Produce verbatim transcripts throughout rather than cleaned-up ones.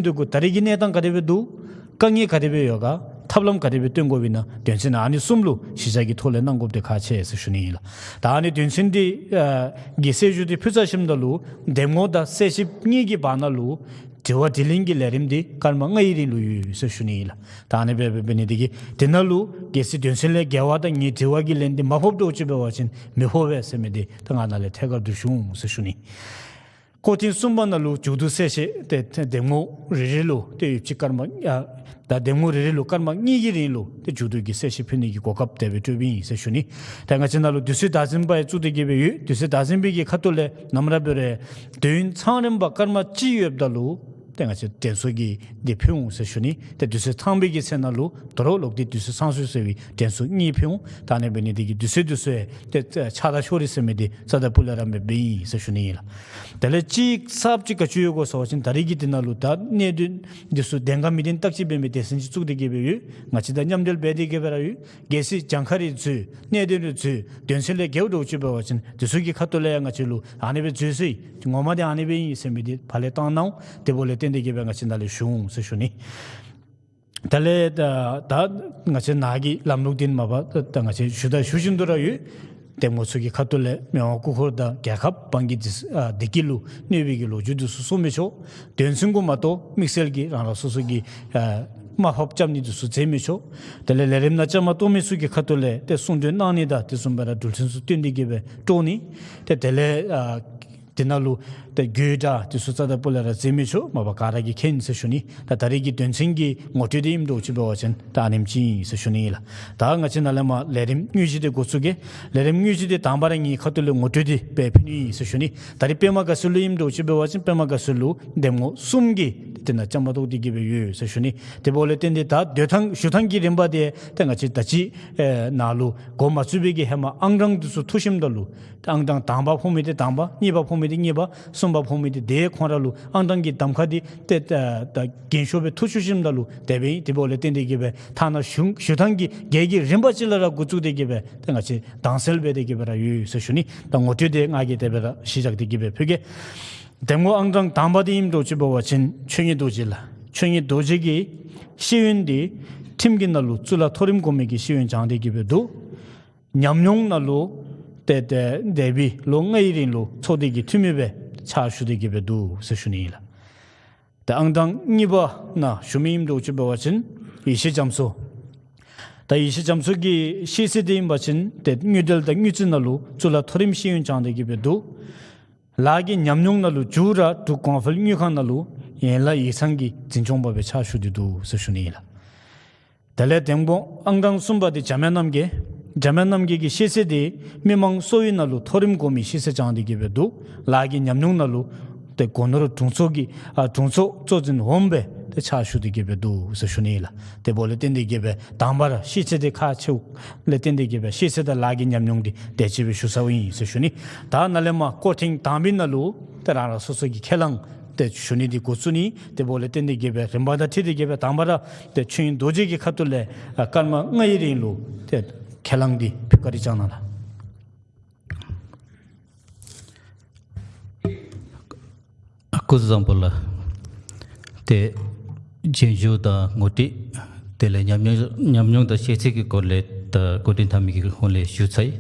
འདི་གུ་ད་རེས་ཀྱི་གནས་སྟངས་ག་དེ་སྦེ་འདུག། དཀའ་ངལ་ག་དེ་སྦེ་ཡོད་ག། ཐབས་ལམ་ག་དེ་སྦེ་སྟོན་དགོཔ་ཨིན་ན། དོན་ཚན་ཨ་ནི་གསུམ་ལུ་གཞི་བཞག་གི་ཐོག་ལས་གནང་དགོཔ་འདི་ཁག་ཆེ་ཟེར་ཞུ་ནི་ཨིན་ལགས། ད་ཨ་ནི་དོན་ཚན་འདི་ཨ་གི་གསལ་ཞུ་འདི་ཕུལ་ཚར་ཞིནམ་ད་ལུ་འདེམས་ངོ་དང་གསལ་བཤད་གཉིས་ཀྱི་བར་ན་ལུ་དྲི་བ་དྲིས་ལན་གྱི་ལས་རིམ་འདི་སྐར་མ་ལྔའི་རིང་ལུ་ཡོད་ཟེར་ཞུ་ནི་ཨིན་ལགས། ད་ཨ་ནི་སྦེ་འབད་ནི་འདི་གིས་དེ་ནང་ལུ་གལ་སྲིད་དོན་ཚན་ལས་འགལ་བ་དང་ངེའི་དྲི་བ་གི་ལན་འདི་མ་ཕོགཔ་འདྲཝ་ཅིག་འབད་བ་ཅིན་མི་ཕོག་པས་ཟེར་མི་འདི་ད་ང་ནཱ་ལས་ཐད་ཀར་དུ་ཞུ་འོང་ཟེར་ཞུ་ནི། སྐོར་ཐེངས་གསུམ་པ་ནང་ལུ་མཇུག་བསྡུ་གསལ་བཤད་ཏེ་འདེམས་ངོ་རེ་རེ་ལུ་ཏེ་ཡོདཔ་ཅིག་སྐར་མ་ཨ་ད་འདེམས་ངོ་རེ་རེ་ལུ་སྐར་མ་གཉིས་ཀྱི་རིང་ལུ་ཏེ་མཇུག་བསྡུ་གི་གསལ་བཤད་ཕུལ་ནི་གི་གོ་སྐབས་དེ་སྦེ་སྤྲོདཔ་ཨིན་ཟེར་ཞུ་ནི། ད་ང་བཅས་ནང་ལུ་དུས་ཚོད་བདག་འཛིན་པ་ཡང་བཙུགས་ཏེ་གི་སྦེ་ཡོད། དུས་ཚོད་བདག་འཛིན་པའི་གི་ཁ་ཐུག་ལས་ནམ་ར་འབད་རུང་དུས་ཡུན་ཚང་རན་པ་སྐར་མ་གཅིག་ཡོདཔ་ད་ལུ་ཏེ་ང་བཅས་དྲན་གསོ་གི་འདི་ཕུལ་འོང་ཟེར་ཞུ་ནི། ཏེ་དུས་ཚོད་ཚང་པའི་གི་ཚེ་ནང་ལུ་དོ་རུང་ལོག་སྟེ་དུས་ཚོད་ཚང་སོང་ཟེར་བའི་དྲན་གསོ་གཉིས་ཕུལ་འོང་། ད་ཨ་ནི་འབད་ནི་འདི་གིས་དུས་ཚོད་དུས་ཚོད་ཏེ་ཆགས་སྡང་ཤོར་རི་ཟེར་མི་འདི་རྩ་དང་སྤུ་ལས་ར་མེདཔ་ཨིན་ཟེར་ཞུ་ནི་ཨིན་ལགས། དེ་ལས་གཅིག་གསརཔ་ཅིག་ག་ཅི་ཡོད་གོ་ཟེར་བ་ཅིན་ད་རེས་ཀྱི་འདི་ནང་ལུ་ད་གནད་དོན་འདི་ཚུ་བདེན་ག་མི་བདེན་བརྟག་དཔྱད་འབད་མི་སྡེ་ཚན་ཅིག་བཙུགས་ཏེ་གི་སྦེ་ཡོད། ང་བཅས་དང་མཉམ་འབྲེལ་འབད་དེ་གི་སྦེ་ར་ཡོད། གལ་སྲིད་གྱངས་ཁ་རེ་འཛོལ་གནད་དོན་རེ་འཛོལ་དོན་ཚན་ལས་འགལཝ་འདྲཝ་ཅིག་འབད་བ་ཅིན་འདི་ཚུ་གི་ཁ་ཐུག་ལས་ཡང་ང་བཅས་ལུ་ཨ་ནི་སྦེ་འཛོལ་སོ་ཡི། ངོ་མ་འདི་ཨ་ནི་སྦེ་ཨིན་ཟེར་མི་འདི་ཕར་ལས་བཏང་གནང་འོང་། དེ་འབདཝ་ལས་བརྟེན་ཏེ་གི་སྦེ་ང་བཅས་ནཱ་ལས་ཞུ་འོང་ཟེར་ཞུ་ནི། དེ་ལས་ད་ད་ང་བཅས་ནཱ་གི་ལམ་ལུགས་འདི་མ་པ་ད་ང་བཅས་ཞུ་དང་ཞུ་བཞིན་དུ་ར་ཡོད། འདེམས་ངོ་ཚུ་གི་ཁ་ཐུག་ལས་མི་དབང་སྐུ་འཁོར་དང་རྒྱལ་ཁབ་དབང་གི་བདེ་ཨ་བདེ་སྐྱིད་ལུ་གནོད་པའི་གི་ལོ་རྒྱུས་འདི་ཚུ་གསུང་མི་ཆོག། དོན་ཚན་གུ་མ་གཏོགས་དམིགས་བསལ་གྱི་རང་རང་སོ་སོ་གི་ཨ་དམའ་ཕབ་རྐྱབ་ནི་འདི་ཚུ་མཛད་མི་ཆོག། དེ་ལས་ལས་རིམ་ནང་བཅའ་མར་གཏོགས་མི་ཚུ་གི་ཁ་ཐུག་ལས་ཏེ་གསུང་འདོན་གནང་ནི་དང་དེ་བཟུམ་སྦེ་ར་འགྲུལ་འཕྲིན་ཚུ་བཏོན་ཏེ་གི་སྦེ་སྤྲོད་ནི། ཏེ་དེ་ལས་ཨ་དེ་ནང་ལུ་ཏེ་དགོད་བྲ་དེ་ཚུ་རྩ་དང་སྤུ་ལས་ར་མཛད་མི་ཆོག། མ་པ་ག་ར་གིས་མཁྱེན་ཟེར་ཞུ་ནི། ད་ད་རེས་ཀྱི་དོན་ཚན་གྱི་ངོ་སྤྲོད་འདི་ཨིནམ་འདྲཝ་ཅིག་འབད་བ་ཅིན་ད་ཨ་ནེམ་ཅིག་ཨིན་ཟེར་ཞུ་ནི་ཨིན་ལགས། ད་ང་བཅས་ནཱ་ལས་མར་ལས་རིམ་དངོས་གཞི་འདི་འགོ་བཙུགས་གེ། ལས་རིམ་དངོས་གཞི་འདི་དང་པ་ར་ངེའི་ཁ་ཐུག་ལས་ངོ་སྤྲོད་འདི་སྦེ་ཕུལ་ནི་ཨིན་ཟེར་ཞུ་ནི། ད་རེས་པདྨ་དགའ་ཚལ་ལུ་ཨིནམ་འདྲཝ་ཅིག་འབད་བ་ཅིན་པདྨ་དགའ་ཚལ་ལུ་འདེམས་ངོ་གསུམ་གྱིས་ཏེ་ནཱ་བཅའ་མར་གཏོགས་ཏེ་གི་སྦེ་ཡོད་ཟེར་ཞུ་ནི། དེ་འབདཝ་ལས་བརྟེན་ཏེ་ད་སྡོད་ཐངས་བཞུགས་ཐངས་ཀྱི་རིམ་པ་འདི་ཏེ་ང་བཅས་ད་ཅི་ཨེ་ནཱ་ལུ་འགོ་མ་བཙུགས་པའི་གི་ཧེ་མ་ཨང་གྲངས་འདི་ཚུ་ཐུག་ཞིནམ་ད་ལུ་ཨང་གྲངས་དང་པ་ཕོག་མི་འདི་དང་པ། གཉིས་པ་ཕོག་མི་འདི་གཉིས་པ། གསུམ་པ་ཕོག་མི་འདི་དེ་ཁོང་ར་ལུ་ཨང་གྲངས་ཀྱི་གདམ་ཁ་འདི་ཏེ་ད་ད་རྒྱན་ཤོག་སྦེ་ཐུག་ཚུགས་ཞིནམ་ད་ལུ་དེ་སྦེ་ཨིན། དེ་འབདཝ་ལས་བརྟེན་ཏེ་གི་སྦེ་ཐ་ན་བཞུགས་བཞུགས་ཐངས་ཀྱི་གྱལ་གྱི་རིམ་པ་ཅིག་ལས་ར་འགོ་བཙུགས་ཏེ་གི་སྦེ་ཏེ་ང་བཅས་དྭངས་གསལ་སྦེ་ཏེ་གི་སྦེ་ར་ཡོད་ཟེར་ཞུ་ནི། ད་ངོ་སྤྲོད་འདི་ང་གིས་དེ་སྦེ་ར་གཞི་བཞག་སྟེ་གི་སྦེ་ཕུལ་གེ། འདེམས་ངོ་ཨང་གྲངས་དང་པ་འདི་ཨིནམ་འདྲཝ་ཅིག་འབད་བ་ཅིན་ཆོས་ཉིད་རྡོ་རྗེ་ལགས། ཆོས་ཉིད་རྡོ་རྗེ་གི་ཤེས་ཡོན་འདི་ཁྲིམས་ཀྱི་ནང་ལུ་གཙུག་ལག་མཐོ་རིམ་གོང་མའི་གི་ཤེས་ཡོན་སྦྱངས་ཏེ་གི་སྦེ་འདུག། ཉམས་མྱོང་ནང་ལུ་ཏེ་ཏེ་འདས་པའི་ལོ་ལྔའི་རིང་ལུ་ཚོགས་སྡེ་གི་འཐུས་མི་སྦེ་ཕྱག་ཞུ་སྟེ་གི་སྦེ་འདུག་ཟེར་ཞུ་ནི་ཨིན་ལགས། ཏེ་ཨང་གྲངས་གཉིས་པ་ནང་ཞུ་མི་ཨིནམ་འདྲཝ་ཅིག་འབད་བ་ཅིན་ཡེ་ཤེས་རྒྱ་མཚོ། ད་ཡེ་ཤེས་རྒྱ་མཚོ་གི་ཤེས་ཚད་འདི་ཨིན་པ་ཅིན་ཏེ་དངུལ་འབྲེལ་དང་དངུལ་རྩིས་ནང་ལུ་གཙུག་ལག་མཐོ་རིམ་ཤེས་ཡོན་སྦྱངས་ཏེ་གི་སྦེ་འདུག། ལཱ་གི་ཉམས་མྱོང་ནང་ལུ་མཇུག་ར་འབྲུག་གོང་འཕེལ་དངུལ་ཁང་ནང་ལུ་ཡན་ལག་ཡིག་ཚང་གི་འཛིན་སྐྱོང་པ་སྦེ་ཕྱག་ཞུ་སྟེ་འདུག་ཟེར་ཞུ་ནི་ཨིན་ལགས། དེ་ལས་འདེམས་ངོ་ཨང་གྲངས་གསུམ་པ་འདི་འཇམ་དབྱངས་རྣམ་རྒྱལ། འཇམ་དབྱངས་རྣམ་རྒྱལ་གྱི་ཤེས་ཚད་འདི་མི་མང་གསོ་བའི་ནང་ལུ་མཐོ་རིམ་གོང་མའི་ཤེས་ཚད་སྦྱངས་ཏེ་གི་སྦེ་འདུག། ལཱ་གི་ཉམས་མྱོང་ནང་ལུ་ཏེ་སྒོ་ནོར་དྲུང་འཚོ་གི་ཨ་དྲུང་འཚོ་གཙོ་འཛིན་འོགམ་སྦེ་ཏེ་ཕྱག་ཞུ་སྟེ་གི་སྦེ་འདུག་ཟེར་ཞུ་ནི་ཨིན་ལགས། དེ་འབདཝ་ལས་བརྟེན་ཏེ་གི་སྦེ་དང་པ་ར་ཤེས་ཚད་འདི་ཁག་ཆེཝ་ལས་བརྟེན་ཏེ་གི་སྦེ་ཤེས་ཚད་དང་ལཱ་གི་ཉམས་མྱོང་འདི་དེ་ཅིག་སྦེ་ཞུ་ཚརཝ་ཨིན་ཟེར་ཞུ་ནི། ད་ནཱ་ལས་མར་སྐོར་ཐེངས་དང་པའི་ནང་ལུ་ཏེ་རང་རང་སོ་སོ་གི་ཁས་བླངས་ཏེ་ཞུ་ནི་འདི་འགོ་བཙུགས་ནི། དེ་འབདཝ་ལས་བརྟེན་ཏེ་གི་སྦེ་རིམ་པ་དང་འཁྲིལ་ཏེ་གི་སྦེ་དང་པ་ར་ཏེ་ཆོས་དབྱིངས་རྡོ་རྗེ་གི་ཁ་ཐུག་ལས་ཨ་སྐར་མ་ལྔའི་རིང་ལུ་ཏེ་ཁས་བླངས་འདི་ཕུལ་བཀའ་དྲིན་བསྐྱང་གནང་ལགས། སྐུ་གཟུགས་བཟང་པོ་ལགས། ཏེ་རྒྱན་ཞུ་དང་ངོ་སྤྲོད་དེ་ལས་ཉམས་མྱོང་ཉམས་མྱོང་དང་ཤེས་ཚད་ཀྱི་སྐོར་ལས་ད་འགོ་འདྲེན་འཐབ་མི་གི་ཧོངས་ལས་ཞུ་ཚར་ཡི།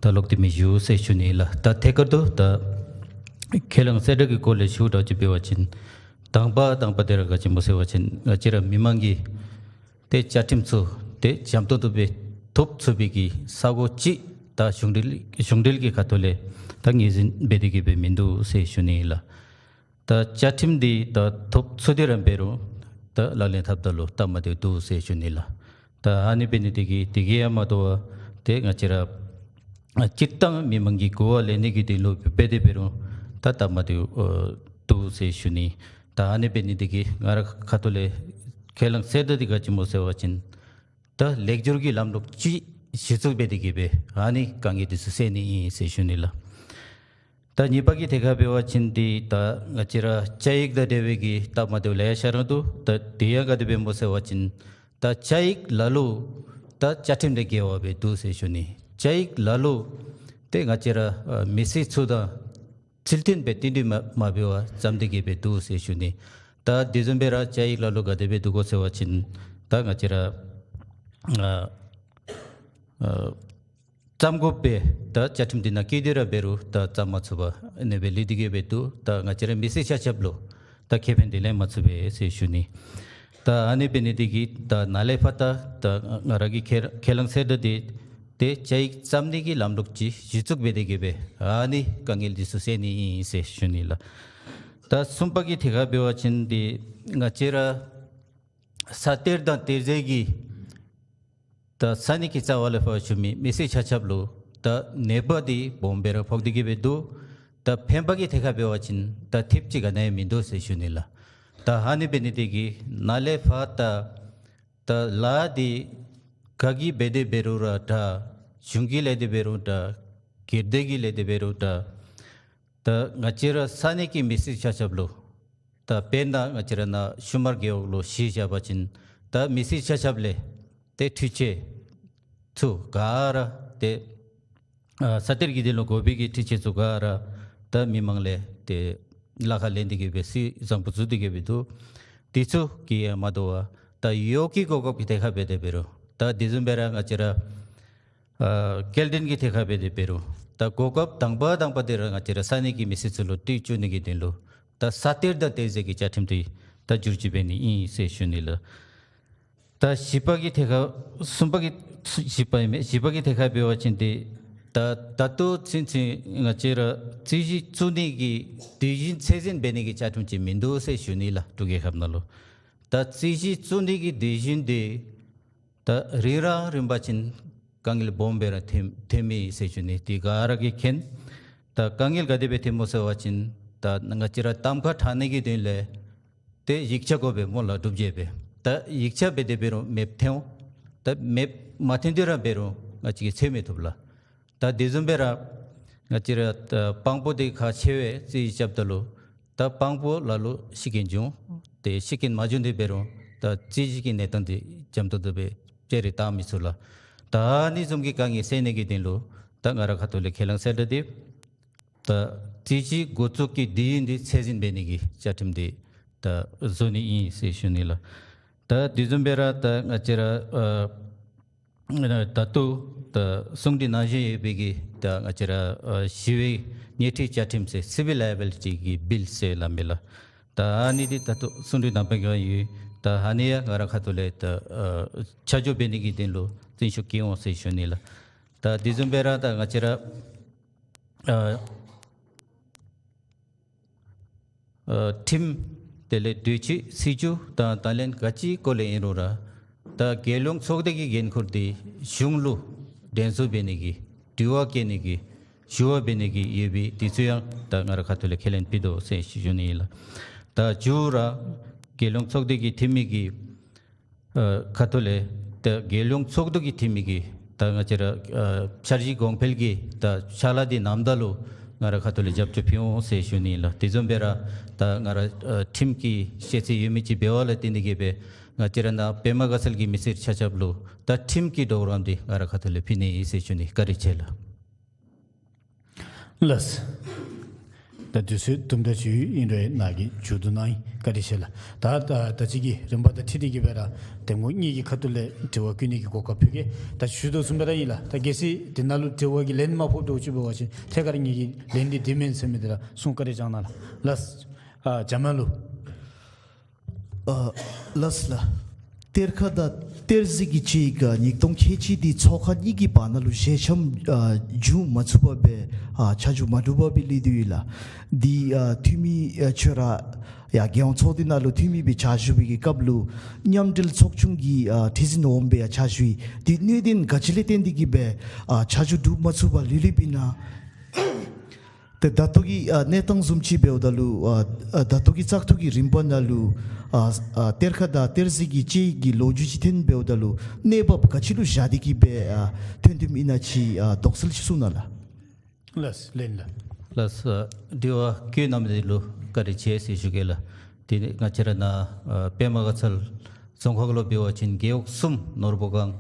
ད་ལོག་སྟེ་མི་ཞུ་ཟེར་ཞུ་ནི་ལགས། ད་ཐད་ཀར་དུ་ད་ཁས་བླངས་གསལ་བསྒྲགས་ཀྱི་སྐོར་ལས་ཞུཝ་འདྲཝ་ཅིག་འབད་བ་ཅིན་དང་པ་དང་པ་དེ་ར་ག་ཅི་སྨོ་ཟེར་བ་ཅིན་ང་བཅས་ར་མི་མང་གིས་ཏེ་བཅའ་ཁྲིམས་ཚུ་ཏེ་འཇམ་ཏོང་ཏོ་སྦེ་ཐོབ་ཚུགས་པའི་གི་ས་གོ་ཅིག་ད་གཞུང་འབྲེལ་གཞུང་འབྲེལ་གྱི་ཁ་ཐུག་ལས་ད་ངོས་འཛིན་འབད་དེ་གི་སྦེ་མིན་འདུག་ཟེར་ཞུ་ནི་ལགས། ད་བཅའ་ཁྲིམས་འདི་ད་ཐོབ་ཚུགས་ཏེ་ར་འབད་རུང་ད་ལག་ལེན་འཐབ་ད་ལུ་སྟབས་མ་བདེཝ་འདུག་ཟེར་ཞུ་ནི་ལགས། ད་ཨ་ནི་འབད་ནི་དེ་གིས་དེ་གིས་ཡང་མ་དོ་བར་ཏེ་ང་བཅས་ར་སྤྱིར་བཏང་མི་མང་གི་གོ་བ་ལེན་ནི་གི་དོན་ལུ་འབད་དེ་འབད་རུང་ད་སྟབས་མ་བདེཝ་ཨ་འདུག་ཟེར་ཞུ་ནི། ད་ཨ་ནི་འབད་ནི་དེ་གིས་ང་ར་ཁ་ཐུག་ལས་ཁས་བླངས་གསལ་བསྒྲགས་འདི་ག་ཅི་སྨོ་ཟེར་བ་ཅིན་ད་ལེགས་སྒྱུར་གྱི་ལམ་ལུགས་ཅིག་གཞི་བཙུགས་འབད་དེ་གི་སྦེ་ཨ་ནི་དཀའ་ངལ་འདི་ཚུ་སེལ་ནི་ཨིན་ཟེར་ཞུ་ནི་ལགས། ད་གཉིས་པ་གི་ཐད་ཁར་འབད་བ་ཅིན་འདི་ད་ང་བཅས་ར་བཅའ་ཡིག་དང་འབྲེལ་བའི་གི་སྟབས་མ་བདེཝ་ལེ་ཤ་ར་འདུག། ད་དེ་ཡང་ག་དེ་སྦེ་སྨོ་ཟེར་བ་ཅིན་ད་བཅའ་ཡིག་ལ་ལུ་ད་བཅའ་ཁྲིམས་ལས་འགལ་བ་སྦེ་འདུག་ཟེར་ཞུ་ནི། བཅའ་ཡིག་ལ་ལུ་ཏེ་ང་བཅས་ར་ཨ་མི་སེར་ཚུ་དང་ཚུལ་མཐུན་སྦེ་བསྟུན་གྲོས་མ་མ་འབད་བར་བརྩམས་ཏེ་གི་སྦེ་འདུག་ཟེར་ཞུ་ནི། ད་ ད་དེ་བཟུམ་སྦེ་ར་བཅའ་ཡིག་ལ་ལུ་ག་དེ་སྦེ་འདུག་གོ་ཟེར་བ་ཅིན་ད་ང་བཅས་ར་ཨ་ཨ་བརྩམ་དགོ་པས། ད་བཅའ་ཁྲིམས་འདི་ནང་བཀོད་དེ་ར་འབད་རུང་ད་བརྩམ་མ་ཚུགས་པར་ཨ་ནི་སྦེ་ལུས་ཏེ་གི་སྦེ་འདུག། ད་ང་བཅས་ར་མི་སེར་ཆ་ཁྱབ་ལུ་ད་ཁེ་ཕན་འདི་ལེན་མ་ཚུགས་པས་ཟེར་ཞུ་ནི། ད་ཨ་ནི་འབད་ནི་འདི་གིས་ད་ནཱ་ལས་ཕར་ད་ད་ང་ར་གིས་ཁས་ཁས་བླངས་ཟེར་ད་འདི་ཏེ་བཅའ་ཡིག་བརྩམ་ནི་གི་ལམ་ལུགས་ཅིག་གཞི་བཙུགས་འབད་དེ་གི་སྦེ་ཨ་ནི་དཀའ་ངལ་འདི་ཚུ་སེལ་ནི་ཨིན་ཟེར་ཞུ་ནི་ལགས། ད་གསུམ་པ་གི་ཐད་ཁར་འབད་བ་ཅིན་འདི་ང་བཅས་ར་ས་གཏེར་དང་གཏེར་རྫས་ཀྱི་ད་ས་གནས་ཀྱི་རྩ་བ་ལས་ཕར་བྱོན་མི་མི་སེར་ཆ་ཁྱབ་ལུ་ད་ནད་པ་འདི་སྦོམ་སྦེ་ར་ཕོག་སྟེ་གི་སྦེ་འདུག། ད་ཕན་པ་གི་ཐད་ཁར་འབད་བ་ཅིན་ད་ཐེབས་ཅིག་ག་ནི་ཡང་མིན་འདུག་ཟེར་ཞུ་ནི་ལགས། ད་ཨ་ནི་འབད་ནི་འདི་གིས་ནཱ་ལས་ཕར་ད་ད་ལཱ་འདི་ག་གིས་འབད་དེ་འབད་རུང་ར་འདྲ། གཞུང་གིས་ལས་དེ་འབད་རུང་འདྲ། སྒེར་སྡེ་གིས་ལས་དེ་འབད་རུང་འདྲ། ད་ང་བཅས་ར་ས་གནས་ཀྱི་མི་སེར་ཆ་ཁྱབ་ལུ་ད་དཔེར་ན་ང་བཅས་ར་ནཱ་ཤུ་མར་རྒེད་འོག་ལུ་གཞི་བཞག་པ་ཅིན་ད་མི་སེར་ཆ་ཁྱབ་ལས་ཏེ་འཕྲུལ་ཆས་ཚུ་ག་ར་ཏེ་ཨ་ས་གཏེར་གྱི་དོན་ལུ་དགོ་པའི་གི་འཕྲུལ་ཆས་ཚུ་ག་ར་ད་མི་མང་ལས་ཏེ་ལཱ་ཁག་ལེན་ཏེ་གི་སྦེ་སི་བཟང་པོ་བཙུགས་ཏེ་གི་སྦེ་འདུག། དེ་ཚུ་གིས་ཡང་མ་དོ་བར་ད་ཡོག་གི་གོ་སྐབས་ཀྱི་ཐད་ཁར་འབད་དེ་འབད་རུང་ད་དེ་བཟུམ་སྦེ་ར་ང་བཅས་ར་ཨ་སྐྱེལ་འདྲེན་གྱི་ཐད་ཁར་འབད་དེ་འབད་རུང་ད་གོ་སྐབས་དང་པ་དང་པ་འདི་ར་ང་བཅས་ར་ས་གནས་ཀྱི་མི་སེར་ཚུ་ལུ་སྤྲོད་བཅུག་ནི་གི་དོན་ལུ་ད་ས་གཏེར་དང་གཏེར་རྫས་ཀྱི་བཅའ་ཁྲིམས་འདི་ད་བསྒྱུར་བཅོས་འབད་ནི་ཨིན་ཟེར་ཞུ་ནི་ལགས། ད་བཞི་པ་གི་ཐད་ཁར་གསུམ་པ་གི་བཞི་པ་ཨིན་མས། བཞི་པ་གི་ཐད་ཁར་འབད་བ་ཅིན་ཏེ་ད་ད་ལྟོ་ཚུན་ཚོད་ང་བཅས་ར་རྩོད་གཞི་བཙུགས་ནི་གི་དུས་ཡུན་ཚད་འཛིན་འབད་ནི་གི་བཅའ་ཁྲིམས་ཅིག་མིན་འདུག་ཟེར་ཞུ་ནི་ལགས། འབྲུག་རྒྱལ་ཁབ་ནང་ལུ་ད་རྩོད་གཞི་བཙུགས་ནི་གི་དུས་ཡུན་འདི་ད་རིང་ར་རིང་པ་ཅིན་དཀའ་ངལ་སྦོམ་སྦེ་ར་ཐོན་ཐོནམ་ཨིན་ཟེར་ཞུ་ནི། དེ་ག་ར་གིས་མཁྱེན། ད་དཀའ་ངལ་ག་དེ་སྦེ་ཐོནམ་སྨོ་ཟེར་བ་ཅིན་ད་ང་བཅས་ར་གཏམ་ཁ་དྲང་ནི་གི་དོན་ལས་ཏེ་ཡིག་ཆ་དགོ་པས་སྨོ་ལགས། སྒྲུབ་བྱེད་སྦེ་ད་ཡིག་ཆ་འབད་དེ་འབད་རུང་མེདཔ་ཐོན་འོང་། ད་མེདཔ་མ་ཐོན་ཏེ་ར་འབད་རུང་ང་བཅས་ཀྱིས་འཚོལ་མི་ཐུབ་ལགས། ད་དེ་བཟུམ་སྦེ་ར་ང་བཅས་ར་ད་དཔང་པོ་འདི་ཁག་ཆེ་བས། རྩོད་གཞི་རྐྱབ་ད་ལུ་ད་དཔང་པོ་ལ་ལུ་ཤི་རྐྱེན་འབྱུང་། ཏེ་ཤི་རྐྱེན་མ་བྱུང་སྟེ་འབད་རུང་ད་རྩོད་གཞི་གི་གནས་སྟངས་འདི་འཇམ་ཏོང་ཏོ་སྦེ་བཅད་རེ་བཏང་མི་ཚུགས་ལགས། ད་ཨ་ནི་བཟུམ་གྱི་དཀའ་ངལ་སེལ་ནི་གི་དོན་ལུ་ད་ང་ར་ཁ་ཐུག་ལས་ཁས་བླངས་ཟེར་ད་འདི་ད་རྩོད་གཞི་འགོ་བཙུགས་ཀྱི་དུས་ཡུན་འདི་ཚད་འཛིན་འབད་ནི་གི་བཅའ་ཁྲིམས་འདི་ད་བཟོ་ནི་ཨིན་ཟེར་ཞུ་ནི་ལགས། ད་དེ་བཟུམ་སྦེ་ར་ད་ང་བཅས་ར་ཨ་ད་ལྟོ་ད་གསུང་གྲོས་གནང་བཞིན་ཡོད་པའི་གི་ད་ང་བཅས་ར་ཨ་ཞི་བའི་ཉེས་ཁྲི་བཅའ་ཁྲིམས་ཟེར་སི་བིལ་ལའི་བི་ལི་ཊི་གི་བིལ་ཟེར་སླབ་མས་ལགས། ད་ཨ་ནི་འདི་ད་ལྟོ་གསུང་གྲོས་གནང་པའི་གི་ཡོད། ད་ཨ་ནི་ཡང་ང་ར་ཁ་ཐུག་ལས་ད་ཨ་ཆ་འཇོག་འབད་ནི་གི་དོན་ལུ་བརྩོན་ཤུགས་བསྐྱེད་འོང་ཟེར་ཞུ་ནི་ལགས། ད་དེ་བཟུམ་སྦེ་ར་ད་ང་བཅས་ར་ཨ་ཨ་ཁྲིམས་དེ་ལས་དུས་ཆེན་སྲིད་བྱུས་དང་དང་ལེན་ག་ཅི་སྐོར་ལས་ཨིན་རུང་ར་ད་རྒྱལ་ཡོངས་ཚོགས་སྡེ་གི་འགན་ཁུར་འདི་གཞུང་ལུ་དྲན་གསོ་འབད་ནི་གི་དྲི་བ་བཀོད་ནི་གི་ཞུ་བ་འབད་ནི་གི་ཡོད་པའི་དེ་ཚུ་ཡང་ད་ང་ར་ཁ་ཐུག་ལས་ཁས་ལེན་ཕུལ་དོ་ཟེར་ཞུ་ནི་ཨིན་ལགས། ད་མཇུག་ར་རྒྱལ་ཡོངས་ཚོགས་སྡེ་གི་འཐུས་མི་གི་ཨ་ཁ་ཐུག་ལས་ཏེ་རྒྱལ་ཡོངས་ཚོགས་འདུ་གི་འཐུས་མི་གིས་ད་ང་བཅས་ར་ཨ་འཆར་གཞི་གོང་འཕེལ་གྱི་ད་ཕྱག་ལཱ་འདི་གནངམ་ད་ལུ་ང་ར་ཁ་ཐུག་ལས་རྒྱབ་སྐྱོར་ཕུལ་འོང་ཟེར་ཞུ་ནི་ལགས། དེ་བཟུམ་སྦེ་ར་ད་ང་ར་ཨ་ཁྲིམས་ཀྱི་ཤེས་ཚད་ཡོད་མི་ཅིག་འབདཝ་ལས་བརྟེན་ཏེ་གིས་སྦེ་ང་བཅས་ར་ནཱ་པདྨ་དགའ་ཚལ་གྱི་མི་སེར་ཆ་ཁྱབ་ལུ་ད་ཁྲིམས་ཀྱི་གྲོགས་རམ་འདི་ང་ར་ཁ་ཐུག་ལས་ཕུལ་ནི་ཨིན་ཟེར་ཞུ་ནི། བཀའ་དྲིན་ཆེ་ལགས། ལགས། ད་དུས་ཚོད་དུམ་གྲ་ཅིག་ཨིན་རུང་ནཱ་གིས་མཇུག་བསྡུ་གནང་ཡི། བཀའ་དྲིན་ཆེ་ལགས། ད་ད་ད་ཅི་གི་རིམ་པ་དང་འཁྲིལ་ཏེ་གིས་སྦེ་ར་གདམ་ངོ་གཉིས་ཀྱི་ཁ་ཐུག་ལས་དྲི་བ་བཀོད་ནི་གི་གོ་སྐབས་ཕུལ་གེ། ད་ཞུ་དོ་བཟུམ་སྦེ་ར་ཨིན་ལགས། ད་གལ་སྲིད་དེ་ནང་ལུ་དྲི་བ་གི་ལན་མ་ཕོགཔ་འདྲཝ་ཅིག་འབད་བ་ཅིན་ཐད་ཀར་ངེ་གི་ལན་འདི་འདི་མེན་ཟེར་མི་འདི་ར་གསུང་བཀའ་དྲིན་བསྐྱང་གནང་ལགས། ལགས། ཨ་འཇམ་དབྱངས་ལུ། ཨ་ལགས་ལགས། གཏེར་ཁ་དང་གཏེར་རྫས་ཀྱི་དཔྱད་ཡིག་ཉིས་སྟོང་ཁལ་གཅིག་འདི་ཚོགས་ཁང་གཉིས་ཀྱི་བར་ན་ལུ་ཞལ་འཆམ་ཨ་འབྱུང་མ་ཚུགས་པར་སྦེ་ཨ་ཆ་འཇོག་མ་གྲུབ་པར་སྦེ་ལུས་ཏེ་ཡོད་ལགས། འདི་ཨ་འཐུས་མི་ཨ་ཁྱོད་ར་ཡར་རྒྱལ་ཡོངས་ཚོགས་སྡེ་ནང་ལུ་འཐུས་མི་སྦེ་ཕྱག་ཞུ་བའི་གི་སྐབས་ལུ་མཉམ་འབྲེལ་ཚོགས་ཆུང་གི་ཨ་ཁྲི་འཛིན་འོགམ་སྦེ་ཡང་ཕྱག་ཞུ་ཡི། འདི་གནད་དོན་ག་ཅི་ལས་བརྟེན་ཏེ་གིས་སྦེ་ཨ་ཆ་འཇོག་གྲུབ་མ་ཚུགས་པར་ལུས་ལུསཔ་ཨིན་ན། ཏེ་ད་ལྟོ་གི་ཨ་གནས་སྟངས་བཟུམ་ཅིག་འབདཝ་ད་ལུ་ཨ་ཨ་ད་ལྟོ་གི་བཙག་འཐུ་གི་རིམ་པ་ནང་ལུ་ཨ་ཨ་གཏེར་ཁ་དང་གཏེར་རྫས་ཀྱི་དཔྱད་ཡིག་གི་ལོ་རྒྱུས་ཅིག་འཐོན་འབདཝ་ད་ལུ་གནས་བབ་ག་ཅི་ལུ་བཞག་སྟེ་གིས་སྦེ་ཨ་འཐོན་འཐོནམ་ཨིན་ན་ཅིག་ཨ་དོགས་སེལ་ཅིག་གསུང་གནང་ལགས། ལགས་ལགས། ལགས། ཨ་དྲི་བ་བཀོད་གནང་མི་འདི་ལུ་བཀའ་དྲིན་ཆེ་ཟེར་ཞུ་གེ་ལགས། དེ་ནི་ང་བཅས་ར་ནཱ་ཨ་པདྨ་དགའ་ཚལ་རྫོང་ཁག་ལུ་འབད་བ་ཅིན་རྒེད་འོག་གསུམ་ནོར་བུ་སྒང་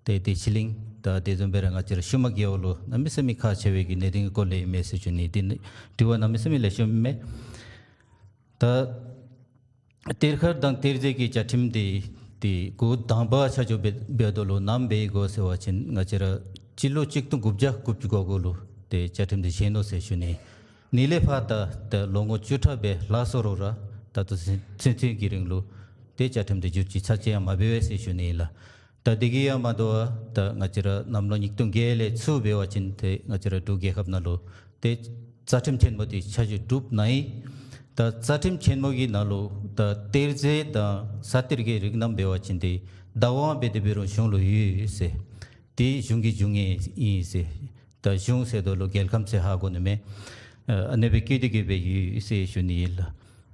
ཏེ་བདེ་ཆེན་གླིང་ད་དེ་བཟུམ་སྦེ་ར་ང་བཅས་ར་ཤུ་མར་རྒེད་འོག་ལུ་གནམ་མེད་ས་མེད་ཁག་ཆེ་བའི་གི་གནད་དོན་གྱི་སྐོར་ལས་ཨིན་མས་ཟེར་ཞུ་ནི། དེ་ནི་དྲི་བ་གནམ་མེད་ས་མེད་ལེགས་ཤོམ་ཨིན་མས། ད་ གཏེར་ཁ་དང་གཏེར་རྫས་ཀྱི་བཅའ་ཁྲིམས་འདི་ཏེ་འགོ་དང་པ་ཆ་འཇོག་འབད་འབདཝ་ད་ལུ་ནམ་འབད་ཡི་གོ་ཟེར་བ་ཅིན་ང་བཅས་ར་སྤྱི་ལོ་གཅིག་སྟོང་དགུ་བརྒྱ་དགུ་བཅུ་གོ་དགུ་ལུ་ཏེ་བཅའ་ཁྲིམས་འདི་བཞེས་ནུག་ཟེར་ཞུ་ནི། ཨ་ནི་ལས་ཕར་ད་ད་ལོ་ངོ་བཅུ་ཕྲག་སྦེ་ལྷག་སོང་རུང་ར་ད་ལྟོ་ཚུན་ཚུན་ཚོད་ཀྱི་རིང་ལུ་ཏེ་བཅའ་ཁྲིམས་འདི་བསྒྱུར་བཅོས་ཚར་གཅིག་ཡང་མ་འབད་བས་ཟེར་ཞུ་ནི་ཨིན་ལགས། ད་དེ་གིས་ཡང་མ་དོ་བར་ད་ང་བཅས་ར་གནམ་ལོ་ཉིས་སྟོང་བརྒྱད་ལས་ཚུར་འབད་བ་ཅིན་ཏེ་ང་བཅས་ར་འབྲུག་རྒྱལ་ཁབ་ནང་ལུ་ཏེ་རྩ་ཁྲིམས་ཆེན་མོ་འདི་ཆ་འཇོག་གྲུབ་གནང་ཡི། ད་རྩ་ཁྲིམས་ཆེན་མོ་གི་ནང་ལུ་ད་གཏེར་རྫས་དང་ས་གཏེར་གྱི་རིགས་རྣམས་འབད་བ་ཅིན་ཏེ་བདག་དབང་འབད་དེ་འབད་རུང་གཞུང་ལུ་ཡོད་ཟེར། ཏེ་གཞུང་གི་འབྱུང་ངེས་ཨིན་ཟེར། ད་གཞུང་ཟེརཝ་ད་ལུ་རྒྱལ་ཁམས་ཟེར་ཧ་གོ་ནི་མས། ཨ་ཨ་ནི་སྦེ་བཀོད་དེ་གི་སྦེ་ཡོད་ཟེར་ཞུ་ནི་ཨིན་ལགས།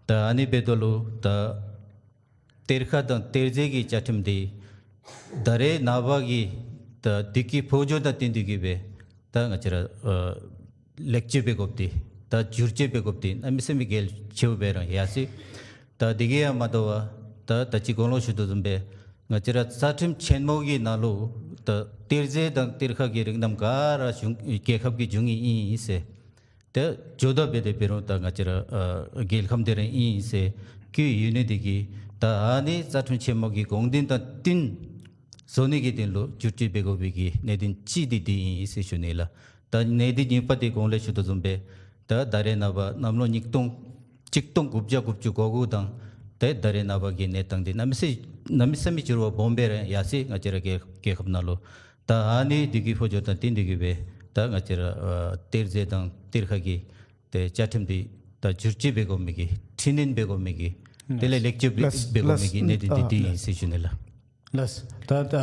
ད་ཨ་ནི་འབདཝ་ད་ལུ་ད་གཏེར་ཁ་དང་གཏེར་རྫས་ཀྱི་བཅའ་ཁྲིམས་འདི་ད་རེས་ནངས་པ་གི་ད་དུས་ཀྱི་འཕོ་འགྱུར་དང་བསྟུན་ཏེ་གི་སྦེ་ད་ང་བཅས་ར་ཨ་ལེགས་བཅོས་འབད་དགོཔ་འདི་ད་བསྒྱུར་བཅོས་འབད་དགོཔ་འདི་གནམ་མེད་ས་མེད་གལ་ཆེཝ་སྦེ་ར་ཡར་སོ་ཡི། ད་དེ་གིས་ཡང་མ་དོ་བར་ད་ད་ཅི་གོང་ལུ་ཞུ་དོ་བཟུམ་སྦེ་ང་བཅས་ར་རྩ་ཁྲིམས་ཆེན་མོ་གི་ནང་ལུ་ད་གཏེར་རྫས་དང་གཏེར་ཁ་གི་རིགས་རྣམས་ག་ར་གཞུང་རྒྱལ་ཁབ་ཀྱི་འབྱུང་ངེས་ཨིན་ཟེར། ཏེ་བཟོ་ལྟ་འབད་དེ་འབད་རུང་ད་ང་བཅས་ར་ཨ་རྒྱལ་ཁམས་འདི་ར་ཨིན་ཟེར་བཀོད་ཡོད་ནི་དེ་གིས་ད་ཨ་ནི་རྩ་ཁྲིམས་ཆེན་མོ་གི་དགོངས་དོན་དང་བསྟུན་བཟོ་ནི་གི་དོན་ལུ་བསྒྱུར་བཅོས་འབད་དགོ་པའི་གི་གནད་དོན་གཅིག་འདི་འདི་ཨིན་ཟེར་ཞུ་ནི་ལགས། ད་གནད་དོན་གཉིས་པ་འདི་གོང་ལས་ཞུ་དོ་བཟུམ་སྦེ་ད་ད་རེས་ནངས་པ་གནམ་ལོ་ཉིས་སྟོང་གཅིག་སྟོང་དགུ་བརྒྱ་དགུ་བཅུ་གོ་དགུ་དང་ཏེ་ད་རེས་ནངས་པ་གི་གནས་སྟངས་འདི་གནམ་མེད་ས་གནམ་མེད་ས་མེད་འགྱུར་བ་སྦོམ་སྦེ་ར་ཡར་སོ་ཡི་ང་བཅས་ར་རྒྱལ་རྒྱལ་ཁབ་ནང་ལུ། ད་ཨ་ནི་དུས་ཀྱི་འཕོ་འགྱུར་དང་བསྟུན་ཏེ་གི་སྦེ་ད་ང་བཅས་ར་ཨ་གཏེར་རྫས་དང་གཏེར་ཁ་གི་ཏེ་བཅའ་ཁྲིམས་འདི་ད་བསྒྱུར་བཅོས་འབད་དགོ་མི་གི་འཕྲི་སྣོན་འབད་དགོ་མི་གི་དེ་ལས་ལེགས་བཅོས་འབད་ལགས། དགོ་མི་གི་གནད་དོན་འདི་ཨ་འདི་ཨིན་ཟེར་ཞུ་ནི་ལགས། ལགས། ད་ད་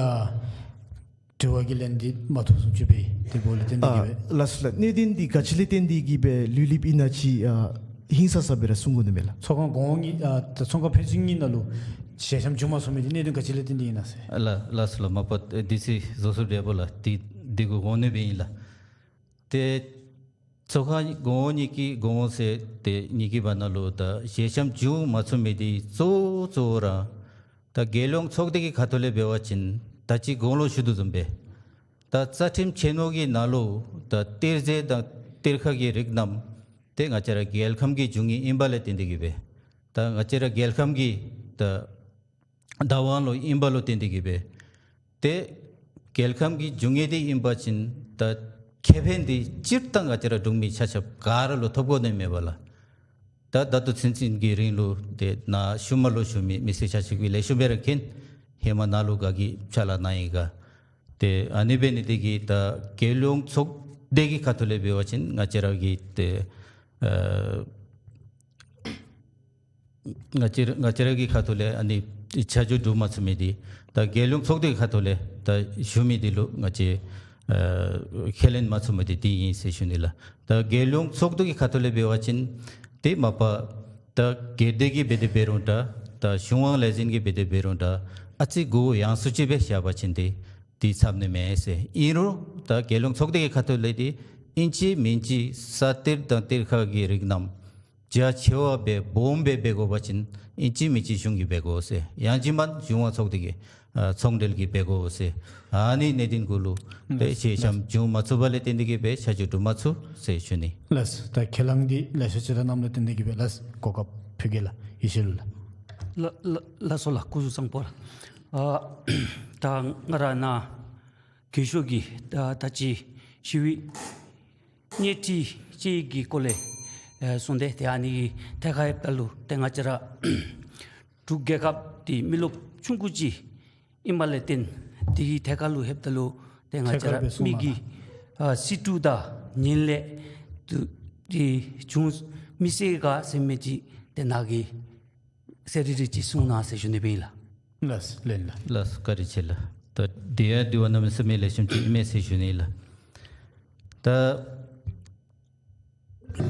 དྲི་བ་གི་ལན་འདི་མ་ཐོབ་བཟུམ་ཅིག་སྦེ་དེ་འབདཝ་ལས་བརྟེན་ཏེ་གི་སྦེ། ལགས་ལགས། གནད་དོན་འདི་ག་ཅི་ལས་བརྟེན་ཏེ་གི་སྦེ་ལུས་ལེབ་ཨིན་ན་ཅིག་ཨ་ཧིང་སངས་ས་སྦེ་ར་གསུང་དགོ་ནི་མས་ལགས། ཚོགས་ཁང་གོང་འོག་གཉིས་ཨ་ད་ཚོགས་ཁང་ཕན་ཚུན་གཉིས་ནང་ལུ་ཞལ་འཆམ་བྱུང་མ་ཚུགས་མི་འདི་གནད་དོན་ག་ཅི་ལས་བརྟེན་ཏེ་ཨིན་ན་ཟེར། ལགས་ལགས་སོ་ལགས། མ་པ་དུས་ཚོད་རྫོགས་སོངམ་འདྲཝ་ལགས། འདི་འདི་གུ་འོང་ནི་སྦེ་ཨིན་ལགས། ཏེ་ཚོགས་ཁང་གོང་འོག་གཉིས་ཀྱི་གོང་འོག་ཟེར་ཏེ་གཉིས་ཀྱི་བར་ན་ལུ་ད་ཞལ་འཆམ་བྱུང་མ་ཚུགས་མི་འདི་གཙོ་བོ་གཙོ་བོ་ར་ད་རྒྱལ་ཡོངས་ཚོགས་སྡེ་གི་ཁ་ཐུག་ལས་འབད་བ་ཅིན་ད་ཅི་གོང་ལུ་ཞུ་དོ་བཟུམ་སྦེ་ད་རྩ་ཁྲིམས་ཆེན་མོ་གི་ནང་ལུ་ད་གཏེར་རྫས་དང་གཏེར་ཁ་གི་རིགས་རྣམས་ཏེ་ང་བཅས་ར་རྒྱལ་ཁམས་ཀྱི་འབྱུང་ངེས་ཨིན་པ་ལས་བརྟེན་ཏེ་གི་སྦེ་ད་ང་བཅས་ར་རྒྱལ་ཁམས་ཀྱི་ད་བདག་དབང་ལུ་ཨིན་པ་ལུ་བརྟེན་ཏེ་གི་སྦེ་ཏེ་རྒྱལ་ཁམས་ཀྱི་འབྱུང་ངེས་འདི་ཨིན་པ་ཅིན་ད་ཁེ་ཕན་འདི་སྤྱིར་བཏང་ང་བཅས་ར་འབྲུག་མི་ཆ་ཁྱབ་ག་ར་ལུ་ཐོབ་དགོ་ནི་མས་པ་ལགས། ད་ད་ལྟོ་ཚུན་ཚོད་ཀྱི་རིང་ལུ་ཏེ་ནཱ་ཤུལ་མ་ལུ་བཞུགས་མི་མི་སེར་ཆ་ཁྱབ་ཀྱིས་ལེགས་ཤོམ་སྦེ་ར་མཁྱེན། ཧེ་མ་ནཱ་ལུ་ག་གིས་ཕྱག་ལཱ་གནང་ཡི་ག། ཏེ་ཨ་ནི་འབད་ནི་དེ་གིས་ད་རྒྱལ་ཡོངས་ཚོགས་སྡེ་གི་ཁ་ཐུག་ལས་འབད་བ་ཅིན་ང་བཅས་ར་གི་ཏེ་ཨ་ང་བཅས་ར་ང་བཅས་ར་གི་ཁ་ཐུག་ལས་ཨ་ནི་ཆ་འཇོག་གྲུབ་མ་ཚུགས་མི་འདི་ད་རྒྱལ་ཡོངས་ཚོགས་སྡེ་གི་ཁ་ཐུག་ལས་ད་ཞུ་མི་འདི་ལུ་ང་བཅས་ཨ་ཁས་ལེན་མ་ཚུགས་མི་འདི་འདི་ཨིན་ཟེར་ཞུ་ནི་ལགས། ད་རྒྱལ་ཡོངས་ཚོགས་འདུ་གི་ཁ་ཐུག་ལས་འབད་བ་ཅིན་ཏེ་མ་པ་ད་སྒེར་སྡེ་གིས་འབད་དེ་འབད་རུང་འདྲ་ད་གཞུང་དབང་ལས་འཛིན་གྱིས་འབད་དེ་འབད་རུང་འདྲ་ཨ་ཙི་གུ་ཡངས་སུ་ཅིག་སྦེ་བཞག་པ་ཅིན་ཏེ་འདི་འཚམས་ནི་མས་ཟེར། ཨིན་རུང་ད་རྒྱལ་ཡོངས་ཚོགས་སྡེ་གི་ཁ་ཐུག་ལས་འདི་ཨིན་ཅི་མིན་ཅི་ས་གཏེར་དང་གཏེར་ཁ་གི་རིགས་རྣམས་རྒྱ་ཆེ་བ་སྦེ་སྦོམ་སྦེ་འབད་དགོ་པ་ཅིན་ཨིན་ཅི་མིན་ཅི་གཞུང་གིས་འབད་དགོ་ཟེར། ཡང་ཅིན་མེན་གཞུང་དབང་ཚོགས་སྡེ་གི་ཨ་ཚོང་འབྲེལ་གྱིས་འབད་དགོ་ཟེར། ཨ་ནི་གནད་དོན་གུ་ལུ་ཏེ་ཞལ་འཆམ་བྱུང་མ་ཚུགས་པ་ལས་བརྟེན་ཏེ་གི་སྦེ་ཆ་འཇོག་གྲུབ་མ་ཚུགས་ཟེར་ཞུ་ནི། ལགས། ད་ཁས་བླངས་འདི་ལེགས་ཤོམ་ཅིག་ར་གནངམ་ལས་བརྟེན་ཏེ་གི་སྦེ་ལགས། གོ་སྐབས་ཕུལ་གེ་ལགས། ཡེ་ཤེས་ལུ་ལགས། ལགས་ལགས་ལགས་སོ་ལགས། སྐུ་གཟུགས་བཟང་པོ་ལགས། ཨ་ད་ང་ར་ནཱ་རྒས་ཤོས་ཀྱི་ད་ད་ཅི་ཞི་བའི་གཉའ་ཁྲི་བཅད་ཀྱི་སྐོར་ལས་ཨེ་གསུངས་ཏེ་ཏེ་ཨ་ནི་གི་ཐད་ཁར་ལྷོདཔ་ད་ལུ་ཏེ་ང་བཅས་ར་འབྲུག་རྒྱལ་ཁབ་འདི་མི་རློབས་ཆུང་ཀུ་ཅིག་ཨིན་པ་ལས་བརྟེན་དེ་གི་ཐད་ཁར་ལུ་ལྷོདཔ་ད་ལུ་ཏེ་ང་བཅས་ར་མི་གི་ཨ་སྲིད་དྲུག་དང་ངན་ལྷད་དུ་ཏེ་བྱུང་མི་སྲིད་ག་ཟེར་མི་ཅིག་ཏེ་ནཱ་གིས་གསལ་རི་རི་ཅིག་གསུང་གནང་ཟེར་ཞུ་ནི་སྦེ་ཨིན་ལགས། ལགས་ལགས་ལགས། ལགས་བཀའ་དྲིན་ཆེ་ལགས། ད་དེ་ཡང་དྲི་བ་གནམ་མེད་ས་མེད་ལེགས་ཤོམ་ཅིག་ཨིན་མས་ཟེར་ཞུ་ནི་ལགས། ད་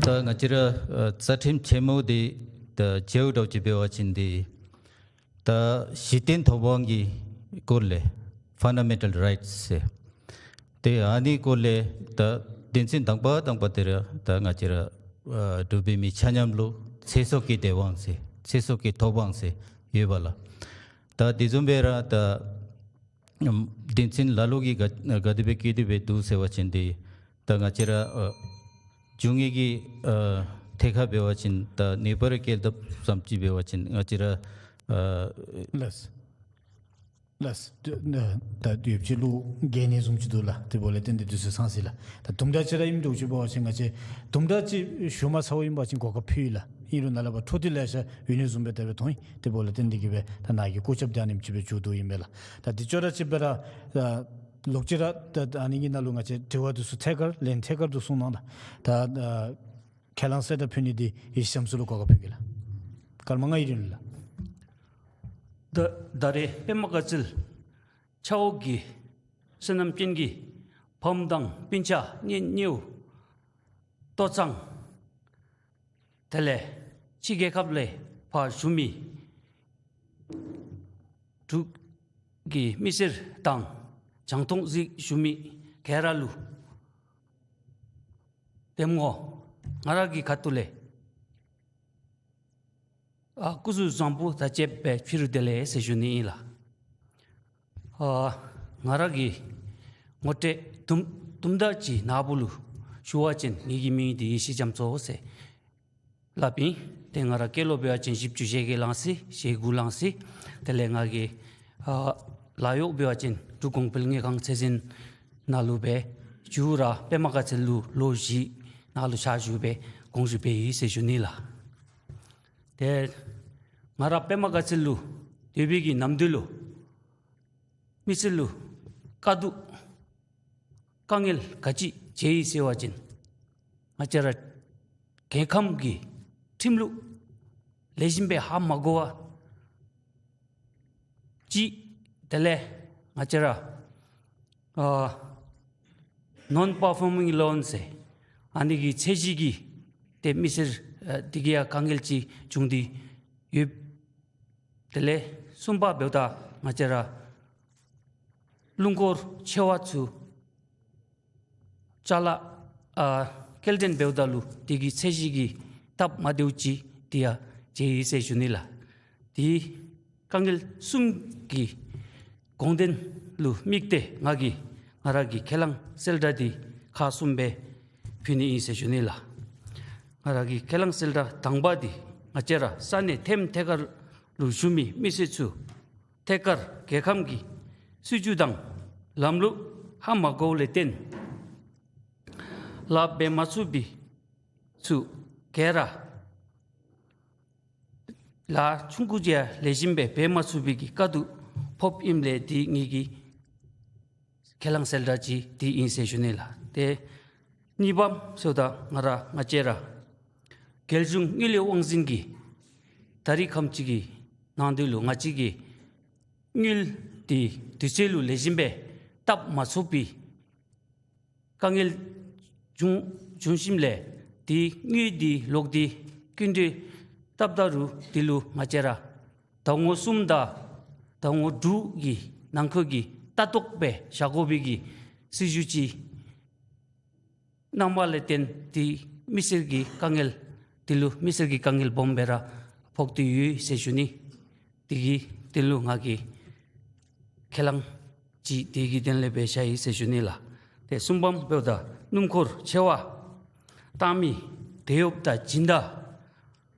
ད་ང་བཅས་ར་ཨ་རྩ་ཁྲིམས་ཆེན་མོ་འདི་ད་མཇལཝ་འདྲཝ་ཅིག་འབད་བ་ཅིན་འདི་ད་གཞི་རྟེན་ཐོབ་དབང་གི་སྐོར་ལས་ཕན་ཌ་མེན་ཊལ་རའིཊསི་ཟེར། ཏེ་ཨ་ནི་སྐོར་ལས་ད་དོན་ཚན་དང་པ་དང་པ་འདི་ར་ད་ང་བཅས་ར་ཨ་འབྲུག་པའི་མི་ཆ་མཉམ་ལུ་ཚེ་སྲོག་གི་བདེན་དབང་ཟེར་ཚེ་སྲོག་གི་ཐོབ་དབང་ཟེར་ཡོད་པ་ལགས། ད་དེ་བཟུམ་སྦེ་ར་ད་ཨམ་དོན་ཚན་ལ་ལུ་གིས་ག་ག་དེ་སྦེ་བཀོད་དེ་སྦེ་འདུག་ཟེར་བ་ཅིན་འདི་ད་ང་བཅས་ར་ཨ་འབྱུང་གནས་ཀྱི་ཨ་ ཐད་ཀར་འབད་བ་ཅིན་ད་ནེ་པ་ར་བཀལ་ཐབས་ཙམ་ཅིག་འབད་བ་ཅིན་ང་བཅས་ར་ཨ་ལགས། ལགས། ད་ཡོདཔ་ཅིག་ལུ་གལ་གནད་བཟུམ་ཅིག་འདུག་ལགས། དེ་འབདཝ་ལས་བརྟེན་ཏེ་དུས་ཚོད་ཚང་ཟེར་ལགས། ད་དུམ་གྲ་ཅིག་ར་ཨིནམ་འདྲཝ་ཅིག་འབད་བ་ཅིན་ང་བཅས་དུམ་གྲ་ཅིག་ཞུ་མ་ཚརཝ་ཨིན་པ་ཅིན་གོ་སྐབས་ཕུལ་ཡི་ལགས། ཨིན་རུང་ནཱ་ལས་ཕར་འཕྲོ་མཐུད་ལེ་ཤ་ཡོད་ནི་བཟུམ་སྦེ་དེ་སྦེ་མཐོང་ཡི། དེ་འབདཝ་ལས་བརྟེན་ཏེ་གིས་སྦེ་ད་ནཱ་གི་བཀོད་ཁྱབ་འདི་ཨ་ནེམ་ཅིག་སྦེ་མཇུག་བསྡུཝ་ཨིན་པས་ལགས། ད་དེ་ཅོག་ར་གཅིག་སྦེ་ར་ལོག་ཅི་ར་ད་ཨ་ནི་གི་ནང་ལུ་ང་བཅས་དྲི་བ་འདི་ཚུ་ཐད་ཀར་ལན་ཐད་ཀར་དུ་གསུང་གནང་ད། ད་ཁས་བླངས་གསལ་བསྒྲགས་ཕུལ་ནི་འདི་ཡེ་ཤེས་རྒྱ་མཚོ་ལུ་གོ་སྐབས་ཕུལ་གེ་ལགས། སྐར་མ་ལྔ་ཡི་རིང་ལུ་ལགས། ད་ད་རེས་པདྨ་དཀར་ཚལ་ཆ་འོག་གི་བསོད་ནམས་ཅན་གྱི་ཕམ་དང་སྤུན་ཆ་གཉེན་ཉེཝ་ལྟོ་ཚང་དེ་ལས་ཕྱི་རྒྱལ་ཁབ་ལས་ཕར་བཞུགས་མི་འབྲུག་གི་མི་སེར་དང་རྒྱང་མཐོང་གཟིགས་བཞུགས་མི་ག་ར་ལུ་འདེམས་ངོ་ང་ར་གི་ཁ་ཐུག་ལས་ཨ་སྐུ་གཟུགས་བཟང་པོ་དང་བཅས་པའི་ཕྱི་རུ་བདེ་ལེགས་ཟེར་ཞུ་ནི་ཨིན་ལགས། ཨ་ང་ར་གི་ངོ་སྤྲོད་དུམ་དུམ་གྲ་ཅིག་ནཱ་བུ་ལུ་ཞུ་བ་ཅིན་ངེ་གི་མིང་འདི་ཡེ་ཤེས་རྒྱ་མཚོ་ཟེར་སླབ་ཨིན། ཏེ་ང་ར་སྐྱེས་ལོ་འབད་བ་ཅིན་བཞི་བཅུ་ཞེ་བརྒྱད་ལང་སི་ཞེ་དགུ་ལང་སི། དེ་ལས་ང་གི་ཨ་ལཱ་གཡོག་འབད་བ་ཅིན་འབྲུག་གོང་འཕེལ་དངུལ་ཁང་ཚད་འཛིན་ནང་ལུ་སྦེ་མཇུག་ར་པདྨ་དཀར་ཚལ་ལུ་ལོ་བཞི་ནང་ལུ་ཕྱག་ཞུ་སྦེ་དགོངས་ཞུ་འབད་ཡི་ཟེར་ཞུ་ནི་ལགས། ཏེ་ང་ར་པདྨ་དཀར་ཚལ་ལུ་སྡོད་པའི་གི་ནམ་དུས་ལུ་མི་སེར་ལུ་དཀའ་སྡུག་དཀའ་ངལ་ག་ཅི་མཇལ་ཡི་ཟེར་བ་ཅིན་ང་བཅས་ར་རྒྱལ་ཁམས་ཀྱི་ཁྲིམས་ལུགས་ལེགས་ཤོམ་སྦེ་ཧ་མ་གོ་བ་ཅིག་དེ་ལས་ང་བཅས་ར་ཨ་ནོན་པར་ཕོར་མིང་ལོན་ཟེར་ཨ་ནི་གི་ཚད་གཞི་གིས་ཏེ་མི་སེར་ཨ་འདི་གིས་ཡང་དཀའ་ངལ་ཅིག་བྱུང་སྟེ་ཡོད། དེ་ལས་གསུམ་པ་འབདཝ་ད་ང་བཅས་ར་སྣུམ་འཁོར་ཆེ་བ་ཚུ་ཅ་ལ་ཨ་སྐྱེལ་འདྲེན་འབདཝ་ད་ལུ་དེ་གི་ཚད་གཞི་གིས་སྟབས་མ་བདེཝ་ཅིག་དེ་ཡང་མཇལ་ཡི་ཟེར་ཞུ་ནི་ལགས། དེ་དཀའ་ངལ་གསུམ་གྱི་དགོངས་དོན་ལུ་དམིགས་ཏེ་ང་གིས་ང་ར་གི་ཁས་བླངས་གསལ་བསྒྲགས་འདི་ཁག་གསུམ་སྦེ་ཕུལ་ནི་ཨིན་ཟེར་ཞུ་ནི་ལགས། ང་ར་གི་ཁས་བླངས་གསལ་བསྒྲགས་དང་པ་འདི་ང་བཅས་ར་ས་གནས་ཐེམ་ཐད་ཀར་ལུ་བཞུགས་མི་མི་སེར་ཚུ་ཐད་ཀར་རྒྱལ་ཁམས་ཀྱི་སྲིད་བྱུས་དང་ལམ་ལུགས་ཧ་མ་གོཝ་ལས་བརྟེན་ལཱ་འབད་མ་ཚུགས་པའི་ཚུ་ག་ར་ལཱ་ཆུང་ཀུ་ཅིག་ཡང་ལེགས་ཤོམ་སྦེ་འབད་མ་ཚུགས་པའི་གི་དཀའ་སྡུག་ཕོགཔ་ཨིནམ་ལས་དེ་ངེ་གི་ཁས་བླངས་གསལ་བསྒྲགས་ཅིག་དེ་ཨིན་ཟེར་ཞུ་ནི་ལགས། ཏེ་གཉིས་པ་ཟེརཝ་ད་ང་ར་ང་བཅས་ར་རྒྱལ་གཞུང་དངུལ་ལས་དབང་འཛིན་གྱིས་ད་རེས་ཁམས་ཅིག་གི་ནང་དུ་ལུ་ང་བཅས་ཀྱི་དངུལ་དེ་དུས་ཚོད་ལུ་ལེགས་ཤོམ་སྦེ་བཏབ་མ་ཚུགས་པའི་དཀའ་ངལ་བྱུང་བྱུང་ཞིནམ་ལས་དེ་དངུལ་དེ་ལོག་སྟེ་སྐྱིན་འགྲུལ་བཏབ་ད་རུང་དེ་ལུ་ང་བཅས་ར་ཟླཝ་ངོ་གསུམ་དང་ཟླཝ་ངོ་དྲུག་གི་ནང་འཁོད་ཀྱི་ལྟ་རྟོག་སྦེ་བཞག་དགོ་པའི་གི་སྲིད་བྱུས་ཅིག་གནངམ་ལས་བརྟེན་དེ་མི་སེར་གྱི་དཀའ་ངལ་དེ་ལུ་མི་སེར་གྱི་དཀའ་ངལ་སྦོམ་སྦེ་ར་ཕོག་སྟེ་ཡོད་ཟེར་ཞུ་ནི། དེ་གི་དོན་ལུ་ང་གིས་ཁས་བླངས་ཅིག་དེ་གི་དོན་ལས་འབད་བཞག་ཡི་ཟེར་ཞུ་ནི་ལགས། ཏེ་གསུམ་པ་འབདཝ་ད་སྣུམ་འཁོར་ཆེ་བ་བཏང་མི་དེད་གཡོགཔ་དང་སྦྱིན་བདག་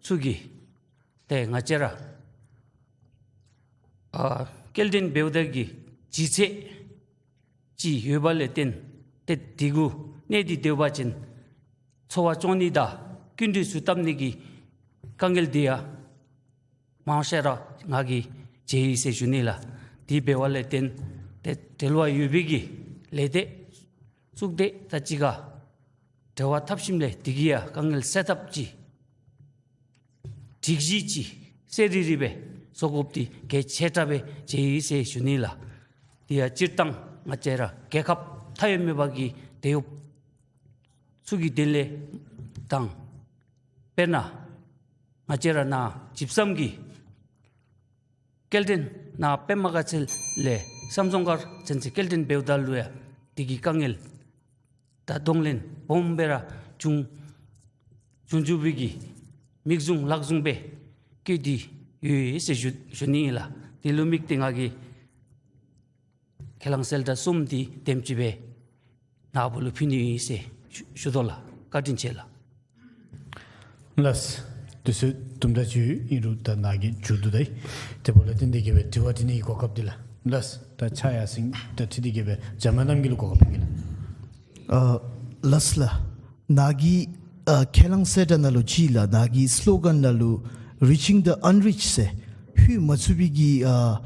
ཚུ་གིས་ཏེ་ང་བཅས་ར་ཨ་སྐྱེལ་འདྲེན་འབདཝ་ད་གི་ལྗིད་ཚད་ཅིག་ཡོད་པ་ལས་བརྟེན་ཏེ་དེ་གུ་གནས་ཏེ་སྡོད་པ་ཅིན་འཚོ་བ་སྐྱོང་ནི་དང་སྐྱིན་འགྲུལ་ཚུ་བཏབ་ནི་གི་དཀའ་ངལ་དེ་ཡང་མང་ཤོས་ར་ང་གིས་མཇལ་ཡི་ཟེར་ཞུ་ནི་ལགས། དེ་འབདཝ་ལས་བརྟེན་ཏེ་འབྲེལ་བ་ཡོད་པའི་གི་ལས་སྡེ་གཙུག་སྡེ་དང་གཅིག་ཁར་འབྲེལ་བ་འཐབ་ཞིནམ་ལས་དེ་གི་ཡང་དཀའ་ངལ་སེལ་ཐབས་ཅིག་སྒྲིག་གཞི་ཅིག་གསལ་རི་རི་སྦེ་བཟོ་དགོཔ་འདི་གལ་ཆེ་དྲགས་སྦེ་མཇལ་ཡི་ཟེར་ཞུ་ནི་ལགས། དེ་ཡང་སྤྱིར་བཏང་ང་བཅས་ར་རྒྱལ་ཁབ་མཐའ་ཡས་མེད་པ་གི་དེད་གཡོགཔ་ཚུ་གི་དོན་ལས་དང་དཔེར་ན་ང་བཅས་ར་ནཱ་ཇིབ་སམ་གྱི་སྐྱེལ་འདྲེན་ནཱ་པདྨ་དཀར་ཚལ་ལས་བསམ་རྫོང་མཁར་ཚུན་ཚོད་སྐྱེལ་འདྲེན་འབདཝ་ད་ལུ་ཡང་དེ་གི་དཀའ་ངལ་དང་གདོང་ལེན་སྦོམ་སྦེ་ར་བྱུང་བྱུང་བྱུང་བའི་གི་མིག་བཟུང་ལག་བཟུང་སྦེ་བཀོད་དེ་ཡོད་ཟེར་ཞུ་ཞུ་ནི་ཨིན་ལགས། དེ་ལུ་དམིགས་ཏེ་ང་གིས་ཁས་བླངས་གསལ་བསྒྲགས་གསུམ་འདི་དེམ་ཅིག་སྦེ་ནཱ་བུ་ལུ་ཕུལ་ནི་ཨིན་ཟེར་ཞུ་ཞུ་དོ་ལགས། བཀའ་དྲིན་ཆེ་ལགས། ལགས། དུས་ཚོད་དུམ་གྲ་ཅིག་ཨིན་རུང་ད་ནཱ་གིས་མཇུག་བསྡུ་ད་ཡི། དེ་འབདཝ་ལས་བརྟེན་ཏེ་གིས་སྦེ་དྲི་བ་དྲི་ནི་གི་གོ་སྐབས་འདི་ལགས། ལགས། ད་ཕྱག་ཡར་སེང་ད་འཁྲིལ་ཏེ་གིས་སྦེ་འཇམ་དབྱངས་རྣམ་རྒྱལ་ལུ་གོ་སྐབས་ཡོད་ག་ལགས། ཨ་ལགས་ལགས། ནཱ་གི་ཨ་ཁས་བླངས་གསལ་བསྒྲགས་ནང་ལུ་ཅིག་ལགས། ནཱ་གི་སི་ལོ་གཱན་ནང་ལུ་Reaching the Unreached ཟེར་ལྷོད་མ་ཚུགས་པའི་གི་ཨ་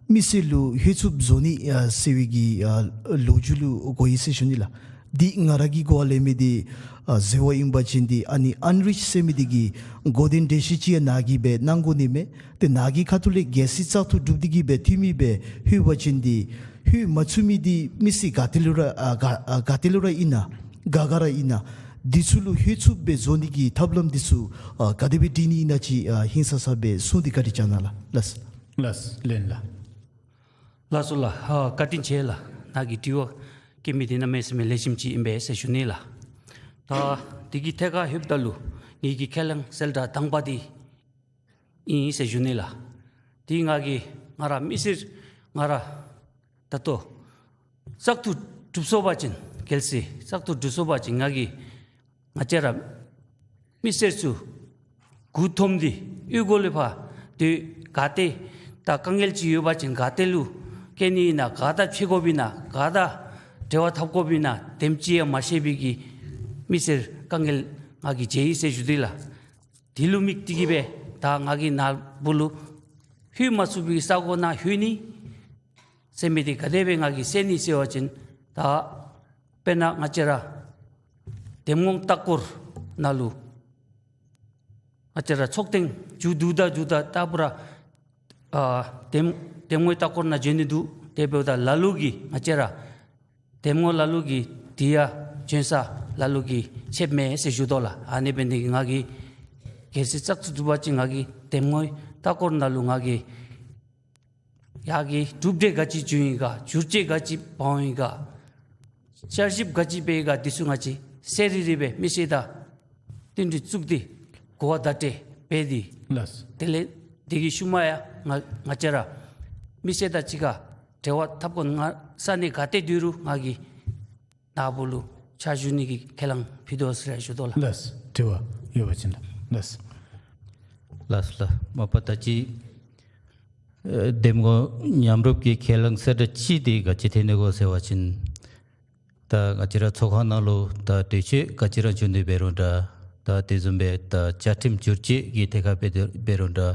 མི་སེར་ལུ་ལྷོད་ཚུགསཔ་བཟོ་ནི་ཨ་ཟེར་བའི་གི་ཨ་ལོ་རྒྱུས་ལུ་གོ་ཡི་ཟེར་ཞུ་ནི་ལགས། འདི་ང་ར་གིས་གོ་བ་ལེན་མི་འདི་ཨ་ཟེར་བ་ཨིན་པ་ཅིན་འདི་ཨ་ནི་Unreached ཟེར་མི་འདི་གི་གོ་དོན་འགྲེལ་བཤད་ཅིག་ཡང་ནཱ་གིས་སྦེ་གནང་དགོ་ནི་མས། ཏེ་ནཱ་གི་ཁ་ཐུག་ལས་གལ་སྲིད་བཙག་འཐུ་གྲུབ་སྟེ་གིས་སྦེ་འཐུས་མི་སྦེ་ལྷོད་པ་ཅིན་འདི་ལྷོད་མ་ཚུགས་མི་འདི་མི་སེར་ག་ཏེ་ལུ་ར་ཨ་ག་ཨ་ག་ཏེ་ལུ་ར་ཨིན་ན་ག་ག་ར་ཨིན་ན་འདི་ཚུ་ལུ་ལྷོད་ཚུགསཔ་སྦེ་བཟོ་ནི་གི་ཐབས་ལམ་འདི་ཚུ་ཨ་ག་དེ་སྦེ་སྒྲིག་ནི་ཨིན་ན་ཅིག་ཨ་ཧིང་སངས་ས་སྦེ་གསུངས་ཏེ་བཀའ་དྲིན་བསྐྱང་གནང་ལགས། ལགས། ལགས། ལགས་ལགས། ལགས་སོ་ལགས། ཨ་བཀའ་དྲིན་ཆེ་ལགས། ནཱ་གིས་དྲི་བ་བཀོད་མི་འདི་གནམ་མེད་ས་མེད་ལེགས་ཤོམ་ཅིག་ཨིན་པས་ཟེར་ཞུ་ནི་ལགས། ད་འདི་གི་ཐད་ཁར་ལྷོདཔ་ད་ལུ་ངེ་གི་ཁས་བླངས་གསལ་བསྒྲགས་དང་པ་འདི་ཨིན་ཟེར་ཞུ་ནི་ལགས། འདི་ང་གིས་ང་ར་མི་སེར་ང་ར་ད་ལྟོ་བཙག་འཐུ་གྲུབ་སོང་པ་ཅིན་གལ་སྲིད་བཙག་འཐུ་གྲུབ་སོང་པ་ཅིན་ང་གིས་ང་བཅས་ར་མི་སེར་ཚུ་མགུ་འཐོམས་ཏེ་གཡུས་སྒོ་ལས་ཕར་སྡོད་ག་ཏེ་ད་དཀའ་ངལ་ཅིག་ཡོད་པ་ཅིན་ག་ཏེ་ལུ་བསྐྱལ་ནི་ཨིན་ན་ག་ཏེ་ཕྱད་དགོཔ་ཨིན་ན་ག་ཏེ་འབྲེལ་བ་འཐབ་དགོཔ་ཨིན་ན་དེམ་ཅིག་ཡང་མ་ཤེས་པའི་གི་མི་སེར་དཀའ་ངལ་ང་གིས་མཇལ་ཡི་ཟེར་ཞུ་དེས་ལགས། དེ་ལུ་དམིགས་ཏེ་གིས་སྦེ་ད་ང་གིས་ནཱ་བུ་ལུ་ལྷོད་མ་ཚུགས་པའི་ས་གོ་ནང་ལྷོད་ནི་ཟེར་མི་འདི་ག་དེ་སྦེ་ང་གིས་སེལ་ནི་ཟེར་བ་ཅིན་ད་དཔེར་ན་ང་བཅས་ར་འདེམས་ངོ་ལྟ་སྐོར་ནང་ལུ་ང་བཅས་ར་ཚོགས་ཐེངས་མཇུག་བསྡུ་ད་བསྡུ་ད་ལྟ་བུ་ར་ཨ་འདེམས་འདེམས་ངོ་ལྟ་སྐོར་ནང་བྱོན་ནི་འདུག། དེ་འབདཝ་ད་ལ་ལུ་གིས་ང་བཅས་ར་འདེམས་ངོ་ལ་ལུ་གིས་དེ་ཡང་བྱོན་ས་ལ་ལུ་གིས་ཕྱདཔ་མས་ཟེར་ཞུ་དོ་ལགས། ཨ་ནི་འབད་ནི་འདི་གིས་ང་གིས་གལ་སྲིད་བཙག་འཐུ་གྲུབ་པ་ཅིན་ང་གིས་འདེམས་ངོ་ལྟ་སྐོར་ནང་ལུ་ང་གིས་ཡར་གྱི་གྲུབ་འབྲས་ག་ཅི་བྱུང་ཡི་ག། བསྒྱུར་བཅོས་ག་ཅི་འབད་འོང་ཡི་ག། བསྐྱར་ཞིབ་ག་ཅི་འབད་ཡི་ག། འདི་ཚུ་ང་བཅས་གསལ་རི་རི་སྦེ་མི་སེར་དང་བསྟུན་གྲོས་བཙུགས་ཏེ་གོ་བ་བརྡ་སྤྲོད་འབད་དེ། ལགས། དེ་ལས་དེ་གི་ཤུལ་མ་ཡང་ང་ང་བཅས་ར་མི་སེར་དང་གཅིག་ཁར་འབྲེལ་བ་འཐབ་དགོ་ནི། ང་ས་གནས་ག་ཏེ་སྡོད་རུང་ང་གིས་ནཱ་བུ་ལུ་ཕྱག་ཞུ་ནི་གི་ཁས་བླངས་ཕུལ་དོ་ཟེར་ཞུ་དོ་ལགས། ལགས། དྲི་བ་ཡོད་པ་ཅིན་ལགས། ལགས། ལགས་ལགས། མ་པ་ད་ཅི་ཨེ་འདེམས་ངོ་མཉམ་རུབ་ཀྱི་ཁས་བླངས་གསལ་བསྒྲགས་ཅིག་འདི་ག་ཅི་ཐད་ནི་གོ་ཟེར་བ་ཅིན་ད་ང་བཅས་ར་ཚོགས་ཁང་ནང་ལུ་ད་གྲོས་ཆོད་ག་ཅི་ར་བྱུང་སྟེ་འབད་རུང་འདྲ། ད་དེ་བཟུམ་སྦེ་ད་བཅའ་ཁྲིམས་བསྒྱུར་བཅོས་ཀྱི་ཐད་ཁར་འབད་དེ་འབད་རུང་འདྲ།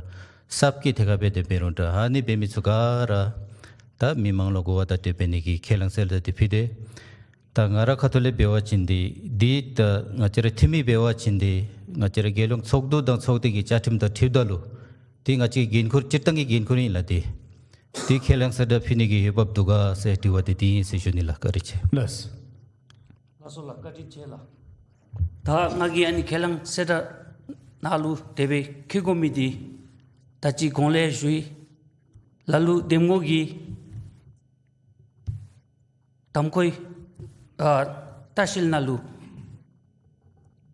གསརཔ་གི་ཐད་ཁར་འབད་དེ་འབད་རུང་འདྲ། ཨ་ནི་འབད་མི་ཚུ་ག་ར་ད་མི་མང་ལུ་གོ་བ་བརྡ་སྤྲོད་འབད་ནི་གི་ཁས་བླངས་གསལ་བསྒྲགས་འདི་ཕུལ་ཏེ། ད་ང་ར་ཁ་ཐུག་ལས་འབད་བ་ཅིན་འདི་འདི་ད་ང་བཅས་ར་འཐུས་མི་འབད་བ་ཅིན་འདི་ང་བཅས་ར་རྒྱལ་ཡོངས་ཚོགས་འདུ་དང་ཚོགས་སྡེ་གི་བཅའ་ཁྲིམས་དང་འཁྲིལཝ་ད་ལུ་འདི་ང་བཅས་ཀྱི་འགན་ཁུར་སྤྱིར་བཏང་གི་འགན་ཁུར་ཨིན་ལགས། འདི་འདི་ཁས་བླངས་གསལ་བསྒྲགས་ཕུལ་ནི་གི་འོས་འབབ་འདུག་ག་ཟེར་དྲི་བ་འདི་འདི་ཨིན་ཟེར་ཞུ་ནི་ལགས། བཀའ་དྲིན་ཆེ། ལགས། ལགས་སོ་ལགས། བཀའ་དྲིན་ཆེ་ལགས། ད་ང་གིས་ཨ་ནི་ཁས་བླངས་གསལ་བསྒྲགས་ནང་ལུ་དེ་སྦེ་བཀོད་དགོ་མི་འདི་ད་ཅི་གོང་ལས་ཞུ་ཡི། ལ་ལུ་འདེམས་ངོ་གི་དམ་ཁོའི་ཨ་ལྟ་བཤལ་ནང་ལུ་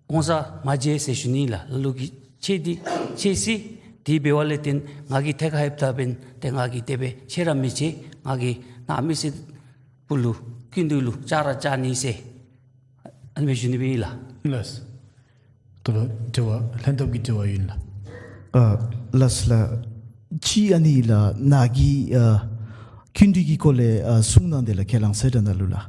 གོང་ས་མ་མཇལ་ཟེར་ཞུ་ནི་ལགས། ལ་ལུ་གིས་ཆད་དེ་ཆད་ཅི། དེ་འབད་བ་ལས་བརྟེན་ང་གིས་ཐད་ཁར་ལྷོདཔ་ད་འབདན་ཏེ་ང་གིས་དེ་སྦེ་ཆད་ར་མི་ཆད། ང་གིས་ནཱ་མི་སེར་བུ་ལུ་སྐུ་མདུན་ལུ་བཅར་ར་བཅར་ནི་ཟེར་ཨ་ནི་སྦེ་ཞུ་ནི་སྦེ་ཨིན་ལགས། ལགས། ད་ལྟོ་དྲི་བ་ལྷན་ཐབས་ཀྱི་དྲི་བ་ཨིན་ལགས། ཨ་ལགས་ལགས། ཅིག་ཨ་ནི་ལགས། ནཱ་གིས་ཨ་སྐྱིན་འགྲུལ་གྱི་སྐོར་ལས་ཨ་གསུངས་གནང་དེས་ལགས། ཁས་བླངས་གསལ་བསྒྲགས་ནང་ལུ་ལགས།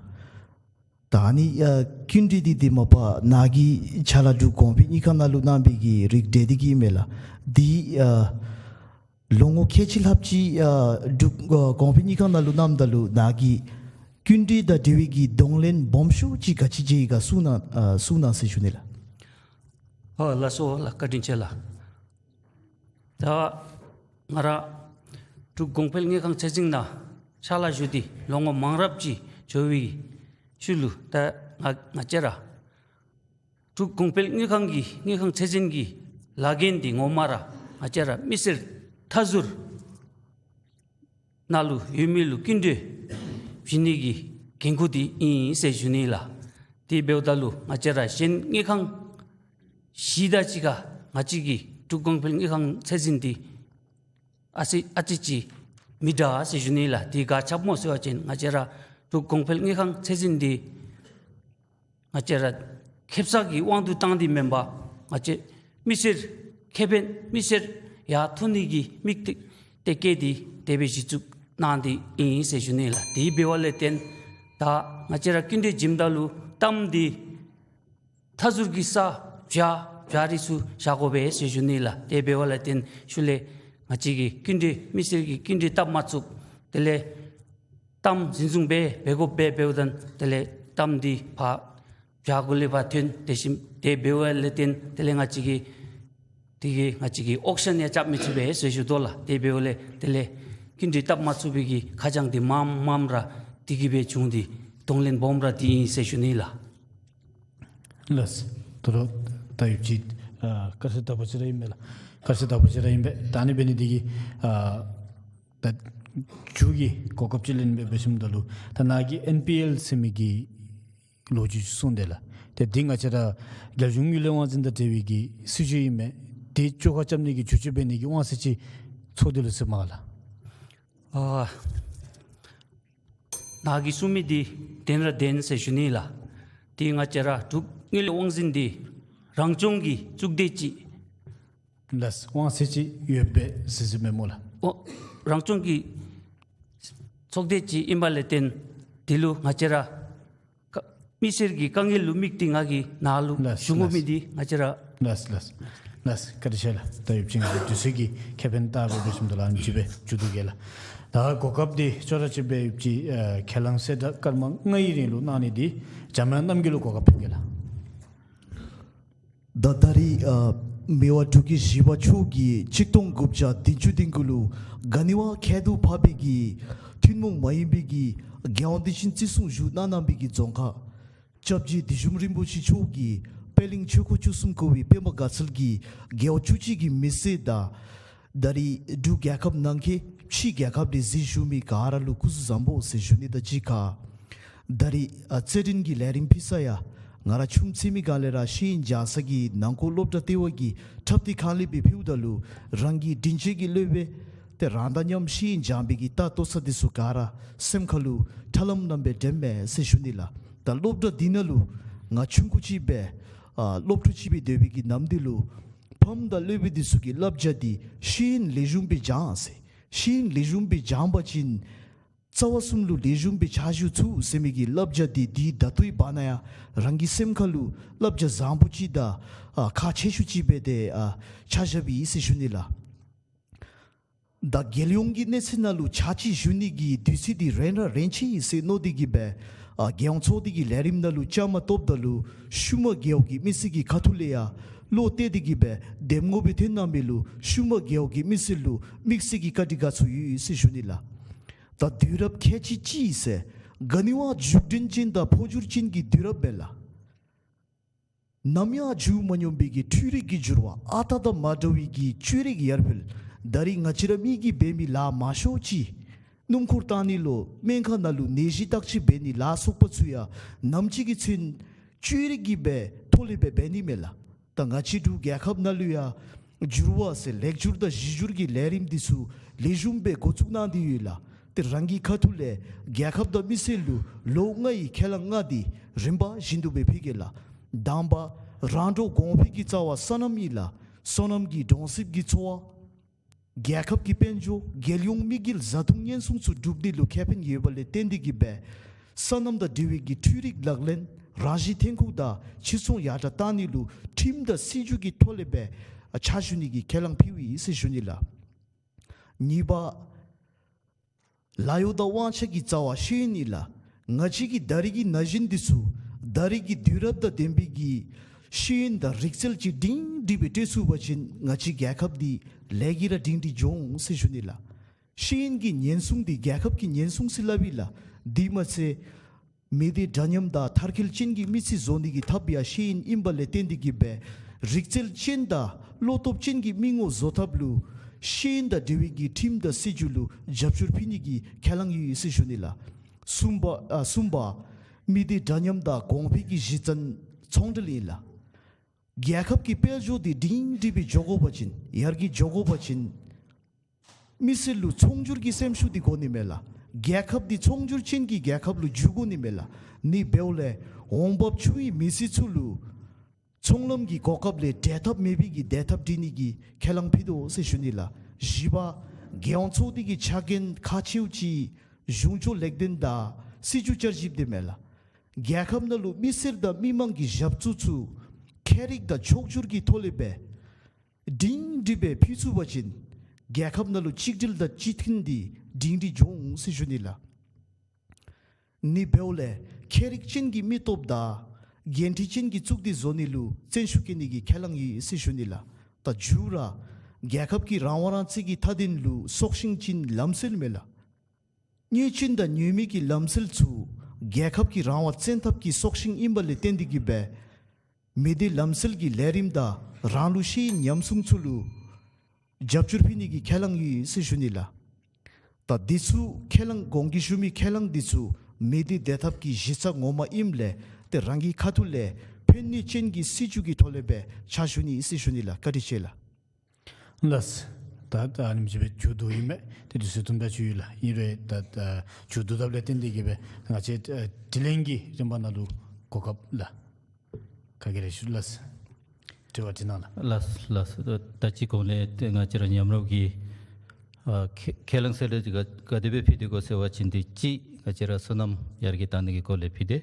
ད་ཨ་ནི་ཨ་སྐྱིན་འགྲུལ་འདི་འདི་མ་པ་ནཱ་གིས་ཕྱག་ལཱ་འབྲུག་གོང་འཕེལ་དངུལ་ཁང་ནང་ལུ་གནང་བའི་གི་རིགས་འབྲེལ་ཏེ་གིས་མས་ལགས། འདི་ཨ་ལོ་ངོ་ཁལ་གཅིག་ལྷགཔ་ཅིག་ཨ་འབྲུག་ཨ་གོང་འཕེལ་དངུལ་ཁང་ནང་ལུ་གནངམ་ད་ལུ་ནཱ་གིས་སྐྱིན་འགྲུལ་དང་འབྲེལ་བའི་གི་གདོང་ལེན་སྦོམ་ཤོས་ཅིག་ག་ཅི་མཇལ་ཡི་ག་གསུངས་གནང་ཨ་གསུངས་གནང་ཟེར་ཞུ་ནི་ལགས། ཨ་ལགས་སོ་ལགས། བཀའ་དྲིན་ཆེ་ལགས། ད་ང་ར་འབྲུག་གོང་འཕེལ་དངུལ་ཁང་ཚད་འཛིན་ནང་ཕྱག་ལཱ་ཞུ་སྟེ་ལོ་ངོ་མང་རབས་ཅིག་འགྱོ་བའི་ཤུལ་ལུ་ད་ང་ང་བཅས་ར་འབྲུག་གོང་འཕེལ་དངུལ་ཁང་གི་དངུལ་ཁང་ཚད་འཛིན་གྱི་ལཱ་འགན་འདི་ངོ་མ་ར་ང་བཅས་ར་མི་སེར་མཐའ་ཟུར་ནང་ལུ་ཡོད་མི་ལུ་སྐྱིན་འགྲུལ་བྱིན་ནི་གི་འགན་ཁུར་འདི་ཨིན་ཟེར་ཞུ་ནི་ལགས། དེ་འབདཝ་ད་ལུ་ང་བཅས་ར་གཞན་དངུལ་ཁང་བཞི་དང་གཅིག་ཁར་ང་བཅས་ཀྱི་འབྲུག་གོང་འཕེལ་དངུལ་ཁང་ཚད་འཛིན་འདི་ཨ་ཙི་ཨ་ཙི་ཅིག་མི་འདྲ་ཟེར་ཞུ་ནི་ལགས། དེ་ག་ཅི་སྨོ་ཟེར་བ་ཅིན་ང་བཅས་ར་འབྲུག་གོང་འཕེལ་དངུལ་ཁང་ཚད་འཛིན་འདི་ང་བཅས་ར་ཁེ་གསར་གྱི་དབང་དུ་བཏང་སྟེ་མེན་པར་ང་བཅས་ མི་སེར་ཁེ་ཕན་མི་སེར་ཡར་ཐོན་ནི་གི་དམིགས་གཏད་དེ་བསྐྱེད་དེ་དེ་སྦེ་གཞི་བཙུགས་གནང་སྟེ་ཨིན་ཟེར་ཞུ་ནི་ལགས། དེ་འབདཝ་ལས་བརྟེན་ད་ང་བཅས་ར་སྐྱིན་འགྲུལ་བྱིནམ་ད་ལུ་གཏའམ་འདི་མཐའ་ཟུར་གྱི་ས་བྱ་བྱ་རིགས་ཚུ་བཞག་དགོ་པས་ཟེར་ཞུ་ནི་ལགས། དེ་འབདཝ་ལས་བརྟེན་ཤུལ་ལས་ང་བཅས་ཀྱི་སྐྱིན་འགྲུལ་མི་སེར་གྱི་སྐྱིན་འགྲུལ་བཏབ་མ་ཚུགས། དེ་ལས་གཏའམ་འཛིན་བཟུང་འབད་འབད་དགོཔ་འབད་འབདཝ་ད་དེ་ལས་གཏའམ་འདི་ཕར་བྱ་གུ་ལས་ཕར་ཐོན། དེ་བཞིན་དེ་འབདཝ་ལས་བརྟེན་དེ་ལས་ང་བཅས་ཀྱིས་དེ་གིས་ང་བཅས་ཀྱིས་ཨོག་ཤཱན་ཡང་རྐྱབ་མི་ཚུགས་པས་ཟེར་ཞུ་དོ་ལགས། དེ་འབདཝ་ལས་དེ་ལས་སྐྱིན་འགྲུལ་བཏབ་མ་ཚུགས་པའི་གི་ཁ་བྱང་འདི་མངམ་མངམ་ར་དེ་གིས་སྦེ་བྱུང་སྟེ་གདོང་ལེན་སྦོམ་ར་དེ་ཨིན་ཟེར་ཞུ་ནི་ལགས། ལགས། ད་རུང་ད་ཡོདཔ་ཅིག་ཨ་དཀར་ཟས་དག་པ་ཅིག་ར་ཨིན་པས་ལགས། དཀར་ཟས་དག་པ་ཅིག་ར་ཨིན་པས། ད་ཨ་ནི་འབད་ནི་འདི་གིས་ཨ་ད་མཇུག་གི་གོ་སྐབས་ཅིག་ལེན་སྦེ་འབད་ཞིནམ་ད་ལུ་ད་ནཱ་གིས་ཨེན་པི་ཨེལ་ཟེར་མི་གི་ལོ་རྒྱུས་གསུངས་དེས་ལགས། ཏེ་འདི་ང་བཅས་ར་རྒྱལ་གཞུང་དངུལ་ལས་དབང་འཛིན་དང་འབྲེལ་བའི་གི་སྲིད་བྱུས་ཨིན་མས། དེ་བཅོ་ཁ་རྐྱབ་ནི་གི་བྱུས་ཅིག་འབད་ནི་གི་དབང་ཚད་ཅིག་ཚོགས་སྡེ་ལུ་ཟེརཝ་མས་ལགས། ཨ་ནཱ་གིས་གསུངས་མི་འདི་བདེན་ར་བདེན་ཟེར་ཞུ་ནི་ལགས། དེ་ང་བཅས་ར་འབྲུག་དངུལ་ལས་དབང་འཛིན་འདི་རང་སྐྱོང་གི་གཙུག་སྡེ་ཅིག། ལགས། དབང་ཚད་ཅིག་ཡོདཔ་སྦེ་ཟེར་ཟེརཝ་མས་སྨོ་ལགས། ཨོ་རང་སྐྱོང་གི་ཚོགས་སྡེ་ཅིག་ཨིནམ་ལས་བརྟེན་དེ་ལུ་ང་བཅས་ར་ཀ་མི་སེར་གྱི་དཀའ་ངལ་ལུ་དམིགས་ཏེ་ང་གིས་ནཱ་ལུ་ལགས། ཞུ་དགོ་མི་ལགས། འདི་ང་བཅས་ར། ལགས་ལགས་ལགས། བཀའ་དྲིན་ཆེ་ལགས། ད་ཡོདཔ་ཅིག་ང་བཅས་དུས་ཚོད་ཀྱི་ཁེ་ཕན་བལྟ་སྦེ་འབད་ཞིནམ་ད་ལུ་ཨ་ནི་ཅིག་སྦེ་མཇུག་བསྡུ་གེ་ལགས། ད་གོ་སྐབས་འདི་ཅོག་ར་ཅིག་སྦེ་ཡོདཔ་ཅིག་ཨ་ཁས་བླངས་གསལ་བསྒྲགས་སྐར་མ་ལྔའི་རིང་ལུ་གནང་ནི་འདི་འཇམ་དབྱངས་རྣམ་རྒྱལ་ལུ་གོ་སྐབས་ཕུལ་གེ་ལགས། ད་ད་རིས་ཨ་མི་དབང་འབྲུག་རྒྱལ་བཞི་པ་མཆོག་གིས་ཆིག་སྟོང་དགུ་བརྒྱ་བདུན་ཅུ་དོན་དགུ་ལུ་ག་ནི་བ་ཁྱད་དུ་འཕགས་པའི་གི་ཐུན་མོང་མ་ཡིན་པའི་གི་རྒྱལ་དབང་བསྟན་འཛིན་བརྩི་སྲུང་ཞུ་གནང་གནང་བའི་གི་རྫོང་ཁག་སྐྱབས་རྗེ་བདུད་འཇོམས་རིན་པོ་ཆེ་མཆོག་གིས་པད་གླིང་ཆོས་འཁོར་བཅུ་གསུམ་བསྐོར་བའི་པདྨ་དགའ་ཚལ་གྱི་རྒེད་འོག་བཅུ་གཅིག་གི་མི་སེར་དང་ད་རིས་འབྲུག་རྒྱལ་ཁབ་ནང་འཁོད་ཕྱི་རྒྱལ་ཁབ་ལས་གཟིགས་བཞུགས་མི་ག་ར་ལུ་སྐུ་གཟུགས་བཟང་པོ་ཟེར་ཞུ་ནི་དང་གཅིག་ཁར། ད་རིས་ཨ་རྩེད་འགྲན་གྱི་ལས་རིམ་ཕུལ་ས་ཡང་ང་ར་ཆུང་ཙེ་མི་སྒང་ལས་ར་ཤེས་ཡོན་སྦྱང་ས་གི་ནང་འཁོད་སློབ་གྲྭ་ལྟེ་བ་གི་འཁྲབ་སྟེ་ཁང་ལས་སྦེ་ཕུལཝ་ད་ལུ་རང་གི་དྲིན་ཅན་གྱི་སློབ་དཔོན་ཏེ་རང་དང་མཉམ་ཤེས་ཡོན་སྦྱང་པའི་གི་ལྟ་རྟོག་ས་འདི་ཚུ་ག་ར་སེམས་ཁ་ལུ་ཁྲ་ལམ་ལམ་སྦེ་དྲནམ་མས་ཟེར་ཞུ་ནི་ལགས། ད་སློབ་གྲྭ་འདི་ནང་ལུ་ང་ཆུང་ཀུ་ཅིག་སྦེ་ཨ་སློབ་ཕྲུག་ཅིག་སྦེ་སྡོད་པའི་གི་ནམ་འདི་ལུ་ཕམ་དང་སློབ་དཔོན་འདི་ཚུ་གིས་བསླབ་བྱ་འདི་ཤེས་ཡོན་ལེགས་ཤོམ་སྦེ་སྦྱང་ཟེར། ཤེས་ཡོན་ལེགས་ཤོམ་སྦེ་སྦྱང་པ་ཅིན་རྩ་བ་གསུམ་ལུ་ལེགས་ཤོམ་སྦེ་ཕྱག་ཞུ་ཚུགས་ཟེར་མི་གི་བསླབ་བྱ་འདི་འདི་ད་ལྟོའི་བར་ན་ཡང་རང་གི་སེམས་ཁ་ལུ་བསླབ་བྱ་བཟང་པོ་ཅིག་དང་ཨ་ཁག་ཆེ་ཤོས་ཅིག་སྦེ་ཏེ་ཨ་ཆ་བཞག་པའི་ཨིན་ཟེར་ཞུ་ནི་ལགས། ད་རྒྱལ་ཡོངས་ཀྱི་གནས་ཚད་ནང་ལུ་ཕྱག་ཕྱིད་ཞུ་ནི་གི་དུས་ཚོད་འདི་རན་ར་རན་ཆི་ཟེར་མནོ་སྟེ་གིས་སྦེ་ཨ་རྒྱལ་ཡོངས་ཚོགས་སྡེ་གི་ལས་རིམ་ནང་ལུ་བཅའ་མར་གཏོགསཔ་ད་ལུ་ཤུལ་མ་རྒེད་འོག་གི་མི་སེར་གྱི་ཁ་ཐུག་ལས་ཡང་བློ་གཏད་དེ་གིས་སྦེ་འདེམས་ངོ་སྦེ་ཐོན་གནང་མི་ལུ་ཤུལ་མ་རྒེད་འོག་གི་མི་སེར་ལུ་དམིགས་བསལ་གྱི་བཀའ་དྲིན་དགའ་ཚོར་ཡོད་ཟེར་ཞུ་ནི་ལགས། ད་དུས་རབས་ཁལ་གཅིག་གཅིག་ཟེར་ག་ནི་བ་འཛུགས་སྐྲུན་ཅན་དང་འཕོ་འགྱུར་ཅན་གྱི་དུས་རབས་མས་ལགས། ནམ་ཡང་འགྱུར་མ་མྱོང་བའི་གི་འཕྲུལ་རིག་གི་འགྱུར་བ་ཨ་རྟག་དང་མ་འདྲ་བའི་གི་བཅོས་རིག་ཡར་འཕེལ། ད་རིས་ང་བཅས་ར་མི་གིས་འབད་མི་ལཱ་མང་ཤོས་ཅིག་སྣུམ་འཁོར་བཏང་ནི་ལུ་སྨན་ཁང་ནང་ལུ་ནད་གཞི་བརྟག་དཔྱད་འབད་ནི་ལ་སོགས་པ་ཚུ་ཡང་ནམ་ཅིག་གི་ཚུན་བཅོས་རིག་གི་སྦེ་ཐོག་ལས་སྦེ་འབད་ནི་མས་ལགས། ད་ང་བཅས་འབྲུག་རྒྱལ་ཁབ་ནང་ལུ་ཡང་འགྱུར་བ་ཟེར་ལེགས་བསྒྱུར་དང་གཞི་བསྒྱུར་གྱི་ལས་རིམ་འདི་ཚུ་ལེགས་ཤོམ་སྦེ་འགོ་བཙུགས་གནང་སྟེ་ཡོད་ལགས། ཏེ་རང་གི་ཁ་ཐུག་ལས་རྒྱལ་ཁབ་དང་མི་སེར་ལུ་ལོ་ལྔའི་ཁས་བླངས་ལྔ་འདི་རིམ་པ་བཞིན་དུ་སྦེ་ཕུལ་གེ་ལགས། དང་པ་རང་གྲོགས་གོང་འཕེལ་གྱི་རྩ་བ་སོ་ནམ་ཨིན་ལགས། སོ་ནམ་གྱིས་གྲོང་གསེབ་ཀྱི་འཚོ་བ། རྒྱལ་ཁབ་ཀྱི་དཔལ་འབྱོར། རྒྱལ་ཡོངས་མི་སྒེར་བཟའ་འཐུང་ཉེན་སྲུང་ཚུ་སྒྲུབ་ནི་ལུ་ཁེ་ཕན་ཡོདཔ་ལས་བརྟེན་ཏེ་གིས་སྦེ་སོ་ནམ་དང་འབྲེལ་བའི་གི་འཕྲུལ་རིག་ལག་ལེན་རང་བཞིན་ཐོན་ཁུངས་དང་ཕྱིར་ཚོང་ཡར་དྲག་གཏང་ནི་ལུ་ཁྲིམས་དང་སྲིད་བྱུས་ཀྱི་ཐོག་ལས་སྦེ་ཕྱག་ཞུ་ནི་གི་ཁས་བླངས་ཕུལཝ་ཨིན་ཟེར་ཞུ་ནི་ལགས། གཉིས་པ་ལཱ་གཡོག་དང་དབང་ཆ་གི་རྩ་བ་ཤེས་ཡོན་ཨིན་ལགས། ང་བཅས་ཀྱི་ད་རིས་ཀྱི་ན་གཞོན་འདི་ཚུ་ད་རིས་ཀྱི་དུས་རབས་དང་ལྡན་པའི་གི་ཤེས་ཡོན་དང་རིག་རྩལ་ཅིག་སྒྲིང་སྒྲིང་སྦེ་སྤྲོད་ཚུགས་པ་ཅིན་ང་བཅས་རྒྱལ་ཁབ་འདི་ལས་ཀྱིས་ར་སྒྲིང་སྒྲིང་འགྱོ་འོང་ཟེར་ཞུ་ནི་ལགས། ཤེས་ཡོན་གྱི་ཉེན་སྲུང་འདི་རྒྱལ་ཁབ་ཀྱི་ཉེན་སྲུང་ཟེར་སླབ་ཨིན་ལགས། དེ་མ་ཚད་མི་སྡེ་འདྲ་མཉམ་དང་མཐར་འཁྱོལ་ཅན་གྱི་མི་ཚེ་བཟོ་ནི་གི་ཐབས་ཡང་ཤེས་ཡོན་ཨིནམ་ལས་བརྟེན་ཏེ་གིས་སྦེ་རིག་རྩལ་ཅན་དང་བློ་སྟོབས་ཅན་གྱི་མི་ངོ་བཟོ་ཐབས་ལུ་ཤེས་ཡོན་དང་འབྲེལ་བའི་གི་ཁྲིམས་དང་སྲིད་བྱུས་ལུ་རྒྱབ་སྐྱོར་ཕུལ་ནི་གི་ཁས་བླངས་ཡོད་ཟེར་ཞུ་ནི་ལགས། གསུམ་པ་ཨ་གསུམ་པ་མི་སྡེ་འདྲ་མཉམ་དང་གོང་འཕེལ་གྱི་གཞི་རྩ་ཚོང་འབྲེལ་ཨིན་ལགས། རྒྱལ་ཁབ་ཀྱི་དཔལ་འབྱོར་འདི་སྒྲིང་སྒྲིང་སྦེ་འགྱོ་དགོ་པ་ཅིན་ཡར་རྒྱས་འགྱོ་དགོ་པ་ཅིན་མི་སེར་ལུ་ཚོང་སྒྱུར་གྱི་སེམས་ཤུགས་འདི་དགོ་ནི་མས་ལགས། རྒྱལ་ཁབ་འདི་ཚོང་སྒྱུར་ཅན་གྱི་རྒྱལ་ཁབ་ལུ་འགྱུར་དགོ་ནི་མས་ལགས། ནི་འབདཝ་ལས་འོང་འབབ་ཆུང་བའི་མི་སེར་ཚུ་ལུ་ མཐོང་ལམ་གྱི་གོ་སྐབས་ལས་བྲལ་ཐབས་མེད་པའི་གི་བདེ་ཐབས་སྒྲིག་ནི་གི་ཁས་བླངས་ཕུལ་དོ་ཟེར་ཞུ་ནི་ལགས། བཞི་པ་རྒྱལ་ཡོངས་ཚོགས་སྡེ་གི་ཕྱག་འགན་ཁག་ཆེཝ་ཅིག་གཞུང་སྐྱོང་ལེགས་ལྡན་དང་སྲིད་བྱུས་བསྐྱར་ཞིབ་འདི་མས་ལགས། རྒྱལ་ཁབ་ནང་ལུ་མི་སེར་དང་མི་མང་གི་ཞབས་ཏོག་ཚུ་མཁས་རིག་དང་ཕྱོགས་སྒྱུར་གྱི་ཐོག་ལས་སྦེ་སྒྲིང་སྒྲི་སྦེ་ཕུལ་ཚུགས་པ་ཅིན་རྒྱལ་ཁབ་ནང་ལུ་གཅིག་སྒྲིལ་དང་གཅིག་མཐུན་འདི་སྒྲིང་སྒྲི་འབྱུང་འོང་ཟེར་ཞུ་ནི་ལགས། ནི་འབདཝ་ལས་མཁས་རིག་ཅན་གྱི་མི་སྟོབས་དང་འགན་འཁྲི་ཅན་གྱི་གཙུག་སྡེ་བཟོ་ནི་ལུ་བརྩོན་ཤུགས་བསྐྱེད་ནི་གི་ཁས་བླངས་ཡོད་ཟེར་ཞུ་ནི་ལགས། ད་མཇུག་ར་རྒྱལ་ཁབ་ཀྱི་རང་དབང་རང་བཙན་གྱི་མཐའ་དོན་ལུ་སྲོག་ཤིང་ཅན་ལམ་སྲོལ་མས་ལགས། ཉེས་ཅན་དང་ཉེས་མེད་ཀྱི་ལམ་སྲོལ་ཚུ་རྒྱལ་ཁབ་ཀྱི་རང་དབང་བཙན་ཐབས་ཀྱི་སྲོག་ཤིང་ཨིན་པ་ལས་བརྟེན་ཏེ་གིས་སྦེ་མི་སྡེ་ལམ་སྲོལ་གྱི་ལས་རིམ་དང་རང་ལུགས་ཤེས་ཡོན་ཉམས་སྲུང་ཚུ་ལུ་རྒྱབ་སྐྱོར་ཕུལ་ནི་གི་ཁས་བླངས་ཡོད་ཟེར་ཞུ་ནི་ལགས། ད་འདི་ཚུ་ཁས་བླངས་གོང་གི་ཞུ་མི་ཁས་བླངས་འདི་ཚུ་མི་སྡེ་བདེ་ཐབས་ཀྱི་གཞི་རྩ་ངོ་མ་ཨིནམ་ལས་ཏེ་རང་གི་ཁ་ཐུག་ལས་ཕན་ནུས་ཅན་གྱི་སྲིད་བྱུས་ཀྱི་ཐོག་ལས་སྦེ་ཕྱག་ཞུ་ནི་ཟེར་ཞུ་ནི་ལགས། བཀའ་དྲིན་ཆེ་ལགས། ལགས། ད་ད་ཨ་ནེམ་ཅིག་སྦེ་མཇུག་བསྡུ་ཡི་མས། ཏེ་དུས་ཚོད་དུམ་གྲ་ཅིག་ཡོད་ལགས། ཨིན་རུང་ད་ད་མཇུག་བསྡུ་ཐབས་ལས་བརྟེན་ཏེ་གིས་སྦེ་ང་བཅས་ཨ་དྲི་ལན་གྱི་རིམ་པ་ནང་ལུ་གོ་སྐབས་ལགས། ག་གིས་རེ་ཞུ་ལགས། དྲི་བ་དྲི་གནང་ལགས། ལགས་ལགས། ད་ཅི་གོང་ལས་ཏེ་ང་བཅས་ར་མཉམ་རོགས་ཀྱིས་ཨ་ཁས་ཁས་བླངས་གསལ་སྟོན་ཅིག་ག་ག་དེ་སྦེ་ཕུལ་དོ་གོ་ཟེར་བ་ཅིན་ཏེ་གཅིག་ང་བཅས་ར་སོ་ནམ་ཡར་རྒྱས་གཏང་ནི་གི་སྐོར་ལས་ཕུལ་དེས།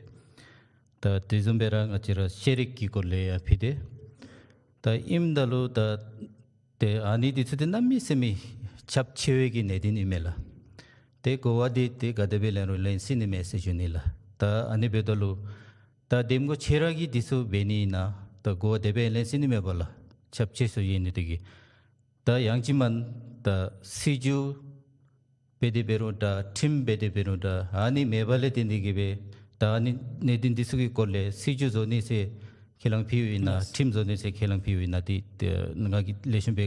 ད་དེ་བཟུམ་སྦེ་ར་ང་བཅས་ར་ཤེས་རིག་གི་སྐོར་ལས་ཡང་ཕུལ་དེས། ད་ཨིནམ་ད་ལུ་ད་ཏེ་ཨ་ནི་འདི་ཚུ་ཏེ་གནམ་མེད་ས་མེད་ཁྱབ་ཆེ་བའི་གི་གནད་དོན་ཨིན་མས་ལགས། ཏེ་གོ་བ་འདི་ཏེ་ག་དེ་སྦེ་ལེན་རུང་ལེན་སྲིད་ནི་མས་ཟེར་ཞུ་ནི་ལགས། ད་ཨ་ནི་འབདཝ་ད་ལུ་ད་འདེམས་བསྐོ་ཁྱེད་ར་གིས་འདི་ཚུ་འབད་ནི་ཨིན་ན་ད་གོ་བ་དེ་སྦེ་ལེན་སྲིད་ནི་མས་པ་ལགས། ཁྱབ་ཆེ་སུ་ཡོད་ནི་དེ་གིས། ད་ཡང་ཅིན་མ་ད་སྲིད་བྱུས་འབད་དེ་འབད་རུང་འདྲ་ཁྲིམས་འབད་དེ་འབད་རུང་འདྲ་ཨ་ནི་མེད་པ་ལས་བརྟེན་ཏེ་གིས་སྦེ་ད་ཨ་ནི་གནད་དོན་འདི་ཚུ་གི་སྐོར་ལས་སྲིད་བྱུས་བཟོ་ནི་ཟེར་ཁས་བླངས་ཕུལཝ་ཨིན་ན་ལགས། ཁྲིམས་བཟོ་ནི་ཟེར་ཁས་བླངས་ཕུལཝ་ཨིན་ན་འདི་ཏེ་ང་གིས་ལེགས་ཤོམ་སྦེ་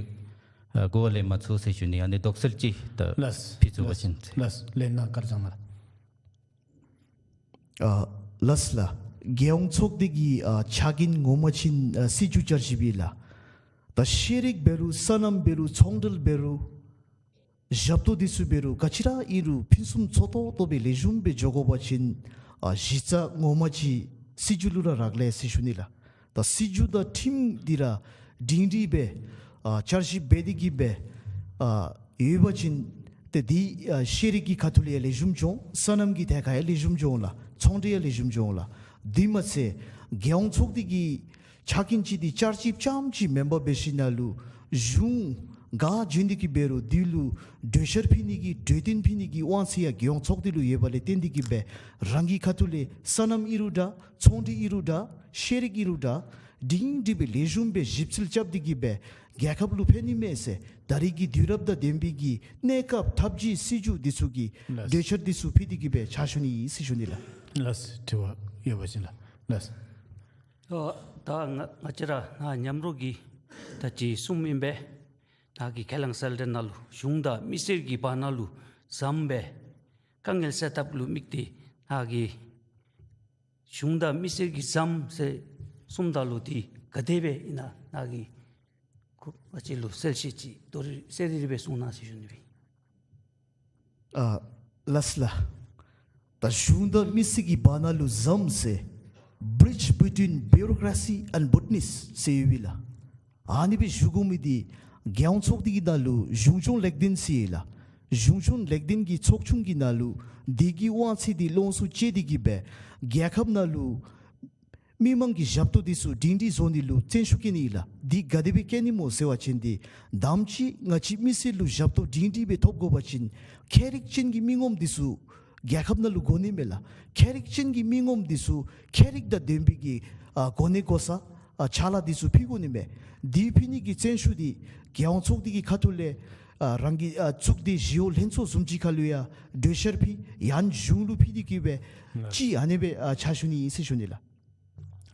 ཨ་གོ་བ་ལེན་མ་ཚུགས་ཟེར་ཞུ་ནི། ཨ་ནི་དོགས་སེལ་ཅིག་ད་ལགས། ཕུལ་ཚུགས་པ་ཅིན་ཟེར། ལགས། ལགས། ལན་གནང་བཀའ་དྲིན་བསྐྱང་གནང་། ཨ་ལགས་ལགས། རྒྱལ་ཡོངས་ཚོགས་སྡེ་གི་ཨ་ཕྱག་འགན་ངོ་མ་ཅིག་ཨ་སྲིད་བྱུས་བསྐྱར་ཞིབ་ཨིན་ལགས། ད་ཤེས་རིག་འབད་རུང་སོ་ནམ་འབད་རུང་ཚོང་འབྲེལ་འབད་རུང་ཞབས་ཏོག་འདི་ཚུ་འབད་རུང་ག་ཅི་ར་ཨིན་རུང་ཕུན་སུམ་ཚོགས་ཏོག་ཏོ་སྦེ་ལེགས་ཤོམ་སྦེ་འགྱོ་དགོ་པ་ཅིན་ཨ་གཞི་རྩ་ངོ་མ་ཅིག་སྲིད་བྱུས་ལུ་ར་རག་ལས་ཟེར་ཞུ་ནི་ལགས། ད་སྲིད་བྱུས་དང་ཁྲིམས་འདི་ར་སྒྲིང་སྒྲི་སྦེ་ཨ་བསྐྱར་ཞིབ་འབད་དེ་གིས་སྦེ་ཨ་ཡོད་པ་ཅིན་ཏེ་འདི་ཨ་ཤེས་རིག་གི་ཁ་ཐུག་ལས་ཡང་ལེགས་ཤོམ་འགྱོ་འོང་། སོ་ནམ་གྱི་ཐད་ཁར་ཡང་ལེགས་ཤོམ་འགྱོ་འོང་ལགས། ཚོང་འབྲེལ་ཡང་ལེགས་ཤོམ་འགྱོ་འོང་ལགས། དེ་མ་ཚད་རྒྱལ་ཡོངས་ཚོགས་སྡེ་གི་ཕྱག་འགན་ཅིག་འདི་བསྐྱར་ཞིབ་རྐྱངམ་ཅིག་མེན་པར་འབད་ཞིནམ་ལས་གཞུང་ག་བྱོན་ཏེ་གིས་འབད་རུང་འདི་ལུ་གྲོས་འཆར་ཕུལ་ནི་གི་གྲོས་བསྟུན་ཕུལ་ནི་གི་དབང་ཚད་ཡང་རྒྱལ་ཡོངས་ཚོགས་སྡེ་ལུ་ཡོད་པ་ལས་བརྟེན་ཏེ་གིས་སྦེ་རང་གི་ཁ་ཐུག་ལས་སོ་ནམ་ཨིན་རུང་འདྲ་ཚོང་འབྲེལ་ཨིན་རུང་འདྲ་ཤེས་རིག་ཨིན་རུང་འདྲ་སྒྲིང་སྒྲི་སྦེ་ལེགས་ཤོམ་སྦེ་ཞིབ་འཚོལ་རྐྱབ་སྟེ་གིས་སྦེ་རྒྱལ་ཁབ་ལུ་ཕན་ནི་མས་ཟེར་ད་རེས་ཀྱི་དུས་རབས་དང་ལྡན་པའི་གི་གནས་སྐབས་ཐབས་ཇུས་སྲིད་བྱུས་འདི་ཚུ་གི་ལགས། གྲོས་འཆར་འདི་ཚུ་ཕུལ་ཏེ་གིས་སྦེ་ཕྱག་ཞུ་ནི་ཨིན་ཟེར་ཞུ་ནི་ལགས། ལགས། དྲི་བ་ཡོད་པ་ཅིན་ལགས། ལགས། ཨོ་ད་ང་ང་བཅས་ར་ནཱ་མཉམ་རོགས་ཀྱི་ད་ཅི་གསུམ་ཨིན་པས། ནཱ་གི་ཁས་བླངས་གསལ་སྟོན་ནང་ལུ་གཞུང་དང་མི་སེར་གྱི་བར་ན་ལུ་ཟམ་སྦེ་དཀའ་ངལ་སེལ་ཐབས་ལུ་དམིགས་ཏེ་ནཱ་གི་གཞུང་དང་མི་སེར་གྱི་ཟམ་ཟེར་གསུངམ་ད་ལུ་འདི་ག་དེ་སྦེ་ཨིན་ན་ནཱ་གིས་ཁོ་ང་བཅས་ལུ་གསལ་བཤད་ཅིག་ཏོག་རེ་གསལ་རི་རི་སྦེ་གསུང་གནང་ཟེར་ཞུ་ནི་སྦེ། ཨ་ལགས་ལགས། ད་གཞུང་དང་མི་སེར་གྱི་བར་ན་ལུ་ཟམ་ཟེར་bridge between bureaucracy and boldness ཟེར་ཡོད་པས་ལགས། ཨ་ནི་སྦེ་ཞུ་དགོ་མི་འདི་རྒྱལ་ཡོངས་ཚོགས་སྡེ་གི་ནང་ལུ་གཞུང་སྐྱོང་ལེགས་ལྡན་ཟེར་ཡོད་ལགས། གཞུང་སྐྱོང་ལེགས་ལྡན་གྱི་ཚོགས་ཆུང་གི་ནང་ལུ་འདི་གི་དབང་ཚད་འདི་ལོངས་སུ་སྤྱོད་དེ་གིས་སྦེ་རྒྱལ་ཁབ་ནང་ལུ་མི་མང་གི་ཞབས་ཏོག་འདི་ཚུ་སྒྲིང་སྒྲི་བཟོ་ནི་ལུ་བརྩོན་ཤུགས་བསྐྱེད་ནི་ཨིན་ལགས། འདི་ག་དེ་སྦེ་བསྐྱེད་ནི་སྨོ་ཟེར་བ་ཅིན་འདི་དང་པ་ཅིག་ང་བཅས་མི་སེར་ལུ་ཞབས་ཏོག་སྒྲིང་སྒྲི་སྦེ་ཐོབ་དགོ་པ་ཅིན་མཁས་རིག་ཅན་གྱི་མི་ངོམ་འདི་ཚུ་རྒྱལ་ཁབ་ནང་ལུ་དགོ་ནི་མས་ལགས། མཁས་རིག་ཅན་གྱི་མི་ངོམ་འདི་ཚུ་མཁས་རིག་དང་ལྡན་པའི་གི་ཨ་གོ་གནས་གོ་ས་ཨ་ཕྱག་ལཱ་འདི་ཚུ་ཕུལ་དགོ་ནི་མས། འདི་ཕུལ་ནི་གི་བརྩོན་ཤུགས་འདི་རྒྱལ་ཡོངས་ཚོགས་སྡེ་གི་ཁ་ཐུག་ལས་ཨ་རང་གི་ཨ་གཙུག་སྡེ་ཞི་གཡོག་ལྷན་ཚོགས་བཟུམ་ཅིག་ཁ་ལུ་ཡང་གྲོས་འཆར་ཕུལ་ཡང་གཞུང་ལུ་ཕུལ་ཏེ་གིས་སྦེ་ཅིག་ཨ་ནི་སྦེ་ཨ་ཕྱག་ཞུ་ནི་ཨིན་ཟེར་ཞུ་ནི་ལགས།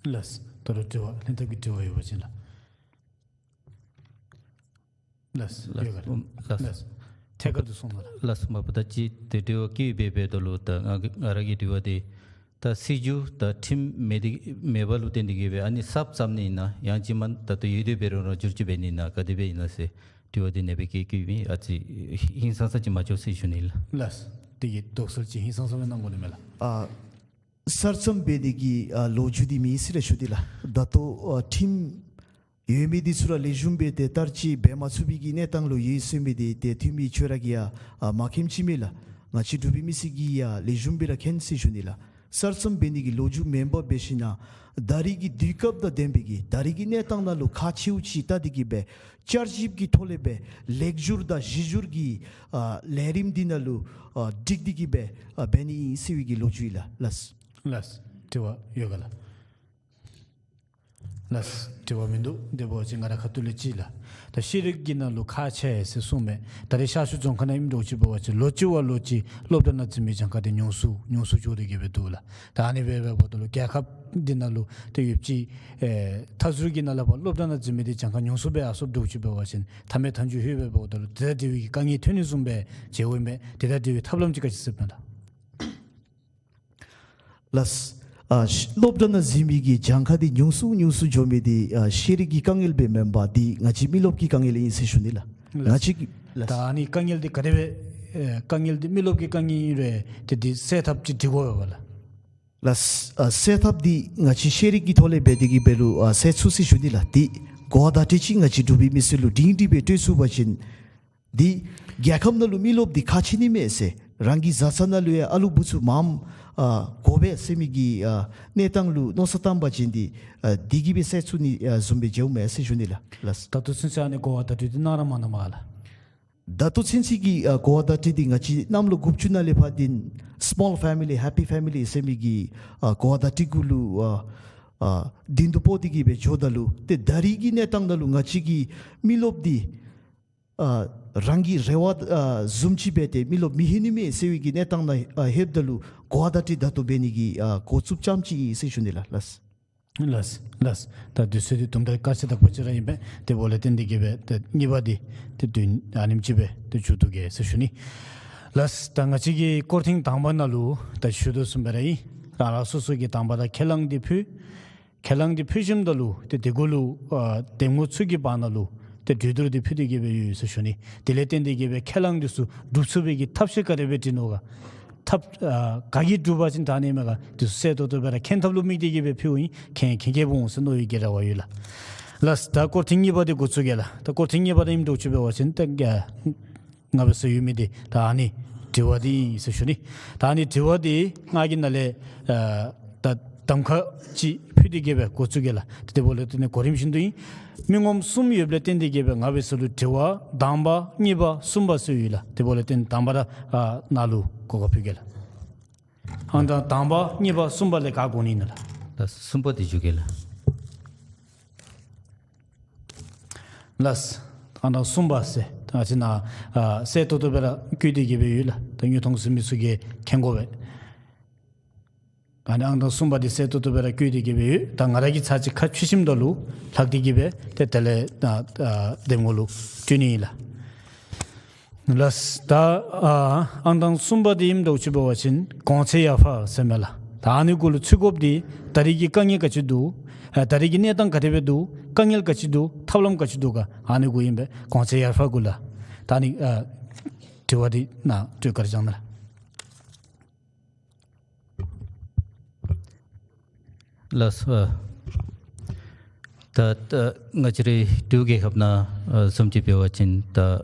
ལགས། ད་རུང་དྲི་བ་ལྷན་ཐབས་ཀྱི་དྲི་བ་ཡོད་པ་ཅིན་ལགས། ལགས། ལགས། ཡོད་ག་ལགས། ལགས། ཐད་ཀར་དུ་གསུངས་གནང་ལགས། ལགས། མ་པ་ད་ཅི་ཏེ་དྲི་བ་བཀོད་འབད་འབདཝ་ད་ལུ་ད་ང་གི་ང་ར་གི་དྲི་བ་འདི་ད་སྲིད་བྱུས་ད་ཁྲིམས་མེད་དེ་མེད་པ་ལུ་བརྟེན་ཏེ་གིས་སྦེ་ཨ་ནི་གསརཔ་བརྩམ་ནི་ཨིན་ན་ཡང་ཅིན་མ་ད་ལྟོ་ཡོད་དེ་འབད་རུང་ར་བསྒྱུར་བཅོས་འབད་ནི་ཨིན་ན་ག་དེ་སྦེ་ཨིན་ན་ཟེར་དྲི་བ་འདི་ཨ་ནི་སྦེ་བཀོད་བཀོདཔ་ཨིན། ཨ་ཙི་ཧིང་སང་ས་ཅིག་མ་འགྱོ་ཟེར་ཞུ་ནི་ལགས། ལགས། དེ་གི་དོགས་སེལ་ཅིག་ཧིང་སང་ས་སྦེ་གནང་དགོ་ནི་མས་ལགས། ཨ་ གསར་རྩོམ་འབད་ནི་གི་ཨ་ལོ་རྒྱུས་འདི་མེད་ཟེར་ར་ཞུ་དེས་ལགས། ད་ལྟོ་ཨ་ཁྲིམས་ཡོད་མི་འདི་ཚུ་ར་ལེགས་ཤོམ་སྦེ་ཏེ་བསྟར་སྤྱོད་འབད་མ་ཚུགས་པའི་གི་གནས་སྟངས་ལུ་ཡོད་ཟེར་མི་འདི་ཏེ་འཐུས་མི་ཁྱོད་ར་གིས་ཡང་ཨ་མ་མཁྱེནམ་ཅིག་མས་ལགས། ང་བཅས་འབྲུག་པའི་མི་སེར་གྱིས་ཡང་ལེགས་ཤོམ་སྦེ་ར་མཁྱེན་ཟེར་ཞུ་ནི་ལགས། གསར་རྩོམ་འབད་ནི་གི་ལོ་རྒྱུས་མེན་པར་འབད་ཞིན་ན་ད་རེས་ཀྱི་དུས་སྐབས་དང་ལྡན་པའི་གི་ད་རེས་ཀྱི་གནས་སྟངས་ནང་ལུ་ཁག་ཆེཝ་ཅིག་བལྟ་སྟེ་གིས་སྦེ་བསྐྱར་ཞིབ་ཀྱི་ཐོག་ལས་སྦེ་ལེགས་སྒྱུར་དང་གཞི་སྒྱུར་གྱི་ཨ་ལས་རིམ་འདི་ནང་ལུ་ཨ་བསྒྲིགས་ཏེ་གིས་སྦེ་ཨ་འབད་ནི་ཨིན་ཟེར་བའི་གི་ལོ་རྒྱུས་ལགས། ལགས། ལགས། དྲི་བ་ཡོད་ག་ལགས། ལགས། དྲི་བ་མིན་འདུག། དེ་འབད་བ་ཅིན་ང་རའི་ཁ་ཐུག་ལས་ཅིག་ལགས། ད་ཤེས་རིག་གི་ནང་ལུ་ཁག་ཆེ་ཟེར་གསུངས་མས། ད་རེས་ཤར་ཕྱོགས་རྫོང་ཁག་ནང་ཨིནམ་འདྲཝ་ཅིག་འབད་བ་ཅིན་ལོ་གཅིག་བ་ལོ་གཅིག་སློབ་གྲྭ་ནང་འཛུལ་མི་གྱངས་ཁ་འདི་ཉུང་སུ་ཉུང་སུ་འགྱོ་སྟེ་གིས་སྦེ་འདུག་ལགས། ད་ཨ་ནི་སྦེ་འབདཝ་ད་ལུ་རྒྱལ་ཁབ་འདི་ནང་ལུ་ཏེ་ཡོདཔ་ཅིག་ཨེ་མཐའ་ཟུར་གྱི་ནང་ལས་ཕར་སློབ་གྲྭ་ནང་འཛུལ་མི་འདི་གྱངས་ཁ་ཉུང་སུ་སྦེ་ཨ་སོངམ་འདྲཝ་ཅིག་འབད་བ་ཅིན་མཐའ་མའི་མཐའ་མཇུག་ཧེ་སྦེ་འབདཝ་ད་ལུ་དེ་དང་འབྲེལ་བའི་གི་དཀའ་ངལ་ཐོན་ནི་བཟུམ་སྦེ་མཇལཝ་ཨིན་པས། དེ་དང་འབྲེལ་བའི་ཐབས་ལམ་ཅིག་ག་ཅི་ཟེར་མས་ལགས། ལགས། ཨ་ཤ་སློབ་གྲྭ་ནང་འཛུལ་མི་གི་གྱངས་ཁ་འདི་ཉུང་སུ་ཉུང་སུ་འགྱོ་མི་འདི་ཨ་ཤེས་རིག་གི་དཀའ་ངལ་སྦེ་མེན་པར་འདི་ང་བཅས་མི་རློབས་ཀྱི་དཀའ་ངལ་ཨིན་ཟེར་ཞུ་ནི་ལགས། ལགས། ང་བཅས་ཀྱི་ལགས། ད་ཨ་ནི་དཀའ་ངལ་འདི་ག་དེ་སྦེ་ཨེ་དཀའ་ངལ་འདི་མི་རློབས་ཀྱི་དཀའ་ངལ་ཨིན་རུང་ཏེ་འདི་སེལ་ཐབས་ཅིག་སྒྲིག་དགོ་པས་ལགས། ལགས། ཨ་སེལ་ཐབས་འདི་ང་བཅས་ཤེས་རིག་གི་ཐོག་ལས་འབད་དེ་གིས་འབད་རུང་ཨ་སེལ་ཚུགས་ཟེར་ཞུ་ནི་ལགས། འདི་གོ་བ་བརྡ་སྤྲོད་ཅིག་ང་བཅས་འབྲུག་པའི་མི་སེར་ལུ་སྒྲིང་སྒྲིང་སྦེ་སྤྲོད་ཚུགས་པ་ཅིན་འདི་རྒྱལ་ཁབ་ནང་ལུ་མི་རློབས་འདི་ཁག་ཆེ་ནི་མས་ཟེར། རང་གི་བཟའ་ཚང་ནང་ལུ་ཡང་ཨ་ལུ་བུ་ཚུ་མངམ་ཨ་དགོ་པས་ཟེར་མི་གི་ཨ་གནས་སྟངས་ལུ་མནོ་བསམ་བཏང་པ་ཅིན་འདི་ཨ་འདི་གིས་སྦེ་སེལ་ཚུགས་ནི་ཨ་བཟུམ་སྦེ་མཇལཝ་མས་ཟེར་ཞུ་ནི་ལགས། ལགས། ད་ལྟོ་ཚུན་ཚོད་ཨ་ནི་གོ་བ་བརྡ་སྤྲོད་འདི་གནང་ར་མ་གནངམ་མས་ལགས། ད་ལྟོ་ཚུན་ཚོད་ཀྱི་ཨ་གོ་བ་བརྡ་སྤྲོད་འདི་ང་བཅས་གནམ་ལོ་དགུ་བཅུ་ནང་ལས་ཕར་འདི་Small Family Happy Family ཟེར་མི་གི་ཨ་གོ་བ་བརྡ་སྤྲོད་གུ་ལུ་ཨ་ཨ་འདི་ནང་ལུ་སྤོ་སྟེ་གིས་སྦེ་འགྱོཝ་ད་ལུ་ཏེ་ད་རེས་ཀྱི་གནས་སྟངས་ནང་ལུ་ང་བཅས་ཀྱི་མི་རློབས་འདི་ཨ་རང་གི་རེ་བ་ཨ་བཟུམ་ཅིག་སྦེ་ཏེ་མི་རློབས་མི་ལྷོད་ནི་མས་ཟེར་བའི་གི་གནས་སྟངས་ནང་ཨ་ལྷོདཔ་ད་ལུ་གོ་བ་བརྡ་སྤྲོད་ད་ལྟོ་འབད་ནི་གི་ཨ་འགོ་བཙུགསཔ་ཙམ་ཅིག་ཨིན་ཟེར་ཞུ་ནི་ལགས། ལགས། ལགས། ལགས། ད་དུས་ཚོད་འདི་དུམ་གྲ་སྐར་ཆ་དག་པ་ཅིག་ར་ཨིན་པས། དེ་འབདཝ་ལས་བརྟེན་ཏེ་གིས་སྦེ་ཏེ་གཉིས་པ་འདི་ཏེ་དུས་ཨ་ནེམ་ཅིག་སྦེ་ཏེ་མཇུག་བསྡུ་གེ་ཟེར་ཞུ་ནི། ལགས། ད་ང་བཅས་ཀྱིས་སྐོར་ཐེངས་དང་པ་ནང་ལུ་ད་ཞུ་དོ་བཟུམ་སྦེ་ར་ཨིན། རང་རང་སོ་སོ་གི་དང་པ་ར་ཁས་བླངས་འདི་ཕུལ། ཁས་བླངས་འདི་ཕུལ་ཞིནམ་ད་ལུ་ཏེ་དེ་གུ་ལུ་ཨ་འདེམས་ངོ་ཚུ་གི་བར་ན་ལུ་ཏེ་གྲོས་བསྡུར་འདི་ཕུལ་ཏེ་གིས་སྦེ་ཡོད་ཟེར་ཞུ་ནི། དེ་ལས་བརྟེན་ཏེ་གིས་སྦེ་ཁས་བླངས་འདི་ཚུ་སྒྲུབ་ཚུགས་པའི་གི་ཐབས་ཤེས་ག་དེ་སྦེ་བསྒྲིག་ནུག་ག། ཐབས་ཨ་ག་གིས་སྒྲུབ་པ་ཅིན་ད་ཨ་ནི་མས་ག། འདི་ཚུ་གསལ་ཏོག་ཏོ་སྦེ་ར་མཁྱེན་ཐབས་ལུ་དམིགས་ཏེ་གིས་སྦེ་ཕུལཝ་ཨིན། མཁྱེན་མཁྱེན་མཁྱེན་འོང་ཟེར་མནོ་བའི་གི་རེ་བ་ཡོད་ལགས། ལགས། ད་སྐོར་ཐེངས་གཉིས་པ་འདི་འགོ་བཙུགས་གེ་ལགས། ད་སྐོར་ཐེངས་གཉིས་པ་འདི་ཨིནམ་འདྲཝ་ཅིག་འབད་བ་ཅིན་ད་ཨ་ང་བཅས་ཡོད་མི་འདི་ད་ཨ་ནི་དྲི་བ་འདི་ཨིན་ཟེར་ཞུ་ནི། ད་ཨ་ནི་དྲི་བ་འདི་ང་གིས་ནཱ་ལས་ཨ་ད་གདམ་ཁ་ཅིག་ཕུལ་ཏེ་གིས་སྦེ་འགོ་བཙུགས་གེ་ལགས། དེ་འབདཝ་ལས་བརྟེན་གོ་རིམ་བཞིན་དུ་ཨིན། མི་ངོམ་གསུམ་ཡོདཔ་ལས་བརྟེན་ཏེ་གིས་སྦེ་ང་བཅས་ལུ་དྲི་བ་དང་པ་གཉིས་པ་གསུམ་པ་ཟེར་ཡོད་ལགས། དེ་འབདཝ་ལས་བརྟེན་དང་པ་ར་ཨ་ནཱ་ལུ་གོ་སྐབས་ཕུལ་གེ་ལགས། ཨང་དང་དང་པ་གཉིས་པ་གསུམ་པ་ལས་ག་གོ་ནི་ཨིན་ན་ལགས། ལགས། གསུམ་པ་འདི་ཞུ་གེ་ལགས། ལགས། ཨང་དང་གསུམ་པ་ཟེར་ད་ཅི་ནཱ་ཨ་གསལ་ཏོག་ཏོ་སྦེ་ར་བཀོད་དེ་གིས་སྦེ་ཡོད་ལགས། ད་དངོས་མཐོང་གཟིགས་མི་ཚུ་གིས་མཁྱེན་དགོ་པས། ཨ་ནི་ཨང་དང་གསུམ་པ་འདི་གསལ་ཏོག་ཏོ་སྦེ་ར་བཀོད་དེ་གིས་སྦེ་ཡོད། ད་ང་ར་གིས་ཚར་གཅིག་ཁ་ཕྱེ་ཞིནམ་ད་ལུ་ལྷག་སྟེ་གིས་སྦེ་ཏེ་དེ་ལས་ཨ་ཨ་འདེམས་ངོ་ལུ་སྤྲོད་ནི་ཨིན་ལགས། ལགས། ད་ཨ་ཨང་དང་གསུམ་པ་འདི་ཨིནམ་འདྲཝ་ཅིག་འབད་བ་ཅིན་གོང་ཚད་ཡར་འཕར་ཟེར་མས་ལགས། ད་ཨ་ནི་གུ་ལུ་ཚུད་དགོཔ་འདི་ད་རེས་ཀྱི་དཀའ་ངལ་ག་ཅི་འདུག། ཨ་ད་རེས་ཀྱི་གནས་སྟངས་ག་དེ་སྦེ་འདུག། དཀའ་ངལ་ག་ཅི་འདུག། ཐབས་ལམ་ག་ཅི་འདུག་ག། ཨ་ནི་གུ་ཨིན་པས། གོང་ཚད་ཡར་འཕར་གུ་ལགས། ད་ཨ་ནི་ཨ་དྲི་བ་འདི་ནཱ་སྤྲོད་བཀའ་དྲིན་བསྐྱང་གནང་ལགས། ལགས་སོ། ད་ད་ང་བཅས་རའི་འབྲུག་རྒྱལ་ཁབ་ནང་ཨ་བཟུམ་ཅིག་འབད་བ་ཅིན་ད་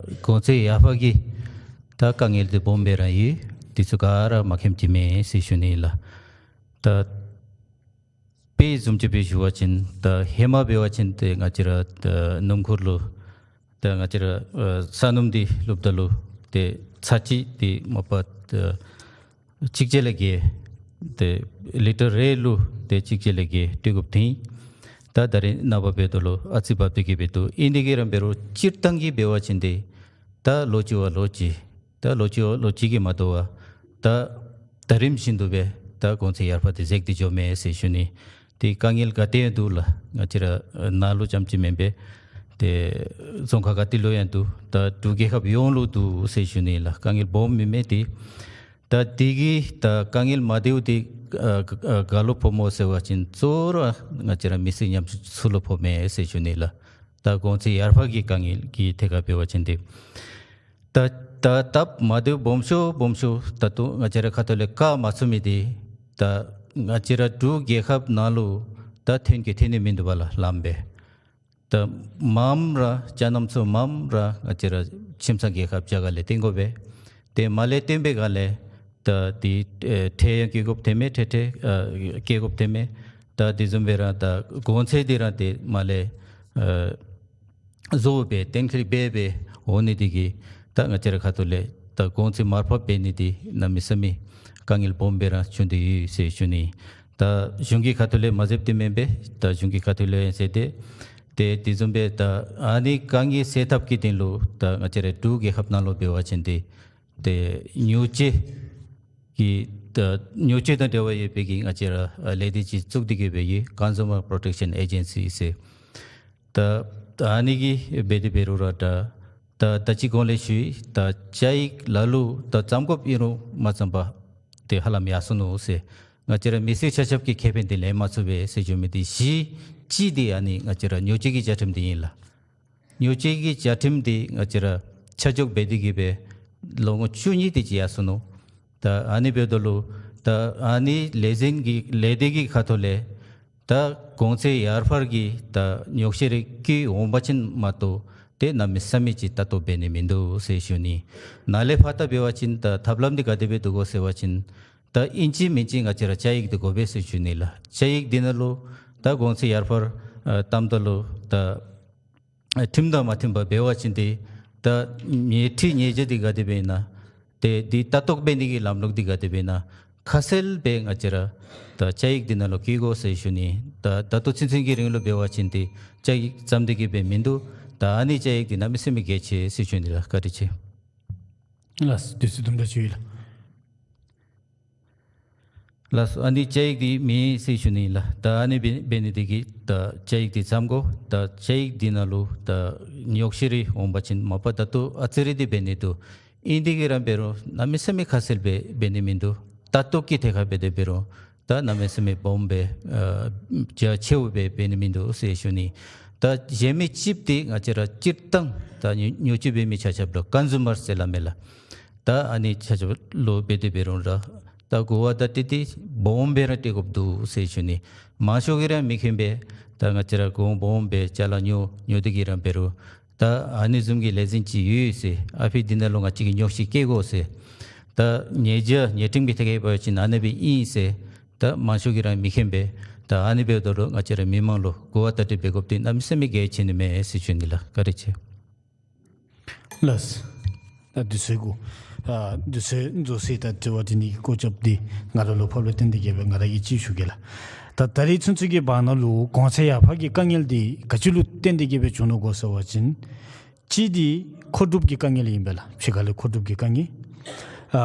གོང་ཚད་ཡར་འཕར་གྱི་ད་དཀའ་ངལ་འདི་སྦོམ་སྦེ་ར་ཡོད། འདི་ཚུ་ག་ར་མ་མཁྱེནམ་ཅིག་མེན་ཟེར་ཞུ་ནི་ལགས། ད་དཔེ་བཟུམ་ཅིག་སྦེ་ཞུ་བ་ཅིན་ད་ཧེ་མ་འབད་བ་ཅིན་ཏེ་ང་བཅས་ར་ད་སྣུམ་འཁོར་ལུ་ད་ང་བཅས་ར་ཨ་ས་སྣུམ་འདི་བླུགཔ་ད་ལུ་ཏེ་ཚར་གཅིག་འདི་མ་པ་ད་གཅིག་བརྒྱ་ལས་བརྒལ་ཏེ་ལི་ཊར་རེ་ལུ་ཏེ་གཅིག་བརྒྱ་ལས་བརྒལ་སྤྲོད་དགོཔ་ཐོན། ད་ད་རེས་ནངས་པ་འབདཝ་ད་ལུ་ཨ་ཙི་འབབ་སྟེ་གིས་སྦེ་འདུག། ཨིན་ཏེ་གིས་ར་འབད་རུང་སྤྱིར་བཏང་གི་འབད་བ་ཅིན་ཏེ་ད་ལོ་གཅིག་བ་ལོ་གཅིག་ད་ལོ་གཅིག་བ་ལོ་གཅིག་གིས་མ་དོ་བར་ད་ད་རིམ་བཞིན་དུ་སྦེ་ད་གོང་ཚད་ཡར་འཕར་འདི་འཛེགས་ཏེ་འགྱོཝ་མས་ཟེར་ཞུ་ནི། ཏེ་དཀའ་ངལ་ག་ཏེ་ཡང་འདུག་ལགས། ང་བཅས་ར་ནཱ་ལུ་ཙམ་ཅིག་མེན་པར་ཏེ་རྫོང་ཁག་ག་ཏེ་ལུ་ཡང་འདུག། ད་འབྲུག་རྒྱལ་ཁབ་ཡོངས་ལུ་འདུག་ཟེར་ཞུ་ནི་ལགས། དཀའ་ངལ་སྦོམ་མེན་མས་ཏེ། ད་འདི་གི་ད་དཀའ་ངལ་མ་བདེཝ་འདི་ཨ་ཨ་ག་ལུ་ཕོགཔ་སྨོ་ཟེར་བ་ཅིན་གཙོ་བོ་ར་ང་བཅས་ར་མི་སེར་ཉམ་ཆུང་ཚུ་ལུ་ཕོགཔ་མས་ཟེར་ཞུ་ནི་ལགས། ད་གོང་ཚད་ཡར་འཕར་གྱི་དཀའ་ངལ་གྱི་ཐད་ཁར་འབད་བ་ཅིན་ཏེ་ད་ད་སྟབས་མ་བདེཝ་སྦོམ་ཤོས་སྦོམ་ཤོས་ད་ལྟོ་ང་བཅས་ར་ཁ་ཐུག་ལས་བཀག་མ་ཚུགས་མི་འདི་ད་ ང་བཅས་ར་འབྲུག་རྒྱལ་ཁབ་ནང་ལུ་ད་ཐོན་སྐྱེད་ཐོན་ནི་མིན་འདུག་པ་ལགས་ལམ་སྦེ། ད་མངམ་ར་ཅ་ནམ་ཚུ་མངམ་ར་ང་བཅས་ར་ཁྱིམ་ཚང་རྒྱལ་ཁབ་རྒྱ་གར་ལས་བཏོན་དགོ་པས། ཏེ་མར་ལས་བཏོན་པའི་སྒང་ལས་ད་དེ་ཨེ་ཁྲལ་ཡང་བཀལ་དགོཔ་ཐོནམ་མས། ཁྲལ་ཁྲལ་ཨ་བཀལ་དགོཔ་ཐོནམ་མས། ད་དེ་བཟུམ་སྦེ་ར་ད་གོང་ཚད་འདི་ར་ཏེ་མར་ལས་ཨ་བཟོ་སྦེ་གཏན་འཁེལ་འབད་སྦེ་འོང་ནི་དེ་གིས་ད་ང་བཅས་ར་ཁ་ཐུག་ལས་ད་གོང་ཚད་མར་ཕབ་འབད་ནི་འདི་གནམ་མེད་ས་མེད་དཀའ་ངལ་སྦོམ་སྦེ་ར་བྱུང་སྟེ་ཡོད་ཟེར་ཞུ་ནི། ད་གཞུང་གི་ཁ་ཐུག་ལས་མ་མཛདཔ་འདི་མེན་པས། ད་གཞུང་གི་ཁ་ཐུག་ལས་ཡང་མཛད་དེ། ཏེ་དེ་བཟུམ་སྦེ་ད་ཨ་ནི་དཀའ་ངལ་སེལ་ཐབས་ཀྱི་དོན་ལུ་ད་ང་བཅས་ར་འབྲུག་རྒྱལ་ཁབ་ནང་ལུ་འབད་བ་ཅིན་ཏེ་ཏེ་ཉོ་སྤྱོད་ཀྱི་ད་ཉོ་སྤྱོད་དང་འབྲེལ་བ་ཡོད་པའི་གི་ང་བཅས་ར་ཨ་ལས་སྡེ་ཅིག་བཙུགས་ཏེ་གི་སྦེ་ཡོད། Consumer Protection Agency ཟེར། ད་ད་ཨ་ནི་གིས་འབད་དེ་འབད་རུང་ར་ད་ད་ད་ཅི་གོང་ལས་ཞུ་ཡི། ད་བཅའ་ཡིག་ལ་ལུ་ད་བརྩམ་དགོཔ་ཨིན་རུང་མ་བརྩམས་པར་ཏེ་ཧ་ལམ་ཡར་སོ་ནུག་ཟེར། ང་བཅས་ར་མི་སེར་ཆ་ཁྱབ་ཀྱི་ཁེ་ཕན་འདི་ལེན་མ་ཚུགས་པས་ཟེར་ཞུ་མི་འདི་གཞི་གཅིག་འདི་ཨ་ནི་ང་བཅས་ར་ཉོ་སྤྱོད་ཀྱི་བཅའ་ཁྲིམས་འདི་ཨིན་ལགས། ཉོ་སྤྱོད་ཀྱི་བཅའ་ཁྲིམས་འདི་ང་བཅས་ར་ཆ་འཇོག་འབད་དེ་གི་སྦེ་ལོ་ངོ་བཅུ་གཉིས་དེ་ཅིག་ཡར་སོ་ནུག། ད་ཨ་ནི་འབདཝ་ད་ལུ་ད་ཨ་ནི་ལས་འཛིན་གྱི་ལས་སྡེ་གི་ཁ་ཐུག་ལས་ད་གོང་ཚད་ཡར་འཕར་གྱི་ད་ཉོག་བཤད་རེ་བཀོད་འོང་པ་ཅིན་མ་གཏོགས་ཏེ་གནམ་མེད་ས་མེད་ཅིག་ལྟ་རྟོག་འབད་ནི་མིན་འདུག་ཟེར་ཞུ་ནི། ནཱ་ལས་ཕར་ད་འབད་བ་ཅིན་ད་ཐབས་ལམ་འདི་ག་དེ་སྦེ་འདུག་གོ་ཟེར་བ་ཅིན་ད་ཨིན་ཅི་མིན་ཅི་ང་བཅས་ར་བཅའ་ཡིག་འདི་དགོ་པས་ཟེར་ཞུ་ནི་ལགས། བཅའ་ཡིག་འདི་ནང་ལུ་ད་གོང་ཚད་ཡར་འཕར་ཨ་བཏངམ་ད་ལུ་ད་ཨ་ཁྲིམས་དང་མ་མཐུན་པ་འབད་བ་ཅིན་ཏེ་ད་ཉེས་ཁྲི་ཉེས་རྒྱ་འདི་ག་དེ་སྦེ་ཨིན་ན། ཏེ་འདི་ལྟ་རྟོག་འབད་ནི་གི་ལམ་ལུགས་འདི་ག་དེ་སྦེ་ཨིན་ན། ཁ་གསལ་སྦེ་ང་བཅས་ར་ད་བཅའ་ཡིག་འདི་ནང་ལུ་བཀོད་དགོ་ཟེར་ཞུ་ནི། ད་ད་ལྟོ་ཚུན་ཚོད་ཀྱི་རིང་ལུ་འབད་བ་ཅིན་ཏེ་བཅའ་ཡིག་བརྩམས་ཏེ་གི་སྦེ་མིན་འདུག། ད་ཨ་ནི་བཅའ་ཡིག་འདི་གནམ་མེད་ས་མེད་གལ་ཆེ་ཟེར་ཞུ་ནི་ལགས། བཀའ་དྲིན་ཆེ། ལགས་སོ། དུས་ཚོད་དུམ་གྲ་ཅིག་ཡོད་ལགས། ལགས་སོ། ཨ་ནི་བཅའ་ཡིག་འདི་མེད་ཟེར་ཞུ་ནི་ལགས། ད་ཨ་ནི་འབད་འབད་ནི་འདི་གིས་ད་བཅའ་ཡིག་འདི་བརྩམ་དགོ། ད་བཅའ་ཡིག་འདི་ནང་ལུ་ད་ཉོག་བཤད་རེ་འོང་པ་ཅིན་མ་པ་ད་ལྟོ་ཨ་ཙི་རེ་འདི་འབད་ནི་འདུག། ཨིན་ཏེ་གི་ར་འབད་རུང་གནམ་མེད་ས་མེད་ཁ་གསལ་སྦེ་འབད་ནི་མིན་འདུག། ལྟ་རྟོག་གི་ཐད་ཁར་འབད་དེ་འབད་རུང་ད་གནམ་མེད་ས་མེད་སྦོམ་སྦེ་ཨ་རྒྱ་ཆེཝ་སྦེ་འབད་ནི་མིན་འདུག་ཟེར་ཞུ་ནི། ད་གཞན་མི་གཅིག་འདི་ང་བཅས་ར་སྤྱིར་བཏང་ད་ཉོ་ཉོ་སྤྱོད་འབད་མི་ཆ་ཁྱབ་ལུ་ཀོན་སུ་མར་ཟེར་སླབ་མས་ལགས། ད་ཨ་ནི་ཆ་ཁྱབ་ལུ་འབད་དེ་འབད་རུང་ར་ད་གོ་བ་བརྡ་སྤྲོད་འདི་སྦོམ་སྦེ་ར་སྤྲོད་དགོཔ་འདུག་ཟེར་ཞུ་ནི། མང་ཤོས་ཀྱིས་ར་མི་མཁྱེན་པས། ད་ང་བཅས་ར་གོང་སྦོམ་སྦེ་ཅ་ལ་ཉོ་ཉོ་སྟེ་གི་ར་འབད་རུང་ད་ཨ་ནི་བཟུམ་གྱི་ལས་འཛིན་ཅིག་ཡོད་ཟེར། ཨ་ཕི་འདི་ནང་ལུ་ང་བཅས་ཀྱིས་ཉོག་བཤད་བཀོད་དགོ་ཟེར། ད་ཉེས་རྒྱ་ཉེས་ཁྲིམས་ཀྱི་ཐད་ཁར་འབད་བ་ཅིན་ཨ་ནི་སྦེ་ཨིན་ཟེར། ད་མང་ཤོས་ཀྱིས་ར་མི་མཁྱེན་པས། ད་ཨ་ནི་འབདཝ་ད་ལུ་ང་བཅས་ར་མི་མང་ལུ་གོ་བ་བརྡ་སྤྲོད་འབད་དགོཔ་འདི་གནམ་མེད་ས་མེད་གལ་ཆེ་ནི་མས་ཟེར་ཞུ་ནི་ལགས། བཀའ་དྲིན་ཆེ། ལགས། ད་དུས་ཚོད་གུ་ཨ་དུས་ཚོད་རྫོགས་ཅི། ད་དྲི་བ་དྲི་ནི་གི་གོ་སྐབས་འདི་ང་ར་ལུ་ཕོགཔ་ལས་བརྟེན་ཏེ་གི་སྦེ་ང་ར་གིས་ཅིག་ཞུ་གེ་ལགས། ད་ད་རིས་ཚུན་ཚོད་ཀྱི་བར་ན་ལུ་གོང་ཚད་ཡར་འཕར་གྱི་དཀའ་ངལ་འདི་ག་ཅི་ལུ་བརྟེན་ཏེ་གི་སྦེ་བྱུང་ནུག་གོ་ཟེར་བ་ཅིན་གཅིག་འདི་མཁོ་སྒྲུབ་ཀྱི་དཀའ་ངལ་ཨིན་པས་ལགས། ཕྱི་ཁ་ལས་མཁོ་སྒྲུབ་ཀྱི་དཀའ་ངལ། ཨ་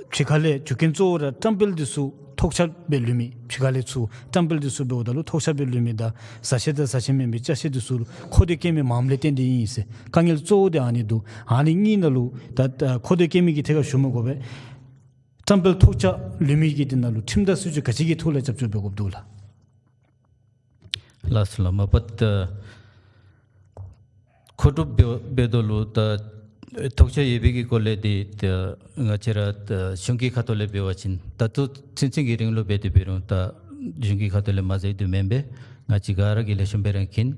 ཕྱི་ཁ་ལས་རྒྱུ་རྐྱེན་གཙོ་བོ་ར་བཀྲམ་སྤེལ་འདི་ཚུ་ཐོགས་ཆགས་སྦེ་ལུས་མི། ཕྱི་ཁ་ལས་ཚུར་བཀྲམ་སྤེལ་འདི་ཚུ་འབདཝ་ད་ལུ་ཐོགས་ཆགས་སྦེ་ལུས་མི་དང་བཟའ་ཆས་དང་བཟའ་ཆས་མེན་པའི་ཅ་ཆས་འདི་ཚུ་ལུ་མཁོ་འདོད་བསྐྱེད་མི་མངམ་ལས་བརྟེན་ཏེ་ཨིན་ཟེར། དཀའ་ངལ་གཙོ་བོ་འདི་ཨ་ནི་འདུག། ཨ་ནི་གཉིས་ནང་ལུ་ད་ད་མཁོ་འདོད་བསྐྱེད་མི་གི་ཐད་ཁར་ཞུ་མི་དགོ་པས། བཀྲམ་སྤེལ་ཐོགས་ཆགས་ལུས་མི་གི་འདི་ནང་ལུ་ཁྲིམས་དང་སྲིད་བྱུས་ག་ཅི་གི་ཐོག་ལས་རྒྱབ་སྐྱོར་འབད་དགོཔ་འདུག་ལགས། ལགས་སོ་ལགས། མ་པ་ད་མཁོ་སྒྲུབ་འབད་འབདཝ་ད་ལུ་ད་ཐོགས་ཆགས་ཡོད་པའི་གི་སྐོར་ལས་འདི་ད་ང་བཅས་ར་ད་གཞུང་གི་ཁ་ཐུག་ལས་འབད་བ་ཅིན་ད་ལྟོ་ཚུན་ཚོད་ཀྱི་རིང་ལུ་འབད་དེ་འབད་རུང་ད་གཞུང་གི་ཁ་ཐུག་ལས་མ་མཛད་དེ་མེན་པས། ང་བཅས་ག་ར་གིས་ལེགས་ཤོམ་སྦེ་ར་མཁྱེན།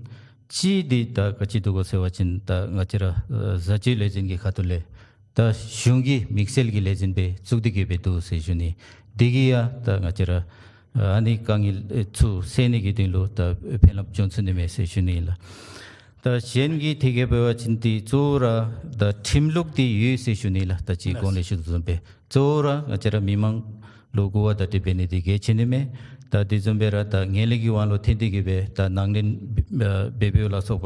གཅིག་འདི་ད་ག་ཅི་འདུག་གོ་ཟེར་བ་ཅིན་ད་ང་བཅས་ར་ཨ་བཟའ་སྤྱོད་ལས་འཛིན་གྱི་ཁ་ཐུག་ལས་ད་གཞུང་གི་དམིགས་བསལ་གྱི་ལས་འཛིན་སྦེ་བཙུགས་ཏེ་གི་སྦེ་འདུག་ཟེར་ཞུ་ནི། འདི་གིས་ཡང་ད་ང་བཅས་ར་ཨ་ནི་དཀའ་ངལ་ཚུ་སེལ་ནི་གི་དོན་ལུ་ད་ཕན་རླབས་འབྱུང་ཚུགས་ནི་མས་ཟེར་ཞུ་ནི་ཨིན་ལགས། ད་གཞན་གྱི་ཐད་ཁར་འབད་བ་ཅིན་འདི་གཙོ་བོ་ར་ད་ཁྲིམས་ལུགས་འདི་ཡོད་ཟེར་ཞུ་ནི་ལགས། ད་ཅི་གོང་ལས་ཞུ་དོ་བཟུམ་སྦེ་གཙོ་བོ་ར་ང་བཅས་ར་མི་མང་ལུ་གོ་བ་བརྡ་སྤྲོད་འབད་ནི་འདི་གལ་ཆེ་ནི་མས། ད་དེ་བཟུམ་སྦེ་ར་ད་ངན་ལྷད་ཀྱི་དབང་ལུ་ཐོན་ཏེ་གི་སྦེ་ད་ནང་འདྲེན་ཨ་འབད་འབདཝ་ལ་སོགས་པ་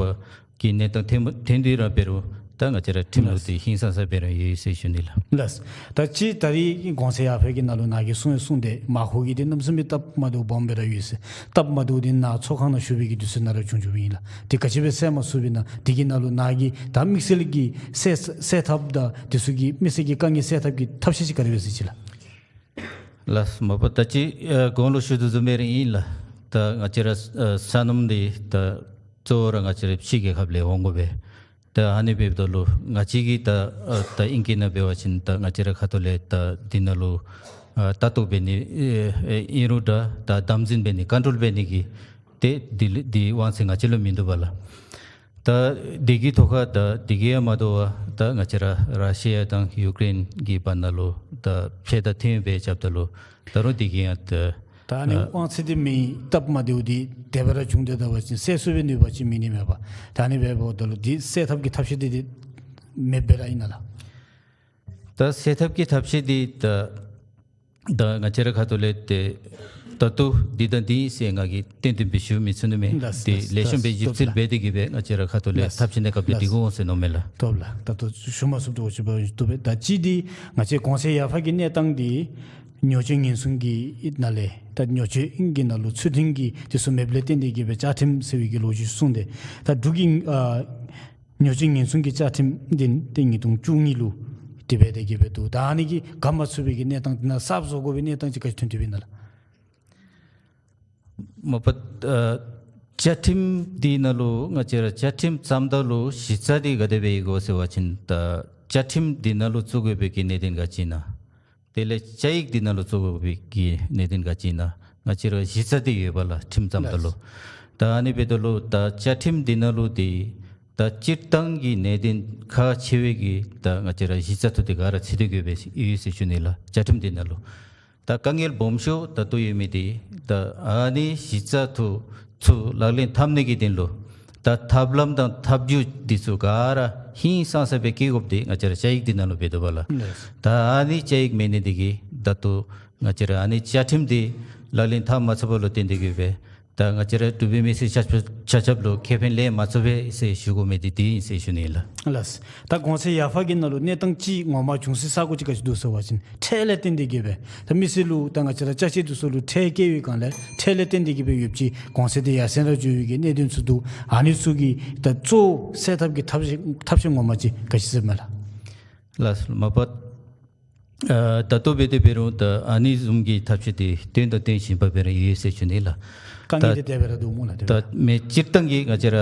གི་གནས་སྟངས་ཐོན་ཐོན་ཏེ་ར་འབད་རུང་ད་ང་བཅས་ར་ཁྲིམས་ལུགས་འདི་ཧིང་སངས་ས་སྦེ་ར་ཡོད་ཟེར་ཞུ་ནི་ལགས། ལགས། ད་ཅི་ད་རིས་གོང་ཚད་ཡར་འཕར་གྱི་ནང་ལུ་ནཱ་གིས་གསུངས་གསུངས་ཏེ་མར་ཁུག་གི་འདི་གནམ་མེད་ས་མེད་སྟབས་མ་བདེཝ་སྦོམ་སྦེ་ར་ཡོད་ཟེར། སྟབས་མ་བདེཝ་འདི་ནཱ་ཚོགས་ཁང་ནང་བཞུགས་པའི་གི་དུས་ཚོད་ནང་ར་བྱུང་བྱུངམ་ཨིན་ལགས། འདི་ག་ཅི་སྦེ་སེལ་མ་ཚུགས་པས་ན། འདི་གི་ནང་ལུ་ནཱ་གིས་ད་དམིགས་བསལ་གྱི་སེལ་སེལ་ཐབས་དང་འདི་ཚུ་གི་དམིགས་བསལ་གྱི་དཀའ་ངལ་སེལ་ཐབས་ཀྱི་ཐབས་ཤེས་ཅིག་ག་དེ་སྦེ་ཟེར་ཅི་ལགས། ལགས། མ་པ་ད་ཅི་ཨ་གོང་ལུ་ཞུ་དོ་བཟུམ་སྦེ་ར་ཨིན་ལགས། ད་ང་བཅས་ར་ཨ་སོ་ནམ་འདི་ད་གཙོ་བོ་ར་ང་བཅས་ར་ཕྱི་རྒྱལ་ཁབ་ལས་འོང་དགོ་པས། ད་ཨ་ནི་འབདཝ་ད་ལུ་ང་བཅས་ཀྱིས་ད་ཨ་ད་ཨིང་སྐད་ནང་འབད་བ་ཅིན་ད་ང་བཅས་ར་ཁ་ཐུག་ལས་ད་འདི་ནང་ལུ་ ཨ་ལྟ་རྟོག་འབད་ནི་ཨེ་ཨེ་ཨིན་རུང་འདྲ་ད་དམ་འཛིན་འབད་ནི་ཀོན་ཊོལ་འབད་ནི་གི་ཏེ་དེ་དེ་དབང་ཚད་ང་བཅས་ལུ་མིན་འདུག་པ་ལགས། ད་དེ་གི་ཐོག་ཁར་ད་དེ་གིས་ཡང་མ་དོ་བར་ད་ང་བཅས་ར་ར་ཤི་ཡ་དང་ཡུ་ཀེ་རེན་གྱི་བར་ན་ལུ་ད་ཕྱེད་དང་ཐེངས་སྦེ་རྐྱབ་ད་ལུ་ད་རུང་དེ་གིས་ཡང་ད་ད་ཨ་ནི་ཨ་དབང་ཚད་འདི་མི་སྟབས་མ་བདེཝ་འདི་དེ་སྦེ་ར་བྱུང་སྟེ་ད་པ་ཅིན་སེལ་ཚུགས་པའི་ནུས་པ་ཅིག་མེད་ནི་མས་པ། ད་ཨ་ནི་འབདཝ་ད་ལུ་འདི་སེལ་ཐབས་ཀྱི་ཐབས་ཤེས་འདི་འདི་མེདཔ་སྦེ་ར་ཨིན་ན་ལགས། ད་སེལ་ཐབས་ཀྱི་ཐབས་ཤེས་འདི་ད་ད་ང་བཅས་ར་ཁ་ཐུག་ལས་ཏེ་ད་ལྟོ་འདི་དང་འདི་ཟེར་ང་གིས་གཏན་གཏན་སྦེ་ཞུ་མི་ཚུགས་ནི་མས། ལགས་ཏེ་ལེགས་ཤོམ་སྦེ་ཞིབ་འཚོལ་འབད་དེ་གིས་སྦེ་ང་བཅས་ར་ཁ་ཐུག་ལས་ཐབས་ཤེས་གནས་སྐབས་ལས་འདི་གུ་འོང་ཟེར་མནོཝ་མས་ལགས། ཐོབ་ལགས། ད་ལྟོ་ཞུ་མ་ཚུགསཔ་འདྲཝ་ཅིག་འབད་བཏུབ་པས། ད་ཅི་འདི་ང་བཅས་གོང་ཚད་ཡར་འཕར་གྱི་གནས་སྟངས་འདི་ཉོ་སྤྱོད་ཉེན་སྲུང་གི་ནང་ལས་ད་ཉོ་སྤྱོད་ཀྱི་ནང་ལུ་ཚུལ་མཐུན་གྱི་དེ་ཚུ་མེདཔ་ལས་བརྟེན་ཏེ་གིས་སྦེ་བཅའ་ཁྲིམས་ཟེར་བའི་གི་ལོ་རྒྱུས་གསུངས་ཏེ་ད་འབྲུག་གི་ཨ་ཉོ་སྤྱོད་ཉེན་སྲུང་གི་བཅའ་ཁྲིམས་འདི་ཏེ་ཉིས་སྟོང་བཅུ་གཉིས་ལུ་དེ་སྦེ་དེ་གིས་སྦེ་འདུག། ད་ཨ་ནི་གིས་འགབ་མ་ཚུགས་པའི་གི་གནས་སྟངས་འདི་ནང་གསརཔ་བཟོ་དགོ་པའི་གནས་སྟངས་ཅིག་ག་ཅི་ཐོན་ཏེ་ཡོདཔ་ཨིན་ན་ལགས། མ་པ་ཨ་བཅའ་ཁྲིམས་འདི་ནང་ལུ་ང་བཅས་ར་བཅའ་ཁྲིམས་བརྩམ་ད་ལུ་གཞི་རྩ་འདི་ག་དེ་སྦེ་ཡོད་གོ་ཟེར་བ་ཅིན་ད་བཅའ་ཁྲིམས་འདི་ནང་ལུ་བཙུགས་དགོ་པའི་གི་གནད་དོན་ག་ཅི་ཨིན་ན། དེ་ལས་བཅའ་ཡིག་འདི་ནང་ལུ་བཙུགས་དགོ་པའི་གི་གནད་དོན་ག་ཅི་ཨིན་ན། ང་བཅས་ར་གཞི་རྩ་འདི་ཡོདཔ་ལགས་ཁྲིམས་བརྩམ་ད་ལུ། ད་ཨ་ནི་འབདཝ་ད་ལུ་ད་བཅའ་ཁྲིམས་འདི་ནང་ལུ་འདི་ད་སྤྱིར་བཏང་གི་གནད་དོན་ཁག་ཆེ་བའི་གི་ད་ང་བཅས་ར་གཞི་རྩ་ཐོག་འདི་ག་ར་ཚུད་དེ་གིས་སྦེ་ཡོད་ཟེར་ཞུ་ནི་ལགས། བཅའ་ཁྲིམས་འདི་ནང་ལུ་ད་དཀའ་ངལ་སྦོམ་ཤོས་ད་ལྟོ་ཡོད་མི་འདི་ད་ཨ་ནི་གཞི་རྩ་ཐོག་ཚུ་ལག་ལེན་འཐབ་ནི་གི་དོན་ལུ་ད་ཐབས་ལམ་དང་ཐབས་བྱུས་འདི་ཚུ་ག་ར་ཧིང་སངས་ས་སྦེ་བཀལ་དགོཔ་འདི་ང་བཅས་ར་བཅའ་ཡིག་འདི་ནང་ལུ་འབད་དོ་བ་ལགས། ལགས། ད་ཨ་ནི་བཅའ་ཡིག་མེད་ནི་འདི་གིས་ད་ལྟོ་ང་བཅས་ར་ཨ་ནི་བཅའ་ཁྲིམས་འདི་ལག་ལེན་འཐབ་མ་ཚུགསཔ་ལུ་བརྟེན་ཏེ་གིས་སྦེ་ད་ང་བཅས་ར་འབྲུག་པའི་མི་སེར་ཆ་ཆ་ཁྱབ་ལུ་ཁེ་ཕན་ལེན་མ་ཚུགས་པས་ཟེར་ཞུ་དགོ་མི་འདི་འདི་ཨིན་ཟེར་ཞུ་ནི་ལགས། ལགས། ད་གོང་ཚད་ཡར་འཕར་གྱི་ནང་ལུ་གནས་སྟངས་ཅིག་ངོ་མ་བྱུང་སའི་ས་གོ་ཅིག་ག་ཅི་འདུག་ཟེར་བ་ཅིན་ཁྲལ་ལས་བརྟེན་ཏེ་གིས་སྦེ་ད་མི་སེར་ལུ་ད་ང་བཅས་ར་ཅ་ཆས་འདི་ཚུ་ལུ་ཁྲལ་བཀལ་བའི་སྒང་ལས་ཁྲལ་ལས་བརྟེན་ཏེ་གིས་སྦེ་ཡོདཔ་ཅིག་གོང་ཚད་འདི་ཡར་སེང་ར་འགྱོ་བའི་གི་གནད་དོན་ཚུ་འདུག། ཨ་ནི་ཚུ་གི་ད་གཙོ་བོ་སེལ་ཐབས་ཀྱི་ཐབས་ཤེས་ཐབས་ཤེས་ངོ་མ་ཅིག་ག་ཅི་ཟེར་མས་ལགས། ལགས་མ་པ་ཨ་ད་ལྟོ་འབད་དེ་འབད་རུང་ད་ཨ་ནི་བཟུམ་གྱི་ཐབས་ཤེས་འདི་བཏོན་དང་བཏོན་བཞིན་པ་སྦེ་ར་ཡོད་ཟེར་ཞུ་ནི་ལགས། དཀའ་ངལ་ད་འདི་དེ་སྦེ་ར་འདུག་སྨོ་ལགས། དེ་ད་མེན་སྤྱིར་བཏང་གི་ང་བཅས་ར་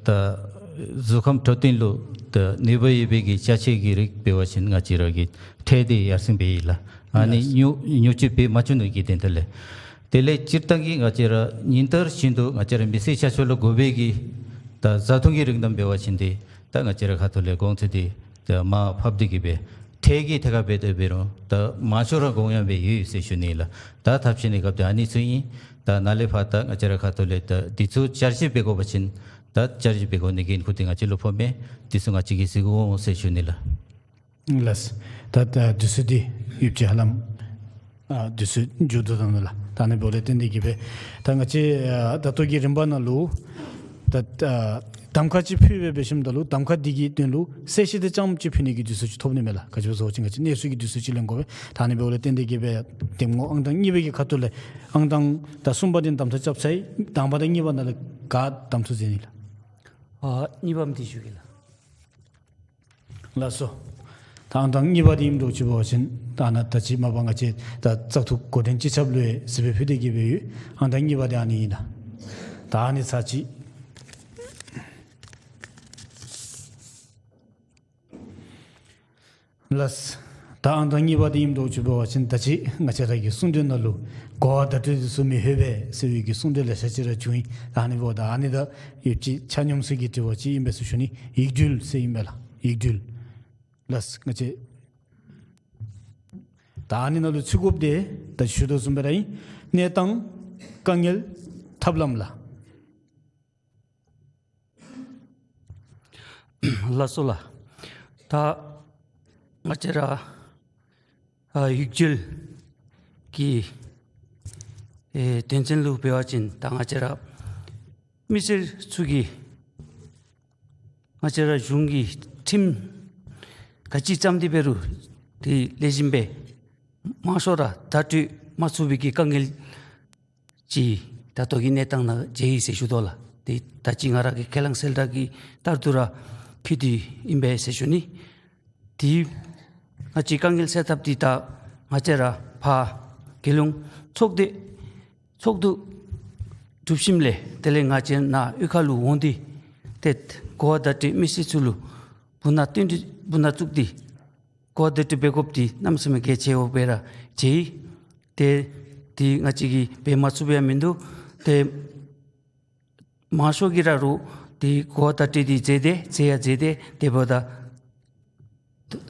ད་གཟུགས་ཁམས་འཕྲོད་བསྟེན་ལུ་ད་ནུས་པ་ཡོད་པའི་གི་ཅ་ཆས་ཀྱི་རིགས་འབད་བ་ཅིན་ང་བཅས་ར་གི་ཁྲལ་འདི་ཡར་སེང་འབད་ཡི་ལགས། ཨ་ནི་ལགས། ཉོ་ཉོ་སྤྱོད་འབད་མ་བཅུག་ནི་གི་དོན་དག་ལས། དེ་ལས་སྤྱིར་བཏང་གི་ང་བཅས་ར་ཉིན་ལྟར་བཞིན་དུ་ང་བཅས་ར་མི་སེར་ཆ་ཁྱབ་ལུ་དགོ་པའི་གི་ད་བཟའ་འཐུང་གི་རིགས་རྣམས་འབད་བ་ཅིན་འདི་ད་ང་བཅས་ར་ཁ་ཐུག་ལས་གོང་ཚད་འདི་ད་མར་ཕབ་སྟེ་གིས་སྦེ་ཁྲལ་གྱི་ཐད་ཁར་འབད་དེ་འབད་རུང་ད་མང་ཤོས་ར་དགོངས་ཡངས་སྦེ་ཡོད་ཟེར་ཞུ་ནི་ལགས། ད་ཐབས་ཤེས་གནས་སྐབས་འདི་ཨ་ནི་ཚུ་ཨིན། ད་ནཱ་ལས་ཕར་ད་ང་བཅས་ར་ཁ་ཐུག་ལས་ད་འདི་ཚུ་བསྐྱར་ཞིབ་འབད་དགོ་པ་ཅིན་ད་བསྐྱར་ཞིབ་འབད་དགོ་ནི་གི་འགན་ཁུར་འདི་ང་བཅས་ལུ་ཕོགཔ་མས། འདི་ཚུ་ང་བཅས་ཀྱིས་གཟིགས་འོང་ཟེར་ཞུ་ནི་ལགས། ལགས། ད་ད་དུས་ཚོད་འདི་ཡོདཔ་ཅིག་ཧ་ལམ་ཨ་དུས་ཚོད་མཇུག་བསྡུ་དོ་ནི་ལགས། ད་ཨ་ནི་འབདཝ་ལས་བརྟེན་ཏེ་གིས་སྦེ་ད་ང་བཅས་ཨ་ད་ལྟོ་གི་རིམ་པ་ནང་ལུ་ད་ཨ་གདམ་ཁ་ཅིག་ཕུལ་སྦེ་འབད་ཞིནམ་ད་ལུ་གདམ་ཁ་འདི་གི་དོན་ལུ་གསལ་བཤད་འདི་རྐྱངམ་ཅིག་ཕུལ་ནི་གི་དུས་ཚོད་ཅིག་ཐོབ་ནི་མས་ལགས། ག་ཅི་སྦེ་ཟེར་བ་ཅིན་ང་བཅས་གནས་ཚུལ་གྱི་དུས་ཚོད་ཅིག་ལེན་དགོ་པས། ད་ཨ་ནི་འབདཝ་ལས་བརྟེན་ཏེ་གིས་སྦེ་གདམ་ངོ་ཨང་དང་གཉིས་པའི་གི་ཁ་ཐུག་ལས་ཨང་དང་ད་གསུམ་པ་འདི་གདམ་ཁ་རྐྱབ་ཚར་ཡི། དང་པ་དང་གཉིས་པ་ནང་ལས་ག་གདམ་ཚུགས་ཟེར་ནི་ལགས། ཨ་གཉིས་པམ་འདི་ཞུ་གེ་ལགས། ལགས་སོ། ད་ཨང་དང་གཉིས་པ་འདི་ཨིནམ་འདྲཝ་ཅིག་འབད་བ་ཅིན་ད་ནཱ་ད་ཅི་མ་པ་ང་བཅས་ད་བཙག་འཐུ་འགོ་འདྲེན་སྤྱི་ཁྱབ་ལུ་ཡང་གཟིགས་འབུལ་ཕུལ་ཏེ་གིས་སྦེ་ཡོད། ཨང་དང་གཉིས་པ་འདི་ཨ་ནི་ཨིན་ལགས། ད་ཨ་ནི་ཚར་ཅིག། ལགས། ད་ཨང་དང་གཉིས་པ་འདི་ཨིནམ་འདྲཝ་ཅིག་འབད་བ་ཅིན་ད་ཅི་ང་བཅས་ར་གི་གསུང་འདོན་ནང་ལུ་གོ་བ་བརྡ་སྤྲོད་འདི་ཚུ་མི་ལྷོད་པས་ཟེར་བའི་གི་གསུང་འདོན་ལེ་ཤ་ཅིག་ར་བྱུང་ཡི། ད་ཨ་ནི་འབདཝ་ད་ཨ་ནི་ད་ཡོདཔ་ཅིག་ཆ་སྙོམས་སུ་གི་དྲི་བ་ཅིག་ཨིན་པས་ཟེར་ཞུ་ནི། ཡིག་འབྲུ་ཟེར་ཨིན་པས་ལགས། ཡིག་འབྲུ། ལགས་ང་བཅས་ད་ཨ་ནི་ནང་ལུ་ཚུད་དགོཔ་འདི་ད་ཞུ་དོ་བཟུམ་སྦེ་ར་ཨིན། གནས་སྟངས་དཀའ་ངལ་ཐབས་ལམ་ལགས། ལགས་སོ་ལགས། ད་ང་བཅས་ར་ཨ་ཡིག་འབྲུ་གི་ཨེ་དོན་ཚན་ལུ་འབད་བ་ཅིན་ད་ང་བཅས་ར་མི་སེར་ཚུ་གིས་ང་བཅས་ར་གཞུང་གི་ཁྲིམས་ག་ཅི་བརྩམས་ཏེ་འབད་རུང་དེ་ལེགས་ཤོམ་སྦེ་མང་ཤོས་ར་བརྡ་སྤྲོད་མ་ཚུགས་པའི་གི་དཀའ་ངལ་ཅིག་ད་ལྟོ་གི་གནས་སྟངས་ནང་མཇལ་ཡི་ཟེར་ཞུ་དོ་ལགས། དེ་ད་ཅི་ང་ར་གིས་ཁས་བླངས་གསལ་བསྒྲགས་ཀྱི་ལྟར་དུ་ར་ཕུལ་ཏེ་ཨིན་པས་ཟེར་ཞུ་ནི། དེ་ང་བཅས་དཀའ་ངལ་སེལ་ཐབས་འདི་ད་ང་བཅས་ར་ཕར་རྒྱལ་ཡོངས་ཚོགས་སྡེ་ཚོགས་འདུ་གྲུབ་ཞིནམ་ལས་དེ་ལས་ང་བཅས་ནཱ་གཡུས་ཁ་ལུ་འོང་སྟེ་ཏེ་གོ་བ་བརྡ་སྤྲོད་མི་སེར་ཚུ་ལུ་སྦུག་ན་བཏོན་ཏེ་སྦུག་ན་བཙུགས་ཏེ་གོ་བ་བརྡ་སྤྲོད་འབད་དགོཔ་འདི་གནམ་མེད་ས་མེད་གལ་ཆེཝ་སྦེ་ར་མཇལ་ཡི། ཏེ་འདི་ང་བཅས་ཀྱིས་འབད་མ་ཚུགས་པ་ཡང་མིན་འདུག། ཏེ་མང་ཤོས་ཀྱིས་ར་རུང་འདི་གོ་བརྡ་སྤྲོད་དེ་མཛད་དེ་མཛད་ཡང་མཛད་དེ་དེ་འབདཝ་ད་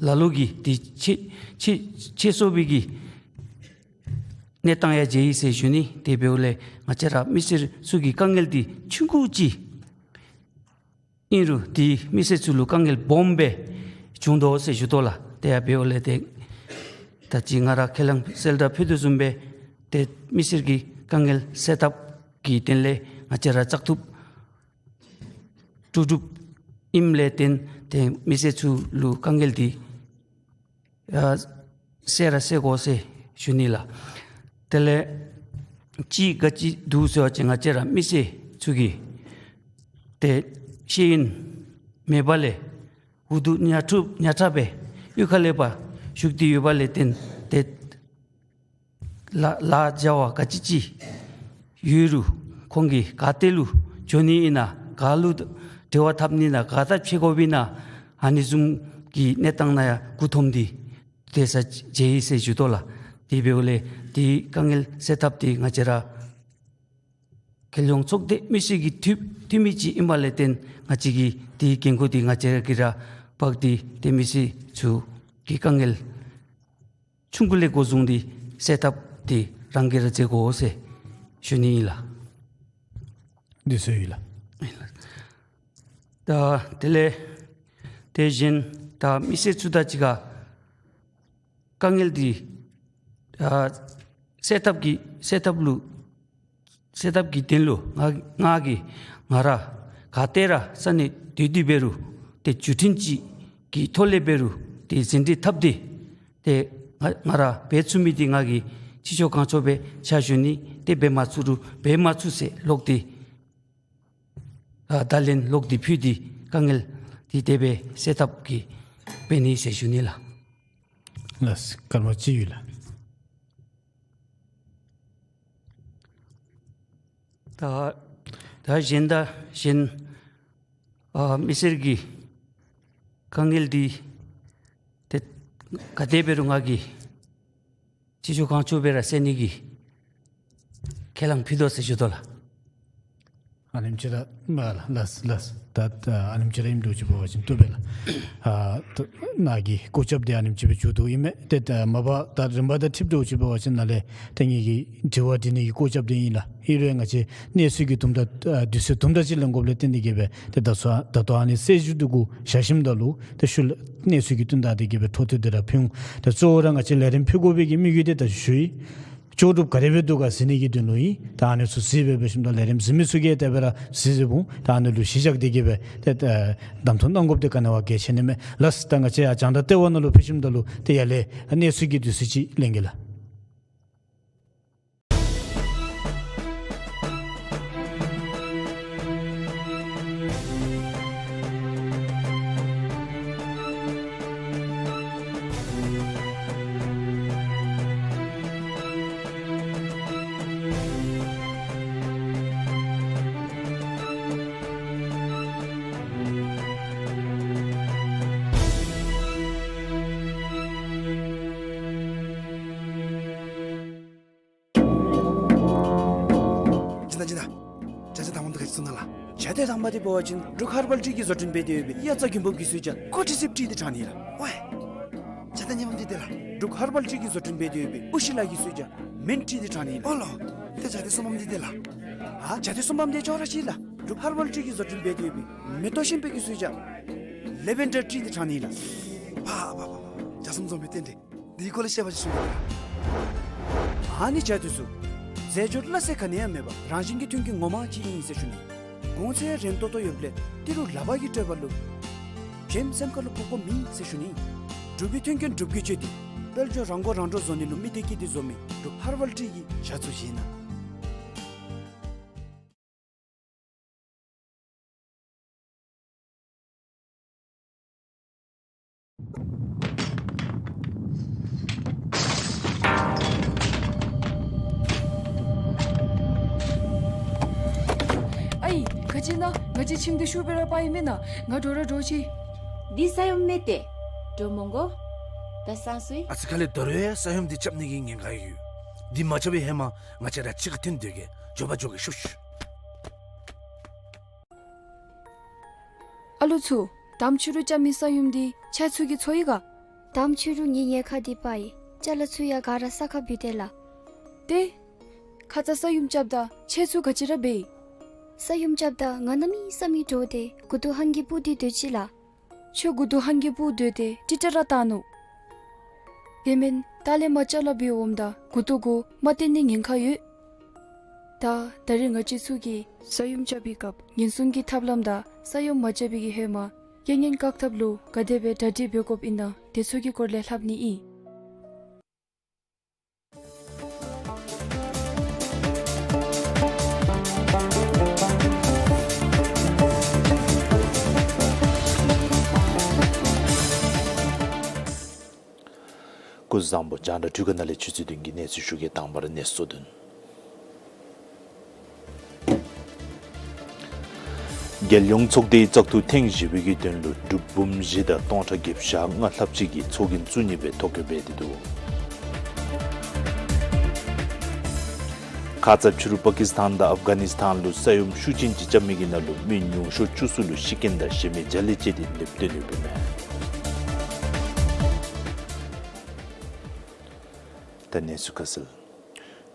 ལ་ལུ་གིས་འདི་ཆེ་ཆེ་ཆེ་སོང་བའི་གི་གནས་སྟངས་ཡང་མཇལ་ཡི་ཟེར་ཞུ་ནི། དེ་འབདཝ་ལས་ང་བཅས་ར་མི་སེར་ཚུ་གི་དཀའ་ངལ་འདི་ཆུང་ཀུ་ཅིག་ཨིན་རུང་འདི་མི་སེར་ཚུ་ལུ་དཀའ་ངལ་སྦོམ་སྦེ་བྱུང་དོ་ཟེར་ཞུ་དོ་ལགས། དེ་ཡང་འབདཝ་ལས་ཏེ་ད་ཅི་ང་ར་ཁས་བླངས་གསལ་བསྒྲགས་ཕུལ་དོ་བཟུམ་སྦེ་ཏེ་མི་སེར་གྱི་དཀའ་ངལ་སེལ་ཐབས་ཀྱི་དོན་ལས་ང་བཅས་ར་བཙག་འཐུ་གྲུབ་གྲུབ་ཨིནམ་ལས་བརྟེན་ཏེ་མི་སེར་ཚུ་ལུ་དཀའ་ངལ་འདི་ཨ་སེལ་ར་སེལ་དགོ་ཟེར་ཞུ་ནི་ལགས། དེ་ལས་ཅིག་ག་ཅི་འདུག་ཟེར་བ་ཅིན་ང་བཅས་ར་མི་སེར་ཚུ་གིས་ཏེ་ཤེས་ཡོན་མེད་པ་ལས་འུ་སྡུག་ཉག་ཕྲུག་ཉག་ཕྲ་སྦེ་གཡུས་ཁ་ལས་ཕར་བཞུགས་ཏེ་ཡོད་པ་ལས་བརྟེན་ཏེ་ལཱ་ལཱ་བྱ་བ་ག་ཅི་ཅིག་ཡོད་རུང་ཁོང་གིས་ག་ཏེ་ལུ་འགྱོ་ནི་ཨིན་ན་ག་ལུ་འབྲེལ་བ་འཐབ་ནི་ཨིན་ན་ག་ཏེ་ཕྱད་དགོཔ་ཨིན་ན་ཨ་ནི་བཟུམ་གྱི་གནས་སྟངས་ནང་ཡང་མགུ་འཐོམ་སྟེ་སྡོད་ས་མཇལ་ཡི་ཟེར་ཞུ་དོ་ལགས། དེ་འབདཝ་ལས་འདི་དཀའ་ངལ་སེལ་ཐབས་འདི་ང་བཅས་ར་རྒྱལ་ཡོངས་ཚོགས་སྡེ་མི་སེར་གྱི་འཐུས་འཐུས་མི་ཅིག་ཨིནམ་ལས་བརྟེན་ང་བཅས་ཀྱིས་འདི་འགན་ཁུར་འདི་ང་བཅས་ཀྱིས་ར་འབག་སྟེ་ཏེ་མི་སེར་ཚུ་གི་དཀའ་ངལ་ཆུང་ཀུ་ལས་འགོ་བཟུང་སྟེ་སེལ་ཐབས་འདི་རང་གིས་ར་མཛད་དགོ་ཟེར་ཞུ་ནི་ཨིན་ལགས། འདི་ཚུ་ཨིན་ལགས། ད་དེ་ལས་དེ་བཞིན་ད་མི་སེར་ཚུ་དང་གཅིག་ཁར་དཀའ་ངལ་འདི་ཨ་སེལ་ཐབས་ཀྱི་སེལ་ཐབས་ལུ་སེལ་ཐབས་ཀྱི་དོན་ལུ་ང་ང་གིས་ང་ར་ག་ཏེ་ར་ས་གནས་སྡོད་དེ་འབད་རུང་ཏེ་བརྒྱུད་འཕྲིན་ཅིག་གི་ཐོག་ལས་འབད་རུང་ཏེ་ཟིན་བྲིས་འཐབ་སྟེ་ཏེ་ང་ང་ར་འབད་ཚུགས་མི་འདི་ང་གིས་ཅི་ལྕོགས་གང་ལྕོགས་སྦེ་ཕྱག་ཞུ་ནི། ཏེ་འབད་མ་ཚུགས་རུང་འབད་མ་ཚུགས་ཟེར་ལོག་སྟེ་ཨ་བརྡ་ལན་ལོག་སྟེ་ཕུལ་ཏེ་དཀའ་ངལ་འདི་དེ་སྦེ་སེལ་ཐབས་ཀྱི་འབད་ནི་ཟེར་ཞུ་ནི་ལགས། ལགས་སོ། སྐར་མ་གཅིག་ཡོད་ལགས། ད་ད་གཞན་དང་གཞན་ཨ་མི་སེར་གྱི་དཀའ་ངལ་འདི་ཏེ་ག་དེ་འབད་རུང་ང་གིས་ཅི་ལྕོགས་གང་ལྕོགས་སྦེ་ར་སེལ་ནི་གི་ཁས་བླངས་ཕུལ་དོ་ཟེར་ཞུ་དོ་ལགས། ཨ་ནེམ་ཅིག་ར་མ་ལགས་ལགས་ལགས། ད་ཨ་ནེམ་ཅིག་ར་ཨིནམ་འདྲཝ་ཅིག་འབད་བ་ཅིན་བཏུབ་པས་ལགས། ཨ་ད་ནཱ་གི་སྐོར་རྒྱབ་འདི་ཨ་ནེམ་ཅིག་སྦེ་མཇུག་བསྡུཝ་ཨིན་མས། ཏེ་ད་མ་པ་ད་རིམ་པ་དང་འཁྲིལཝ་འདྲཝ་ཅིག་འབད་བ་ཅིན་ནཱ་ལས་ཏེ་ངེ་གི་དྲི་བ་དྲི་ནི་གི་སྐོར་རྒྱབ་འདི་ཨིན་ལགས། ཨིན་རུང་ང་བཅས་གནས་ཚུལ་གྱི་དུམ་གྲ་ཨ་དུས་ཚོད་དུམ་གྲ་ཅིག་ལེན་དགོཔ་ལས་བརྟེན་ཏེ་གིས་སྦེ་ཏེ་ད་ཚུ་ད་ལྟོ་ཨ་ནི་གསལ་ཞུ་འདི་གུ་བཞག་ཞིནམ་ད་ལུ་ཏེ་ཤུལ་ལས་གནས་ཚུལ་གྱི་དོན་དག་འདི་གིས་སྦེ་འཕྲོ་མཐུད་དེ་ར་ཕུལ་འོང་། ཏེ་གཙོ་བོ་ར་ང་བཅས་ལས་རིམ་ཕུལ་དགོ་པའི་གི་དམིགས་ཡུལ་འདི་ད་ཞུ་ཡི། ལྕོགས་གྲུབ་ག་དེ་སྦེ་འདུག་ག་གཟིགས་ནི་གི་དོན་ལུ་ཨིན། ད་ཨ་ནི་ཚུ་གཟིགས་སྦེ་འབད་ཞིནམ་ད་ལས་རིམ་གཟིགས་མི་ཚུ་གིས་དེ་སྦེ་ར་གཟིགས་གཟིགསཔ་འོང་། ད་ཨ་ནི་ལུ་གཞི་བཞག་སྟེ་གིས་སྦེ་ཏེ་ད་གདམ་འཐུ་གནང་དགོཔ་འདི་ག་ནི་བ་གལ་ཆེ་ནི་མས། ལགས་སོ། ད་ང་བཅས་ཡར་རྒྱང་བསྒྲགས་ལྟེ་བ་ནང་ལུ་ཕེབས་ཞིནམ་ད་ལུ་ཏེ་ཡར་ལས་གནས་ཚུལ་གྱི་དུས་ཚོད་ཅིག་ལེན་གེ་ལགས། སྦྱིན་བདག་སྦྱིན་བདག། བྱ་བྱེད་དང་པམ་འདི་ག་ཅི་ཚུ་ནང་ལགས། བྱ་བྱེད་དང་པམ་འདི་འབད་བ་ཅིན་འབྲུག་ཧར་བལ་ཊི་གིས་བཟོ་སྐྲུན་འབད་དེ་ཡོད་པའི་དབྱར་རྩྭ་དགུན་འབུབ་ཀྱི་སོས་ཇ་ཀོ་ཊི་སིབ་ཊི་འདི་དྲང་ནི་ལགས། ཝའི། བྱ་བྱེད་གཉིས་པམ་འདི་འདི་ལགས། འབྲུག་ཧར་བལ་ཊི་གིས་བཟོ་སྐྲུན་འབད་དེ་ཡོད་པའི་ཨུ་ཤི་ལ་གི་སོས་ཇ་མིནཊ་ཊི་འདི་དྲང་ནི་ལགས། ཨོ་ལོ། ཏེ་བྱ་བྱེད་གསུམ་པམ་འདི་འདི་ལགས། ཨ་བྱ་བྱེད་གསུམ་པམ་འདི་ཅོག་ར་གཅིག་ལགས། འབྲུག་ཧར་བལ་ཊི་གིས་བཟོ་སྐྲུན་འབད་དེ་ཡོད་པའི་མེ་ཏོག་ཤིང་ཕུད་ཀྱི་སོས་ཇ་ལེ་ཝེན་ཌར་ཊི་འདི་དྲང་ནི་ལགས། ཕ་ཕ་ཕ་ཕ། བྱ་གསུམ་འཛོམས་པའི་རྟེན་འབྲེལ། འདི་སྐོར་ལས་བཤད་པ་ཅིག་ཞུ་གེ་ལགས། ཨ་ནི་བྱ་འདི་ཚུ་རྫས་སྦྱོར་སླ་བསྲེ་ག་ནི་ཡང་མེད་པར་རང་བཞིན་གྱི་མཐུན་རྐྱེན་ངོ་མ་ཅིག་ཨིན་ཟེར་ཞུ་ནི། གོང་ཚད་རན་ཏོག་ཏོ་ཡོདཔ་ལས་ཏི་རུ་ལག་པ་གིས་སྤྲོད་པ་ལུ་བྱེམ་སེམས་ཁ་ལུ་ཕོག་པ་མེད་ཟེར་ཞུ་ནི། འབྲུག་པའི་མཐུན་རྐྱེན་འབྲུག་གིས་སྤྱོད་དེ་དཔལ་འབྱོར་རང་མགོ་རང་འདྲོངས་བཟོ་ནི་ལུ་མི་སྡེ་དཀྱིལ་འདི་བཟོ་མི་འབྲུག་ཧར་བལ་ཊི་གི་བྱ་ཚུ་བཞེས་གནང་། ཨའི། ག་ཅི་ན་ང་བཅས་ཁྱིམ་འདི་ཤུགས་སྦེ་ར་སྤར་ཡི་མེན་ན། ང་འགྲོ་ར་འགྲོ་ཅི། འདི་ས་ཡོམ་མས་ཏེ། འགྲོ་མི་དགོ། ད་སང་སུ་ཡི། ཨ་ཙི་ཁ་ལས་དོ་རུང་ཡང་ས་ཡོམ་འདི་རྐྱབ་ནི་གི་ཉེན་ཁ་ཡོད། འདི་མ་རྐྱབ་པའི་ཧེ་མ་ང་བཅས་ར་གཅིག་ཁར་འཐོན་སྡོད་གེ། མགྱོགས་པ་འགྱོ་གེ་ཤོག་ཤོག། ཨ་ལོ་ཚུ། དམ་ཆོས་རུ་རྐྱབ་མི་ས་ཡོམ་འདི་ཁྱེད་ཚུ་གིས་འཚོ་ཡི་ག། དམ་ཆོས་རུ་ངེའི་ཉེན་ཁ་འདི་པ་ཡི། ཅ་ལ་ཚུ་ཡང་ག་ར་ས་ཁར་བུད་དེས་ལགས། ཏེ། ཁ་ཙ་ས་ཡོམ་རྐྱབ་ད་ཁྱེད་ཚུ་ག་ཅི་ར་འབད་ཡི། ས་ཡོམ་རྐྱབ་ད་ང་གནམ་མེད་ས་མེད་འདྲོགས་ཏེ་མགུ་ཏོ་ཧང་གིས་སྤུབ་སྟེ་སྡོད་ཅི་ལགས། ཁྱོད་མགུ་ཏོ་ཧང་གིས་སྤུབ་སྡོད་དེ་ཊི་ཊ་ར་བཏང་ནུག། དེ་མེན་ད་ལས་མར་ཅ་ལ་འབད་འོངམ་ད་མགུ་ཏོ་གུ་མར་བཏོན་ནིའི་ཉེན་ཁ་ཡོད། ད་ད་རིས་ང་བཅས་ཚུ་གིས་ས་ཡོམ་རྐྱབ་པའི་སྐབས་ཉེན་སྲུང་གི་ཐབས་ལམ་དང་ས་ཡོམ་མ་རྐྱབ་པའི་གི་ཧེ་མ་རྐྱེན་ངན་བཀག་ཐབས་ལུ་ག་དེ་སྦེ་གྲ་སྒྲིག་འབད་དགོཔ་ཨིན་ན་དེ་ཚུ་གི་སྐོར་ལས་ལྷབ་ནི་ཨིན། སྐུ་གཟུགས་བཟང་པོ། རྒྱང་བསྒྲགས་འཕྲུལ་ཁང་ནང་ལས་ཆུ་ཚོད་བདུན་གྱི་གནས་ཚུལ་ཞུ་གེ། དང་པ་ར་གནས་ཚུལ་དོན། རྒྱལ་ཡོངས་ཚོགས་སྡེའི་བཙག་འཐུ་ཐེངས་བཞི་པའི་གི་དོན་ལུ་འབྲུགཔ་འབུམ་བཞི་དང་སྟོང་ཕྲག་བརྒྱད་ཅུ་གྱ་ལྔ་ལྷགཔ་ཅིག་གིས་ཚོགས་རྒྱན་བཙུགས་ནི་སྦེ་ཐོ་བཀོད་འབད་དེ་འདུག། ཁ་ཙ་ཕྱི་རུ་པ་ཀིས་ཐཱན་དང་ཨབ་གྷ་ནིས་ཐཱན་ལུ་ས་ཡོམ་ཤུགས་ཅན་ཅིག་རྐྱབ་མི་གི་ནང་ལུ་མི་ཉུང་ཤོས་བཅུ་གསུམ་ལུ་ཤི་རྐྱེན་དང་གཞན་མི་བརྒྱ་ལས་བཅད་དེ་ལེབ་སྡོད་ནུག་ཟེར་ཨིན་མས། ད་གནས་ཚུལ་ཁ་གསལ།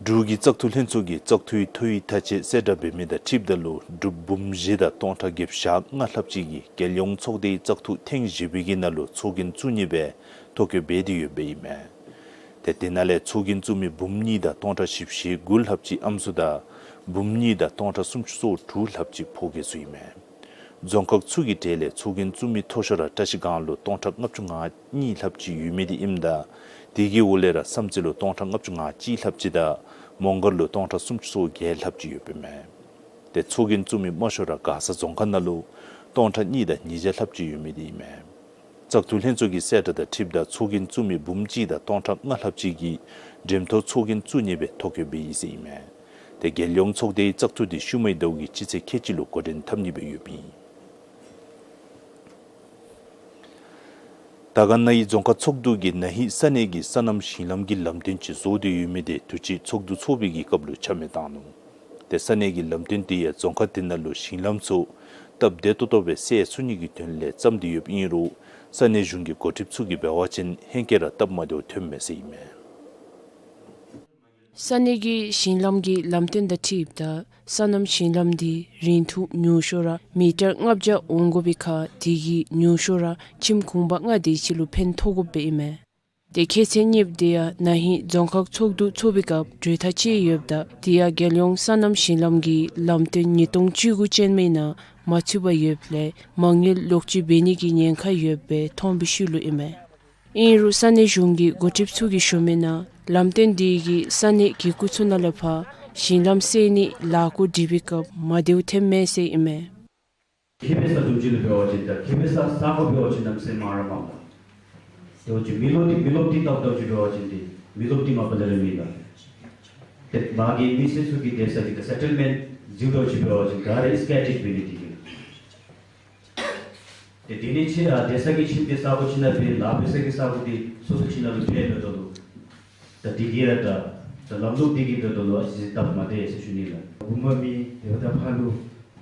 འབྲུག་གི་བཙག་འཐུ་ལྷན་ཚོགས་ཀྱིས་བཙག་འཐུའི་ཐོ་ཡིག་ཐག་བཅད་གསལ་བསྒྲགས་འབད་མི་དང་འཁྲིལཝ་ད་ལུ་འབྲུགཔ་འབུམ་བཞི་དང་སྟོང་ཕྲག་བརྒྱད་ཅུ་གྱ་ལྔ་ལྷགཔ་ཅིག་གིས་རྒྱལ་ཡོངས་ཚོགས་སྡེའི་བཙག་འཐུ་ཐེངས་བཞི་པའི་གི་ནང་ལུ་ཚོགས་རྒྱན་བཙུགས་ནི་སྦེ་ཐོ་བཀོད་འབད་དེ་ཡོདཔ་ཨིན་མས། ཏེ་དེ་ནང་ལས་ཚོགས་རྒྱན་བཙུགས་མི་འབུམ་གཉིས་དང་སྟོང་ཕྲག་བཞི་བཅུ་ཞེ་དགུ་ལྷགཔ་ཅིག་ཨམ་སྲུ་དང་འབུམ་གཉིས་དང་སྟོང་ཕྲག་སུམ་ཅུ་སོ་དྲུག་ལྷགཔ་ཅིག་ཕོ་སྐྱེས་ཚུ་ཨིན་མས། རྫོང་ཁག་ཚུ་གི་གྲས་ལས་ཚོགས་རྒྱན་བཙུགས་མི་མཐོ་ཤོས་ར་བཀྲ་ཤིས་སྒང་ལུ་སྟོང་ཕྲག་ལྔ་བཅུ་ང་གཉིས་ལྷགཔ་ཅིག་ཡོད་མི་འདི་ཨིནམ་ད་དེ་གི་འོག་ལས་ར་བསམ་རྩེ་ལུ་སྟོང་ཕྲག་ལྔ་བཅུ་ང་གཅིག་ལྷགཔ་ཅིག་དང་མོང་སྒར་ལུ་སྟོང་ཕྲག་སུམ་ཅུ་སོ་བརྒྱད་ལྷགཔ་ཅིག་ཡོདཔ་ཨིན་མས། ཏེ་ཚོགས་རྒྱན་བཙུགས་མི་དམའ་ཤོས་ར་མགར་ས་རྫོང་ཁག་ནང་ལུ་སྟོང་ཕྲག་གཉིས་དང་ཉིས་བརྒྱ་ལྷགཔ་ཅིག་ཡོད་མི་འདི་ཨིན་མས། བཙག་འཐུ་ལྷན་ཚོགས་ཀྱི་གསལ་བསྒྲགས་དང་འཁྲིལཝ་ད་ཚོགས་རྒྱན་བཙུགས་མི་འབུམ་གཅིག་དང་སྟོང་ཕྲག་ལྔ་ལྷགཔ་ཅིག་གིས་འགྲེམས་ཐོག་ཚོགས་རྒྱན་བཙུགས་ནི་སྦེ་ཐོ་བཀོད་འབད་ཡི་ཟེར་ཨིན་མས། ཏེ་རྒྱལ་ཡོངས་ཚོགས་སྡེའི་བཙག་འཐུ་འདི་ཤུལ་མའི་ཟླཝ་གི་སྤྱི་ཚེས་ཁལ་གཅིག་ལུ་འགོ་འདྲེན་འཐབ་ནི་སྦེ་ཡོདཔ་ཨིན། དར་དཀར་ན་ཧི་རྫོང་ཁག་ཚོགས་འདུ་གིས་ན་ཧི་ས་གནས་ཀྱི་སོ་ནམ་ཞིང་ལམ་གྱི་ལམ་སྟོན་ཅིག་བཟོ་སྟེ་ཡོད་མི་དེ་དུས་ཅི་ཚོགས་འདུ་ཚོགས་པའི་གི་སྐབས་ལུ་ཆ་མེད་བཏང་ནུག། ཏེ་ས་གནས་ཀྱི་ལམ་སྟོན་དེ་ཡང་རྫོང་ཁག་དེ་ནང་ལུ་ཞིང་ལམ་ཚུ་སྟབས་བདེ་ཏོག་ཏོ་སྦེ་སེལ་ཚུགས་ནི་གི་དོན་ལས་བརྩམས་ཏེ་ཡོདཔ་ཨིན་རུང་ས་གནས་གཞུང་གི་འགོ་ཁྲིདཔ་ཚུ་གིས་འབད་བ་ཅིན་ཧེང་སྐལ་ར་སྟབས་མ་བདེཝ་ཐོནམ་མས་ཟེར་ཨིན་མས། ས་གནས་ཀྱི་ཞིང་ལམ་གྱི་ལམ་སྟོན་དང་འཁྲིལཝ་ད་སོ་ནམ་ཞིང་ལམ་འདི་རིང་ཐུང་ཉུང་ཤོས་ར་མི་ཊར་ལྔ་བརྒྱ་འོང་དགོ་པའི་ཁར་དེ་གིས་ཉུང་ཤོས་ར་ཁྱིམ་གུང་པ་ལྔ་དེ་ཅིག་ལུ་ཕན་ཐོགས་དགོཔ་ཨིན་མས། ཏེ་ཁྱད་ཚད་གཉིས་པ་དེ་ཡང་ན་ཧི་རྫོང་ཁག་ཚོགས་འདུ་ཚོགས་པའི་སྐབས་གྲོས་ཐག་བཅད་ཡོདཔ་ད་དེ་ཡང་རྒྱལ་ཡོངས་སོ་ནམ་ཞིང་ལམ་གྱི་ལམ་སྟོན་ཉིས་སྟོང་བཅུ་དགུ་ཅན་མའི་ནང་མ་ཚུད་པར་ཡོདཔ་ལས་མ་དངུལ་ལོག་སྤྱོད་འབད་ནི་གི་ཉེན་ཁ་ཡོདཔ་སྦེ་མཐོང་བའི་ཤུལ་ལུ་ཨིན་མས། ཨིན་རུང་ས་གནས་གཞུང་གི་འགོ་ཁྲིདཔ་ཚུ་གིས་ཞུ་མི་ནང་ལམ་སྟོན་དེ་གིས་ས་གནས་གི་ཁུག་ཚུ་ནང་ལས་ཕར་ཞིང་ལམ་སེལ་ནི་ལཱ་འགོ་འདྲེན་པའི་སྐབས་མ་བདེཝ་ཐོནམ་མས་ཟེར་ཨིན་མས། ཁེ་ཕན་ས་བཟུམ་ཅིག་ལུ་འབད་བ་ཅིན་ད་ཁེ་ཕན་ས་ས་གོ་འབད་བ་ཅིན་གནམ་མེད་ས་མེད་མངམ་ར་མངམ་ད། དེ་འབད་བ་ཅིན་མི་ལོག་སྟེ་མི་ལོག་སྟེ་སྟབས་བདེཝ་ཅིག་འབད་བ་ཅིན་ཏེ་མི་ལོག་སྟེ་མ་པ་ལས་ར་མེད་ལགས། ཏེ་མ་གི་མི་སེར་ཚུ་གི་སྡོད་ས་གི་ད་སེ་ཊལ་མེནཊ་བཟོ་འདྲཝ་ཅིག་འབད་བ་ཅིན་ག་ར་ཨིས་ཀེ་ཊིག་འབད་ནི་དེ་གིས། ཏེ་དེ་ནི་ཅིག་ར་སྡོད་ས་གི་ཁྱིམ་དེ་ས་གོ་ཅིག་ནང་སྦེ་ལཱ་འབད་ས་གི་ས་གོ་དེ་སོ་སོ་ཅིག་ནང་ལུ་འཕེལ་འགྱོཝ་ད་ལུ་ད་དེ་གིས་ར་ད་ད་ལམ་ལུགས་དེ་གིས་འབདཝ་ད་ལུ་ཨ་ཙི་སྟབས་མ་བདེ་ཟེར་ཞུ་ནི་ལགས། དགོངསམ་མེད་དེ་འབདཝ་ད་ཕར་ལུ་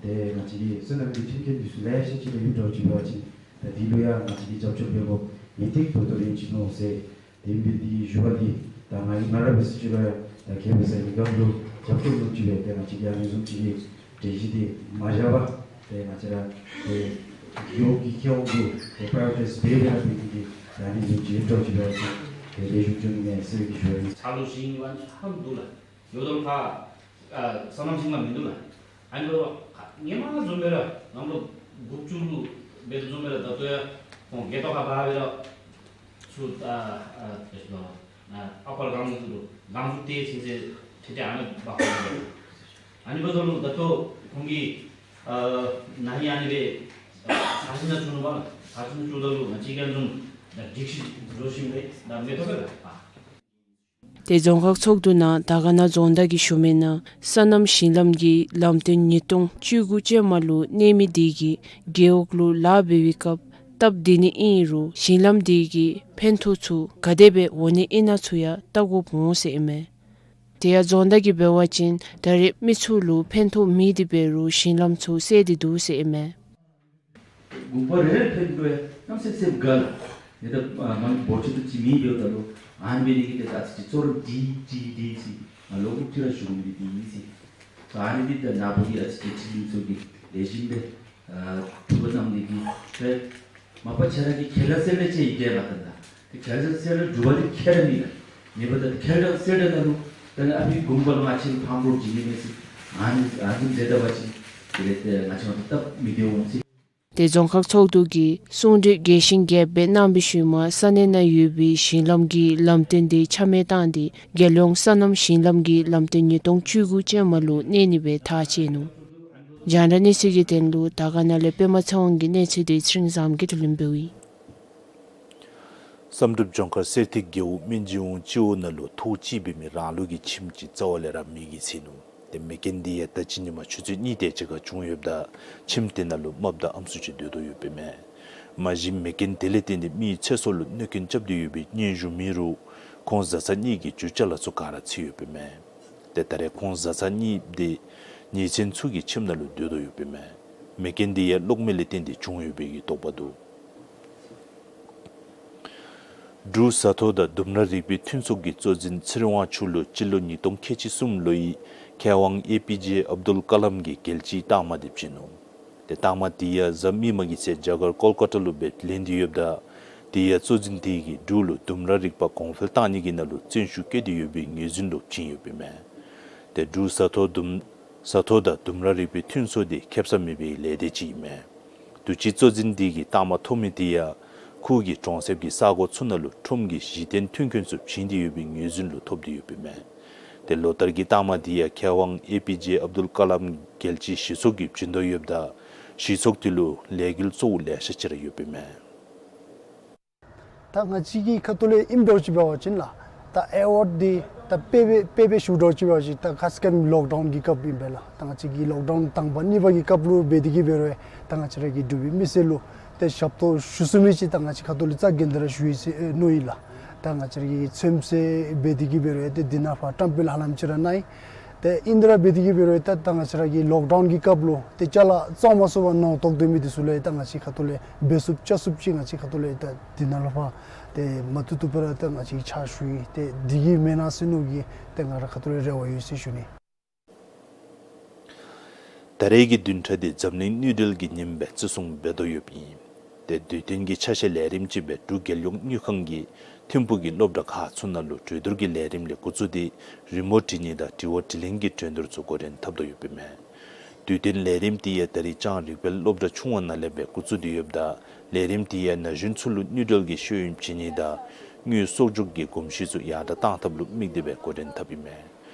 ཏེ་ང་བཅས་ཀྱི་སོ་ནམ་གྱི་མཐུན་རྐྱེན་འདི་ཚུ་ལེ་ཤ་ཅིག་ར་ཡོད་འདྲཝ་ཅིག་འབད་བ་ཅིན་ད་དེ་ལུ་ཡང་ང་བཅས་ཀྱིས་རྒྱབ་སྐྱོར་འབད་དགོཔ་ངེས་ཏིག་ཏོག་ཏོ་ར་ཨིན་ཅི་མནོ་ཟེར། དེ་འབད་དེ་ཞུ་བ་འདི་ད་ང་ང་ར་འབད་ས་ཅིག་ལུ་ཡང་ད་ཁེ་ཕན་ས་གི་སྒང་ལུ་རྒྱབ་སྐྱོར་ལུ་ཅིག་སྦེ་ཏེ་ང་བཅས་ཀྱིས་ཨ་ནི་བཟུམ་ཅིག་གི་གྲོས་གཞི་འདི་མ་བཞག་པར་ཏེ་ང་བཅས་ར་ཏེ་རྒེད་འོག་གི་ཁེ་དབང་ལུ་ཏེ་པ་རའི་ཡོ་རི་ཊའིཛ་འབད་འབད་ར་འབད་དེ་གིས་ད་ཨ་ནི་བཟུམ་ཅིག་འདྲཝ་ཅིག་འབད་བ་ཅིན་ཏེ་ལེགས་ཤོམ་འགྱོ་ནི་མས་ཟེར་གྱི་ཞུ་བ་ཨིན། ས་ལུ་ཞིང་ཡོད་པ་ཚུ་ཧ་ལམ་འདུག་ལགས། ཡོད་དོ་ལགས། ཨ་སོ་ནམ་ཞིང་ལམ་མིན་འདུག་ལགས། ཨ་ནི་འབདཝ་ད་ཧེ་མ་བཟུམ་སྦེ་ར་ནང་ལོ་དགུ་བཅུ་ལུ་འབད་དོ་བཟུམ་སྦེ་ར་ད་ལྟོ་ཡང་ཁོང་སྒེར་ཐོག་ཁར་འབག་སྦེ་ར་ཚུར་ཨ་ཨ་ཨ་ཨ་ཕར་སྒང་ཚུ་ལུ་སྒང་ཚུ་ཏེ་ཚུན་ཚོད་ཏེ་ཏེ་ཨ་ནི་འབག་འོང་། ཨ་ནི་འབདཝ་ད་ལུ་ད་ལྟོ་ཁོང་གིས་ཨ་ན་ཧི་ཨ་ནི་སྦེ་ཨ་ས་ཞིང་ནང་བཙུགས་ནུག་པ་ལགས། ས་ཞིང་ནང་བཙུགསཔ་ད་ལུ་ང་བཅས་ཀྱིས་བཟུམ་ད་སྒྲིག་གཞི་བཟོ་ཞིནམ་ལས་ད་མེན་ཐོག་སྦེ་ལགས། ཨ་ཏེ་རྫོང་ཁག་ཚོགས་འདུ་ནང་དར་དཀར་ན་རྫོང་བདག་གིས་ཞུ་མི་ནང་སོ་ནམ་ཞིང་ལམ་གྱི་ལམ་སྟོན་ཉིས་སྟོང་བཅུ་དགུ་ཅན་མ་ལུ་གནས་མི་དེ་གིས་རྒེད་འོག་ལུ་ལཱ་འབད་བའི་སྐབས་སྟབས་བདེ་ནི་ཨིན་རུང་ཞིང་ལམ་དེ་གིས་ཕན་ཐོགས་ཚུ་ག་དེ་སྦེ་འོང་ནི་ཨིན་ན་ཚུ་ཡང་བལྟ་དགོཔ་འོང་ཟེར་ཨིན་མས། དེ་ཡང་རྫོང་བདག་གིས་འབད་བ་ཅིན་ད་རེས་མི་ཚུ་ལུ་ཕན་ཐོགས་མེད་དེ་འབད་རུང་ཞིང་ལམ་ཚུ་སེལ་ཏེ་འདུག་ཟེར་ཨིན་མས། དགོན་པ་རེ་རེ་ཕན་ཐོགས་ཡང་གནམ་མེད་ས་མེད་དགའ་ལགས། ཡ་ད་ཨ་མ་འབོར་ཆེ་ཏོག་ཅིག་མེད་འབདཝ་ད་ལུ་ཨ་ནི་འབད་ནི་གིས་ཏེ་ད་ཨ་ཙི་ཅིག་ཚོར་འདི་འདི་འདི་ཟེར་ང་ལུ་ཨུ་ཐུ་ར་ཞུ་མི་འདི་འདི་ཟེར། ད་ཨ་ནི་འདི་ད་ནཱ་བུ་གི་ཨ་ཙི་ཅིག་ཕྱི་གླིང་ཚུ་གི་ལེགས་ཤོམ་སྦེ་ཨ་ཐུགས་ཁར་བསྣམས་ནི་གི་ཏེ་མ་པ་ཁྱེད་ར་གི་ཁེ་ལས་སེལ་ལས་ཅིག་ཨིན་གེ་ལགས། ད་ད་ཁེ་ལས་སེལ་ལས་སྒྲུབ་པ་འདི་ཁེ་ར་མེན་ལགས། ངེས་པར་ད་ཁེ་ལས་སེལ་ལས་ནང་ལུ་ད་ནི་ཨ་ཕི་དགོན་པ་ལུ་ང་བཅས་ཕམ་རོགས་བྱིན་ནི་མས་ཟེར། ཨ་ནི་ཨ་ནི་འབད་ད་པ་ཅིན་དེ་ལས་ཏེ་ང་བཅས་མ་གཏོགས་སྟབས་མི་བདེ་འོང་ཟེར། ཏེ་རྫོང་ཁག་ཚོགས་འདུ་གིས་གསུང་གྲོས་རྒྱས་ཤིང་རྒྱསཔ་སྦེ་གནང་བའི་ཤུལ་མ་ས་གནས་ནང་ཡོད་པའི་ཞིང་ལམ་གྱི་ལམ་སྟོན་དེ་ཆ་མེད་བཏང་སྟེ་རྒྱལ་ཡོངས་སོ་ནམ་ཞིང་ལམ་གྱི་ལམ་སྟོན་ཉིས་སྟོང་བཅུ་དགུ་ཅན་མ་ལུ་གནས་ནི་སྦེ་ཐག་བཅད་ནུག། རྒྱང་བསྒྲགས་གནས་ཚུལ་གྱི་དོན་ལུ་དར་དཀར་ན་ལས་པདྨ་ཚེ་དབང་གི་གནས་ཚུལ་དེ་ཚེ་རིང་བཟངམོ་གིས་བསྡུ་ལེན་འབདཝ་ཨིན། བསམ་གྲུབ་ལྗོངས་མཁར་གསེར་ཐིག་རྒེད་འོག་སྨན་རྗེ་གུང་སྤྱི་འོག་ནང་ལུ་ཐོག་གཅིག་འབད་མི་རང་ལུགས་ཀྱི་ཁྱིམ་ཅིག་རྩ་བ་ལས་ར་མེདཔ་གི་ཚེ་ནུག། ཏེ་མེ་རྐྱེན་འདི་ཡང་ད་ཅི་ཉིན་མ་ཆུ་ཚོད་གཉིས་དེ་ཅིག་ཁར་བྱུང་ཡོདཔ་ད་ཁྱིམ་དེ་ནང་ལུ་རྨགཔ་དང་ཨམ་སྲུ་ཅིག་སྡོད་དོ་ཡོདཔ་ཨིན་མས། མ་གཞི་མེ་རྐྱེན་དེ་ལས་བརྟེན་ཏེ་མིའི་ཚེ་སྲོག་ལུ་གནོད་སྐྱོན་རྐྱབ་སྟེ་ཡོད་པའི་སྙན་ཞུ་མེད་རུང་ཁོང་བཟའ་ཚང་གཉིས་ཀྱི་རྒྱུ་ཅ་ལ་ཚུ་ག་ར་ཚུད་ཡོདཔ་ཨིན་མས། ཏེ་ད་རེས་ཁོང་བཟའ་ཚང་གཉིས་དེ་ཉེ་ཚན་ཚུ་གི་ཁྱིམ་ནང་ལུ་སྡོད་དོ་ཡོདཔ་ཨིན་མས། མེ་རྐྱེན་དེ་ཡང་གློག་མེ་ལས་བརྟེན་ཏེ་བྱུང་ཡོད་པའི་གི་དོགས་པ་འདུག། འབྲུག་བཟའ་ཐོ་དང་ལྡུམ་ར་རིག་པའི་མཐུན་ཚོགས་ཀྱི་གཙོ་འཛིན་ཚེ་རིང་དབང་ཕྱུག་ལུ་སྤྱི་ལོ་ཉིས་སྟོང་ཁལ་གཅིག་གསུམ་ལོའི་མཁས་དབང་ཨེ་པི་ཇེ་ཨབ་དུལ་ཀ་ལམ་གྱི་རྒྱལ་སྤྱིའི་རྟགས་མ་དེ་བྱིན་ནུག། ཏེ་རྟགས་མ་དེ་ཡང་གཟའ་མིག་དམར་གྱི་ཚེ་རྒྱ་གར་ཀོལ་ཀ་ཏ་ལུ་འབད་ལེན་ཏེ་ཡོདཔ་ད་དེ་ཡང་གཙོ་འཛིན་དེ་གིས་འབྲུག་ལུ་ལྡུམ་ར་རིག་པ་གོང་འཕེལ་བཏང་ནི་གི་ནང་ལུ་བརྩོན་ཤུགས་བསྐྱེད་དེ་ཡོད་པའི་ངོས་འཛིན་ལུ་བྱིན་ཡོདཔ་ཨིན་མས། ཏེ་འབྲུག་བཟའ་ཐོ་ལྡུམ་བཟའ་ཐོ་དང་ལྡུམ་ར་རིག་པའི་མཐུན་ཚོགས་དེ་ཁེ་ས་མེད་པའི་ལས་སྡེ་ཅིག་ཨིན་མས། དུས་ཅི་གཙོ་འཛིན་དེ་གིས་རྟགས་མ་ཐོབ་མི་དེ་ཡང་ཁོ་གི་གྲོང་གསེབ་ཀྱི་ས་གོ་ཚུ་ནང་ལུ་ཁྲོམ་གྱི་གཞི་རྟེན་མཐུན་རྐྱེན་ཚུ་བྱིན་ཏེ་ཡོད་པའི་ངོས་འཛིན་ལུ་ཐོབ་སྟེ་ཡོདཔ་ཨིན་མས། ཏེ་ལོ་ལྟར་གྱི་རྟགས་མ་དེ་ཡང་མཁས་དབང་ཨེ་པི་ཇེ་ཨབ་དུལ་ཀ་ལམ་རྒྱལ་སྤྱིའི་གཞི་ཚོགས་ཀྱིས་བྱིན་དོ་ཡོདཔ་ད་གཞི་ཚོགས་དེ་ལུ་ལས་འགུལ་གཙོ་བོ་ལེ་ཤ་ཅིག་ར་ཡོདཔ་ཨིན་མས། ད་ང་བཅས་ཀྱི་ཁ་ཐུག་ལས་ཨིནམ་འདྲཝ་ཅིག་འབད་བ་ཅིན་ལགས། ད་ཨེ་ཝཱཌ་འདི་ད་དཔེ་དཔེ་དཔེ་སྦེ་ཞུཝ་འདྲཝ་ཅིག་འབད་བ་ཅིན་ད་ཁ་ཙ་ཁ་ཉིནམ་ལོག་ཌའུན་གྱི་སྐབས་ཨིན་པས་ལགས། ད་ང་བཅས་ཀྱི་ལོག་ཌའུན་དང་པ་གཉིས་པ་གི་སྐབས་ལུ་འབད་དེ་གིས་འབད་རུང་ད་ང་བཅས་ར་གི་འབྲུག་པའི་མི་སེར་ལུ་ཏེ་ཞབས་ཏོག་ཞུ་ཚུགས་མི་ཅིག་ད་ང་བཅས་ཁ་ཐུག་ལས་རྩ་འགེངས་ཏེ་ར་ཞུ་ཡི་ཟེར་མནོཝ་ཨིན་ལགས། ད་ང་བཅས་ར་གི་ཚོདམ་ཟེར་འབད་དེ་གིས་འབད་རུང་ཏེ་འདི་ནང་ཕར་བཀྲམ་སྤེལ་ཧ་ལམ་ཅིག་ར་གནང་ཡི། ཏེ་ཨིན་དེ་ར་འབད་དེ་གིས་འབད་རུང་ད་ད་ང་བཅས་ར་གི་ལོག་ཌའུན་གྱི་སྐབས་ལུ་ཏེ་ཅ་ལ་བཙོང་མ་ཚུགས་པར་ནོར་དོགས་སྡོད་མི་དེ་ཚུ་ལུ་ད་ང་བཅས་ཁ་ཐུག་ལས་འབད་ཚུགསཔ་བཅའ་ཚུགསཔ་ཅིག་ང་བཅས་ཁ་ཐུག་ལས་ད་འདི་ནང་ལུ་ཕར་ཏེ་མ་བཏུབ་བཏུབ་སྦེ་ར་ད་ང་བཅས་ཕྱག་ཞུ་ཡི། ཏེ་འདི་གིས་མེན་ན་ཟེར་མནོ་གི་ཏེ་ང་ར་ཁ་ཐུག་ལས་རེ་བ་ཡོད་ཟེར་ཞུ་ནི། ད་རེས་ཀྱི་བདུན་ཕྲག་འདི་འཛམ་གླིང་དངུལ་འབྲེལ་གྱི་ཉིནམ་སྦེ་བརྩི་སྲུང་འབད་དོ་ཡོདཔ་ཨིན། ཏེ་དུས་སྟོན་གྱི་ཆ་ཤས་ལས་རིམ་ཅིག་སྦེ་འབྲུག་རྒྱལ་ཡོངས་དངུལ་ཁང་གིས་ཐིམ་ཕུག་གི་སློབ་གྲྭ་ཁག་ཚུ་ནང་ལུ་གྲོས་བསྡུར་གྱི་ལས་རིམ་ལས་འགོ་བཙུགས་ཏེ་རི་མོ་འབྲི་ནི་དང་དྲི་བ་དྲིས་ལན་གྱི་གྲོས་བསྡུར་ཚུ་འགོ་འདྲེན་འཐབ་དོ་ཡོདཔ་ཨིན་མས། དུས་སྟོན་ལས་རིམ་དེ་ཡང་ད་རིས་ལྕང་རིག་དཔལ་སློབ་གྲྭ་ཆུང་བ་ནང་ལས་སྦེ་འགོ་བཙུགས་ཏེ་ཡོདཔ་ད་ལས་རིམ་དེ་ཡང་ན་གཞོན་ཚུ་ལུ་དངུལ་འབྲེལ་གྱི་ཤེས་ཡོན་བྱིན་ནི་དང་དངུལ་གསོག་འཇོག་གི་གོམས་གཤིས་ཚུ་ཡར་དྲག་གཏང་ཐབས་ལུ་དམིགས་ཏེ་སྦེ་འགོ་འདྲེན་འཐབ་ཨིན་མས།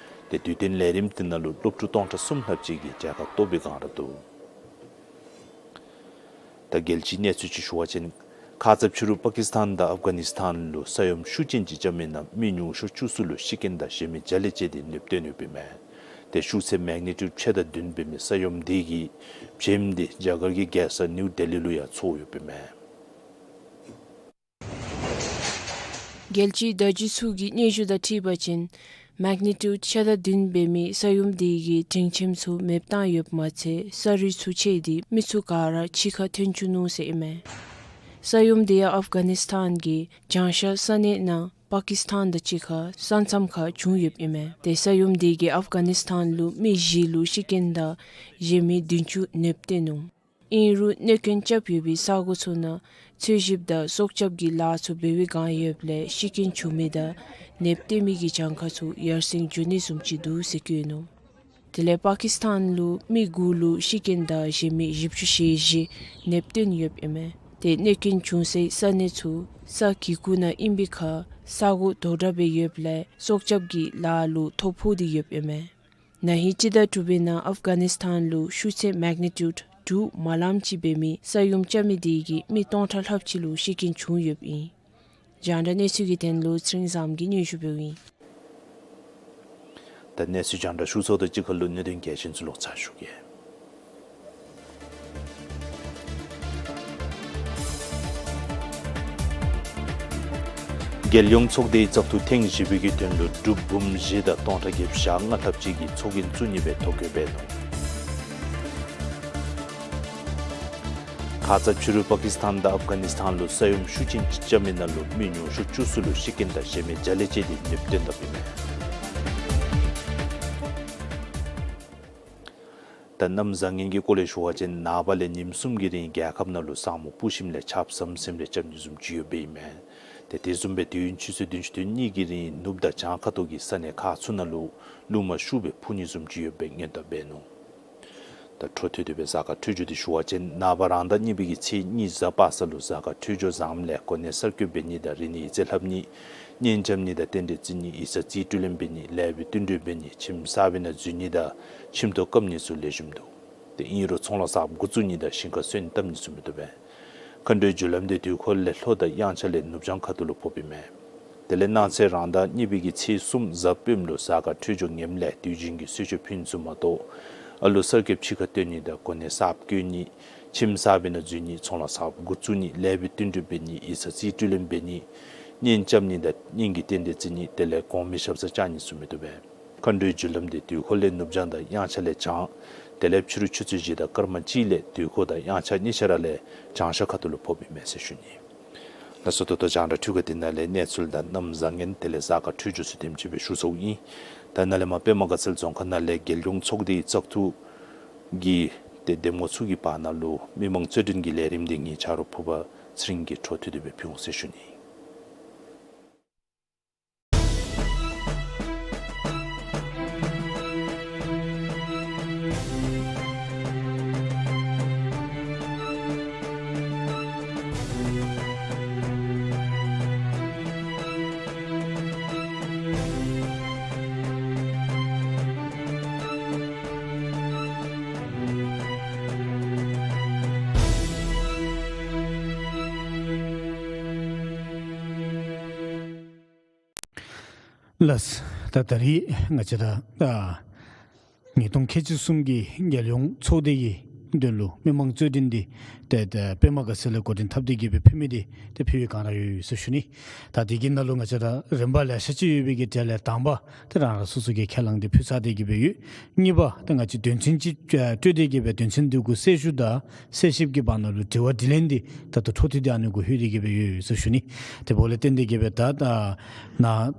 ཏེ་དུས་སྟོན་ལས་རིམ་དེ་ནང་ལུ་སློབ་ཕྲུག་སྟོང་ཕྲག་གསུམ་ལྷགཔ་ཅིག་གིས་གྲལ་ཁར་གཏོགས་པའི་བསྒང་ར་འདུག། ད་རྒྱལ་སྤྱིའི་གནས་ཚུལ་ཅིག་ཞུ་བ་ཅིན་ཁ་ཙ་ཕྱི་རུ་པ་ཀིསི་ཐན་དང་ཨབ་གྷ་ནིསི་ཐན་ལུ་ས་ཡོམ་ཤུགས་ཅན་ཅིག་རྐྱབ་མི་ནང་མི་ཉུང་ཤོས་བཅུ་གསུམ་ལུ་ཤི་རྐྱེན་དང་གཞན་མི་བརྒྱ་ལས་བཅད་དེ་ནུབ་བཏོན་ཡོདཔ་ཨིན་མས། ཏེ་ཤུགས་ཚད་མེག་ནི་ཊིའུཌ་ཕྱེད་དང་བདུན་འབད་མི་ས་ཡོམ་དེ་གི་བྱེམ་དེ་རྒྱ་གར་གྱི་རྒྱལ་ས་ནིའུ་ལྡི་ལི་ལུ་ཡང་ཚོར་ཡོདཔ་ཨིན་མས། རྒྱལ་སྤྱིའི་བརྡ་བརྒྱུད་ཚུ་གི་སྙན་ཞུ་དང་འཁྲིལ་བ་ཅིན་མེག་ནི་ཊིའུཌ་ཕྱེད་དང་བདུན་འབད་མི་ས་ཡོམ་དེ་གིས་སྤྲིན་ཆེམ་ཚུ་མེདཔ་བཏང་ཡོདཔ་མ་ཚད་ས་རུད་ཚུ་ཆད་དེ་མི་ཚུ་ག་ར་ཕྱི་ཁར་ཐོན་བཅུག་ནུག་ཟེར་ཨིན་མས། ས་ཡོམ་དེ་ཡང་ཨབ་གྷ་ནིསི་ཐན་གྱི་བྱང་ཤར་ས་གནས་ནང་པ་ཀིསི་ཐན་དང་གཅིག་ཁར་ས་མཚམས་ཁར་བྱུང་ཡོདཔ་ཨིན་མས། ཏེ་ས་ཡོམ་དེ་གིས་ཨབ་གྷ་ནིསི་ཐན་ལུ་མི་བཞི་ལུ་ཤི་རྐྱེན་དང་གཞན་མི་བདུན་ཅུ་ནུབ་བཏོན་ནུག། ཨིན་རུང་གནོད་སྐྱོན་རྐྱབ་ཡོད་པའི་ས་གོ་ཚུ་ནང་འཚོལ་ཞིབ་དང་སྲོག་སྐྱབས་ཀྱི་ལཱ་ཚུ་འབད་བའི་བསྒང་ཡོདཔ་ལས་ཤི་རྐྱེན་བྱུང་མི་དང་ནུབ་བཏོན་མི་གི་གྱངས་ཁ་ཚུ་ཡར་སེང་འགྱོ་ནི་བཟུམ་ཅིག་འདུག་ཟེར་བཀོད་ནུག། དེ་ལས་པ་ཀིསི་ཐན་ལུ་མི་དགུ་ལུ་ཤི་རྐྱེན་དང་གཞན་མི་བཞི་བཅུ་ཞེ་བཞི་ནུབ་བཏོན་ཡོདཔ་ཨིན་མས། ཏེ་གནོད་སྐྱོན་བྱུང་སའི་ས་གནས་ཚུ་ས་གི་གུ་ནང་ཨིན་པའི་ཁར་ས་གོ་དོག་དྲགས་སྦེ་ཡོདཔ་ལས་སྲོག་སྐྱབས་ཀྱི་ལཱ་ལུ་ཐོ་ཕོག་སྟེ་ཡོདཔ་ཨིན་མས། ན་ཧིང་སྤྱི་ཟླ་དྲུག་པའི་ནང་ཨབ་གྷ་ནིསི་ཐན་ལུ་ཤུགས་ཚད་མེག་ནི་ཊིའུཌ་དྲུག་མ་ལངམ་ཅིག་འབད་མི་ས་ཡོམ་རྐྱབ་མི་དེ་གིས་མི་སྟོང་ཕྲག་ལྷགཔ་ཅིག་ལུ་ཤི་རྐྱེན་བྱུང་ཡོདཔ་ཨིན། རྒྱང་བསྒྲགས་གནས་ཚུལ་གྱི་དོན་ལུ་ཚེ་རིང་བཟངམོ་གིས་སྙན་ཞུ་འབདཝ་ཨིན། ད་གནས་ཚུལ་རྒྱང་བསྒྲགས་ཞུ་ཚརཝ་དང་གཅིག་ཁར་ལུ་གནད་དོན་གལ་ཆེན་ཚུ་ལོག་ཚར་ཞུ་གེ། རྒྱལ་ཡོངས་ཚོགས་སྡེའི་བཙག་འཐུ་ཐེངས་བཞི་པའི་གི་དོན་ལུ་འབྲུག་འབུམ་བཞི་དང་སྟོང་ཕྲག་བརྒྱད་ཅུ་གྱ་ལྔ་ལྷགཔ་ཅིག་གིས་ཚོགས་རྒྱན་བཙུགས་ནི་སྦེ་ཐོ་བཀོད་འབད་ནུག། ཁ་ཙ་ཕྱི་རུ་པ་ཀིསི་ཐན་དང་ཨབ་གྷ་ནིསི་ཐན་ལུ་ས་ཡོམ་ཤུགས་ཆེན་ཅིག་རྐྱབ་མི་ནང་ལུ་མི་ཉུང་ཤོས་བཅུ་གསུམ་ལུ་ཤི་རྐྱེན་དང་གཞན་མི་བརྒྱ་ལས་བཅད་དེ་ནདཔ་བཏོན་དཔ་ཨིན་མས། ད་གནམ་བཟང་ངན་གྱི་སྐོར་ལས་ཞུ་བ་ཅིན་ནངས་པ་ལས་ཉིནམ་གསུམ་གྱི་རིང་རྒྱལ་ཁབ་ནང་ལུ་ས་སྨུག་སྤུབས་ཞིནམ་ལས་ཆརཔ་ཟམ་ཟིམ་རེ་རྐྱབ་ནི་བཟུམ་ཅིག་ཡོདཔ་ཨིན་མས། ཏེ་དེ་བཟུམ་སྦེ་དུས་ཡུན་ཆུ་ཚོད་བདུན་ཅུ་དོན་གཉིས་ཀྱི་རིང་ནུབ་དང་བྱང་ཁ་ཐུག་གི་ས་གནས་ཁག་ཚུ་ནང་ལུ་རླུང་མ་ཤུགས་སྦེ་འཕུ་ནི་བཟུམ་ཅིག་ཡོདཔ་སྦེ་སྔོན་བརྡ་འབད་ནུག། ད་འཕྲོ་མཐུད་དེ་སྦེ་གཟའ་སྐར་འཕྲོད་སྦྱོར་འདི་ཞུ་བ་ཅིན་ནངས་པ་རང་ཟླ་གཉིས་པའི་གི་ཚེས་གཉིས་གཟའ་པ་སངས་ལུ་གཟའ་སྐར་འཕྲོད་སྦྱོར་བཟངམ་ལས་གོ་གནས་གསར་བསྐོ་འབད་ནི་དང་རིག་གནས་ཡིག་རྩིས་ལྷབ་ནི། གཉེན་རྐྱབ་ནི་དང་རྟེན་འབྲེལ་བརྩི་ནི། ཡིག་ཚང་རྩིས་སྤྲོད་ལེན་འབད་ནི། ལེགས་པའི་བསྟུན་གྲོས་འབད་ནི། ཁྱིམ་གསར་པའི་ནང་འཛུལ་ནི་དང་ཁྱིམ་ཐོག་བཀབ་ནི་ཚུ་ལེགས་ཤོམ་འདུག། ཏེ་ཨིན་རུང་ཚོང་ལཱ་གསརཔ་འགོ་བཙུགས་ནི་དང་ཞིང་ཁ་སོན་བཏབ་ནི་ཚུ་མི་བཏུབ་པས། མཁའ་འགྲོའི་རྒྱུ་ལམ་འདི་དུས་འཁོར་ལས་ལྷོ་དང་དབྱངས་འཆར་ལས་ནུབ་བྱང་ཁ་ཐུག་ལུ་ཕོགཔ་ཨིན་མས། དེ་ལས་གནངས་ཚེ་རང་ཟླ་གཉིས་པའི་གི་ཚེས་གསུམ་གཟའ་སྤེནམ་ལུ་གཟའ་སྐར་འཕྲོད་སྦྱོར་ངནམ་ལས་དུས་རྒྱུན་གྱི་གསོལ་མཆོད་ཕུལ་ནི་ཚུ་མ་གཏོགས་ཨ་ལུ་གསར་སྐྱེསཔ་ཕྱི་ཁར་བཏོན་ནི་དང་གོ་གནས་གསརཔ་བསྐོ་ནི། ཁྱིམ་གསར་པའི་ནང་འཛུལ་ནི། ཚོང་ལཱ་གསརཔ་འགོ་བཙུགས་ནི། ལེགས་པའི་བསྟུན་གྲོས་འབད་ནི། ཡིག་ཚང་རྩིས་སྤྲོད་ལེན་འབད་ནི། གཉེན་རྐྱབ་ནི་དང་གཉེན་གྱི་རྟེན་འབྲེལ་བརྩི་ནི། དེ་ལས་གོང་མའི་ཞབས་སར་བཅར་ནི་ཚུ་མི་བཏུབ་པས། མཁའ་འགྲོའི་རྒྱུ་ལམ་འདི་དུས་འཁོར་ལས་ནུབ་བྱང་དང་དབྱངས་འཆར་ལས་བྱང་། དེ་ལས་ཕྱི་རུ་ཆུ་ཚོད་བཞི་དང་སྐར་མ་གཅིག་ལས་དུས་འཁོར་དང་དབྱངས་འཆར་གཉིས་ཆ་ར་ལས་བྱང་ཤར་ཁ་ཐུག་ལུ་ཕོགཔ་ཨིན་མས་ཟེར་ཞུ་ནི། ལགས་སོ། ད་ལྟོ་རྒྱང་བསྒྲགས་འཕྲུལ་ཁང་འདི་ནང་ལས་གནས་ཚུལ་དང་གནམ་བཟང་ངན་དེ་ལས་གཟའ་སྐར་འཕྲོད་སྦྱོར་ཚུ་དེམ་ཅིག་སྦེ་ཞུ་ཚརཝ་ཨིན། ད་ནཱ་ལས་མར་པདྨ་དགའ་ཚལ་རྫོང་ཁག་ནང་ལས་རྒྱལ་ཡོངས་ཚོགས་སྡེའི་བཙག་འཐུ་གི་ཏེ་འདེམས་ངོ་ཚུ་གི་བར་ན་ལུ་མི་མང་རྩོད་འགྲན་གྱི་ལས་རིམ་འདི་ངེའི་ཆ་རོགས་ཕུརཔ་ཚེ་རིང་གིས་འཕྲོ་མཐུད་དེ་སྦེ་ཕུལ་འོང་ཟེར་ཞུ་ནི། ལགས། ད་ད་རིས་ང་བཅས་ར་ཨ་ཉིས་སྟོང་ཁལ་གཅིག་གསུམ་གྱི་རྒྱལ་ཡོངས་ཚོགས་སྡེ་གི་དོན་ལུ་མི་མང་རྩོད་འགྲན་འདི་ཏེ་ཏེ་པདྨ་དགའ་ཚལ་ལས་འགོ་འདྲེན་འཐབ་སྟེ་གི་སྦེ་ཕུལ་མི་འདི་ཏེ་ཕུལ་བའི་བསྒང་ར་ཡོད་ཡོད་ཟེར་ཞུ་ནི། ད་དེ་གི་ནང་ལུ་ང་བཅས་ར་རིམ་པ་ལེ་ཤ་ཅིག་ཡོད་པའི་གི་གྲས་ལས་དང་པ་ཏེ་རང་རང་སོ་སོ་གིས་ཁས་བླངས་ཏེ་ཕུལ་ཚར་ཏེ་གི་སྦེ་ཡོད། གཉིས་པ་ཏེ་ང་བཅས་དོན་ཚན་ཅིག་སྤྲོད་དེ་གི་སྦེ་དོན་ཚན་འདི་གུ་གསལ་ཞུ་དང་གསལ་བཤདཔ་གི་བར་ན་ལུ་དྲི་བ་དྲིས་ལན་འདི་ད་ལྟོ་འཕྲོ་མཐུད་དེ་ཨ་ནི་གུ་ལྷོད་དེ་གི་སྦེ་ཡོད་ཡོད་ཟེར་ཞུ་ནི། དེ་འབདཝ་ལས་བརྟེན་ཏེ་གི་སྦེ་ད་ད་ནཱ་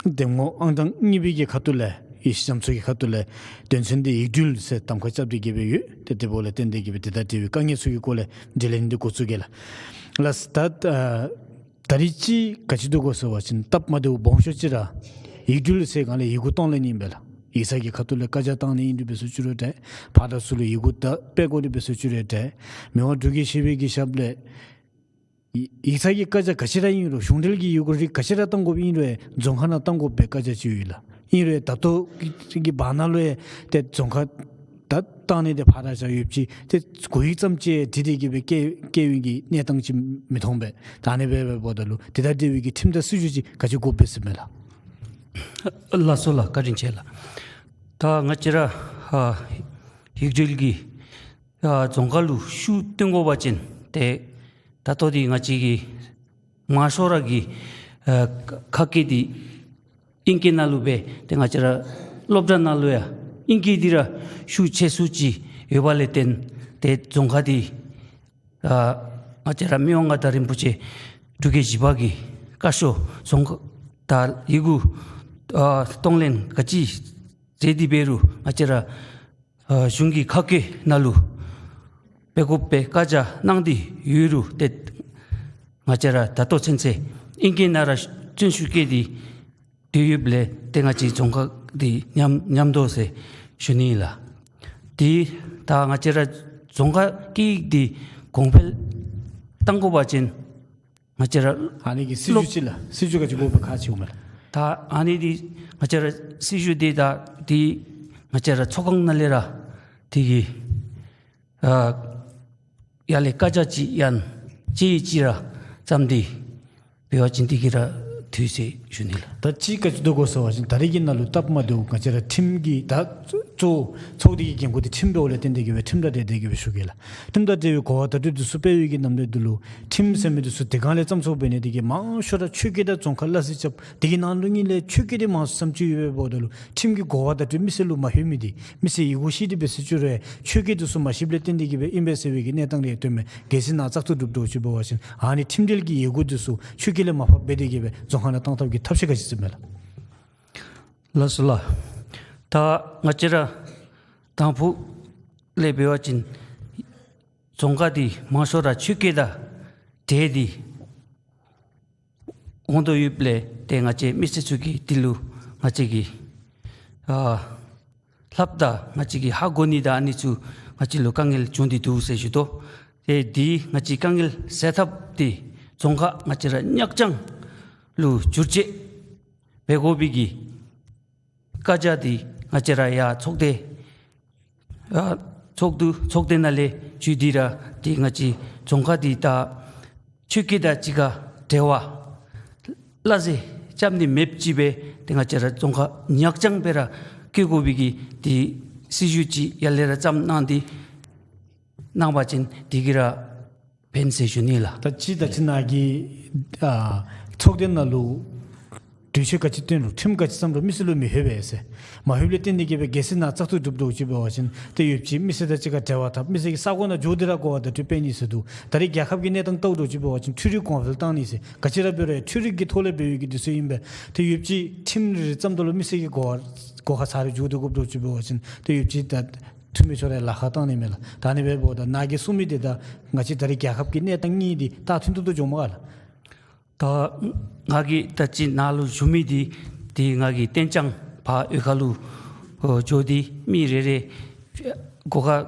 འདེམས་ངོ་ཨང་གྲངས་གཉིས་པའི་གི་ཁ་ཐུག་ལས་ཡེ་ཤེས་རྒྱ་མཚོ་གི་ཁ་ཐུག་ལས་དོན་ཚན་འདི་ཡིག་འབྲུ་ཟེར་གདམ་ཁ་རྐྱབ་སྟེ་གི་སྦེ་ཡོད། ཏེ་དེ་འབདཝ་ལས་བརྟེན་ཏེ་གི་སྦེ་དེ་དང་འབྲེལ་བའི་དཀའ་ངལ་ཚུ་གི་སྐོར་ལས་དྲིས་ལན་འདི་འགོ་བཙུགས་གེ་ལགས། ལགས། ད་ད་རིས་ཅིག་ག་ཅི་འདུག་གོ་ཟེར་བ་ཅིན་སྟབས་མ་བདེཝ་སྦོམ་ཤོས་ཅིག་ར་ཡིག་འབྲུ་ཟེར་སྒང་ལས་ཡི་གུ་གཏང་ལེན་ཨིན་པས་ལགས། ཡིག་ཚང་གི་ཁ་ཐུག་ལས་བཀའ་རྒྱ་བཏང་ནི་ཨིན་རུང་འབད་ཟེར་ཞུ་རུང་འདྲ། ཕར་དང་ཚུར་ལུ་ཡི་གུ་ད་སྤེལ་དགོ་རུང་འབད་ཟེར་ཞུ་རུང་འདྲ། མི་དབང་འབྲུག་རྒྱལ་བཞི་པའི་གི་ཞབས་ལས་ཡིག་ཡིག་ཚང་གི་བཀའ་རྒྱ་ག་ཅི་ར་ཨིན་རུང་གཞུང་འབྲེལ་གྱི་ཡི་གུ་རིགས་ག་ཅི་ར་གཏང་དགོཔ་ཨིན་རུང་རྫོང་ཁག་ནང་གཏང་དགོ་པའི་བཀའ་རྒྱ་ཅིག་ཡོད་ལགས། ཨིན་རུང་ད་ལྟོ་གི་བར་ན་ལུ་ཡང་ཏེ་རྫོང་ཁག་ད་གཏང་ནི་འདི་ཕར་ར་བཞག་ཡོདཔ་ཅིག་ཏེ་གོ་ཡིག་ཙམ་ཅིག་བྲིས་ཏེ་གི་སྦེ་བསྐྱལ་བསྐྱལ་བའི་གི་གནས་སྟངས་ཅིག་མི་མཐོང་པས། ད་ཨ་ནི་སྦེ་འབདཝ་ད་ལུ་དེ་དང་འབྲེལ་བའི་གི་ཁྲིམས་དང་སྲིད་བྱུས་ཅིག་ག་ཅི་དགོཔ་སྦེ་ཟེར་མས་ལགས། ལགས་སོ་ལགས། བཀའ་དྲིན་ཆེ་ལགས། ད་ང་བཅས་ར་ཨ་ཡིག་འབྲུ་གི་ཨ་རྫོང་ཁག་ལུ་ཤུགས་བཏོན་དགོ་པ་ཅིན་ཏེ་ད་ལྟོ་འདི་ང་བཅས་ཀྱི་མང་ཤོས་ར་གི་ཨ་ཁ་སྐད་འདི་ཨིང་སྐད་ནང་ལུ་སྦེ་ཏེ་ང་བཅས་ར་སློབ་གྲྭ་ནང་ལུ་ཡང་ཨིང་སྐད་འདི་ར་ཤུགས་ཆེ་སུ་ཅིག་ཡོད་པ་ལས་བརྟེན་ཏེ་རྫོང་ཁག་འདི་ཨ་ང་བཅས་ར་མི་དབང་མངའ་བདག་རིན་པོ་ཆེ་འབྲུག་རྒྱལ་བཞི་པ་གི་བཀའ་ཤོག་རྫོང་ཁག་ད་ཡི་གུ་ཨ་གཏོང་ལེན་ག་ཅི་མཛད་དེ་འབད་རུང་ང་བཅས་ར་ཨ་གཞུང་གི་ཁ་སྐད་ནང་ལུ་སྤེལ་དགོ་པའི་བཀའ་རྒྱ་གནང་སྟེ་ཡོད་རུང་ཏེ་ང་བཅས་ར་ད་ལྟོ་ཚུན་ཚོད་ཨིང་སྐད་ནང་ར་བརྩོན་ཤུགས་བསྐྱེད་དེ་སྡོད་ཡོདཔ་ལས་ཏེ་ང་བཅས་རྫོང་ཁག་འདི་ཉམས་ཉམས་དོ་ཟེར་ཞུ་ནི་ཨིན་ལགས། དེ་ད་ང་བཅས་ར་རྫོང་ཁག་སྐད་ཡིག་འདི་གོང་འཕེལ་གཏང་དགོ་པ་ཅིན་ང་བཅས་ར་ཨ་ནི་གི་སྲིད་བྱུས་ཅིག་ལགས། སྲིད་བྱུས་ག་ཅི་དགོཔ་ཁག་ཆེ་འོང་མས་ལགས། ད་ཨ་ནི་འདི་ང་བཅས་ར་སྲིད་བྱུས་འདི་ད་འདི་ང་བཅས་ར་ཚོགས་ཁང་ནང་ལས་ར་དེ་གི་ཨ་ཡར་ལས་བཀའ་རྒྱ་ཅིག་ཡང་ཅིག་ཅིག་ར་བརྩམས་ཏེ་འབད་བ་ཅིན་དེ་གིས་ར་འཐུས་ཟེར་ ཞུ་ནི་ལགས། ད་ཅི་ག་ཅི་འདུག་གོ་ཟེར་བ་ཅིན་ད་རེས་ཀྱི་ནང་ལུ་སྟབས་མ་བདེཝ་ང་བཅས་ར་ཁྲིམས་ཀྱི་ད་གཙོ་བོ་ཚོགས་སྡེ་གི་འགན་ཁུར་འདི་ཁྲིམས་འབདཝ་ལས་བརྟེན་ཏེ་གི་སྦེ་ཁྲིམས་དང་འབྲེལ་ཏེ་གི་སྦེ་ཞུ་གེ་ལགས། ཁྲིམས་དང་འབྲེལ་བའི་གོ་བ་བརྡ་སྤྲོད་འདི་ཚུ་སྤེལ་བའི་གི་ནམ་དུས་འདི་ལུ་ཁྲིམས་ཟེར་མི་འདི་ཚུ་དེ་སྒང་ལས་བརྩམ་ཚུགས་འབད་ནི་དེ་གིས་མང་ཤོས་ར་ཆོས་བརྒྱུད་དང་རྫོང་ཁག་བླ་སྲིད་རྐྱབ་དེ་གི་ནང་ལུ་ནི་ལས་ཆོས་བརྒྱུད་འདི་མང་སུ་ཙམ་ཅིག་ཡོད་པའི་འབདཝ་ད་ལུ་ཁྲིམས་ཀྱི་གོ་བ་བརྡ་སྤྲོད་མི་སེར་ལུ་མ་ལྷོད་མི་འདི་མི་སེར་ཡི་གུ་ཤེས་ཏེ་འབད་ཟེར་ཅི་རུང་ཆོས་བརྒྱུད་འདི་ཚུ་མ་ཤེསཔ་ལས་བརྟེན་ཏེ་གི་སྦེ་ཨིན་པས་ཟེར་བའི་གི་གནས་སྟངས་རེ་སྟོནམ་མས། གལ་སྲིད་ནཱ་བཙག་འཐུ་གྲུབ་འགྱོ་ཅི་འབད་བ་ཅིན་ཨ་ནི་ཁྲིམས་འབྲེལ་གྱི་ཡི་གུ་འདི་ཚུ་ཆོས་བརྒྱུད་ལས་མར་ཕབ་འབད་དེ་གི་སྦེ་རྫོང་ཁ་ནང་བཏང་ཐབས་ཀྱི་ཐབས་ཤེས་ག་ཅི་ཟེར་མས་ལགས། ལགས་སོ་ལགས། ད་ང་བཅས་ར་དང་ཕུ་ལས་འབད་བ་ཅིན་རྫོང་ཁག་འདི་མང་ཤོས་ར་ཆོས་བརྒྱུད་དང་འབྲེལ་ཏེ་འོང་དོ་ཡོདཔ་ལས་ཏེ་ང་བཅས་མི་སེར་ཚུ་གིས་འདི་ལུ་ང་བཅས་ཀྱིས་ཨ་ལྷབ་དང་ང་བཅས་ཀྱིས་ཧ་གོ་ནི་དང་ཨ་ནི་ཚུ་ང་བཅས་ལུ་དཀའ་ངལ་བྱུང་སྟེ་འདུག་ཟེར་ཞུ་དོ། ཏེ་འདི་ང་བཅས་དཀའ་ངལ་སེལ་ཐབས་འདི་རྫོང་ཁག་ང་བཅས་ར་ཉག་རྐྱང་ལུ་བསྒྱུར་བཅོས་འབད་དགོ་པའི་གི་བཀའ་རྒྱ་འདི་ང་བཅས་ར་ཡར་ཚོགས་སྡེ་ཨ་ཚོགས་འདུ་ཚོགས་སྡེ་ནང་ལས་བརྒྱུད་དེ་ར་འདི་ང་བཅས་རྫོང་ཁག་འདི་ད་ཆོས་བརྒྱུད་དང་གཅིག་ཁར་འབྲེལ་བ་སླ་བསྲེ་རྐྱབ་ནི་མེདཔ་ཅིག་སྦེ་ཏེ་ང་བཅས་ར་རྫོང་ཁག་ཉག་རྐྱང་སྦེ་ར་བཀོད་དགོ་པའི་གི་འདི་སྲིད་བྱུས་ཅིག་ཡར་ལས་ར་བརྩམ་གནང་སྟེ་གནང་བ་ཅིན་འདི་གིས་ར་ཕན་ཟེར་ཞུ་ནི་ལགས། ད་ཅི་ད་ཅི་ནཱ་གི་ཨ་ཚོགས་སྡེ་ནང་ལུ་གྲོས་ཆོད་ག་ཅི་བཏོན་རུང་ཁྲིམས་ག་ཅི་བརྩམ་རུང་མི་སེར་ལུ་མི་ལྷོད་པས་ཟེར། མ་ལྷོདཔ་ལས་བརྟེན་ཏེ་གི་སྦེ་གལ་སྲིད་ནཱ་བཙག་འཐུ་གྲུབ་འགྱོ་ཅི་འབད་བ་ཅིན་ཏེ་ཡོདཔ་ཅིག་མི་སེར་དང་གཅིག་ཁར་འབྲེལ་བ་འཐབ་མི་སེར་གྱི་ས་གོ་ནང་འགྱོ་སྟེ་ར་གོ་བ་བརྡ་སྤྲོད་འབད་ནི་ཟེར་འདུག། ད་རེས་རྒྱལ་ཁབ་ཀྱི་གནས་སྟངས་བལྟཝ་འདྲཝ་ཅིག་འབད་བ་ཅིན་འཕྲུལ་རིག་གོང་འཕེལ་བཏང་ནི་ཟེར་ག་ཅི་ར་འབད་རུང་འཕྲུལ་རིག་གི་ཐོག་ལས་འབད་བའི་གི་དུས་ཚོད་ཨིན་པས། ཏེ་ཡོདཔ་ཅིག་ཁྲིམས་རེ་བརྩམ་ད་ལུ་མི་སེར་གྱི་གོ་བ་གོ་ཁ་ཚར་རེ་འགྱོ་སྟེ་དགོཔ་འདྲཝ་ཅིག་འབད་བ་ཅིན་ཏེ་ཡོདཔ་ཅིག་ད་འཐུས་མི་ཚུ་ར་ལཱ་ཁག་བཏང་ནི་མས་ལགས། ད་ཨ་ནི་འབདཝ་ད་ནཱ་གིས་གསུང་མི་འདི་དང་ང་བཅས་ད་རེས་རྒྱལ་ཁབ་ཀྱི་གནས་སྟངས་གཉིས་འདི་ད་མཐུན་ཏོག་ཏོ་འགྱོཝ་མས་ག་ལགས། ད་ང་གིས་ད་ཅི་ནཱ་ལུ་ཞུ་མི་འདི་འདི་ང་གིས་གཏན་འཇགས་ཕར་གཡུས་ཁ་ལུ་འགྱོ་སྟེ་མི་རེ་རེ་སྒོ་ཁར་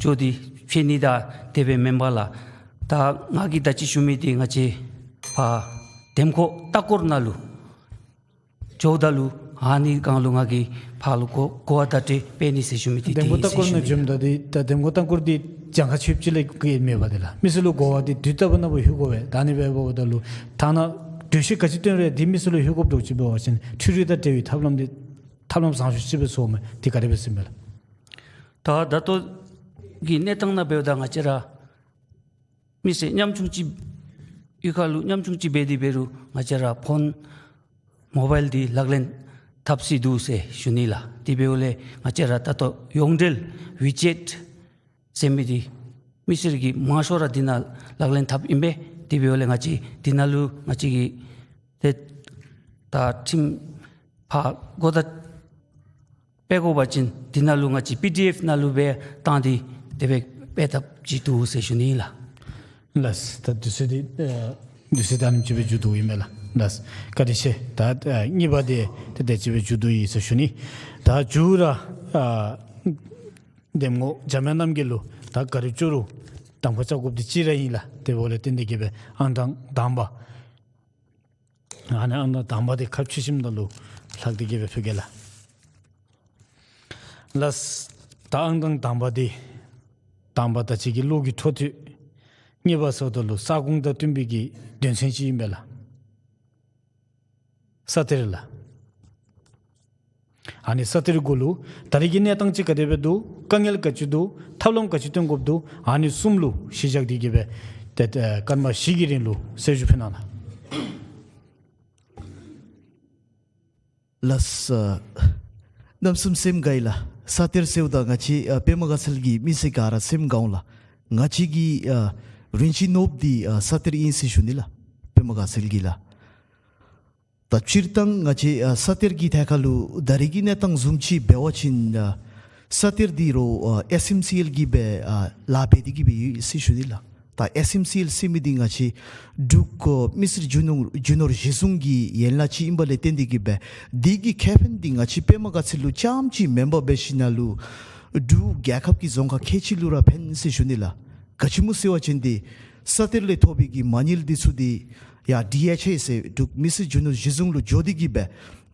འགྱོ་སྟེ་ཕྱེ་ནི་དང་དེ་སྦེ་མེན་པར་ལགས། ད་ང་གིས་ད་ཅི་ཞུ་མི་འདི་ང་བཅས་ཕར་འདེམས་བསྐོ་ལྟ་སྐོར་ནང་ལུ་འགྱོཝ་ད་ལུ་ཨ་ནི་སྒང་ལུ་ང་གིས་ཕར་ལུ་གོ་གོ་བ་བརྡ་སྤྲོད་འབད་ནི་ཟེར་ཞུ་མི་འདི་འདེམས་བསྐོ་ལྟ་སྐོར་ནང་འཛོམས་ད་འདི་ད་འདེམས་བསྐོ་ལྟ་སྐོར་འདི་གྱངས་ཁ་ཆེཝ་ཅིག་ལས་བརྒལ་མེད་པ་འདི་ལགས། མི་སེར་ལུ་གོ་བ་འདི་དུས་རྟག་པ་ནང་ཕར་ལྷོད་དགོ་པས། ད་ཨ་ནི་འབདཝ་ད་ལུ་ཐ་ན་གྲོས་ཆོད་ག་ཅི་བཏོན་རུང་འདི་མི་སེར་ལུ་ལྷོད་དགོཔ་འདྲཝ་ཅིག་འབད་བ་ཅིན་འཕྲུལ་རིག་དང་འབྲེལ་བའི་ཐབས་ལམ་འདི་ཐབས་ལམ་བཟང་ཤོས་ཅིག་སྦེ་ཚོརཝ་མས། འདི་ག་དེ་སྦེ་ཟེར་མས་ལགས། ད་ད་ལྟོ་གི་གནས་སྟངས་ནང་འབདཝ་ད་ང་བཅས་ར་མི་སེར་ཉམ་ཆུང་ཅིག་གཡུས་ཁ་ལུ་ཉམ་ཆུང་ཅིག་འབད་དེ་འབད་རུང་ང་བཅས་ར་ཕོན་མོ་བཱའིལ་འདི་ལག་ལེན་འཐབ་སྲིད་འདུག་ཟེར་ཞུ་ནི་ལགས། དེ་འབདཝ་ལས་ང་བཅས་ར་ད་ལྟོ་ཡོངས་འབྲེལ་ཝི་ཅེཊ་ཟེར་མི་འདི་མི་སེར་གྱིས་མང་ཤོས་ར་འདི་ནང་ལག་ལེན་འཐབ་ཨིན་པས། དེ་འབདཝ་ལས་ང་བཅས་འདི་ནང་ལུ་ང་བཅས་ཀྱིས་ཏེ་ད་ཁྲིམས་ཕར་གོ་བརྡ་སྤེལ་དགོ་པ་ཅིན་འདི་ནང་ལུ་ང་བཅས་པི་ཌི་ཨེཕ་ནང་ལུ་སྦེ་བཏང་སྟེ་དེ་སྦེ་སྤེལ་ཐབས་ཅིག་འདུག་ཟེར་ཞུ་ནི་ལགས། ལགས། ད་དུས་ཚོད་འདི་ཨ་དུས་ཚོད་ད་ཨ་ནེམ་ཅིག་སྦེ་མཇུག་བསྡུཝ་ཨིན་མས་ལགས། ལགས། བཀའ་དྲིན་ཆེ། ད་ཨ་གཉིས་པ་འདི་ཏེ་དེ་ཅིག་སྦེ་མཇུག་བསྡུ་ཡི་ཟེར་ཞུ་ནི། ད་མཇུག་ར་ཨ་འདེམས་ངོ་འཇམ་དབྱངས་རྣམ་རྒྱལ་ལུ་ད་ག་ར་ཅོག་རུ་གདམ་ཁ་རྐྱབ་དགོཔ་འདི་གཅིག་ར་ཨིན་ལགས། དེ་འབདཝ་ལས་བརྟེན་ཏེ་གི་སྦེ་ཨང་གྲངས་དང་པ་ཨ་ནི་ཨང་གྲངས་དང་པ་འདི་ཁ་ཕྱེ་ཞིནམ་ད་ལུ་ལྷག་སྟེ་གི་སྦེ་ཕུལ་གེ་ལགས། ལགས། ད་ཨང་གྲངས་དང་པ་འདི་དང་པ་ད་ཅི་གི་བློ་གི་འཕྲོ་མཐུད། གཉིས་པ་ཟེརཝ་ད་ལུ་ས་ཁོངས་དང་བསྟུན་པའི་གི་དོན་ཚན་ཅིག་ཨིན་པས་ལགས། ས་གཏེར་ལགས། ཨ་ནི་ས་གཏེར་གུ་ལུ་ད་རེས་ཀྱི་གནས་སྟངས་ཅིག་ག་དེ་སྦེ་འདུག། དཀའ་ངལ་ག་ཅི་འདུག། ཐབས་ལམ་ག་ཅི་བཏོན་དགོཔ་འདུག། ཨ་ནི་གསུམ་ལུ་གཞི་བཞག་སྟེ་གི་སྦེ་ཏེ་ཏེ་སྐར་མ་བཞི་གི་རིང་ལུ་གསལ་ཞུ་ཕུལ་གནང་ལགས། ལགས། ཨ་གནམ་མེད་ས་མེད་སེམས་དགའ་ཡི་ལགས། ས་གཏེར་ཟེརཝ་ད་ང་བཅས་ཨ་པདྨ་དགའ་ཚལ་གྱི་མི་སེར་ག་ར་སེམས་དགའ་འོང་ལགས། ང་བཅས་ཀྱི་ཨ་རིན་ཆེན་ནོར་བུ་འདི་ཨ་ས་གཏེར་ཨིན་ཟེར་ཞུ་ནི་ལགས། པདྨ་དགའ་ཚལ་གྱི་ལགས། ད་སྤྱིར་བཏང་ང་བཅས་ཨ་ས་གཏེར་གྱི་ཐད་ཁར་ལུ་ད་རེས་ཀྱི་གནས་སྟངས་བཟུམ་ཅིག་འབད་བ་ཅིན་ཨ་ས་གཏེར་འདི་རུང་ཨ་ཨེསི་ཨེམ་སི་ཨེལ་གྱིས་སྦེ་ཨ་ལཱ་འབད་དེ་གི་སྦེ་ཡོད་ཟེར་ཞུ་ནི་ལགས། ད་ཨེསི་ཨེམ་སི་ཨེལ་ཟེར་མི་འདི་ང་བཅས་འབྲུག་ཨ་མི་སེར་རྒྱུ་ནོར་རྒྱུ་ནོར་གཞི་བཟུང་གི་ཡན་ལག་ཅིག་ཨིན་པ་ལས་བརྟེན་ཏེ་གི་སྦེ་འདི་གི་ཁེ་ཕན་འདི་ང་བཅས་པདྨ་དགའ་ཚལ་ལུ་རྐྱངམ་ཅིག་མེན་པར་འབད་ཞིནམ་ལས་འབྲུག་རྒྱལ་ཁབ་ཀྱི་རྫོང་ཁག་ཁལ་གཅིག་ལུ་ར་ཕན་ཟེར་ཞུ་ནི་ལགས། ག་ཅི་སྨོ་ཟེར་བ་ཅིན་འདི་ས་གཏེར་ལས་ཐོབ་པའི་གི་མ་དངུལ་འདི་ཚུ་འདི་ཡར་ཌི་ཨེཆ་ཨེ་ཟེར་འབྲུག་མི་སེར་རྒྱུ་ནོར་གཞི་བཟུང་ལུ་འགྱོ་སྟེ་གི་སྦེ་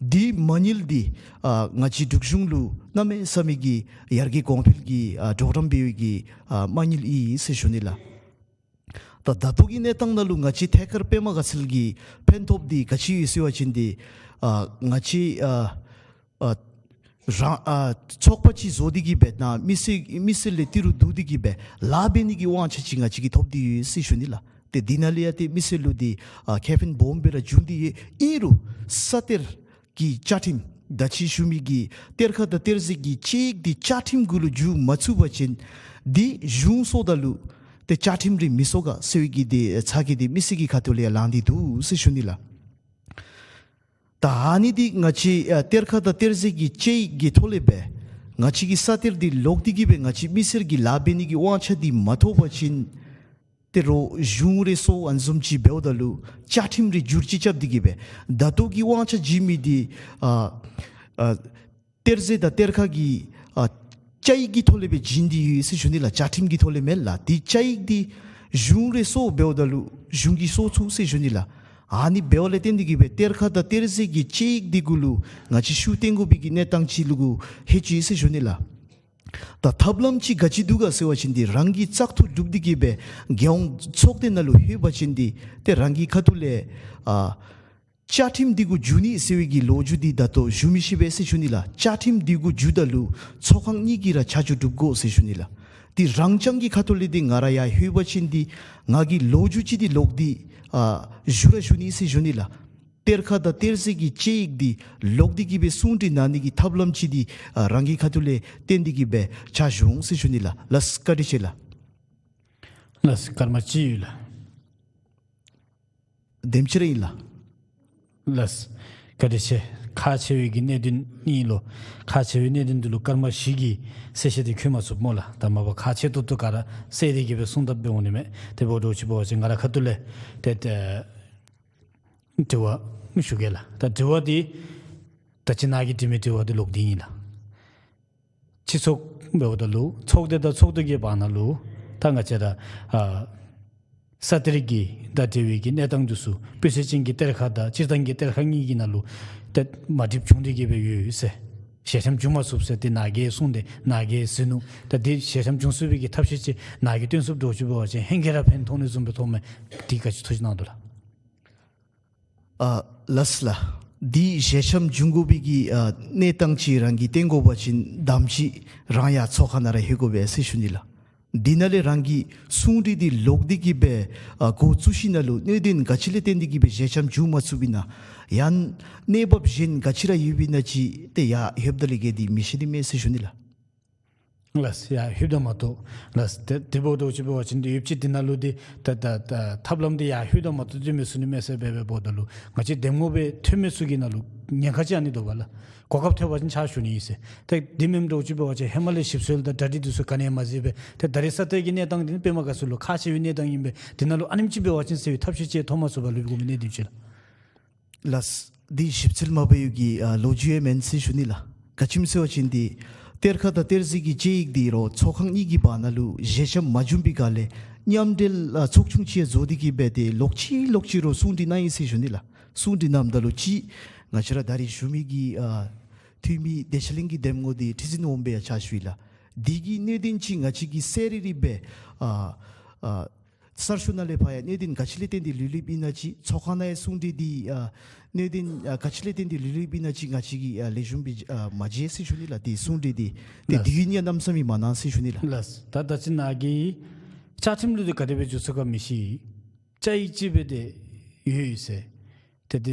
འདི་མ་དངུལ་འདི་ཨ་ང་བཅས་འབྲུག་གཞུང་ལུ་གནམ་མེད་ས་མེད་ཀྱི་ཡར་རྒྱས་གོང་འཕེལ་གྱི་ཨ་གྲོགས་རམ་འབད་བའི་གི་ཨ་མ་དངུལ་ཨིན་ཟེར་ཞུ་ནི་ལགས། ད་ད་ལྟོ་གི་གནས་སྟངས་ནང་ལུ་ང་བཅས་ཐད་ཀར་པདྨ་དགའ་ཚལ་གྱི་ཕན་ཐོགས་འདི་ག་ཅི་ཡོད་ཟེར་བ་ཅིན་འདི་ཨ་ང་བཅས་ཨ་ཨ་རང་ཨ་ཚོགས་པ་ཅིག་བཟོ་སྟེ་གི་སྦེ་ནཱ་མི་སེར་མི་སེར་ལས་ཏི་རུ་བསྡུ་སྟེ་གི་སྦེ་ལཱ་འབད་ནི་གི་དབང་ཆ་ཅིག་ང་བཅས་ཀྱིས་ཐོབ་སྟེ་ཡོད་ཟེར་ཞུ་ནི་ལགས། ཏེ་འདི་ནང་ལས་ཡང་ཏེ་མི་སེར་ལུ་འདི་ཨ་ཁེ་ཕན་སྦོམ་སྦེ་ར་འབྱུང་སྟེ་ཡོད། ཨིན་རུང་ས་གཏེར་གྱི་བཅའ་ཁྲིམས་ད་ཅི་ཞུ་མི་གི་གཏེར་ཁ་དང་གཏེར་རྫས་ཀྱི་དཔྱད་ཡིག་འདི་བཅའ་ཁྲིམས་གུ་ལུ་འཇུག་མ་ཚུགས་པ་ཅིན་འདི་གཞུང་སོངམ་ད་ལུ་ཏེ་བཅའ་ཁྲིམས་རིགས་མི་སོང་ག་ཟེར་བའི་གི་འདི་ཚ་གྱང་འདི་མི་སེར་གྱི་ཁ་ཐུག་ལས་ཡང་ལངས་ཏེ་འདུག་ཟེར་ཞུ་ནི་ལགས། ད་ཨ་ནི་འདི་ང་བཅས་ཨ་གཏེར་ཁ་དང་གཏེར་རྫས་ཀྱི་དཔྱད་ཡིག་གི་ཐོག་ལས་སྦེ་ང་བཅས་ཀྱི་ས་གཏེར་འདི་ལོག་སྟེ་གི་སྦེ་ང་བཅས་མི་སེར་གྱི་ལཱ་འབད་ནི་གི་དབང་ཆ་འདི་མ་ཐོབ་པ་ཅིན་ཏེ་རོགས་གཞུང་རེ་སོང་ཨ་ནི་བཟུམ་ཅིག་འབདཝ་ད་ལུ་བཅའ་ཁྲིམས་རེ་བསྒྱུར་བཅོས་རྐྱབ་སྟེ་གི་སྦེ་ད་ལྟོ་གི་དབང་ཆ་བྱིན་མི་འདི་ཨ་ཨ་གཏེར་རྫས་དང་གཏེར་ཁ་གི་ཨ་དཔྱད་ཡིག་གི་ཐོག་ལས་སྦེ་བྱིན་ཏེ་ཡོད་ཟེར་ཞུ་ནི་ལགས། བཅའ་ཁྲིམས་ཀྱི་ཐོག་ལས་མེན་ལགས། འདི་དཔྱད་ཡིག་འདི་གཞུང་རེ་སོང་འབདཝ་ད་ལུ་གཞུང་གིས་སོང་ཚུགས་ཟེར་ཞུ་ནི་ལགས། ཨ་ནི་འབདཝ་ལས་བརྟེན་ཏེ་གི་སྦེ་གཏེར་ཁ་དང་གཏེར་རྫས་ཀྱི་དཔྱད་ཡིག་འདི་གུ་ལུ་ང་བཅས་ཤུགས་བཏོན་དགོ་པའི་གི་གནས་སྟངས་ཅིག་ལུ་གུ་ལྷོད་ཅི་ཟེར་ཞུ་ནི་ལགས། ད་ཐབས་ལམ་ཅིག་ག་ཅི་འདུག་ག་ཟེར་བ་ཅིན་འདི་རང་གིས་བཙག་འཐུ་གྲུབ་སྟེ་གི་སྦེ་རྒྱལ་ཡོངས་ཚོགས་སྡེ་ནང་ལུ་ལྷོད་པ་ཅིན་འདི་ཏེ་རང་གི་ཁ་ཐུག་ལས་ཨ་བཅའ་ཁྲིམས་འདི་གུ་འཇུག་ནི་ཟེར་བའི་གི་ལོ་རྒྱུས་འདི་ད་ལྟོ་ཞུ་མི་ཤེས་པས་ཟེར་ཞུ་ནི་ལགས། བཅའ་ཁྲིམས་འདི་གུ་འཇུག་ད་ལུ་ཚོགས་ཁང་གཉིས་ཀྱིས་ར་ཆ་འཇོག་གྲུབ་དགོ་ཟེར་ཞུ་ནི་ལགས། འདི་རང་རྐྱང་གི་ཁ་ཐུག་ལས་འདི་ང་ར་ཡར་ལྷོད་པ་ཅིན་འདི་ང་གིས་ལོ་རྒྱུས་ཅིག་འདི་ལོག་སྟེ་ཨ་ཞུ་ར་ཞུ་ནི་ཟེར་ཞུ་ནི་ལགས། གཏེར་ཁ་དང་གཏེར་རྫས་ཀྱི་དཔྱད་ཡིག་འདི་ལོག་སྟེ་གི་སྦེ་གསུང་གྲོས་གནང་ནི་གི་ཐབས་ལམ་ཅིག་འདི་ཨ་རང་གི་ཁ་ཐུག་ལས་བཏོན་ཏེ་གི་སྦེ་ཕྱག་ཞུ་འོང་ཟེར་ཞུ་ནི་ལགས། ལགས་སོ། བཀའ་དྲིན་ཆེ་ལགས། ལགས་སོ། སྐར་མ་གཅིག་ཡོད་ལགས། དེམ་ཅིག་ར་ཨིན་ལགས། ལགས་སོ། བཀའ་དྲིན་ཆེ། ཁག་ཆེ་བའི་གི་གནད་དོན་ཨིན་ལོ། ཁག་ཆེ་བའི་གནད་དོན་འདི་ལུ་སྐར་མ་བཞི་གི་གསལ་བཤད་འདི་འཁོད་མ་ཚུགས་སྨོ་ལགས། ད་མ་པ་ཁག་ཆེ་ཏོག་ཏོ་ག་ར་གསལ་ཏེ་གི་སྦེ་གསུང་ཐབས་འབད་འོང་ནི་མས། དེ་འབདཝ་འདྲཝ་ཅིག་འབད་བ་ཅིན་ང་ར་ཁ་ཐུག་ལས་ཏེ་ཏེ་དྲི་བ་ཞུ་གེ་ལགས། ད་དྲི་བ་འདི་ད་ཅི་ནཱ་གིས་དྲི་མི་དྲི་བ་འདི་ལོག་སྟེ་ཨིན་ལགས། སྤྱི་ཚོགས་འབདཝ་ད་ལུ་ཚོགས་སྡེ་དང་ཚོགས་སྡེ་གི་བར་ན་ལུ་ད་ང་བཅས་ར་ཨ་ས་གཏེར་གྱི་ད་འབྲེལ་བའི་གི་གནས་སྟངས་འདི་ཚུ་སྤུས་ཚད་ཅན་གྱི་གཏེར་ཁ་དང་སྤྱིར་བཏང་གི་གཏེར་ཁ་གཉིས་ཀྱི་ནང་ལུ་ཏེ་མ་འགྲིགཔ་བྱུང་སྟེ་གི་སྦེ་ཡོད་ཟེར། ཞལ་འཆམ་འབྱུང་མ་ཚུགས་ཟེར་ཏེ་ནཱ་གིས་གསུངས་ཏེ་ནཱ་གིས་ཟེར་ནུག། ད་འདི་ཞལ་འཆམ་འབྱུང་ཚུགས་པའི་གི་ཐབས་ཤེས་ཅིག་ནཱ་གིས་སྟོན་ཚུགསཔ་འདྲཝ་ཅིག་འབད་བ་ཅིན་ཧེང་གེ་ར་ཕན་ཐོགས་ནི་བཟུམ་སྦེ་མཐོངམ་མས། འདི་ག་ཅི་ཐུགས་བཞེད་གནང་དོ་ལགས། ཨ་ལགས་སོ་ལགས། འདི་ཞལ་འཆམ་འབྱུང་དགོ་པའི་གི་ཨ་གནས་སྟངས་ཅིག་རང་གིས་བསྟན་དགོ་པ་ཅིན་དམ་ཅིག་རང་ཡར་ཚོགས་ཁང་ནང་ར་ལྷོད་དགོ་པས་ཟེར་ཞུ་ནི་ལགས། འདི་ནང་ལས་རང་གི་གསུང་གྲོས་འདི་ལོག་སྟེ་གི་སྦེ་ཨ་འགོ་བཙུགས་ཞིནམ་ལས་གནད་དོན་ག་ཅི་ལས་བརྟེན་ཏེ་གི་སྦེ་ཞལ་འཆམ་འབྱུང་མ་ཚུགསཔ་ཨིན་ན། ཡང་གནས་བབ་གཞན་ག་ཅི་ར་ཡོདཔ་ཨིན་ན་ཅིག་ཏེ་ཡར་ལྷོདཔ་ད་ལས་ག་འདི་མི་ཤེས་ནི་མས་ཟེར་ཞུ་ནི་ལགས། ལགས་སོ། ཡར་ལྷོདཔ་ད་མ་གཏོགས་ལགས་སོ། དེ་དེ་འབདཝ་འདྲཝ་ཅིག་འབད་བ་ཅིན་འདི་ཡོདཔ་ཅིག་འདི་ནང་ལུ་འདི་ད་ད་ད་ཐབས་ལམ་འདི་ཡར་ལྷོདཔ་ད་མ་གཏོགས་འདི་མི་ཚུགས་ནི་མས་ཟེར་སྦེ་སྦེ་འབདཝ་ད་ལུ་ང་བཅས་གདམ་ངོ་སྦེ་ཐོན་མི་ཚུ་གི་ནང་ལུ་ཉེན་ཁ་ཅིག་ཨ་ནི་འདུག་པ་ལགས། གོ་སྐབས་ཐོབ་པ་ཅིན་ཕྱག་ཞུ་ནི་ཨིན་ཟེར། ཏེ་འདི་མེནམ་འདྲཝ་ཅིག་འབད་བ་ཅིན་ཧེ་མ་ལས་ཞིབ་འཚོལ་དང་གྲ་སྒྲིག་འདི་ཚུ་ག་ནི་ཡང་མ་མཛད་པར་ཏེ་ད་རེས་ས་གཏེར་གྱི་གནས་སྟངས་འདི་ནི་པདྨ་དགའ་ཚལ་ལུ་ཁག་ཆེ་བའི་གནས་སྟངས་ཨིན་པས། འདི་ནང་ལུ་ཨ་ནེམ་ཅིག་འབད་བ་ཅིན་ཟེར་བའི་ཐབས་ཤེས་ཅིག་ཐོབ་མ་ཚུགས་པར་ལུས་དགོ་མི་གནད་དོན་ཅིག་ལགས། ལགས། འདི་ཞིབ་འཚོལ་མ་འབད་བའི་གི་ཨ་ལོ་རྒྱུས་ཡང་མེན་ཟེར་ཞུ་ནི་ལགས། ག་ཅི་སྨོ་ཟེར་བ་ཅིན་འདི་གཏེར་ཁ་དང་གཏེར་རྫས་ཀྱི་དཔྱད་ཡིག་འདི་རོགས་ཚོགས་ཁང་གཉིས་ཀྱི་བར་ན་ལུ་ཞལ་འཆམ་མ་བྱུང་པའི་སྒང་ལས་མཉམ་འབྲེལ་ཨ་ཚོགས་ཆུང་ཅིག་བཟོ་སྟེ་གི་སྦེ་ཏེ་ལོག་ཅི་ལོག་ཅི་རོགས་གསུང་གྲོས་གནང་ཡི་ཟེར་ཞུ་ནི་ལགས། གསུང་གྲོས་གནངམ་ད་ལུ་ཅིག་ང་བཅས་ར་ད་རིས་ཞུ་མི་གི་ཨ་འཐུས་མི་བདེ་ཆེན་གླིང་གི་གདམ་ངོ་འདི་ཁྲི་འཛིན་འོགམ་སྦེ་ཡང་ཕྱག་ཞུ་ཡི་ལགས། འདི་གི་གནད་དོན་ཅིག་ང་བཅས་ཀྱིས་གསལ་རི་རི་སྦེ་ཨ་ཨ་གསར་ཤོག་ནང་ལས་ཕར་ཡང་གནད་དོན་ག་ཅི་ལས་བརྟེན་ཏེ་ལུས་ལུསཔ་ཨིན་ན་ཅིག་ཚོགས་ཁང་ནང་ཡང་གསུང་གྲོས་འདི་ཨ་གནད་དོན་ཨ་ག་ཅི་ལས་བརྟེན་ཏེ་ལུས་ལུསཔ་ཨིན་ན་ཅིག་ང་བཅས་ཀྱིས་ཨ་ལེགས་ཤོམ་སྦེ་ཨ་མ་མཇལ་ཟེར་ཞུ་ནི་ལགས། ཏེ་གསུང་གྲོས་འདི་ཏེ་ལགས། དུས་ཡུན་ཡང་གནམ་མེད་ས་མེད་མ་གནང་ཟེར་ཞུ་ནི་ལགས། ལགས། ད་ད་ཅི་ནཱ་གིས་བཅའ་ཁྲིམས་ལུ་འདི་ག་དེ་སྦེ་འཇུག་ཚུགས་ག་མི་ཤེས། བཅའ་ཡིག་ཅིག་སྦེ་ཏེ་ཡོད་ཡོད་ཟེར། ཏེ་དེ་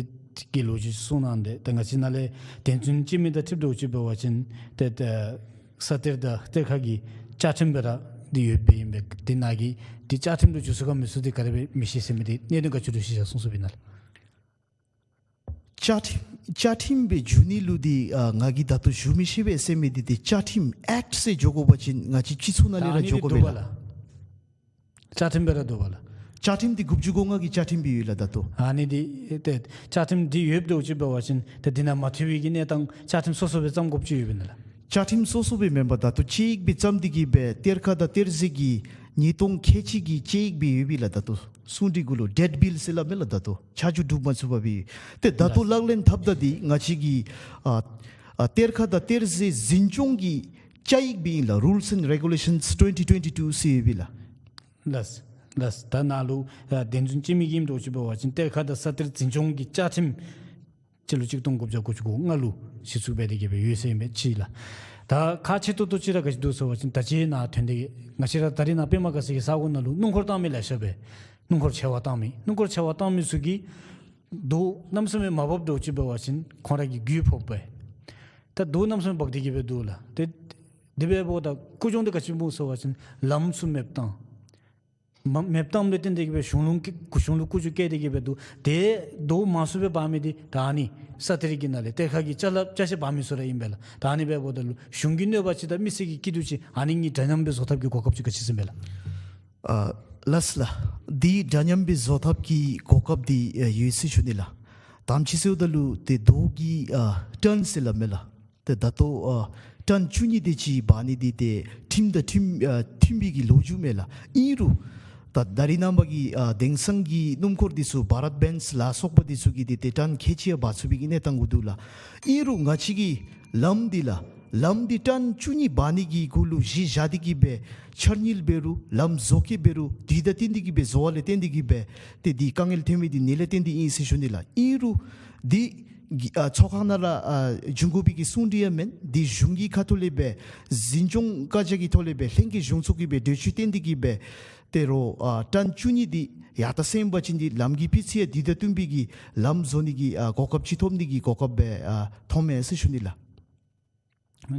གི་ལོ་རྒྱུས་གསུང་གནང་སྟེ་ད་ང་བཅས་ནཱ་ལས་དོན་ཚན་གཅིག་མ་དང་འཁྲིལཝ་འདྲཝ་ཅིག་འབད་བ་ཅིན་ཏེ་ཏེ་ས་གཏེར་དང་གཏེར་ཁ་གི་བཅའ་ཁྲིམས་སྦེ་ར་འདི་ཡོདཔ་ཨིན་པས། འདི་ནཱ་གིས་འདི་བཅའ་ཁྲིམས་ལུ་འཇུག་ཚུགས་ག་མི་ཚུགས་འདི་ག་དེ་སྦེ་མི་ཤེས་ཟེར་མི་འདི་གནད་དོན་ག་ཅི་ལུ་ཤེས་བྱ་གསུང་གསུངམ་ཨིན་ན་ལགས། བཅའ་ཁྲིམས་བཅའ་ཁྲིམས་སྦེ་འཇུག་ནི་ལུ་འདི་ཨ་ང་གིས་ད་ལྟོ་ཞུ་མི་ཤེས་པས་ཟེར་མི་འདི་འདི་བཅའ་ཁྲིམས་ཨེཀཊ་ཟེར་འགྱོ་དགོ་པ་ཅིན་ང་བཅས་སྤྱི་ཚོགས་ནང་ལས་ར་འགྱོ་དགོ་པས་ལགས། བཅའ་ཁྲིམས་སྦེ་ར་འདུག་པ་ལགས། བཅའ་ཁྲིམས་འདི་དགུ་བཅུ་གོ་ལྔ་གི་བཅའ་ཁྲིམས་སྦེ་ཡོད་ལགས་ད་ལྟོ། ཨ་ནི་འདི་ཏེ་བཅའ་ཁྲིམས་འདི་ཡོདཔ་འདྲཝ་ཅིག་འབད་བ་ཅིན་ཏེ་འདི་ནང་མ་འཐུས་པའི་གི་གནས་སྟངས་བཅའ་ཁྲིམས་སོ་སོ་སྦེ་བརྩམ་དགོཔ་ཅིག་ཡོདཔ་ཨིན་ན་ལགས། བཅའ་ཁྲིམས་སོ་སོ་སྦེ་མེན་པར་ད་ལྟོ་དཔྱད་ཡིག་སྦེ་བརྩམས་ཏེ་གི་སྦེ་གཏེར་ཁ་དང་གཏེར་རྫས་ཀྱི་ཉེས་རྡུང་ཁྱད་ཆོས་ཀྱི་དཔྱད་ཡིག་སྦེ་ཡོདཔ་ཨིན་ལགས། ད་ལྟོ་གསུང་གྲོས་གུ་ལུ་ཌེཌ་བིལ་ཟེར་སླབ་མས་ལགས། ད་ལྟོ་ཆ་འཇོག་གྲུབ་མ་ཚུགས་པར་སྦེ་ཏེ་ད་ལྟོ་ལགས། ལག་ལེན་འཐབ་ད་འདི་ང་བཅས་ཀྱི་ཨ་ཨ་གཏེར་ཁ་དང་གཏེར་རྫས་འཛིན་སྐྱོང་གི་བཅའ་ཡིག་སྦེ་ཨིན་ལགས། Rules and Regulations twenty twenty-two ཟེར་ཡོདཔ་ཨིན་ལགས། ལགས། ལགས། ད་ནཱ་ལུ་ཨ་དོན་ཚན་ཅིག་མི་གིས་ཨིནམ་འདྲཝ་ཅིག་འབད་བ་ཅིན་གཏེར་ཁ་དང་ས་གཏེར་འཛིན་སྐྱོང་གི་བཅའ་ཁྲིམས་སྤྱི་ལོ་གཅིག་སྟོང་དགུ་བརྒྱ་དགུ་བཅུ་གོ་ལྔ་ལུ་གཞི་བཙུགས་འབད་དེ་གི་སྦེ་ཡོད་ཟེར་ཨིན་པས་གཅིག་ལགས། ད་ཁག་ཆེ་ཏོག་ཏོ་ཅིག་ར་ག་ཅི་འདུག་ཟེར་བ་ཅིན་ད་ཅི་ནཱ་ཐོན་ཏེ་གི་ང་བཅས་ར་ད་རིས་ནཱ་པདྨ་དགའ་ཚལ་གྱི་ས་གོ་ནང་ལུ་སྣུམ་འཁོར་བཏང་མི་ལེ་ཤ་སྦེ་སྣུམ་འཁོར་བྱེ་བ་བཏང་མི་སྣུམ་འཁོར་བྱེ་བ་བཏང་མི་ཚུ་གིས་རྡོ་གནམ་མེད་ས་མེད་མ་འབགཔ་འདྲཝ་ཅིག་འབད་བ་ཅིན་ཁོང་ར་གིས་རྒུད་ཕོག་པས། ད་རྡོ་གནམ་མེད་ས་མེད་འབག་སྟེ་གི་སྦེ་འདུག་ལགས། ཏེ་དེ་སྦེ་འབདཝ་ད་ཀུ་གྱོང་འདི་ག་ཅི་སྨོ་ཟེར་བ་ཅིན་ལམ་ཚུ་མེདཔ་བཏང་། མ་མེདཔ་བཏངམ་ལས་བརྟེན་ཏེ་གི་སྦེ་གཞུང་ལུ་ཀུ་གཞུང་ལུ་ཀུ་ཅོ་བཀལ་ཏེ་གི་སྦེ་འདུག། ཏེ་རྡོ་མང་སུ་སྦེ་འབག་མི་འདི་ད་ཨ་ནི་ས་གཏེར་གྱི་ནང་ལས་གཏེར་ཁ་གི་ཅ་ལ་ཅ་ཆས་འབག་མི་ཚུ་ར་ཨིན་པས་ལགས། ད་ཨ་ནི་སྦེ་འབདཝ་ད་ལུ་གཞུང་གི་གནོད་པ་ཅིག་དང་མི་སེར་གྱི་སྐྱིད་སྡུག་ཅིག་ཨ་ནི་གཉིས་འདྲ་མཉམ་སྦེ་བཟོ་ཐབས་ཀྱི་གོ་སྐབས་ཅིག་ག་ཅི་ཟེར་ཨིན་པས་ལགས། ཨ་ལགས་ལགས། འདི་འདྲ་མཉམ་སྦེ་བཟོ་ཐབས་ཀྱི་གོ་སྐབས་འདི་ཨ་ཡོད་ཟེར་ཞུ་ནི་ལགས། དང་ཅིག་ཟེརཝ་ད་ལུ་ཏེ་རྡོ་གི་ཨ་ཊཱན་ཟེར་སླབ་མས་ལགས། ཏེ་ད་ལྟོ་ཨ་ཊཱན་བཅུ་གཉིས་དེ་ཅིག་འབག་ནི་འདི་ཏེ་ཁྲིམས་དང་ཁྲིམས་ཨ་མཐུན་པའི་གི་ལོ་རྒྱུས་མས་ལགས། ཨིན་རུང་ད་ད་རིས་ནངས་པ་གི་ཨ་དེང་སང་གི་སྣུམ་འཁོར་འདི་ཚུ་བྷ་རཏ་བེན་ཛི་ལ་སོགས་པ་འདི་ཚུ་གིས་འདི་ཏེ་ཊཱན་ཁལ་གཅིག་ཡང་འབག་ཚུགས་པའི་གི་གནས་སྟངས་གུ་འདུག་ལགས། ཨིན་རུང་ང་བཅས་ཀྱི་ལམ་འདི་ལགས། ལམ་འདི་ཊཱན་བཅུ་གཉིས་འབག་ནི་གི་གུ་ལུ་གཞི་བཞག་སྟེ་གི་སྦེ་འཆར་དངུལ་འབད་རུང་ལམ་བཟོ་བཀོད་འབད་རུང་དུས་དང་བསྟུན་ཏེ་གི་སྦེ་བཟོ་བ་ལས་བརྟེན་ཏེ་གི་སྦེ་ཏེ་འདི་དཀའ་ངལ་ཐོན་མི་འདི་ཨ་ནི་ལས་བརྟེན་ཏེ་ཨིན་ཟེར་ཞུ་ནི་ལགས། ཨིན་རུང་འདི་གི་ཨ་ཚོགས་ཁང་ནང་ར་ཨ་འབྱུང་དགོ་པའི་གི་གསུང་འདི་ཡང་མེན། འདི་གཞུང་གི་ཁ་ཐུག་ལས་སྦེ་འཛིན་སྐྱོང་བཀའ་རྒྱ་གི་ཐོག་ལས་སྦེ་ལྷན་རྒྱས་གཞུང་ཚོགས་ཀྱིས་སྦེ་གྲོས་ཆོད་བཏོན་ཏེ་གི་སྦེ་ཏེ་རུང་ཨ་ཊཱན་བཅུ་གཉིས་འདི་ཡར་ད་སེང་པ་ཅིན་འདི་ལམ་གྱི་སྤུས་ཚད་དུས་དང་བསྟུན་པའི་གི་ལམ་བཟོ་ནི་གི་ཨ་གོ་སྐབས་ཅིག་ཐོབ་ནི་གི་གོ་སྐབས་སྦེ་ཨ་མཐོངམ་མས་ཟེར་ཞུ་ནི་ལགས།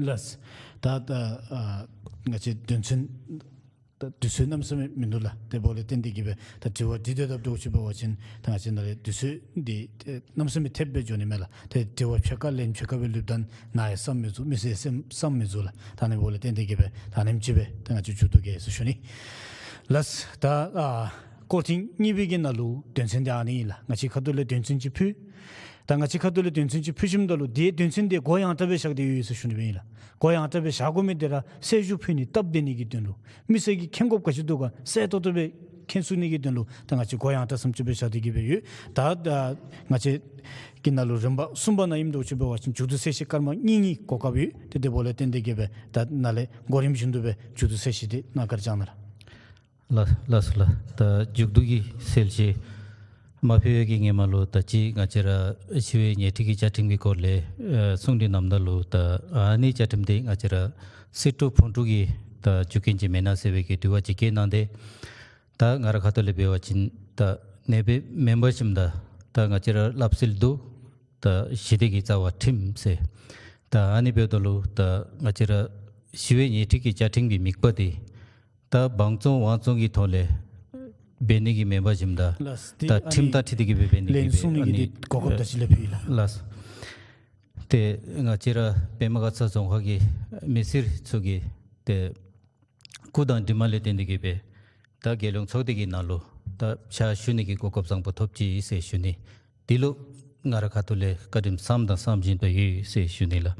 ལགས། ད་ད་ཨ་ང་བཅས་དོན་ཚན་ད་དུས་ཚོད་གནམ་མེད་ས་མེད་མིན་འདུག་ལགས། དེ་འབདཝ་ལས་བརྟེན་ཏེ་གི་སྦེ་ད་དྲི་བ་འདི་དེ་ལྟབ་འདྲཝ་ཅིག་འབད་བ་ཅིན་ད་ང་བཅས་ནཱ་ལས་དུས་ཚོད་འདི་ཨེ་གནམ་མེད་ས་མེད་ཐེབས་སྦེ་འགྱོ་ནི་མས་ལགས། ཏེ་དྲི་བ་ཕྱེད་ཀ་ལན་ཕྱེད་ཀ་སྦེ་ལུསཔ་ད་ང་ཡང་བསམ་མི་ཚུགས། མི་སེར་བསམ་བསམ་མི་ཚུགས་ལགས། ད་ཨ་ནི་འབདཝ་ལས་བརྟེན་ཏེ་གི་སྦེ་ད་ཨ་ནེམ་ཅིག་སྦེ་ད་ང་བཅས་མཇུག་བསྡུ་གེ་ཟེར་ཞུ་ནི། ལགས། ད་ཨ་སྐོར་ཐེངས་གཉིས་པའི་གི་ནང་ལུ་དོན་ཚན་འདི་ཨ་ནི་ཨིན་ལགས། ང་བཅས་ཁ་ཐུག་ལས་དོན་ཚན་ཅིག་ཕུལ། ད་ང་བཅས་ཁ་ཐུག་ལས་དོན་ཚན་ཅིག་ཕུལ་ཞིནམ་ད་ལུ་དེ་དོན་ཚན་དེ་འགོ་ཡང་དྲགས་སྦེ་བཞག་སྟེ་ཡོད་ཟེར་ཞུ་ནི་སྦེ་ཨིན་ལགས། འགོ་ཡང་དྲགས་སྦེ་བཞག་དགོ་མི་དེ་ར་གསལ་ཞུ་ཕུལ་ནི་སྟབས་བདེ་ནི་གི་དོན་ལུ་མི་སེར་གྱིས་མཁྱེན་དགོཔ་ག་ཅི་འདུག་ག་གསལ་ཏོག་ཏོ་སྦེ་མཁྱེན་ཚུགས་ནི་གི་དོན་ལུ་ད་ང་བཅས་འགོ་ཡང་དྲགས་བཟུམ་ཅིག་སྦེ་བཞག་སྟེ་གི་སྦེ་ཡོད། ད་ད་ང་བཅས་ཀྱི་ནང་ལུ་རིམ་པ་གསུམ་པ་ནང་ཨིནམ་འདྲཝ་ཅིག་འབད་བ་ཅིན་མཇུག་བསྡུ་གསལ་བཤད་སྐར་མ་གཉིས་གཉིས་གོ་སྐབས་ཡོད། ཏེ་དེ་འབདཝ་ལས་བརྟེན་ཏེ་གི་སྦེ་ད་ནཱ་ལས་གོ་རིམ་བཞིན་དུ་སྦེ་མཇུག་བསྡུ་གསལ་བཤད་འདི་ནཱ་བཀའ་དྲིན་བསྐྱང་གནང་། ལགས་ལགས་སོ་ལགས། ད་མཇུག་བསྡུ་གི་གསལ་བཤད་མ་ཕུལ་བའི་གི་སྔོན་མ་ལུ་ད་ཅི་ང་བཅས་ར་ཞི་བའི་ཉེས་འཁྲིས་ཀྱི་བཅའ་ཁྲིམས་ཀྱི་སྐོར་ལས་ཨེ་གསུང་གྲོས་གནངམ་ད་ལུ་ད་ཨ་ནི་བཅའ་ཁྲིམས་འདི་ང་བཅས་ར་སྲིད་དྲུང་ཕུང་དྲུང་གིས་ད་འཇུག་མཁན་ཅིག་མེན་ན་ཟེར་བའི་གི་དྲི་བ་ཅིག་བཀོད་གནང་སྟེ། ད་ང་ར་ཁ་ཐུག་ལས་འབད་བ་ཅིན་ད་ཨ་ནེ་སྦེ་མེན་པར་ཞིནམ་ད་ད་ང་བཅས་ར་སླབ་སྲོལ་འདུག། ད་ཞི་བདེ་གི་རྩ་བ་ཁྲིམས་ཟེར། ད་ཨ་ནི་འབདཝ་ད་ལུ་ད་ང་བཅས་ར་ཞི་བའི་ཉེས་འཁྲིས་ཀྱི་བཅའ་ཁྲིམས་ཀྱི་དམིགས་པ་འདི་ད་འབངས་བཙོང་དབང་བཙོང་གི་ཐོག་ལས་འབད་ནི་གི་མེན་པར་ཞིནམ་ད་ལགས། ད་ཁྲིམས་དང་འཁྲིལ་ཏེ་གི་སྦེ་འབད་ནི་གི་ལན་གསུང་ནི་གི་ཨ་ནི་འདི་གོ་སྐབས་ད་ཅི་ལས་ཕུལ་ཡི་ལགས། ལགས། ཏེ་ང་བཅས་ར་པདྨ་དགའ་ཚལ་རྫོང་ཁག་གི་མི་སེར་ཚུ་གི་ཏེ་སྐུ་དང་གྲིབ་མ་ལས་བརྟེན་ཏེ་གི་སྦེ་ད་རྒྱལ་ཡོངས་ཚོགས་སྡེ་གི་ནང་ལུ་ད་ཕྱག་ཞུ་ནི་གི་གོ་སྐབས་བཟང་པོ་ཐོབ་ཅི་ཟེར་ཞུ་ནི། འདི་ལུ་ང་ར་ཁ་ཐུག་ལས་བཀའ་དྲིན་བསམ་དང་བསམ་བཞིན་དུ་ཡོད་ཟེར་ཞུ་ནི་ལགས།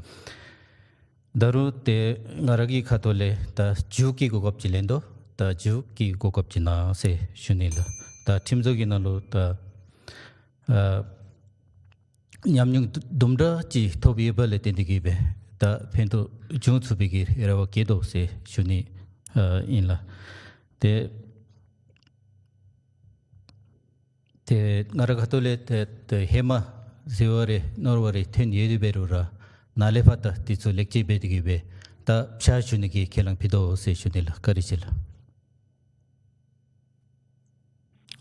ད་རུང་ཏེ་ང་ར་གི་ཁ་ཐུག་ལས་ད་མཇུག་གི་གོ་སྐབས་ཅིག་ལེན་དོ། ད་མཇུག་གི་གོ་སྐབས་ཅིག་གནང་ཟེར་ཞུ་ནི་ལགས། ད་ཁྲིམས་བཟོ་གི་ནང་ལུ་ད་ཨ་ཉམས་མྱོང་དུམ་གྲ་ཅིག་ཐོབ་ཡོད་པ་ལས་བརྟེན་ཏེ་གི་སྦེ་ད་ཕན་ཐོགས་འབྱུང་ཚུགས་པའི་གི་རེ་བ་བསྐྱེད་དོ་ཟེར་ཞུ་ནི་ཨ་ཨིན་ལགས། ཏེ་ཏེ་ང་ར་ཁ་ཐུག་ལས་ཏེ་ཏེ་ཧེ་མ་གཟིགས་པ་རེ་ནོར་བ་རེ་ཐོན་ཡོད་དེ་འབད་རུང་ར་ནཱ་ལས་ཕར་ད་འདི་ཚུ་ལེགས་བཅོས་འབད་དེ་གི་སྦེ་ད་ཕྱག་ཞུ་ནི་གི་ཁས་བླངས་ཕུལ་དོ་ཟེར་ཞུ་ནི་ལགས། བཀའ་དྲིན་ཆེ་ལགས།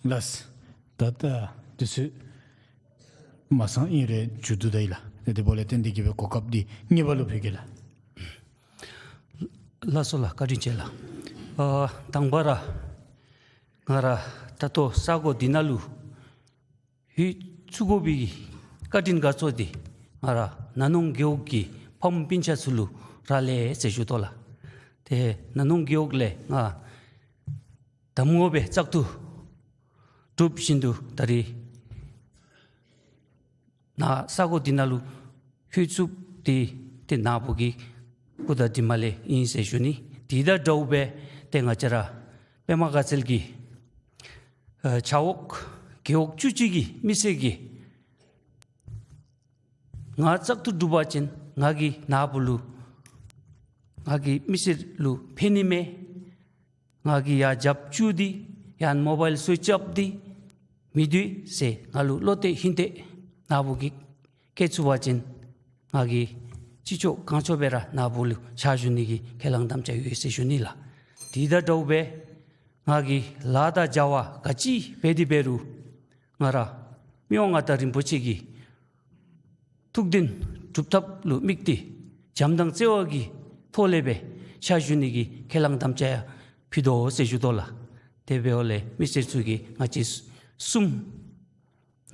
ལགས། ད་ད་དུས་ཚོད་མ་ཚང་ཨིན་རུང་མཇུག་བསྡུ་ད་ཡི་ལགས། ཏེ་དེ་འབདཝ་ལས་བརྟེན་ཏེ་གི་སྦེ་གོ་སྐབས་འདི་གཉིས་པ་ལུ་ཕུལ་གེ་ལགས། ལགས་སོ་ལགས། བཀའ་དྲིན་ཆེ་ལགས། ཨ་དང་པ་ར་ང་ར་ད་ལྟོ་ས་གོ་འདི་ནང་ལུ་ལྷོད་ཚུགས་དགོ་པའི་བཀའ་དྲིན་དགའ་ཚོར་འདི་ང་ར་ན་ནོང་རྒེད་འོག་གི་ཕམ་སྤུན་ཆ་ཚུ་ལུ་རག་ལས་ཟེར་ཞུ་དོ་ལགས། ཏེ་ན་ནོང་རྒེད་འོག་ལས་ང་གདམ་ངོ་སྦེ་བཙག་འཐུ་གྲུབ་བཞིན་དུ་ད་རིས་ནཱ་ས་གོ་འདི་ནང་ལུ་ལྷོད་ཚུགསཔ་འདི་ཏེ་ནཱ་བུ་གི་སྐུ་དང་གྲིབ་མ་ལས་ཨིན་ཟེར་ཞུ་ནི། དེ་དང་འདྲཝ་སྦེ་ཏེ་ང་བཅས་ར་པདྨ་དགའ་ཚལ་གྱི་ཨ་བྱ་འོག་རྒེད་འོག་བཅུ་གཅིག་གི་མི་སེར་གྱིས་ང་བཙག་འཐུ་གྲུབ་པ་ཅིན་ང་གིས་ནཱ་བུ་ལུ་ང་གི་མི་སེར་ལུ་ཕན་ནི་མས། ང་གིས་ཡར་རྒྱབ་བཅུག་སྟེ་ ཡང་མོ་བཱའིལ་སུའིཆ་ཨོཕ་འདི་མི་འདི་ཟེར་ང་ལུ་བློ་གཏད་ཧིང་གཏད་ནཱ་བུ་གིས་བཀལ་ཚུགས་པ་ཅིན་ང་གིས་ཅི་ལྕོགས་གང་ལྕོགས་སྦེ་ར་ནཱ་བུ་ལུ་ཕྱག་ཞུ་ནི་གི་ཁས་བླངས་དམ་བཅའ་ཡོད་ཟེར་ཞུ་ནི་ལགས། དེ་དང་འདྲཝ་སྦེ་ང་གིས་ལཱ་དང་བྱ་བ་ག་ཅི་འབད་དེ་འབད་རུང་ང་ར་མི་དབང་མངའ་བདག་རིན་པོ་ཆེ་གི་ཐུགས་འདུན་སྒྲུབ་ཐབས་ལུ་དམིགས་ཏེ་བྱམས་དང་བརྩེ་བ་གི་ཐོག་ལས་སྦེ་ཕྱག་ཞུ་ནི་གི་ཁས་བླངས་དམ་བཅའ་ཡང་ཕུལ་དོ་ཟེར་ཞུ་དོ་ལགས། དེ་འབདཝ་ལས་མི་སེར་ཚུ་གིས་ང་བཅས་གསུམ་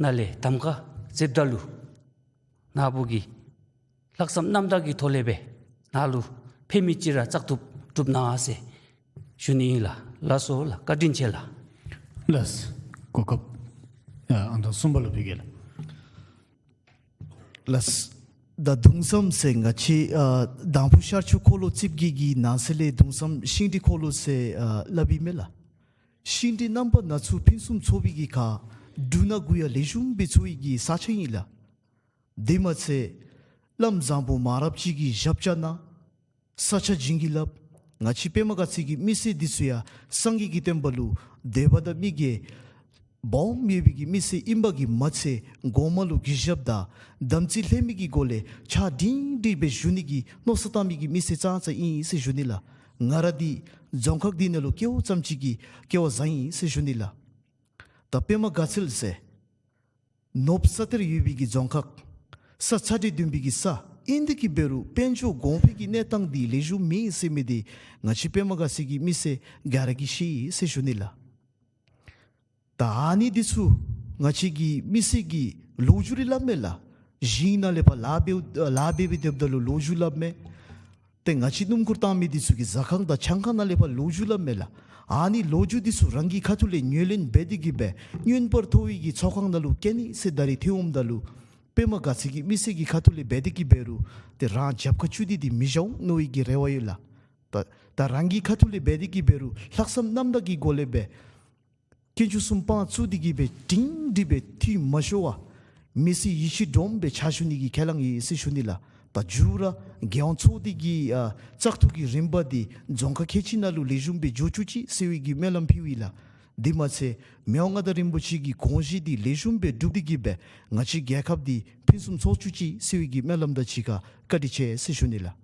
ནང་ལས་གདམ་ཁ་མཛདཔ་ད་ལུ་ནཱ་བུ་གིས་ལྷག་བསམ་རྣམ་དག་གི་ཐོག་ལས་སྦེ་ནཱ་ལུ་ཕན་མི་ཅིག་ར་བཙག་འཐུ་གྲུབ་གནང་ཟེར་ཞུ་ནི་ཨིན་ལགས། ལགས་སོ་ལགས། བཀའ་དྲིན་ཆེ་ལགས། ལགས། གོ་སྐབས་ཨ་ཨང་དང་གསུམ་པ་ལུ་ཕུལ་གེ་ལགས། ལགས། ད་གདུང་བསམ་ཟེར་ང་བཅས་ཨ་དང་ཕུ་ཤར་ཕྱོགས་འཁོར་ལོ་རྩིབས་བརྒྱད་ཀྱི་ནང་གསེས་ལས་གདུང་བསམ་ཤིང་འབྲས་འཁོར་ལོ་ཟེར་ཨ་སླབ་ཨིན་མས་ལགས། ཤིང་འབྲས་རྣམ་པ་སྣ་ཚོགས་ཕུན་སུམ་ཚོགས་པའི་གི་ཁར་འབྲུ་སྣ་དགུ་ཡང་ལེགས་ཤོམ་སྦེ་ཚོགས་པའི་གི་ས་ཆ་ཨིན་ལགས། དེ་མ་ཚད་བླམ་བཟང་པོ་མང་རབས་ཅིག་གི་ཞབས་བཅགས་གནང་། ས་ཆ་བྱིན་གྱིས་བརླབས། ང་བཅས་པདྨ་དགའ་ཚལ་གྱི་མི་སེར་འདི་ཚུ་ཡང་སངས་རྒྱས་ཀྱི་བསྟན་པ་ལུ་དད་པ་དང་མིག་ཡངས་སྦོམ་ཡོད་པའི་གི་མི་སེར་ཨིན་པ་གིས་མ་ཚད་གོང་མ་ལུ་གུས་ཞབས་དང་དམ་ཚིག་ལྷད་མེད་ཀྱི་སྒོ་ལས་ཕྱག་སྒྲིང་སྒྲིང་སྦེ་ཞུ་ནི་གི་མནོ་བསམ་བཏང་མི་གི་མི་སེར་ཙང་ཙང་ཨིན་ཟེར་ཞུ་ནི་ལགས། ང་ར་འདི་རྫོང་ཁག་འདི་ནང་ལུ་སྐྱེ་བ་ཙམ་ཅིག་གིས་སྐྱེ་བ་བཟང་ཡི་ཟེར་ཞུ་ནི་ལགས། ད་པདྨ་དགའ་ཚལ་ཟེར་ནོར་བུ་ས་གཏེར་ཡོད་པའི་གི་རྫོང་ཁག། ས་ཆ་འདི་བདུན་པའི་གི་ས་ཨིན་དེ་གིས་འབད་རུང་དཔལ་འབྱོར་གོང་འཕེལ་གྱི་གནས་སྟངས་འདི་ལེགས་ཤོམ་མེད་ཟེར་མི་འདི་ང་བཅས་པདྨ་དགའ་ཚལ་གྱི་མི་སེར་ག་ར་གིས་ཤེས་ཡི་ཟེར་ཞུ་ནི་ལགས། ད་ཨ་ནི་འདི་ཚུ་ང་བཅས་ཀྱི་མི་སེར་གྱི་ལོ་རྒྱུས་རེ་སླབ་མས་ལགས། ཞིང་ནང་ལས་ཕར་ལཱ་འབད་ལཱ་འབད་འབད་སྡོདཔ་ད་ལུ་ལོ་རྒྱུས་སླབ་མས། ཏེ་ང་བཅས་སྣུམ་འཁོར་བཏང་མི་འདི་ཚུ་གི་ཟ་ཁང་དང་ཆང་ཁང་ནང་ལས་ཕར་ལོ་རྒྱུས་སླབ་མས་ལགས། ཨ་ནི་ལོ་རྒྱུས་འདི་ཚུ་རང་གི་ཁ་ཐུག་ལས་ངོས་ལེན་འབད་དེ་གིས་སྦེ་མངོན་པར་མཐོ་བའི་གི་ཚོགས་ཁང་ནང་ལུ་བཀལ་ནི་ཟེར་ད་རིས་ཐོན་འོངམ་ད་ལུ་པདྨ་དགའ་ཚལ་གྱི་མི་སེར་གྱི་ཁ་ཐུག་ལས་འབད་དེ་གིས་འབད་རུང་ཏེ་རང་རྒྱབ་ཁར་བཅུག་སྟེ་འདི་མི་བཞག་འོང་མནོ་བའི་གི་རེ་བ་ཡོད་ལགས། ད་ད་རང་གི་ཁ་ཐུག་ལས་འབད་དེ་གིས་འབད་རུང་ལྷག་བསམ་རྣམ་དག་གི་སྒོ་ལས་སྦེ་དཀོན་མཆོག་གསུམ་དཔང་བཙུགས་ཏེ་གིས་སྦེ་སྒྲིང་སྒྲིང་སྦེ་འཐུས་མ་ཤོར་བར་མི་སེར་ཡིད་ཆེས་འདྲོངམ་སྦེ་ཕྱག་ཞུ་ནི་གི་ཁས་བླངས་ཡོད་ཟེར་ཞུ་ནི་ལགས། ད་མཇུག་ར་རྒྱལ་ཡོངས་ཚོགས་སྡེ་གི་ཨ་བཙག་འཐུ་གི་རིམ་པ་འདི་རྫོང་ཁག་ཁལ་གཅིག་ནང་ལུ་ལེགས་ཤོམ་སྦེ་འགྱོ་བཅུག་ཅིག་ཟེར་བའི་གི་སྨོན་ལམ་ཕུལཝ་ཨིན་ལགས། དེ་མ་ཚད་མི་དབང་མངའ་བདག་རིན་པོ་ཆེ་གི་དགོངས་བཞེད་འདི་ལེགས་ཤོམ་སྦེ་སྒྲུབ་སྟེ་གིས་སྦེ་ང་བཅས་རྒྱལ་ཁབ་འདི་ཕུན་སུམ་ཚོགས་བཅུག་ཅིག་ཟེར་བའི་གི་སྨོན་ལམ་དང་གཅིག་ཁར་བཀའ་དྲིན་ཆེ་ཟེར་ཞུ་ནི་ལགས།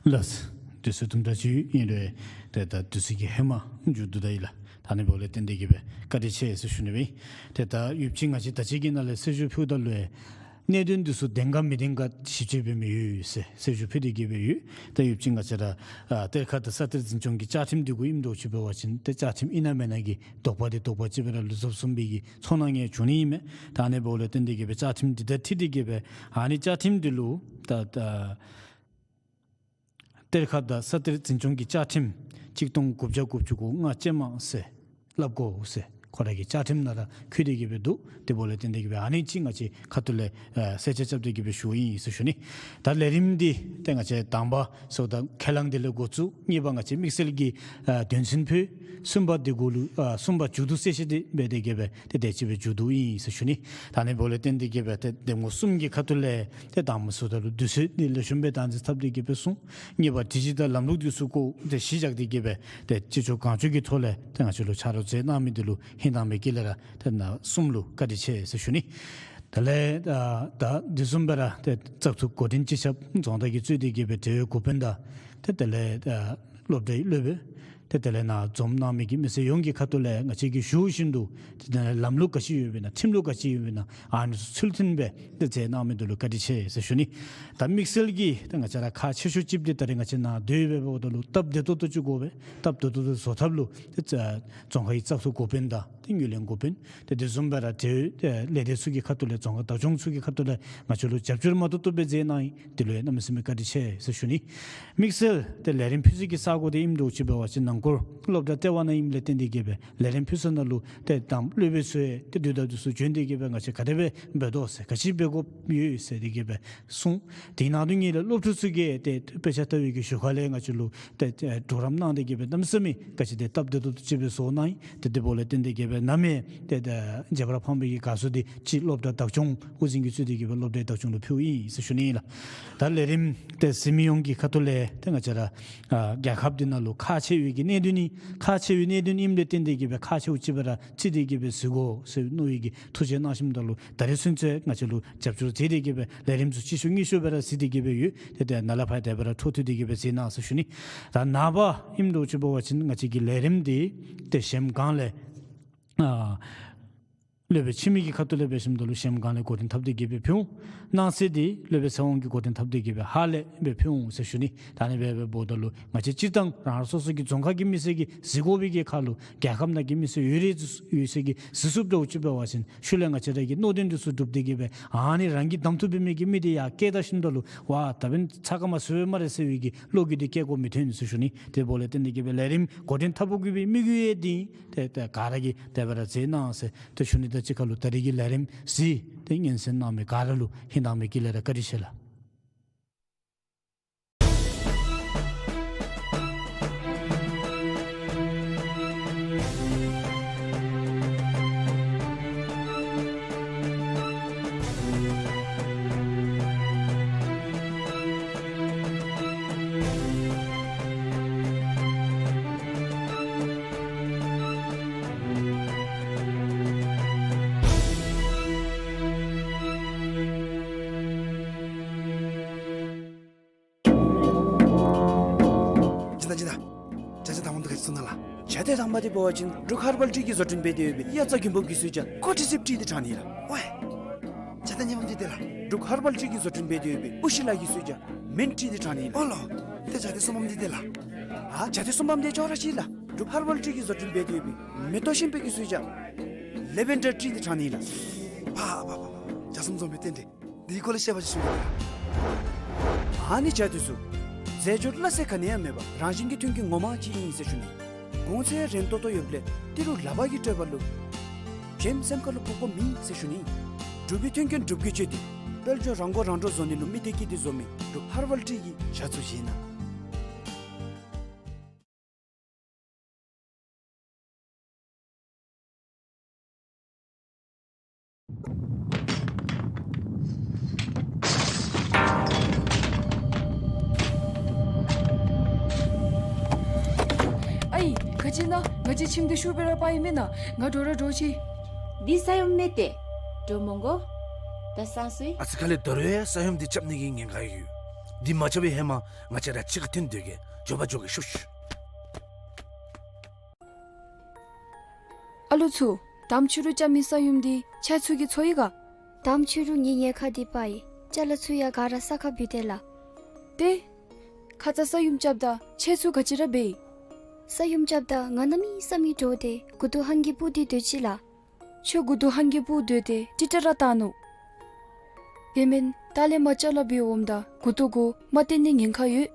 ལགས། དུས་ཚོད་དུམ་གྲ་ཅིག་ཨིན་རུང་ཏེ་ད་དུས་ཚོད་ཀྱི་ཧེ་མ་མཇུག་བསྡུ་ད་ཡི་ལགས། ད་ཨ་ནི་འབདཝ་ལས་བརྟེན་ཏེ་གིས་སྦེ་བཀའ་དྲིན་ཆེ་ཟེར་ཞུ་ནི་སྦེ། ཏེ་ད་ཡོདཔ་ཅིག་ང་བཅས་ད་ཅི་གི་ནང་ལས་གསལ་ཞུ་ཕུལཝ་ད་ལུ་གནད་དོན་འདི་ཚུ་བདེན་ག་མི་བདེན་ག་ཞིབ་དཔྱད་འབད་མི་ཡོད་ཟེར་གསལ་ཞུ་ཕུལ་ཏེ་གིས་སྦེ་ཡོད། ད་ཡོདཔ་ཅིག་ང་བཅས་ར་ཨ་གཏེར་ཁ་དང་ས་གཏེར་འཛིན་སྐྱོང་གི་བཅའ་ཁྲིམས་འདི་གུ་ཨིནམ་འདྲཝ་ཅིག་འབད་བ་ཅིན་ཏེ་བཅའ་ཁྲིམས་ཨིན་ན་མེན་ན་གི་དོགས་པ་འདི་དོགས་པ་ཅིག་སྦེ་ར་ལུས་སོཔ་བཟུམ་སྦེ་གི་ཚོར་སྣང་ཡང་བྱུང་ནི་ཨིན་མས། ད་ཨ་ནི་འབདཝ་ལས་བརྟེན་ཏེ་གིས་སྦེ་བཅའ་ཁྲིམས་འདི་དང་འཁྲིལ་ཏེ་གིས་སྦེ་ཨ་ནི་བཅའ་ཁྲིམས་འདི་ལུ་ད་ད་གཏེར་ཁ་དང་ས་གཏེར་འཛིན་སྐྱོང་གི་བཅའ་ཁྲིམས་གཅིག་སྟོང་དགུ་བརྒྱ་དགུ་བཅུ་གོ་ལྔ་ཅན་མ་ཟེར་སླབ་དགོ་ཟེར་ཁོ་ར་གི་བཅའ་ཁྲིམས་ནང་ར་འཁོད་དེ་གིས་སྦེ་འདུག། དེ་འབདཝ་ལས་བརྟེན་ཏེ་གིས་སྦེ་ཨ་ནི་ཅིག་ང་བཅས་ཁ་ཐུག་ལས་ཨ་གསལ་ཆ་རྐྱབ་སྟེ་གིས་སྦེ་ཞུཝ་ཨིན་ཟེར་ཞུ་ནི། ད་ལས་རིམ་འདི་ཏེ་ང་བཅས་དང་པ་ཟེརཝ་ད་ཁས་བླངས་འདི་ལས་འགོ་བཙུགས། གཉིས་པ་ང་བཅས་དམིགས་བསལ་གྱི་ཨ་དོན་ཚན་ཕུལ། གསུམ་པ་འདི་གུ་ལུ་ཨ་གསུམ་པ་མཇུག་བསྡུ་གསལ་བཤད་འདི་འབད་དེ་གིས་སྦེ་ཏེ་དེ་ཅིག་སྦེ་མཇུག་བསྡུཝ་ཨིན་ཟེར་ཞུ་ནི། ད་ཨ་ནི་འབདཝ་ལས་བརྟེན་ཏེ་གིས་སྦེ་ཏེ་གདམ་ངོ་གསུམ་གྱི་ཁ་ཐུག་ལས་ཏེ་དང་པ་ཟེརཝ་ད་ལུ་དུས་ཚོད་འདི་ལེགས་ཤོམ་སྦེ་བདག་འཛིན་འཐབ་སྟེ་གིས་སྦེ་གསུངས། གཉིས་པ་སྒྲིག་གཞི་དང་ལམ་ལུགས་འདི་ཚུ་གུ་ཏེ་གཞི་བཞག་སྟེ་གིས་སྦེ་ཏེ་ཅི་ལྕོགས་གང་ལྕོགས་ཀྱི་ཐོག་ལས་ཏེ་ང་བཅས་ལུ་ཕྱག་རོགས་མཛད་གནང་མི་འདི་ལུ་ཧིང་དྭངས་པའི་དཀྱིལ་ལས་ར་ཏེ་ནཱ་གསུམ་ལུ་བཀའ་དྲིན་ཆེ་ཟེར་ཞུ་ནི། དེ་ལས་ཨ་ད་དེ་བཟུམ་སྦེ་ར་ཏེ་བཙག་འཐུ་འགོ་འདྲེན་སྤྱི་ཁྱབ་རྫོང་བདག་གིས་གཙོས་ཏེ་གིས་སྦེ་འབྲེལ་ཡོད་འགོ་དཔོན་དང་ཏེ་དེ་ལས་ཨ་སློབ་གྲྭའི་སློབ་དཔོན་ཏེ་དེ་ལས་ནཱ་འཛོམས་གནང་མི་གི་མི་སེར་ཡོངས་ཀྱི་ཁ་ཐུག་ལས་ང་བཅས་ཀྱིས་ཞུ་བཞིན་དུ་ཏེ་དེ་ལས་ལམ་ལུགས་ག་ཅི་ཡོདཔ་ཨིན་ན་ཁྲིམས་ལུགས་ག་ཅི་ཡོདཔ་ཨིན་ན་ཨ་ནི་ཚུ་ཚུལ་མཐུན་སྦེ་ཏེ་མཛད་གནང་མི་འདི་ལུ་བཀའ་དྲིན་ཆེ་ཟེར་ཞུ་ནི། ད་དམིགས་བསལ་གྱིས་ཏེ་ང་བཅས་ར་ཁག་ཆེ་ཤོས་ཅིག་འདི་ད་རེས་ང་བཅས་ནཱ་སྡོད་སྦེ་འབདཝ་ད་ལུ་སྟབས་བདེ་ཏོག་ཏོ་ཅིག་དགོ་པས། སྟབས་བདེ་ཏོག་ཏོ་བཟོ་ཐབས་ལུ་ཏེ་རྫོང་ཁག་གི་བཙག་འཐུ་འགོ་དཔོན་དང་ཏེ་ངོས་ལེན་འགོ་དཔོན་ཏེ་དེ་བཟུམ་སྦེ་ར་འབྲེལ་ཡོད་ལས་སྡེ་ཚུ་གི་ཁ་ཐུག་ལས་རྫོང་ཁག་བདག་སྐྱོང་ཚུ་གི་ཁ་ཐུག་ལས་ང་བཅས་ལུ་རྒྱབ་སྐྱོར་མ་ཏོག་ཏོ་སྦེ་མཛད་གནང་ཡི། དེ་ལུ་ཡང་གནམ་མེད་ས་མེད་བཀའ་དྲིན་ཆེ་ཟེར་ཞུ་ནི། དམིགས་བསལ་ཏེ་ལས་རིམ་ཕུལ་ས་གི་ས་གོ་འདི་ཨིནམ་འདྲཝ་ཅིག་འབད་བ་ཅིན་ནང་འཁོར་སློབ་གྲྭ་ལྟེ་བ་ནང་ཨིནམ་ལས་བརྟེན་ཏེ་གིས་སྦེ་ལས་རིམ་ཕུལ་ས་ནང་ལུ་ཏེ་དང་སློབ་དཔོན་ཚུ་ཡང་ཏེ་དུས་དང་དུས་སུ་བྱོན་ཏེ་གིས་སྦེ་ང་བཅས་ག་དེ་སྦེ་འབད་དོ་ཟེར་ག་ཅི་འབད་དགོཔ་ཡོད་ཟེར་ཏེ་གིས་སྦེ་གསུངས། དེ་ནང་དོན་གཉིས་ལས་སློབ་ཕྲུག་ཚུ་གིས་ཏེ་དཔེ་ཆ་ལྟ་བའི་གི་ཞོར་ཁ་ལས་ང་བཅས་ལུ་ཏེ་ཏེ་གྲོགས་རམ་གནང་སྟེ་གིས་སྦེ་གནམ་མེད་ས་མེད་ག་ཅི་ཏེ་སྟབས་བདེ་ཏོག་ཏོ་ཅིག་སྦེ་བཟོ་གནང་ཡི། ཏེ་དེ་འབདཝ་ལས་བརྟེན་ཏེ་གིས་སྦེ་ནམ་ཡང་ཏེ་ཏེ་རྒྱབ་ར་ཕངས་པའི་གི་དགའ་ཚོར་འདི་ཅིག་སློབ་གྲྭ་བདག་སྐྱོང་དབུ་འཛིན་གྱིས་གཙོས་ཏེ་གིས་སྦེ་སློབ་གྲྭའི་བདག་སྐྱོང་ལུ་ཕུལཝ་ཨིན་ཟེར་ཞུ་ནི་ཨིན་ལགས། ད་ལས་རིམ་ཏེ་གཟིགས་མི་ཡོངས་ཀྱི་ཁ་ཐུག་ལས་ཏེ་ང་བཅས་ར་ཨ་རྒྱལ་ཁབ་འདི་ནང་ལུ་ཁག་ཆེ་བའི་གི་ གནད་དོན་ནི་ཁག་ཆེ་བའི་གནད་དོན་ཨིནམ་ལས་བརྟེན་ཏེ་གི་སྦེ་ཁག་ཆེཝ་ཅིག་སྦེ་ར་བརྩི་སྟེ་གི་སྦེ་གཟིགས་དགོ་ཟེར་མནོ་བའི་གི་ཐུགས་རྗེ་གནང་ཞིནམ་ད་ལུ་ད་རེས་ཚུན་ཚོད་ང་བཅས་ལུ་རྒྱབ་སྐྱོར་མཛད་དེ་གི་སྦེ་ལས་རིམ་ཚུ་ཅིག་ཤུལ་གཉིས་ཤུལ་སྦེ་ར་གཟིགས་ཏེ་གི་སྦེ་ཡོད། ཏེ་ཏེ་ནཱ་ལས་ཕར་དེ་སྦེ་ར་འཕྲོ་མཐུད་དེ་གི་སྦེ་གཟིགས་གནང་ཟེར་ཞུ་ནི། ད་ནངས་པ་ཨིནམ་འདྲཝ་ཅིག་འབད་བ་ཅིན་ང་བཅས་ཀྱི་ལས་རིམ་འདི་ཏེ་གཞལམ་སྒང་ལས་ཨ་སློབ་དཔོན་འཆི་མེད་ཀྱི་ཁ་ཐུག་ལས་འབད་ཞིནམ་ད་ལུ་གཞལམ་སྒང་ལས་འགོ་འདྲེན་འཐབ་སྟེ་གི་སྦེ་ཕུལ་འོང་། གནངས་ཚེ་འདི་སློབ་དཔོན་ཚེ་དབང་གིས་འགོ་འདྲེན་འཐབ་སྟེ་གི་སྦེ་ཧཱ་ལས་སྦེ་ཕུལ་འོང་ཟེར་ཞུ་ནི། ད་ཨ་ནི་སྦེ་འབདཝ་ད་ལུ་ང་བཅས་སྤྱིར་བཏང་རང་རང་སོ་སོ་གི་རྫོང་ཁག་གི་མི་སེར་གྱིས་གཟིགས་དགོ་པའི་གི་ཁར་ལུ་རྒྱལ་ཁབ་ནང་གི་མི་སེར་ཡོད་རེ་ཡོད་ཚད་ཀྱིས་གཟིགས་ཚུགསཔ་འདྲཝ་ཅིག་འབད་བ་ཅིན་ཤུལ་ལས་ང་བཅས་ར་གི་མནོ་དོན་འདི་ཚུ་འགྲུབ་སྟེ་གི་སྦེ་ཨ་ནི་རང་གི་གདམ་འཐུ་འབད་མི་གི་མི་འདི་ཡར་བསྐྱལ་ད་ཞིནམ་ད་ལུ་ཝ་ད་འབདན་ཚ་ཁ་མ་ཚུད་པས་སྨ་རེ་ཟེར་བའི་གི་བློ་འགྱོད་འདི་བསྐྱེད་དགོཔ་མི་འཐོན་ཟེར་ཞུ་ནི། དེ་འབདཝ་ལས་བརྟེན་ཏེ་གི་སྦེ་ལས་རིམ་འགོ་འདྲེན་འཐབ་དགོ་པའི་དམིགས་ཡུལ་འདི་ཏེ་ཏེ་ག་ར་གིས་དེ་སྦེ་ར་མཛད་གནང་ཟེར་ཏེ་ཞུ་ནི། ད་ཅི་ཁར་ལུ་ད་རེས་ཀྱི་ལས་རིམ་གཟིགས་ཏེ་སྙན་གསན་གནང་མི་ག་ར་ལུ་ཧིང་དྭངས་མའི་དཀྱིལ་ལས་ར་བཀའ་དྲིན་ཆེ་ལགས། སྦྱིན་བདག་སྦྱིན་བདག། ཇ་ཇ་དང་པམ་འདི་ག་ཅི་ཚུ་ན་ལགས། ཇ་དེ་དང་པམ་འདི་འབད་བ་ཅིན་འབྲུག་ཧར་བལ་ཊི་གིས་བཟོ་སྐྲུན་འབད་དེ་ཡོད་པའི་དབྱར་རྩྭ་དགུན་འབུབ་ཀྱི་སོ་ཇ་ཀོ་ཊི་སིབ་ཊི་འདི་དྲང་ནི་ལགས། ཝའི། ཇ་དང་པམ་འདི་དེ་ལགས། འབྲུག་ཧར་བལ་ཊི་གིས་བཟོ་སྐྲུན་འབད་དེ་ཡོད་པའི་ཨུ་ཤི་ལ་གི་སོ་ཇ་མིནཊ་ཊི་འདི་དྲང་ནི་ལགས། ཨོ་ལོ། ཏེ་ཇ་དེ་གསུམ་པམ་འདི་དེ་ལགས། ཨ་ཇ་དེ་གསུམ་པམ་འདི་ཅོག་ར་གཅིག་ལགས། འབྲུག་ཧར་བལ་ཊི་གིས་བཟོ་སྐྲུན་འབད་དེ་ཡོད་པའི་མེ་ཏོག་ཤིང་ཕུད་ཀྱི་སོ་ཇ་ལེ་ཝེན་ཌར་ཊི་འདི་དྲང་ནི་ལགས། ཕ་ཕ་ཕ་ཕ། ཇ་གསུམ་འཛོམས་པའི་རྟེན་འབྲེལ། འདི་གི་སྐོར་ལས་བཤད་པ་ཅིན་ཞུ་གེ་ལགས། ཨ་ནི་ཇ་འདི་ཚུ་རྫས་སྦྱོར་སླ་བསྲེ་ག་ནི་ཡང་མེད་པར་རང་བཞིན་གྱི་མཐུན་རྐྱེན་ངོ་མ་ཅིག་ཨིན་ཟེར་ཞུ་ནི། གོང་ཚད་རན་ཏོག་ཏོ་ཡོདཔ་ལས་ཏི་རུ་ལག་པ་གིས་སྤྲོད་པ་ལུ་ཅེམ་སེམས་ཁ་ལུ་ཕོག་པ་མེད་ཟེར་ཞུ་ནི། འབྲུག་པའི་མཐུན་རྐྱེན་འབྲུག་གིས་སྤྱོད་དེ་དཔལ་འབྱོར་རང་མགོ་རང་འདྲོངས་བཟོ་ནི་ལུ་མི་སྡེ་དཀྱིལ་ཏེ་བཟོ་མི་འབྲུག་ཧར་བལ་ཊི་གི་ཇ་ཚུ་བཞེས་གནང་། ཨའི་ག་ཅི་ན་ང་བཅས་ཁྱིམ་འདི་ཤུལ་སྦེ་ར་པ་ཡི་མེན་ན། ང་འགྲོ་ར་འགྲོ་ཅི། འདི་ས་ཡོམ་མས་ཏེ། འགྲོ་མི་དགོ། ད་སང་སུ་ཡི། ཨ་ཙི་ཁ་ལས་ད་རུང་ཡང་ས་ཡོམ་འདི་རྐྱབ་ནི་གི་ཉེན་ཁ་ཡོད། འདི་མ་རྐྱབ་པའི་ཧེ་མ་ང་བཅས་ར་གཅིག་ཁར་འཐོན་སྡོད་གེ། མགྱོགས་པ་འགྱོ་གེ་ཤོག་ཤོག། ཨ་ལོ་ཚུ། དམ་ཕྱི་རུ་རྐྱབ་མི་ས་ཡོམ་འདི་ཁྱེད་ཚུ་གིས་ཚོར་ཡི་ག། དམ་ཕྱི་རུ་ངེའི་ཉེ་ཁ་འདི་པ་ཡི། ཅ་ལ་ཚུ་ཡང་ག་ར་ས་ཁར་བུད་དེས་ལགས། ཏེ། ཁ་ཙ་ས་ཡོམ་རྐྱབ་ད་ཁྱེད་ཚུ་ག་ཅི་ར་འབད་ཡི། ས་ཡོམ་རྐྱབ་ད་ང་གནམ་མེད་ས་མེད་འདྲོགས་ཏེ་མགུ་ཏོ་ཧང་གིས་སྤུབས་ཏེ་སྡོད་ཅི་ལགས། ཁྱོད་མགུ་ཏོ་ཧང་གིས་སྤུབས་སྡོད་དེ་ཏིག་ཏ་ར་བཏང་ནུག། དེ་མེན་ད་ལས་མར་ཅ་ལ་འབད་འོངམ་ད་མགུ་ཏོ་གུ་རྨ་བཏོན་ནིའི་ཉེན་ཁ་ཡོད།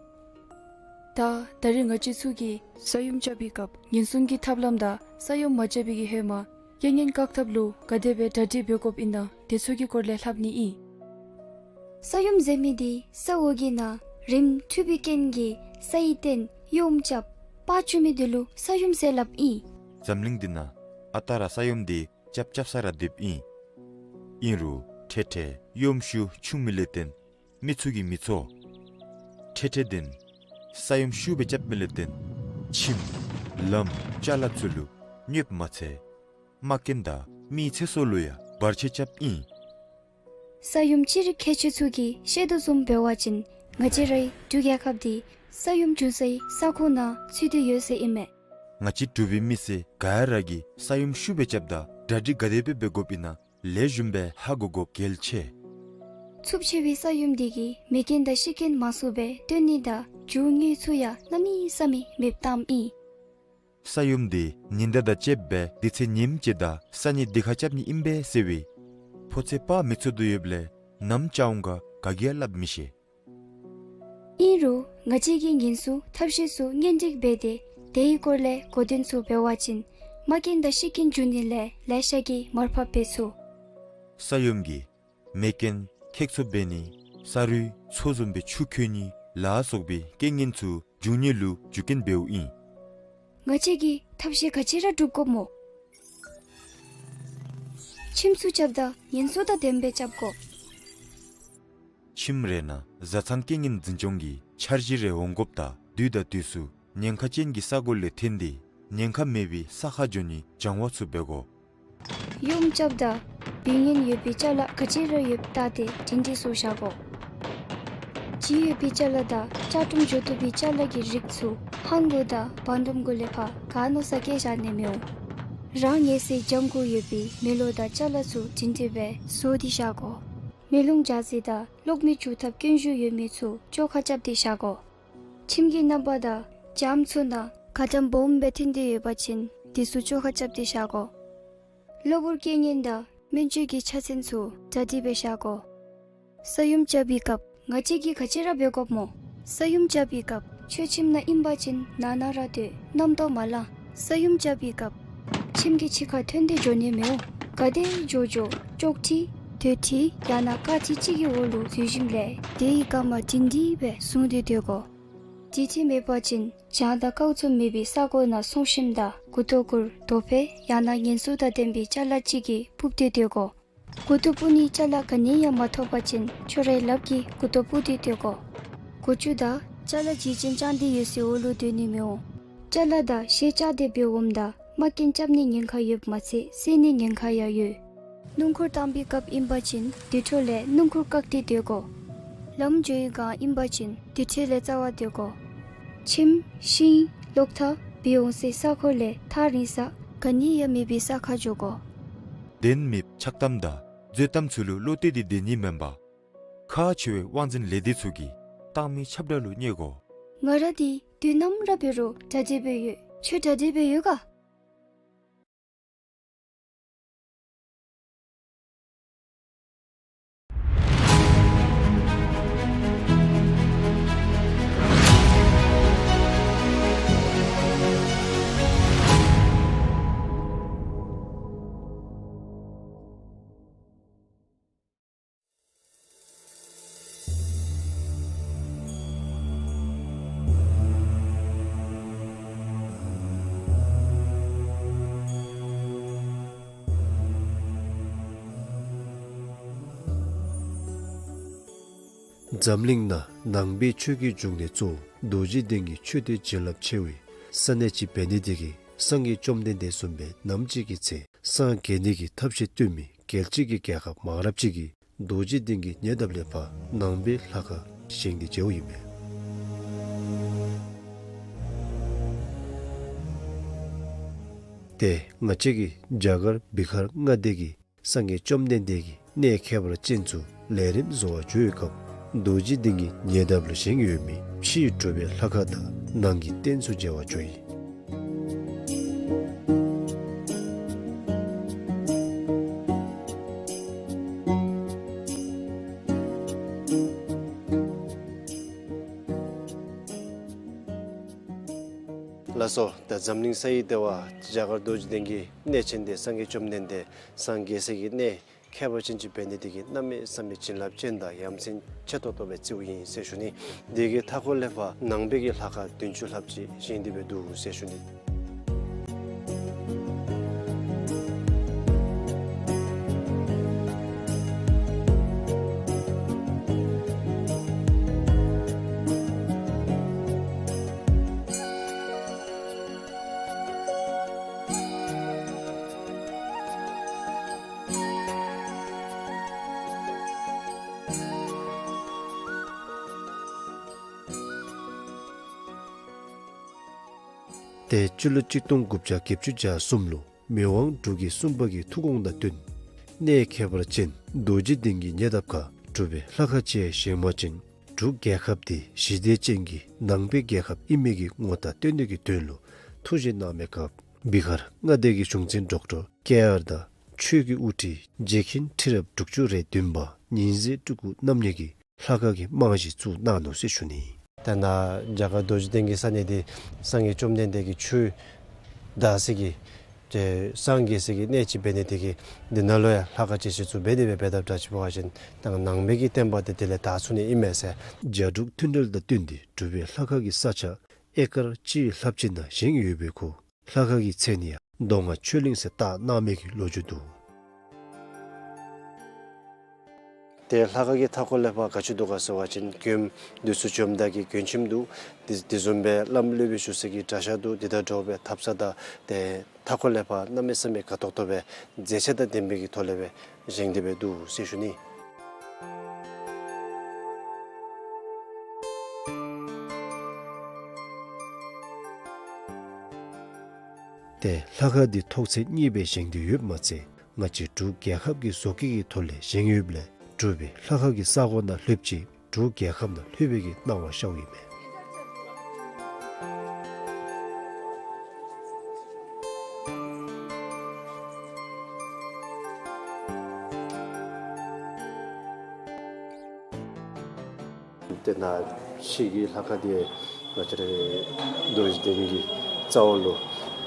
ད་ད་རེས་ང་བཅས་ཚུ་གིས་ས་ཡོམ་རྐྱབ་པའི་སྐབས་ཉེན་སྲུང་གི་ཐབས་ལམ་དང་ས་ཡོམ་མ་རྐྱབ་པའི་གི་ཧེ་མ་རྐྱེན་ངན་བཀག་ཐབས་ལུ་ག་དེ་སྦེ་གྲ་སྒྲིག་འབད་དགོཔ་ཨིན་ན་དེ་ཚུ་གི་སྐོར་ལས་ལྷབ་ནི་ཨིན། ས་ཡོམ་ཟེར་མི་འདི་ས་འོག་གི་ནང་རིམ་འཐུས་པའི་རྐྱེན་གྱིས་ས་ཡི་སྟེང་ཡོམ་རྐྱབ་པར་འགྱོ་མི་འདི་ལུ་ས་ཡོམ་ཟེར་སླབ་ཨིན། འཛམ་གླིང་འདི་ནང་ཨ་རྟག་ར་ས་ཡོམ་འདི་རྐྱབ་རྐྱབ་ས་ར་སྡོདཔ་ཨིན། ཨིན་རུང་འཕྲལ་འཕྲལ་ཡོམ་ཤུགས་ཆུང་མི་ལས་བརྟེན་མི་ཚུ་གིས་མི་ཚོར། འཕྲལ་འཕྲལ་འདི་ས་ཡོམ་ཤུགས་སྦེ་རྐྱབ་མི་ལས་བརྟེན་ཁྱིམ་ལམ་ཅ་ལ་ཚུ་ལུ་གནོདཔ་མ་ཚད་རྨ་སྐྱོན་དང་མིའི་ཚེ་སྲོག་ལུ་ཡང་བར་ཆད་རྐྱབ་ཨིན། ས་ཡོམ་སྤྱིར་མཁས་མཆོག་ཚུ་གིས་བཤད་དོ་བཟུམ་འབད་བ་ཅིན་ང་བཅས་རའི་འབྲུག་རྒྱལ་ཁབ་འདི་ས་ཡོམ་བྱུང་སའི་ས་ཁོངས་ནང་ཚུད་དེ་ཡོད་ཟེར་ཨིན་མས། ང་བཅས་འབྲུག་པའི་མི་སེར་ག་ར་གིས་ས་ཡོམ་ཤུགས་སྦེ་རྐྱབ་ད་གྲ་སྒྲིག་ག་དེ་སྦེ་འབད་དགོཔ་ཨིན་ན་ལེགས་ཤོམ་སྦེ་ཧ་གོ་དགོཔ་གལ་ཆེ། འཚུབ་ཆེ་བའི་ས་ཡོམ་འདི་གིས་མེ་རྐྱེན་དང་ཤི་རྐྱེན་མང་སུ་སྦེ་ཐོན་ནི་དང་རྒྱུ་དངོས་ཚུ་ཡང་གནམ་མེད་ས་མེད་མེདཔ་བཏངམ་ཨིན། ས་ཡོམ་འདི་ཉི་ཟླ་དང་བཅསཔ་སྦེ་དུས་ཚོད་ཉིནམ་གཅིག་དང་ས་གཉིས་འདི་ཁར་རྐྱབ་ནི་ཨིན་པས་ཟེར་བའི་ཕོ་ཚོད་ཕར་མི་ཚོར་དོ་ཡོདཔ་ལས་ནམ་རྐྱབ་འོང་ག་ག་གིས་ཡང་སླབ་མི་ཤེས། ཨིན་རུང་ང་བཅས་ཀྱིས་ཉེན་སྲུང་ཐབས་ཤེས་ཚུ་སྙོན་སྒྲིག་འབད་དེ་དེའི་སྐོར་ལས་གོ་དོན་ཚུ་འབད་བ་ཅིན་རྨ་སྐྱོན་དང་ཤི་རྐྱེན་འབྱུང་ནི་ལས་ལེ་ཤ་གིས་མར་ཕབ་འབད་ཚུགས། ས་ཡོམ་གྱིས་མེ་རྐྱེན་ཁེགས་འཚུབ་འབད་ནི་ས་རུད་མཚོ་བཟུམ་སྦེ་ཆུ་ཁོལ་ནི་ལ་སོགས་པའི་རྐྱེན་ངན་ཚུ་འབྱུང་ནི་ལུ་རྒྱུ་རྐྱེན་འབདཝ་ཨིན། ང་བཅས་ཀྱིས་ཐབས་ཤེས་ག་ཅི་ར་སྒྲུབ་དགོཔ་སྨོ། ཁྱིམ་ཚུ་རྐྱབ་ད་ཉེན་སྲུང་དང་ལྡནམ་སྦེ་རྐྱབ་དགོ། ཁྱིམ་རེ་ནང་བཟའ་ཚང་རྐྱེན་ངན་འཛིན་སྐྱོང་གི་འཆར་གཞི་རེ་འོང་དགོཔ་དང་དུས་དང་དུས་སུ་ ཉེན་ཁ་ཅན་གྱི་ས་གོ་ལས་འཐེན་ཏེ་ཉེན་ཁ་མེད་པའི་ས་ཁར་འགྱོ་ནིའི་སྦྱང་བ་ཚུ་འབད་དགོ། ཡོམ་རྐྱབ་ད་འབད་ཉེན་ཡོད་པའི་ཅ་ལ་ག་ཅི་ར་ཡོདཔ་བལྟ་སྟེ་སྒྲིང་སྒྲི་བཟོ་བཞག་དགོ། ལྗིད་ཡོད་པའི་ཅ་ལ་དང་ལྕགས་ཀྲུམ་འགྱོ་བཏུབ་པའི་ཅ་ལ་གི་རིགས་ཚུ་ཧང་གོ་དང་བར་འདུམ་གོ་ལས་ཕར་ག་མནོ་ས་བཀལ་བཞག་ནི་མི་འོང་། རང་ངལ་སེལ་སྦྱང་དགོ་ཡོད་པའི་མེ་ལོང་དང་ཅ་ལ་ཚུ་སྒྲིང་སྒྲི་སྦེ་བཟོ་སྟེ་བཞག་དགོ། མེ་ལོང་རྒྱགས་ས་དང་གློག་མེ་འཇུག་ཐབས་སྐྱོན་ཤོས་ཡོད་མི་ཚུ་བཅོ་ཁ་རྐྱབ་སྟེ་བཞག་དགོ། ཁྱིམ་གྱི་རྣམ་པ་དང་རྒྱབ་ཚུ་ནང་ག་དམ་སྦོམ་སྦེ་འཐེན་ཏེ་ཡོད་པ་ཅིན་དེ་ཚུ་བཅོ་ཁ་རྐྱབ་སྟེ་བཞག་དགོ། གློ་བུར་སྐྱེ་ཉེན་དང་སྨན་བཅོས་ཀྱི་ཆ་ཚན་ཚུ་གྲ་སྒྲིག་སྦེ་བཞག་དགོ། ས་ཡོམ་རྐྱབ་པའི་སྐབས་ང་བཅས་ཀྱིས་ག་ཅི་ར་འབད་དགོཔ་སྨོ། ས་ཡོམ་རྐྱབ་པའི་སྐབས་ཁྱོད་ཁྱིམ་ནང་ཨིན་པ་ཅིན་ནང་ན་ར་སྡོད། རྣམ་རྟོག་མ་ལང་། ས་ཡོམ་རྐྱབ་པའི་སྐབས་ཁྱིམ་གྱི་ཕྱི་ཁར་ཐོན་ཏེ་འགྱོ་ནི་མི་འོང་། ག་དེ་འགྱོ་འགྱོ་ཅོག་ཁྲི་དོས་ཁྲི་ཡང་ན་ཀ་ཁྲི་ཅིག་གི་འོག་ལུ་འཛུལ་ཞིནམ་ལས་དེའི་རྐངམ་སྒྲིང་སྒྲི་སྦེ་བཟུང་སྟེ་སྡོད་དགོ། དེ་འདྲ་མེད་པ་ཅིན་གྱང་དང་ཀཝ་ཚུ་མེད་པའི་ས་གོ་ནང་སོང་ཞིནམ་ད་མགུ་ཏོ་གུར་དོ་ཕད་ཡང་ན་ངན་སོང་དང་ལྡན་པའི་ཅ་ལ་ཅིག་གིས་སྤུབས་ཏེ་སྡོད་དགོ། མགུ་ཏོ་སྤུབ་ནིའི་ཅ་ལ་ག་ནི་ཡང་མ་ཐོབ་པ་ཅིན་ཁྱོད་རའི་ལགཔ་གིས་མགུ་ཏོ་སྤུབས་ཏེ་སྡོད་དགོ། མགུ་ཆུ་དང་ཅ་ལ་ལྗིད་ཅན་རྐྱང་འདི་ཡོད་སའི་འོག་ལུ་སྡོད་ནི་མི་འོང་། ཅ་ལ་དང་ཤེལ་ལྕགས་དེ་འབད་འོངམ་ད་རྨ་སྐྱོན་རྐྱབ་ནིའི་ཉེན་ཁ་ཡོདཔ་མ་ཚད་བསད་ནིའི་ཉེན་ཁ་ཡང་ཡོད། སྣུམ་འཁོར་བཏང་པའི་སྐབས་ཨིན་པ་ཅིན་དེ་འཕྲོ་ལས་སྣུམ་འཁོར་བཀག་སྟེ་སྡོད་དགོ། ལམ་འགྱོ་བའི་སྒང་ཨིན་པ་ཅིན་དེ་འཕྲོ་ལས་རྩ་བ་སྡོད་དགོ། ཁྱིམ་ཤིང་གློག་ཐག་འབད་འོང་སའི་ས་གོ་ལས་ཐག་རིང་ས་ག་ནི་ཡང་མེད་པའི་ས་ཁར་འགྱོ་དགོ། དོན་མེད་ཆགས་གཏམ་དང་རྫུན་གཏམ་ཚུ་ལུ་བློ་གཏད་དེ་སྡོད་ནི་མེན་པར་ཁག་ཆེ་བའི་དབང་འཛིན་ལས་སྡེ་ཚུ་གིས་བཏང་མི་ཁྱབ་བསྒྲགས་ལུ་བརྙས་དགོ། ང་ར་འདི་དུས་ནམ་ར་འབད་རུང་གྲ་སྒྲིག་སྦེ་ཡོད། ཁྱོད་གྲ་སྒྲིག་སྦེ་ཡོད་ག། འཛམ་གླིང་ནང་ནང་པའི་ཆོས་ཀྱི་འབྱུང་གནས་གཙོ་བོ་རྡོ་རྗེ་གདན་གྱི་ཆོས་སྡེ་བྱིན་རླབས་ཆེ་བའི་ས་གནས་ཅིག་འབད་ནི་དེ་གིས་སངས་རྒྱས་བཅོམ་ལྡན་འདས་བཟུམ་སྦེ་ནམ་ཅིག་གི་ཚེ་སངས་རྒྱས་ནི་གི་ཐབས་ཤེས་སྟོན་མི་རྒྱལ་སྤྱི་གི་རྒྱལ་ཁབ་མང་རབས་ཅིག་གིས་རྡོ་རྗེ་གདན་གྱི་ཉེ་འདབས་ལས་ཕར་ནང་པའི་ལྷ་ཁང་བཞེངས་ཏེ་མཇལཝ་ཨིན་མས། ཏེ་ང་བཅས་ཀྱི་རྒྱ་གར་བི་ཧར་མངའ་སྡེ་གི་སངས་རྒྱས་བཅོམ་ལྡན་འདས་ཀྱི་གནས་ཁྱད་པར་ཅན་ཚུ་ལས་རིམ་བཟོ་བར་འགྱོ་བའི་སྐབས་རྡོ་རྗེ་གདན་གྱི་ཉེ་འདབས་ལུ་བཞེངས་ཡོད་མི་ཕྱིའི་གྲུབ་པའི་ལྷ་ཁང་དང་ནང་གི་རྟེན་ཚུ་མཇལ་བར་འགྱོ་ཡི། ལགས་སོ། ད་འཛམ་གླིང་ས་ཡི་ལྟེ་བ་རྒྱ་གར་རྡོ་རྗེ་གདན་གྱི་གནས་ཆེན་འདི་སངས་རྒྱས་བཅོམ་ལྡན་འདས་སངས་རྒྱས་སའི་གི་གནས་ཁྱད་པར་ཅན་ཅིག་འབད་ནི་དེ་གིས་གནམ་མེད་ས་མེད་བྱིན་རླབས་ཅན་དང་ཡ་མཚན་ཆེ་ཏོག་ཏོ་སྦེ་བརྩིཝ་ཨིན་ཟེར་ཞུ་ནི། དེ་གི་མཐའ་འཁོར་ལས་ཕར་ནང་པའི་གི་ལྷ་ཁང་བདུན་ཅུ་ལྷགཔ་ཅིག་བཞེངས་ཏེ་སྦེ་འདུག་ཟེར་ཞུ་ནི། ཏེ་སྤྱི་ལོ་གཅིག་སྟོང་དགུ་བརྒྱ་བརྒྱད་ཅུ་གྱ་གསུམ་ལུ་མི་དབང་འབྲུག་རྒྱལ་གསུམ་པ་གི་ཐུགས་དགོངས་དང་བསྟུན་གནས་ཁྱད་པར་ཅན་རྡོ་རྗེ་གདན་གྱི་ཉེ་འདབས་ཁར་གྲུབ་པའི་ལྷ་ཁང་ཅིག་བཞེངས་པ་ཅིན་འབྲུག་རྒྱལ་ཁབ་འདི་ཞི་བདེ་ཅན་གྱི་ནང་པའི་རྒྱལ་ཁབ་ཨིན་མི་གི་ངོ་རྟགས་སྟོན་ནི་གི་དོན་ལུ་ཐུགས་བཞེད་གནང་མི་སྐབས་བི་ཧར་མངའ་སྡེ་གི་གཞུང་འཛིན་ཌོག་ཊར་ཀེ་ཨར་དང་ཆོས་ཀྱི་དབུ་ཁྲིད་རྗེ་མཁན་ཁྲི་རབས་དྲུག་ཅུ་རེ་བདུན་པ་ཉི་ཟེར་སྤྲུལ་སྐུ་རྣམ་གཉིས་ཀྱིས་ལྷ་ཁང་གི་རྨང་གཞི་བཙུགས་གནང་ནུག་ཟེར་ཞུ་ནི། ད་ནཱ་རྒྱ་གར་རྡོ་རྗེ་གདན་གྱི་ས་གནས་འདི་སངས་རྒྱས་བཅོམ་ལྡན་འདས་ཀྱི་ཆོས་དར་སའི་གི་ཏེ་སངས་རྒྱས་སའི་གི་གནས་ཅིག་འབད་ནི་དེ་གིས་འདི་ནང་ལུ་ཡང་ལྷ་ཁང་ཅིག་གཞི་བཙུགས་འབད་དེ་སྦེ་འབད་དཔ་འདྲཝ་ཅིག་འབད་བ་ཅིན་ད་ནང་པའི་གི་བསྟན་པ་འདི་དེ་ལས་དར་ཚུགས་ནི་ཨིན་མས་ཟེར། རྒྱ་འབྲུག་མཐུན་འབྲེལ་དང་བསྟུན་ཏེ་གྲུབ་པའི་ལྷ་ཁང་གི་ས་ཆ་ཨེ་ཀར་གཅིག་ལྷགཔ་ཅིག་ནང་བཞེངས་ཡོད་པའི་ཁར་ལྷ་ཁང་གི་མཚན་ཡང་མདོ་སྔགས་ཆོས་གླིང་ཟེར་བཏགས་གནང་མི་གི་ལོ་རྒྱུས་འདུག། ཏེ་ལྷ་ཁང་གི་མཐའ་འཁོར་ལས་ཕར་ག་ཅི་འདུག་ག་ཟེར་བ་ཅིན་མགོནམ་བདུད་འཚོ་བཅོམ་བདག་གི་མགོན་ཁྱིམ་འདུག། དེ་དེ་བཟུམ་སྦེ་བླམ་སློབ་དཔོན་བཞུགས་ས་གི་གྲྭ་ཤག་འདུག། དེ་དང་འདྲཝ་སྦེ་ཐབ་ཚང་དང་ཏེ་མཐའ་འཁོར་ལས་ཕར་གནམ་མེད་ས་མེད་དགའ་ཏོག་ཏོ་སྦེ་མཛེས་ཆ་དང་ལྡན་པའི་གི་ཐོག་ལས་སྦེ་བཞེངས་ཏེ་སྦེ་འདུག་ཟེར་ཞུ་ནི། ཏེ་ལྷ་ཁང་འདི་ཐོག་ཚད་གཉིས་སྦེ་བཞེངས་ཏེ་ཡོདཔ་མ་ཚད་ང་བཅས་འབྲུག་རྒྱལ་ཁབ་ཀྱི་བཟོ་བཀོད་ཀྱི་ཐོག་ལས་བཞེངས་ཡོདཔ་ལས་འབྲུག་པའི་ལྷ་ཁང་གི་ས་གོ་ནང་ལྷོདཔ་ཅིག་འབྲུག་རྒྱལ་ཁབ་ནང་ལྷོད་པའི་གི་སྣང་བ་ཤརཝ་ཨིན་མས། ཏེ་ནཱ་ཕྱི་གི་ལྷ་ཁང་འདི་ང་བཅས་རའི་རྡོ་རྗེ་གདན་གྱི་རྩ་བ་ལུ་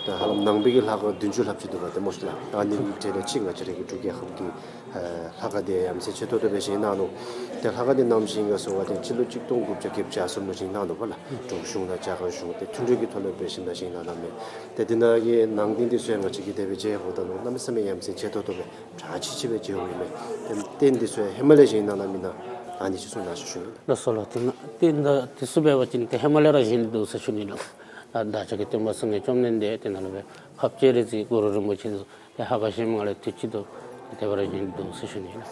ད་ཧ་ལམ་ནང་པའི་གི་ལྷ་ཁང་བདུན་ཅུ་ལྷགཔ་ཅིག་འདུག་པ་ཏེ་སྨོ་ཤིག་ལགས། ཨ་ནི་གི་གྲས་ལས་གཅིག་ང་བཅས་རའི་གི་འབྲུག་རྒྱལ་ཁབ་ཀྱི་ཨེ་ལྷ་ཁང་འདི་ཡ་མཚན་ཆེ་ཏོག་ཏོ་སྦེ་བཞེངས་གནང་ནུག། ཏེ་ལྷ་ཁང་འདི་ནམ་བཞེངས་ག་ཟེར་བ་ཅིན་སྤྱི་ལོ་གཅིག་སྟོང་དགུ་བརྒྱ་བརྒྱད་ཅུ་གྱ་གསུམ་ལུ་བཞེངས་གནང་ནུག་པ་ལགས། འབྲུག་གཞུང་དང་རྒྱ་གར་གཞུང་ཏེ་མཐུན་འབྲེལ་གྱི་ཐོག་ལས་འབད་ཞིནམ་ད་བཞེངས་གནང་གནངམ་མས། ཏེ་འདི་ནང་གི་ནང་རྟེན་འདི་ཚུ་ཡང་ང་བཅས་ཀྱིས་དེ་སྦེ་མཇལཝ་ད་ལུ་གནམ་མེད་ས་མེད་ཡ་མཚན་ཆེ་ཏོག་ཏོ་སྦེ་གྲ་ཆི་ཆི་སྦེ་མཇལཝ་ཨིན་མས། ཏེ་རྟེན་འདི་ཚུ་ཡང་ཧེ་མ་ལས་བཞེངས་གནང་གནངམ་ཨིན་ན་ཨ་ནི་ཅིག་གསུང་གནང་ཤིག་ཞུ་ནི། ལགས་སོ་ལགས། ཏེ་ནཱ་རྟེན་འདི་ཚུ་འབད་བ་ཅིན་ཏེ་ཧེ་མ་ལས་ར་བཞེངས་ཏེ་འདུག་ཟེར་ཞུ་ནི་ལགས། ད་བདག་ཅག་གི་སྟོན་པ་སངས་རྒྱས་བཅོམ་ལྡན་འདས་ཏེ་ནཱ་ལུ་སྦེ་འཕགས་པ་སྤྱན་རས་གཟིགས་གུ་རུ་རིན་པོ་ཆེ་ཏེ་ཧ་ག་བཞེངས་མ་ལས་དུས་ཅི་དོ་ཏེ་དེ་སྦེ་ར་བཞེངས་ཏེ་འདུག་ཟེར་ཞུ་ནི་ལགས།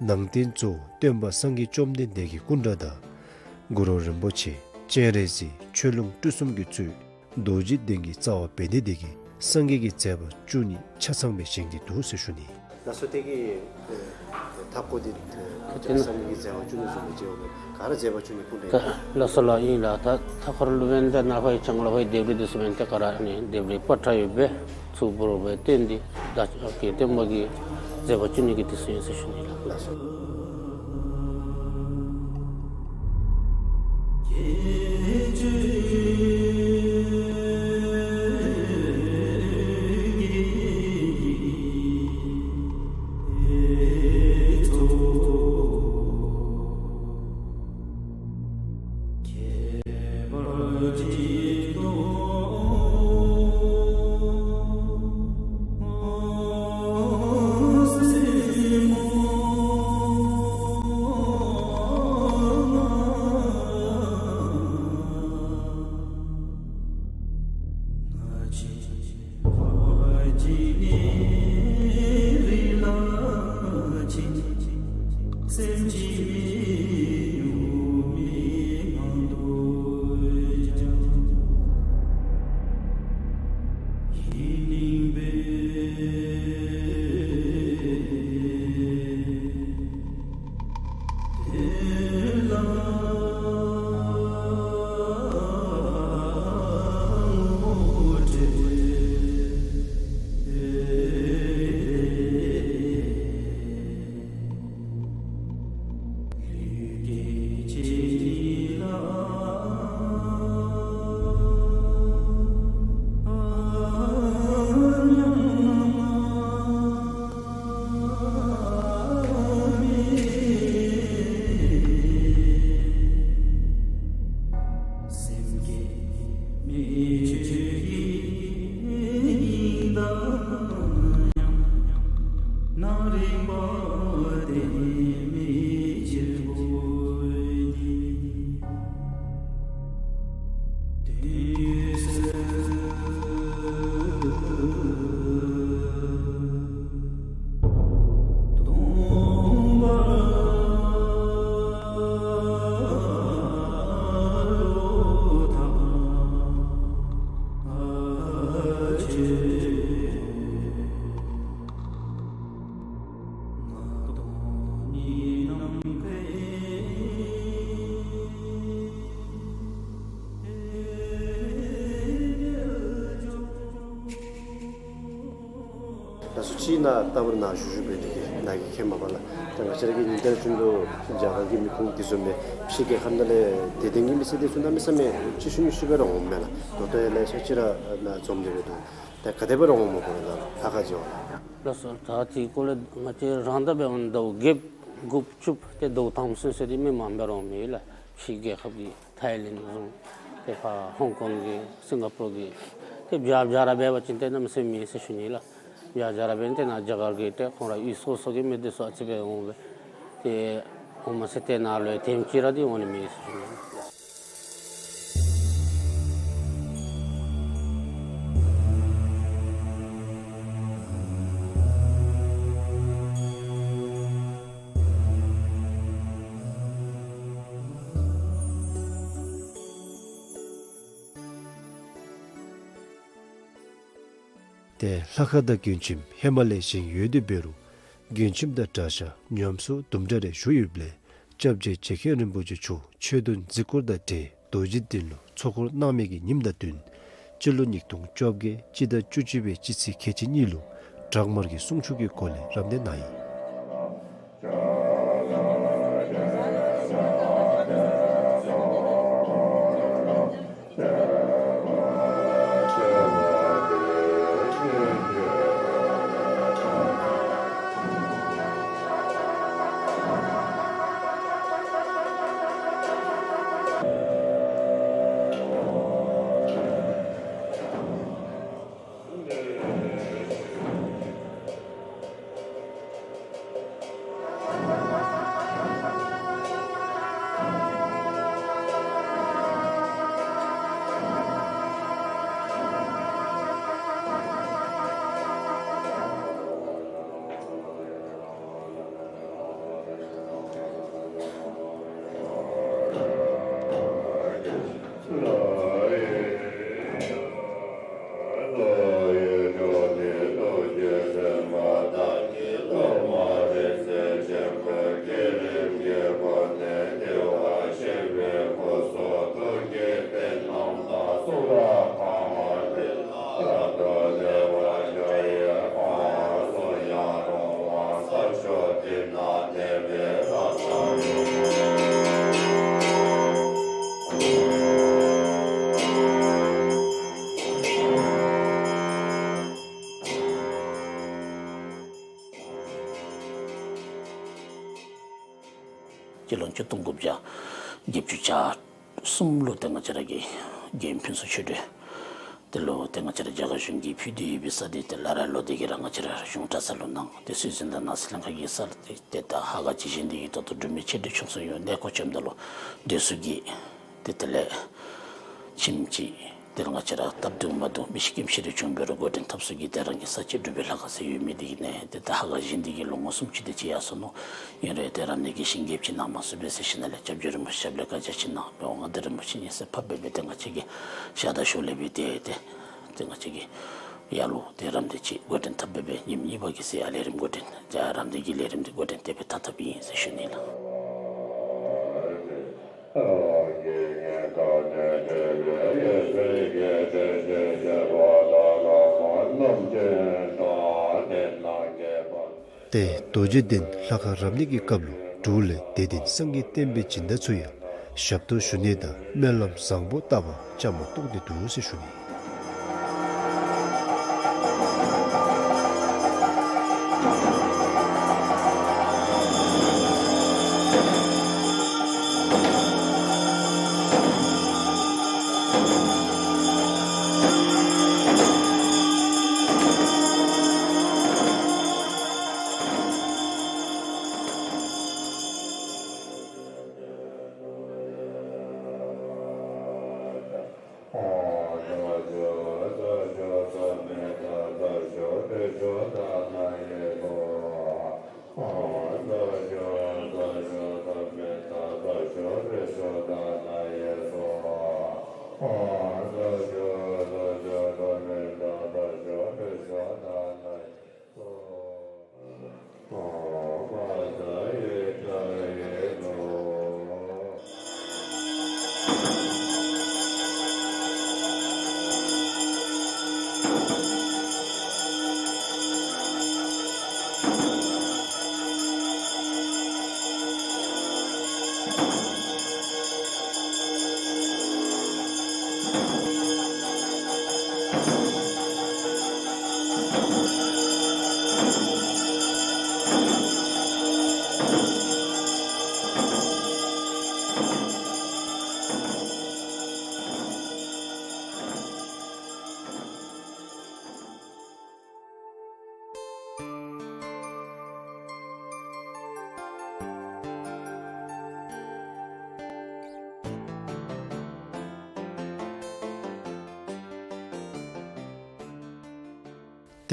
ནང་རྟེན་གཙོ་བོ་སྟོན་པ་སངས་རྒྱས་བཅོམ་ལྡན་འདས་ཀྱི་སྐུ་འདྲ་དང་གུ་རུ་རིན་པོ་ཆེ་སྤྱན་རས་གཟིགས་ཆོས་ལུང་སྤྲུལ་གསུམ་གྱིས་གཙོས་རྡོ་རྗེ་གདན་གྱི་རྩ་བ་དཔལ་ལྡན་འདས་ཀྱིས་སངས་རྒྱས་ཀྱི་མཛད་པ་བཅུ་གཉིས་ཆ་ཚང་སྦེ་བཞེངས་ཏེ་འདུག་ཟེར་ཞུ་ནི། ལགས་སོ། དེ་གི་ཨེ་མཐའ་སྐོར་འདི་ཨེ་སངས་རྒྱས་ཀྱི་མཛད་པ་བཅུ་གཉིས་ཚུ་སྦེ་མཇལཝ་མས། ག་ར་མཛད་པ་བཅུ་གཉིས་སྐུ་འདྲ་ཨིན་ན། ལགས་སོ་ལགས། ཨིན་ལགས། ད་མཐའ་འཁོར་ལུ་འབདན་ད་ནཱ་ཧོ་ཡི་བྱང་ལུ་ཧོ་ཡི་ལྡེབས་རིས་འདི་ཚུ་འབདན་ད་ག་ར་ཨ་ནི་ལྡེབས་རིས་པ་ཏྲ་ཡོདཔ་སྦེ་ཚུ་འབུར་བའི་རྟེན་འདི་བདག་ཅག་གི་སྟོན་པ་གི་མཛད་པ་བཅུ་གཉིས་ཀྱི་འདི་ཚུ་ཨིན་ཟེར་ཞུ་ནི་ལགས། ལགས་སོ། ད་སུ་ཅིག་ནཱ་ལྟ་བུར་ནཱ་བཞུགས་བཞུགས་སྦེ་འདི་གིས་ནཱ་གིས་མཁྱེནམ་མས་པ་ལགས། ད་ང་བཅས་ར་གི་ཉིན་དེ་ར་བྱུང་དོ་རྒྱ་གར་གྱི་མི་ཁུངས་དེ་ཚུ་མས། ཕྱི་རྒྱལ་ཁབ་ནང་ལས་དད་ལྡན་གྱི་མི་སེར་དེ་ཚུ་གནམ་མེད་ས་མེད་ཆེ་ཤོས་ཉུང་ཤོས་སྦེ་ར་འོངམ་མས་ལགས། ད་ལྟོ་ཡང་ལེ་ཤ་ཅིག་ར་ནཱ་འཛོམས་ཏེ་སྦེ་འདུག། ད་ག་དེ་སྦེ་ར་འོངམ་སྨོ་ཁོང་ར་ནཱ་ལྷ་ཁང་མཇལ་བར་ལགས། ལགས་སོ། ད་དེ་གུ་ལས་ང་བཅས་རང་ད་འབད་བ་ཅིན་ཟླཝ་བརྒྱད་དགུ་བཅུ་ཏེ་ཟླཝ་དང་པ་ཚུན་ཚོད་འདི་མི་མང་སྦེ་ར་འོངམ་ཨིན་ལགས། ཕྱི་རྒྱལ་ཁབ་ཀྱི་ཐའི་ལེནཌ་བཟུམ་ཏེ་ཕར་ཧོང་ཀོང་གི་སིང་ག་པུར་གྱི་ ཏེ་བྱ་བྱ་ར་འབད་བ་ཅིན་ཏེ་གནམ་མེད་ས་མེད་མེད་ཟེར་ཞུ་ནི་ལགས། བྱ་བྱ་ར་འབད་ནི་ཏེ་ནཱ་རྒྱ་གར་གྱི་ཏེ་ཁོང་ར་གཡུས་སོ་སོ་གི་མི་སྡེ་ཚུ་ཨ་ཙི་སྦེ་འོང་སྦེ་ཏེ་འོངམ་ཟེར་ཏེ་ནཱ་ལུ་ཐེངས་གཅིག་ར་འདི་འོང་ནི་མེད་ཟེར་ཞུ་ནི་ལགས། ཏེ་ལྷ་ཁང་དང་མགོན་ཁྱིམ་ཧེ་མ་ལས་བཞེངས་ཡོད་དེ་འབད་རུང་མགོན་ཁྱིམ་དང་གྲྭ་ཤག་ཉམས་གསོ་དུམ་གྲ་རེ་ཞུ་ཡོདཔ་ལས་སྐྱབས་རྗེ་རྗེ་མཁན་རིན་པོ་ཆེ་མཆོག་ཆོས་དོན་གཟིགས་སྐོར་དང་འབྲེལ་རྡོ་རྗེ་གདན་ལུ་ཚོགས་འཁོར་གནང་མི་གི་ཉིནམ་དང་བསྟུན་སྤྱི་ལོ་ཉིས་སྟོང་བཅོ་བརྒྱད་སྤྱི་ཟླ་བཅུ་གཅིག་པའི་སྤྱི་ཚེས་ཁལ་གཅིག་གཉིས་ལུ་བྲག་དམར་གྱི་གསུང་ཆོག་གི་སྒོ་ལས་རབ་གནས་གནང་ཡི། སྤྱི་ལོ་ཆིག་སྟོང་དགུ་བརྒྱ་བརྒྱད་ཅུ་གྱ་གསུམ་ལུ་ཏེ་ང་བཅས་ར་གི་རྒན་ཕུན་ཚོགས་ཆོས་སྒྲོན་དེ་ལུ་ཏེ་ང་བཅས་ར་རྒྱ་གར་གཞུང་གིས་ཕུལ་ཏེ་ཡོད་པའི་ས་འདི་ཏེ་སླར་ཡང་ལོག་སྟེ་གི་ར་ང་བཅས་ར་གཞུང་གྲྭ་ཚང་ལུ་གནང་། ཏེ་སྲོལ་འཛིན་དང་ནང་སྲིད་ལྷན་ཁག་གིས་ས་འདི་ཏེ་ད་ཧ་ག་ཅིག་བཞེངས་ཏེ་གི་ད་ལྟོ་འབྲུག་མི་ཆེ་འབྲིང་ཆུང་གསུམ་ཡོད་གནས་སྐོར་བྱོནམ་ད་ལུ་སྡོད་ས་གི་ཏེ་དེ་ལས་ཁྱིམ་ཅིག་དེ་ལས་ང་བཅས་ར་སྟབས་བདེཝ་མ་བདེཝ་མི་ཤི་རྐྱེན་ཤི་རེ་བྱུང་འབད་རུང་འགོ་འདྲེན་འཐབ་ས་གི་ཏེ་རང་གི་ས་སྐྱེས་འབྲུག་པའི་ལྷ་ཁང་ཟེར་ཡོད་མི་འདི་གི་ནང་ཏེ་ད་ཧ་ག་བཞེངས་ཏེ་གི་ལོ་ངོ་སུམ་ཅུ་དེ་ཅིག་ཡར་སོ་ནུག། ཨིན་རུང་ཏེ་རབ་གནས་ཀྱི་ཞིང་རྐྱབ་ཅིག་གནང་མ་ཚུགས་པས་ཟེར་ཞིནམ་ལས་སྐྱབས་རྗེ་རིན་པོ་ཆེ་ཞབས་ལས་བཀའ་རྒྱ་ཅིག་གནང་། མི་དབང་མངའ་བདག་རིན་པོ་ཆེ་ཉེ་སར་ཕེབས་སྦེ་ཏེ་ང་བཅས་ཀྱི་ཞག་དང་ཞོ་ལས་སྦེ་ཏེ་ཏེ་ཏེ་ང་བཅས་ཀྱི་ཡར་ལུ་ཏེ་རབ་གནས་ཅིག་འགོ་འདྲེན་འཐབ་སྦེ་སྦེ་ཉིནམ་གཉིས་པ་གི་ཚེ་ཡར་ལས་རིམ་འགོ་འདྲེན་ཏེ་རབ་གནས་ཀྱི་ལས་རིམ་འདི་འགོ་འདྲེན་དེ་སྦེ་འཐབ་འཐབཔ་ཨིན་ཟེར་ཞུ་ནི་ལགས། ཏེ་རྡོ་རྗེ་གདན་ལྷ་ཁང་རབ་གནས་ཀྱི་སྐབས་ལུ་འབྲུག་ལས་དད་ལྡན་སངས་རྒྱས་བསྟན་པའི་སྦྱིན་བདག་ཚུ་ཡང་ཞབས་ཏོག་ཞུ་ནི་དང་སྨོན་ལམ་བཟང་པོ་བཏབ་པར་བཅའ་མར་གཏོགས་ཏེ་འདུག་ཟེར་ཞུ་ནི།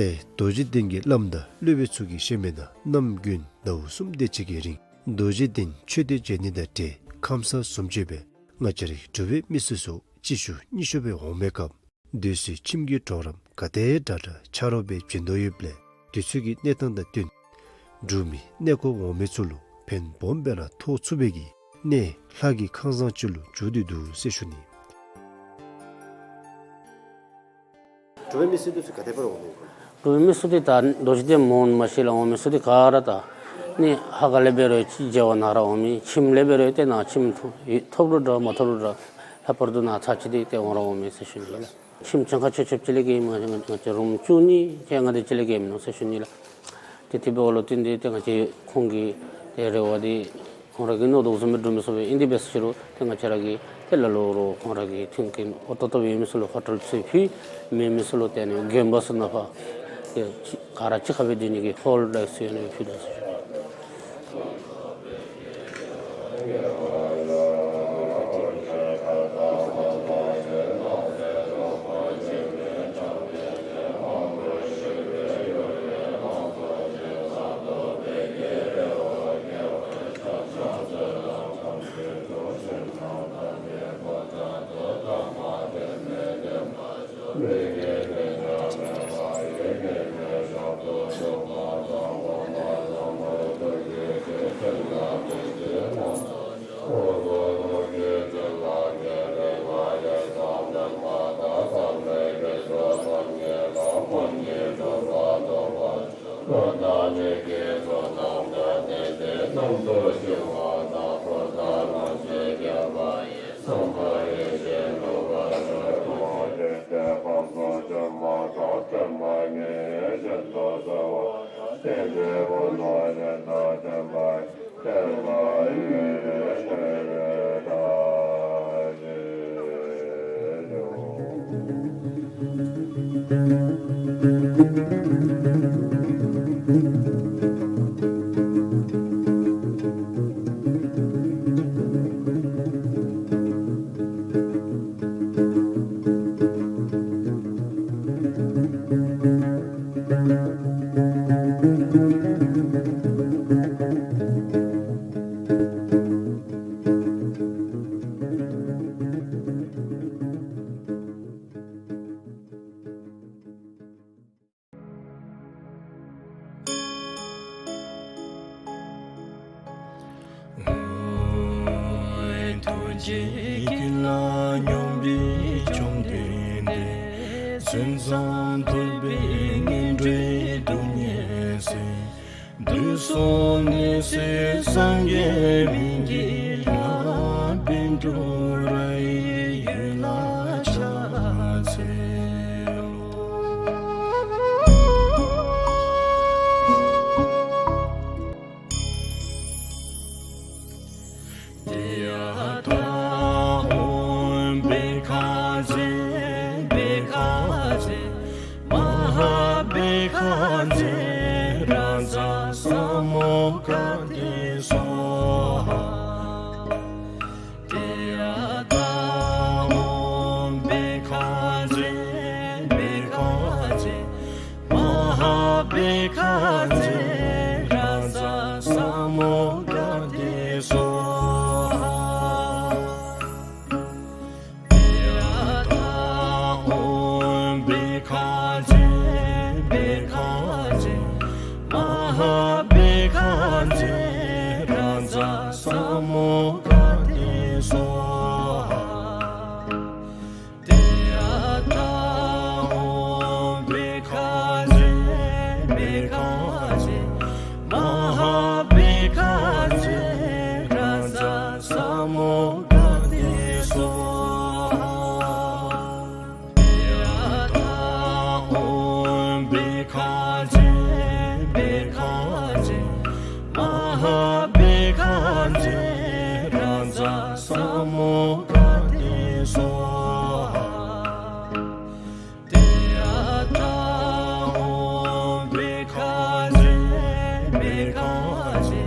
ཏེ་རྡོ་རྗེ་གདན་གྱི་བླམ་དང་སློབ་དཔོན་ཚུ་གིས་བཤད་མི་ནང་གནམ་དགུན་ཟླཝ་གསུམ་དེ་ཅིག་གི་རིང་རྡོ་རྗེ་གདན་མཆོད་རྟེན་མཇལ་ནི་དང་འབྲེལ་ཁམས་སངས་བཟུམ་ཅིག་སྦེ་ང་བཅས་རའི་གི་འབྲུག་པའི་མི་སེར་ཚུ་གཅིག་བཞུགས་གཉིས་བཞུགས་སྦེ་འོང་མི་སྐབས་དུས་ཚོད་ཁྱིམ་གྱི་གྲོགས་རམ་ག་དེ་དྲག་དྲག་ཆ་རོགས་སྦེ་བྱིན་དོ་ཡོདཔ་ལས་དུས་ཚོད་ཀྱི་གནས་སྟངས་དང་བསྟུན་འབྲུག་མི་གནས་སྐོར་འོང་མི་ཚུ་ལུ་ཕན་སྦོམ་སྦེ་ར་ཐོགས་ཚུགས་པའི་གི་གནས་ལྷ་གི་ཁང་བཟང་ཅིག་ལུ་གྱུར་ཏེ་འདུག་ཟེར་ཞུ་ནི། འབྲུག་པའི་མི་སེར་འདི་ཚུ་ག་དེ་སྦེ་ར་འོང་མི་ཡོད་ག། འབྲུག་པའི་མི་སེར་འདི་ད་རྡོ་རྗེ་གདན་མོན་མ་ཤེས་ལགས། འོང་མི་སེར་འདི་ག་ར་ད་ནི་ཧ་ག་ལས་འབད་རུང་མཇལ་བར་ནཱ་ར་འོང་མི། ཁྱིམ་ལས་འབད་རུང་ཏེ་ནཱ་ཁྱིམ་ཐོབ་ཐོབ་རུང་འདྲ་མ་ཐོབ་རུང་འདྲ། ལྷག་པར་དུ་ནཱ་ཚར་གཅིག་འདི་ཏེ་འོང་ར་འོང་མི་ཟེར་ཞུ་ནི་ལགས། ཁྱིམ་གྱངས་ཁ་ཆོད་ཆོདཔ་ཅིག་ལས་བརྒལ་མེན་ན། ང་བཅས་རུམ་བཅུ་གཉིས་ཏེ་ལྔ་དེ་ཅིག་ལས་བརྒལ་མེན་ན་ཟེར་ཞུ་ནི་ལགས། ཏེ་དེ་འབདཝ་ལུ་བརྟེན་ཏེ་ཏེ་ང་བཅས་ཁོང་གི་ཏེ་རེ་བ་འདི་ཁོང་ར་གི་མནོ་དོ་བཟུམ་སྦེ་འགྲུབ་མི་ཚུགས་པས། ཨིན་དེ་འབད་ཟེར་རུང་ཏེ་ང་བཅས་ར་གིས་ཏེ་ལ་ལུ་ར་ཁོང་ར་གི་མཐུན་རྐྱེན་འོས་ཏོག་ཏོ་ཡོད་མི་ཚུ་ལུ་ཧོ་ཊེལ་ཚུ་ཕུལ། མེད་མི་ཚུ་ལུ་ཏེ་ཨ་ནི་དགོན་པ་ཚུ་ནང་ཕར་ཏེ་ག་ར་གཅིག་ཁར་སྦེ་སྡོད་ནི་གི་ཧོལ་ལེགས་ཡོད་ནི་ཕུལ་དོ་ཟེར་ཞུ། ཐུགས་རྗེ་དཀྱིལ་ལ་སྙོམས་པའི་བཅོམ་ལྡན་འདས། མཚན་ཙམ་ཐོས་པས་ངན་འགྲོའི་སྡུག་བསྔལ་སེལ། དུག་གསུམ་ནད་སེལ་སངས་རྒྱས་སྨན་གྱི་བླ། བཻ་ཌཱུརྱ་ཡི་འོད་ལ་ཕྱག་འཚལ་ལོ། ཏདྱ་ཐཱ། ཨོཾ་བྷཻ་ཥ་ཛྱེ་བྷཻ་ཥ་ཛྱེ་མ་ཧཱ་བྷཻ་ཥ་ཛྱེ་རཱ་ཛ་ས་མུདྒ་ཏེ་སྭཱ་ཧཱ། ཏདྱ་ཐཱ། ཨོཾ་བྷཻ་ཥ་ཛྱེ་བྷཻ་ཥ་ཛྱེ་མ་ཧཱ་བྷཻ་ཥ་ཛྱེ་རཱ་ཛ་ས་མུདྒ་ཏེ་སྭཱ་ཧཱ། ཏདྱ་ཐཱ། ཨོཾ་བྷཻ་ཥ་ཛྱེ་བྷཻ་ཥ་ཛྱེ་མ་ཧཱ་བྷཻ་ཥ་ཛྱེ་རཱ་ཛ་ས་མུདྒ་ཏེ་སྭཱ་ཧཱ། ཏདྱ་ཐཱ། ཨོཾ་བྷཻ་ཥ་ཛྱེ་བྷཻ་ཥ་ཛྱེ་མ་ཧཱ་བྷཻ་ཥ་ཛྱེ་རཱ་ཛ་ས་མུདྒ་ཏེ་སྭཱ་ཧཱ། ཏདྱ་ཐཱ། ཨོཾ་བྷཻ་ཥ་ཛྱེ་བྷཻ་ཥ་ཛྱེ་མ་ཧཱ་བྷཻ་ཥ་ཛྱེ་རཱ་ཛ་ས་མུདྒ་ཏེ་སྭཱ་ཧཱ། ཏདྱ་ཐཱ། ཨོཾ་བྷཻ་ཥ་ཛྱེ་བྷཻ་ཥ་ཛྱེ་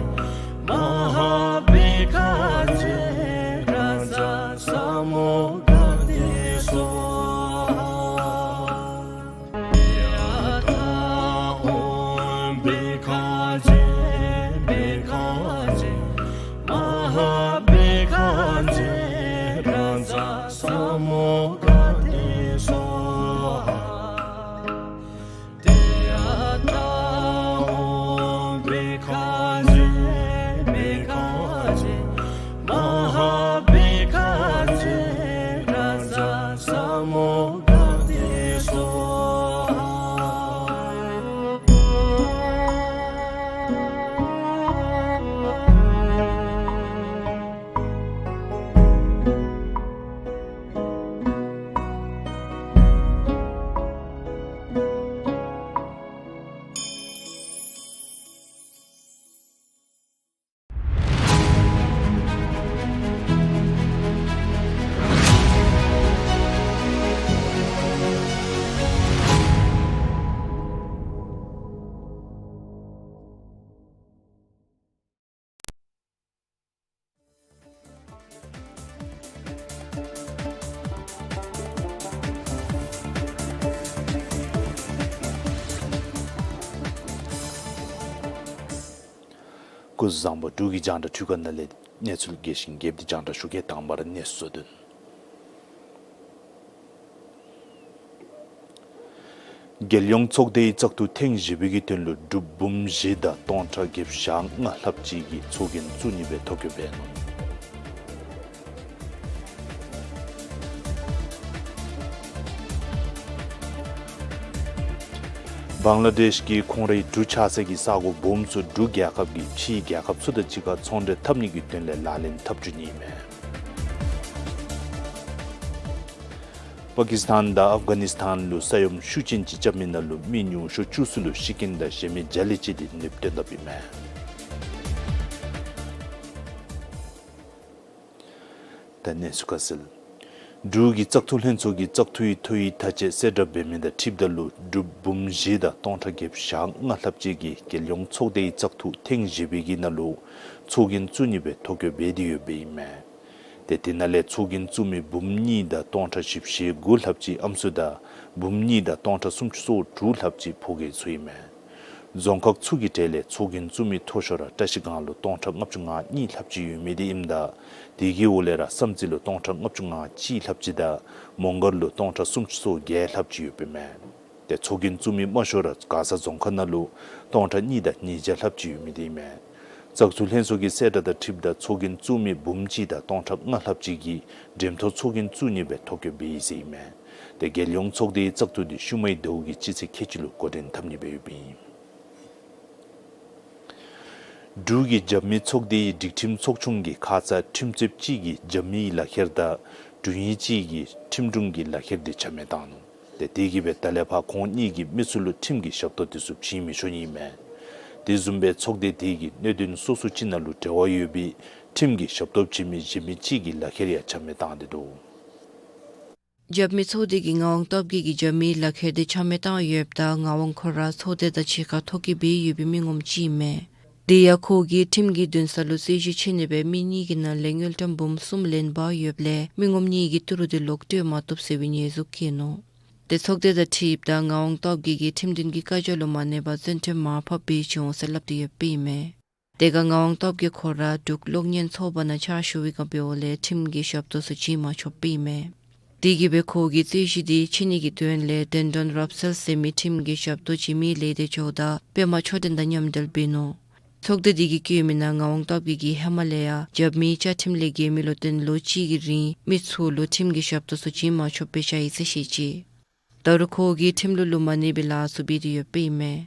མ་ཧཱ་བྷཻ་ཥ་ཛྱེ་རཱ་ཛ་ས་མུདྒ་ཏེ་སྭཱ་ཧཱ། ཏདྱ་ཐཱ། སྐུ་གཟུགས་བཟང་པོ། འབྲུག་གི་རྒྱང་བསྒྲགས་འཕྲུལ་ཁང་ནང་ལས་གནས་ཚུལ་རྒྱས་ཤིང་རྒྱསཔ་སྦེ་རྒྱང་བསྒྲགས་ཞུ་གེ། དང་པ་ར་གནས་ཚུལ་དོན། རྒྱལ་ཡོངས་ཚོགས་སྡེའི་བཙག་འཐུ་ཐེངས་བཞི་པའི་གི་དོན་ལུ་འབྲུགཔ་འབུམ་བཞི་དང་སྟོང་ཕྲག་བརྒྱད་ཅུ་གྱ་ལྔ་ལྷགཔ་ཅིག་གིས་ཚོགས་རྒྱན་བཙུགས་ནི་སྦེ་ཐོ་བཀོད་འབད་ནུག། བང་ལ་དེཤ་གིས་ཁོང་རའི་གྲུ་ཆགས་སའི་གི་ས་གོ་སྦོམ་ཚུ་འབྲུག་རྒྱལ་ཁབ་ཀྱིས་ཕྱིའི་རྒྱལ་ཁབ་ཚུ་དང་གཅིག་ཁར་ཚོང་འབྲེལ་འཐབ་ནི་གི་དོན་ལས་ལག་ལེན་འཐབ་བཅུག་ནི་ཨིན་མས། པ་ཀིས་ཐཱན་དང་ཨབ་གྷ་ནིས་ཐཱན་ལུ་ས་ཡོམ་ཤུགས་ཅན་ཅིག་རྐྱབ་མི་ནང་ལུ་མི་ཉུང་ཤོས་བཅུ་གསུམ་ལུ་ཤི་རྐྱེན་དང་གཞན་མི་བརྒྱ་ལས་བཅད་དེ་ནདཔ་བཏོན་དཔ་ཨིན་མས། ད་གནས་ཚུལ་ཁ་གསལ། འབྲུག་གི་བཙག་འཐུ་ལྷན་ཚོགས་ཀྱིས་བཙག་འཐུའི་ཐོ་ཡིག་མཐའ་དཔྱད་གསལ་བསྒྲགས་འབད་མི་དང་འཁྲིལཝ་ད་ལུ་འབྲུགཔ་འབུམ་བཞི་དང་སྟོང་ཕྲག་བརྒྱད་ཅུ་གྱ་ལྔ་ལྷགཔ་ཅིག་གིས་རྒྱལ་ཡོངས་ཚོགས་སྡེའི་བཙག་འཐུ་ཐེངས་བཞི་པའི་གི་ནང་ལུ་ཚོགས་རྒྱན་བཙུགས་ནི་སྦེ་ཐོ་བཀོད་འབད་དེ་ཡོདཔ་ཨིན་མས། ཏེ་དེ་ནང་ལས་ཚོགས་རྒྱན་བཙུགས་མི་འབུམ་གཉིས་དང་སྟོང་ཕྲག་བཞི་བཅུ་ཞེ་དགུ་ལྷགཔ་ཅིག་ཨམ་སྲུ་དང་འབུམ་གཉིས་དང་སྟོང་ཕྲག་སུམ་ཅུ་སོ་དྲུག་ལྷགཔ་ཅིག་ཕོ་སྐྱེས་ཚུ་ཨིན་མས། རྫོང་ཁག་ཚུ་གི་གྲས་ལས་ཚོགས་རྒྱན་བཙུགས་མི་མཐོ་ཤོས་ར་བཀྲིས་སྒང་ལུ་སྟོང་ཕྲག་ལྔ་བཅུ་ང་གཉིས་ལྷགཔ་ཅིག་ཡོད་མི་དེ་ཨིནམ་ད་དེ་གི་འོག་ལས་ར་བསམ་རྩེ་ལུ་སྟོང་ཕྲག་ལྔ་བཅུ་ང་གཅིག་ལྷགཔ་ཅིག་དང་མོང་སྒར་ལུ་སྟོང་ཕྲག་སུམ་ཅུ་སོ་བརྒྱད་ལྷགཔ་ཅིག་ཡོདཔ་ཨིན་མས། ཏེ་ཚོགས་རྒྱན་བཙུགས་མི་དམའ་ཤོས་ར་མགར་ས་རྫོང་ཁག་ནང་ལུ་སྟོང་ཕྲག་གཉིས་དང་ཉིས་བརྒྱ་ལྷགཔ་ཅིག་ཡོད་མི་དེ་ཨིན་མས། བཙག་འཐུ་ལྷན་ཚོགས་ཀྱི་གསལ་བསྒྲགས་དང་འཁྲིལཝ་ད་ཚོགས་རྒྱན་བཙུགས་མི་འབུམ་གཅིག་དང་སྟོང་ཕྲག་ལྔ་ལྷགཔ་ཅིག་གིས་འགྲེམས་ཐོག་ཚོགས་རྒྱན་བཙུགས་ནི་སྦེ་ཐོ་བཀོད་འབད་ཡི་ཟེར་ཨིན་མས། ཏེ་རྒྱལ་ཡོངས་ཚོགས་སྡེའི་བཙག་འཐུ་དེ་ཤུལ་མའི་ཟླཝ་གི་སྤྱི་ཚེས་ཁལ་གཅིག་ལུ་འགོ་འདྲེན་འཐབ་ནི་སྦེ་ཡོདཔ་ཨིན། འབྲུག་གི་རྒྱབ་མི་ཚོགས་སྡེའི་སྒྲིག་ཁྲིམས་ཚོགས་ཆུང་གིས་ཁ་ཙ་ཁྲིམས་རྩོདཔ་ཅིག་གིས་རྒྱབ་མིའི་ལག་ཁྱེར་དང་དྲུང་ཡིག་ཅིག་གིས་ཁྲིམས་དྲུང་གི་ལག་ཁྱེར་དེ་ཆ་མེད་བཏང་ནུག། ཏེ་དེ་གིས་སྦེ་ད་ལས་ཕར་ཁོང་གཉིས་ཀྱིས་མི་ཚུ་ལུ་ཁྲིམས་ཀྱི་ཞབས་ཏོག་དེ་ཚུ་བྱིན་མི་ཆོག་ནི་ཨིན་མས། དེ་བཟུམ་སྦེ་ཚོགས་སྡེ་དེ་གིས་གནད་དོན་སོ་སོ་ཅིག་ནང་ལུ་འབྲེལ་བ་ཡོད་པའི་ཁྲིམས་ཀྱི་ཞབས་ཏོག་བྱིན་མི་གཞན་མི་ཅིག་གི་ལག་ཁྱེར་ཡང་ཆ་མེད་བཏང་སྟེ་འདུག། རྒྱབ་མི་ཚོགས་སྡེ་གིས་ངག་དབང་སྟོབས་རྒྱས་ཀྱི་རྒྱབ་མིའི་ལག་ཁྱེར་དེ་ཆ་མེད་བཏང་ཡོདཔ་ད་ངག་དབང་ཁོ་ར་ཚོགས་སྡེ་དང་གཅིག་ཁར་ཐོ་བཀོད་འབད་ཡོད་པའི་མི་ངོམ་ཅིག་ཨིན་མས། དེ་ཡང་ཁོ་གིས་ཁྲིམས་ཀྱི་འདུན་ས་ལུ་རྩོད་གཞི་ཕྱེ་ནི་སྦེ་མི་གཉིས་ཀྱི་ནང་ལས་དངུལ་ཀྲམ་འབུམ་གསུམ་ལེན་པ་ཡོདཔ་ལས་མི་ངོམ་གཉིས་ཀྱིས་ཏི་རུ་དེ་ལོག་སྤྲོད་མ་བཏུབ་ཟེར་བའི་ཉེས་འཛུགས་བཀལ་ནུག། ཏེ་ཚོགས་སྡེ་དང་འཁྲིལཝ་ད་ངག་དབང་སྟོབས་རྒྱས་ཀྱིས་ཁྲིམས་དོན་གྱི་བཀའ་རྒྱ་ལུ་མ་གནས་པར་བཙོན་ཁྲིམས་མར་ཕབ་འབད་བྱིན་འོང་ཟེར་སླབ་སྟེ་ཡོདཔ་ཨིན་མས། དེ་ཁར་ངག་དབང་སྟོབས་རྒྱས་ཁོ་ར་འབྲུག་གློག་བརྙན་ཚོགས་པ་ནང་ཕྱག་ཞུ་བའི་སྐབས་འབདཝ་ལས་ཁྲིམས་ཀྱི་ཞབས་ཏོག་ཚུ་བྱིན་མ་ཆོགཔ་ཨིན་མས། དེ་གིས་སྦེ་ཁོ་གིས་རྩོད་གཞི་དེ་ཕྱེ་ནི་གི་དོན་ལས་བདེན་དོན་རབ་གསལ་ཟེར་མི་ཁྲིམས་ཀྱི་ཞབས་ཏོག་བྱིན་མི་ལས་དེ་འགྱོཝ་ད་པདྨ་ཆོས་སྒྲོན་དང་མཉམ་འབྲེལ་འབད་ནུག། ཚོགས་སྡེ་དེ་གིས་བཀོད་མི་ནང་ངག་དབང་སྟོབས་རྒྱས་ཀྱིས་ཧེ་མ་ལས་ཡང་རྒྱབ་མི་བཅའ་ཁྲིམས་ལས་འགལ་མི་ལུ་བརྟེན་ལོ་གཅིག་གི་རིང་མི་ཚུ་ལུ་ཁྲིམས་ཀྱི་ཞབས་ཏོག་ཚུ་བྱིན་མ་ཆོགཔ་སྦེ་བཞག་ཡི་ཟེར་བཤད་ཅི། ད་རུང་ཁོ་གིས་ཁྲིམས་ལུགས་ལུ་མ་གནས་པའི་ལཱ་ཚུ་འབད་དེ་ཡོདཔ་ཨིན་མས།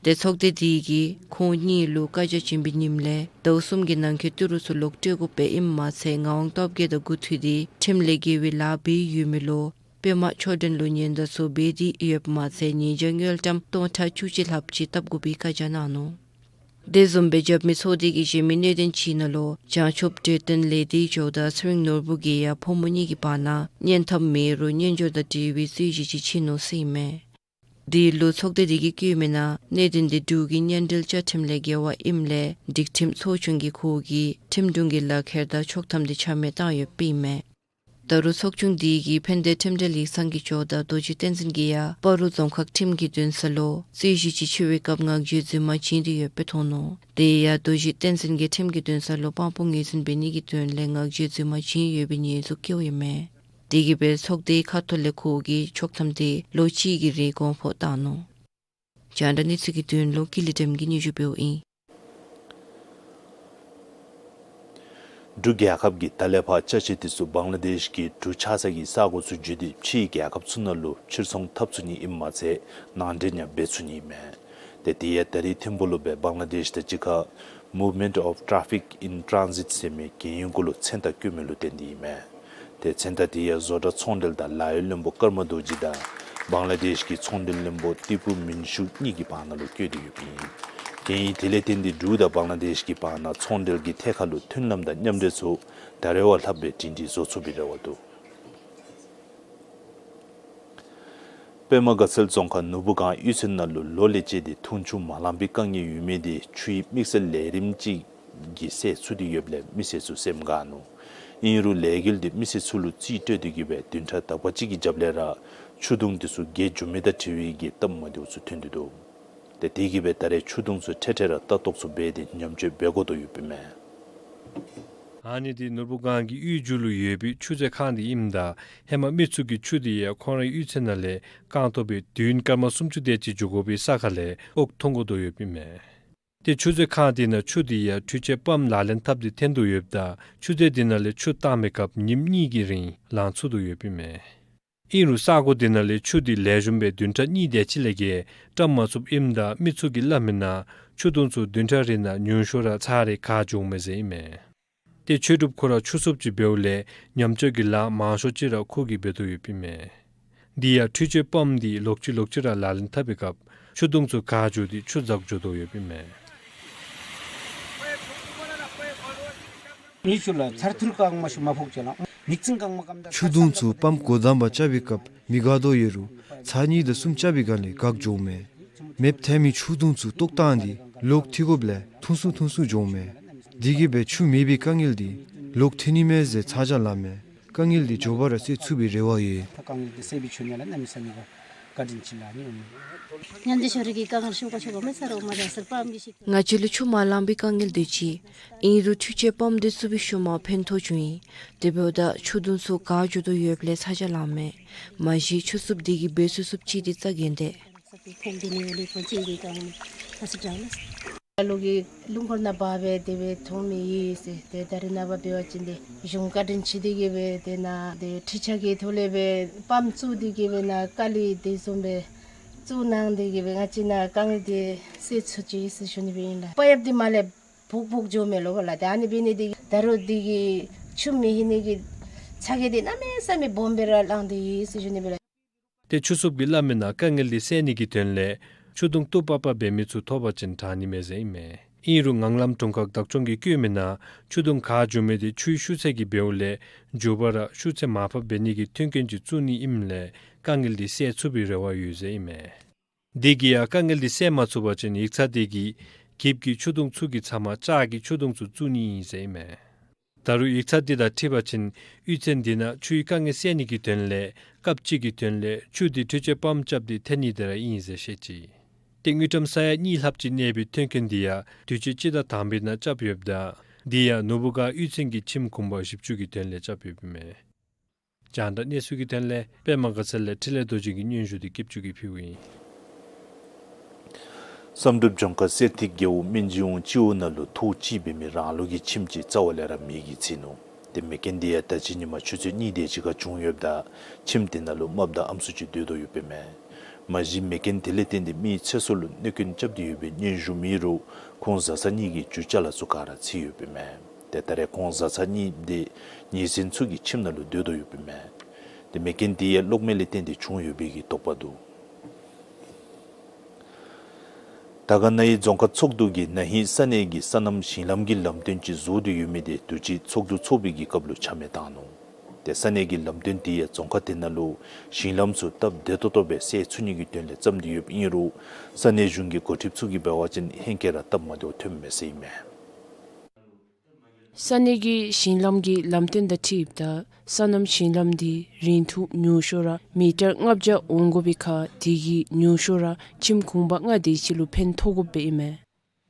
ཏེ་ཚོགས་སྡེ་དེ་གིས་ཁོང་གཉིས་ལུ་བཀའ་རྒྱ་བྱིན་པའི་ཉིནམ་ལས་ཟླཝ་གསུམ་གྱི་ནང་འཁོད་ཏི་རུ་ཚུ་ལོག་སྤྲོད་དགོཔ་སྦེ་ཨིནམ་མ་ཚད་ངག་དབང་སྟོབས་རྒྱས་དང་འགོ་ཐུག་སྟེ་ཁྲིམས་ལས་འགལ་བའི་ལཱ་འབད་ཡོད་མི་ལུ་པདྨ་ཆོས་སྒྲོན་ལུ་ཉེན་བརྡ་ཚུ་འབད་དེ་ཡོདཔ་མ་ཚད་ཉེས་བྱ་དངུལ་ཀྲམ་སྟོང་ཕྲག་བཅུ་གཅིག་ལྷགཔ་ཅིག་བཏབ་དགོ་པའི་བཀའ་རྒྱ་གནང་ནུག། དེ་བཟུམ་སྦེ་རྒྱབ་མི་ཚོགས་སྡེ་གི་གཞན་མི་གནད་དོན་ཅིག་ནང་ལུ་བྱང་ཆུབ་འབྲེལ་སྟོན་ལས་སྡེ་འགྱོཝ་ད་ཚེ་རིང་ནོར་བུ་གིས་ཡང་ཕོ་མོ་གཉིས་ཀྱི་བར་ན་གཉེན་འཐབ་མེད་རུང་གཉེན་སྦྱོར་དང་འབྲེལ་བའི་རྩོད་གཞི་ཅིག་ཕྱེ་ནུག་ཟེར་ཨིན་མས། དེ་ལུ་ཚོགས་སྡེ་དེ་གིས་བཀོད་མི་ནང་གནད་དོན་དེ་འབྲུག་གི་གཉེན་འབྲེལ་བཅའ་ཁྲིམས་ལས་འགལ་བ་ཨིནམ་ལས་སྒྲིག་ཁྲིམས་ཚོགས་ཆུང་གིས་ཁོ་གི་ཁྲིམས་དྲུང་གི་ལག་ཁྱེར་དང་ཆོག་ཐམ་དེ་ཆ་མེད་བཏང་ཡོདཔ་ཨིན་མས། ད་རུང་ཚོགས་ཆུང་དེ་གིས་ཕན་བདེ་ཁྲིམས་འབྲེལ་ཡིག་ཚང་གི་ཇོ་བདག་རྡོ་རྗེ་བསྟན་འཛིན་གྱིས་ཡང་སྤ་རོ་རྫོང་ཁག་ཁྲིམས་ཀྱི་འདུན་ས་ལུ་རྩོད་གཞི་ཅིག་ཕྱེ་བའི་སྐབས་ངག་བརྗོད་རྫུན་མ་བྱིན་ཏེ་ཡོདཔ་སྦེ་མཐོང་ནུག། དེ་ཡང་རྡོ་རྗེ་བསྟན་འཛིན་གྱིས་ཁྲིམས་ཀྱི་འདུན་ས་ལུ་དཔང་པོ་ངོས་འཛིན་འབད་ནི་གི་དོན་ལས་ངག་བརྗོད་རྫུན་མ་བྱིན་ཡོད་པའི་ཉེས་འཛུགས་བཀལཝ་ཨིན་མས། དེ་གིས་སྦེ་ཚོགས་སྡེའི་ཁ་ཐོག་ལས་ཁོ་གི་ཆོག་ཐམ་དེ་ལོ་གཅིག་གི་རིང་གོང་འཕང་བཏང་ནུག། རྒྱང་བསྒྲགས་གནས་ཚུལ་གྱི་དོན་ལུ་ཀུན་ལེགས་སྒྲོལ་མ་གིས་སྙན་ཞུ་འབདཝ་ཨིན། འབྲུག་རྒྱལ་ཁབ་ཀྱིས་ད་ལས་ཕར་ཅ་ཆས་དེ་ཚུ་བང་ལ་དེཤ་གི་འབྲུག་ཆགས་ས་གི་ས་གོ་ཚུ་བརྒྱུད་དེ་ཕྱིའི་རྒྱལ་ཁབ་ཚུ་ནང་ལུ་ཕྱིར་ཚོང་འཐབ་ཚུགས་ནི་ཨིནམ་མ་ཚད་ནང་འདྲེན་ཡང་འབད་ཚུགས་ནི་ཨིན་མས། ཏེ་དེ་ཡང་ད་རིས་ཐིམ་ཕུག་ལུ་སྦེ་བང་ལ་དེཤ་དང་གཅིག་ཁར་Movement of Traffic in Transit ཟེར་མི་གན་ཡོད་གུ་ལུ་མཚན་རྟགས་བཀོད་མི་ལུ་བརྟེན་ཏེ་ཨིན་མས། ཏེ་མཚན་རྟགས་དེ་ཡང་བཟོ་གྲྭ་ཚོང་འབྲེལ་དང་ལཱ་གཡོག་བློན་པོ་ཀརྨ་རྡོ་རྗེ་དང་བང་ལ་དེཤ་གི་ཚོང་འབྲེལ་བློན་པོ་ཏི་པུ་མིན་ཤུ་གཉིས་ཀྱི་བར་ན་ལུ་བཀོད་དེ་ཡོདཔ་ཨིན། གན་ཡིག་དེ་ལས་བརྟེན་ཏེ་འབྲུག་དང་བང་ལ་དེཤ་གི་བར་ན་ཚོང་འབྲེལ་གྱི་ཐད་ཁར་ལུ་མཐུན་ལམ་དང་མཉམ་འབྲེལ་ཚུ་ད་རེས་བ་ལྷགཔ་སྦེ་སྒྲིང་སྒྲི་བཟོ་ཚུགས་པའི་རེ་བ་འདུག། པདྨ་དགའ་ཚལ་རྫོང་ཁག་ནོར་བུ་སྒང་གཡུས་ཚན་ནང་ལུ་ལོ་ལས་བཅད་དེ་འཐུང་ཆུ་མ་ལང་པའི་དཀའ་ངལ་ཡོད་མི་དེ་ཆུའི་དམིགས་བསལ་ལས་རིམ་ཅིག་གིས་སེལ་ཚུགས་ཏེ་ཡོདཔ་ལས་མི་སེར་ཚུ་སེམས་དགའ་ནུག། ཨིན་རུང་ལས་འགུལ་དེ་མི་སེར་ཚུ་ལུ་རྩིས་སྤྲོད་དེ་གི་སྦེ་བདུན་ཕྲག་དག་པ་ཅིག་གི་རྒྱབ་ལས་ར་ཆུ་དུང་དེ་ཚུ་རྒྱས་འགྱོ་མི་དང་འབྲེལ་བའི་གི་སྟབས་མ་བདེཝ་ཚུ་ཐོན་ཏེ་འདུག། ཏེ་དེ་གིས་སྦེ་ད་རེས་ཆུ་དུང་ཚུ་འཕྲལ་འཕྲལ་ར་ལྟ་རྟོག་ཚུ་འབད་དེ་ཉམས་བཅོས་འབད་དགོ་དོ་ཡོདཔ་ཨིན་མས། ཨ་ནི་དེ་ནོར་བུ་སྒང་གི་གཡུས་མཇུག་ལུ་ཡོད་པའི་ཆུ་མཛོད་ཁང་དེ་ཨིནམ་ད་ཧེ་མ་མི་ཚུ་གིས་ཆུ་དེ་ཡང་ཁོང་རའི་གཡུས་ཚན་ནང་ལས་རྐང་ཐོག་སྦེ་བདུན་སྐར་མ་སུམ་ཅུ་དེ་ཅིག་འགྱོ་དགོ་པའི་ས་ཁར་ལས་འོག་འཐུང་དགོ་དོ་ཡོདཔ་ཨིན་མས། ཏེ་ཆུ་མཛོད་ཁང་དེ་ནང་ཆུ་དེ་ཡང་འཕྲུལ་ཆས་པམཔ་ལག་ལེན་འཐབ་སྟེ་འཐེན་དོ་ཡོདཔ་ད་ཆུ་མཛོད་དེ་ནང་ལས་ཆུ་བཏང་པའི་སྐབས་ཉིནམ་གཉིས་ཀྱི་རིང་ལང་ཚུགས་དོ་ཡོདཔ་ཨིན་མས། ཨིན་རུང་ས་གོ་དེ་ནང་ལས་ཆུ་དེ་ལེགས་ཤོམ་སྦེ་བདུན་ཕྲག་གཉིས་དེ་ཅིག་ལས་བརྒལ་བཀྲམ་མ་ཚུགསཔ་ཨིནམ་ད་མི་ཚུ་གིས་སླབ་མི་ནང་ཆུ་དུང་ཚུ་བདུན་ཕྲག་རེ་ནང་ཉུང་ཤོས་ར་ཚར་རེ་འགག་འགྱོཝ་མས་ཟེར་ཨིན་མས། ཏེ་ཆོས་གྲུབ་ཁོ་ར་ཆུ་ཚུབ་ཅིག་འབདཝ་ལས་ཉམས་བཅོས་ཀྱི་ལཱ་མང་ཤོས་ཅིག་ར་ཁོ་གིས་འབད་དོ་ཡོདཔ་ཨིན་མས། དེ་ཡང་འཕྲུལ་ཆས་པམཔ་དེ་ལོག་ཅི་ལོག་ཅི་ར་ལག་ལེན་འཐབ་པའི་སྐབས་ཆུ་དུང་ཚུ་འགག་འགྱོ་སྟེ་ཆུ་འཛག་འགྱོ་དོ་ཡོདཔ་ཨིན་མས། ཆུ་དུང་ཚུ་པམཔ་འགོ་དང་པ་རྐྱབ་པའི་སྐབས་མི་འགག་དོ་ཡོད་རུང་ཚར་གཉིས་དང་གསུམ་རྐྱབ་པའི་སྒང་ལས་འགག་འགྱོཝ་མས། མེདཔ་ཐལ་མི་ཆུ་དུང་ཚུ་བཏོག་བཏང་སྟེ་ལོག་འཐུ་དགོཔ་ལས་ཐུང་སུ་ཐུང་སུ་འགྱོཝ་མས། དེ་གིས་སྦེ་ཆུ་མེད་པའི་དཀའ་ངལ་དེ་ལོག་འཐོན་ནི་མས་ཟེར་ཚ་གྱང་ལངམ་མས། དཀའ་ངལ་དེ་མགྱོགས་པ་ར་སེལ་ཚུགས་པའི་རེ་བ་ཡོད། དཀའ་ངལ་དེ་སེལ་བའི་ཆོ་ནི་ལ་གནམ་མེད་ས་མེད་བཀའ་དྲིན་ཆེ་ལགས་ནི། ཉམས་བཅོས་ཤོ་རི་གི་དཀའ་ངལ་ཤོ་ག་ཤོ་ག་མེད་ས་རོ་མ་ར་སར་པམཔ་གི་ཤིག། ང་བཅས་ལུ་ཆུ་མ་ལང་པའི་དཀའ་ངལ་དེ་ཅིག། ཨིན་རུང་འཕྲུལ་ཆས་པམཔ་དེ་བཙུགས་པའི་ཤུལ་མ་ཕན་ཐོགས་བྱུང་ཡི། དེ་འབདཝ་ད་ཆུ་དུང་ཚུ་འགག་འགྱོ་དོ་ཡོདཔ་ལས་ཚ་གྱང་ལངམ་མས། མ་གཞི་ཆུ་ཚུབ་དེ་གིས་འབད་ཚུགས་ཚུགསཔ་ཅིག་དེ་རྩ་འགེངས་ཏེ། ལུ་གི་ལུང་འཁོར་ནང་འབག་སྦེ་དེ་སྦེ་འཐུང་མི་ཡི་ཟེར་ཏེ་ད་རེས་ནངས་པ་འབད་བ་ཅིན་ཏེ་གཞུང་བཀའ་དྲིན་ཆེ་སྟེ་གིས་སྦེ་དེ་ནང་ཏེ་འཕྲུལ་ཆས་ཀྱི་ཐོག་ལས་སྦེ་པམཔ་བཙུགས་ཏེ་གིས་སྦེ་ནཱ་དཀའ་ལས་དེ་བཟུམ་སྦེ་བཙུགས་གནང་སྟེ་གིས་སྦེ་ང་བཅས་ནཱ་དཀའ་ངལ་དེ་སེལ་ཚུགས་ཅི་ཟེར་ཞུ་ནི་སྦེ་ཨིན་ལགས། པ་ཡབ་དེ་མར་ལས་སྦུག་སྦུག་འགྱོཝ་མས་ལོ་བ་ལགས། ཏེ་ཨ་ནི་འབད་ནི་དེ་གིས་ད་རུང་དེ་གིས་ཆུ་མེད་ནི་གི་ཚ་གྱང་དེ་གནམ་མེད་ས་མེད་སྦོམ་སྦེ་ར་ལངས་ཏེ་ཡོད་ཟེར་ཞུ་ནི་སྦེ་ལགས། ཏེ་ཆུ་ཚུབ་ཀྱིས་སླབ་མི་ནང་དཀའ་ངལ་འདི་སེལ་ནི་གི་དོན་ལས་ཆུ་དུང་བཏུབ་པ་པ་འབད་མི་ཚུ་ཐོབ་པ་ཅིན་དྲག་ནི་མས་ཟེར་ཨིན་མས། ཨིན་རུང་ངང་ལམ་དྲུང་ཁག་བདག་སྐྱོང་གིས་བཀོད་མི་ནང་ཆུ་དུང་འགག་འགྱོ་མི་འདི་ཆུའི་ཤུགས་ཚད་ཀྱིས་འབདཝ་ལས་མགྱོགས་པ་ར་ཤུགས་ཚད་མར་ཕབ་འབད་ནི་གི་མཐུན་རྐྱེན་ཅིག་བཙུགས་ནི་ཨིནམ་ལས་དཀའ་ངལ་འདི་སེལ་ཚུགས་པའི་རེ་བ་ཡོད་ཟེར་ཨིན་མས། དེ་གིས་ཡང་དཀའ་ངལ་འདི་སེལ་མ་ཚུགས་པ་ཅིན་ཡིག་ཚང་འདི་གིས་གིབ་ཀྱི་ཆུ་དུང་ཚུ་གི་ཚབ་མ་ལྕགས་ཀྱི་ཆུ་དུང་ཚུ་བཙུགས་ནི་ཨིན་ཟེར་ཨིན་མས། ད་རུང་ཡིག་ཚང་འདི་དང་འཁྲིལ་བ་ཅིན་གཡུས་ཚན་འདི་ནང་ཆུའི་དཀའ་ངལ་སེལ་ནི་གི་དོན་ལས་སྐབས་ཅིག་གི་དོན་ལས་ཆུ་འདི་འཕྲུལ་ཆས་པམཔ་རྐྱབ་སྟེ་འཐེན་ནི་དེ་ར་ཨིན་ཟེར་བཤད་ཅི། ཏེ་དངུལ་ཀྲམ་ས་ཡ་གཉིས་ལྷགཔ་ཅིག་གནས་པའི་མཐུན་རྐྱེན་འདི་ཡང་དུས་ཅི་སྤྱི་ཟླ་དང་པའི་ནང་རྐྱབ་ཡོདཔ་ད་འདི་ཡང་ནོར་བུ་སྒང་གཡུས་ཚན་གྱི་ཁྱིམ་གུང་པ་བཞི་བཅུ་གི་དོན་ལས་རྐྱབ་ཡོདཔ་ཨིན་མས། རྒྱང་བསྒྲགས་གནས་ཚུལ་གྱི་དོན་ལས་པདྨ་དགའ་ཚལ་ལས་འཕྲིན་ལས་རྡོ་རྗེ་གི་སྙན་ཞུ་འདི་གིབ་ཅུ་གིས་ཕུལཝ་ཨིན། བསམ་གྲུབ་ལྗོངས་མཁར་གསེར་ཐིག་རྒེད་འོག་སྨན་རྩིས་འོག་སྤྱི་འོག་ནང་ལུ་ཐོག་གཅིག་འབད་མི་རང་ལུགས་ཀྱི་ཁྱིམ་ཅིག་རྩ་བ་ལས་ར་མེད་ཀྱི་ཚིག་ནུག། ཏེ་མེ་རྐྱེན་འདི་ཡང་ད་ཅི་ཉིན་མ་ཆུ་ཚོད་གཉིས་དེ་ཅིག་ཁར་བྱུང་ཡོདཔ་ད་ཁྱིམ་དེ་ནང་ལུ་རྨགཔ་དང་ཨམ་སྲུ་ཅིག་སྡོད་དོ་ཡོདཔ་ཨིན་མས། མ་གཞི་མེ་རྐྱེན་དེ་ལས་བརྟེན་ཏེ་མིའི་ཚེ་སྲོག་ལུ་གནོད་སྐྱོན་རྐྱབ་སྟེ་ཡོད་པའི་སྙན་ཞུ་མེད་རུང་ཁོང་བཟའ་ཚང་གཉིས་ཀྱི་རྒྱུ་ཅ་ལ་ཚུ་ག་ར་འཚིག་ཡོདཔ་ཨིན་མས། ཏེ་ད་རེས་ཁོང་བཟའ་ཚང་གཉིས་དེ་ཉེ་ཚན་ཚུ་གི་ཁྱིམ་ནང་ལུ་སྡོད་དོ་ཡོདཔ་ཨིན་མས། ཏེ་མེ་རྐྱེན་དེ་ཡང་གློག་མེ་ལས་བརྟེན་ཏེ་བྱུང་ཡོད་པའི་གི་དོགས་པ་འདུག། དར་དཀར་ན་ཧིང་རྫོང་ཁག་ཚོགས་འདུ་གིས་ན་ཧིང་ས་གནས་ཀྱི་སོ་ནམ་ཞིང་ལམ་གྱི་ལམ་སྟོན་ཅིག་བཟོ་སྟེ་ཡོད་མི་དེ་དུས་ཅི་ཚོགས་འདུ་ཚོགས་པའི་གི་སྐབས་ལུ་ཆ་མེད་བཏང་ནུག། ཏེ་ས་གནས་ཀྱི་ལམ་སྟོན་དེ་ཡང་རྫོང་ཁག་དེ་ནང་ལུ་ཞིང་ལམ་ཚུ་སྟབས་བདེ་ཏོག་ཏོ་སྦེ་སེལ་ཚུགས་ནི་གི་དོན་ལས་བརྩམས་ཏེ་ཡོདཔ་ཨིན་རུང་ས་གནས་གཞུང་གི་འགོ་ཁྲིདཔ་ཚུ་གིས་འབད་བ་ཅིན་ཧེང་སྐལ་ར་སྟབས་མ་བདེཝ་ཐོནམ་མས་ཟེར་ཨིན་མས། ས་གནས་ཀྱི་ཞིང་ལམ་གྱི་ལམ་སྟོན་དང་འཁྲིལཝ་ད་སོ་ནམ་ཞིང་ལམ་འདི་རིང་ཐུང་ཉུང་ཤོས་ར་མི་ཊར་ལྔ་བརྒྱ་འོང་དགོ་པའི་ཁར་དེ་གིས་ཉུང་ཤོས་ར་ཁྱིམ་གུང་པ་ལྔ་དེ་ཅིག་ལུ་ཕན་ཐོགས་དགོཔ་སྦེ་ཨིན་མས།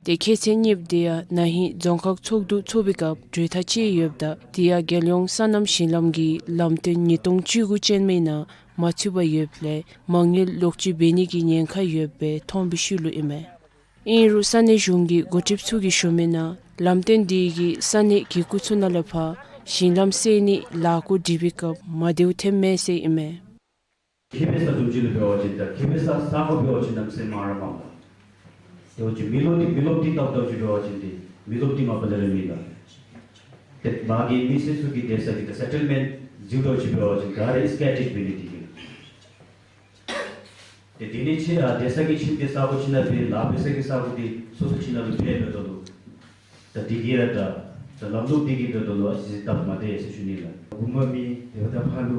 ཏེ་ཁྱད་ཚན་གཉིསཔ་དེ་ཡང་ན་ཧིང་རྫོང་ཁག་ཚོགས་འདུ་ཚོགས་པའི་སྐབས་གྲོས་ཐག་བཅད་ཡོདཔ་ད་དེ་ཡང་རྒྱལ་ཡོངས་སོ་ནམ་ཞིང་ལམ་གྱི་ལམ་སྟོན་ཉིས་སྟོང་བཅུ་དགུ་ཅན་མའི་ནང་མ་ཚུད་པར་ཡོདཔ་ལས་མ་དངུལ་ལོག་སྤྱོད་འབད་ནི་གི་ཉེན་ཁ་ཡོདཔ་སྦེ་མཐོང་བའི་ཤུལ་ལུ་ཨིན་མས། ཨིན་རུང་ས་གནས་གཞུང་གི་འགོ་ཁྲིདཔ་ཚུ་གིས་ཞུ་མི་ནང་ ལམ་སྟོན་འདི་གིས་ས་གནས་གི་སྐུ་ཚབ་ནང་ལས་ཕར་ཞིང་ལམ་སེལ་ནི་ལཱ་འགོ་སྒྲིག་པའི་སྐབས་མ་བདེཝ་ཐོནམ་མས་ཟེར་ཨིན་མས། ཁེ་ཕན་ས་བཟུམ་ཅིག་ལུ་འབད་བ་ཅིན་ད་ཁེ་ཕན་ས་ས་གོ་འབད་བ་ཅིན་གནམ་མེད་ས་མེད་མངམ་ར་མངམ་ལགས། དེ་འབད་བ་ཅིན་མི་ལོག་སྟེ་མི་ལོག་སྟེ་བཏབ་བཏབ་ཅིག་འབད་བ་ཅིན་ཏེ་མི་ལོག་སྟེ་མ་པ་ལས་ར་མེད་ལགས། ཏེ་མ་གི་མི་སེར་ཚུ་གི་སྡོད་ས་གི་ད་སེ་ཊལ་མེནཊ་ཟེརཝ་ཅིག་འབད་བ་ཅིན་ག་ར་སི་ཀེ་ཊརཌ་འབད་ནི་དེ་གིས། ཏེ་དེ་ནི་ཕྱི་ཨ་སྡོད་ས་གི་ཁྱིམ་དེ་ས་གོ་ཅིག་ནང་སྦེ་ལཱ་འབད་ས་གི་ས་གོ་དེ་སོ་སོ་ཅིག་ནང་ལུ་འབད་འབདཝ་ད་ལུ། ད་དེ་གིས་ར་ད་ད་ལམ་ལུགས་དེ་གིས་འབདཝ་ད་ལུ་ཨ་ཙི་སྟབས་མ་བདེ་ཟེར་ཞུ་ནི་ལགས། དགོངསམ་མེད་དེ་འབདཝ་ད་ཕར་ལུ་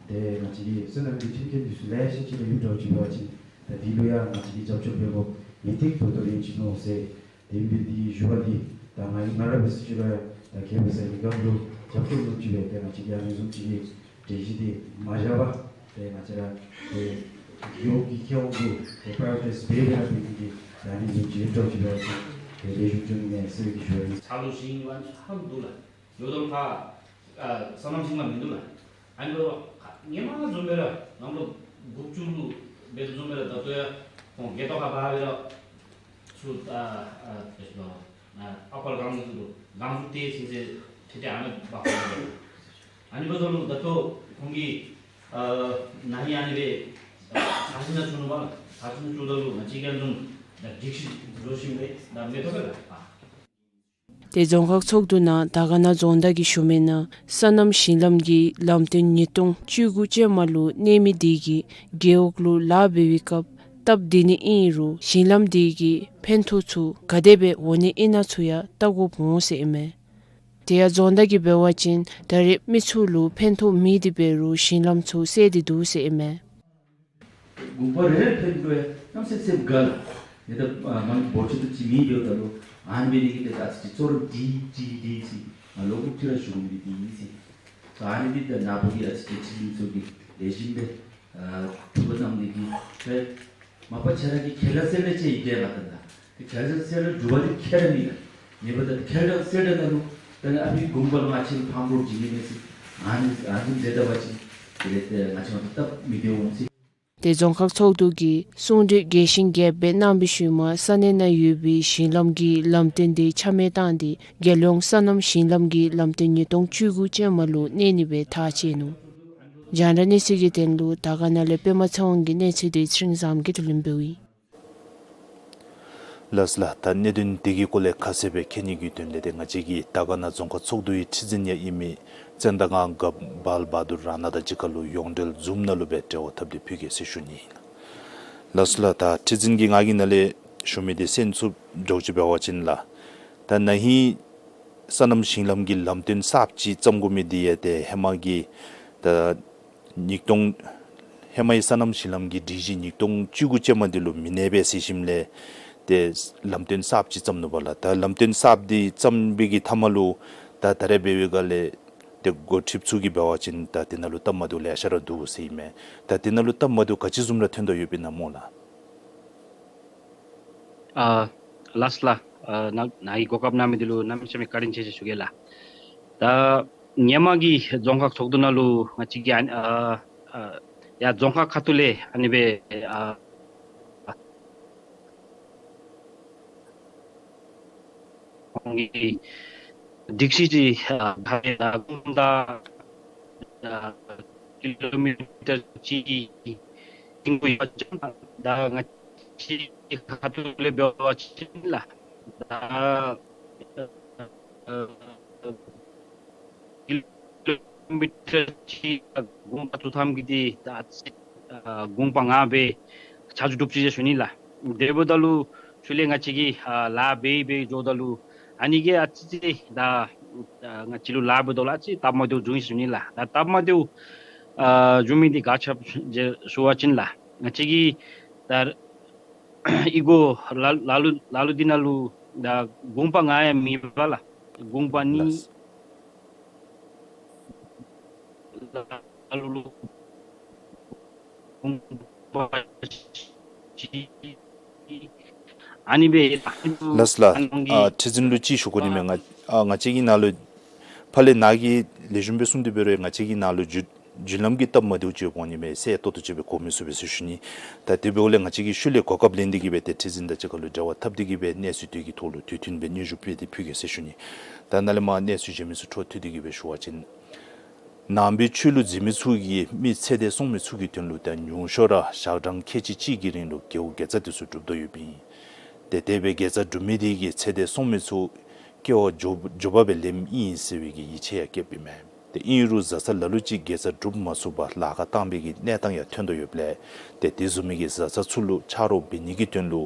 ཏེ་ང་བཅས་ཀྱི་སོ་ནམ་གྱི་མཐུན་རྐྱེན་འདི་ཚུ་ལེ་ཤ་ཅིག་ར་ཡོདཔ་འདྲཝ་ཅིག་འབད་བ་ཅིན་ད་དེ་ལུ་ཡང་ང་བཅས་ཀྱིས་རྒྱབ་སྐྱོར་འབད་དགོཔ་ངེས་ཏིག་ཏོག་ཏོ་ཨིན་ཅི་མནོ་ཟེར། དེ་འབད་དེ་ཞུ་བ་འདི་ད་ང་ང་ར་འབད་ས་ཅིག་ར་ཡང་ད་ཁེ་ཕན་ས་གི་སྒང་ལུ་རྒྱབ་སྐྱོར་ལུ་ཅིག་སྦེ་ཏེ་ང་བཅས་ཀྱིས་ཨ་ནི་བཟུམ་ཅིག་གི་གྲོས་གཞི་འདི་མ་བཞག་པར་ཏེ་ང་བཅས་ར་ཏེ་རྒེད་འོག་གི་ཁེ་དབང་ཚུ་ཏེ་པ་རའི་ཡོ་རི་ཊའིཛ་འབད་འབད་ར་འབད་ནི་འདི་ད་ཨ་ནི་བཟུམ་ཅིག་འདྲཝ་ཅིག་འབད་བ་ཅིན་ཏེ་ལེགས་ཤོམ་འགྱོ་ནི་མས་ཟེར་གྱི་ཞུ་བ་ཨིན། ས་ལུ་ཞིང་ཨ་ནི་ཧ་ལམ་འདུག་ལགས། ཡོད་དོ་ལགས། ཨ་ས་ནམ་ཞིང་ལམ་མིན་འདུག་ལགས། ཨ་ནི་འབདཝ་ད་སྔོན་མ་བཟུམ་སྦེ་ར་གནམ་ལོ་དགུ་བཅུ་ལུ་འབད་དོ་བཟུམ་སྦེ་ར་ད་ལྟོ་ཡང་ཁོང་རྒེད་ཐོག་ཁར་འབག་སྦེ་ར་ཚུར་ཨ་ཨ་ཨ་ཨ་པར་སྒང་ལུ་སྒང་ཚུ་ཏེ་ཟིན་ཟེར་ཏེ་ཏེ་ཨ་ནི་འབག་འོང་། ཨ་ནི་འབདཝ་ད་ལུ་ད་ལྟོ་ཁོང་གིས་ཨ་ན་ཧིང་ཨ་ནི་སྦེ་ཨ་ས་ཞིང་ནང་བཙུགས་ནུག་པ་ལགས། ས་ཞིང་ནང་བཙུགསཔ་ད་ལུ་ང་བཅས་ཀྱིས་ཨ་ནི་བཟུམ་ད་སྒྲིག་གཞི་བཟོ་ཞིནམ་ལས་ད་མེན་ཏོ་སྦེ་ར་ཨ། ཏེ་རྫོང་ཁག་ཚོགས་འདུ་ནང་དར་དཀར་ན་རྫོང་བདག་གིས་ཞུ་མི་ནང་ས་ནམ་ཞིང་ལམ་གྱི་ལམ་སྟོན་ཉིས་སྟོང་བཅུ་དགུ་ཅན་མ་ལུ་གནས་མི་དེ་གིས་རྒེད་འོག་ལུ་ལཱ་འབད་བའི་སྐབས་སྟབས་བདེ་ནི་ཨིན་རུང་ཞིང་ལམ་དེ་གིས་ཕན་ཐོགས་ཚུ་ག་དེ་སྦེ་འོང་ནི་ཨིན་ན་ཚུ་ཡང་བལྟ་དགོཔ་འོང་ཟེར་ཨིན་མས། དེ་ཡང་རྫོང་བདག་གིས་འབད་བ་ཅིན་ད་རེས་མི་ཚུ་ལུ་ཕན་ཐོགས་མེད་དེ་འབད་རུང་ཞིང་ལམ་ཚུ་སེལ་ཏེ་འདུག་ཟེར་ཨིན་མས། དགོངས་པ་རེ་རེ་ཕན་འགྲོ་ཡ་གནམ་མེད་ས་མེད་དགའ་ལགས། ཡ་ད་ཨ་མ་འབོར་ཆེ་ཏོག་ཅིག་མེད་འགྱོཝ་ད་ལུ་ཨ་ནི་འབད་ནི་གིས་ཏེ་ཨ་ཙི་ཅིག་ཚོར་འདི་འདི་འདི་ཟེར་ང་ལོག་ཀུ་ཅི་ར་ཞུ་མི་འདི་འདི་ཟེར། ད་ཨ་ནི་འདི་ད་ནཱ་བུ་གི་ཨ་ཙི་ཅིག་ཁྲི་འཛིན་ཚུ་གིས་ལེགས་ཤོམ་སྦེ་ཨ་ཐུགས་ཁར་བསྣམས་ནི་གི་ཏེ་མ་པ་ཁྱེད་ར་གིས་ཁས་བླངས་གསལ་བསྒྲགས་ཅིག་ཡི་གེ་ལགས། ད་ད་ཁས་བླངས་གསལ་བསྒྲགས་འགྲུབ་པ་འདི་ཁྱེད་ར་ཨིན་ལགས། ངེས་པར་ད་ཁས་བླངས་གསལ་བསྒྲགས་ནང་ལུ་ད་ནི་ཨ་ཕི་དགོངས་པ་ལུ་ང་བཅས་ལུ་ཕངས་པོ་འདི་ཨིན་མས་ཟེར་ཨ་ནི་ཨ་ནི་མཛད་ད་པ་ཅིན་དེ་ལས་ཏེ་ང་བཅས་མ་གཏོགས་སྟབས་མི་བདེ་འོང་ཟེར། ཏེ་རྫོང་ཁག་ཚོགས་འདུ་གིས་གསུང་གྲོས་རྒྱས་ཤིང་རྒྱསཔ་སྦེ་གནང་བའི་ཤུལ་མ་ས་གནས་ནང་ཡོད་པའི་ཞིང་ལམ་གྱི་ལམ་སྟོན་དེ་ཆ་མེད་བཏང་སྟེ་རྒྱལ་ཡོངས་ས་ནམ་ཞིང་ལམ་གྱི་ལམ་སྟོན་ཉིས་སྟོང་བཅུ་དགུ་ཅན་མ་ལུ་གནས་ནི་སྦེ་ཐག་བཅད་ནུག། རྒྱང་བསྒྲགས་གནས་ཚུལ་གྱི་དོན་ལུ་དར་དཀར་ན་ལས་པདྨ་ཚེ་དབང་གི་གནས་ཚུལ་དེ་ཚེ་རིང་བཟངམོ་གིས་བསྡུ་ལེན་འབདཝ་ཨིན། ལགས་སོ་ལགས། ད་གནད་དོན་དེ་གི་སྐོར་ལས་ཁ་གསལ་སྦེ་མཁྱེན་ནི་གི་དོན་ལས་ཏེ་ང་བཅས་ཀྱི་དར་དཀར་ན་རྫོང་ཁག་ཚོགས་འདུའི་ཁྲི་འཛིན་ཡང་ཨིན་མི་ཙན་དར་སྒང་གབ་བཱལ་བ་དུར་ར་ན་དང་གཅིག་ཁར་ལུ་ཡོངས་འབྲེལ་ཛུམ་ནང་ལུ་སྦེ་འབྲེལ་བ་འཐབ་སྟེ་ཕུལ་གེ་ཟེར་ཞུ་ནི་ཨིན། ལགས་སོ་ལགས། ད་ཁྲི་འཛིན་གྱིས་ང་གི་ནང་ལས་ཞུ་མི་དེ་གསན་ཚུགསཔ་འདྲཝ་ཅིག་འབད་བ་ཅིན་ལགས། ད་ན་ཧིང་ས་ནམ་ཞིང་ལམ་གྱི་ལམ་སྟོན་གསརཔ་ཅིག་བརྩམ་དགོ་མི་འདི་ཡང་ཏེ་ཧེ་མ་གི་ད་ཉིས་སྟོང་ཧེ་མའི་ས་ནམ་ཞིང་ལམ་གྱི་སྒྲིག་གཞི་ཉིས་སྟོང་བཅུ་དགུ་ཅན་མ་འདི་ལུ་མི་གནས་པས་ཟེར་ཞིནམ་ལས་ཏེ་ལམ་སྟོན་གསརཔ་ཅིག་བརྩམ་ནུག་པ་ལགས། ད་ལམ་སྟོན་གསརཔ་འདི་བརྩམས་པའི་གི་མཐའ་མ་ལུ་ད་ད་རེས་འབད་བའི་སྒང་ལས་ཏེ་འགོ་ཁྲིདཔ་ཚུ་གིས་འབད་བ་ཅིན་ད་དེ་ནང་ལུ་སྟབས་མ་བདེཝ་ལེ་ཤ་ར་འདུག་ཟེར་ཨིན་མས། ད་དེ་ནང་ལུ་སྟབས་མ་བདེཝ་ག་ཅི་བཟུམ་ར་ཐོན་དོ་ཡོདཔ་ཨིན་ན་སྨོ་ལགས། ཨ་ལགས་སོ་ལགས། ཨ་ནཱ་ནཱ་གིས་གོ་སྐབས་གནང་མི་འདི་ལུ་གནམ་མེད་ས་མེད་བཀའ་དྲིན་ཆེ་ཟེར་ཞུ་གེ་ལགས། ད་སྔོན་མ་གི་རྫོང་ཁག་ཚོགས་འདུ་ནང་ལུ་ང་བཅས་ཀྱིས་ཨ་ནི་ཨ་ཨ་ཡར་རྫོང་ཁག་ཁ་ཐུག་ལས་ཨ་ནི་སྦེ་ཨ་ཁོང་གི་སྒྲིག་གཞི་ཅིག་ཨ་ཁ་ཐུག་ལས་ད་དགུང་ད་ཨ་ཀི་ལོ་མི་ཊར་གཅིག་ཅིག་འགོར་ཡོད་ཅིང་ད་ང་བཅས་ཁ་ཐུག་ལས་འབད་བ་ཅིན་ལགས། ད་ཨ་ཀི་ལོ་མི་ཊར་གཅིག་དགུང་པ་ཚུ་ཐམ་གྱི་འདི་ད་ཨ་དགུང་པ་ལྔ་སྦེ་ཆ་འཇོག་གྲུབ་ཅི་ཟེར་ཞུ་ནི་ལགས། དེ་འབདཝ་ད་ལུ་ཚུར་ལས་ང་བཅས་ཀྱིས་ཨ་ལཱ་འབད་འབད་འགྱོཝ་ད་ལུ་ཨ་ནི་གིས་ཨ་ཙི་ཅིག་ད་ཨ་ང་བཅས་ལུ་ལཱ་འབདཝ་ད་ལུ་ཨ་ཙི་སྟབས་མ་བདེཝ་འབྱུང་ཡི་ཟེར་ཞུ་ནི་ལགས། ད་སྟབས་མ་བདེཝ་ཨ་འབྱུང་མི་འདི་ག་ཅི་སྦེ་ཟེར་ཞུ་བ་ཅིན་ལགས། ང་བཅས་ཀྱིས་ད་ཨི་གོ་ལ་ལ་ལུ་ལ་ལུ་འདི་ནང་ལུ་ད་དགུང་པ་ལྔ་ཡང་མེད་པ་ལགས། དགུང་པ་གཉིས། ལགས། ལ་ལུ་ལུ་དགུང་པ་བཞི། ཨ་ནི་སྦེ་ལགས་སོ་ལགས། ཨ་ཁྲི་འཛིན་ལུ་ཅིག་ཞུ་དགོ་ནི་མས། ང་ཨ་ང་བཅས་ཀྱི་ནང་ལུ་ཕར་ལས་ནཱ་གིས་ལེགས་ཤོམ་སྦེ་གསུངས་ཏེ་འབད་རུང་ང་བཅས་ཀྱི་ནང་ལུ་འགྱོ་ རྒྱུན་ལམ་གྱི་སྟབས་མ་བདེཝ་ཅིག་འོང་ནི་མས་ཟེར་ཏོག་ཏོ་ཅིག་སྦེ་གོ་མི་ཚུགས་པས་ཟེར་ཞུ་ནི། ད་དེ་འབདཝ་ལས་ང་བཅས་ཀྱིས་ཤུལ་ལས་གོ་སྐབས་ལེན་ཏེ་གི་སྦེ་ཏེ་ཁྲི་འཛིན་དང་གཅིག་ཁར་ལུ་འབྲེལ་བ་འཐབ་སྟེ་གི་སྦེ་གནས་ཚུལ་དེ་གི་ཐོག་ལུ་དུས་མཐུན་སྦེ་སྙན་ཞུ་སྤེལ་ཏེ་ཕུལ་གེ་ཟེར་ཞུ་ནི། ད་ནཱ་ལས་མར་གནས་ཚུལ་གཞན་མི་ཚུ་འཕྲོ་མཐུད་དེ་གི་སྦེ་ཞུ་བ་ཅིན། ནང་པའི་ཆོས་ལུགས་འཛིན་མི་ཚུ་གིས་མི་ཚེ་འདས་སོང་མི་ཚུ་གི་དོན་ལུ་ད་ཉུང་ཤོས་ར་ཞག་གྲངས་ཁལ་གཅིག་གཅིག་གི་རིང་ལུ་དགེ་བ་དགེ་རྩ་དེ་ཚུ་སྒྲུབ་དོ་ཡོདཔ་ཨིན། ཏེ་དེ་སྦེ་དགེ་རྩ་སྒྲུབ་མི་དེ་གིས་ཚེ་འདས་སོང་མི་ཚུ་སྐྱེ་བ་མགྱོགས་མགྱོགས་པ་སྦེ་ལེནམ་ཨིན་ཟེར་བའི་གི་ཡིད་ཆེས་ཡང་བསྐྱེདཔ་ཨིན་མས། ཏེ་ཨིན་རུང་བཟའ་ཚང་ལ་ལུ་ཅིག་དགེ་རྩ་སྒྲུབ་མ་ཚུགས་པར་ལཱ་ཁག་བཏང་བའི་གི་གནས་སྟངས་ཡང་ཐོན་དོ་ཡོདཔ་ལས། ཏེ་དེ་བཟུམ་མའི་གི་བཟའ་ཚང་ཚུ་ལུ་ཆ་རོགས་འབད་ནི་གི་དོན་ལུ་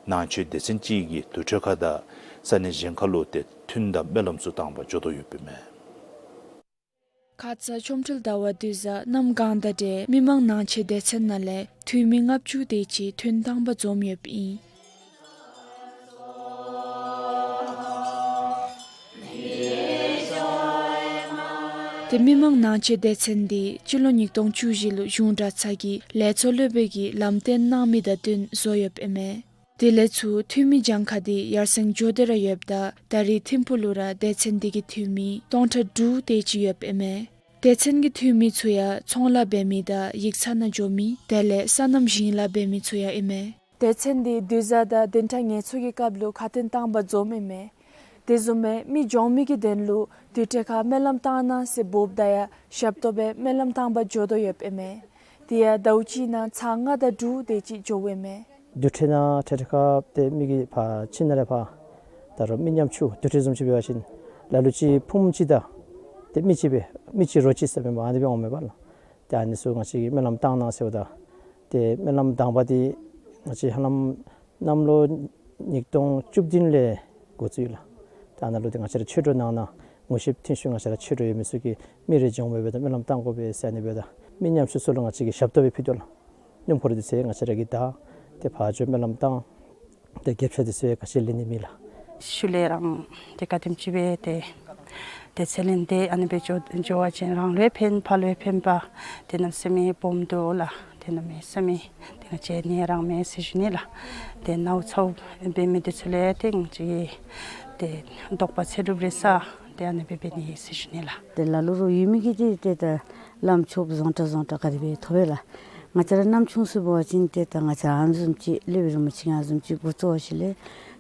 ནང་ཆོས་སྡེ་ཚན་ཅིག་གིས་དུར་ཁྲོད་ཁ་དང་ས་གནས་གཞན་ཁ་ལུ་ཏེ་ཐུན་དང་སྨོན་ལམ་ཚུ་བཏང་པར་འགྱོ་དོ་ཡོདཔ་ཨིན་མས། ཁ་ཙ་ཆོ་འཕྲུལ་ཟླ་བ་དུས་བཟང་གནམ་གང་དང་འབྲེལ་མི་མང་ནང་ཆོས་སྡེ་ཚན་ནང་ལས་འཐུས་མི་ལྔ་བཅུ་དེ་ཅིག་ཐུན་དང་པ་འཛོམས་ཡོདཔ་ཨིན། ཏེ་མི་མང་ནང་ཆོས་སྡེ་ཚན་འདི་སྤྱི་ལོ་ཉིས་སྟོང་བཅུ་བཞི་ལུ་གཞུང་གྲྭ་ཚང་གིས་ལས་ཚོགས་སློབ་དཔོན་གྱིས་ལམ་སྟོན་གནང་མི་དང་བསྟུན་བཟོ་ཡོདཔ་ཨིན་མས། དེ་ལས་ཚུར་འཐུས་མི་གྱངས་ཁ་འདི་ཡར་སེང་འགྱོ་སྟེ་ར་ཡོདཔ་ད་ད་རེས་ཐིམ་ཕུག་ལུ་ར་སྡེ་ཚན་འདི་གི་འཐུས་མི་སྟོང་ཕྲག་དྲུག་དེ་ཅིག་ཡོདཔ་ཨིན་མས། སྡེ་ཚན་གྱི་འཐུས་མི་ཚུ་ཡང་ཚོང་ལཱ་འབད་མི་དང་ཡིག་ཚང་ནང་འགྱོ་མི་དེ་ལས་སོ་ནམ་ཞིང་ལཱ་འབད་མི་ཚུ་ཡང་ཨིན་མས། སྡེ་ཚན་འདི་དུས་བཟང་དང་བདུན་ཕྲག་ངལ་གསོ་གི་སྐབས་ལུ་ཁ་ཐུན་དང་པ་འཛོམསཔ་ཨིན་མས། དེ་བཟུམ་སྦེ་མི་འགྱོ་མི་གི་དོན་ལུ་དུར་ཁྲོད་ཁར་སྨོན་ལམ་བཏང་གནང་ཟེར་འབོཝ་ད་ཡང་ཞབས་ཏོག་སྦེ་སྨོན་ལམ་བཏང་པར་འགྱོ་དོ་ཡོདཔ་ཨིན་མས། དེ་ཡང་ཟླཝ་གཅིག་ནང་ཚར་ལྔ་དང་དྲུག་དེ་ཅིག་འགྱོཝ་ཨིན་མས། དུར་ཁྲོད་ནང་ཁྲོད་ཁྲོད་ཁར་ཏེ་མི་གིས་ཕར་ཕྱི་ནང་ལས་ཕར་ད་རུང་མི་ཉམ་ཆུང་དུར་ཁྲོད་བཟུམ་ཅིག་འབད་བ་ཅིན་ལ་ལུ་ཅིག་ཕུངམ་ཅིག་དང་ཏེ་མི་ཅིག་སྦེ་མི་ཅིག་རོ་གཅིག་ཟེར་མི་འབད་ཨ་ནི་སྦེ་འོངམ་མས་པ་ལགས། ཏེ་ཨ་ནི་ཚུ་ང་བཅས་ཀྱིས་སྨོན་ལམ་བཏང་གནང་ཟེརཝ་ད་ཏེ་སྨོན་ལམ་དང་པ་འདི་ང་བཅས་ཧ་ལམ་གནམ་ལོ་ཉིས་སྟོང་བཅུ་བདུན་ལས་འགོ་བཙུགས་ཡི་ལགས། ད་ནཱ་ལུ་ཏེ་ང་བཅས་ར་ཆོས་གྲོགས་ནང་ན་ངོ་ཤེསཔ་མཐུན་ཤོས་ང་བཅས་ར་ཆོས་གྲོགས་ཡོད་མི་ཚུ་གིས་མི་རེ་བྱོན་འབད་སྦེ་ད་སྨོན་ལམ་བཏང་དགོ་པས་ཟེར་ཨ་ནི་སྦེ་ད་མི་ཉམ་ཆུང་ཚུ་ལུ་ང་བཅས་ཀྱིས་ཞབས་ཏོག་སྦེ་ཕུལ་དོ་ལགས། སྣུམ་འཁོར་འདི་ཚུ་ང་བཅས་ར་གིས་བདའ་སྟེ་ཕར་འགྱོ་སྨོན་ལམ་བཏང་སྟེ་རྒྱབ་ཆ་འདི་ཚུ་ག་ཅི་ལེན་ནི་མེད་ལགས། ཤུལ་ལས་རང་ཏེ་ག་དེམ་ཅིག་སྦེ་ཏེ་ཏེ་ཚད་ལེན་ཏེ་ཨ་ནི་སྦེ་འགྱོ་འགྱོ་བ་ཅིན་རང་ལུ་ཡང་ཕན་ཕ་ལུ་ཡང་ཕན་པ་ཏེ་གནམ་མེད་ས་མེད་སྦོམ་འདུག་ལགས། ཏེ་གནམ་མེད་ས་མེད་ཏེ་ང་བཅས་ནི་རང་མེད་ཟེར་ཞུ་ནི་ལགས། ཏེ་ནཝ་ཚཝ་འབད་མི་འདི་ཚུ་ལུ་ཡང་ཏེ་ང་བཅས་ཏེ་དོགས་པ་ཚེ་སྒྲུབ་རེ་ས་ཏེ་ཨ་ནི་སྦེ་འབད་ནི་ཟེར་ཞུ་ནི་ལགས། ཏེ་ལ་ལུ་རོགས་ཡོད་མི་གིས་ཏེ་ཏེ་ད་ལམ་ཆོསཔ་བཟང་དྲགས་བཟང་དྲགས་ག་དེ་སྦེ་ཐོབ་པས་ལགས། ང་བཅས་ར་གནམ་ཆུང་སུ་འབད་བ་ཅིན་ཏེ་ད་ང་བཅས་ཨ་ནི་བཟུམ་ཅིག་སློབ་དཔོན་རིན་པོ་ཆེ་གིས་ཨ་ནི་བཟུམ་ཅིག་འགོ་བཙུགས་པ་ཅིན་ལས་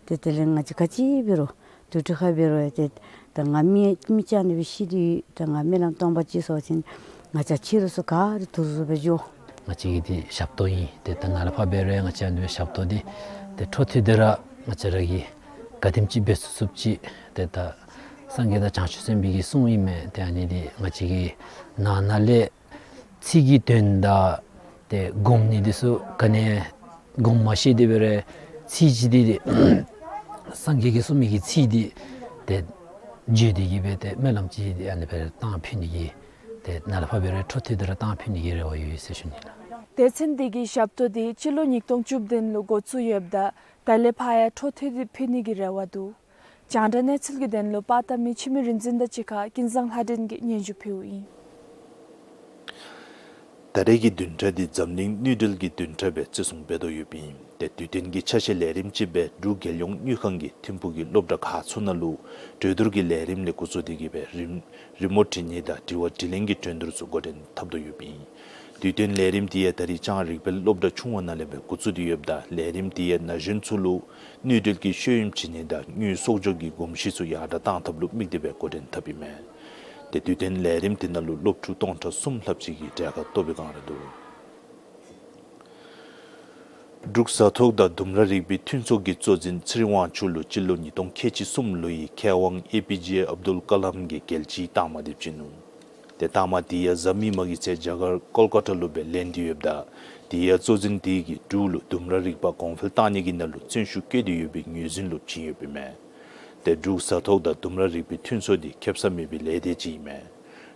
ཏེ་དེ་ལས་ང་བཅས་ག་ཅི་འབད་རུང་དུར་ཁྲོད་ཁར་འབད་རུང་ཡང་ཏེ་ད་ང་མི་མི་ཅིག་ཨ་ནི་སྦེ་ཤི་སྟེ་ད་ང་སྨོན་ལམ་བཏང་པ་ཅིག་སོང་པ་ཅིན་ང་བཅས་ཕྱི་རུ་ཚུ་ག་ར་དུར་ཚུ་སྦེ་འགྱོ། ང་བཅས་ཀྱི་འདི་ཞབས་ཏོག་ཨིན། ཏེ་ད་ནཱ་ལས་ཕར་འབད་རུང་ཡང་ང་བཅས་ཨ་ནི་སྦེ་ཞབས་ཏོག་འདི་ཏེ་འཕྲོ་མཐུད་དེ་ར་ང་བཅས་ར་གིས་ག་དེམ་ཅིག་འབད་ཚུགས་ཚུགསཔ་ཅིག་ཏེ་ད་སངས་རྒྱས་དང་བྱང་ཆུབ་སེམས་དཔའ་གི་གསུང་ཨིན་མས། ཏེ་ཨ་ནི་འདི་ང་བཅས་ཀྱི་ནང་ན་ལས་ཚིག་གི་དོན་དག་ཏེ་སྒོམ་ནི་འདི་ཚུ་ག་ནི་སྒོམ་མ་ཤེས་ཏེ་འབད་རུང་ཚིག་ཅིག་འདི་ཏེ་སངས་རྒྱས་ཀྱིས་གསུངས་མི་གི་ཚིག་འདི་ཏེ་བརྗོད་དེ་གི་སྦེ་ཏེ་སྨོན་ལམ་ཅིག་ཏེ་ཨ་ནི་སྦེ་བཏང་ཕུལ་ནི་གི་ཏེ་ནཱ་ལས་ཕར་འབད་རུང་འཕྲོ་མཐུད་དེ་ར་བཏང་ཕུལ་ནི་གི་རེ་བ་ཡོད་ཟེར་ཞུ་ནི་ལགས། སྡེ་ཚན་འདི་གི་ཞབས་ཏོག་འདི་སྤྱི་ལོ་ཉིས་སྟོང་བཅུ་བདུན་ལུ་འགོ་བཙུགས་ཡོདཔ་ད་ད་ལས་ཕར་ཡང་འཕྲོ་མཐུད་དེ་ཕུལ་ནི་གི་རེ་བ་འདུག། རྒྱང་བསྒྲགས་གནས་ཚུལ་གྱི་དོན་ལུ་པར་བཏབ་མི་འཆི་མེད་རིག་འཛིན་དང་གཅིག་ཁར་ཀུན་བཟང་ལྷ་སྒྲོན་གྱིས་སྙན་ཞུ་ཕུལཝ་ཨིན། ད་རེས་ཀྱི་བདུན་ཕྲག་འདི་འཛམ་གླིང་དངུལ་འབྲེལ་གྱི་བདུན་ཕྲག་སྦེ་བརྩི་སྲུང་འབད་དོ་ཡོདཔ་ཨིན། ཏེ་དུས་སྟོན་གྱི་ཆ་ཤས་ལས་རིམ་ཅིག་སྦེ་འབྲུག་རྒྱལ་ཡོངས་དངུལ་ཁང་གིས་ཐིམ་ཕུག་གི་སློབ་གྲྭ་ཁག་ཚུ་ནང་ལུ་གྲོས་བསྡུར་གྱི་ལས་རིམ་ལས་འགོ་བཙུགས་ཏེ་གི་སྦེ་རིམ་རི་མོ་འབྲི་ནི་དང་དྲི་བ་དྲིས་ལན་གྱི་གྲོས་བསྡུར་ཚུ་འགོ་འདྲེན་འཐབ་དོ་ཡོདཔ་ཨིན། དུས་སྟོན་ལས་རིམ་འདི་ཡང་ད་རིས་ལྕང་རིག་དཔལ་སློབ་གྲྭ་ཆུང་བ་ནང་ལས་སྦེ་འགོ་བཙུགས་ཏེ་ཡོདཔ་ད་ལས་རིམ་འདི་ཡང་ན་གཞོན་ཚུ་ལུ་དངུལ་འབྲེལ་གྱི་ཤེས་ཡོན་བྱིན་ནི་དང་དངུལ་གསོག་འཇོག་གི་གོམས་གཤིས་ཚུ་ཡར་དྲག་གཏང་ཐབས་ལུ་དམིགས་ཏེ་སྦེ་འགོ་འདྲེན་འཐབ་ཨིན་མས། ཏེ་དུས་སྟོན་ལས་རིམ་འདི་ནང་ལུ་སློབ་ཕྲུག་སྟོང་ཕྲག་གསུམ་ལྷགཔ་ཅིག་གིས་གྲལ་ཁར་གཏོགས་པའི་བསྒང་ར་འདུག། འབྲུག་བཟའ་འཐོར་དང་ལྡུམ་ར་རིག་པའི་མཐུན་ཚོགས་ཀྱི་གཙོ་འཛིན་ཚེ་རིང་དབང་ཕྱུག་ལུ་སྤྱི་ལོ་ཉིས་སྟོང་ཁལ་གཅིག་གསུམ་ལོའི་མཁས་དབང་ཨེ་པི་ཇེ་ཨབ་དུལ་ཀ་ལམ་གྱི་རྒྱལ་སྤྱིའི་རྟགས་མ་དེ་བྱིན་ནུག། ཏེ་རྟགས་མ་དེ་ཡང་གཟའ་མིག་དམར་གྱི་ཚེ་རྒྱ་གར་ཀོལ་ཀ་ཏ་ལུ་སྦེ་ལེན་ཏེ་ཡོདཔ་ད་དེ་ཡང་གཙོ་འཛིན་དེ་གིས་འབྲུག་ལུ་ལྡུམ་ར་རིག་པ་གོང་འཕེལ་གཏང་ནི་གི་ནང་ལུ་བརྩོན་ཤུགས་བསྐྱེད་དེ་ཡོད་པའི་ངོས་འཛིན་ལུ་བྱིན་ཡོདཔ་ཨིན་མས། ཏེ་འབྲུག་བཟའ་འཐོར་དང་ལྡུམ་ར་རིག་པའི་མཐུན་ཚོགས་འདི་ཁེ་ས་མེད་པའི་ལས་སྡེ་ཅིག་ཨིན་མས།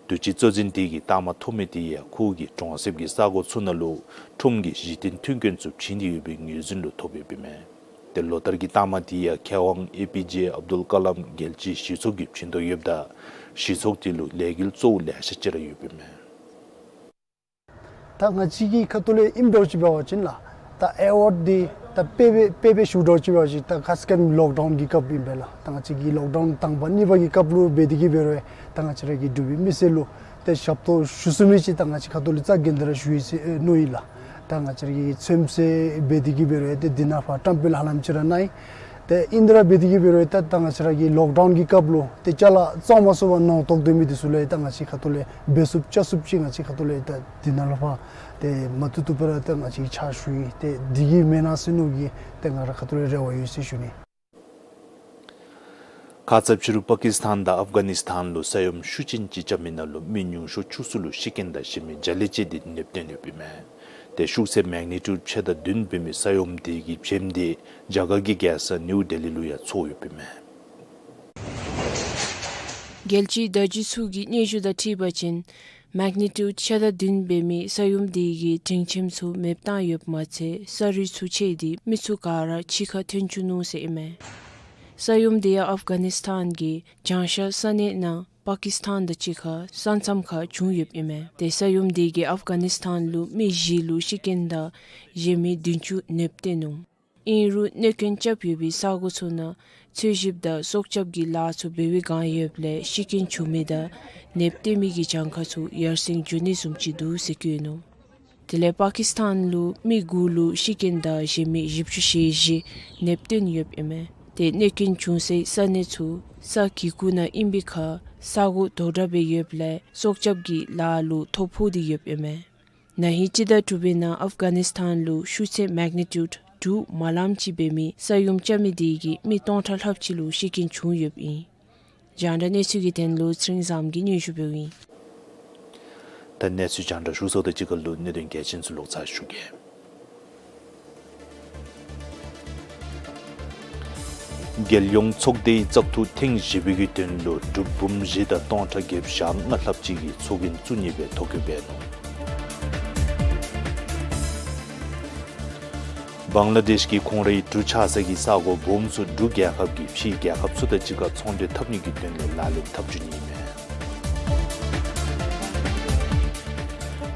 དུས་ཅི་གཙོ་འཛིན་དེ་གིས་རྟགས་མ་ཐོབ་མི་དེ་ཡང་ཁོ་གིས་གྲོང་གསེབ་ཀྱི་ས་གོ་ཚུ་ནང་ལུ་ཁྲོམ་གྱི་གཞི་རྟེན་མཐུན་རྐྱེན་ཚུ་བྱིན་ཏེ་ཡོད་པའི་ངོས་འཛིན་ལུ་ཐོབ་ཡོདཔ་ཨིན་མས། ཏེ་ལོ་ལྟར་གྱི་རྟགས་མ་དེ་ཡང་མཁས་དབང་ཨེ་པི་ཇེ་ཨབ་དུལ་ཀ་ལམ་རྒྱལ་སྤྱིའི་གཞི་ཚོགས་ཀྱིས་བྱིན་དོ་ཡོདཔ་ད་གཞི་ཚོགས་དེ་ལུ་ལས་འགུལ་གཙོ་བོ་ལེ་ཤ་ཅིག་ར་ཡོདཔ་ཨིན་མས། ད་ང་བཅས་ཀྱི་ཁ་ཐུག་ལས་ཨིནམ་འདྲཝ་ཅིག་འབད་བ་ཅིན་ལགས། ད་ཨེ་ཝཱཌ་འདི་ད་དཔེ་དཔེ་དཔེ་སྦེ་ཞུ་འདྲཝ་ཅིག་འབད་བ་ཅིན་ད་ཁ་ཙ་ཁ་ཉིནམ་ལོག་ཌའུན་གྱི་སྐབས་ཨིན་པས་ལགས། ད་ང་བཅས་ཀྱི་ལོག་ཌའུན་དང་པ་གཉིས་པ་གི་སྐབས་ལུ་འབད་དེ་གི་འབད་རུང་ད་ང་བཅས་ར་གི་འབྲུག་པའི་མི་སེར་ལུ་ ཏེ་ཞབས་ཏོག་ཞུ་ཚུགས་མི་ཅིག་ད་ང་བཅས་ཁ་ཐུག་ལས་རྩ་འགེངས་ཏེ་ར་ཞུ་ཡི་ཟེར་ཨེ་མནོ་ཡི་ལགས། ད་ང་བཅས་ར་གིས་ཚོད་བསྲེ་འབད་དེ་གིས་འབད་རུང་ཡང་ཏེ་འདི་ནང་ཕར་བཀྲམ་སྤེལ་ཧ་ལམ་ཅིག་ར་གནང་ཡི། ཏེ་ཨིན་ཏེ་ར་འབད་དེ་གིས་འབད་རུང་ཡང་ད་ད་ང་བཅས་ར་གི་ལོག་ཌའུན་གྱི་སྐབས་ལུ་ཏེ་ཅ་ལ་བཙོང་མ་ཚུགས་པར་ནོར་དོགས་སྡོད་མི་འདི་ཚུ་ལུ་ཡང་ད་ང་བཅས་ཁ་ཐུག་ལས་འབད་ཚུགསཔ་བྱ་ཚུགསཔ་ཅིག་ང་བཅས་ཁ་ཐུག་ལས་ད་འདི་ནང་ལུ་ཕར་ཏེ་མ་བཏུབ་བཏུབ་སྦེ་ར་ད་ང་བཅས་ཕྱག་ཞུ་ཡི། ཏེ་འདི་གིས་མེན་ན་ཟེར་མནོ་གི་ཏེ་ང་ར་ཁ་ཐུག་ལས་རེ་བ་ཡོད་ཟེར་ཞུ་ནི། ཁ་ཙ་ཕྱི་རུ་པ་ཀིས་ཐཱན་དང་ཨབ་གྷ་ནིས་ཐཱན་ལུ་ས་ཡོམ་ཤུགས་ཅན་ཅིག་རྐྱབ་མི་ནང་ལུ་མི་ཉུང་ཤོས་བཅུ་གསུམ་ལུ་ཤི་རྐྱེན་དང་གཞན་མི་བརྒྱ་ལས་བཅད་དེ་ནདཔ་བཏོན་ཡོདཔ་ཨིན་མས། ཏེ་ཤུགས་ཚད་མེག་ནི་ཊིའུཌ་ཕྱེད་དང་བདུན་འབད་མི་ས་ཡོམ་དེ་གི་བྱེམ་དེ་རྒྱ་གར་གྱི་རྒྱལ་ས་ནིའུ་ལྡི་ལི་ལུ་ཡང་ཚོར་ཡོདཔ་ཨིན་མས། རྒྱལ་སྤྱིའི་བརྡ་བརྒྱུད་ཚུ་གི་སྙན་ཞུ་དང་འཁྲིལ་བ་ཅིན་མེག་ནི་ཊིའུཌ་ཕྱེད་དང་བདུན་འབད་མི་ས་ཡོམ་དེ་གིས་སྤྲིན་ཆེམ་ཚུ་མེདཔ་བཏང་ཡོདཔ་མ་ཚད་ས་རུད་ཚུ་ཆད་དེ་མི་ཚུ་ག་ར་འཆི་ཁ་ཐོན་བཅུག་ནུག་ཟེར་ཨིན་མས། ས་ཡོམ་དེ་ཡང་ཨབ་གྷ་ནིས་ཐཱན་གྱི་བྱང་ཤར་ས་གནས་ནང་པ་ཀིས་ཐཱན་དང་གཅིག་ཁར་ས་མཚམས་ཁར་བྱུང་ཡོདཔ་ཨིན་མས། ཏེ་ས་ཡོམ་དེ་གིས་ཨབ་གྷ་ནིས་ཐཱན་ལུ་མི་བཞི་ལུ་ཤི་རྐྱེན་དང་གཞན་མི་བདུན་ཅུ་ནདཔ་བཏོན་ནུག། ཨིན་རུང་གནོད་སྐྱོན་རྐྱབ་ཡོད་པའི་ས་གོ་ཚུ་ནང་འཚོལ་ཞིབ་དང་སྲོག་སྐྱབས་ཀྱི་ལཱ་ཚུ་འབད་བའི་བསྒང་ཡོདཔ་ལས་ཤི་རྐྱེན་བྱུང་མི་དང་ནདཔ་བཏོན་མི་གི་གྱངས་ཁ་ཚུ་ཡར་སེང་འགྱོ་ནི་བཟུམ་ཅིག་འདུག་ཟེར་བཀོད་ནུག། དེ་ལས་པ་ཀིས་ཐཱན་ལུ་མི་དགུ་ལུ་ཤི་རྐྱེན་དང་གཞན་མི་བཞི་བཅུ་ཞེ་བཞི་ནདཔ་བཏོན་ཡོདཔ་ཨིན་མས། ཏེ་གནོད་སྐྱོན་བྱུང་སའི་ས་གནས་ཚུ་ས་གི་གུ་ནང་ཨིན་པའི་ཁར་ས་གོ་དོག་དྲགས་སྦེ་ཡོདཔ་ལས་སྲོག་སྐྱབས་ཀྱི་ལཱ་ལུ་ཐོ་ཕོག་སྟེ་ཡོདཔ་ཨིན་མས། ན་ཧིང་སྤྱི་ཟླ་དྲུག་པའི་ནང་ཨབ་གྷ་ནིས་ཐཱན་ལུ་ཤུགས་ཚད་མེག་ནི་ཊིའུཌ་དྲུག་མ་ལངམ་ཅིག་འབད་མི་ས་ཡོམ་རྐྱབ་མི་དེ་གིས་མི་སྟོང་ཕྲག་ལྷགཔ་ཅིག་ལུ་ཤི་རྐྱེན་བྱུང་ཡོདཔ་ཨིན། རྒྱང་བསྒྲགས་གནས་ཚུལ་གྱི་དོན་ལུ་ཚེ་རིང་བཟངམོ་གིས་སྙན་ཞུ་འབདཝ་ཨིན། ད་གནས་ཚུལ་རྒྱང་བསྒྲགས་ཞུ་ཚརཝ་དང་གཅིག་ཁར་ལུ་གནད་དོན་གལ་ཆེན་ཚུ་ལོག་ཚར་ཞུ་གེ། རྒྱལ་ཡོངས་ཚོགས་སྡེའི་བཙག་འཐུ་ཐེངས་བཞི་པའི་གི་དོན་ལུ་འབྲུག་འབུམ་བཞི་དང་སྟོང་ཕྲག་བརྒྱད་ཅུ་གྱ་ལྔ་ལྷགཔ་ཅིག་གིས་ཚོགས་རྒྱན་བཙུགས་ནི་སྦེ་ཐོ་བཀོད་འབད་ནུག། བང་ལ་དེཤ་གིས་ཁོང་རའི་གྲུ་ཆག་ས་གི་ས་གོ་སྦོམ་ཚུ་འབྲུག་རྒྱལ་ཁབ་ཀྱིས་ཕྱིའི་རྒྱལ་ཁབ་ཚུ་དང་གཅིག་ཁར་ཚོང་འབྲེལ་འཐབ་ནི་གི་དོན་ལས་ལག་ལེན་འཐབ་བཅུག་ནི་ཨིན་མས།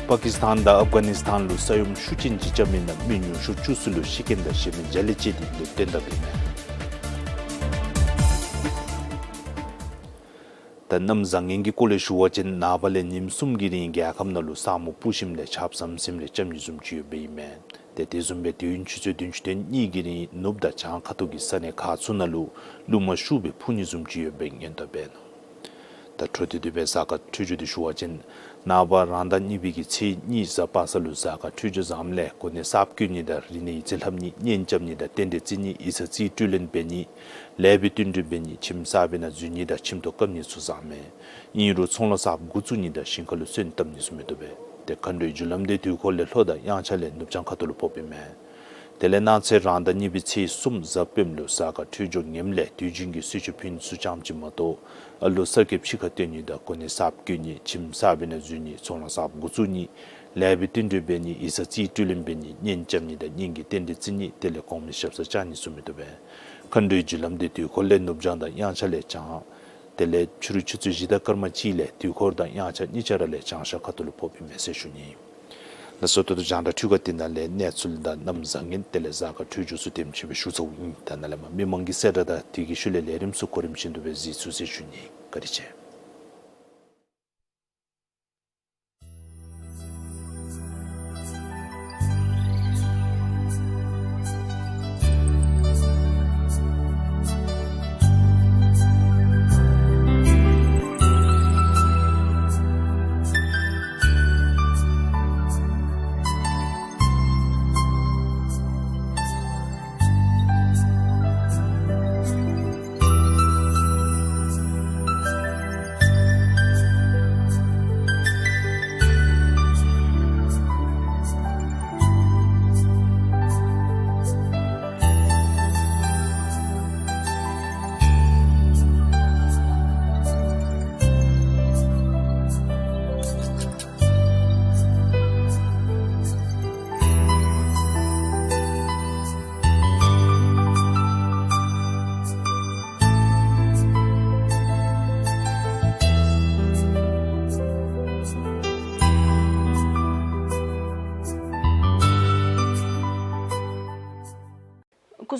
པ་ཀིས་ཐཱན་དང་ཨབ་གྷ་ནིས་ཐཱན་ལུ་ས་ཡོམ་ཤུགས་ཅན་ཅིག་རྐྱབ་མི་ནང་མི་ཉུང་ཤོས་བཅུ་གསུམ་ལུ་ཤི་རྐྱེན་དང་གཞན་མི་བརྒྱ་ལས་བཅད་དེ་ནདཔ་བཏོན་དཔ་ཨིན་མས། ད་གནམ་བཟང་ངན་གྱི་སྐོར་ལས་ཞུ་བ་ཅིན་ནངས་པ་ལས་ཉིནམ་གསུམ་གྱི་རིང་རྒྱལ་ཁབ་ནང་ལུ་ས་སྨུག་སྤུབས་ཞིནམ་ལས་ཆརཔ་ཟམ་ཟིམ་རེ་རྐྱབ་ནི་བཟུམ་ཅིག་ཡོདཔ་ཨིན་མས། ཏེ་དེ་བཟུམ་སྦེ་དུས་ཡུན་ཆུ་ཚོད་བདུན་ཅུ་དོན་གཉིས་ཀྱི་རིང་ནུབ་དང་བྱང་ཁ་ཐུག་གི་ས་གནས་ཁག་ཚུ་ནང་ལུ་རླུང་མ་ཤུགས་སྦེ་འཕུ་ནི་བཟུམ་ཅིག་ཡོདཔ་སྦེ་སྔོན་བརྡ་འབད་ནུག། ད་འཕྲོ་མཐུད་དེ་སྦེ་གཟའ་སྐར་འཕྲོད་སྦྱོར་འདི་ཞུ་བ་ཅིན་ནངས་པ་རང་ཟླ་གཉིས་པའི་གི་ཚེས་གཉིས་གཟའ་པ་སངས་ལུ་གཟའ་སྐར་འཕྲོད་སྦྱོར་བཟངམ་ལས་གོ་གནས་གསརཔ་བསྐོ་ནི་དང་རིག་གནས་ཡིག་རྩིས་ལྷབ་ནི་གཉེན་རྐྱབ་ནི་དང་རྟེན་འབྲེལ་བརྩི་ནི་ཡིག་ཚང་རྩིས་སྤྲོད་ལེན་འབད་ནི་ལེགས་པའི་བསྟུན་གྲོས་འབད་ནི་ཁྱིམ་གསརཔ་ནང་འཛུལ་ནི་དང་ཁྱིམ་ཐོག་བཀབ་ནི་ཚུ་བཟངམ་མས། ཨིན་རུང་ཚོང་ལཱ་གསརཔ་འགོ་བཙུགས་ནི་དང་ཞིང་ཁ་ལུ་སོན་བཏབ་ནི་ཚུ་མི་བཏུབ་པས། ཏེ་མཁའ་འགྲོའི་རྒྱུ་ལམ་འདི་དུས་འཁོར་ལས་ལྷོ་དང་དབྱངས་འཆར་ལས་ནུབ་བྱང་ཁ་ཐུག་ལུ་ཕོགཔ་ཨིན་མས། དེ་ལས་གནངས་ཚེ་རང་ཟླ་གཉིས་པའི་ཚེས་གསུམ་གཟའ་སྤེནམ་ལུ་གཟའ་སྐར་འཕྲོད་སྦྱོར་ངནམ་ལས་དུས་རྒྱུན་གྱི་གསོལ་མཆོད་ཕུལ་ནི་ཚུ་ཙམ་ཅིག་མ་གཏོགས་ཨ་ལོ་གསར་སྐྱེས་ཕྱི་ཁར་བཏོན་ནི་དང་གོ་གནས་གསརཔ་བསྐོ་ནི་ཁྱིམ་གསརཔ་ནང་འཛུལ་ནི་ཚོང་ལཱ་གསརཔ་འགོ་བཙུགས་ནི་ལེགས་པའི་བསྟུན་གྲོས་འབད་ནི་ཡིག་ཚང་རྩིས་སྤྲོད་ལེན་འབད་ནི་གཉེན་རྐྱབ་ནི་དང་གཉེན་གྱི་རྟེན་འབྲེལ་བརྩི་ནི་དེ་ལས་གོང་མའི་ཞབས་སར་བཅར་ནི་ཚུ་མི་བཏུབ་པས། མཁའ་འགྲོའི་རྒྱུ་ལམ་འདི་དུས་འཁོར་ལས་ནུབ་བྱང་དང་དབྱངས་འཆར་ལས་བྱང་། དེ་ལས་ཕྱི་རུ་ཆུ་ཚོད་བཞི་དང་སྐར་མ་གཅིག་ལས་དུས་འཁོར་དང་དབྱངས་འཆར་གཉིས་ཆ་ར་ལས་བྱང་ཤར་ཁ་ཐུག་ལུ་ཕོགཔ་ཨིན་མས་ཟེར་ཞུ་ནི། ལགས་སོ། ད་ལྟོ་རྒྱང་བསྒྲགས་འཕྲུལ་ཁང་འདི་ནང་ལས་གནས་ཚུལ་དང་གནམ་བཟང་ངན་དེ་ལས་གཟའ་སྐར་འཕྲོད་སྦྱོར་ཚུ་དེམ་ཅིག་སྦེ་ཞུ་ཚརཝ་ཨིན། ད་ནཱ་ལས་མར་མི་མང་གི་གསལ་བསྒྲགས་དང་དེ་གི་ཤུལ་ལས་ལས་རིམ་ཚུ་གོ་རིམ་བཞིན་དུ་སྦེ་གཟིགས་ཚུགས་ཟེར་ཞུ་ནི། བཀའ་དྲིན་ཆེ།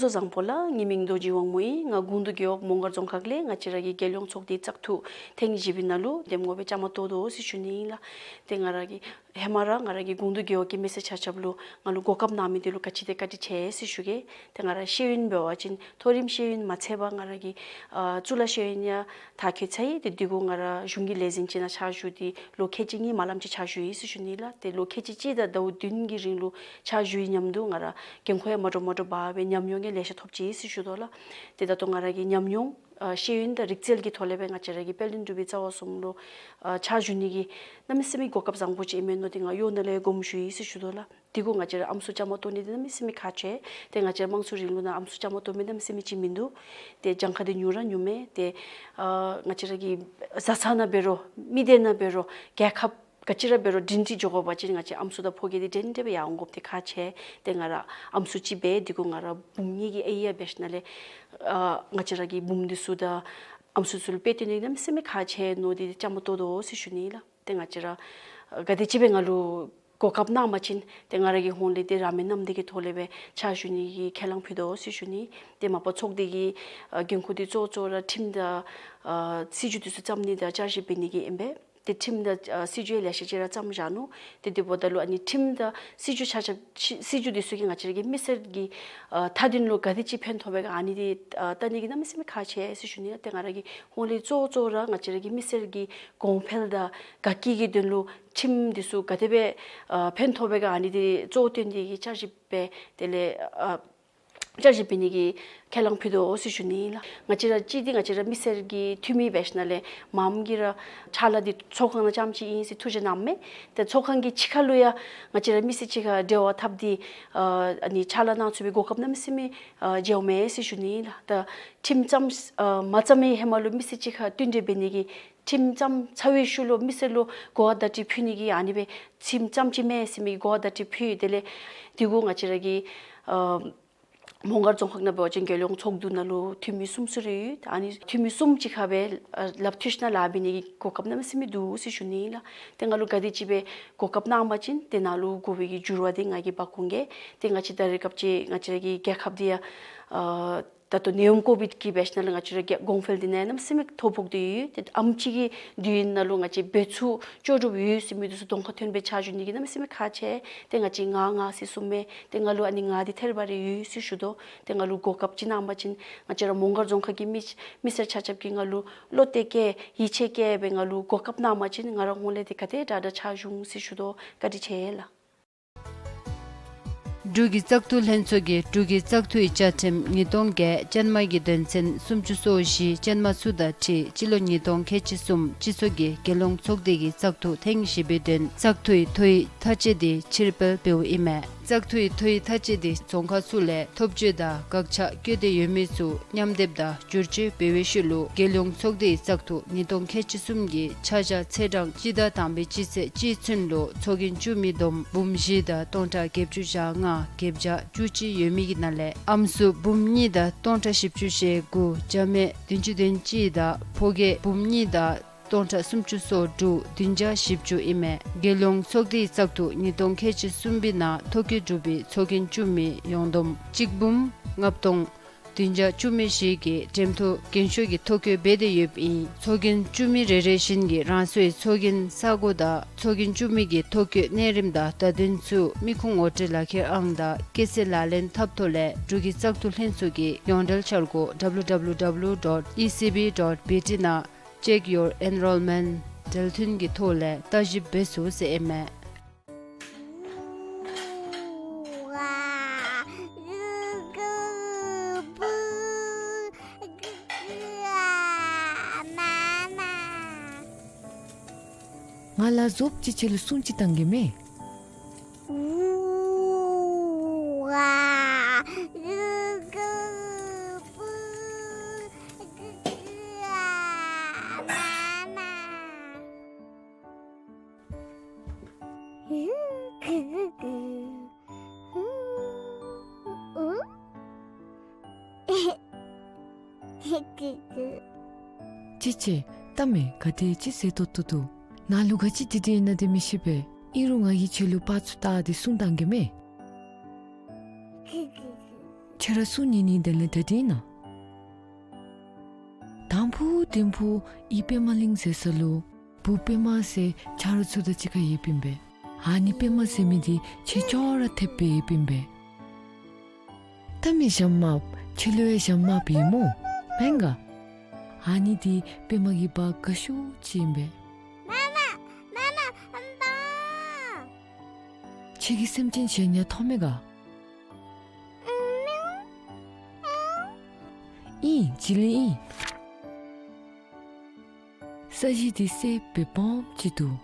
བཟང་པོ་ལགས། ངེའི་མིང་རྡོ་རྗེ་དབང་མོ་ཨིན། ང་དགུང་ལྡུག་རྒེད་འོག་མོང་སྒར་རྫོང་ཁག་ལས། ང་བཅས་ར་གི་རྒྱལ་ཡོངས་ཚོགས་སྡེའི་བཙག་འཐུ་ཐེངས་བཞི་པའི་ནང་ལུ་འདེམས་ངོ་སྦེ་བཅའ་མར་གཏོགས་དོ་ཟེར་ཞུ་ནི་ཨིན་ལགས། ཏེ་ང་ར་གི་ཧེ་མ་ར་ང་ར་གི་དགུང་ལྡུག་རྒེད་འོག་གི་མི་སེར་ཆ་ཁྱབ་ལུ་ང་ལུ་གོ་སྐབས་གནང་མི་འདི་ལུ་ག་ཅི་དེ་བཀའ་དྲིན་ཆེ་ཟེར་ཞུ་གེ། ཏེ་ང་ར་ཤེས་ཡོན་འབད་བ་ཅིན་མཐོ་རིམ་ཤེས་ཡོན་མ་ཚད་པར་ང་ར་གི་ཨ་གཙུག་ལག་ཤེས་ཡོན་ཡང་མཐར་འཁྱོལ་ཚར་ཡི། ཏེ་དེ་གུ་ང་ར་གཞུང་གི་ལས་འཛིན་ཅིག་ནང་ཕྱག་ཞུ་སྟེ་ལོ་ཁལ་གཅིག་གཉིས་མ་ལངམ་ཅིག་ཕྱག་ཞུ་ཡི་ཟེར་ཞུ་ནི་ལགས། ཏེ་ལོ་ཁལ་གཅིག་གཅིག་དང་ཟླཝ་བདུན་གྱི་རིང་ལུ་ཕྱག་ཞུ་བའི་མཉམ་དུ་ང་ར་འགན་ཁུར་ཡང་མ་འདྲཝ་མ་འདྲཝ་འབག་སྦེ་ཉམས་མྱོང་ཡང་ལེ་ཤ་ཐོབ་ཅི་ཟེར་ཞུ་དོ་ལགས། ཏེ་ད་ལྟོ་ང་ར་གི་ཉམས་མྱོང་ཨ་ཤེས་ཡོན་དང་རིག་རྩལ་གྱི་ཐོག་ལས་སྦེ་ང་བཅས་ར་གི་དཔལ་ལྡན་འབྲུག་པའི་རྩ་བ་གསུམ་ལུ་ཨ་ཕྱག་ཞུ་ནི་གི་གནམ་མེད་ས་མེད་གོ་སྐབས་བཟང་པོ་ཅིག་ཨིན་མས་མནོ་སྟེ་ང་གཡོག་ནང་ལས་དགོངསམ་ཞུ་ཡི་ཟེར་ཞུ་དོ་ལགས། དེ་གུ་ང་བཅས་ར་ཨམ་སྲུ་བཅའ་མར་གཏོགས་ནི་འདི་གནམ་མེད་ས་མེད་ཁག་ཆེ། ཏེ་ང་བཅས་ར་དམངས་གཙོའི་རིང་ལུགས་ནང་ཨམ་སྲུ་བཅའ་མར་གཏོགས་མི་གནམ་མེད་ས་མེད་ཅིག་མིན་འདུག། ཏེ་གྱངས་ཁ་འདི་ཉུང་ར་ཉུང་མས། ཏེ་ཨ་ང་བཅས་ར་གི་བཟའ་ཚང་ནང་འབད་རུང་མི་སྡེ་ནང་འབད་རུང་རྒྱལ་ཁབ་ག་ཅི་ར་འབད་རུང་སྒྲིང་སྒྲི་འགྱོ་དགོ་པ་ཅིན་ང་བཅས་ཨམ་སྲུ་དང་ཕོ་སྐྱེས་འདི་འདྲན་འདྲ་སྦེ་ཡར་འོང་དགོཔ་འདི་ཁག་ཆེ། ཏེ་ང་ར་ཨམ་སྲུ་ཅིག་འབད་དེ་གུ་ང་ར་འབུམ་གཉིས་ཀྱི་ཨེ་ཡིག་འབད་ཞིནམ་ལས་ཨ་ང་བཅས་ར་གི་འབུམ་འདི་ཚུ་དང་ཨམ་སྲུ་ཚུ་ལུ་དཔེ་སྟོན་ནི་གནམ་མེད་ས་མེད་ཁག་ཆེ་མནོ་སྟེ་བཅའ་མར་གཏོགས་དོ་ཟེར་ཞུ་ནི་ལགས། ཏེ་ང་བཅས་ར་ག་དེ་ཅིག་སྦེ་ང་ལུ་གོ་སྐབས་གནང་པ་ཅིན་ཏེ་ང་ར་གིས་ཧོངས་ལས་ཏེ་ར་མེན་ནམ་དེ་གི་ཐོག་ལས་སྦེ་ཕྱག་ཞུ་ནི་གི་ཁས་བླངས་ཕུལ་དོ་ཟེར་ཞུ་ནི། ཏེ་མ་པ་ཚོགས་སྡེ་གི་ཨ་འགན་ཁུར་འདི་གཙོ་བོ་གཙོ་བོ་ར་ཁྲིམས་དང་ཨ་སྲིད་བྱུས་འདི་ཚུ་བརྩམ་ནི་དང་བསྐྱར་ཞིབ་འབད་ནི་གི་ཨིན་པས། ཏེ་ཁྲིམས་དང་ཨ་སྲིད་བྱུས་ཡང་ལེ་ཤ་ཅིག་ར་བརྩམས་བཞག་ནུག། ཏེ་དེ་འབདཝ་ད་ལུ་ཨ་ནི་ཁྲིམས་དང་སྲིད་བྱུས་ཆ་ཁྱབ་སྲིད་བྱུས་འདི་ཚུ་གིས་ང་བཅས་ར་གི་མི་སེར་གྱི་ཨ་མཐའ་དོན་ལུ་ག་དེ་ཅིག་ཕན་ཐོགས་པས་ག་ཨ་ནི་འདི་ཨ་བལྟ་ནི་གི་གནམ་མེད་ས་མེད་ཁག་ཆེ་ཟེར་ཞུ་ནི། ཏེ་ང་ར་གིས་ཧོངས་ལས་གཙོ་བོ་གཙོ་བོ་ར་ང་བཅས་ར་གི་མི་སེར་གྱི་གོང་འཕེལ་དང་དགའ་སྐྱིད་ཀྱི་དོན་ལུ་ཁྲིམས་འདི་ཚུ་ག་དེ་སྦེ་ཨ་ཕན་ཐོགས་པས་ག་ཨ་ནི་འདི་གཙོ་བོ་བཏོན་ཏེ་གི་བསྐྱར་ཞིབ་འབད་དེ་ལས་ཨ་བསྐྱར་ཞིབ་འབད་ནི་གི་ཁས་བླངས་ཕུལ་དོ་ཟེར་ཞུ་ནི་ལགས། ང་བཅས་ར་གཅིག་འདི་ང་བཅས་ར་མི་སེར་གྱི་འཐུས་མི་འབད་ཞིནམ་ལས་མངམ་གིས་ར་ཕྱག་ལཱ་འདི་ཚོགས་ཁང་ནང་རྐྱངམ་ཅིག་ཨིན་ཟེར་ཐུགས་བཞེད་གནངམ་མས། ཏེ་ཚོགས་ཁང་གི་ཕྱི་ཁ་ལུ་ཡང་ང་བཅས་ར་མི་སེར་གཅིག་ཁར་འབྲེལ་བ་འཐབ་སྟེ་ཨ་ཨ་ནི་ཕྱག་ལཱ་གནང་ཚུགས་པའི་གོ་སྐབས་གནམ་མེད་ས་མེད་ཨ་མཇལཝ་མས་ཟེར་ཞུ་ནི་ལགས། ད་ཁྲིམས་བརྩམས་ཨ་མ་བརྩམས་པའི་ཧེ་མ་ལུ་མི་སེར་གཅིག་ཁར་བསྟུན་གྲོས་འབད་ནི་གི་ཁྲིམས་བརྩམས་ཚར་བའི་ཤུལ་ལུ་མི་སེར་ལུ་གོ་བ་བརྡ་སྤྲོད་ཕུལ་ནི་གི་ཨ་ནི་སྦེ་ཁྲིམས་བརྩམས་ཅི་མས་ཟེར་མི་གོ་བ་བརྡ་སྤྲོད་ཕུལ། དེ་ལས་དེ་གུ་ང་བཅས་ར་གི་ཨ་མོང་སྒར་རྫོང་ཁག་ནང་འབད་བ་ཅིན་རྒྱལ་ཡོངས་ཚོགས་འདུ་ནང་ལུ་འཐུས་མི་གསུམ་ཚུན་རེ་ཡོད། ཨ་ནི་འཐུས་མི་གསུམ་གཅིག་ཁར་སྦེ་ཨ་སླབ་འཐུས་ཞིནམ་ལཱ་འབད་ནི་གི་གོ་སྐབས་གནམ་མེད་ས་མེད་འདུག་ཟེར་ཞུ་ནི་ལགས། ཏེ་ང་ལུ་ག་དེ་ཅིག་སྦེ་གོ་སྐབས་གནང་པ་ཅིན་ཏེ་ནཱ་ལུ་དགོ་པའི་གི་འགྱུར་བ་འདི་ང་གིས་འབག་འོང་གེ། ཏེ་ང་བཅས་ད་རེས་སྐབས་ཅིག་ང་བཅས་ར་གི་རྒྱལ་ཁབ་འདི་ཡང་ཨ་ད་ལྟོ་ནད་ཡམས་ཀོ་བིཌ་ཀྱི་འབད་ཞིནམ་ལས་ང་བཅས་ར་གི་གོང་འཕེལ་འདི་ནང་གནམ་མེད་ས་མེད་ཐོ་ཕོག་སྟེ་ཡོད། ཏེ་ཨེམ་ཆི་གི་དུས་ཡུན་ནང་ལུ་ང་བཅས་འབད་ཚུགས་ལྕོགས་གྲུབ་ཡོད་ཟེར་མི་འདི་ཚུ་གདོང་ཁར་ཐོན་སྦེ་ཕྱག་ཞུ་ནི་གི་གནམ་མེད་ས་མེད་ཁག་ཆེ། ཏེ་ང་བཅས་ངག་ངག་ཟེར་གསུངམ་མས། ཏེ་ང་ལུ་ཨ་ནི་ངག་འདི་ཐད་རི་བ་རི་ཡོད་ཟེར་ཞུ་དོ། ཏེ་ང་ལུ་གོ་སྐབས་ཅིག་གནང་པ་ཅིན་ང་བཅས་ར་མོང་སྒར་རྫོང་ཁག་གི་མི་མི་སེར་ཆ་ཁྱབ་ཀྱིས་ང་ལུ་བློ་གཏད་བསྐྱེད་ཡིད་ཆེས་བསྐྱེད་སྦེ་ང་ལུ་གོ་སྐབས་གནང་པ་ཅིན་ང་ར་ཧོངས་ལས་ཏེ་ག་དེ་དྲག་དྲག་ཕྱག་ཞུ་འོང་ཟེར་ཞུ་དོ། བཀའ་དྲིན་ཆེ་ལགས། འབྲུག་གི་བཙག་འཐུ་ལྷན་ཚོགས་ཀྱིས་འབྲུག་གི་བཙག་འཐུའི་བཅའ་ཁྲིམས་ཉིས་སྟོང་བརྒྱད་ཅན་མ་གི་དོན་ཚན་སུམ་ཅུ་སོ་བཞི་ཅན་མ་ཚུ་དང་འཁྲིལ་སྤྱི་ལོ་ཉིས་སྟོང་ཁལ་གཅིག་གསུམ་སྤྱི་ཚོགས་ཀྱི་རྒྱལ་ཡོངས་ཚོགས་སྡེ་གི་བཙག་འཐུ་ཐེངས་བཞི་པའི་དོན་བཙག་འཐུའི་ཐོ་ཡིག་མཐའ་དཔྱད་འདི་ཕྱིར་སྤེལ་འབདཝ་ཨིན་མས། བཙག་འཐུའི་ཐོ་ཡིག་མཐའ་དཔྱད་འདི་རྫོང་ཁག་ཚུ་ལས་ཐོ་བཅོས་དང་དགག་བྱ་བཀོད་དེ་ཡོད་མི་ཚུ་མཉམ་སྡེབ་དང་བསྒྱུར་བཅོས་འབད་བའི་ཤུལ་ལུ་རྒྱལ་ཡོངས་ཚོགས་སྡེའི་བཙག་འཐུ་ཉིས་སྟོང་ཁལ་གཅིག་གསུམ་གྱི་ཆ་བཞག་ཚེས་གྲངས་སྤྱི་ཟླ་དང་པའི་སྤྱི་ཚེས་གཅིག་ཚུན་ལུ་ཚོགས་རྒྱན་བཅུ་མི་བསྡོམས་འབུམ་བཞི་དང་སྟོང་ཕྲག་བརྒྱད་ཅུ་གྱ་ལྔ་བརྒྱད་བརྒྱ་བཅུ་གཅིག་ཡོད་མི་གི་ནང་ལས་ཨམ་སྲུ་འབུམ་གཉིས་དང་སྟོང་ཕྲག་བཞི་བཅུ་ཞེ་དགུ་བརྒྱ་མེད་བདུན་ཅུ་དོན་གཅིག་དང་ཕོ་སྐྱེས་འབུམ་གཉིས་དང་སྟོང་ཕྲག་སུམ་ཅུ་སོ་དྲུག་བདུན་བརྒྱ་བཞི་བཅུ་ཨིན་མས། རྒྱལ་ཡོངས་ཚོགས་སྡེའི་བཙག་འཐུ་ཉིས་སྟོང་ཁལ་གཅིག་གསུམ་པའི་ནང་ཐོ་བཀོད་གྲུབ་པའི་ཚོགས་རྒྱན་བཅུ་མི་ཡོངས་བསྡོམས་གཅིག་འབུམ་ལྔ་སྟོང་བདུན་བརྒྱ་བཅུ་མེད་བཞི་གིས་འགྲེམས་ཐོ་འགེངས་ཤོག་གི་ཐོ་བཀོད་འབད་དེ་ཡོདཔ་ཨིན། ཚོགས་རྒྱན་བཅུ་མི་རེ་རེ་བཞིན་གྱིས་རང་སོའི་ཚོགས་རྒྱན་ས་གོ་དང་ཚོགས་རྒྱན་བཅུ་མི་གི་ཐོ་བཀོད་གནས་རིམ་དང་བརྡ་དོན་ཚུ་མི་ཁུངས་ངོ་སྤྲོད་ལག་ཁྱེར་ཨང་དང་སྐྱེད་ཚལ་ལག་ལེན་ཐབ་ཐོ་ལས་འབྲུག་གི་བཙག་འཐུ་ལྷན་ཚོགས་ཀྱི་ཡོངས་འབྲེལ་འཆར་སྒོ་W W W dot E C B dot B T ནང་Check your enrollment འབྲེལ་མཐུན་གྱི་ཐོག་ལས་བརྟག་ཞིབ་འབད་ཚུགས་ཟེར་ཨིན་མས། ང་ལ་ཟོབ་ཅིག་ཁྱེད་ལུ་སྲུང་ཅིག་བཏང་གེ་མས། ཅི་ཅི། ལྟ་མས། ག་དེ་ཅིག་ཟེར་ཏོག་ཏོ་འདུག། ནཱ་ལུ་ག་ཅི་དེ་དེ་ཨིན་ན་དེ་མི་ཤེས་པས། ཨིན་རུང་ང་གིས་ཁྱེད་ལུ་པར་ཚུ་བལྟ་སྟེ་སྲུང་བཏང་གེ་མས། ཁྱོད་ར་གསུང་ཉན་ནི་དེ་ལས་ད་འདི་ན། དང་ཕུ་དིང་ཕུ་ཨི་པདྨ་གླིང་ཟེར་ས་ལུ་བུ་པདྨ་ཟེར་ཆ་རོགས་ཚུ་དང་གཅིག་ཁར་ཡོདཔ་ཨིན་པས། ཨ་ནི་པདྨ་ཟེར་མི་འདི་ཁྱེད་ཅོག་ར་འཐདཔ་སྦེ་ཡོདཔ་ཨིན་པས། ད་མི་ཞྭམོ་མ་ཁྱོད་ལུ་ཡང་ཞྭམོ་མ་ཨིན་མོ། མེན་ག། ཨ་ནི་འདི་པདྨ་གི་བ་དགའ་ཤོས་ཅིག་ཨིན་པས། མ་མ་མ་མ་ཨམ་པ། ཁྱོད་ཀྱིས་སེམས་ཅན་གཞན་ཡང་མཐོང་མས་ག། ཨིན་ཅི་ལི་ཨིན། ས་གཞི་འདི་སེརཔོ་སྦེ་སྦོམ་ཅིག་འདུག།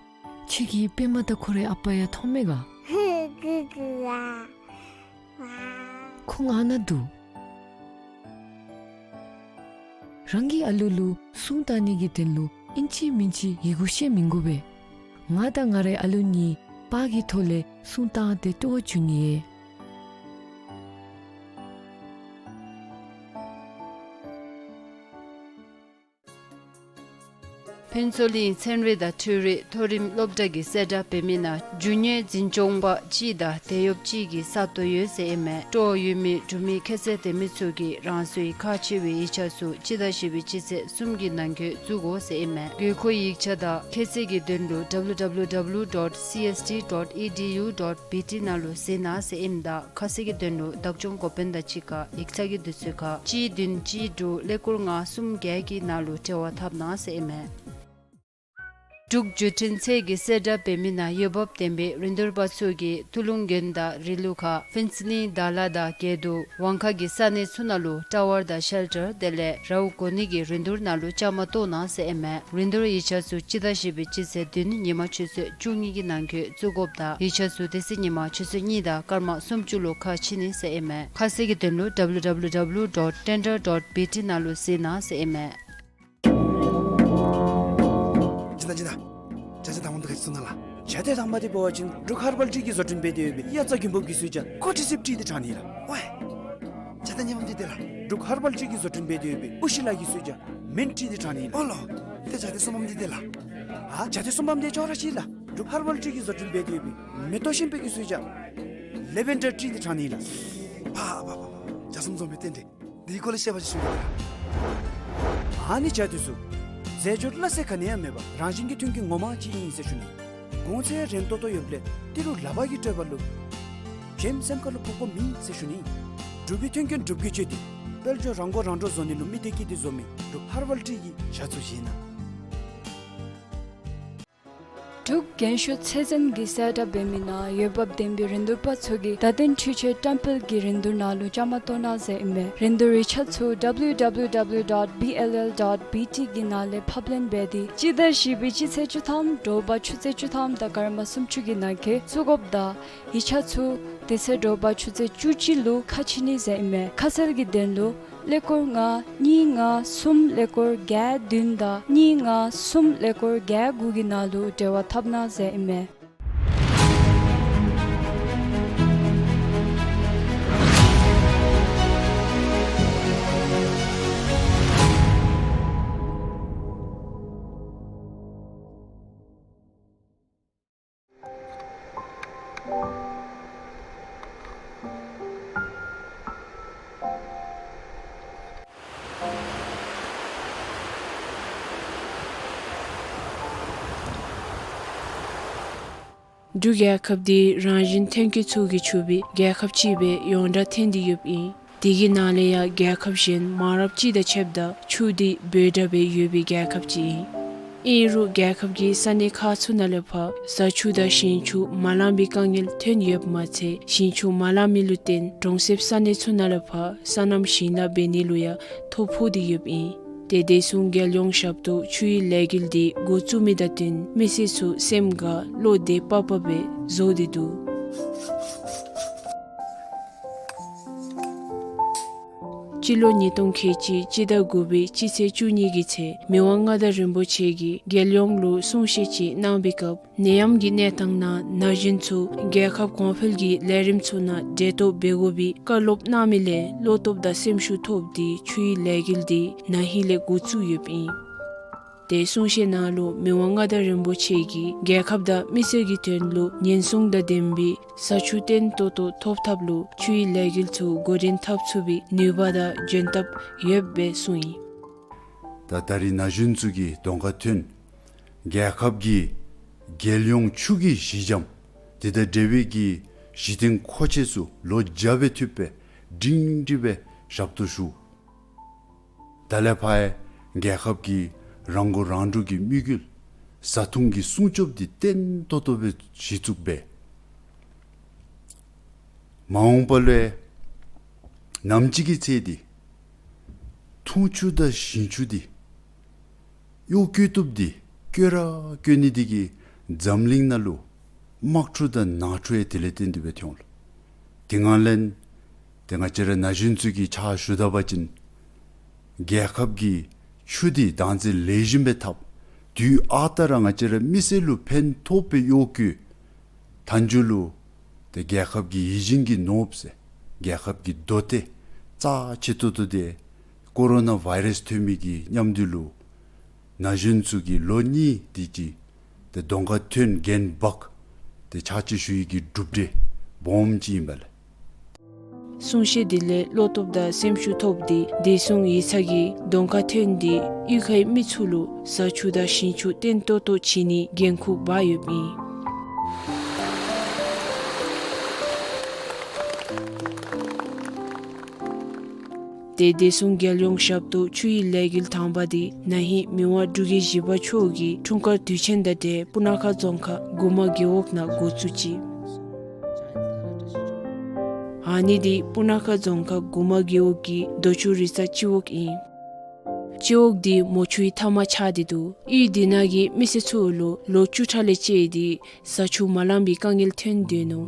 ཁྱོད་ཀྱིས་པདྨ་དང་ཁོ་རའི་ཨ་པ་ཡང་མཐོང་མས་ག། ཧུ་གུ་གུ་ཨ། ཁོང་ཨ་ནཱ་འདུག། རང་གི་ཨ་ལུ་ལུ་སྲུང་བཏང་ནི་གི་དོན་ལུ་ཨིན་ཅི་མིན་ཅི་ཡི་གུ་བཤད་མི་དགོ་པས། ང་དང་ང་རའི་ཨ་ལུ་གཉིས་པར་གྱི་ཐོག་ལས་སྲུང་བཏང་སྟེ་སྤྲོ་བ་བྱུང་ནི་ཨིན། ཕུན་ཚོགས་གླིང་ཚན་རིག་དང་འཕྲུལ་རིག་མཐོ་རིམ་སློབ་གྲྭ་གིས་གསལ་བསྒྲགས་འབད་མི་ནང་རྒྱུ་དངོས་འཛིན་སྐྱོང་པ་གཅིག་དང་དེད་གཡོགཔ་གཅིག་གི་ས་སྟོང་ཡོད་ཟེར་ཨིན་མས། སྤྲོ་བ་ཡོད་མི་འབྲུག་མི་ཁྱད་ཚད་ལྡན་མི་ཚུ་གིས་རང་སོའི་ཁག་ཆེ་བའི་ཡིག་ཆ་ཚུ་སྤྱི་ཟླ་བཞི་པའི་སྤྱི་ཚེས་གསུམ་གྱི་ནང་འཁོད་བཙུགས་དགོ་ཟེར་ཨིན་མས། དགོས་མཁོའི་ཡིག་ཆ་དང་ཁྱད་ཚད་ཀྱི་དོན་ལུ་W W W dot C S T dot E D U dot B T ནང་ལུ་གཟིགས་གནང་ཟེར་ཨིནམ་ད་ཁ་གསལ་གྱི་དོན་ལུ་བདག་སྐྱོང་འགོ་དཔོན་དང་གཅིག་ཁར་ཡིག་ཚང་གི་དུས་ཚོད་ཁར་གཅིག་བདུན་གཅིག་དྲུག་ཀླད་ཀོར་ལྔ་གསུམ་བརྒྱད་ཀྱི་ནང་ལུ་འབྲེལ་བ་འཐབ་གནང་ཟེར་ཨིན་མས། འབྲུག་བརྒྱུད་འཕྲིན་ཚད་ཀྱིས་གསལ་བསྒྲགས་འབད་མི་ནང་འོས་འབབ་ལྡན་པའི་རིན་བསྡུར་པ་ཚུ་གིས་ཏུ་ལུང་དགོན་དང་རི་ལུ་ཁ་ཕུན་ཚོགས་གླིང་དྭགས་ལྷ་དང་དགེ་འདུན་དབང་ཁ་གི་ས་གནས་ཚུ་ནང་ལུ་ཊ་ཝར་དང་ཤེལ་ཊར་དེ་ལས་རཝ་གོ་ནི་གི་རིན་བསྡུར་ནང་ལུ་བཅའ་མར་གཏོགས་གནང་ཟེར་ཨིན་མས། རིན་བསྡུར་ཡིག་ཆ་ཚུ་སྤྱི་ཟླ་བཞི་པའི་སྤྱི་ཚེས་བདུན་ཉིན་མ་ཆུ་ཚོད་བཅུ་གཉིས་ཀྱི་ནང་འཁོད་བཙུགས་དགོཔ་དང་ཡིག་ཆ་ཚུ་དེ་ཚེ་ཉིན་མ་ཆུ་ཚོད་གཉིས་དང་སྐར་མ་སུམ་ཅུ་ལུ་ཁ་ཕྱེ་ནི་ཟེར་ཨིན་མས། ཁ་གསལ་གྱི་དོན་ལུ་W W W dot tender dot B T ནང་ལུ་གཟིགས་གནང་ཟེར་ཨིན་མས། སྦྱིན་བདག་སྦྱིན་བདག། བྱ་བྱེད་དང་པོ་འདི་ག་ཅི་ཚུ་ནང་ལགས། བྱ་བྱེད་དང་པོ་འདི་འབད་བ་ཅིན་འབྲུག་ཧར་བལ་ཊི་གིས་བཟོ་སྐྲུན་འབད་དེ་ཡོད་པའི་དབྱར་རྩྭ་དགུན་འབུབ་ཀྱི་སོ་ཡི་ཇ་ཀོ་ཊི་སིབ་ཊི་འདི་དྲང་ནི་ལགས། ཝའི། བྱ་བྱེད་གཉིས་པམ་འདི་འདི་ལགས། འབྲུག་ཧར་བལ་ཊི་གིས་བཟོ་སྐྲུན་འབད་དེ་ཡོད་པའི་ཨུ་ཤི་ལ་གི་སོ་ཡི་ཇ་མིནཊ་ཊི་འདི་དྲང་ནི་ལགས། ཨོ་ལོ། ཏེ་བྱ་བྱེད་གསུམ་པམ་འདི་འདི་ལགས། ཨ་བྱ་བྱེད་གསུམ་པམ་འདི་ཅོག་ར་ཅིག་ལགས། འབྲུག་ཧར་བལ་ཊི་གིས་བཟོ་སྐྲུན་འབད་དེ་ཡོད་པའི་མེ་ཏོག་ཤིང་ཕུད་ཀྱི་སོ་ཡི་ཇ་ལེ་བེན་ཌར་ཊི་འདི་དྲང་ནི་ལགས། ཕ་ཕ་ཕ་ཕ། ཇ་གསུམ་འཛོམས་པའི་རྟེན་འབྲེལ། འདི་གི་སྐོར་ལས་བཤད་པ་ཅིན་ཞུ་གེ་ལགས། ཨ་ནི་ཇ་འདི་ཚུ་རྫས་སྦྱོར་སླ་བསྲེ་ག་ནི་ཡང་མེད་པར་རང་བཞིན་གྱི་མཐུན་རྐྱེན་ངོ་མ་ཅིག་ཨིན་ཟེར་ཞུ་ནི། གོང་ཚད་རན་ཏོག་ཏོ་ཡོདཔ་ལས་ཏི་རུ་ལག་པ་གིས་སྤྲོད་པ་ལུ་གཞན་སེམས་ཁ་ལུ་ཕོག་པ་མེད་ཟེར་ཞུ་ནི། འབྲུག་པའི་མཐུན་རྐྱེན་འབྲུག་གིས་སྤྱོད་དེ་དཔལ་འབྱོར་རང་མགོ་རང་འདྲོངས་བཟོ་ནི་ལུ་མི་སྡེ་དཀྱིལ་དུ་བཟོ་མི་འབྲུག་ཧར་བལ་ཊི་གི་ཇ་ཚུ་བཞེས་གནང་། འབྲུག་རྒྱན་ཤོག་ཚད་འཛིན་གྱིས་གསལ་བསྒྲགས་འབད་མི་ནང་འོས་འབབ་ལྡན་པའི་རིན་བསྡུར་པ་ཚུ་གིས་བརྡ་དོན་འཕྲུལ་ཆས་བཀྲམ་སྤེལ་གྱི་རིན་བསྡུར་ནང་ལུ་བཅའ་མར་གཏོགས་གནང་ཟེར་ཨིན་མས། རིན་བསྡུར་ཡིག་ཆ་ཚུ་W W W dot B L L dot B T གི་ནང་ལས་ཕབ་ལེན་འབད་དེ་སྤྱི་ཟླ་བཞི་པའི་སྤྱི་ཚེས་བཅུ་ཐམ་དྲོ་པ་ཆུ་ཚོད་བཅུ་ཐམ་དང་སྐར་མ་སུམ་ཅུ་གི་ནང་འཁོད་བཙུགས་དགོཔ་དང་ཡིག་ཆ་ཚུ་དེ་ཚེ་དྲོ་པ་ཆུ་ཚོད་བཅུ་གཅིག་ལུ་ཁ་ཕྱེ་ནི་ཟེར་ཨིན་མས། ཁ་གསལ་གྱི་དོན་ལུ་ཀླད་ཀོར་ལྔ་གཉིས་ལྔ་གསུམ་ཀླད་ཀོར་བརྒྱད་བདུན་དང་གཉིས་ལྔ་གསུམ་ཀླད་ཀོར་བརྒྱད་དགུ་གི་ནང་ལུ་འབྲེལ་བ་འཐབ་གནང་ཟེར་ཨིན་མས། འབྲུག་རྒྱལ་ཁབ་འདི་རང་བཞིན་ཐོན་སྐྱེད་ཚུ་གིས་ཕྱུག་པའི་རྒྱལ་ཁབ་ཅིག་སྦེ་ཡོངས་གྲགས་ཐོན་ཏེ་ཡོདཔ་ཨིན། དེ་གི་ནང་ལས་ཡང་རྒྱལ་ཁབ་གཞན་མང་རབས་ཅིག་དང་ཕྱདཔ་ད་ཆུ་འདི་འབོལ་དྲགས་སྦེ་ཡོད་པའི་རྒྱལ་ཁབ་ཅིག་ཨིན། ཨིན་རུང་རྒྱལ་ཁབ་ཀྱི་ས་གནས་ཁག་ཚུ་ནང་ལས་ཕར་བཟའ་ཆུ་དང་ཞིང་ཆུ་མ་ལང་པའི་དཀའ་ངལ་ཐོན་ཡོདཔ་མ་ཚད་ཞིང་ཆུ་མ་ལང་མི་ལུ་བརྟེན་གྲོང་གསེབ་ས་གནས་ཚུ་ནང་ལས་ཕར་སོ་ནམ་ཞིང་ལཱ་འབད་ནི་ལུ་ཡང་ཐོ་ཕོག་སྟེ་ཡོདཔ་ཨིན། ཏེ་དེ་བཟུམ་རྒྱལ་ཡོངས་ཞབས་ཏོག་ཆུའི་ལས་འགུལ་འདི་འགོ་བཙུགས་མི་དང་བསྟུན་མི་སེར་ཚུ་སེམས་དགའ་བློ་བདེ་བག་ཕེབས་སྦེ་བཟོ་སྟེ་འདུག། སྤྱི་ལོ་ཉིས་སྟོང་ཁལ་གཅིག་སྤྱི་ཟླ་དགུ་པའི་སྤྱི་ཚེས་བཅུ་གཉིས་ཀྱི་ཚེ་མི་དབང་མངའ་བདག་རིན་པོ་ཆེ་གིས་རྒྱལ་ཡོངས་ལུ་གསུང་བཤད་ཅིག་གནང་བའི་སྐབས་ནད་ཡམས་ཀྱི་གནས་སྟངས་ནང་ན་གཞོན་ཚུ་རྒྱལ་ཁབ་གོང་འཕེལ་གྱི་ལས་རིམ་ཚུ་ནང་གྲལ་གཏོགས་འབད་དགོ་པའི་བཀའ་སློབ་གནང་མི་ལས་བློ་སྟོབས་དང་སེམས་ཤུགས་ཐོབ་སྟེ་ཆུའི་ལས་འགུལ་འདི་ན་ཧིང་ལས་འགོ་བཙུགས་ཡོདཔ་ཨིན། ཏེ་གསུང་བཤད་ནང་ལུ་མི་དབང་མངའ་བདག་རིན་པོ་ཆེ་གིས་རྒྱལ་ཁབ་དང་མི་སེར་གྱི་དོན་ལུ་ཉེན་སྲུང་དང་ལྡན་པའི་བཟའ་ཆུ་བརྟན་ཏོག་ཏོ་ཐོབ་ཐབས་ལུ་ཆུའི་ལས་འགུལ་ཚུ་འགོ་འདྲེན་འཐབ་ཚུགས་པའི་ནུས་པ་དང་འཇོན་ཐངས་ཡོདཔ་སྦེ་གསུངས་ཡི། ད་ད་རིས་ན་གཞོན་ཚུ་གིས་གདོང་ཁར་ཐོན། རྒྱལ་ཁབ་ཀྱི་རྒྱལ་ཡོངས་ཆུ་གི་གཞི་འགྱམ་དེ་དང་འབྲེལ་བའི་གི་གཞི་རྟེན་མཁོ་ཆས་ཚུ་ལོ་བརྒྱ་སྦེ་འཐུས་སྦེ་སྒྲིང་སྒྲི་སྦེ་ཞབས་ཏོག་ཞུ། ད་ལས་ཕར་རྒྱལ་ཁབ་ཀྱིས་རང་མགོ་རང་འདྲོངས་ཀྱི་དམིགས་ཡུལ་བཟའ་འཐུང་གི་སྲུང་སྐྱོབ་འདི་བརྟན་ཏོག་ཏོ་སྦེ་གཞི་བཙུགས་འབད། མ་འོངས་པ་ལུ་ནམ་ཅིག་གི་ཚེ་འདི་འཐུང་ཆུ་དང་ཞིང་ཆུ་འདི་གཡོག་བཀོལ་བཏུབ་འདི་བཀོལ་ར་བཀོལ་ནི་འདི་གིས་འཛམ་གླིང་ནང་ལུ་དམག་འཁྲུག་དང་ནང་འཁྲུག་ཡང་དེ་ལས་བརྟེན་ཏེ་སྦེ་ཐོན་འོང་ལགས། དེ་ནང་ལས་ཏེ་ང་བཅས་ར་ན་གཞོན་ཚུ་གིས་ཕྱག་ཞུ་ད་པ་ཅིན་རྒྱལ་ཁབ་ཀྱི་ཆུ་འདི་བདག་འཛིན་ལེགས་ཤོམ་སྦེ་འཐབ། དུས་ཨ་རྟག་ར་ང་བཅས་ར་མི་སེར་ལུ་ཕན་ཐོགས་པའི་གཡོག་བཀོལ། མཐའ་མཇུག་ལུ་ཏེ་རྒྱལ་ཁབ་ཀྱི་ཡིད་བཞིན་གྱི་ནོར་བུ་ཟེར་རྒྱལ་ཁབ་ཀྱི་མདོ་སྡེ་རྩ་ཆེ་ཏོག་ཏོ་འདི་ཀོ་རོ་ན་བཱའི་རཱསི་ཐོན་མི་གི་མཉམ་དུ་ལུ་ན་གཞོན་ཚུ་གིས་ལོ་གཉིས་དེ་ཅིག་ཏེ་གདོང་ཁར་ཐོན་འགན་འབག་ཏེ་ཕྱག་ཕྱིད་ཞུ་ཡི་གི་གྲུབ་འབྲས་སྦོམ་ཅིག་ཨིན་པས་ལགས། གསུང་བཤད་འདི་ལས་བློ་སྟོབས་དང་སེམས་ཤུགས་ཐོབ་སྟེ་བདེ་སྲུང་ཡིག་ཚང་གིས་གདོང་ཁར་ཐོན་ཏེ་གཡུས་ཁའི་མི་ཚུ་ལུ་བཟའ་ཆུ་དང་ཞིང་ཆུ་བརྟན་ཏོག་ཏོ་བྱིན་ནིའི་འགན་ཁུར་འབག་ཡོདཔ་ཨིན། ཏེ་བདེ་སྲུང་རྒྱལ་ཡོངས་ཞབས་ཏོག་ཆུའི་ལས་འགུལ་དང་པ་འདི་ན་ཧིང་མི་དབང་འབྲུག་རྒྱལ་བཞི་པ་མཆོག་གི་འཁྲུངས་སྐར་དུས་ཆེན་དང་འབྲེལ་སྤུ་ན་ཁ་རྫོང་ཁག་གུ་མ་རྒེད་འོག་ནང་འགོ་བཙུགས་ཅི། ཨ་ནི་འདི་སྤུ་ན་ཁ་རྫོང་ཁག་གུ་མ་རྒེད་འོག་གི་རྡོ་ཆུ་རི་རྩ་སྤྱི་འོག་ཨིན། སྤྱི་འོག་འདི་མོ་ཆུའི་མཐའམ་ཆགས་ཏེ་འདུག། གཡུས་འདི་ནང་གི་མི་སེར་ཚུ་ལུ་ལོ་བཅུ་ཕྲག་ལས་བཅད་དེ་བཟའ་ཆུ་མ་ལང་པའི་དཀའ་ངལ་ཐོན་དོ་ནུག།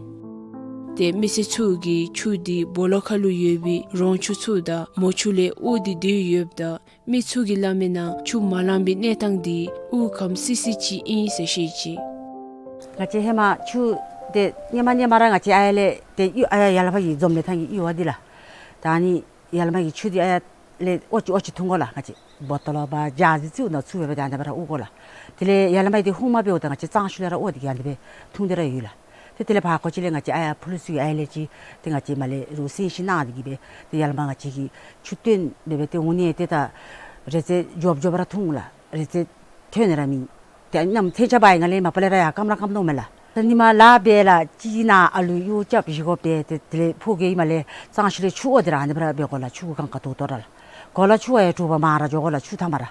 ཏེ་མི་སེར་ཚུ་གིས་ཆུ་འདི་སྦོ་ལོགས་ཁ་ལུ་ཡོད་པའི་རོང་ཆུ་ཚུ་དང་མོ་ཆུ་ལས་དབོར་ཏེ་སྡོད་ཡོདཔ་ད་མི་ཚུ་གིས་སླབ་མིའི་ནང་ཆུ་མ་ལང་པའི་གནས་སྟངས་འདི་དབུགས་ཁམས་སི་སི་ཅིག་ཨིན་ཟེར་བཤད་ཅི། ང་བཅས་ཧེ་མ་ཆུ་འདི་སྔོན་མ་སྔོན་མ་ར་ང་བཅས་ཨ་ཡར་ལས་ཏེ་གཡུས་ཨ་ཡར་ཡར་ལས་ཕར་གྱི་འཛོམས་ལས་ཐང་གི་གཡུས་ཨ་འདི་ལགས། ད་ཨ་ནི་ཡར་ལས་མར་གྱི་ཆུ་འདི་ཨ་ཡར་ལས་ཨོ་ཅི་ཨོ་ཅི་འཐུང་དགོ་ལགས། ང་བཅས་བོ་ཊོལ་བ་ཇཱརཇ་ཚུ་ནང་བཙུགས་སྦེ་ཏེ་ཨ་ནི་སྦེ་ར་དབོར་དགོ་ལགས། དེ་ལས་ཡར་ལས་མར་འདི་ཧཱུྃ་མ་འབདཝ་ད་ང་བཅས་གཙང་ཆུ་ལས་ར་དབོར་ཏེ་གི་ཨ་ནི་སྦེ་འཐུང་སྟེ་ར་ཡོད་ལགས། ཏེ་དེ་ལས་ཕར་ཁོ་ཅིག་ལས་ང་བཅས་ཨ་ཡར་ཕུ་ལུ་ཚུ་གི་ཨ་ཡར་ལས་ཅིག་ཏེ་ང་བཅས་མར་ལས་རུང་གསན་བཞེས་གནང་སྟེ་གི་སྦེ་ཏེ་ཡར་ལས་མར་ང་བཅས་ཀྱིས་ཆུ་བཏོན་སྦེ་སྦེ་ཏེ་འོང་ནི་ཏེ་ད་རེ་ཙེ་མགྱོགས་མགྱོགས་སྦེ་ར་འཐུང་ལགས། རེ་ཙེ་ཐོན་ནི་ར་མེད། ཏེ་གནམ་ཐལ་ཆ་བ་ཡི་ང་ལས་མ་པ་ལས་ར་ཡར་སྐམ་ར་སྐམ་དོ་མས་ལགས། ད་ཉིན་མ་ལཱ་འབད་ལགས། གཅིག་ནཱ་ཨ་ལུ་གཡོག་རྐྱབ་བཞེས་སྒོ་འབད་དེ་དེ་ལས་ཕོ་རྒྱས་ཨིནམ་ལས་གཙང་ཆུ་ལས་ཆུ་དབོར་ཏེ་ར་ཨ་ནི་སྦེ་ར་འབད་དགོ་ལགས། ཆུ་གུ་གང་ག་དོ་དོ་ར་ལགས། གོ་ལ་ཆུ་ཡང་དྲོ་པ་མར་ར་འགྱོ་དགོ་ལགས། ཆུ་ཐ་མ་ར།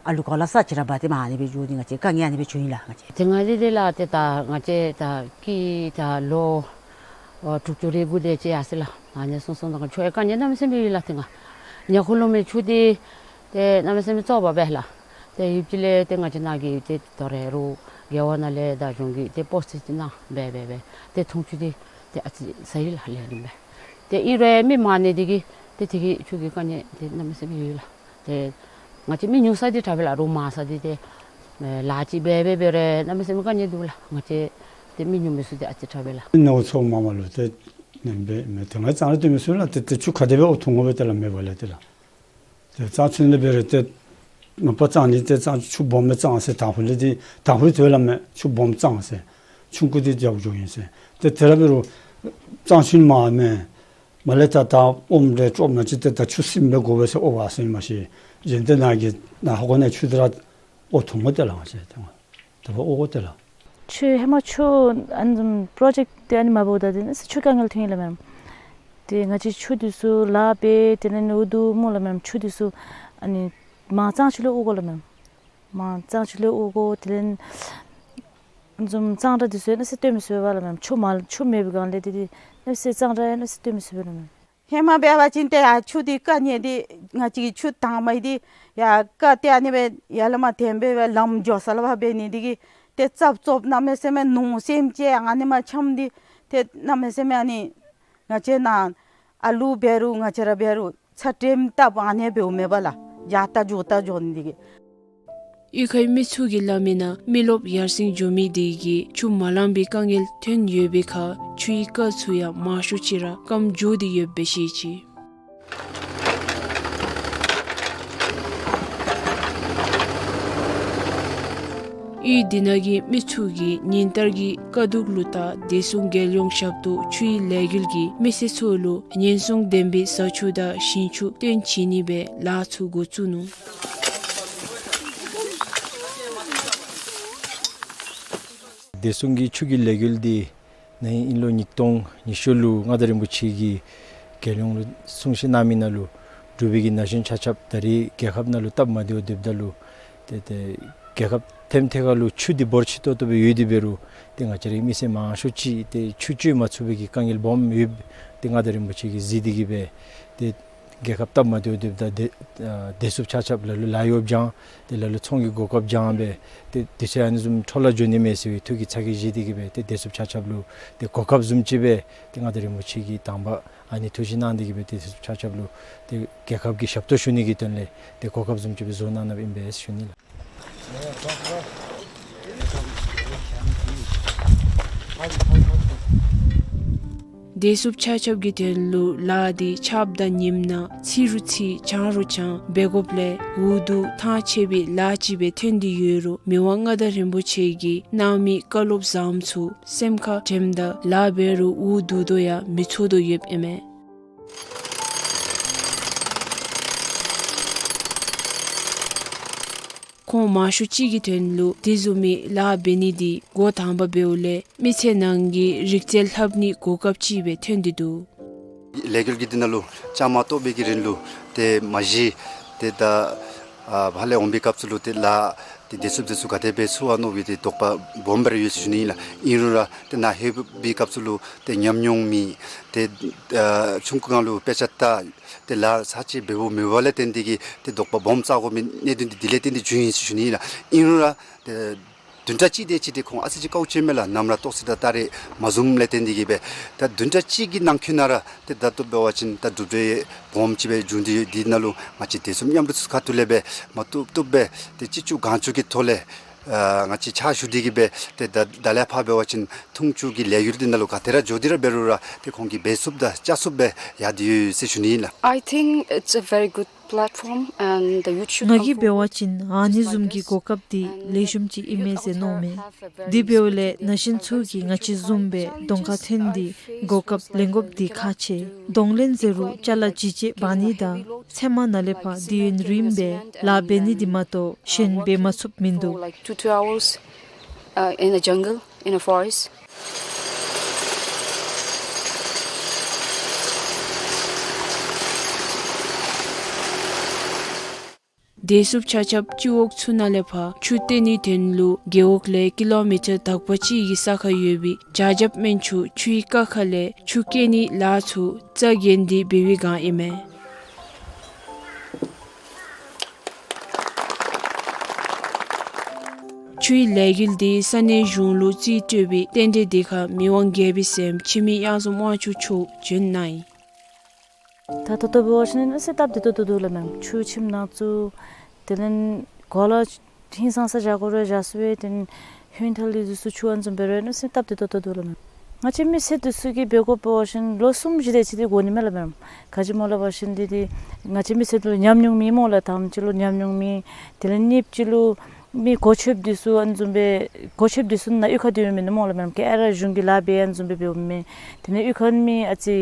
ཨ་ལུ་གོ་ལ་ས་ཅིག་ར་འབག་སྟེ་མར་ཨ་ནི་སྦེ་འགྱོ་ནི་ང་བཅས་དཀའ་ངལ་ཨ་ནི་སྦེ་བྱུང་ཡི་ལགས། ང་བཅས་དེ་སྔ་འདི་དེ་ལགས་ཏེ་ད་ང་བཅས་ད་སྐྱེས་ད་ལོ་ཨོ་དྲུག་ཅུ་རེ་དགུ་དེ་ཅིག་ཡར་སོང་ཡི་ལགས། ཨ་ནི་སོང་སོང་ད་ཆུ་ཡང་དཀའ་ངལ་གནམ་མེད་ས་མེད་ཡོད་ལགས། ཏེ་ང་ཉ་ཁུ་ལུ་མི་ཆུ་འདི་ཏེ་གནམ་མེད་ས་མེད་བཙོག་པ་སྦེ་ལགས། ཏེ་ཡུདཔ་ཅིག་ལས་ཏེ་ང་བཅས་ནཱ་གི་ཏེ་ད་རེས་རུང་རྒེད་འོག་ནང་ལས་དང་གཞུང་གིས་ཏེ་སྤོ་སེ་ཅིག་གནང་སྦེ་སྦེ་སྦེ་ཏེ་འཐུང་ཆུ་འདི་ཏེ་ཨ་ཙི་ཟ་ཡི་ལགས། ལེགས་ཤོམ་སྦེ། ཏེ་ཨིན་རུང་མི་མང་ནི་འདི་གིས་ཏེ་དེ་གི་ཆུ་གི་དཀའ་ངལ་འདི་གནམ་མེད་ས་མེད་ཡོད་ལགས། ཏེ་ང་བཅས་མི་ཉུང་ས་འདི་དྲག་པས་ལགས། རོགས་མང་ས་འདི་ཏེ་ཨེ་ལཱ་ཅིག་འབད་འབད་འབད་རུང་གནམ་མེད་ས་མེད་དཀའ་ངལ་འདུག་ལགས། ང་བཅས་ཏེ་མི་ཉུང་མི་ཚུ་འདི་ཨ་ཙི་དྲག་པས་ལགས། ནོར་ཚོ་མ་མ་ལུ་ཏེ་ནེམ་སྦེ་མེན། ཏེ་ང་གཙང་ར་སྟོན་མི་ཚུ་ལགས། ཏེ་ཏེ་ཆུ་ག་དེ་སྦེ་དབོར་འཐུང་དགོ་པས་ཏེ་ལགས་མེད་པ་ལས་ཏེ་ལགས། ཏེ་གཙང་ཆུ་ལས་འབད་རུང་ཏེ་མ་པ་གཙང་ནི་ཏེ་གཙང་ཆུ་སྦོམ་སྦེ་གཙང་ཟེར། དང་ཕུ་ལས་འདི་དང་ཕུ་ལས་ཏེ་སླབ་མས། ཆུ་སྦོམ་གཙང་ཟེར། ཆུང་ཀུ་འདི་རྒྱབ་འགྱོཝ་ཨིན་ཟེར། ཏེ་དེ་ར་འབད་རུང་གཙང་ཆུ་མ་མེན། མ་ལས་ད་ད་ཨོམ་རེ་ཅོག་ནང་ཅིག་ཏེ་ད་ཆུ་སིམ་སྦེ་དགོ་པས་ཟེར་དབོར་བ་ཟེར་མ་ཤེས། གཞན་ཏེ་ནཱ་གི་ནཱ་ཧོ་གོ་ནི་ཆུ་འདི་ར་དབོར་འཐུང་དགོ་ཏེ་ལགས། ང་བཅས་ཏེ་ང་ཏེ་ཕར་དབོར་དགོ་ཏེ་ལགས། ཆུ་ཧེ་མ་ཆུ་ཨ་ནི་བཟུམ་པོ་རོ་ཇེཀཊ་ཏེ་ཨ་ནི་མ་འབདཝ་ད་འདི་ནང་ཆུ་དཀའ་ངལ་ཐོན་ཡི་ལགས་མེན། ཏེ་ང་བཅས་ཆུ་འདི་ཚུ་ལཱ་འབད་དེ་ལས་ཨུ་ཐུ་སྨོ་ལགས་མེན། ཆུ་འདི་ཚུ་ཨ་ནི་མར་གཙང་ཆུ་ལས་དབོར་དགོ་ལགས་མེན། མར་གཙང་ཆུ་ལས་དབོར་དགོ། དེ་ལས་བཟུམ་གཙང་སྦྲ་འདི་ཚུ་ཡང་ཨ་ནི་སྦེ་སྟོན་མི་ཚུགས་པས་ལགས་མེན། ཆུ་མ་ཆུ་མེད་པའི་སྒང་ལས་འདི་འདི་ཨ་ནི་སྦེ་གཙང་སྦྲ་ཡང་ཨ་ནི་སྦེ་སྟོན་མི་ཚུགས་པས་ལགས་མེན། ཧེ་མ་འབད་བ་ཅིན་ཏེ་ཡར་ཆུ་འདི་རྐ་ནི་འདི་ང་བཅས་ཀྱི་ཆུ་དྭངས་མ་འདི་ཡར་རྐ་སྟེ་ཨ་ནི་སྦེ་ཡར་ལས་མར་འཐེན་སྦེ་སྦེ་ལམ་འགྱོ་ས་ལུ་ཕར་འབད་ནི་འདི་གིས་ཏེ་རྩབ་རྩོབ་གནམ་མེད་ས་མེད་ནོར་སེམས་ཅན་ཨ་ནི་མར་འཁྱམས་ཏེ་ཏེ་གནམ་མེད་ས་མེད་ཨ་ནི་ང་བཅས་ནཱ་ཨ་ལུ་འབད་རུང་ང་བཅས་ར་འབད་རུང་ཚ་དྲོད་བཏབ་ཨ་ནི་འབདཝ་མེན་པ་ལགས། ཡར་ལྟ་འགྱོ་ལྟ་འགྱོ་ནི་འདི་གིས། གཡུས་ཁའི་མི་ཚུ་གིས་སླབ་མིའི་ནང་མི་རློབས་ཡར་སེང་འགྱོ་མི་འདི་གིས་ཆུ་མ་ལང་པའི་དཀའ་ངལ་ཐོན་ཡོད་པའི་ཁར་ཆུའི་རྐ་ཚུ་ཡང་མང་ཤོས་ཅིག་ར་སྐམ་འགྱོ་སྟེ་ཡོདཔ་སྦེ་བཤད་ཅི། གཡུས་འདི་ནང་གི་མི་ཚུ་གིས་ཉིན་ལྟར་གྱི་དཀའ་སྡུག་ལུ་བལྟ་བདེ་སྲུང་རྒྱལ་ཡོངས་ཞབས་ཏོག་ཆུའི་ལས་འགུལ་གྱིས་མི་སེར་ཚུ་ལུ་ཉེན་སྲུང་ལྡན་པའི་བཟའ་ཆུ་དང་ཞིང་ཆུ་སྟོན་བྱིན་ནི་སྦེ་ལཱ་ཚུ་འགོ་བཙུགས་ནུག། བདེ་སྲུང་གི་ཆུ་གི་ལས་འགུལ་འདི་ནཱ་ཨིན་ལོ་ཉིས་སྟོང་ཉི་ཤུ་ལུ་མངའ་བདག་རིན་པོ་ཆེ་གིས་རྒྱལ་ཡོངས་ལུ་གསུང་བཤད་གནང་མི་ནང་ལུ་གྲུབ་པའི་གི་ན་གཞོན་ཆ་ཁྱབ་ད་རེས་རྒྱལ་ཁབ་ནང་ལུ་སྟབས་མ་བདེཝ་སྡོདཔ་ད་ལུ་ཏེ་ཏེ་རྒྱལ་ཁབ་ཐེམ་ཐེ་ཁ་ལུ་ཆུ་འདི་འབོར་ཆེ་ཏོག་ཏོ་སྦེ་ཡོད་དེ་འབད་རུང་ཏེ་ང་བཅས་རའི་མི་སེར་མང་ཤོས་ཅིག་ཏེ་ཆུ་སྤྱོད་མ་ཚུགས་པའི་གི་དཀའ་ངལ་སྦོམ་ཡོདཔ་ཏེ་མངའ་བདག་རིན་པོ་ཆེ་གིས་གཟིགས་ཏེ་གིས་སྦེ་ཏེ་རྒྱལ་ཁབ་སྟབས་མ་བདེཝ་སྡོདཔ་ད་བདེ་ཨ་བདེ་སྲུངཔ་ཆ་ཁྱབ་ལ་ལུ་ལཱ་གཡོག་སྦྱང་ཏེ་ལ་ལུ་ཚོང་གི་གོ་སྐབས་སྦྱང་སྦེ་ཏེ་དུས་ཚོད་ཨ་ནི་བཟུམ་འཕྲོ་བརླག་འགྱོ་ནི་མེད་ཟེར་བའི་ཐུགས་ཀྱི་ཚ་གྱང་བཞེས་ཏེ་གིས་སྦེ་ཏེ་བདེ་སྲུངཔ་ཆ་ཁྱབ་ལུ་ཏེ་གོ་སྐབས་བཟུམ་ཅིག་སྦེ་ཏེ་མངའ་བདག་རིན་པོ་ཆེ་གིས་དང་པ་ཨ་ནི་ཐུགས་བཞེད་གནང་སྟེ་གིས་སྦེ་ཏེ་བདེ་སྲུངཔ་ཆ་ཁྱབ་ལུ་ཏེ་རྒྱལ་ཁབ་ཀྱི་ཞབས་ཏོག་ཞུ་ནི་གི་དོན་ལས་ཏེ་གོ་སྐབས་བཟུམ་ཅིག་སྦེ་བཟོ་གནང་གནངམ་ཨིན་པས་ཞུ་ནི་ལགས། བདེ་སྲུངཔ་ཆ་ཁྱབ་ཀྱི་དོན་ལུ་ལཱ་འདི་ཆརཔ་དང་ཉིམ་ནང་ཚིག་རུང་ཚིག་གྱང་རུང་གྱང་འབད་དགོཔ་ལས་འུ་སྡུག་ཐང་ཆད་པའི་ལཱ་ཅིག་སྦེ་ཐོན་ཏེ་ཡོད་རུང་མི་དབང་མངའ་བདག་རིན་པོ་ཆེ་གིས་གནང་མི་བཀའ་སློབ་བཟངམ་ཚུ་སེམས་ཁར་དྲནམ་ད་ལཱ་འབད་རུང་འུ་སྡུག་དོ་ཡང་མི་ཚོར་དོ་ཡོདཔ་ཨིན་མས། ཁོང་མང་ཤོས་ཅིག་གི་དོན་ལུ་དེ་བཟུམ་མའི་ལཱ་འབད་ནི་འདི་འགོ་དང་པ་འབདཝ་ལས་མི་ཚེ་ནང་གི་རིག་རྩལ་ལྷབ་ནིའི་གོ་སྐབས་ཅིག་སྦེ་ཐོན་ཏེ་འདུག། ལས་འགུལ་གྱི་འདི་ནང་ལུ་བཅའ་མར་གཏོགས་པའི་གི་རིང་ལུ་ཏེ་མ་གཞི་ཏེ་ད་ཨ་ཕར་ལས་འོང་པའི་སྐབས་སུ་ལུ་ཏེ་ལཱ་ཏེ་བདེ་སྲུངཔ་འདི་ཚུ་ག་དེ་སྦེ་ཚུགས་ག་མནོ་བའི་ཏེ་དོགས་པ་སྦོམ་སྦེ་ར་ཡོད་ཟེར་ཞུ་ནི་ཨིན་ལགས། ཨིན་རུང་ར་ཏེ་ནཱ་ལྷོད་པའི་སྐབས་སུ་ལུ་ཏེ་ཉམས་མྱོང་མེད། ཏེ་ཨ་ཆུང་ཀུའི་སྒང་ལུ་དཔེ་ཆ་ལྟ་ཏེ་ལཱ་ཚར་གཅིག་འབདཝ་མེད་པ་ལས་བརྟེན་ཏེ་གིས་ཏེ་དོགས་པ་སྦོམ་ཟ་དགོ་མི་གནད་དོན་འདི་དེ་ལས་བརྟེན་ཏེ་བྱུང་ཡི་ཟེར་ཞུ་ནི་ཨིན་ལགས། ཨིན་རུང་ར་ཏེ་བདུན་ཕྲག་གཅིག་དེ་ཅིག་ཏེ་ཁོང་ཨ་ཙི་ཅིག་དཀའཝ་སྤྱད་མས་ལགས། ནམ་ར་ཏོག་ཙི་དང་སྟ་རེ་མ་བཟུངམ་ལས་བརྟེན་ཏེ་གིས་སྦེ་ད་བདུན་ཕྲག་གཅིག་གི་ནང་འཁོད་ནང་ར་ཏེ་ད་ལྟོ་འབད་བ་ཅིན་ད་གྲུབ་འབྲས་སྦོམ་ཅིག་སྦེ་བྱུང་སྟེ་ཡོད། དེ་ནང་ལུ་ང་བཅས་བདེ་སྲུངཔ་མཉམ་འབྲེལ་ཚོགས་པ་ཁ་ཐུག་ལས་སྦེ་མ་བཏུབ་བཏུབ་སྦེ་ཏེ་ཅི་ལྕོགས་གང་ལྕོགས་ཀྱི་ཐོག་ལས་ཨ་ང་བཅས་ཕྱག་ཞུ་སྟེ་གིས་སྦེ་ཏེ་ད་ད་ལས་ཕར་འབད་བ་ཅིན་འཐུང་ཆུ་གི་ལས་འགུལ་འདི་ནང་ལུ་ག་ཏེ་ར་འགྱོ་སྟེ་ར་འབད་རུང་ར་ཏེ་ཁོང་གིས་འབད་ཚུགསཔ་དང་བཅའ་ཚུགསཔ་སྦེ་ཡར་ཏེ་ཡོད་ཟེར་ཞུ་ནི་ཨིན་ལགས། I think it's a very good platform and the youth should ང་གིས་འབད་བ་ཅིན་ཨ་ནི་བཟུམ་གྱི་གོ་སྐབས་འདི་ལེགས་ཤོམ་ཅིག་ཨིན་མས་ཟེར་མནོཝ་མས། དེ་འབདཝ་ལས་ན་གཞོན་ཚུ་གིས་ང་བཅས་བཟུམ་སྦེ་གདོང་ཁར་ཐོན་ཏེ་གོ་སྐབས་ལེན་དགོཔ་འདི་ཁག་ཆེ། གདོང་ལེན་ཟེར་རུང་ཅ་ལ་ལྗིད་ཅིག་འབག་ནི་དང་ཚལ་མ་ནང་ལས་ཕར་དུས་ཡུན་རིངམོ་སྦེ་ལཱ་འབད་ནི་འདི་མ་གཏོགས་གཞན་འབད་མ་ཚུགསཔ་མིན་འདུག། Like two, two hours, uh, in a jungle, in a forest. བདེ་སྲུངཔ་ཆ་ཁྱབ་སྤྱི་འོག་ཚུ་ནང་ལས་ཕར་ཆུ་བཏོན་ནིའི་དོན་ལུ་རྒེད་འོག་ལས་ཀི་ལོ་མི་ཊར་དག་པ་ཅིག་གི་ས་ཁར་ཡོད་པའི་བྱ་རྒྱབ་སྨན་ཆུང་ཆུའི་ཀ་ཁ་ལས་ཆུ་བསྐྱལ་ནིའི་ལཱ་ཚུ་རྩ་འགེངས་ཏེ་འབད་བའི་སྒང་ཨིན་མས། ཆུའི་ལས་འགུལ་འདི་ས་གནས་གཞུང་ལུ་རྩིས་སྤྲོད་པའི་རྟེན་འབྲེལ་འདི་ཁར་མི་དབང་རྒྱལ་པོའི་སྲསམོ་འཆི་མེད་གཡང་འཛོམས་དབང་ཕྱུག་མཆོག་བྱོན་གནང་ཡི། ད་ད་ལྟོ་འབད་བ་ཅིན་ཨ་ནི་སེམས་སྟབས་བདེ་ཏོག་ཏོ་འདུག་ལགས་མེན། ཆུ་ཁྱིམ་ནང་བཙུགས། དེ་ལས་གོ་ལ་ཧིང་སངས་ས་བཞག་དགོ་རུང་བཞག་ཚུགས་པས། དེ་ལས་ཧོན་ཐལ་ལི་འདི་ཚུ་ཆུ་ཨ་ནི་བཟུམ་འབད་རུང་ཨ་ནི་སེམས་སྟབས་བདེ་ཏོག་ཏོ་འདུག་ལགས་མེན། ང་བཅས་མི་སེར་འདི་ཚུ་གིས་འབད་དགོཔ་འབད་བ་ཅིན་ལོ་གསུམ་བཞི་དེ་ཅིག་འདི་འགོར་ནི་མས་ལགས་མེན། ག་ཅི་སྨོ་ལབ་པ་ཅིན་འདི་འདི་ང་བཅས་མི་སེར་འདི་ལུ་ཉམས་མྱོང་མེད་སྨོ་ལགས། དང་པ་ཅིག་ལུ་ཉམས་མྱོང་མེད། དེ་ལས་གཉིས་པ་ཅིག་ལུ་མི་གོ་ཆོདཔ་འདི་ཚུ་ཨ་ནི་བཟུམ་སྦེ་གོ་ཆོདཔ་འདི་ཚུ་ནཱ་གཡུས་ཁར་སྡོད་མི་མེན་སྨོ་ལགས་མེན། ག་ར་གཞུང་གི་ལཱ་འབད་ཨ་ནི་བཟུམ་སྦེ་འབདཝ་མས། དེ་ལས་གཡུས་ཁར་མི་ཨ་ཙི་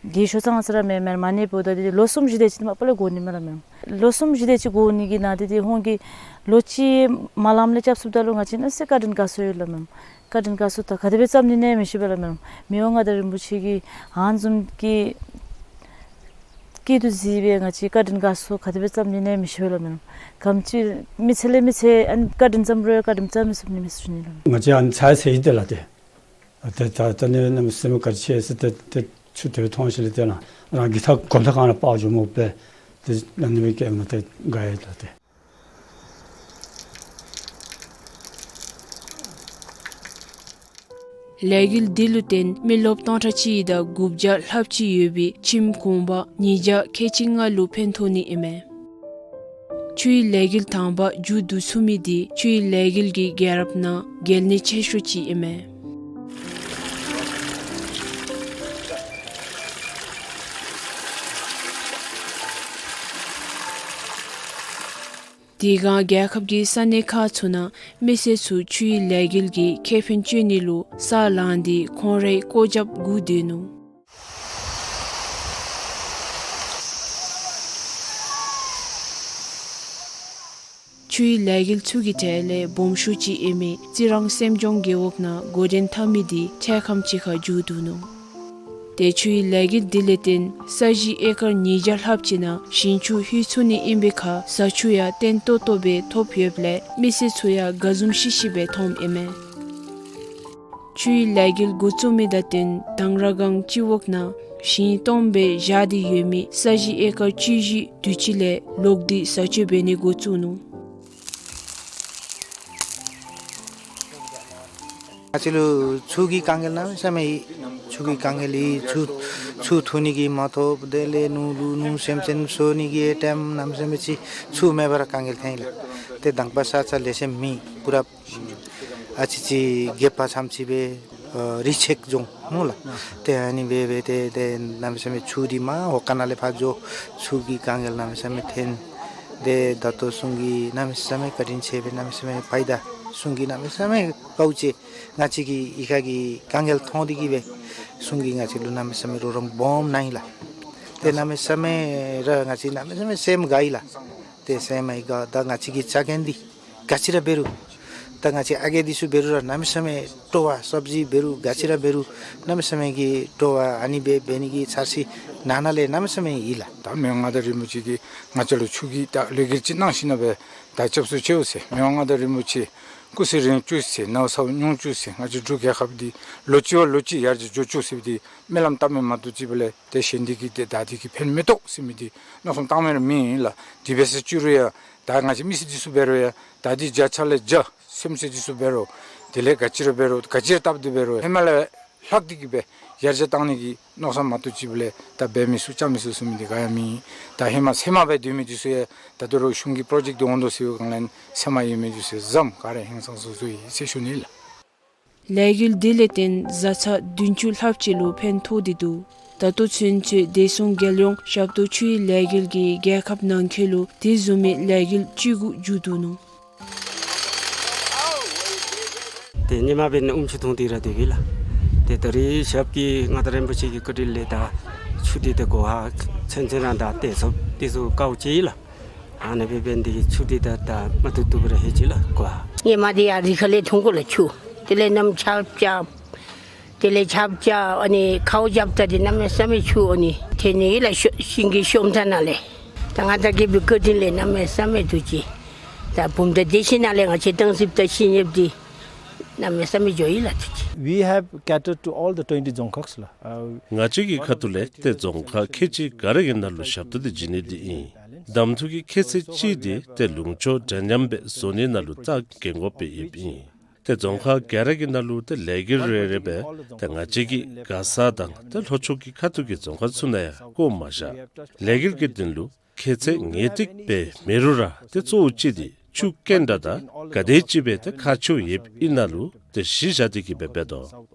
གི་ཤོ་ཚང་ས་ར་མེན་མེན་མ་ནི་འབདཝ་ད་འདི་ལོ་གསུམ་བཞི་དེ་ཅིག་མ་པ་ལས་འགོར་ནི་མས་ལགས་མེན། ལོ་གསུམ་བཞི་དེ་ཅིག་འགོར་ནི་གི་ནང་འདི་འདི་ཁོང་གིས་ལོ་གཅིག་མ་ལངམ་ལས་རྐྱབ་ཚུགསཔ་ད་ལུ་ང་བཅས་ཨ་ནི་སེམས་བཀའ་དྲིན་དགའ་ཚོར་ཡོད་ལགས་མེན། བཀའ་དྲིན་དགའ་ཚོར་ད་ག་དེ་སྦེ་བརྩམ་ནི་ཨིན་ན་མི་ཤེས་པས་ལགས་མེན། མི་དབང་མངའ་བདག་རིན་པོ་ཆེ་གིས་ཨ་ནི་བཟུམ་གྱི་སྐྱིད་སྡུག་གཟིགས་སྦེ་ང་བཅས་བཀའ་དྲིན་དགའ་ཚོར་ག་དེ་སྦེ་བརྩམ་ནི་ཨིན་ན་མི་ཤེས་པས་ལགས་མེན། ག་དེམ་ཅིག་མི་ཚེ་ལས་མི་ཚེ་ཨ་ནི་བཀའ་དྲིན་བརྩམ་རུང་བཀའ་དྲིན་བརྩམ་མི་ཚུགས་ནི་མས་ཟེར་ཞུ་ནི་ལགས་མེན། ང་བཅས་ཨ་ནི་ཚ་ཚ་ཡི་དེ་ལགས་ཏེ། ད་ད་ད་ནི་གནམ་མེད་ས་མེད་བཀའ་དྲིན་ཆེ་ཟེར། ཏེ་ཏེ་ཆུ་དེ་སྦེ་མཐོང་ཞིནམ་ལས་ཏེ་ནཱ་རང་གི་ད་གོམ་ཐག་སྒང་ལས་སྤར་འགྱོ་མི་དགོ་པས། ཏེ་ཨ་ནི་སྦེ་བསྐྱལཝ་ད་ཏེ་དགའ་ཡི་ལགས་ཏེ། ལས་འགུལ་འདི་ལུ་བརྟེན་མི་རློབས་སྟོང་ཕྲག་གཅིག་དང་དགུ་བརྒྱ་ལྷགཔ་ཅིག་ཡོད་པའི་ཁྱིམ་གུང་པ་ཉིས་བརྒྱ་ཁལ་གཅིག་ལྔ་ལུ་ཕན་ཐོགས་ནི་ཨིན་མས། ཆུའི་ལས་འགུལ་དང་པ་མཇུག་བསྡུ་ཚུགས་མི་འདི་ཆུའི་ལས་འགུལ་གྱི་རྒྱལ་རབས་ནང་གལ་གནད་ཆེ་ཤོས་ཅིག་ཨིན་མས། དེ་སྒང་རྒྱལ་ཁབ་ཀྱི་ས་གནས་ཁག་ཚུ་ནང་མི་སེར་ཚུ་ཆུའི་ལས་འགུལ་གྱི་ཁེ་ཕན་སྤྱོད་ནི་ལུ་ས་བླངས་ཏེ་ཁོང་རའི་སྐོར་རྒྱབ་སྒུག་སྡོད་ནུག། ཆུའི་ལས་འགུལ་ཚུ་གི་གྲས་ལས་སྦོམ་ཤོས་ཅིག་ཨིན་མི་རྩི་རང་སེམས་ལྗོངས་རྒེད་འོག་ནང་འགོ་འདྲེན་འཐབ་མི་འདི་འཕྲལ་ཁམས་ཅིག་ཁར་མཇུག་བསྡུ་ནུག། ཏེ་ཆུའི་ལས་འགུལ་འདི་ལས་བརྟེན་ས་གཞི་ཨེ་ཀར་ཉིས་བརྒྱ་ལྷགཔ་ཅིག་ནང་ཞིང་ཆུ་ལྷོད་ཚུགས་ནི་ཨིན་པའི་ཁར་བཟའ་ཆུ་ཡང་བརྟན་ཏོག་ཏོ་སྦེ་ཐོབ་ཡོདཔ་ལས་མི་སེར་ཚུ་ཡང་དགའ་འཛུམ་ཤིག་ཤིག་སྦེ་མཐོངམ་ཨིན་མས། ཆུའི་ལས་འགུལ་འགོ་བཙུགས་མི་དང་བསྟུན་དང་ར་སྒང་སྤྱི་འོག་ནང་ཞིང་སྟོངམ་སྦེ་བཞག་སྟེ་ཡོད་མི་ས་གཞི་ཨེ་ཀར་བཅུ་བཞི་དུས་ཅི་ལས་ལོག་སྟེ་བཟའ་སྤྱོད་འབད་ནི་འགོ་བཙུགས་ནུག། ང་བཅས་ལུ་ཆུ་གི་དཀའ་ངལ་གནམ་མེད་ས་མེད་ཡོད། ཆུ་གི་དཀའ་ངལ་ཡོད། ཆུ་ཆུ་འཐུང་ནི་གི་མ་ཐོབ། དེ་ལས་ནོར་ལུ་ནོར་སེམས་ཅན་གསོ་ནི་གི་ཨེ་ཊེམ་གནམ་མེད་ས་མེད་ཅིག་ཆུ་མེད་པར་ར་དཀའ་ངལ་ཐོན་ཡི་ལགས། ཏེ་དང་པ་ས་ཆ་ལེ་ཤ་མེད། པུ་ར་ཨ་ཙི་ཅིག་རྒེད་འོག་ཙམ་ཅིག་སྦེ་ཨ་རི་ཆེག་ལྗོངས་སྨོ་ལགས། ཏེ་ཨ་ནི་སྦེ་སྦེ་ཏེ་ཏེ་གནམ་མེད་ས་མེད་ཆུ་འདི་མར་འོག་ཁང་ནང་ལས་ཕར་འགྱོ། ཆུ་གི་དཀའ་ངལ་གནམ་མེད་ས་མེད་ཐོན། ཏེ་ད་ལྟོ་གཞུང་གིས་གནམ་མེད་ས་མེད་བཀའ་དྲིན་ཆེ་སྦེ་གནམ་མེད་ས་མེད་ཕྱི་ད་གཞུང་གིས་གནམ་མེད་ས་མེད་དཀའཝ་སྤྱད། ང་བཅས་ཀྱི་གཡུས་ཁ་གི་དཀའ་ངལ་མཐོང་སྟེ་གིས་སྦེ་གཞུང་གིས་ང་བཅས་ལུ་གནམ་མེད་ས་མེད་རོགས་རམ་སྦོམ་གནང་ཡི་ལགས། ཏེ་གནམ་མེད་ས་མེད་ར་ང་བཅས་གནམ་མེད་ས་མེད་སེམས་དགའ་ཡི་ལགས། ཏེ་སེམས་ཡི་ག་ད་ང་བཅས་ཀྱི་ཆ་རྐྱེན་འདི་ག་ཅི་ར་འབད་རུང་ད་ང་བཅས་ཨ་རྒས་འདི་ཚུ་འབད་རུང་ར་གནམ་མེད་ས་མེད་སྤྲོ་བ་སབ་ཇི་འབད་རུང་ག་ཅི་ར་འབད་རུང་གནམ་མེད་ས་མེད་ཀྱི་སྤྲོ་བ་ཨ་ནི་སྦེ་འབད་ནི་གི་འཆར་གཞི་ནང་ན་ལས་གནམ་མེད་ས་མེད་ཡོད་ལགས། ད་མི་དབང་མངའ་བདག་རིན་པོ་ཆེ་གིས་ང་བཅས་ལུ་ཆུ་གི་ད་ལས་འགུལ་ཅིག་གནང་ཞིནམ་ལས་ད་སྐྱབས་སུ་མཆིའོ་ཟེར། མི་དབང་མངའ་བདག་རིན་པོ་ཆེ་སྐུ་ཚེ་རིང་བཅུག་ཟེར། ནད་གསོ་མྱོང་བཅུག་ཟེར། ང་བཅས་འབྲུག་རྒྱལ་ཁབ་འདི་ལོ་གཅིག་བ་ལོ་གཅིག་ཡར་རྒྱས་འགྱོ་བཅུག་ཟེར་བའི་འདི་སྨོན་ལམ་བཏབ་མི་མ་གཏོགས་ཅིག་སྦེ་ལས་ཏེ་གཞན་འདི་གིས་ཏེ་ད་འདི་གིས་ཕན་མི་ཐོགས་ཟེར་མི་འདི་མནོ་བསམ་བཏང་མི་ར་མེད་ལགས། དེ་འབད་ཟེར་བཅུག་རུང་ཡང་ད་ང་བཅས་མི་སེར་འདི་ཚུ་འབད་རུང་ཡང་ད་འདི་བརྒྱ་ཆ་ལས་བརྒྱ་སེམས་ཅན་འདི་ཚུ་འབད་རུང་དེ་ལས་ག་ཅི་ར་འབད་རུང་ག་ཅི་ར་བཏབ་སྟེ་འབད་རུང་ཧེ་མ་ལས་ལྷག་སྟེ་གིས་སྦེ་ཡར་རྒྱས་བཏང་ནི་གི་མནོ་བསམ་མ་གཏོགས་ཅིག་སྦེ་ལས་ད་འབད་མི་ཚུགས་རྐྱབ་མི་ཚུགས་ཟེར་མི་འདི་ག་ཡང་མེད། ད་ཧེ་མ་ཚེར་མ་སྦེ་སྡོད་མི་འདི་ཚུ་ཡང་ད་ལྟོ་ར་གཞུང་གི་པྲོ་ཇེཀཊ་འདི་འོང་དོ་ཟེར་བའི་སྒང་ལས་ཚེར་མ་ཡོད་མི་འདི་ཚུ་ཡང་བཟུམ་ག་ར་ཧིང་སངས་ས་སོ་ཡི་ཟེར་ཞུ་ནི་ལགས། ལས་འགུལ་འདི་ལས་བརྟེན་བཟའ་ཚང་བདུན་ཅུ་ལྷགཔ་ཅིག་ལུ་ཕན་ཐོགས་ཏེ་འདུག། ད་ལྟོ་ཚུན་ཚོད་བདེ་སྲུང་རྒྱལ་ཡོངས་ཞབས་ཏོག་ཆུའི་ལས་འགུལ་གྱིས་རྒྱལ་ཁབ་ནང་འཁོད་ལུ་དེ་བཟུམ་མའི་ལས་འགུལ་བཅུ་དགུ་མཇུག་བསྡུ་ནུག། ཏེ་ཧེ་མ་འབད་ནི་ཨུམ་ཆུ་འཐུང་སྟེ་ར་སྡོད་པས་ལགས། ཏེ་ད་རིས་ཞབས་ཀྱིས་མངའ་བདག་རིན་པོ་ཆེ་གི་བཀའ་དྲིན་ལས་ད་ཆུ་འདི་ད་གོ་བ་ཚུན་ཚོད་ར་ད་ཏེ་ཚུ་ཏེ་ཚུ་དཀའཝ་སྤྱད་ཡི་ལགས། ཨ་ནི་སྦེ་འབད་ནི་འདི་གིས་ཆུ་འདི་ད་ད་མ་ཐུབ་ཐུབ་ར་ལྷོད་ཅི་ལགས་གོ་བ། ཧེ་མ་འདི་ཡར་རི་ཁ་ལས་འཐུང་དགོ་ལགས་ཆུ། དེ་ལས་གནམ་ཆརཔ་རྐྱབ། དེ་ལས་ཆརཔ་རྐྱབ་ཨ་ནི་ཁཝ་རྐྱབ་ད་འདི་གནམ་མེད་ས་མེད་ཆུ་ཨ་ནི་ཐོན་ནི་ལགས། ཤོ་ཤིང་གི་ཤོམ་ཐ་ནང་ལས། ད་མངའ་བདག་རྒྱལ་པོའི་བཀའ་དྲིན་ལས་གནམ་མེད་ས་མེད་ཐུགས་རྗེ། ད་བུམ་ཐང་སྡེ་བཞི་ནང་ལས་ང་བཅས་སྟང་སི་དང་ཤིང་ཡིབ་འདི་གནམ་མེད་ས་མེད་འགྱོ་ཡི་ལགས་ཐུགས་རྗེ། We have catered to all the twenty Dzongkhag ལགས། ང་བཅས་ཀྱི་ཁ་ཐུག་ལས་ཏེ་རྫོང་ཁག་ཁལ་གཅིག་ག་ར་གི་ནང་ལུ་ཞབས་ཏོག་འདི་བྱིན་ནི་འདི་ཨིན། གདམ་འཐུ་གི་ཁྱད་ཚད་ཅིག་འདི་ཏེ་ལུང་ཕྱོགས་འདྲ་མཉམ་སྦེ་བཟོ་ནི་ནང་ལུ་རྩ་འགེངས་དགོཔ་སྦེ་ཡོདཔ་ཨིན། ཏེ་རྫོང་ཁག་ག་ར་གི་ནང་ལུ་ཏེ་ལས་འགུལ་རེ་རེ་སྦེ་ཏེ་ང་བཅས་ཀྱིས་མགར་ས་དང་ཏེ་ལྷོ་ཕྱོགས་ཀྱི་ཁ་ཐུག་གི་རྫོང་ཁག་ཚུ་ནང་ཡང་བཀོ་མ་བཞག། ལས་འགུལ་གྱི་དོན་ལུ་ཁྱད་ཚད་ངེས་ཏིག་སྦེ་མེད་རུང་ར་ཏེ་གཙོ་བོ་ཅིག་འདི་ཆུ་རྐྱེན་འདྲ་དང་ག་དེ་ཅིག་སྦེ་ཏེ་ཁག་ཆེཝ་ཡོདཔ་ཨིན་ན་ལུ་ཏེ་གཞི་བཞག་སྟེ་གིས་སྦེ་འབད་དོ།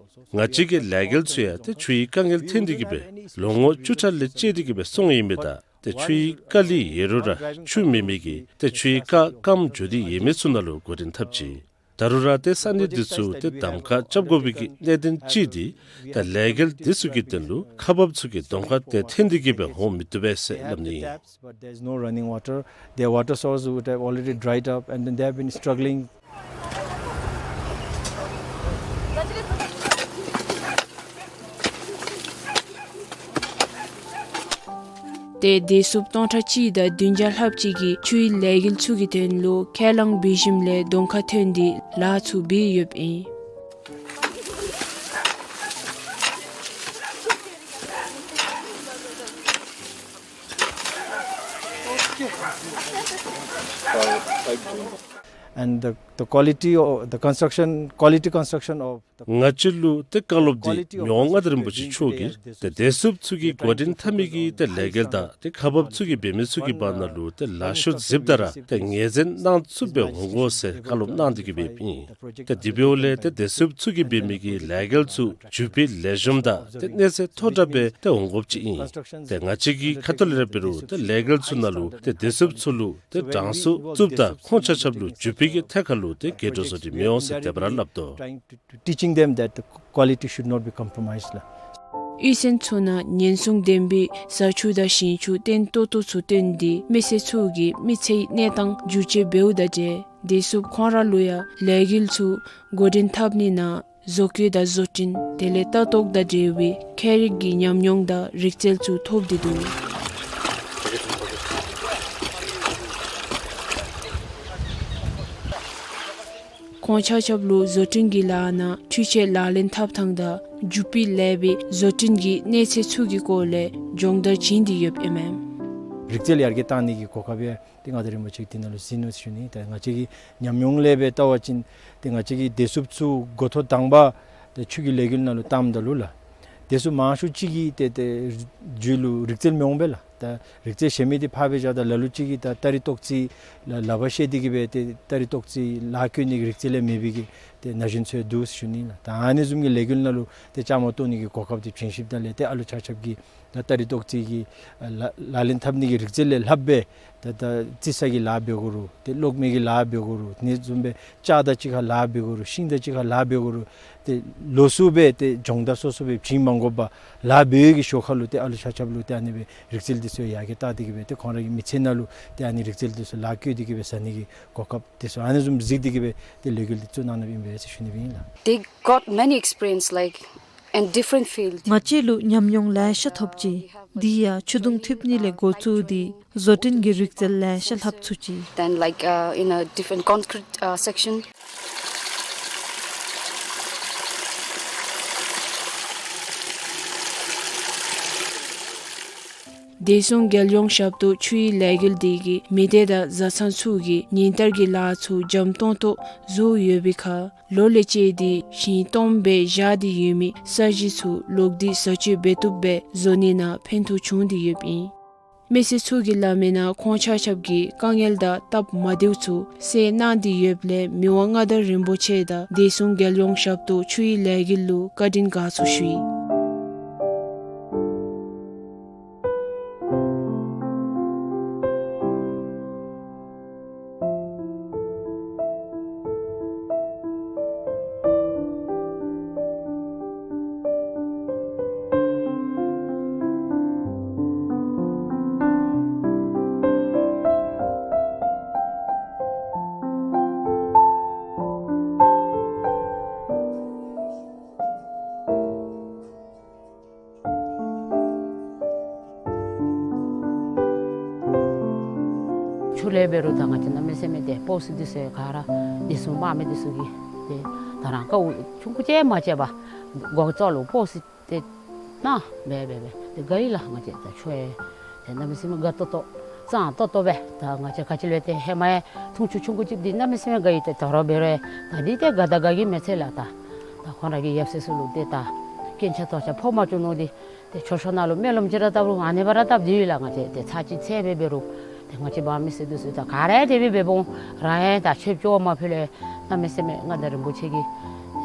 ང་བཅས་ཀྱི་ལས་འགུལ་ཚུ་ཡང་ཏེ་ཆུའི་དཀའ་ངལ་ཐོན་ཏེ་གིས་སྦེ་ལོ་ངོ་བཅུ་ཕྲག་ལས་བཅད་དེ་གིས་སྦེ་སོང་ཡོད་མི་དང་ཏེ་ཆུའི་དཀའ་ལས་ཡོད་རུང་ར་ཆུ་མེད་མི་གིས་ཏེ་ཆུའི་རྐ་སྐམ་འགྱོ་སྟེ་ཡོད་མི་ཚུ་ནང་ལུ་འགོ་འདྲེན་འཐབ་ཅི། ད་རུང་ར་ཏེ་ས་གནས་འདི་ཚུ་ཏེ་གདམ་ཁ་རྐྱབ་དགོ་པའི་གི་གནད་དོན་ཅིག་འདི་ད་ལས་འགུལ་འདི་ཚུ་གི་དོན་ལུ་ཁག་འབགཔ་ཚུ་གི་གདོང་ཁར་ཏེ་ཐོན་ཏེ་གིས་སྦེ་འོང་མི་བཏུབ་པས་ཟེར་སླབ་ནི་ཨིན། But there's no running water. Their water source would have already dried up, and then they have been struggling. ཏེ་བདེ་སྲུངཔ་སྟོང་ཕྲག་གཅིག་དང་བདུན་བརྒྱ་ལྷགཔ་ཅིག་གིས་ཆུའི་ལས་འགུལ་ཚུ་གི་དོན་ལུ་ཁས་བླངས་འབད་ཞིནམ་ལས་གདོང་ཁར་ཐོན་ཏེ་ལཱ་ཚུ་འབད་ཡོདཔ་ཨིན། And the, the quality of the construction, quality construction of the ང་བཅས་ལུ་ཏེ་བཀའ་སློབ་འདི་མི་དབང་མངའ་བདག་རིན་པོ་ཆེ་མཆོག་གིས་ཏེ་བདེ་སྲུངཔ་ཚུ་གིས་འགོ་འདྲེན་འཐབ་མི་གི་ཏེ་ལས་འགུལ་དང་ཏེ་ཁག་འབགཔ་ཚུ་གིས་འབད་མི་ཚུ་གི་བར་ན་ལུ་ཏེ་ལཱ་ཤོག་གཟིགསཔ་ད་ར་ཏེ་ངོས་འཛིན་གནང་ཚུགསཔ་སྦེ་འོང་དགོ་ཟེར་བཀའ་སློབ་གནང་སྟེ་གི་སྦེ་ཨིན། ཏེ་དེ་འབདཝ་ལས་ཏེ་བདེ་སྲུངཔ་ཚུ་གིས་འབད་མི་གི་ལས་འགུལ་ཚུ་མགྱོགས་པའི་ལེགས་ཤོམ་དང་ཏེ་གནས་ཚད་མཐོ་དྲགས་སྦེ་ཏེ་འོང་དགོཔ་ཅིག་ཨིན། ཏེ་ང་བཅས་ཀྱིས་ཁ་ཐུག་ལས་ར་འབད་རུང་ཏེ་ལས་འགུལ་ཚུ་ནང་ལུ་ཏེ་བདེ་སྲུངཔ་ཚུ་ལུ་ཏེ་དྲང་སྲོང་བཙུགསཔ་ད་ཁོང་ཆ་ཁྱབ་ལུ་མགྱོགས་པའི་གི་ཐད་ཁར་ལུ་ཏེ་འགྱེད་འགྲོ་བཟོ་སྟེ་མི་འོང་ཟེར་དེ་སྦེ་ར་སླབ་དོ། Trying to, to teaching them that the quality should not be compromised ལགས། གཡུས་ཚན་ཚུ་ནང་ཉེན་སྲུང་ལྡན་པའི་བཟའ་ཆུ་དང་ཞིང་ཆུ་བརྟན་ཏོག་ཏོ་ཚུ་བཏོན་ཏེ་མི་སེར་ཚུ་གི་མི་ཚེའི་གནས་སྟངས་བསྒྱུར་བཅོས་འབདཝ་དང་འབྲེལ་བདེ་སྲུངཔ་ཁོང་ར་ལུ་ཡང་ལས་འགུལ་ཚུ་འགོ་འདྲེན་འཐབ་ནི་ནང་བཟོ་བཀོད་དང་བཟོ་སྐྲུན་དེ་ལས་ལྟ་རྟོག་དང་འབྲེལ་བའི་ཁྱད་རིག་གི་ཉམས་མྱོང་དང་རིག་རྩལ་ཚུ་ཐོབ་སྟེ་འདུག། ཁོང་ཆ་ཁྱབ་ལུ་བཟོ་སྐྲུན་གྱི་ལཱ་ནང་འཕྲུལ་ཆས་ལག་ལེན་འཐབ་ཐངས་དང་མགྱོགས་པའི་ལས་པའི་བཟོ་སྐྲུན་གྱི་གནས་ཚད་ཚུ་གི་སྐོར་ལས་སྦྱོང་བརྡར་བྱིན་ཏེ་ཡོདཔ་ཨིན་མས། རིག་རྩལ་ཡར་རྒྱས་བཏང་ནི་གི་གོ་སྐབས་ཡང་ཏེ་མངའ་བདག་རིན་པོ་ཆེ་གིས་འདི་ནང་ལུ་གཟིགས་ནུག་ཟེར་ཞུ་ནི། ད་ང་བཅས་ཀྱི་ཉམས་མྱོང་ལས་སྦེ་བལྟ་བ་ཅིན་ཏེ་ང་བཅས་ཀྱི་བདེ་སྲུངཔ་ཚུ་འགོ་ཐོག་དང་པ་ཏེ་ཆུ་གི་ལས་འགུལ་ནང་ལུ་བཏངམ་ད་ལུ་ལགས། བདེ་སྲུངཔ་མང་ཤོས་ཅིག་གིས་ཏེ་ཏེ་རྒྱུད་ལུ་རིག་རྩལ་མི་འོང་པས་ལགས། ད་རིག་རྩལ་ཤེས་མི་འདི་ཕར་སྦེ་བཞག་ད་ལ་ལུ་ཅིག་གིས་ད་སྟ་རེ་ཏོག་ཙེ་ལག་ལག་པར་བཤེད་དེ་གི་སྦེ་ཏེ་སྟ་རེ་ཏོག་ཙེ་ལག་བཀོལ་ནི་གི་རིག་རྩལ་ཡང་མེད་པའི་གི་ཏེ་ན་གཞོན་ཚུ་ཡང་འདུག་ཟེར་ཞུ་ནི་ལགས། ད་ཨ་ནི་བཟུམ་གྱི་ལས་འགུལ་ནང་ལུ་ཏེ་བཅའ་མར་གཏོགས་ནི་གི་གོ་སྐབས་འདི་བྱིན་ཤིགཔ་ད་ལས་ཏེ་ཨ་ལུ་ཆ་ཁྱབ་ཀྱིས་ད་སྟ་རེ་ཏོག་ཙེ་གི་ལག་ལག་ལེན་འཐབ་ནི་གི་རིག་རྩལ་ལས་ལྷགཔ་སྦེ་ད་ད་རྩི་ས་གི་ལཱ་འབད་དགོ་རུང་ཏེ་གློག་མེ་གི་ལཱ་འབད་དགོ་རུང་ཨ་ནི་བཟུམ་སྦེ་ལྕགས་དང་གཅིག་ཁར་ལཱ་འབད་དགོ་རུང་ཤིང་དང་གཅིག་ཁར་ལཱ་འབད་དགོ་རུང་ཏེ་ལོགས་སུ་སྦེ་ཏེ་སྦྱོང་བརྡར་སོ་སོ་སྦེ་བྱིན་མ་དགོ་པར་ལཱ་འབད་བའི་གི་ཞོར་ཁར་ལུ་ཏེ་ཨ་ལུ་ཆ་ཁྱབ་ལུ་ཏེ་ཨ་ནི་སྦེ་རིག་རྩལ་འདི་ཚུ་ཡར་རྒྱས་བཏང་སྟེ་གི་སྦེ་ཏེ་ཁོང་ར་གི་མི་ཚེ་ནང་ལུ་ཏེ་ཨ་ནི་རིག་རྩལ་འདི་ཚུ་ལཱ་བཀོལ་ཏེ་གི་སྦེ་བཟའ་ནི་གི་གོ་སྐབས་འདི་ཚུ་ཨ་ནི་བཟུམ་གཟིགས་ཏེ་གི་སྦེ་ཏེ་ལས་འགུལ་འདི་བཙུགས་གནང་གནངམ་ཨིན་པས་ཟེར་ཞུ་ནི་སྦེ་ཨིན་ལགས། They got many experience, like, in different field. ང་བཅས་ལུ་ཉམས་མྱོང་ལེ་ཤ་ཐོབ་ཅི། དེ་ཡང་ཆུ་དུང་འཐིབས་ནི་ལས་འགོ་བཙུགས་ཏེ་བཟོ་སྐྲུན་གྱི་རིག་རྩལ་ལེ་ཤ་ལྷབ་ཚུགས་ཅི། Then, like, uh, in a different concrete, uh, section. བདེ་སྲུང་རྒྱལ་ཡོངས་ཞབས་ཏོག་ཆུའི་ལས་འགུལ་འདི་གིས་མི་སྡེ་དང་བཟའ་ཚང་ཚུ་གི་ཉིན་བསྟར་གྱི་ལཱ་ཚུ་འཇམ་ཏོང་ཏོ་བཟོ་ཡོད་པའི་ཁར་ལོ་ལས་བཅད་དེ་ཞིང་སྟོངམ་སྦེ་བཞག་སྟེ་ཡོད་མི་ས་གཞི་ཚུ་ལོག་སྟེ་བཟའ་སྤྱོད་འབད་བཏུབ་སྦེ་བཟོ་ནི་ནང་ཕན་ཐོགས་བྱུང་སྟེ་ཡོདཔ་ཨིན། མི་སེར་ཚུ་གིས་སླབ་མི་ནང་ཁོང་ཆ་ཁྱབ་ཀྱི་དཀའ་ངལ་དང་སྟབས་མ་བདེཝ་ཚུ་སེལ་གནང་སྟེ་ཡོདཔ་ལས་མི་དབང་མངའ་བདག་རིན་པོ་ཆེ་དང་བདེ་སྲུང་རྒྱལ་ཡོངས་ཞབས་ཏོག་ཆུའི་ལས་འགུལ་ལུ་བཀའ་དྲིན་དགའ་ཚོར་ཞུ་ཡི། ཆུ་ལས་འབད་རུང་ད་ང་བཅས་གནམ་མེད་ས་མེད་ཏེ་སྤོག་སི་འདི་ཚུ་ག་ར་འདི་ཚུ་དམག་མི་འདི་ཚུ་གིས་ཏེ་ད་རང་དཀའཝ་ཆུང་ཀུ་ཅིག་མ་སྤྱད་པར་སྒོ་ཙོག་ལུ་སྤོག་སི་ཏེ་ནཱ་འབད་འབད་འབད་ཏེ་དགའ་ཡི་ལགས། ང་བཅས་ད་ཆུ་ཡང་ཏེ་གནམ་མེད་ས་མེད་དགའ་ཏོག་ཏོ་གཙང་ཏོག་ཏོ་སྦེ་ད་ང་བཅས་ག་ཅི་ལས་ཏེ་ཧེ་མ་ཡང་འཐུང་ཆུ་ཆུང་ཀུ་ཅིག་འདི་གནམ་མེད་ས་མེད་དགའ་ཡི། ཏེ་ད་རུང་འབད་རུང་ད་འདི་ཏེ་དགའ་དང་དགའ་གི་མེད་ཚད་ལགས། ད་ད་ཁོང་ར་གི་ཡབ་སྲས་ཚུ་ལུ་ཏེ་ད་རྐྱེན་ཆག་དོགས་ཆག་ཕོག་མ་བཅུག་མནོ་སྟེ་ཏེ་མཆོད་བཤམ་ནང་ལུ་སྨོན་ལམ་ཅིག་ར་བཏབ་རུང་ཨ་ནི་སྦེ་ར་བཏབ་སྡོད་ཡི་ལགས། ང་བཅས་ཏེ་ཚར་གཅིག་ཚར་སྦེ་འབད་རུང་ཏེ་ང་བཅས་འབངས་མི་སེར་འདི་ཚུ་ད་ག་ར་དེ་སྦེ་འབདཝ་ར་ཡང་ད་ཆོས་སྐྱོང་མ་ཕུལ་ལས་གནམ་མེད་ས་མེད་མངའ་བདག་རིན་པོ་ཆེ་གིས་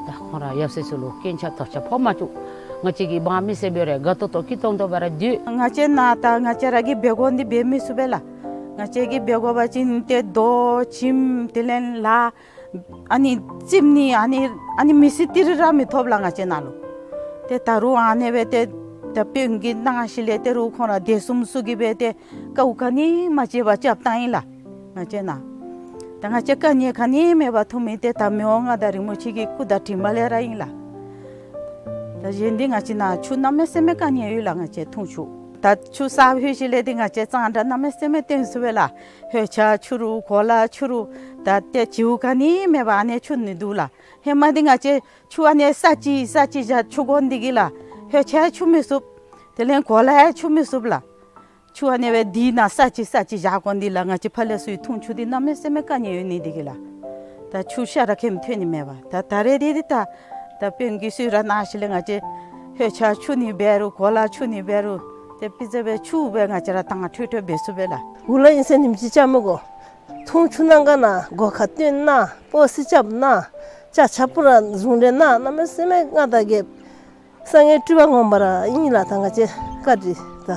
ད་ཁོང་ར་ཡབ་སྲས་ཚུ་ལུ་རྐྱེན་ཆག་དོགས་ཆག་ཕོག་མ་བཅུག། ང་བཅས་ཀྱི་འབངས་མི་སེར་འབད་རུང་དགའ་ཏོག་ཏོ་སྐྱིད་ཏོང་ཏོ་སྦེ་ར་སྡོད། ང་བཅས་ནཱ་ད་ང་བཅས་ར་གིས་འབད་དགོ་འདི་འབད་མི་ཚུགས་པས་ལགས། ང་བཅས་ཀྱིས་འབད་དགོ་པ་ཅིན་ཏེ་རྡོ་ཁྱིམ་དེ་ལས་ལཱ་ཨ་ནི་རྩིགཔ་ནི་ཨ་ནི་ཨ་ནི་མི་སེར་ཏི་རི་ར་མི་ཐོབ་ལགས། ང་བཅས་ནཱ་ལུ་ཏེ་ད་རུང་ཨ་ནི་སྦེ་ཏེ་ད་དཔོན་གྱི་ནང་ཞིག་ལས་ཏེ་རུང་ཁོང་ར་བདེ་སྲུངཔ་ཚུ་གིས་སྦེ་ཏེ་དཀའཝ་ག་ནི་མ་སྤྱད་པར་རྐྱབ་བཏང་ཡི་ལགས། ང་བཅས་ནཱ་ད་ང་བཅས་དཀའ་ངལ་ག་ནི་མེད་པར་འཐུང་མི་ཏེ་ད་མི་དབང་མངའ་བདག་རིན་པོ་ཆེ་གི་སྐུ་དྲིན་འདི་མ་ལས་ར་ཨིན་ལགས། ད་གཞན་འདི་ང་བཅས་ནཱ་ཆུ་གནམ་མེད་ས་མེད་དཀའ་ངལ་ཡོད་ལགས། ང་བཅས་འཐུང་ཆུ་ད་ཆུ་ས་ཕུད་ཞིག་ལས་ཏེ་ང་བཅས་གཙང་སྦྲ་གནམ་མེད་ས་མེད་བཏོན་ཚུགས་པས་ལགས། ལྷོད་ཆས་འཁྱུ་རུང་གོ་ལ་འཁྱུ་རུང་ད་ཏེ་བྱིའུ་ག་ནི་མེད་པར་ཨ་ནི་འཁྱུ་ནི་འདུག་ལགས། ཧེ་མ་འདི་ང་བཅས་ཆུ་ཨ་ནི་ས་ཅིག་ས་ཅིག་བཞག་འཁྱུ་དགོ་ནི་འདི་གིས་ལགས། ལྷོད་ཆས་འཁྱུ་མི་ཚུགས། དེ་ལས་གོ་ལ་ཡང་འཁྱུ་མི་ཚུགས་ལགས། ཆུ་ཨ་ནི་སྦེ་འདི་ནང་ས་ཅིག་ས་ཅིག་བཞག་དགོ་ནི་འདི་ལགས། ང་བཅས་ཕར་ལས་ཚུར་འཐུང་ཆུ་འདི་གནམ་མེད་ས་མེད་དཀའ་ངལ་ཡོད་ནི་འདི་གིས་ལགས། ད་ཆུ་ཤ་ར་ཁེམ་ཐོན་ནི་མེད་པ། ད་ད་རེས་འདི་འདི་ད་ད་དཔོན་གྱིས་སུ་ར་ནང་ཞིག་ལས་ང་བཅས་ཧོད་ཆ་ཆུ་ནི་འབད་རུང་གོ་ལ་ཆུ་ནི་འབད་རུང་ཏེ་པི་ཙ་སྦེ་ཆུ་སྦེ་ང་བཅས་ར་དང་ཁྲོས་ཁྲོས་འབད་ཚུགས་པས་ལགས། འུ་ལགས་ཨིན་ཟེར་ཉིནམ་གཅིག་ཅ་མི་དགོ། འཐུང་ཆུ་གནང་ག་གནང་། སྒོ་ཁར་སྟོན་གནང་། སྤོ་སི་རྐྱབ་གནང་། ཅ་ཆ་པུ་ར་བཟུང་སྟེ་གནང་། གནམ་མེད་ས་མེད་མངའ་བདག་རྒྱལཔོ་སངས་རྒྱས་སྤྲུལ་པ་ངོ་མ་ར་ཨིན་ལགས། ད་ང་བཅས་བཀའ་དྲིན་ད་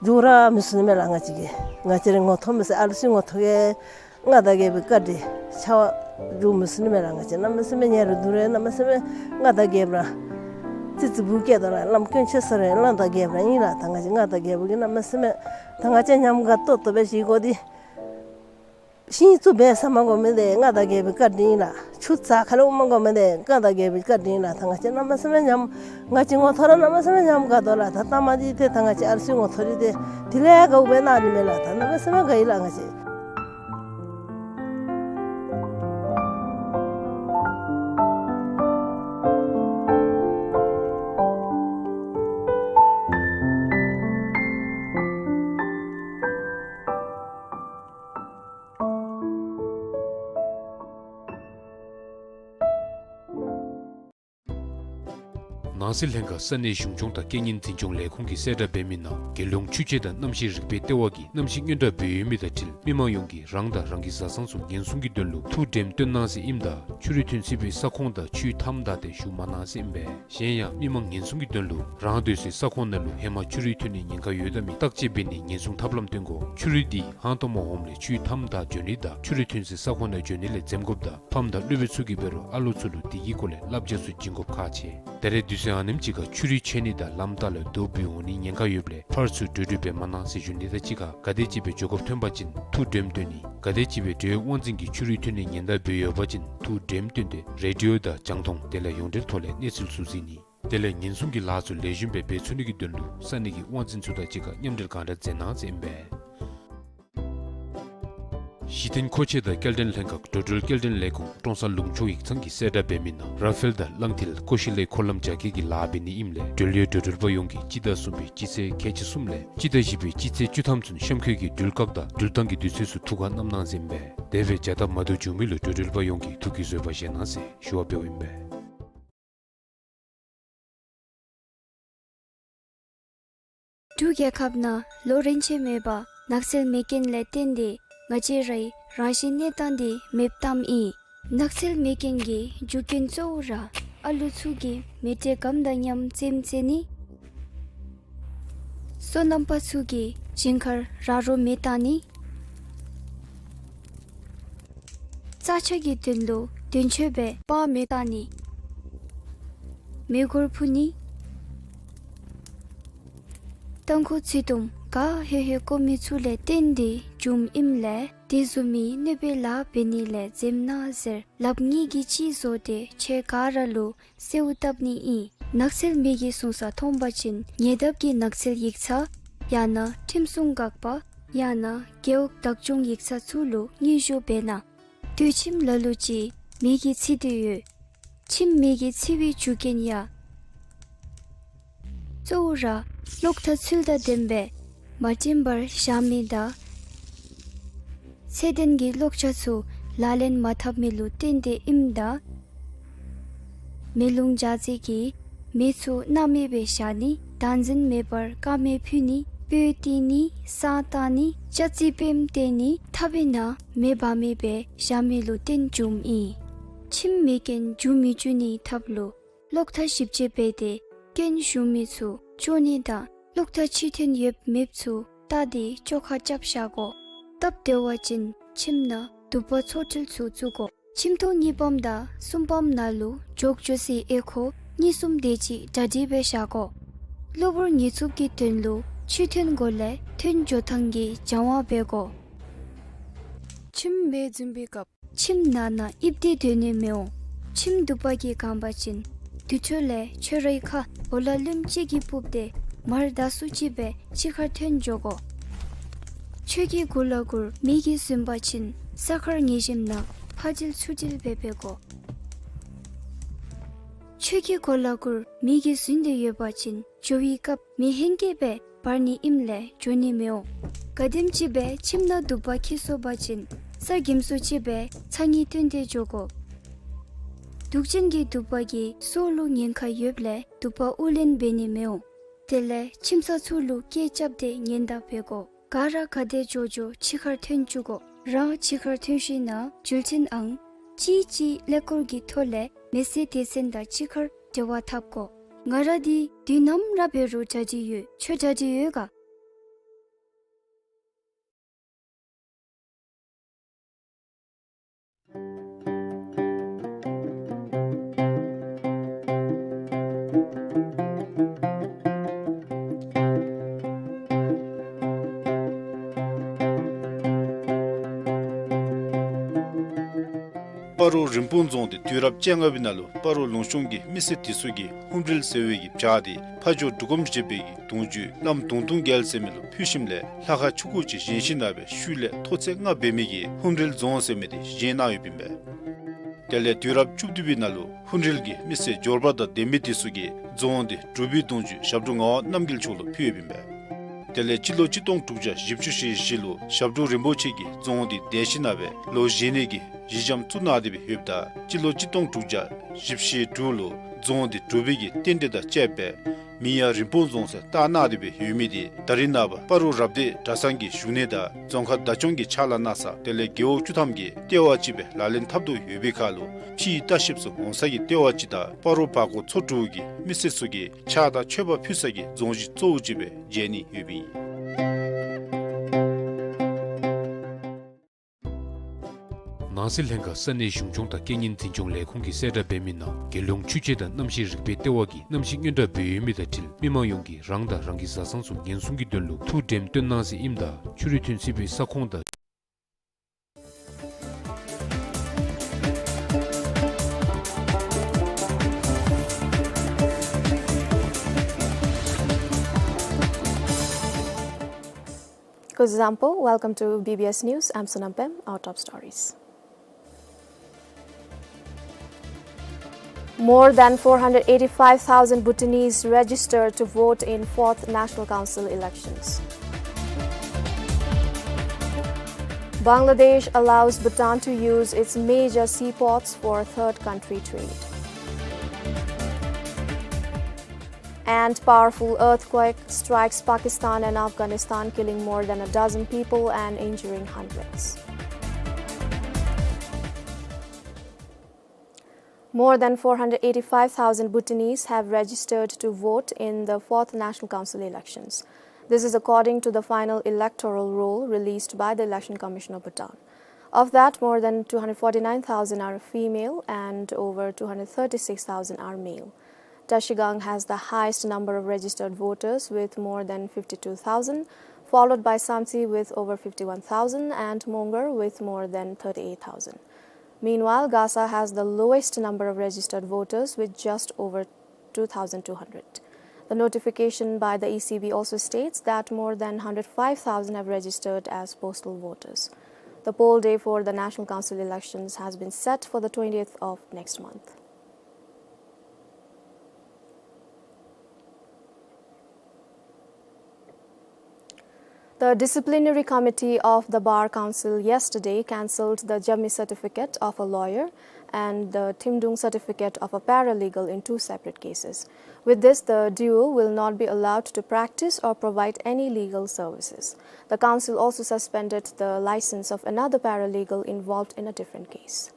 འཇུག་ར་མི་ཚུགས་ནི་མས་ལགས། ང་བཅས་ཀྱིས་ང་བཅས་རའི་ངོ་ཐོག་མི་ཟེར་ཨ་ལུ་ཚུ་ངོ་ཐོག་གི་མངའ་བདག་རྒྱལ་པོའི་བཀའ་དྲིན་ཆ་བ་འཇུག་མི་ཚུགས་ནི་མས་ལགས། ང་བཅས་གནམ་མེད་ས་མེད་ཉེ་རུ་དུ་རེ་གནམ་མེད་ས་མེད་མངའ་བདག་རྒྱལཔོ་ར་ཙི་ཙི་བུ་སྐྱེས་དོ་ལགས། བླམ་དཀོན་མཆོག་ཟེར་རེ་བླམ་དང་རྒྱལཔོ་ར་ཨིན་ལགས། ད་ང་བཅས་མངའ་བདག་རྒྱལ་པོ་གིས་གནམ་མེད་ས་མེད་ད་ང་བཅས་ཉམས་དགའ་ཏོག་ཏོ་སྦེ་བཞེས་དགོ་འདི། ཤིང་བཙུགས་འབད་ས་མ་དགོ་མི་འདི་མངའ་བདག་རྒྱལ་པོའི་བཀའ་དྲིན་ལགས། ཆུ་རྩ་ཁ་ལས་འོང་མ་དགོ་མི་འདི་མངའ་བདག་རྒྱལ་པོའི་བཀའ་དྲིན་ལགས། ད་ང་བཅས་གནམ་མེད་ས་མེད་ཉམས་ང་བཅས་ངོ་ཐོག་ར་གནམ་མེད་ས་མེད་ཉམས་དགའ་དོ་ལགས། ད་ལྟ་མ་འདི་ཏེ་ད་ང་བཅས་ཨ་ལུ་ཚུ་ངོ་ཐོག་རི་ཏེ་དེ་ལས་དགའཝ་སྦེ་གནང་ནི་མས་ལགས། ད་གནམ་མེད་ས་མེད་དགའ་ཡི་ལགས་ང་བཅས། ནང་སྲིད་ལྷན་ཁག་ས་གནས་གཞུང་སྐྱོང་དང་རྐྱེན་ངན་འཛིན་སྐྱོང་ལས་ཁུངས་ཀྱིས་གསལ་བསྒྲགས་འབད་མི་ནང་རྒྱལ་ཡོངས་ཆུ་དཔྱད་དང་གནམ་གཤིས་རིག་པའི་ལྟེ་བ་གིས་གནམ་གཤིས་སྔོན་བསྒྲགས་འབད་ཡོད་མི་དང་འཁྲིལ་མི་མང་ཡོངས་ཀྱིས་རང་དང་རང་གི་བཟའ་ཚང་ཚུ་ཉེན་སྲུང་གི་དོན་ལུ་ཐུགས་དྲནམ་སྟོན་གནང་ཟེར་ཨིནམ་ད་ཆུ་རུད་ཐོན་སྲིད་པའི་ས་ཁོངས་དང་ཆུའི་མཐའམ་བདའ་སྟེ་བཞུགས་མ་གནང་ཟེར་ཨིན་པས། གཞན་ཡང་མི་མང་ཉེན་སྲུང་གི་དོན་ལུ་རང་སྡོད་སའི་ས་ཁོངས་ནང་ལུ་ཧེ་མ་ཆུ་རུད་ཐོན་ནིའི་ཉེན་ཁ་ཡོད་དམ་མེད་བརྟག་དཔྱད་འབད་ནི་ཉེན་སྲུང་ཐབས་ལམ་སྟོན་དགོ། ཆུ་རུད་འདི་ཧང་སྟོང་མ་འོངམ་ལས་ཆུའི་མཐའམ་བདའ་འགྱོ་ནི་དང་ཆུ་རུད་ཐོན་སའི་ས་ཁོངས་ནང་འགྱོ་ནི་ལས་འཛེམ་དགོཔ་དང་ཕམ་དང་སློབ་དཔོན་ཚུ་གིས་འབད་རུང་ཨ་ལོ་ཚུ་ལུ་དེ་གི་སྐོར་ལས་བསླབ་བྱ་ཚུ་བྱིན་དགོཔ་ཁག་ཆེ། ད་རེས་དུས་ཚོད་ཨ་ནེམ་ཅིག་ཁར་ཆུ་རུད་ཆད་ནི་དང་ལམ་ལྟག་ལས་རྡོ་བུད་འོང་ནིའི་ཉེན་ཁ་ཡོདཔ་ལས་ཕར་ཚུར་འགྲོ་འགྲུལ་འབད་མ་གནང་ཟེར་ཞུ་ནི་དང་གཅིག་ཁར་ག་དེམ་ཅིག་སྦེ་འགྱོ་དགོཔ་ཐོན་པ་ཅིན་ཐུགས་དྲནམ་སྟོན་ནི། ག་དེམ་ཅིག་སྦེ་འབྲེལ་ཡོད་དབང་འཛིན་གྱིས་ཆུ་རུད་ཐོན་ནིའི་ཉེན་བརྡ་འབད་ཡོད་པ་ཅིན་ཐུགས་དྲནམ་སྟོན་ཏེ་རེ་ཌི་ཡོ་དང་རྒྱང་མཐོང་དེ་ལས་ཡོངས་འབྲེལ་ཐོག་ལས་གནས་ཚུལ་ཚུ་གཟིགས་ནི། དེ་ལས་ཉེན་སྲུང་གི་ལཱ་ཚུ་ལེགས་ཤོམ་སྦེ་འབད་ཚུགས་ནི་གི་དོན་ལུ་ས་གནས་ཀྱི་དབང་འཛིན་ཚུ་དང་གཅིག་ཁར་མཉམ་འབྲེལ་གང་དྲག་མཛད་གནང་ཟེར་ཨིན་པས། གཞི་རྟེན་མཁོ་ཆས་དང་སྐྱེལ་འདྲེན་ལྷན་ཁག་འགྲོ་འགྲུལ་སྐྱེལ་འདྲེན་ལས་ཁུངས་ཀྲོང་གསར་ལུང་ཕྱོགས་ཡིག་ཚང་གིས་གསལ་བསྒྲགས་འབད་མི་ནང་ར་ཕེལ་དང་གླང་མཐིལ་ཀོ་ཤི་ལའི་འཁོར་ལམ་རྒྱ་སྐྱེད་ཀྱི་ལཱ་འབད་ནི་ཨིནམ་ལས་འབྲེལ་ཡོད་འགྲོ་འགྲུལ་པ་ཡོངས་ཀྱིས་སྤྱི་ཟླ་གསུམ་པའི་སྤྱི་ཚེས་ཁལ་གཅིག་གསུམ་ལས་སྤྱི་ཟླ་བཞི་པའི་སྤྱི་ཚེས་བཅུ་ཐམ་ཚུན་གཤམ་འཁོད་ཀྱི་འགྲུལ་བཀག་དང་འགྲུལ་བཏང་གི་དུས་ཚོད་ཚུ་ཐུགས་ཁར་བསྣམ་གནང་ཟེར་ཨིན་པས། དེ་སྦེ་བྱ་སྟབས་མ་བདེཝ་བྱུང་མི་ལུ་འགྲོ་འགྲུལ་པ་ཡོངས་ཀྱིས་ཐུགས་ཀྱི་བཟོད་པ་བཞེས་གནང་ཟེར་ཞུ་བ་འབདཝ་ཨིན་པས། འབྲུག་རྒྱལ་ཁབ་ནང་ལོ་རིམ་ཆད་མེད་པར་ནགས་ཚལ་མེ་རྐྱེན་ལས་བརྟེན་ཏེ་ང་བཅས་རའི་རང་བཞིན་གནས་སྟངས་འདི་མེདཔ་བཏངམ་ཨིན། ནགས་ཚལ་མེ་རྐྱེན་གྱི་རྒྱུ་རྐྱེན་གཙོ་བོ་ར་ཨ་ལུ་ཚུ་གིས་མེ་དྲོད་སྐམ་དང་མཉམ་རྩེདམོ་རྩེ་ནི། སོ་ནམ་པ་ཚུ་གིས་ཞིང་ཁར་ར་རོ་མེ་བཏང་ནི། རྩྭ་ཆག་གི་དོན་ལུ་དོན་གཅོད་སྦེ་སྤང་མེ་བཏང་ནི། མེ་འཁོར་འཕུ་ནི། ཏམ་ཁུ་ཚིལ་ཏོམ་ག་ཧེ་ཧེ་བཀོ་མི་ཚུ་ལས་བརྟེན་ཏེ་བྱུངམ་ཨིནམ་ལས་དེ་བཟུམ་མའི་གནོད་པའི་ལཱ་འབད་ནི་ལས་འཛེམ་གནང་ཟེར་ལགཔ་གཉིས་ཀྱིས་གཅིག་བཟོ་སྟེ་ཁྱེད་ག་ར་ལུ་གསོལཝ་བཏབ་ནི་ཨིན། ནགས་ཚལ་མེ་གིས་བཟུང་ས་མཐོང་པ་ཅིན་ཉེ་འདབས་ཀྱི་ནགས་ཚལ་ཡིག་ཚང་ཡང་ན་ཁྲིམས་སྲུང་འགག་པ་ཡང་ན་རྒེད་འོག་བདག་སྐྱོང་ཡིག་ཚང་ཚུ་ལུ་སྙན་ཞུ་འབད་གནང་། དུད་ཁྱིམ་ལ་ལུ་ཅིག་མེ་གིས་འཚིག་སྟེ་ཡོད། ཁྱིམ་མེ་གིས་འཚིག་པའི་རྒྱུ་རྐྱེན་ཡང་གཙོ་བོ་ར་གློག་ཐག་ཚུལ་དང་ལྡནམ་སྦེ་མ་བྲིམ་པར་བཞག་མི་དང་ཚད་ལྡན་གྱི་གློག་ཆས་ཚུ་ལག་ལེན་མ་འཐབ་མི་ལུ་བརྟེན་ཏེ་ཨིནམ་ད་མེ་རླུང་འཇགས་རྫས་ཀྱིས་མེ་ཚུ་སྣང་མེད་སྦེ་བཞག་ནི། བདག་འཛིན་མེད་པར་དཀར་མེ་ཕུ་ནི། སྤོས་བཏིང་ནི། བསང་བཏང་ནི། ལྕགས་རྩི་པེམ་བཏོན་ནི། ཐག་པའི་ནང་མེ་འབར་མེད་སྦེ་བཞག་མི་ལུ་བརྟེན་བྱུངམ་ཨིན། ཁྱིམ་མེ་རྐྱེན་འབྱུང་མི་འབྱུང་ནིའི་ཐབས་ལུ་གློག་ཐག་ཞིབ་དཔྱད་འབད་དེ་རྐྱེན་བྱུང་མི་ཚུ་འགྱོ་ནི་དང་གློག་ཐག་ཕྱིར་འཐེན་ཡོདཔ་མེདཔ་ཚུ་བལྟ་སྟེ་བཅོ་ཁ་རྐྱབ་བཞག་དགོ། སྟབས་བདེ་བ་ཅིན་ཁྱིམ་ནང་དུ་པ་ཚོ་དྲིལ་ཚུ་བཙུགས་དགོ། ཁྱིམ་ཐོག་གཉིས་པམ་དང་གསུམ་པམ་ནང་ལུ་འགྱོ་འགྱོ་སའི་ཨེ་ཁོ་གཉིས་གསུམ་དེ་ཅིག་གྲ་སྒྲིག་འབད་བཞག་དགོ། གློ་བུར་ཉེན་སྐྱོབ་ཀྱི་དོན་ལུ་ཆུ་ཐོན་གོང་ལས་ཐོན་འགྱོ་ཐངས་ཀྱི་སྦྱང་བ་འབད་དགོ། ཁྱིམ་མེ་འཛིང་པའི་སྐབས། ཁྱིམ་ནང་ན་ཨིབ་སྟེ་སྡོད་ནི་མི་འོང་། ཁྱིམ་དུ་པ་གིས་གང་པ་ཅིན་དུར་ཁྲོད་ལས་ཁྱོད་རའི་ཁ་གོ་ལ་ལུམ་ཅིག་གིས་སྤུབས་ཏེ་མར་ད་སུ་ཅིག་སྦེ་ཕྱི་ཁར་ཐོན་འགྱོ་དགོ། ཁྱོད་ཀྱི་གོ་ལ་གུར་མེ་གིས་ཟིན་པ་ཅིན་ས་ཁར་ཉལ་ཞིནམ་ན་ཕར་དྲིལ་ཚུར་དྲིལ་འབད་འབད་དགོ། ཁྱོད་ཀྱི་གོ་ལ་གུར་མེ་གིས་ཟིན་ཏེ་ཡོད་པ་ཅིན་འགྱོ་བའི་སྐབས་མེ་ཧེང་སྐལ་སྦེ་འབར་ནི་ཨིནམ་ལས་འགྱོ་ནི་མི་འོང་། ག་དེམ་ཅིག་སྦེ་ཁྱིམ་ནང་དུ་པ་འཁྱིད་སོང་པ་ཅིན་ ས་གེམ་སུ་ཅིག་སྦེ་ཚ་དངུལ་བཏོན་ཏེ་འགྱོ་དགོ། དུག་ཅན་གྱི་དུ་པ་གིས་སྲོག་ལུ་ཉེན་ཁ་ཡོདཔ་ལས་དུ་པ་དབུགས་ལེན་འབད་ནི་མི་འོང་། དེ་ལས་ཁྱིམ་ཚང་ཚུ་ལུ་སྐད་རྐྱབ་སྟེ་ཉེན་བརྡ་འབད་དགོ། ག་ར་ག་དེ་འགྱོ་འགྱོ་ཕྱི་ཁར་ཐོན་བཅུག་དགོ། རང་ཕྱི་ཁར་ཐོན་ཞིནམ་ལས་འགྲུལ་འཕྲིན་ཨང་གཅིག་གཅིག་ཀླད་ཀོར་གྱི་ཐོག་ལས་མེ་བསད་སྡེ་ཚན་དང་གཅིག་ཁར་འབྲེལ་བ་འཐབ་དགོ། ང་ར་འདི་དུས་ནམ་ར་འབད་རུང་གྲ་སྒྲིག་ཡོད། ཁྱོད་གྲ་སྒྲིག་ཡོད་ག། སྤ་རོ་རིན་སྤུངས་རྫོང་འདི་དུས་རབས་བཅོ་ལྔ་པའི་ནང་ལུ་སྤ་རོ་ལུང་གཤོང་གི་མི་སེར་དེ་ཚུ་གིས་ཧཱུྃ་རལ་ཟེར་བའི་གི་བྱག་འདི་ཕ་ཇོ་འབྲུག་སྒོམ་བཞད་པའི་གི་གདུང་བརྒྱུད་བླམ་གདུང་སྟོང་རྒྱལ་ཟེར་མི་ལུ་ཕུལ་ཞིནམ་ལས་ལྷ་ཁང་ཆུང་ཀུ་ཅིག་བཞེངས་ཞིནམ་ལས་སྦེ་ཤུལ་ལས་མཐོ་ཚད་ལྔ་འབད་མི་གི་ཧཱུྃ་རལ་རྫོང་ཟེར་མི་འདི་བཞེངས་གནང་ཡོདཔ་ཨིན་པས། དེ་ལས་དུས་རབས་བཅུ་བདུན་པའི་ནང་ལུ་ཧཱུྃ་རལ་གྱི་མི་སེར་འབྱོར་པ་དང་ལྡན་མི་དེ་ཚུ་གིས་རྫོང་འདི་འབྲུག་པའི་གདུང་བརྒྱུད་ཞབས་དྲུང་ངག་དབང་རྣམ་རྒྱལ་མཆོག་ལུ་ཕུལ་ཡོདཔ་ཨིན་པས། དེ་ལས་སྤྱི་ལོ་གཅིག་སྟོང་དྲུག་བརྒྱ་བཞི་བཅུ་ཞེ་བཞི་ལུ་ཞབས་དྲུང་རིན་པོ་ཆེ་གིས་རྫོང་འདི་འདེད་ཞིནམ་ལས་སྦེ་ལོ་བཞེས་ནི་གི་གཞི་འགྱམ་བཙུགས་གནང་སྟེ་སྦེ་ཡོདཔ་ད་སྤྱི་ལོ་གཅིག་སྟོང་དྲུག་བརྒྱ་བཞི་བཅུ་ཞེ་དྲུག་ལུ་རྫོང་འདི་འབྲུག་པའི་གི་རྟེན་འབྲེལ་དང་བཅསཔ་སྦེ་མིང་ཡང་རིན་སྤུངས་རྫོང་ཟེར་བཏགས་གནང་སྟེ་སྦེ་ཡོད་མི་འདི་ད་རིས་ནངས་པ་སྤ་རོ་རབ་སྡེ་གྲྭ་ཚང་གི་བཞུགས་གནས་དང་རྫོང་ཁག་བདག་སྐྱོང་གི་ཕྱག་ལཱ་གནང་ས་དེ་ལས་རྒེད་འོག་བཅུ་ཐམ་གྱི་ལྟེ་བ་ཅིག་སྦེ་ལག་ལེན་འཐབ་དོ་ཡོད་པའི་ཁར་ལུ་ཕྱིའི་ལྟ་བཤལཔ་ཚུ་འོང་ས་གི་ལྟེ་བ་ཅིག་དང་སྤ་རོ་བར་སྐོར་ཚོ་དྲུག་གི་མི་སེར་ཚུ་གིས་ཕྱག་དང་མཆོད་པ་ཕུལ་ས་གི་རྫོང་གཞི་གཙོ་བོ་ཅིག་སྦེ་མཇལ་ནི་ཡོདཔ་ཨིན། ནང་སྲིད་ལྷན་ཁག་ས་གནས་གཞུང་སྐྱོང་དང་རྐྱེན་ངན་འཛིན་སྐྱོང་ལས་ཁུངས་ཀྱིས་གསལ་བསྒྲགས་འབད་མི་ནང་རྒྱལ་ཡོངས་ཆུ་དཔྱད་དང་གནམ་གཤིས་རིག་པའི་ལྟེ་བ་གིས་གནམ་གཤིས་སྔོན་བརྡ་འབད་ཡོད་མི་དང་འཁྲིལ་མི་མང་ཡོངས་ཀྱིས་རང་དང་རང་གི་བཟའ་ཚང་ཚུ་ཉེན་སྲུང་གི་དོན་ལུ་ཐུགས་དྲནམ་སྟོན་གནང་ཟེར་ཨིནམ་ད་ཆུ་རུད་ཐོན་སྲིད་པའི་ས་ཁོངས་དང་Kuzuzangpo, welcome to B B S News. I'm Sonam Pem. Our top stories. More than four hundred eighty-five thousand Bhutanese registered to vote in fourth National Council elections. Bangladesh allows Bhutan to use its major seaports for third country trade. And powerful earthquake strikes Pakistan and Afghanistan, killing more than a dozen people and injuring hundreds. More than four hundred eighty-five thousand Bhutanese have registered to vote in the fourth National Council elections. This is according to the final electoral roll released by the Election Commission of Bhutan. Of that, more than two hundred forty-nine thousand are female and over two hundred thirty-six thousand are male. Trashigang has the highest number of registered voters with more than fifty-two thousand, followed by Samtse with over fifty-one thousand and Mongar with more than thirty-eight thousand. Meanwhile, Gasa has the lowest number of registered voters with just over two thousand two hundred. The notification by the E C B also states that more than hundred five thousand have registered as postal voters. The poll day for the National Council elections has been set for the twentieth of next month. The disciplinary committee of the Bar Council yesterday cancelled the Jabmi certificate of a lawyer and the Thimdung certificate of a paralegal in two separate cases. With this, the duo will not be allowed to practice or provide any legal services. The council also suspended the license of another paralegal involved in a different case.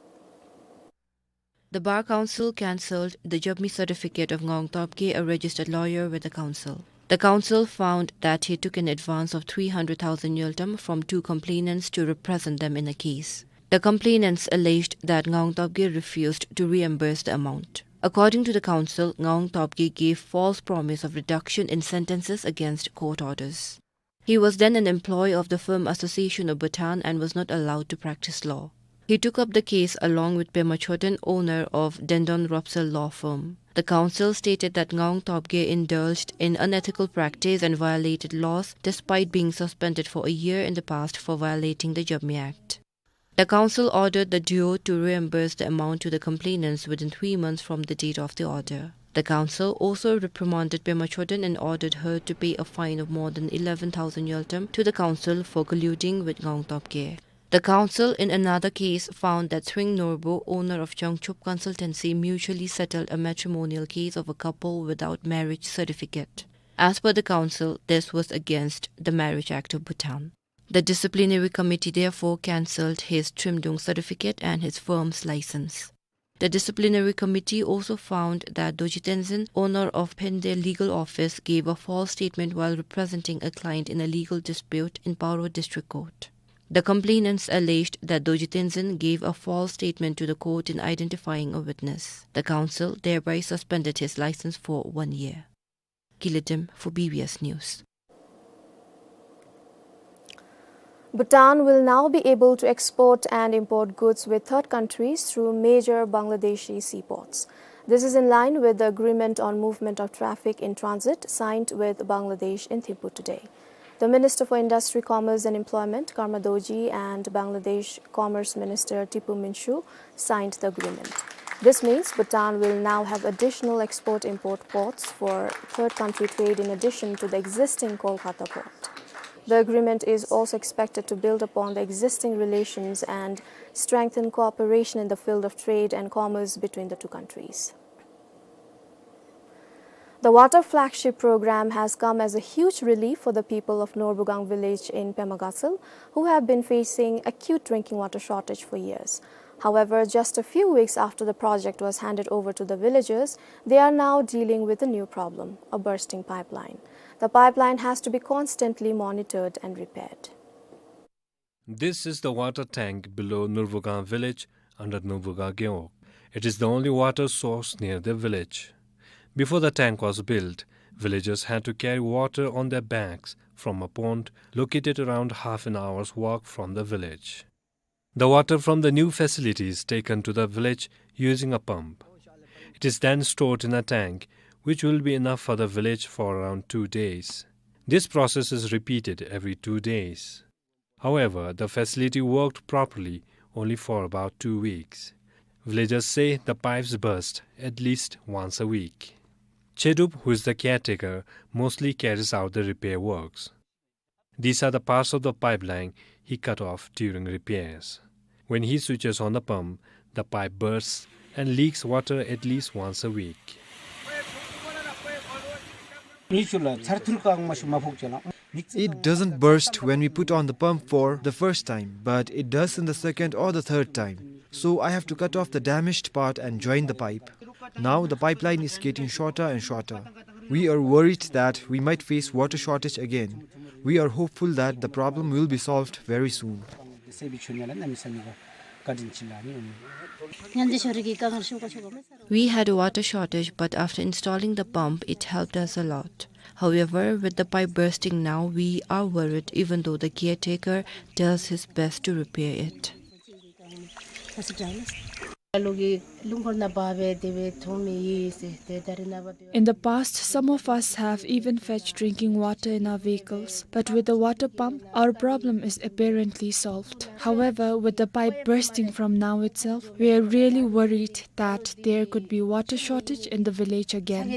The Bar Council cancelled the Jabmi certificate of Ngawang Topgay, a registered lawyer with the council. The council found that he took an advance of three hundred thousand ngultrum from two complainants to represent them in a case. The complainants alleged that Ngawang Topgay refused to reimburse the amount. According to the council, Ngawang Topgay gave false promise of reduction in sentences against court orders. He was then an employee of the Film Association of Bhutan and was not allowed to practice law. He took up the case along with Pema Choden, owner of Dendon Ropsel Law Firm. The council stated that Ngawang Topgay indulged in unethical practice and violated laws despite being suspended for a year in the past for violating the Jabmi Act. The council ordered the duo to reimburse the amount to the complainants within three months from the date of the order. The council also reprimanded Pema Choden and ordered her to pay a fine of more than eleven thousand ngultrum to the council for colluding with Ngawang Topgay. The council, in another case, found that Swing Norbu, owner of Changchup Consultancy, mutually settled a matrimonial case of a couple without marriage certificate. As per the council, this was against the Marriage Act of Bhutan. The disciplinary committee therefore cancelled his Trimdung certificate and his firm's license. The disciplinary committee also found that Dorji Tenzin, owner of Phende Legal Office, gave a false statement while representing a client in a legal dispute in Paro District Court. The complainants alleged that Dorji Tenzin gave a false statement to the court in identifying a witness. The council thereby suspended his license for one year. Gila Dem for B B S News. Bhutan will now be able to export and import goods with third countries through major Bangladeshi seaports. This is in line with the Agreement on Movement of Traffic in Transit signed with Bangladesh in Thimphu today. The Minister for Industry, Commerce and Employment, Karma Dorji, and Bangladesh Commerce Minister Tipu Minshu signed the agreement. This means Bhutan will now have additional export-import ports for third country trade in addition to the existing Kolkata port. The agreement is also expected to build upon the existing relations and strengthen cooperation in the field of trade and commerce between the two countries. The Water Flagship Program has come as a huge relief for the people of Norbugang village in Pema Gatshel, who have been facing acute drinking water shortage for years. However, just a few weeks after the project was handed over to the villagers, they are now dealing with a new problem, a bursting pipeline. The pipeline has to be constantly monitored and repaired. This is the water tank below Nurbugang village under Nurbugang Gewog. It is the only water source near the village. Before the tank was built, villagers had to carry water on their backs from a pond located around half an hour's walk from the village. The water from the new facility is taken to the village using a pump. It is then stored in a tank, which will be enough for the village for around two days. This process is repeated every two days. However, the facility worked properly only for about two weeks. Villagers say the pipes burst at least once a week. Chedup, who is the caretaker, mostly carries out the repair works. These are the parts of the pipeline he cut off during repairs. When he switches on the pump, the pipe bursts and leaks water at least once a week. It doesn't burst when we put on the pump for the first time, but it does in the second or the third time. So I have to cut off the damaged part and join the pipe. Now the pipeline is getting shorter and shorter. We are worried that we might face water shortage again. We are hopeful that the problem will be solved very soon. We had a water shortage, but after installing the pump, it helped us a lot. However, with the pipe bursting now, we are worried, even though the caretaker does his best to repair it. In the past, some of us have even fetched drinking water in our vehicles, but with the water pump, our problem is apparently solved. However, with the pipe bursting from now itself, we are really worried that there could be water shortage in the village again.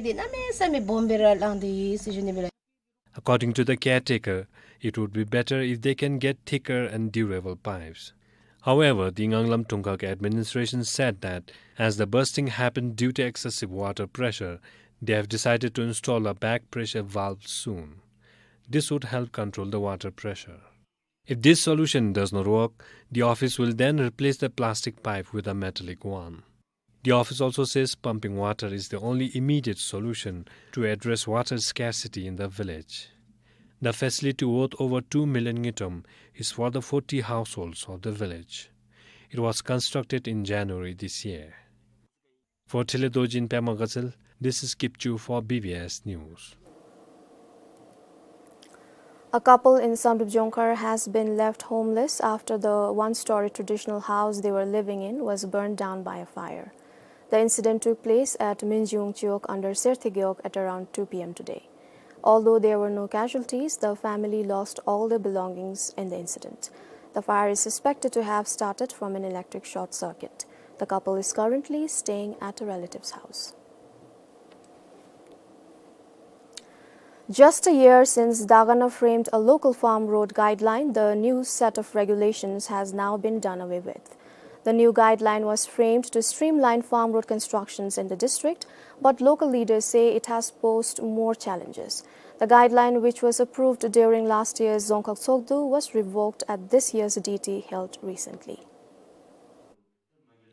According to the caretaker, it would be better if they can get thicker and durable pipes. However, the Nganglam Tungkak administration said that as the bursting happened due to excessive water pressure, they have decided to install a back pressure valve soon. This would help control the water pressure. If this solution does not work, the office will then replace the plastic pipe with a metallic one. The office also says pumping water is the only immediate solution to address water scarcity in the village. The facility, worth over two million ngultrum, is for the forty households of the village. It was constructed in January this year. For Thile Dorji in Pema Gatshel, this is Kipchu for B B S News. A couple in Samdrup Jongkhar has been left homeless after the one-story traditional house they were living in was burned down by a fire. The incident took place at Minjiung Chiok under Serthe Gewog at around two P M today. Although there were no casualties, the family lost all their belongings in the incident. The fire is suspected to have started from an electric short circuit. The couple is currently staying at a relative's house. Just a year since Dagana framed a local farm road guideline, the new set of regulations has now been done away with. The new guideline was framed to streamline farm road constructions in the district, but local leaders say it has posed more challenges. The guideline, which was approved during last year's Dzongkhag Tshogdu, was revoked at this year's D T held recently.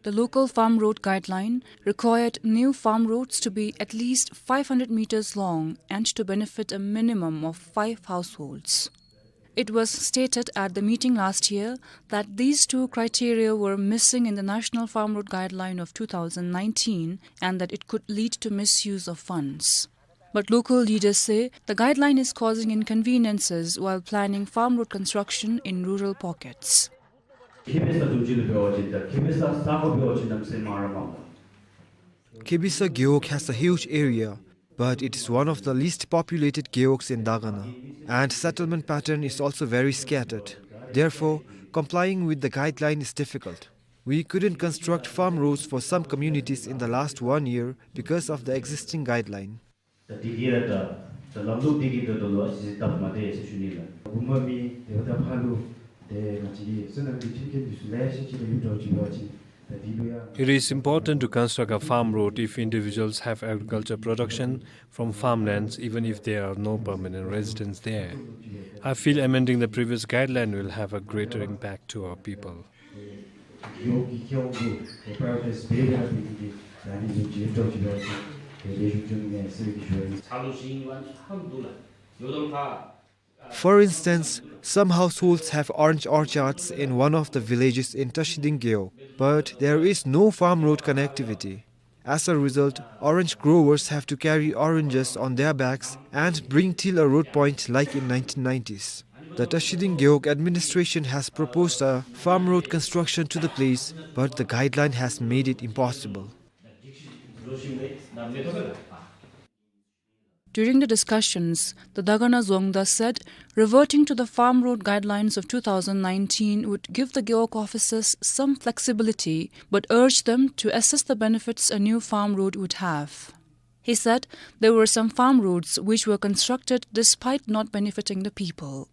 The local farm road guideline required new farm roads to be at least five hundred meters long and to benefit a minimum of five households. It was stated at the meeting last year that these two criteria were missing in the National Farm Road Guideline of two thousand nineteen and that it could lead to misuse of funds. But local leaders say the guideline is causing inconveniences while planning farm road construction in rural pockets. Khebesa Dzongkhag Gewog has a huge area, but it is one of the least populated gewogs in Dagana, and settlement pattern is also very scattered. Therefore, complying with the guideline is difficult. We couldn't construct farm roads for some communities in the last one year because of the existing guideline. ད་དེ་གི་ད་ད་ལམ་ལུགས་དེ་གི་ད་ད་ལོ་ཨ་ཙི་ཙི་སྟབས་མ་བདེ་ཟེར་ཞུ་ནི་ལགས། བུམ་པ་མི་དེ་བ་ད་ཕ་ལུ་དེ་ང་བཅས་ཀྱི་སོ་ནམ་གྱི་མཐུན་རྐྱེན་འདི་ཚུ་ལེ་ཤ་ཅིག་ད་ཡོད་འགྲོ་ཅིག་འབད་བ་ཅིན་ད་དེ་ལུ་ཡང་། It is important to construct a farm road if individuals have agriculture production from farmlands, even if there are no permanent residents there. I feel amending the previous guideline will have a greater impact to our people. For instance, some households have orange orchards in one of the villages in Tashiding Gewog, but there is no farm road connectivity. As a result, orange growers have to carry oranges on their backs and bring till a road point like in nineteen nineties. The Tashiding Gewog administration has proposed a farm road construction to the place, but the guideline has made it impossible. During the discussions, the Dagana Dzongda said reverting to the farm road guidelines of two thousand nineteen would give the Gewog officers some flexibility, but urged them to assess the benefits a new farm road would have. He said there were some farm roads which were constructed despite not benefiting the people.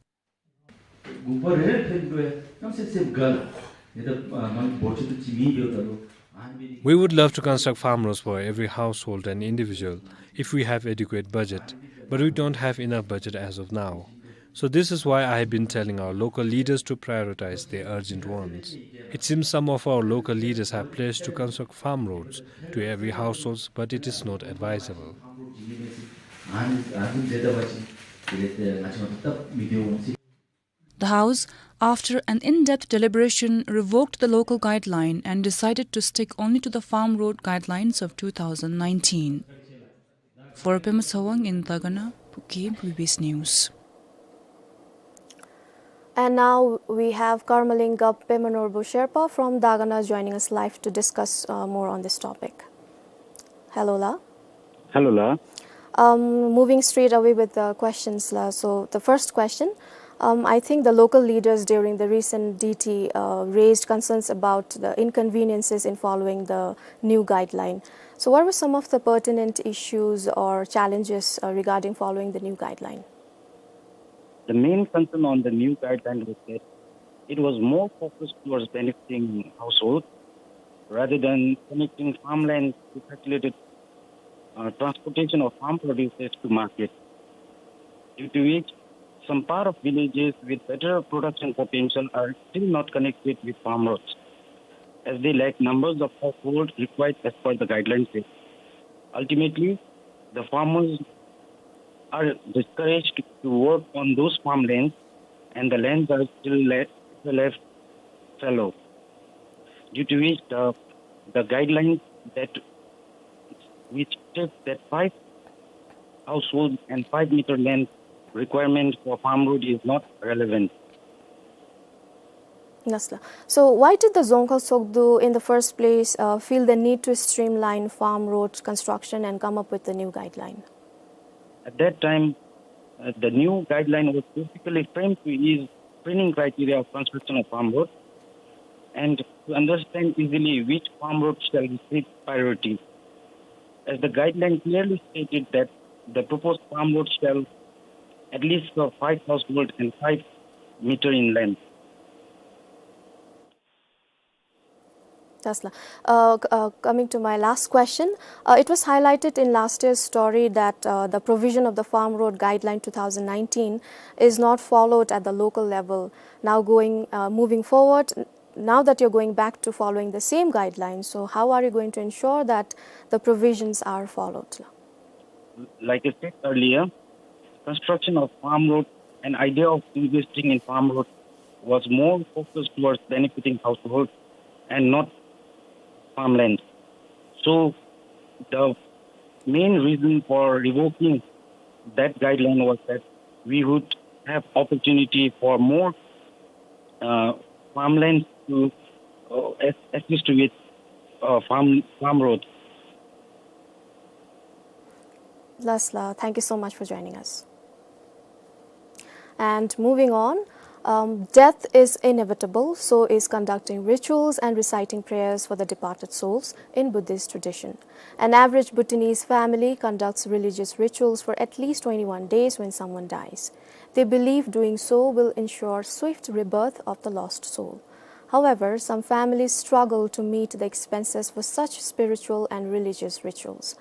We would love to construct farm roads for every household and individual if we have adequate budget, but we don't have enough budget as of now. So this is why I have been telling our local leaders to prioritize the urgent ones. It seems some of our local leaders have pledged to construct farm roads to every household, but it is not advisable. The House, after an in-depth deliberation, revoked the local guideline and decided to stick only to the farm road guidelines of two thousand nineteen. For Pema Tshewang in Dagana, Phuket, B B C News. And now we have Karmaling Gap Pema Norbu Sherpa from Dagana joining us live to discuss, uh, more on this topic. Hello, la. Hello, la. Um, moving straight away with the questions, la. So the first question, um, I think the local leaders during the recent D T, uh, raised concerns about the inconveniences in following the new guideline. So what were some of the pertinent issues or challenges, uh, regarding following the new guideline? The main concern on the new guideline was that it was more focused towards benefiting households rather than connecting farmlands to facilitate, uh, transportation of farm produces to market, due to which some part of villages with better production potential are still not connected with farm roads, as they lack numbers of households required as per the guidelines. Ultimately, the farmers are discouraged to work on those farmlands, and the lands are still le-, left fallow, due to which the, the guidelines that, which states that five household and five meter length requirement for farm road is not relevant. Yes, la. So why did the Dzongkhag Tshogdu in the first place, uh, feel the need to streamline farm road construction and come up with the new guideline? At that time, uh, the new guideline was basically framed to ease screening criteria of construction of farm road and to understand easily which farm road shall receive priority. As the guideline clearly stated that the proposed farm road shall at least for five household and five meter in length. That's la-, uh, c-, uh, coming to my last question, uh, it was highlighted in last year's story that, uh, the provision of the Farm Road Guideline two thousand nineteen is not followed at the local level. Now going, uh, moving forward, n-, now that you're going back to following the same guidelines, so how are you going to ensure that the provisions are followed? Like I said earlier, construction of farm road and idea of investing in farm road was more focused towards benefiting households and not farmland. So the main reason for revoking that guideline was that we would have opportunity for more, uh, farmland to, uh, as-, assist with, uh, farm, farm road. Lasla, thank you so much for joining us. And moving on, um, death is inevitable, so is conducting rituals and reciting prayers for the departed souls in Buddhist tradition. An average Bhutanese family conducts religious rituals for at least twenty-one days when someone dies. They believe doing so will ensure swift rebirth of the lost soul. However, some families struggle to meet the expenses for such spiritual and religious rituals.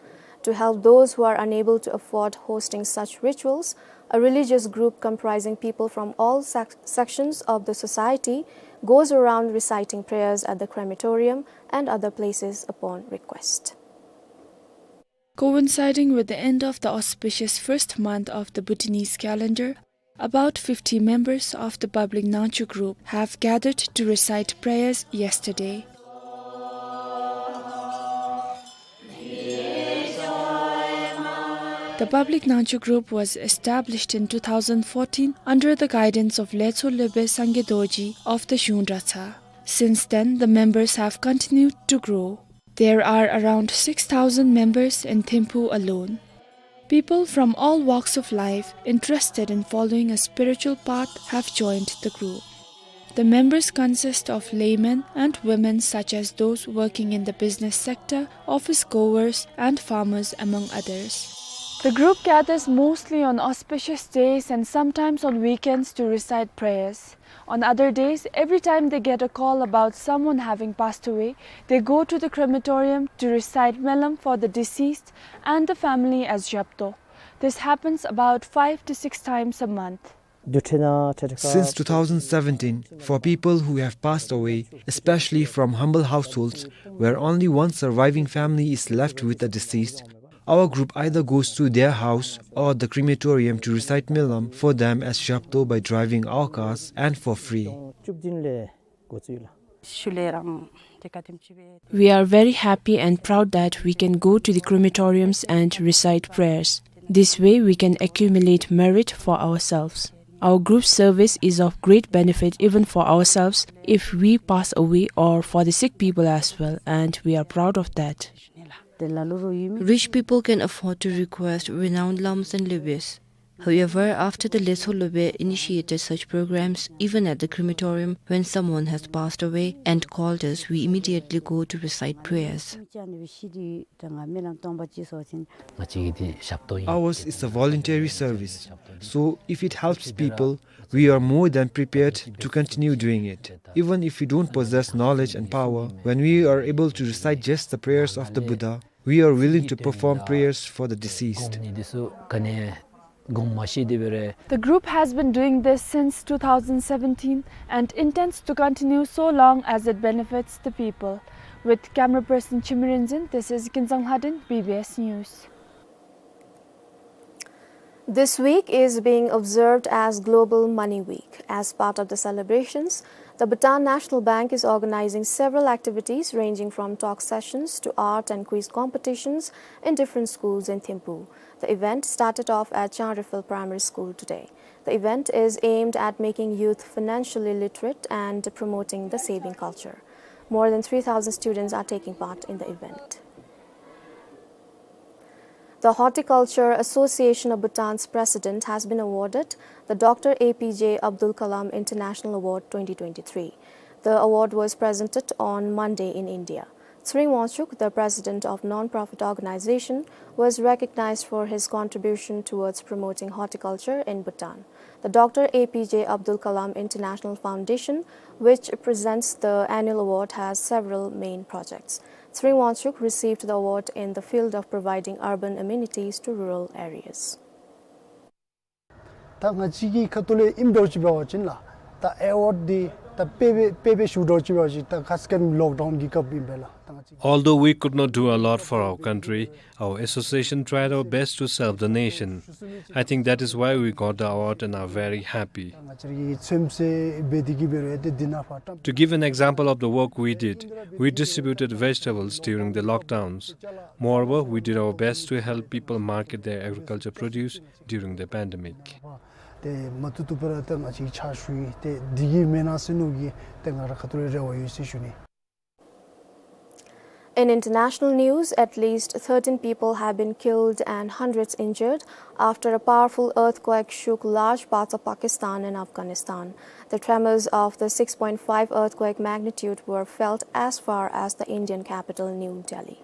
To help those who are unable to afford hosting such rituals, a religious group comprising people from all sec-, sections of the society goes around reciting prayers at the crematorium and other places upon request. Coinciding with the end of the auspicious first month of the Bhutanese calendar, about fifty members of the Public Nangcho group have gathered to recite prayers yesterday. The Public Nangcho group was established in two thousand fourteen under the guidance of Letsho Lopen Sangye Dorji of the Zhung Dratshar. Since then, the members have continued to grow. There are around six thousand members in Thimphu alone. People from all walks of life interested in following a spiritual path have joined the group. The members consist of laymen and women, such as those working in the business sector, office goers, and farmers, among others. The group gathers mostly on auspicious days and sometimes on weekends to recite prayers. On other days, every time they get a call about someone having passed away, they go to the crematorium to recite Melam for the deceased and the family as Zhabto. This happens about five to six times a month. Since two thousand seventeen, for people who have passed away, especially from humble households where only one surviving family is left with the deceased, our group either goes to their house or the crematorium to recite Melam for them as Zhabto by driving our cars and for free. We are very happy and proud that we can go to the crematoriums and recite prayers. This way we can accumulate merit for ourselves. Our group service is of great benefit even for ourselves if we pass away or for the sick people as well, and we are proud of that. Rich people can afford to request renowned lamas and lobes. However, after the Letsho Lopen initiated such programs, even at the crematorium, when someone has passed away and called us, we immediately go to recite prayers. Ours is a voluntary service, so if it helps people, we are more than prepared to continue doing it. Even if we don't possess knowledge and power, when we are able to recite just the prayers of the Buddha, we are willing to perform prayers for the deceased. The group has been doing this since two thousand seventeen and intends to continue so long as it benefits the people. With camera person Chimrin Zin, this is Kinzang Lhadin, B B S News. This week is being observed as Global Money Week. As part of the celebrations, the Bhutan National Bank is organizing several activities ranging from talk sessions to art and quiz competitions in different schools in Thimphu. The event started off at Changrifel Primary School today. The event is aimed at making youth financially literate and promoting the saving culture. More than three thousand students are taking part in the event. The Horticulture Association of Bhutan's president has been awarded the Doctor A P J Abdul Kalam International Award twenty twenty-three. The award was presented on Monday in India. Tshering Wangchuk, the president of non-profit organization, was recognized for his contribution towards promoting horticulture in Bhutan. The Doctor A P J Abdul Kalam International Foundation, which presents the annual award, has several main projects. Tshering Wangchuk received the award in the field of providing urban amenities to rural areas. ད་ང་བཅས་ཀྱི་ཁ་ཐུག་ལས་ཨིནམ་འདྲཝ་ཅིག་འབད་བ་ཅིན་ལགས། ད་ཨེ་ཝཱཌ་འདི་ད་དཔེ་དཔེ་དཔེ་ཞུཝ་འདྲཝ་ཅིག་འབད་བ་ཅིན་ད་ཁ་ཙ་ཁ་ཉིནམ་ལོག་ཌའུན་གྱི་སྐབས་ཨིན་པས་ལགས། ད་ང་བཅས། Although we could not do a lot for our country, our association tried our best to serve the nation. I think that is why we got the award and are very happy. ང་བཅས་ཀྱི་ཚོདམ་ཟེར་འབད་དེ་གིས་འབད་རུང་ཏེ་འདི་ནང་ཕར་བཀྲམ། To give an example of the work we did, we distributed vegetables during the lockdowns. Moreover, we did our best to help people market their agriculture produce during the pandemic. ཏེ་མ་བཏུབ་བཏུབ་སྦེ་ར་ཏེ་ང་བཅས་ཕྱག་ཞུ་ཡི། ཏེ་འདི་གིས་མེན་ན་ཟེར་མནོ་གི་ཏེ་ང་ར་ཁ་ཐུག་ལས་རེ་བ་ཡོད་ཟེར་ཞུ་ནི། In international news, at least thirteen people have been killed and hundreds injured after a powerful earthquake shook large parts of Pakistan and Afghanistan. The tremors of the six point five earthquake magnitude were felt as far as the Indian capital, New Delhi.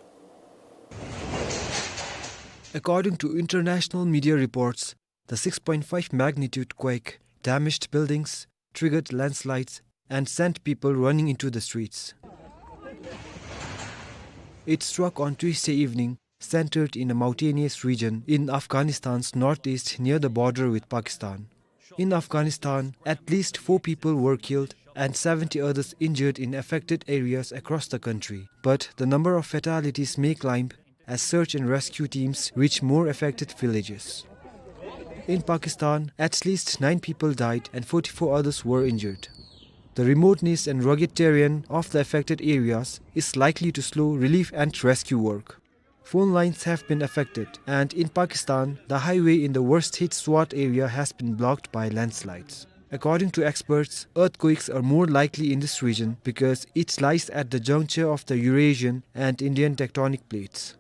According to international media reports, the six point five magnitude quake damaged buildings, triggered landslides, and sent people running into the streets. It struck on Tuesday evening, centered in a mountainous region in Afghanistan's northeast near the border with Pakistan. In Afghanistan, at least four people were killed and seventy others injured in affected areas across the country. But the number of fatalities may climb as search and rescue teams reach more affected villages. In Pakistan, at least nine people died and forty-four others were injured. The remoteness and rugged terrain of the affected areas is likely to slow relief and rescue work. Phone lines have been affected, and in Pakistan, the highway in the worst hit Swat area has been blocked by landslides. According to experts, earthquakes are more likely in this region because it lies at the juncture of the Eurasian and Indian tectonic plates.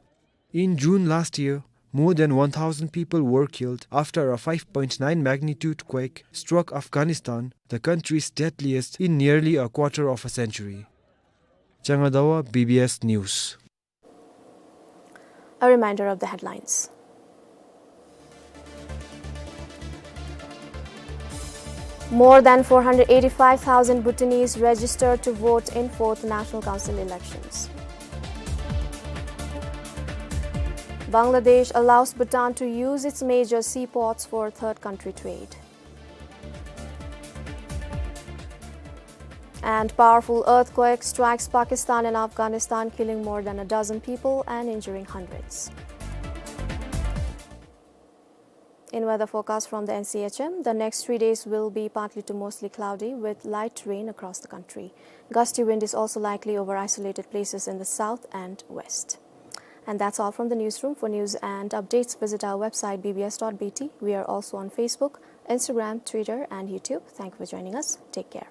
In June last year, more than one thousand people were killed after a five point nine magnitude quake struck Afghanistan, the country's deadliest in nearly a quarter of a century. Changa Dawa, B B S News. A reminder of the headlines. More than four hundred eighty-five thousand Bhutanese registered to vote in fourth National Council elections. Bangladesh allows Bhutan to use its major seaports for third country trade. And powerful earthquake strikes Pakistan and Afghanistan, killing more than a dozen people and injuring hundreds. In weather forecast from the N C H M, the next three days will be partly to mostly cloudy with light rain across the country. Gusty wind is also likely over isolated places in the south and west. And that's all from the newsroom. For news and updates, visit our website B B S dot B T. We are also on Facebook, Instagram, Twitter, and YouTube. Thank you for joining us. Take care.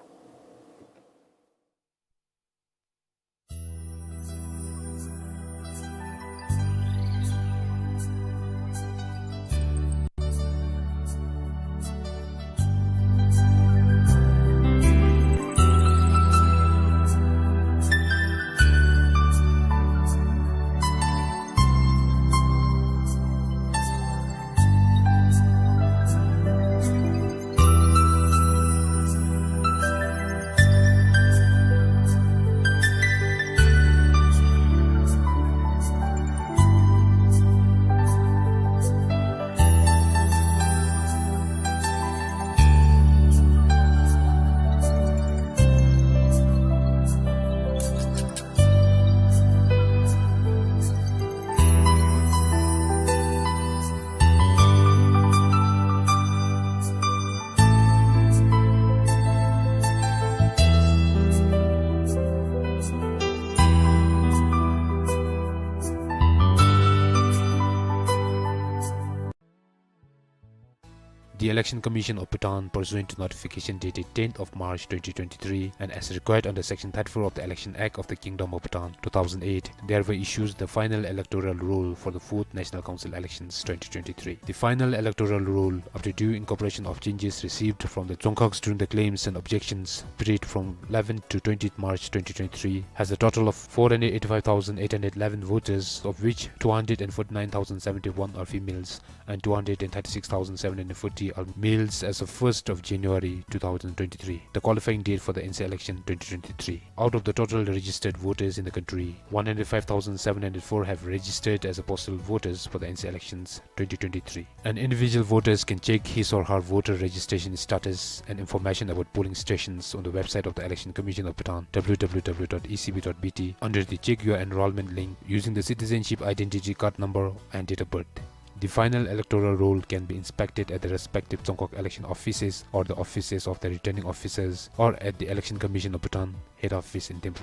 The Election Commission of Bhutan, pursuant to notification dated tenth of March twenty twenty-three, and as required under Section thirty-four of the Election Act of the Kingdom of Bhutan, two thousand eight, thereby issues the final electoral roll for the fourth National Council elections twenty twenty-three. The final electoral roll, after due incorporation of changes received from the Dzongkhags during the claims and objections period from eleventh to twentieth March twenty twenty-three, has a total of four hundred eighty-five thousand eight hundred eleven voters, of which two hundred forty-nine thousand seventy-one are females and two hundred thirty-six thousand seven hundred forty are males as of first of January two thousand twenty-three, the qualifying date for the N C election twenty twenty-three. Out of the total registered voters in the country, one hundred five thousand seven hundred four have registered as a postal voters for the N C elections twenty twenty-three. And individual voters can check his or her voter registration status and information about polling stations on the website of the Election Commission of Bhutan, W W W dot E C B dot B T, under the Check Your Enrollment link using the citizenship identity card number and date of birth. The final electoral roll can be inspected at the respective Dzongkhag election offices or the offices of the returning officers or at the Election Commission of Bhutan head office in Thimphu.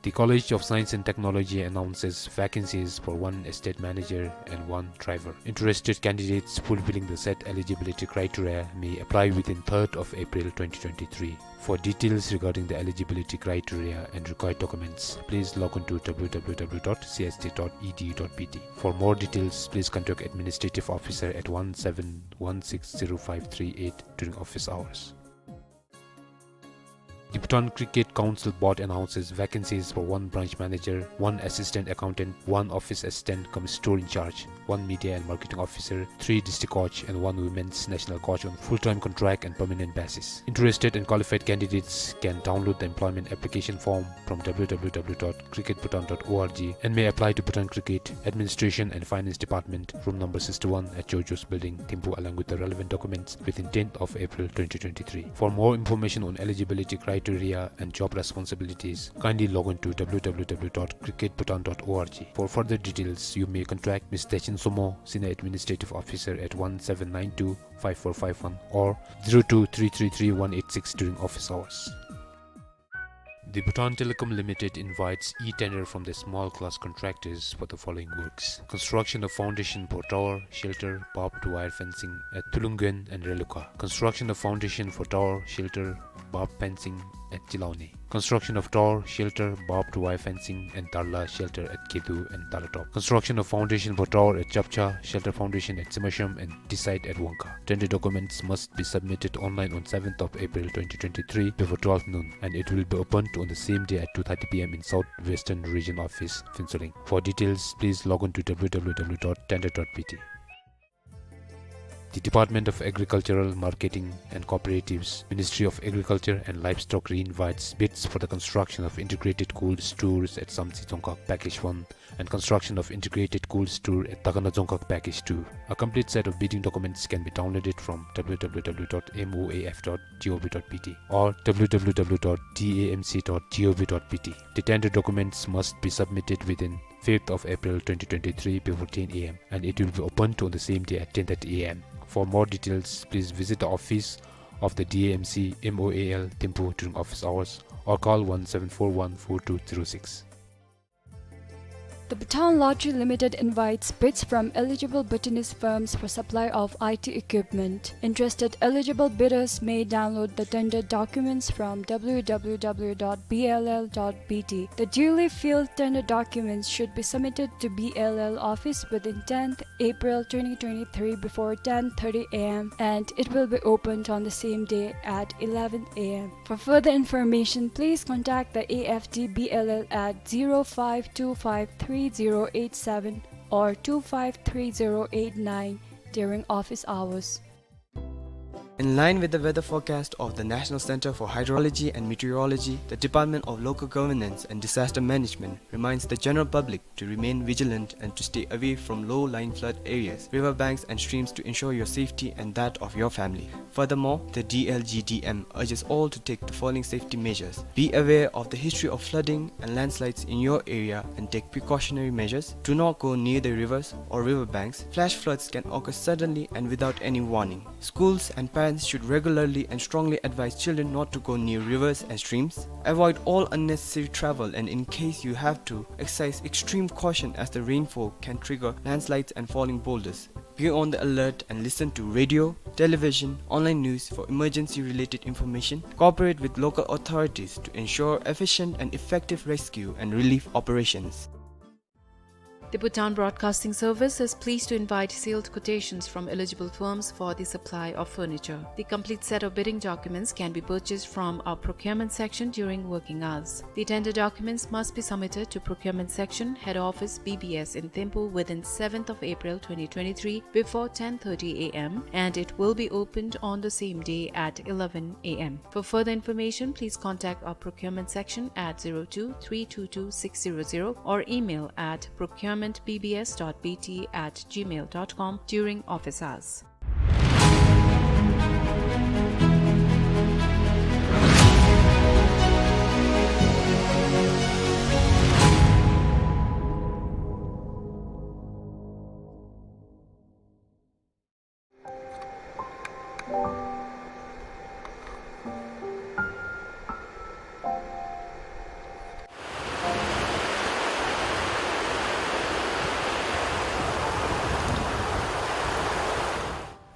The College of Science and Technology announces vacancies for one estate manager and one driver. Interested candidates fulfilling the said eligibility criteria may apply within third of April twenty twenty-three. For details regarding the eligibility criteria and required documents, please log on to W W W dot C S T dot E D U dot B T. For more details, please contact administrative officer at one seven one six zero five three eight during office hours. The Bhutan Cricket Council Board announces vacancies for one branch manager, one assistant accountant, one office assistant cum store in charge, one media and marketing officer, three district coach, and one women's national coach on full-time contract and permanent basis. Interested and qualified candidates can download the employment application form from W W W dot cricket bhutan dot org and may apply to Bhutan Cricket Administration and Finance Department, room number sixty-one at Georgios Building, Thimphu, along with the relevant documents within tenth of April twenty twenty-three. For more information on eligibility criteria and job responsibilities, kindly log on to W W W dot cricket bhutan dot org. For further details, you may contact Miss Techin Somo, Senior Administrative Officer, at one seven nine two five four five one or zero two three three three one eight six during office hours. The Bhutan Telecom Limited invites e-tender from the small class contractors for the following works: construction of foundation for tower, shelter, barbed wire fencing at Tulunguen and Reluka. Construction of foundation for tower, shelter, barbed fencing at Chilauni. Construction of tower, shelter, barbed wire fencing, and tarla shelter at Kedu and Talatop. Construction of foundation for tower at Chapcha, shelter foundation at Simasham, and D site at Wangkha. Tender documents must be submitted online on seventh of April twenty twenty-three before twelve noon, and it will be opened on the same day at two thirty P M in South Western Region Office, Phuentsholing. For details, please log on to W W W dot tender dot B T. The Department of Agricultural Marketing and Cooperatives, Ministry of Agriculture and Livestock, reinvites bids for the construction of integrated cold stores at Samtse Dzongkhag Package one and construction of integrated cold store at Takana Dzongkhag Package two. A complete set of bidding documents can be downloaded from W W W dot M O A F dot G O V dot B T or W W W dot D A M C dot G O V dot B T. The tender documents must be submitted within fifth of April twenty twenty-three before ten A M, and it will be opened on the same day at ten thirty A M. For more details, please visit the office of the D A M C M O A L Thimphu during office hours or call one seven four one four two zero six. The Bhutan Lottery Limited invites bids from eligible Bhutanese firms for supply of I T equipment. Interested eligible bidders may download the tender documents from W W W dot B L L dot B T. The duly filled tender documents should be submitted to B L L office within tenth April twenty twenty-three before ten thirty A M, and it will be opened on the same day at eleven A M. For further information, please contact the A F D B L L at zero five two five three zero eight seven or two five three zero eight nine during office hours. In line with the weather forecast of the National Center for Hydrology and Meteorology, the Department of Local Governance and Disaster Management reminds the general public to remain vigilant and to stay away from low-lying flood areas, river banks and streams to ensure your safety and that of your family. Furthermore, the D L G D M urges all to take the following safety measures. Be aware of the history of flooding and landslides in your area and take precautionary measures. Do not go near the rivers or river banks. Flash floods can occur suddenly and without any warning. Schools and parents should regularly and strongly advise children not to go near rivers and streams. Avoid all unnecessary travel, and in case you have to, exercise extreme caution as the rainfall can trigger landslides and falling boulders. Be on the alert and listen to radio, television, online news for emergency-related information. Cooperate with local authorities to ensure efficient and effective rescue and relief operations. The Bhutan Broadcasting Service is pleased to invite sealed quotations from eligible firms for the supply of furniture. The complete set of bidding documents can be purchased from our procurement section during working hours. The tender documents must be submitted to Procurement Section, Head Office, B B S in Thimphu within seventh of April twenty twenty-three before ten thirty A M, and it will be opened on the same day at eleven A M. For further information, please contact our Procurement Section at zero two three two two six zero zero or email at procurement B B S dot B T at gmail dot com during office hours.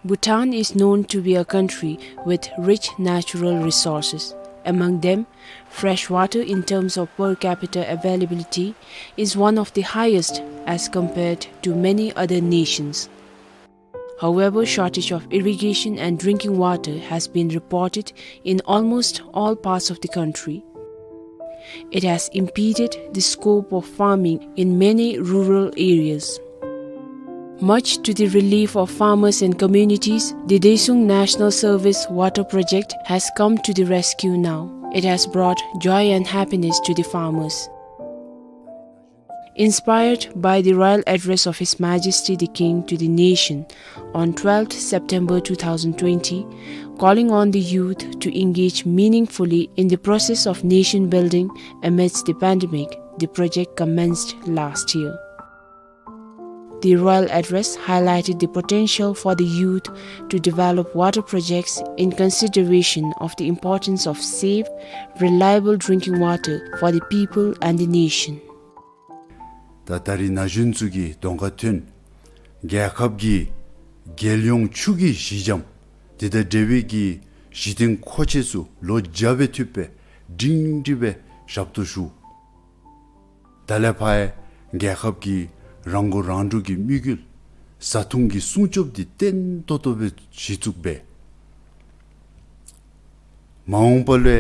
Bhutan is known to be a country with rich natural resources. Among them, fresh water in terms of per capita availability is one of the highest as compared to many other nations. However, shortage of irrigation and drinking water has been reported in almost all parts of the country. It has impeded the scope of farming in many rural areas. Much to the relief of farmers and communities, the Desuung National Service Water Project has come to the rescue now. It has brought joy and happiness to the farmers. Inspired by the royal address of His Majesty the King to the nation on twelfth September two thousand twenty, calling on the youth to engage meaningfully in the process of nation building amidst the pandemic, the project commenced last year. The royal address highlighted the potential for the youth to develop water projects in consideration of the importance of safe, reliable drinking water for the people and the nation. ད་ད་རིས་ན་གཞོན་ཚུ་གིས་གདོང་ཁར་ཐོན། རྒྱལ་ཁབ་ཀྱི་རྒྱལ་ཡོངས་ཆུ་གི་གཞི་འགྱམ་དེ་དང་འབྲེལ་བའི་གི་གཞི་རྟེན་མཁོ་ཆས་ཚུ་ལོ་བརྒྱ་སྦེ་ཐུབ་སྦེ་སྒྲིང་སྒྲི་སྦེ་ཞབས་ཏོག་ཞུ། ད་ལས་ཕར་རྒྱལ་ཁབ་ཀྱི་རང་མགོ་རང་འདྲོངས་ཀྱི་དམིགས་ཡུལ་བཟའ་འཐུང་གི་སྲུང་སྐྱོབ་འདི་བརྟན་ཏོག་ཏོ་སྦེ་གཞི་བཙུགས་འབད། མ་འོངས་པ་ལུ་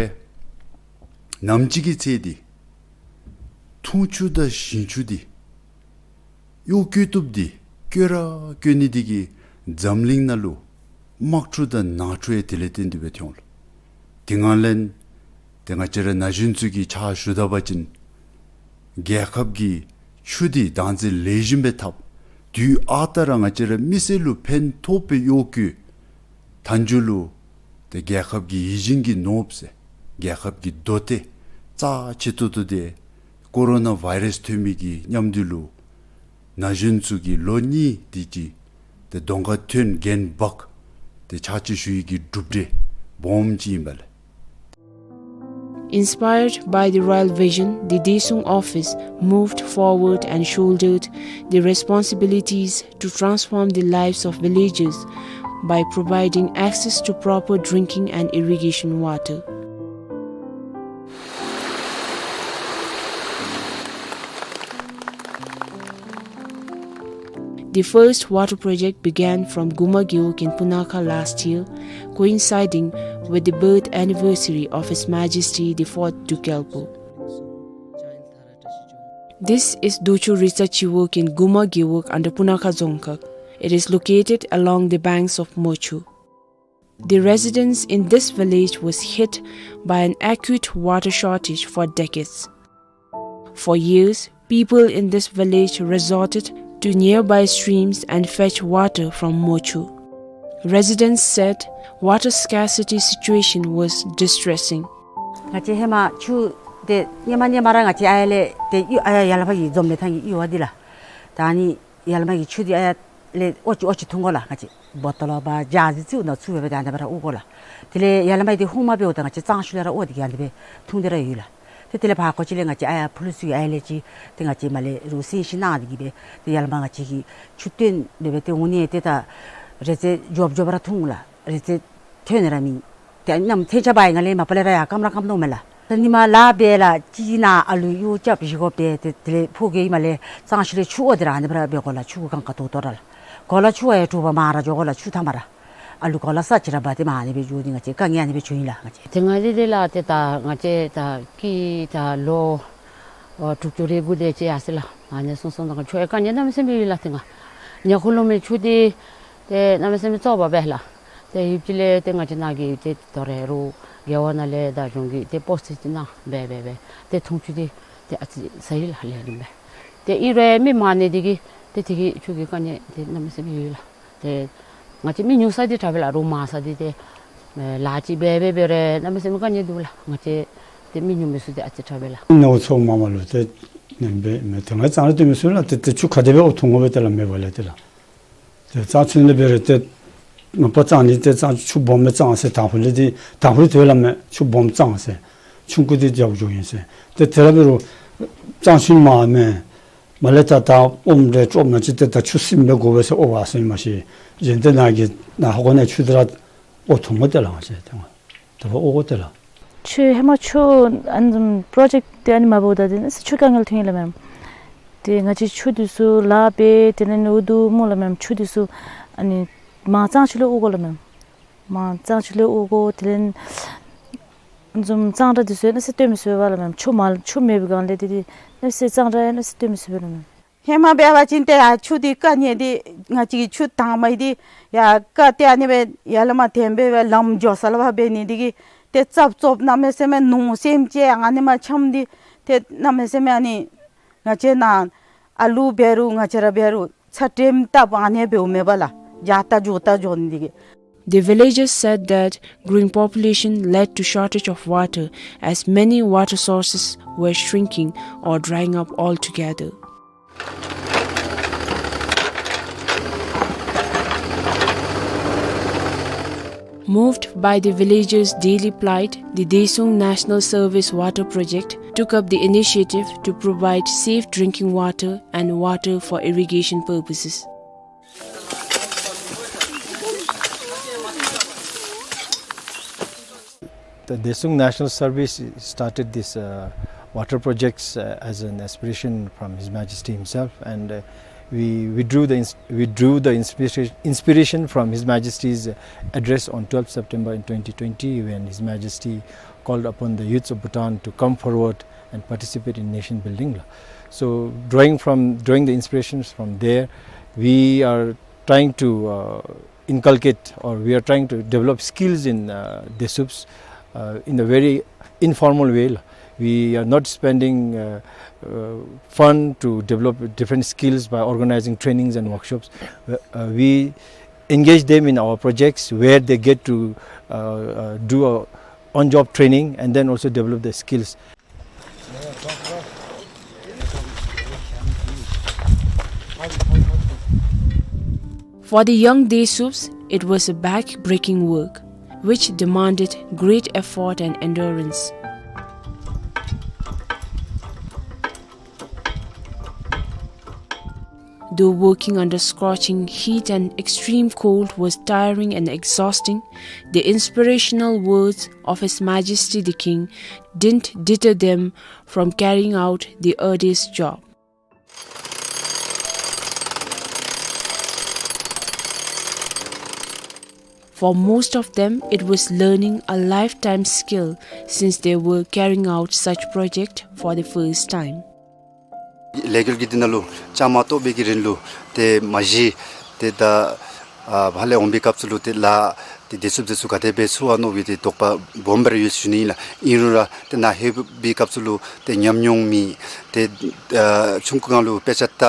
ནམ་ཅིག་གི་ཚེ་འདི་འཐུང་ཆུ་དང་ཞིང་ཆུ་འདི་གཡོག་བཀོལ་བཏུབ་སྟེ་བཀོལ་ར་བཀོལ་ནི་འདི་གིས་འཛམ་གླིང་ནང་ལུ་དམག་འཁྲུག་དང་ནང་འཁྲུག་ཡང་དེ་ལས་བརྟེན་ཏེ་སྦེ་ཐོན་འོང་། དེ་ང་ལན་ཏེ་ང་བཅས་ར་ན་གཞོན་ཚུ་གི་ཕྱག་ཞུ་ད་པ་ཅིན་རྒྱལ་ཁབ་ཀྱི་ཆུ་འདི་བདག་འཛིན་ལེགས་ཤོམ་སྦེ་འཐབ། དུས་ཨ་རྟག་ར་ང་བཅས་ར་མི་སེར་ལུ་ཕན་ཐོགས་པའི་གཡོག་བཀོལ། མཐའ་མཇུག་ལུ་ཏེ་རྒྱལ་ཁབ་ཀྱི་ཡིད་བཞིན་གྱི་ནོར་བུ་ཟེར་རྒྱལ་ཁབ་ཀྱི་མདོ་སྡེ་རྩ་ཆེ་ཏོག་ཏོ་འདི་ཀོ་རོ་ན་བཱའི་རཱསི་ཐོན་མི་གི་མཉམ་དུ་ལུ་ན་གཞོན་ཚུ་གིས་ལོ་གཉིས་དེ་ཅིག་ཏེ་གདོང་ཁར་ཐོན་འགན་འབག་སྟེ་ཕྱག་ཕྱིད་ཞུ་ཡི་གི་གྲུབ་འབྲས་སྦོམ་ཅིག་ཨིན་པས་ལགས། Inspired by the royal vision, the Desuung office moved forward and shouldered the responsibilities to transform the lives of villagers by providing access to proper drinking and irrigation water. The first water project began from Guma Gewog in Punakha last year, coinciding with the birth anniversary of His Majesty the Fourth Druk Gyalpo. This is Docho Ritsa Chiwog in Guma Gewog under Punakha Dzongkhag. It is located along the banks of Mochu. The residents in this village was hit by an acute water shortage for decades. For years, people in this village resorted to nearby streams and fetch water from Mochu. Residents said water scarcity situation was distressing. ང་བཅས་ཧེ་མ་ཆུ་དེ་ཧེ་མ་ཧེ་མ་ར་ང་བཅས་ཨ་ཡར་ལས་ཏེ་གཡུར་ཨ་ཡར་ཡར་ལས་ཕར་གྱི་འཛོམས་ལས་ཐང་གི་གཡུར་བ་འདི་ལགས། ད་ནི་ཡར་ལས་མར་གྱི་ཆུ་འདི་ཨ་ཡར་ལས་ཨོ་ཅི་ཨོ་ཅི་འཐུང་དགོ་ལགས། ང་བཅས་བོ་ཊོལ་ལོ་བ་ཇཱར་ཅིག་ཚུ་ནང་བཙུགས་སྦེ་ཏེ་ཨ་ནི་སྦེ་ར་དབོར་དགོ་ལགས། དེ་ལས་ཡར་ལས་མར་འདི་ཧུང་མ་འབདཝ་ད་ང་བཅས་གཙང་ཆུ་ལས་ར་དབོར་ཏེ་གི་ཨ་ནི་སྦེ་འཐུང་སྟེ་ར་ཡོད་ལགས། ཏེ་དེ་ལས་ཕར་ཁོ་ཅིག་ལས་ང་བཅས་ཨ་ཡར་ཕུ་ལུ་སུ་ཡ་ཨ་ལས་ཅིག་ཏེ་ང་བཅས་མར་ལས་རུང་གསན་ཤེས་གནང་སྟེ་གི་སྦེ་ཏེ་ཡར་ལས་མར་ང་བཅས་ཀྱིས་ཆུ་བཏོན་སྦེ་སྦེ་ཏེ་འོང་ནི་ཏེ་ད་རེ་ཙེ་འཇོབ་འཇོབ་ར་འཐུང་ལགས། རེ་ཙེ་ཐོན་ནི་ར་མེད། ཏེ་ཨ་ནི་ནམ་ཐེངས་ཆ་བ་ཡི་ང་ལས་མ་པ་ལས་ར་ཡར་སྐམ་ར་སྐམ་དོ་མས་ལགས། ད་ཉིན་མ་ལཱ་འབད་ལགས་ཅིག་ནཱ་ཨ་ལུ་གཡོག་རྐྱབ་བཞེས་སྒོ་འབད་ཏེ་དེ་ལས་ཕོ་རྒས་ཨིནམ་ལས་གཙང་ཆུ་ལས་ཆུ་འོ་དེ་ར་ཨ་ནི་སྦེ་ར་འབད་དགོ་ལགས། ཆུ་གུ་གང་ག་དོ་དོ་ར་ལགས། གོ་ལ་ཆུ་ཨ་ཡར་དྲོ་པ་མར་ར་འགྱོ་དགོ་ལགས། ཆུ་ཐ་མ་ར་ཨ་ལུ་གོ་ལ་ས་ཅིག་ར་འབག་སྟེ་མར་ཨ་ནི་སྦེ་འགྱོ་ནི་ང་བཅས་དཀའ་ངལ་ཨ་ནི་སྦེ་བྱུང་ཡི་ལགས། ང་བཅས་ཏེ་ང་བཅས་ལས་ཏེ་ད་ང་བཅས་ད་སྐྱེས་ད་ལོ་ཨོ་དྲུག་ཅུ་རེ་དགུ་དེ་ཅིག་ཡར་སོ་ཡི་ལགས། ཨ་ནི་སོང་སོང་ད་ཆུ་ཡང་དཀའ་ངལ་གནམ་མེད་ས་མེད་ཡོད་ལགས། ཏེ་ང་ཉ་ཁུ་ལུ་མི་ཆུ་དེ་ཏེ་གནམ་མེད་ས་མེད་བཙོག་པ་སྦེ་ལགས། ཏེ་ཡུདཔ་ཅིག་ལས་ཏེ་ང་བཅས་ནཱ་གི་ཏེ་དོ་རུང་རྒེད་འོག་ནང་ལས་དང་གཞུང་གིས་ཏེ་སྤོ་སེ་ཅིག་གནང་སྦེ་སྦེ་སྦེ་ཏེ་འཐུང་ཆུ་དེ་ཏེ་ཨ་ཙི་ཟ་ཡི་ལགས་ལས་རིམ་སྦེ། ཏེ་ཨིན་རུང་མི་མང་ནི་དེ་གིས་ཏེ་དེ་གི་ཆུ་གི་དཀའ་ངལ་ཏེ་གནམ་མེད་ས་མེད་ཡོད་ལགས། ཏེ་ང་བཅས་མི་ཉུང་ས་འདི་དྲག་པས་ལགས། རོགས་མང་ས་འདི་ཏེ་ལཱ་ཅིག་འབད་འབད་འབད་རུང་གནམ་མེད་ས་མེད་དཀའ་ངལ་འདུག་ལགས། ང་བཅས་ཏེ་མི་ཉུང་མི་ཚུ་ཏེ་ཨ་ཙི་དྲག་པས་ལགས། ནོར་འཚོ་མ་མ་ལུ་ཏེ་ནེམ་སྦེ་མེད། ཏེ་ང་གཙང་ར་སྟོན་མི་ཚུ་ལགས། ཏེ་ཏེ་ཆུ་ག་དེ་སྦེ་འོ་འཐུང་དགོ་པས་ཏེ་ལགས་མེད་པ་ལས་ཏེ་ལགས། ཏེ་གཙང་ཆུ་ནང་འབད་རུང་ཏེ་མ་པ་གཙང་ནི་ཏེ་གཙང་ཆུ་སྦོམ་སྦེ་གཙང་ཟེར་དང་ཕུ་ལས་ཏེ་དང་ཕུ་ལས་ཏེ་ལགས་མེད་ཆུ་སྦོམ་གཙང་ཟེར། ཆུང་ཀུ་འདི་རྒྱབ་འགྱོ་ཨིན་ཟེར། ཏེ་དེ་ར་འབད་རུང་གཙང་ཆུ་མ་མེད། མར་ལས་ད་ད་ཨོམ་རེ་ཅོག་ནང་ཅིག་ཏེ་ད་ཆུ་སིམ་སྦེ་དགོ་པས་ཟེར་ཨོ་བ་ཟེར་མ་ཤེས། གཞན་ཏེ་ནཱ་གི་ནཱ་ཧོ་གོ་ནང་ཆུ་དེ་ར་ཨོ་འཐུང་དགོ་ཏེ་ལགས། ང་བཅས་ཏེ་ང་ད་ཕར་ཨོ་དགོ་ཏེ་ལགས། ཆུ་ཧེ་མ་ཆུ་ཨ་ནི་པྲོ་ཇེཀཊ་ཏེ་ཨ་ནི་མ་འབདཝ་ད་ཏེ་ཨ་ནི་ཆུ་དཀའ་ངལ་ཐོན་ཡི་ལགས་མེན། ཏེ་ང་བཅས་ཆུ་འདི་ཚུ་ལཱ་འབད་དེ་ལས་ཨ་ནི་འུ་སྡུག་སྨོ་ལགས་མེན། ཆུ་འདི་ཚུ་ཨ་ནི་མར་གཙང་ཆུ་ལས་ཨོ་དགོ་ལགས་མེན། མར་གཙང་ཆུ་ལས་ཨོ་དགོ། དེ་ལས་ཨ་ནི་བཟུམ་གཙང་སྦྲ་འདི་ཚུ་ཡང་གནམ་མེད་ས་མེད་སྟོན་མི་ཚུགས་པས་ལགས་མེན། ཆུ་མ་ཆུ་མེད་པའི་སྒང་ལས་ཏེ་ཏེ་གནམ་མེད་ས་མེད་གཙང་སྦྲ་ཡང་གནམ་མེད་ས་མེད་སྟོན་མི་ཚུགས་པས་ལགས་མེན། ཧེ་མ་འབད་བ་ཅིན་ཏེ་ཡར་ཆུ་འདི་དཀའ་ངལ་འདི་ང་བཅས་ཀྱི་ཆུ་དྭངས་མ་འདི་ཡར་ཀ་ཏེ་ཨ་ནི་སྦེ་ཡར་ལས་མར་འཐེན་སྦེ་སྦེ་ལམ་འགྱོ་ས་ལས་ཕར་འབད་ནི་འདི་གིས་ཏེ་རྩབ་རྩོབ་གནམ་མེད་ས་མེད་ནོར་སེམས་ཅན་ཨ་ནི་མར་འཁྱམས་འདི་ཏེ་གནམ་མེད་ས་མེད་ཨ་ནི་ང་བཅས་ནཱ་ཨ་ལུ་འབད་རུང་ང་བཅས་ར་འབད་རུང་ཚ་དྲོད་མ་བཏབ་ཨ་ནི་འབདཝ་མས་པ་ལགས། འགྱོ་ད་འགྱོ་ད་འགྱོ་ནི་འདི་གིས། The villagers said that growing population led to shortage of water, as many water sources were shrinking or drying up altogether. Moved by the villagers' daily plight, the Desung National Service Water Project took up the initiative to provide safe drinking water and water for irrigation purposes. The Desung National Service started this, uh, water projects, uh, as an aspiration from His Majesty himself, and, uh, we, we drew the ins-, we drew the inspiration, inspiration from His Majesty's address on twelfth September in twenty twenty, when His Majesty called upon the youths of Bhutan to come forward and participate in nation building. So drawing from, drawing the inspirations from there, we are trying to, uh, inculcate, or we are trying to develop skills in, uh, Desups, uh, in a very informal way. We are not spending, uh, uh, fund to develop different skills by organizing trainings and workshops. Uh, uh, we engage them in our projects where they get to, uh, uh, do a on-job training and then also develop their skills. For the young Desups, it was a back-breaking work, which demanded great effort and endurance. Though working under scorching heat and extreme cold was tiring and exhausting, the inspirational words of His Majesty the King didn't deter them from carrying out the arduous job. For most of them, it was learning a lifetime skill since they were carrying out such project for the first time. ལས་འགུལ་གྱི་འདི་ནང་ལུ་བཅའ་མར་གཏོགས་པའི་གི་རིང་ལུ་ཏེ་མ་གཞི་ཏེ་ད་ཨ་ཕར་ལས་འོང་པའི་སྐབས་སུ་ལུ་ཏེ་ལཱ་ཏེ་དེ་ཚུ་དེ་ཚུ་ག་དེ་སྦེ་ཚུགས་ཨ་མནོ་བའི་ཏེ་དོགས་པ་སྦོམ་སྦེ་ར་ཡོད་ཞུ་ནི་ཨིན་ལགས། ཨིན་རུང་ར་ཏེ་ནཱ་ལྷོད་པའི་སྐབས་སུ་ལུ་ཏེ་ཉམས་མྱོང་མེད། ཏེ་ཨ་ཆུང་ཀུའི་སྒང་ལུ་དཔེ་ཆ་ལྟ་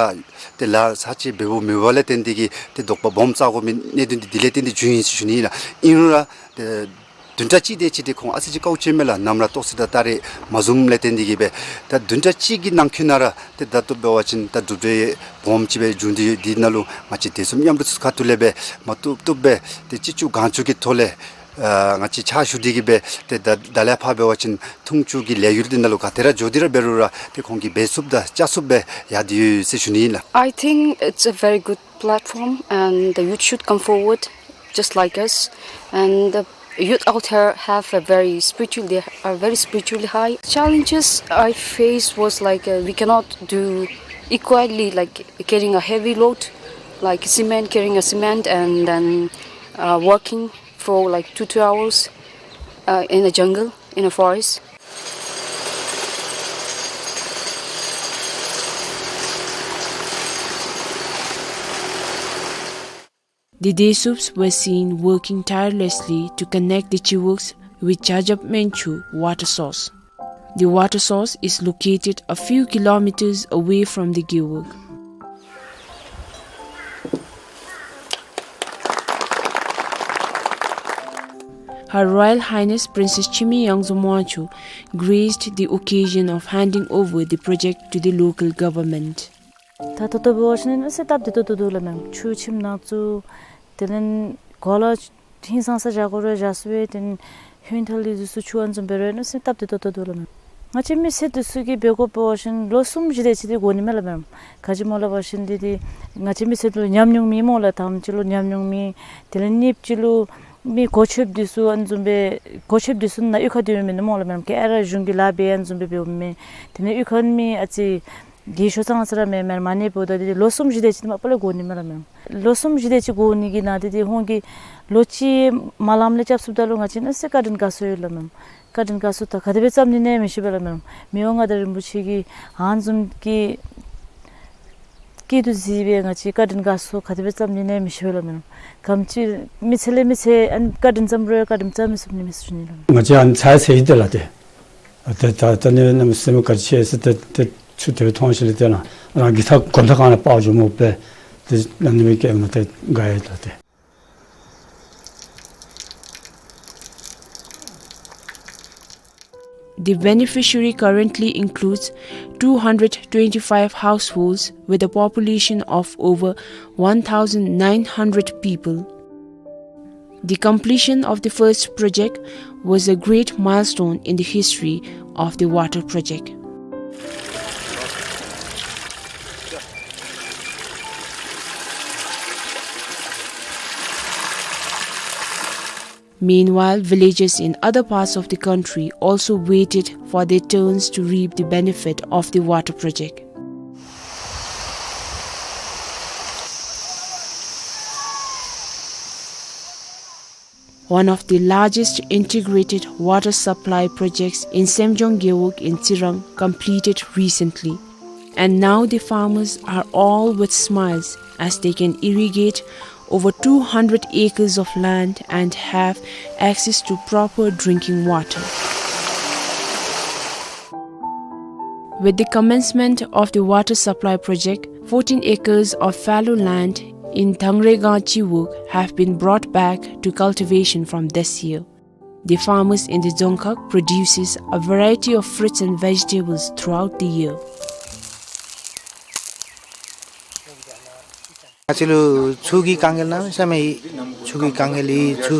ཏེ་ལཱ་ཚར་གཅིག་འབདཝ་མེད་པ་ལས་བརྟེན་ཏེ་གིས་ཏེ་དོགས་པ་སྦོམ་རྩ་དགོ་མི་གནད་དོན་འདི་དེ་ལས་བརྟེན་ཏེ་བྱུང་ཡི་ཞུ་ནི་ཨིན་ལགས། ཨིན་རུང་ར་ཏེ་བདུན་ཕྲག་གཅིག་དེ་ཅིག་ཏེ་ཁོང་ཨ་ཙི་ཅིག་དཀའཝ་སྤྱད་མས་ལགས། ནམ་ར་ཏོག་ཙི་དང་ད་རེས་མ་བཟུངམ་ལས་བརྟེན་ཏེ་གིས་སྦེ། ད་བདུན་ཕྲག་གཅིག་གི་ནང་འཁོད་ནང་ར་ཏེ་ད་ལྟོ་འབད་བ་ཅིན་ད་གྲུབ་འབྲས་སྦོམ་ཅིག་སྦེ་བྱུང་སྟེ་ཡོད། འདི་ནང་ལུ་ང་བཅས་དེ་ཚུ་མཉམ་རུབ་ཚུ་ཁ་ཐུག་ལས་སྦེ་མ་བཏུབ་བཏུབ་སྦེ་ཏེ་ཅི་ལྕོགས་གང་ལྕོགས་ཀྱི་ཐོག་ལས་ ཨ་ང་བཅས་ཕྱག་ཞུ་སྟེ་གི་སྦེ་ཏེ་ད་ད་ལས་ཕར་འབད་བ་ཅིན་འཐུང་ཆུ་གི་ལས་ཡུལ་འདི་ནང་ལུ་ག་དེ་ར་འགྱོ་སྟེ་ར་འབད་རུང་ར་ཏེ་ཁོང་གིས་འབད་ཚུགསཔ་དང་བཅའ་ཚུགསཔ་སྦེ་ཡར་སྡོད་ཡི་ཟེར་ཞུ་ནི་ཨིན་ལགས། I think it's a very good platform, and the youth should come forward just like us. And the youth out here have a very spiritual, they are very spiritually high. Challenges I faced was like, uh, we cannot do equally, like carrying a heavy load, like cement, carrying a cement, and then, uh, working for like two, two hours, uh, in a jungle, in a forest. The Desups were seen working tirelessly to connect the Chiwuks with Jajab Menchu water source. The water source is located a few kilometers away from the Gewog. Her Royal Highness Princess Chimi Yangzom Wangchuck graced the occasion of handing over the project to the local government. ད་ད་ལྟོ་འབད་བ་ཅིན་ཨ་ནི་སེམས་སྟབས་བདེ་ཏོག་ཏོ་འདུག་ལགས་མེན། ཆུ་ཁྱིམ་ནང་བཙུགས། དེ་ལས་གོ་ལ་ཧིང་སངས་ས་བཞག་དགོ་རུང་བཞག་ཚུགས་པས། དེ་ལས་ཧོན་ཐལ་ལི་འདི་ཚུ་ཆུ་ཨ་ནི་བཟུམ་འབད་རུང་ཨ་ནི་སེམས་སྟབས་བདེ་ཏོག་ཏོ་འདུག་ལགས་མེན། ང་བཅས་མི་སེར་འདི་ཚུ་གིས་འབད་དགོཔ་འབད་བ་ཅིན་ལོ་གསུམ་བཞི་དེ་ཅིག་འདི་འགོར་ནི་མས་ལགས་མེན། ག་ཅི་སྨོ་ལབ་པ་ཅིན་འདི་འདི་ང་བཅས་མི་སེར་ལུ་ཉམས་མྱོང་མེད་སྨོ་ལགས། དང་པ་ཅིག་ལུ་ཉམས་མྱོང་མེད། དེ་ལས་གཉིས་པ་ཅིག་ལུ་མི་གོ་ཆོདཔ་འདི་ཚུ་ཨ་ནི་བཟུམ་སྦེ་གོ་ཆོདཔ་འདི་ཚུ་ནཱ་གཡུས་ཁར་སྡོད་མི་མེན་སྨོ་ལགས་མེན། ག་ར་གཞུང་གི་ལཱ་འབད་ཨ་ནི་བཟུམ་སྦེ་འབདཝ་མས། དེ་ལས་གཡུས་ཁར་མི་ཨ་ཙི་དེ་ཤོ་ཚང་ས་ར་མེན་མེན། མ་ཎི་འབདཝ་ད་དེ་ལོ་གསུམ་བཞི་དེ་ཅིག་མ་པ་ལས་འགོར་ནི་མས་ལགས་མེན། ལོ་གསུམ་བཞི་དེ་ཅིག་འགོར་ནི་གི་ནང་དེ་དེ་ཁོང་གིས་ལོ་གཅིག་མ་ལམ་ལས་རྐྱབ་ཚུགསཔ་ད་ལུ་ང་བཅས་ཨ་ནི་སེམས་བཀའ་དྲིན་དགའ་ཚོར་ཡོད་ལགས་མེན། བཀའ་དྲིན་དགའ་ཚོར་ད་ག་དེ་སྦེ་བརྩམ་ནི་ཨིན་ན་མི་ཤེས་པས་ལགས་མེན། མི་དབང་མངའ་བདག་རིན་པོ་ཆེ་གིས་ཨ་ནི་བཟུམ་གྱི་སྐྱིད་སྡུག་གཟིགས་སྦེ་ང་བཅས་བཀའ་དྲིན་དགའ་ཚོར་ག་དེ་སྦེ་བརྩམ་ནི་ཨིན་ན་མི་ཤེས་པས་ལགས་མེན། ག་དེམ་ཅིག་མི་ཚེ་ལས་མི་ཚེ་ཨ་ནི་བཀའ་དྲིན་བརྩམ་རུང་བཀའ་དྲིན་བརྩམ་མི་ཚུགས་ནི་མས་ཟེར་ཞུ་ནི་ལགས་མེན། ང་བཅས་ཨ་ནི་ཚ་ཟེར་ཡི་དེ་ལགས་ཏེ། ཨ་ཏེ་ད་ད་ནི་གནམ་མེད་ས་མེད་ག་ཅི་ཟེར་ཏེ་ཏེ་ཆུ་དེ་སྦེ་མཐོང་ཞིནམ་ལས་ཏེ་ནཱ་རང་གི་ད་གོམ་ཐག་གང་ལས་ཕར་འགྱོ་མི་དགོ་པས། ཏེ་ཨ་ནི་སྦེ་བསྐྱལཝ་ད་ཏེ་དགའ་ཡི་ལགས་ཏེ། The beneficiary currently includes two hundred twenty-five households with a population of over one thousand nine hundred people. The completion of the first project was a great milestone in the history of the water project. Meanwhile, villages in other parts of the country also waited for their turns to reap the benefit of the water project. One of the largest integrated water supply projects in Semjong Gewog in Tsirang completed recently. And now the farmers are all with smiles as they can irrigate over two hundred acres of land and have access to proper drinking water. With the commencement of the water supply project, fourteen acres of fallow land in Thangregang Chiwog have been brought back to cultivation from this year. The farmers in the Dzongkhag produces a variety of fruits and vegetables throughout the year. ང་བཅས་ལུ་ཆུ་གི་དཀའ་ངལ་གནམ་མེད་ས་མེད་ཡོད། ཆུ་གི་དཀའ་ངལ་ཡོད། ཆུ་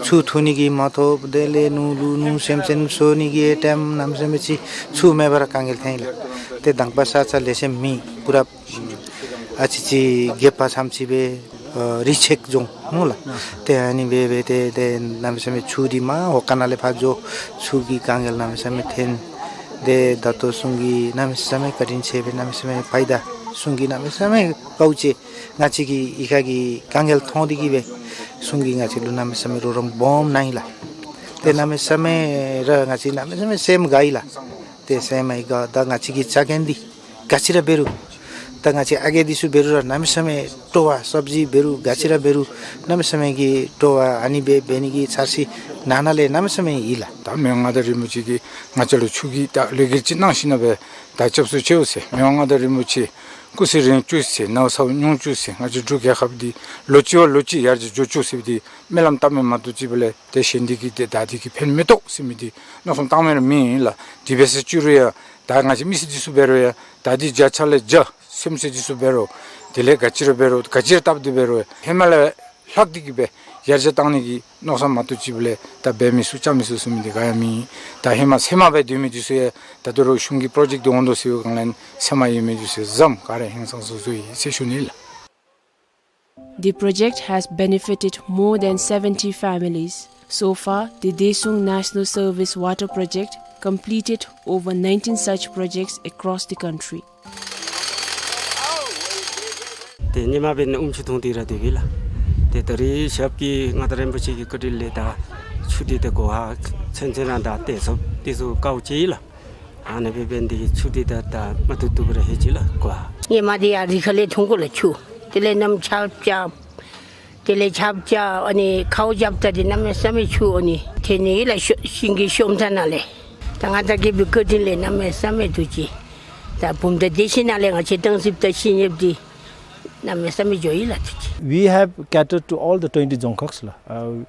ཆུ་འཐུང་ནི་གི་མ་ཐོབ། དེ་ལས་ནོར་ལུ་ནོར་སེམས་ཅན་གསོ་ནི་གི་ཨེ་ཊེམ་གནམ་མེད་ས་མེད་ཅིག་ཆུ་མེད་པར་དཀའ་ངལ་ཐོན་ཡི་ལགས། ཏེ་དང་པ་ས་ཆ་ལེགས་ཤོམ་མེད། ཁོ་ར་ཨ་ཙི་ཅིག་རྒསཔ་ཙམ་ཅིག་སྦེ་ཨ་རི་ཅེཀ་འགྱོ་འོང་སྨོ་ལགས། ཏེ་ཨ་ནི་སྦེ་སྦེ་ཏེ་ཏེ་གནམ་མེད་ས་མེད་ཆུ་འདི་མར་འོག་ཁང་ནང་ལས་ཕར་འགྱོ། ཆུ་གི་དཀའ་ངལ་གནམ་མེད་ས་མེད་ཐོན། ཏེ་ད་ལྟོ་གཞུང་གིས་གནམ་མེད་ས་མེད་བཀའ་དྲིན་ཆེ་བས། གནམ་མེད་ས་མེད་ཕྱག་ལཱ་གཞུང་གིས་གནམ་མེད་ས་མེད་དཀའཝ་སྤྱད། ང་བཅས་ཀྱི་གཡུས་ཁ་གི་དཀའ་ངལ་མཐོང་སྟེ་གི་སྦེ་གཞུང་གིས་ང་བཅས་ལུ་གནམ་མེད་ས་མེད་རོགས་རམ་སྦོམ་གནང་ཡི་ལགས། ཏེ་གནམ་མེད་ས་མེད་ར་ང་བཅས་གནམ་མེད་ས་མེད་སེམས་དགའ་ཡི་ལགས། ཏེ་སེམས་ཡང་དགའ། ད་ང་བཅས་ཀྱི་ཆ་རྐྱེན་འདི་ག་ཅི་ར་འབད་རུང་ད་ང་བཅས་ཨ་རྒས་འདི་ཚུ་འབད་རུང་ར་གནམ་མེད་ས་མེད་སྤྲོ་བ། སབ་ཇི་འབད་རུང་ག་ཅི་ར་འབད་རུང་གནམ་མེད་ས་མེད་ཀྱི་སྤྲོ་བ། ཨ་ནི་སྦེ་འབད་ནི་གི་འཆར་གཞི་ནང་ན་ལས་གནམ་མེད་ས་མེད་ཡོད་ལགས། ད་མི་དབང་མངའ་བདག་རིན་པོ་ཆེ་གིས་ང་བཅས་ལུ་ཆུ་གི་ད་ལས་འགུལ་ཅིག་གནང་ཞིནམ་ལས་ད་སྐྱབས་སུ་མཆིའོ་ཟེར། མི་དབང་མངའ་བདག་རིན་པོ་ཆེ་སྐུ་ཚེ་རིང་བཅུག་ཟེར། ནད་གསོ་ཉུང་བཅུག་ཟེར། ང་བཅས་འབྲུག་རྒྱལ་ཁབ་འདི་ལོ་གཅིག་བ་ལོ་གཅིག་ཡར་རྒྱས་འགྱོ་བཅུག་ཟེར་བའི་འདི་སྨོན་ལམ་བཏབ་མི་མ་གཏོགས་ཅིག་འབད་ལས་ཏེ་གཞན་འདི་གིས་ཏེ་ད་འདི་གིས་ཕན་མི་ཐོགས་ཟེར་མི་འདི་མནོ་བསམ་བཏང་མི་ར་མེད་ལགས། དེ་འབད་ཟེར་བཅུག་རུང་ཡང་ད་ང་བཅས་མི་སེར་འདི་ཚུ་འབད་རུང་ཡང་ད་འདི་བརྒྱ་ཆ་ལས་བརྒྱ་སེམས་ཅན་འདི་ཚུ་འབད་རུང་དེ་ལས་ག་ཅི་ར་འབད་རུང་ག་ཅི་ར་བཏབ་སྟེ་འབད་རུང་ཧེ་མ་ལས་ལྷག་སྟེ་གི་སྦེ་ ཡར་རྒྱས་བཏང་ནི་གི་མནོ་བསམ་མ་གཏོགས་ཅིག་སྦེ་ལས་ད་འབད་མི་ཚུ་རྐྱབ་མི་ཚུ་ཟེར་མི་འདི་ག་ཡང་མེད། ད་ཧེ་མ་ཚེར་མ་སྦེ་སྡོད་མི་འདི་ཚུ་ཡང་ད་ལྟོ་ར་གཞུང་གི་པྲོ་ཇེཀཊ་འདི་འོང་དོ་ཟེར་བའི་སྒང་ལས་ཚེར་མ་ཡོད་མི་འདི་ཚུ་ཡང་བཟུམ་ག་ར་ཧིང་སངས་ས་བཟོ་ཡི་ཟེར་ཞུ་ནི་ལགས། The project has benefited more than seventy families. So far, the Daesung National Service Water Project completed over nineteen such projects across the country. ཏེ་ཧེ་མ་འབདན་ཨུམ་ཆུ་འཐུང་སྟེ་ར་སྡོདཔ་ཨིན་ལགས། ཏེ་ད་རེས་ཞབས་ཀྱིས་མངའ་བདག་རིན་པོ་ཆེ་གི་བཀའ་དྲིན་ལས་ད་ཆུ་འདི་ད་གོ་བ་ཚུན་ཚོད་ར་ད་ཏེ་ཚུ་ཏེ་ཚུ་དཀའཝ་སྤྱད་ཡི་ལགས། ཨ་ནི་འབད་འབདན་འདི་ཆུ་འདི་ད་ད་མ་ཐུབ་ཐུབ་ར་ལྷོད་ཅི་ལགས་གོ་བ། ཧེ་མ་འདི་ཡར་རི་ཁ་ལས་འཐུང་དགོ་ལགས་ཆུ། དེ་ལས་གནམ་ཆརཔ་རྐྱབ། དེ་ལས་ཆརཔ་རྐྱབ་ཨ་ནི་ཁཝ་རྐྱབ་ད་འདི་གནམ་མེད་ས་མེད་ཆུ་ཨ་ནི་ཐོན་ནི་ཨིན་ལགས་ཤོ་ཤིང་གི་ཤོམ་ཐ་ནང་ལས། ད་མངའ་བདག་རྒྱལ་པོའི་བཀའ་དྲིན་ལས་གནམ་མེད་ས་མེད་ཐུགས་རྗེ། ད་བུམ་ཐང་སྡེ་བཞི་ནང་ལས་ང་བཅས་བཏང་ཞིནམ་ད་ཤིང་ཡོདཔ་འདི་གནམ་མེད་ས་མེད་འགྱོ་ཡི་ལགས་ཐུགས་རྗེ། We have catered to all the twenty Dzongkhags ལགས། Uh,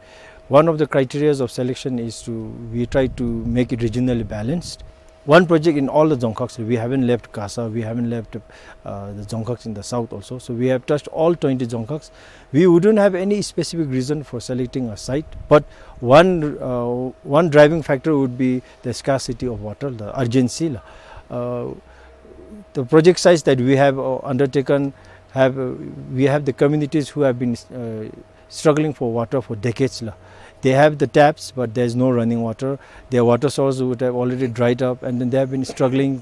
one of the criterias of selection is to, we try to make it regionally balanced. One project in all the Dzongkhags. We haven't left Kasa, we haven't left, uh, the Dzongkhags in the south also. So we have touched all twenty Dzongkhags. We wouldn't have any specific reason for selecting a site, but one, uh, one driving factor would be the scarcity of water, the urgency. Uh, the project sites that we have, uh, undertaken have, uh, we have the communities who have been, uh, struggling for water for decades la. They have the taps, but there is no running water. Their water source would have already dried up, and then they have been struggling.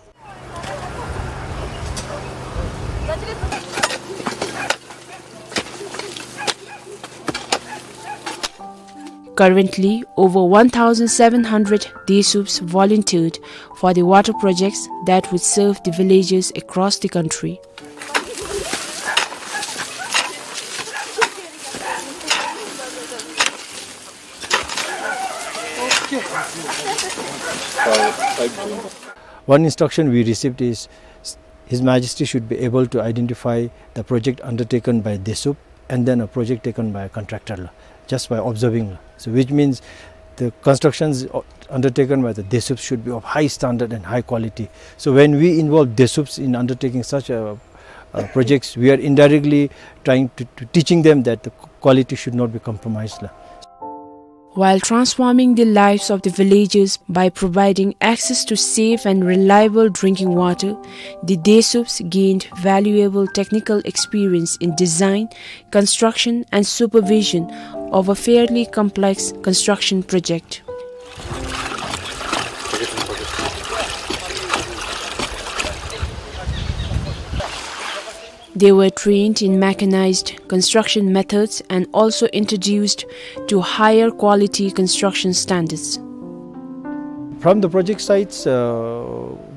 Currently, over one thousand seven hundred Desups volunteered for the water projects that would serve the villages across the country. One instruction we received is, His Majesty should be able to identify the project undertaken by Desup and then a project taken by a contractor la, just by observing la. So which means the constructions, uh, undertaken by the Desups should be of high standard and high quality. So when we involve Desups in undertaking such, uh, uh, projects, we are indirectly trying to, to teaching them that the quality should not be compromised la. While transforming the lives of the villagers by providing access to safe and reliable drinking water, the Desups gained valuable technical experience in design, construction and supervision of a fairly complex construction project. They were trained in mechanized construction methods and also introduced to higher quality construction standards. From the project sites, uh,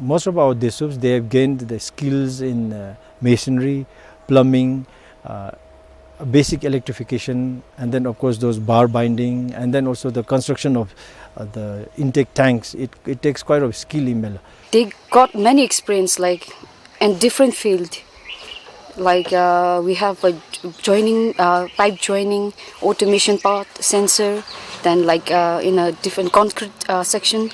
most of our Desups, they have gained the skills in, uh, masonry, plumbing, uh, basic electrification, and then of course those bar binding, and then also the construction of, uh, the intake tanks. It, it takes quite a skill in Mela. They got many experience, like, in different field. Like, uh, we have a joining, uh, pipe joining, automation part, sensor, then, like, uh, in a different concrete, uh, section.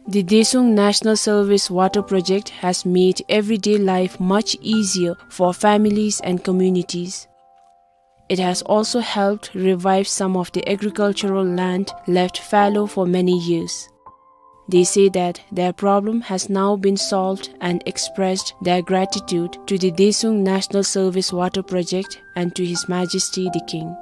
The Desung National Service Water Project has made everyday life much easier for families and communities. It has also helped revive some of the agricultural land left fallow for many years. They say that their problem has now been solved and expressed their gratitude to the Desung National Service Water Project and to His Majesty the King.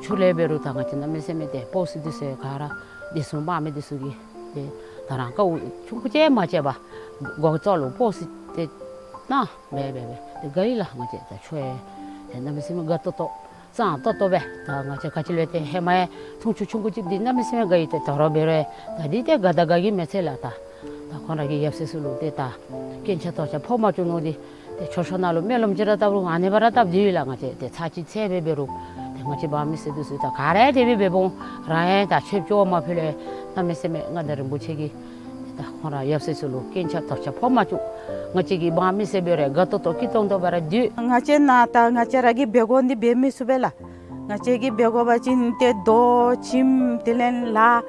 ཆུ་ལས་འབད་རུང་ད་ང་བཅས་གནམ་མེད་ས་མེད་ཏེ་པོ་སི་འདི་ཚུ་ག་ར་འདི་ཚུ་དམག་མི་འདི་ཚུ་གིས་ཏེ་ད་རང་དཀའཝ་ཆུང་ཀུ་ཅིག་མ་སྤྱད་པར་འགོ་བཙུགས་ལུ་པོ་སི་ཏེ་ ན་སྦེ་སྦེ་སྦེ་ཏེ་དགའ་ཡི་ལགས། ང་བཅས་ད་ཆོས་ཡང་ཏེ་གནམ་མེད་ས་མེད་དགའ་ཏོག་ཏོ་གཙང་ཏོག་ཏོ་སྦེ་ད་ང་བཅས་ག་ཅི་ལས་ཏེ་ཧེ་མ་ཡང་འཐུང་ཆུ་ཆུང་ཀུ་ཅིག་འདི་གནམ་མེད་ས་མེད་དགའ་ཡི། ཏེ་ད་རུང་འབད་རུང་ད་འདི་ཏེ་དགའ་ད་དགའ་གི་མས་ཟེར་ལགས། ད་ད་ཁོང་ར་གི་ཡབ་སྲས་ཚུ་ལུ་ཏེ་ད་རྐྱེན་ཆག་དོགས་ཆག་ཕོག་མ་བཅུག་ནོ་འདི་ཏེ་མཆོད་བཤམ་ནང་ལུ་སྨོན་ལམ་ཅིག་ར་བཏབ་རུང་ཨ་ནི་སྦེ་ར་བཏབ་སྟེ་ཡོད་ལགས། ང་བཅས་ཏེ་ཚར་གཅིག་ཚར་སྦེ་འབད་རུང་ཏེ་ང་བཅས་འབངས་མི་སེར་འདི་ཚུ་ད་ག་ར་དེ་སྦེ་འབདཝ་འོང་ར་ཡང་ད་ཆོས་སྐྱོང་བ་མ་ཕུལ་ལས་གནམ་མེད་ས་མེད་མངའ་བདག་རིན་པོ་ཆེ་གིས་ད་ཁོང་ར་ཡབ་སྲས་ཚུ་ལུ་རྐྱེན་ཆག་དོགས་ཆག་ཕོག་མ་བཅུག། ང་བཅས་ཀྱི་འབངས་མི་སེར་འབད་རུང་དགའ་ཏོག་ཏོ་སྐྱིད་ཏོང་ཏོ་སྦེ་ར་སྡོད། ང་བཅས་ནཱ་ད་ང་བཅས་ར་གིས་འབད་དགོ་འདི་འབད་མི་ཚུགས་པས་ལགས། ང་བཅས་ཀྱིས་འབད་དགོ་པ་ཅིན་ཏེ་རྡོ་ཁྱིམ་དེ་ལས་ལཱ་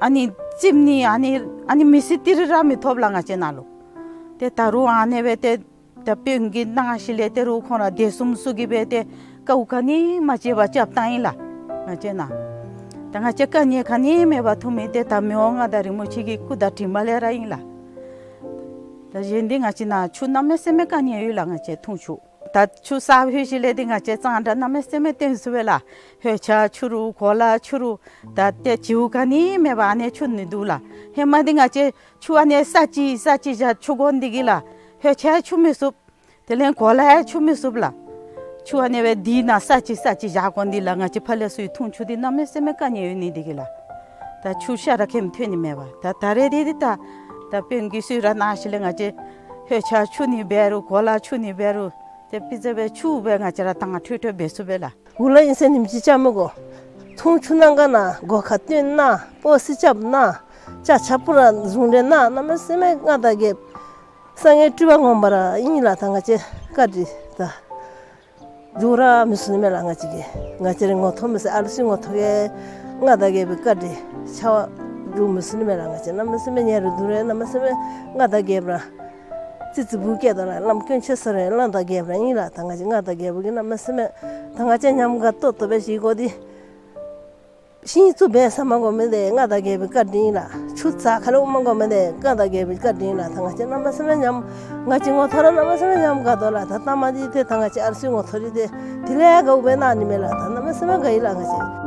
ཨ་ནི་རྩིགཔ་ནི་ཨ་ནི་ཨ་ནི་མི་སེར་ཏི་རི་ར་མི་ཐོབ་ལགས་ང་བཅས་ནཱ་ལུ། ཏེ་ད་རུང་ཨ་ནི་སྦེ་ཏེ་ད་དཔོན་གྱི་ནང་ཞིག་ལས་ཏེ་རུང་ཁོང་ར་སྡེ་གསུམ་ཚུ་གིས་སྦེ་ཏེ་དཀའཝ་ག་ནི་མ་སྤྱད་པར་རྐྱབ་བཏང་ཡི་ལགས་ང་བཅས་ནཱ། ད་ང་བཅས་དཀའ་ངལ་ག་ནི་མེད་པར་ཐོན་མི་འདི་ད་མི་དབང་མངའ་བདག་རིན་པོ་ཆེ་གི་སྐུ་དྲིན་མ་ལས་ར་ཨིན་ལགས། ད་གཞན་འདི་ང་བཅས་ནཱ་ཆུ་གནམ་མེད་ས་མེད་དཀའ་ངལ་ཡོད་ལགས། ང་བཅས་འཐུང་ཆུ་ད་ཆུ་གསརཔ་ལྷོད་ཞིནམ་ལས་འདི་ང་བཅས་གཙང་སྦྲ་གནམ་མེད་ས་མེད་སྟོན་ཚུགས་པས་ལགས། ལྷོད་ཆས་འཁྱུ་རུང་གོ་ལ་འཁྱུ་རུང་ད་ཏེ་བྱིའུ་ག་ནི་མེད་པར་ཨ་ནི་འཁྱུ་ནི་འདུག་ལགས། ཧེ་མ་འདི་ང་བཅས་ཆུ་ཨ་ནི་ས་ཅིག་ས་ཅིག་བཞག་འཁྱུ་དགོ་ནི་འདི་གིས་ལགས། ལྷོད་ཆས་འཁྱུ་མི་ཚུགས། དེ་ལས་གོ་ལ་ཡང་འཁྱུ་མི་ཚུགས་ལགས། ཆུ་ཨ་ནི་སྦེ་འདི་ནང་ས་ཅིག་ས་ཅིག་བཞག་དགོ་ནི་འདི་ལགས། ང་བཅས་ཕར་ལས་ཚུར་འཐུང་ཆུ་འདི་གནམ་མེད་ས་མེད་དཀའ་ངལ་ཡོད་ནི་འདི་གིས་ལགས། ད་ཆུ་ཤ་ར་ཁེམ་ཐོན་ནི་མེད་པར་ད་ད་རེས་འདི་འདི་ད་ད་དཔོན་གྱིས་གསོལ་རས་གནང་ཞིནམ་ལས་ང་བཅས་ལྷོད་ཆས་འཁྱུ་ནི་འབད་རུང་གོ་ལ་འཁྱུ་ནི་འབད་རུང་ཏེ་སྤུས་ཚད་སྦེ་ཆུ་སྦེ་ང་བཅས་ར་དྭངས་འཕྲོས་འཕྲོས་འབད་ཚུགས་པས་ལགས། འུ་ལགས་ཨིན་ཟེར་ཉིནམ་གཅིག་བཅར་མི་དགོ། འཐུང་ཆུ་གནང་ག་གནང་། སྒོ་ཁར་བཏོན་གནང་། སྤོ་སེ་རྐྱབ་གནང་། ཅ་ཆས་པུ་ར་བཟུང་སྟེ་གནང་། གནམ་མེད་ས་མེད་མངའ་བདག་རྒྱལཔོ་སངས་རྒྱས་སྤྲུལ་པ་ངོ་མ་ར་ཨིན་ལགས། ད་ང་བཅས་བཀའ་དྲིན་ད་འཇུག་ར་མི་ཚུགས་ནི་མས་ལགས། ང་བཅས་ཀྱིས་ང་བཅས་རའི་ངོ་ཐོག་མི་ཚུ་ཨ་ལུ་ཚུ་ངོ་ཐོག་གི་མངའ་བདག་རྒྱལ་པོའི་བཀའ་དྲིན་ཆ་བ་འཇུག་མི་ཚུགས་ནི་མས་ལགས། ང་བཅས་གནམ་མེད་ས་མེད་ཉེ་རུང་དུ་རུང་གནམ་མེད་ས་མེད་མངའ་བདག་རྒྱལ་པོ་ར་ཙི་ཙི་བུ་སྐྱེས་དོ་ལགས། བླམ་དཀོན་མཆོག་ཟེར་བའི་བླ་དང་རྒྱལ་པོ་ར་ཨིན་ལགས། ད་ང་བཅས་མངའ་བདག་རྒྱལ་པོ་གིས་གནམ་མེད་ས་མེད་ད་ང་བཅས་ཉམས་དགའ་ཏོག་ཏོ་སྦེ་བཞེས་དགོ་འདི་ཤིང་བཙུགས་འབད་ས་མ་དགོ་མི་འདི་མངའ་བདག་རྒྱལ་པོའི་བཀའ་དྲིན་ལགས། ཆུ་རྩ་ཁ་ལས་དབུ་མ་དགོ་མི་འདི་མངའ་བདག་རྒྱལ་པོའི་བཀའ་དྲིན་ལགས། ད་ང་བཅས་གནམ་མེད་ས་མེད་ཉམས་ང་བཅས་ངོ་ཐོག་ར་གནམ་མེད་ས་མེད་ཉམས་དགའ་དོ་ལགས། ད་ལྟ་མ་འདི་ཏེ་ད་ང་བཅས་ཨ་ལུ་ཚུ་ངོ་ཐོག་འདི་ཏེ་དེ་ལས་དགའཝ་སྦེ་གནང་ནི་མས་ལགས། ད་གནམ་མེད་ས་མེད་དགའ་ཡི་ལགས་ང་བཅས།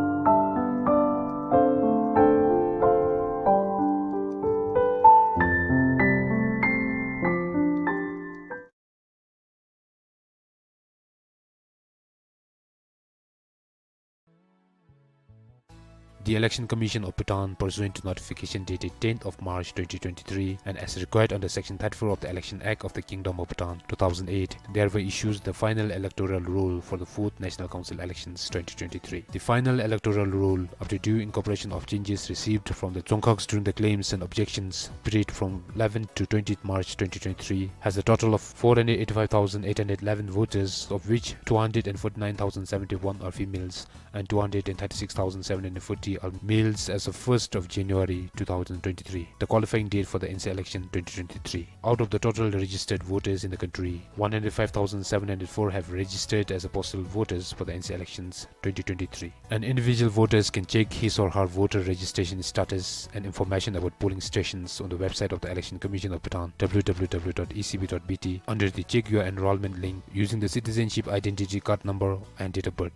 The Election Commission of Bhutan, pursuant to notification dated tenth of March twenty twenty-three and as required under Section thirty-four of the Election Act of the Kingdom of Bhutan two thousand eight, thereby issues the final electoral roll for the fourth National Council elections twenty twenty-three. The final electoral roll, after due incorporation of changes received from the Dzongkhags during the claims and objections period from eleventh to twentieth March twenty twenty-three, has a total of four hundred eighty-five thousand eight hundred eleven voters, of which two hundred forty-nine thousand seventy-one are females and two hundred thirty-six thousand seven hundred forty are males as of first of January two thousand twenty-three, the qualifying date for the N C election twenty twenty-three. Out of the total registered voters in the country, one hundred five thousand seven hundred four have registered as a postal voters for the N C elections twenty twenty-three. An individual voters can check his or her voter registration status and information about polling stations on the website of the Election Commission of Bhutan, W W W dot E C B dot B T, under the Check Your Enrollment link using the citizenship identity card number and date of birth.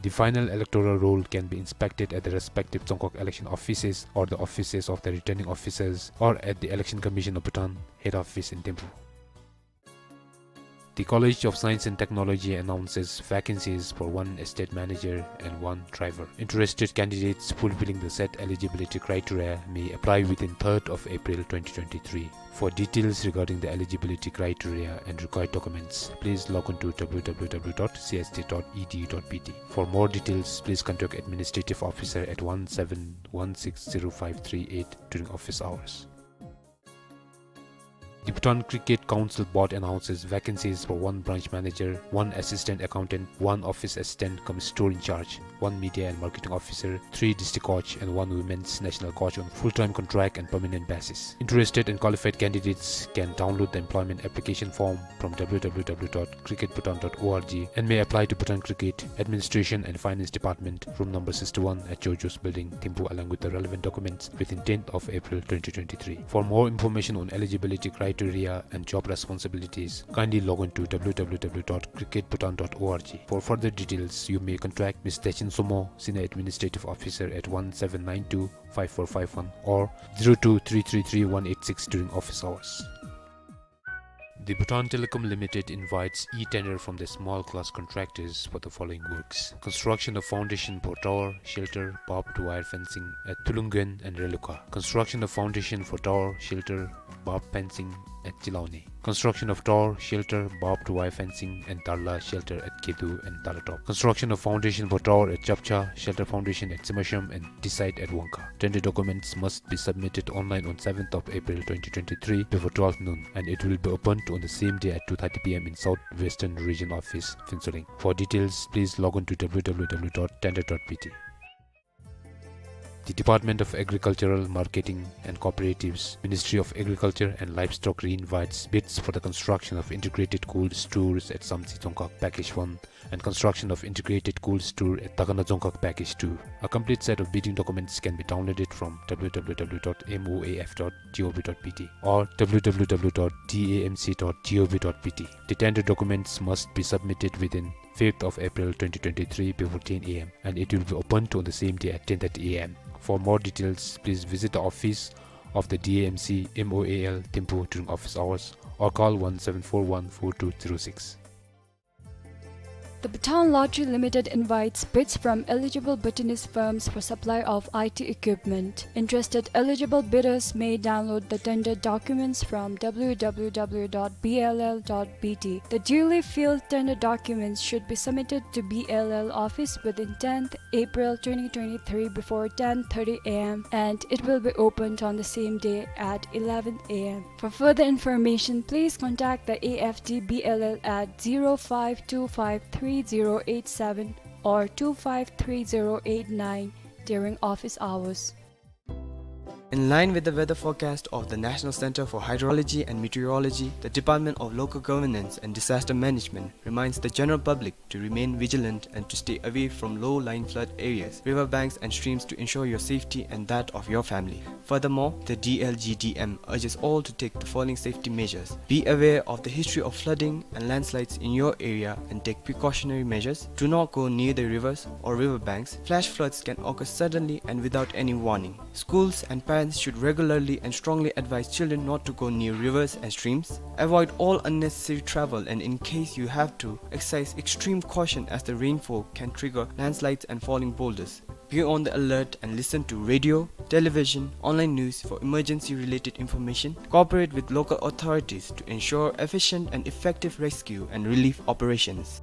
The final electoral roll can be inspected at the respective Dzongkhag election offices or the offices of the returning officers or at the Election Commission of Bhutan head office in Thimphu. The College of Science and Technology announces vacancies for one estate manager and one driver. Interested candidates fulfilling the said eligibility criteria may apply within third of April twenty twenty-three. For details regarding the eligibility criteria and required documents, please log on to W W W dot C S T dot E D U dot B T. For more details, please contact Administrative Officer at one seven one six zero five three eight during office hours. The Bhutan Cricket Council Board announces vacancies for one branch manager, one assistant accountant, one office assistant cum store in charge, one media and marketing officer, three district coach, and one women's national coach on full-time contract and permanent basis. Interested and qualified candidates can download the employment application form from W W W dot cricket bhutan dot org and may apply to Bhutan Cricket Administration and Finance Department, room number sixty-one at Georgios Building, Thimphu, along with the relevant documents within tenth of April twenty twenty-three. For more information on eligibility criteria and job responsibilities, kindly log on to W W W dot cricket bhutan dot org. For further details, you may contact Miss Techin Somo, Senior Administrative Officer at one seven nine two five four five one or zero two three three three one eight six during office hours. The Bhutan Telecom Limited invites e-tender from the small class contractors for the following works: construction of foundation for tower, shelter, barbed wire fencing at Tulungen and Reluka. Construction of foundation for tower, shelter, barbed fencing at Chilauni. Construction of tower, shelter, barbed wire fencing and Darla shelter at Kedu and Dalatop. Construction of foundation for tower at Chapcha, shelter foundation at Simasham and T-site at Wangkha. Tender documents must be submitted online on seventh of April twenty twenty-three before twelve noon, and it will be opened on the same day at two thirty P M in South Western Region Office, Phuentsholing. For details, please log on to W W W dot tender dot B T. The Department of Agricultural Marketing and Cooperatives, Ministry of Agriculture and Livestock, reinvites bids for the construction of integrated cold stores at Samtse Dzongkhag Package one and construction of integrated cold store at Takana Dzongkhag Package two. A complete set of bidding documents can be downloaded from W W W dot M O A F dot G O V dot B T or W W W dot D A M C dot G O V dot B T. The tender documents must be submitted within fifth of April twenty twenty-three before ten A M, and it will be opened on the same day at ten thirty A M. For more details, please visit the office of the D A M C M O A L Thimphu during office hours or call one seven four one four two zero six. The Bhutan Lottery Limited invites bids from eligible Bhutanese firms for supply of I T equipment. Interested eligible bidders may download the tender documents from W W W dot B L L dot B T. The duly filled tender documents should be submitted to B L L office within tenth April twenty twenty-three before ten thirty A M, and it will be opened on the same day at eleven A M. For further information, please contact the A F D B L L at zero five two five three zero eight seven or two five three zero eight nine during office hours. In line with the weather forecast of the National Center for Hydrology and Meteorology, the Department of Local Governance and Disaster Management reminds the general public to remain vigilant and to stay away from low-lying flood areas, river banks and streams to ensure your safety and that of your family. Furthermore, the D L G D M urges all to take the following safety measures. Be aware of the history of flooding and landslides in your area and take precautionary measures. Do not go near the rivers or river banks. Flash floods can occur suddenly and without any warning. Schools and parents should regularly and strongly advise children not to go near rivers and streams. Avoid all unnecessary travel, and in case you have to, exercise extreme caution as the rainfall can trigger landslides and falling boulders. Be on the alert and listen to radio, television, online news for emergency-related information. Cooperate with local authorities to ensure efficient and effective rescue and relief operations.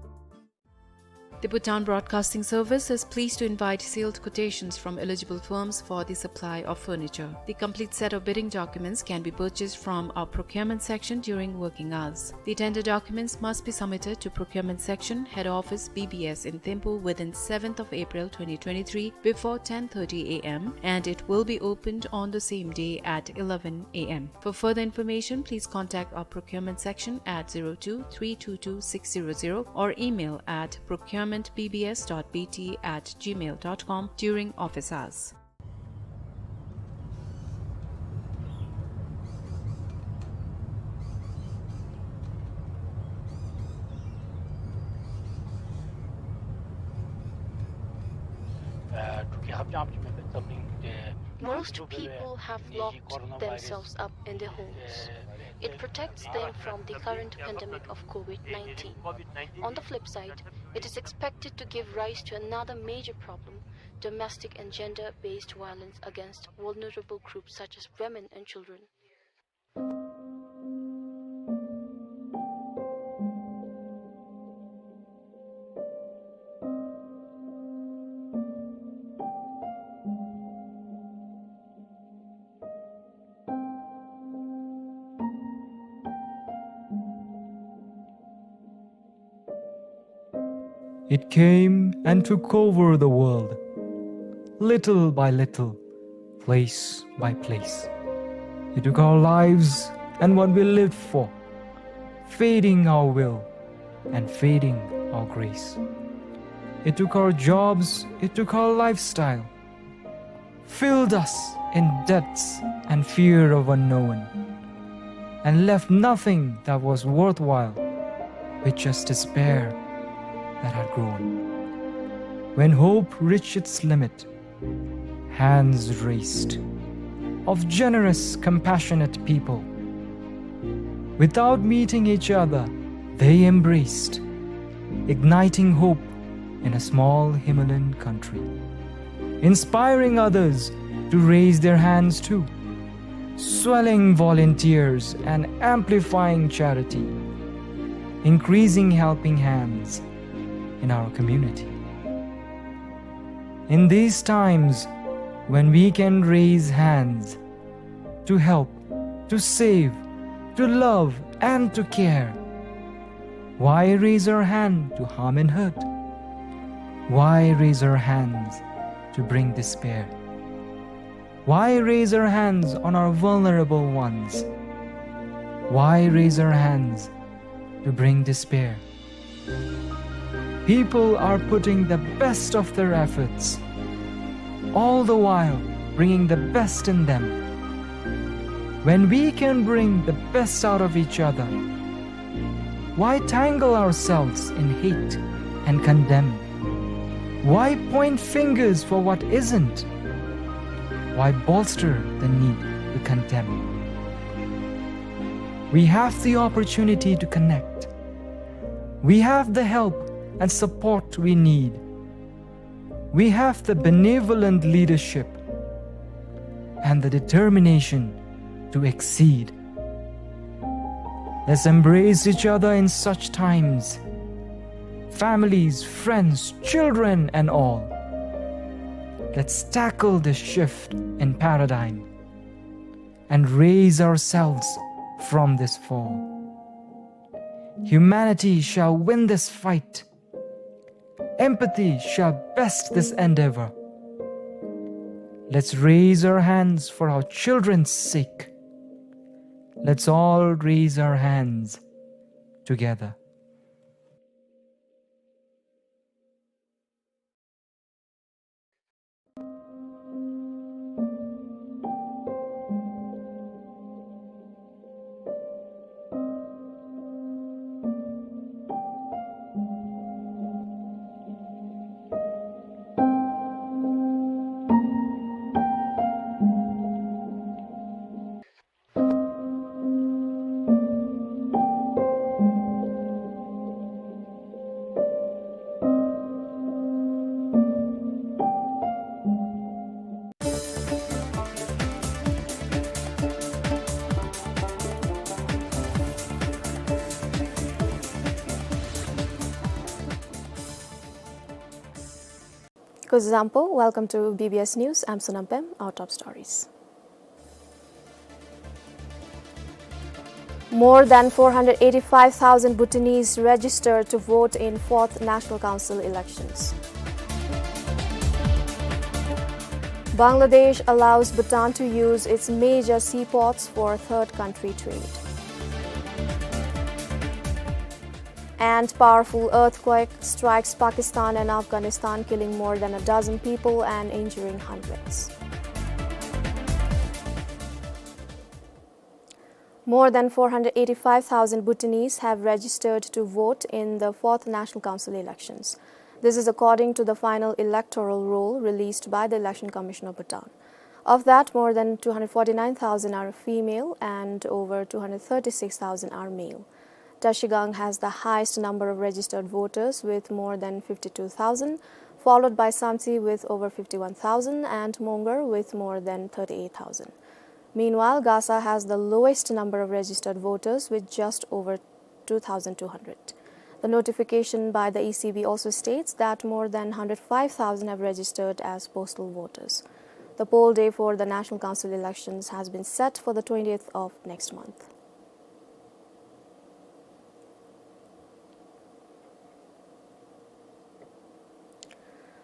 The Bhutan Broadcasting Service is pleased to invite sealed quotations from eligible firms for the supply of furniture. The complete set of bidding documents can be purchased from our procurement section during working hours. The tender documents must be submitted to procurement section, head office, B B S in Thimphu within seventh of April twenty twenty-three before ten thirty A M, and it will be opened on the same day at eleven A M. For further information, please contact our procurement section at zero two three two two six zero zero or email at procurement B B S dot B T at gmail dot com during office hours. Most people have locked themselves up in their homes. It protects them from the current pandemic of COVID nineteen. On the flip side, it is expected to give rise to another major problem: domestic and gender-based violence against vulnerable groups such as women and children. It came and took over the world, little by little, place by place. It took our lives and what we lived for, fading our will and fading our grace. It took our jobs, it took our lifestyle, filled us in debts and fear of unknown, and left nothing that was worthwhile, with just despair that had grown. When hope reached its limit, hands raised of generous, compassionate people, Without meeting each other, they embraced, igniting hope in a small Himalayan country, inspiring others to raise their hands too, swelling volunteers and amplifying charity, increasing helping hands in our community. In these times when we can raise hands to help, to save, to love, and to care, why raise our hand to harm and hurt? Why raise our hands to bring despair? Why raise our hands on our vulnerable ones? Why raise our hands to bring despair? People are putting the best of their efforts, all the while bringing the best in them. When we can bring the best out of each other, why tangle ourselves in hate and condemn? Why point fingers for what isn't? Why bolster the need to condemn? We have the opportunity to connect. We have the help and support we need. We have the benevolent leadership and the determination to exceed. Let's embrace each other in such times. Families, friends, children, and all. Let's tackle this shift in paradigm and raise ourselves from this fall. Humanity shall win this fight. Empathy shall best this endeavor. Let's raise our hands for our children's sake. Let's all raise our hands together. Kuzuzangpo, welcome to B B S News. I'm Sonam Pem. Our top stories. More than four hundred eighty-five thousand Bhutanese registered to vote in fourth National Council elections. Bangladesh allows Bhutan to use its major seaports for third country trade. And powerful earthquake strikes Pakistan and Afghanistan, killing more than a dozen people and injuring hundreds. More than four hundred eighty-five thousand Bhutanese have registered to vote in the fourth National Council elections. This is according to the final electoral roll released by the Election Commission of Bhutan. Of that, more than two hundred forty-nine thousand are female and over two hundred thirty-six thousand are male. Trashigang has the highest number of registered voters with more than fifty-two thousand, followed by Samtse with over fifty-one thousand and Mongar with more than thirty-eight thousand. Meanwhile, Gasa has the lowest number of registered voters with just over two thousand two hundred. The notification by the E C B also states that more than hundred five thousand have registered as postal voters. The poll day for the National Council elections has been set for the twentieth of next month.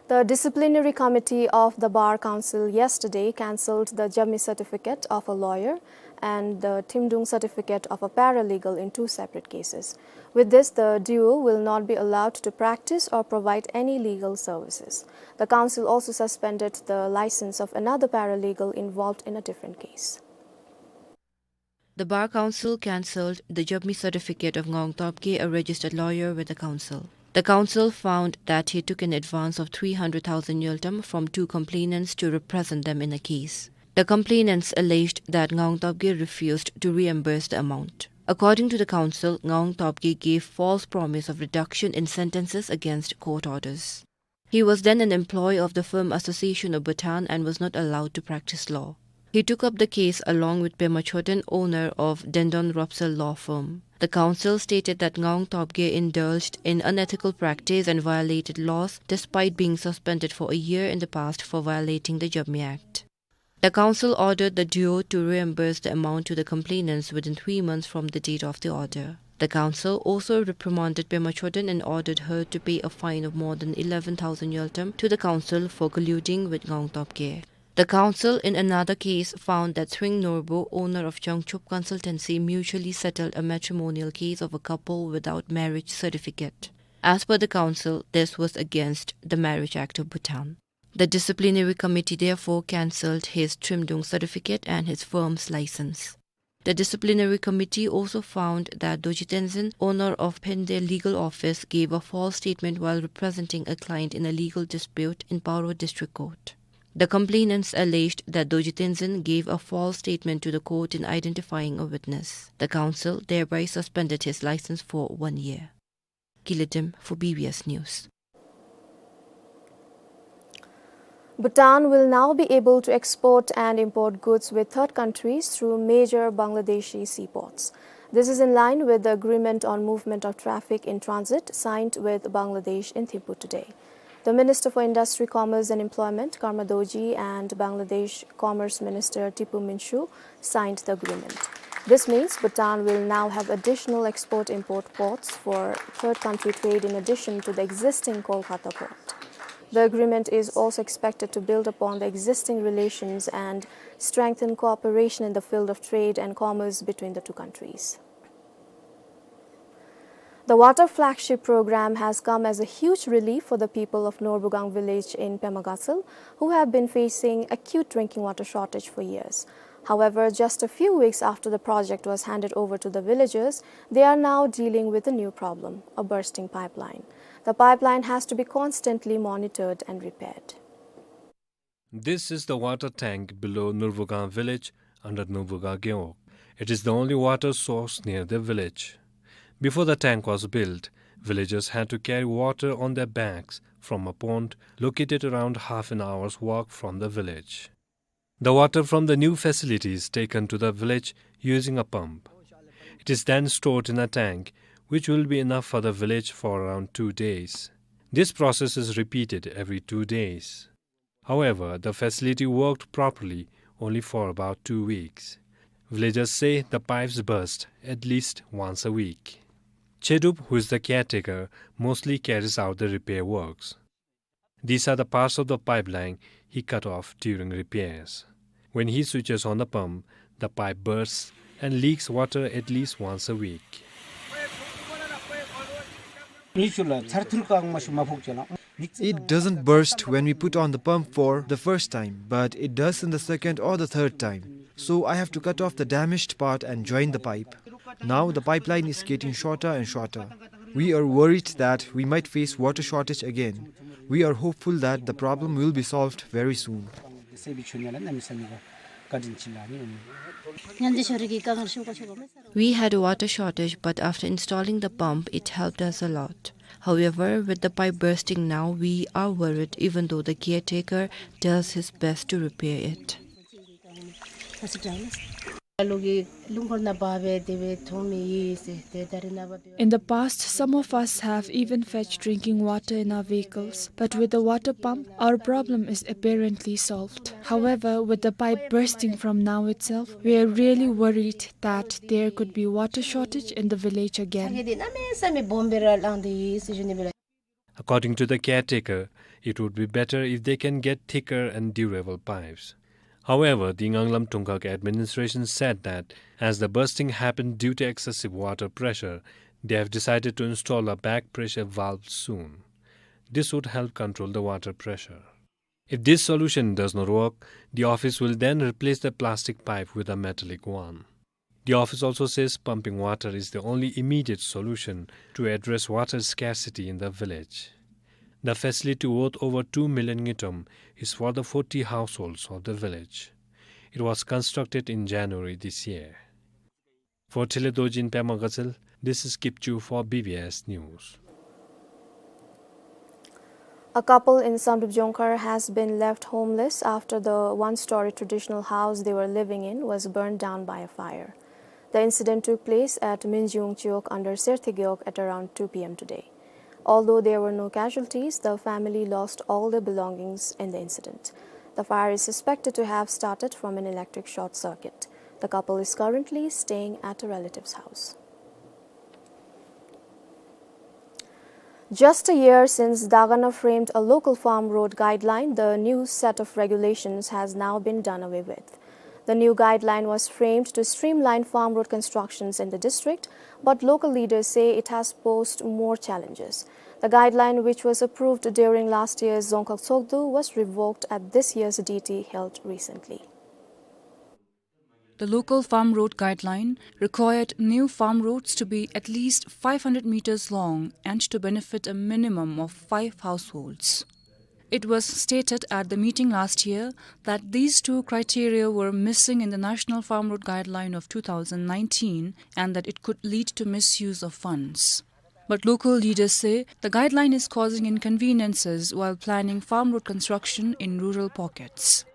The disciplinary committee of the Bar Council yesterday cancelled the Jami certificate of a lawyer and the Thimdung certificate of a paralegal in two separate cases. With this, the duo will not be allowed to practice or provide any legal services. The council also suspended the license of another paralegal involved in a different case. The Bar Council cancelled the Jami certificate of Ngawang Topgay, a registered lawyer with the council. The council found that he took an advance of three hundred thousand ngultrum from two complainants to represent them in a case. The complainants alleged that Ngawang Topgay refused to reimburse the amount. According to the council, Ngawang Topgay gave false promise of reduction in sentences against court orders. He was then an employee of the Film Association of Bhutan and was not allowed to practice law. He took up the case along with Pema Choden, owner of Dendon Ropsel Law Firm. The council stated that Ngawang Topgay indulged in unethical practice and violated laws despite being suspended for a year in the past for violating the Jabmi Act. The council ordered the duo to reimburse the amount to the complainants within three months from the date of the order. The council also reprimanded Pema Choden and ordered her to pay a fine of more than eleven thousand ngultrum to the council for colluding with Ngawang Topgay. The council, in another case, found that Tshering Norbu, owner of Changchup Consultancy, mutually settled a matrimonial case of a couple without marriage certificate. As per the council, this was against the Marriage Act of Bhutan. The disciplinary committee therefore cancelled his Trimdung certificate and his firm's license. The disciplinary committee also found that Dorji Tenzin, owner of Phende Legal Office, gave a false statement while representing a client in a legal dispute in Paro District Court. The complainants alleged that Dorji Tenzin gave a false statement to the court in identifying a witness. The council thereby suspended his license for one year. Gila Dem for B B S News. Bhutan will now be able to export and import goods with third countries through major Bangladeshi seaports. This is in line with the Agreement on Movement of Traffic in Transit signed with Bangladesh in Thimphu today. The Minister for Industry, Commerce and Employment, Karma Dorji, and Bangladesh Commerce Minister Tipu Minshu signed the agreement. This means Bhutan will now have additional export-import ports for third country trade in addition to the existing Kolkata port. The agreement is also expected to build upon the existing relations and strengthen cooperation in the field of trade and commerce between the two countries. The Water Flagship Program has come as a huge relief for the people of Norbugang village in Pema Gatshel, who have been facing acute drinking water shortage for years. However, just a few weeks after the project was handed over to the villagers, they are now dealing with a new problem, a bursting pipeline. The pipeline has to be constantly monitored and repaired. This is the water tank below Norbugang village under Norbugang Gewog. It is the only water source near the village. Before the tank was built, villagers had to carry water on their backs from a pond located around half an hour's walk from the village. The water from the new facility is taken to the village using a pump. It is then stored in a tank, which will be enough for the village for around two days. This process is repeated every two days. However, the facility worked properly only for about two weeks. Villagers say the pipes burst at least once a week. Chedup, who is the caretaker, mostly carries out the repair works. These are the parts of the pipeline he cut off during repairs. When he switches on the pump, the pipe bursts and leaks water at least once a week. It doesn't burst when we put on the pump for the first time, but it does in the second or the third time. So I have to cut off the damaged part and join the pipe. Now the pipeline is getting shorter and shorter. We are worried that we might face water shortage again. We are hopeful that the problem will be solved very soon. We had a water shortage, but after installing the pump, it helped us a lot. However, with the pipe bursting now, we are worried, even though the caretaker does his best to repair it. In the past, some of us have even fetched drinking water in our vehicles, but with the water pump, our problem is apparently solved. However, with the pipe bursting from now itself, we are really worried that there could be water shortage in the village again. According to the caretaker, it would be better if they can get thicker and durable pipes. However, the Nganglam Tungkak administration said that as the bursting happened due to excessive water pressure, they have decided to install a back pressure valve soon. This would help control the water pressure. If this solution does not work, the office will then replace the plastic pipe with a metallic one. The office also says pumping water is the only immediate solution to address water scarcity in the village. The facility, worth over two million ngultrum, is for the forty households of the village. It was constructed in January this year. For Thile Dorji in Pema Gatshel, this is Kipchu for B B S News. A couple in Samdrup Jongkhar has been left homeless after the one-story traditional house they were living in was burned down by a fire. The incident took place at Minjung Chiwog under Serthe Gewog at around two p m today. Although there were no casualties, the family lost all their belongings in the incident. The fire is suspected to have started from an electric short circuit. The couple is currently staying at a relative's house. Just a year since Dagana framed a local farm road guideline, the new set of regulations has now been done away with. The new guideline was framed to streamline farm road constructions in the district, but local leaders say it has posed more challenges. The guideline, which was approved during last year's Dzongkhag Tshogdu, was revoked at this year's D T held recently. The local farm road guideline required new farm roads to be at least five hundred meters long and to benefit a minimum of five households. It was stated at the meeting last year that these two criteria were missing in the National Farm Road Guideline of two thousand nineteen and that it could lead to misuse of funds. But local leaders say the guideline is causing inconveniences while planning farm road construction in rural pockets.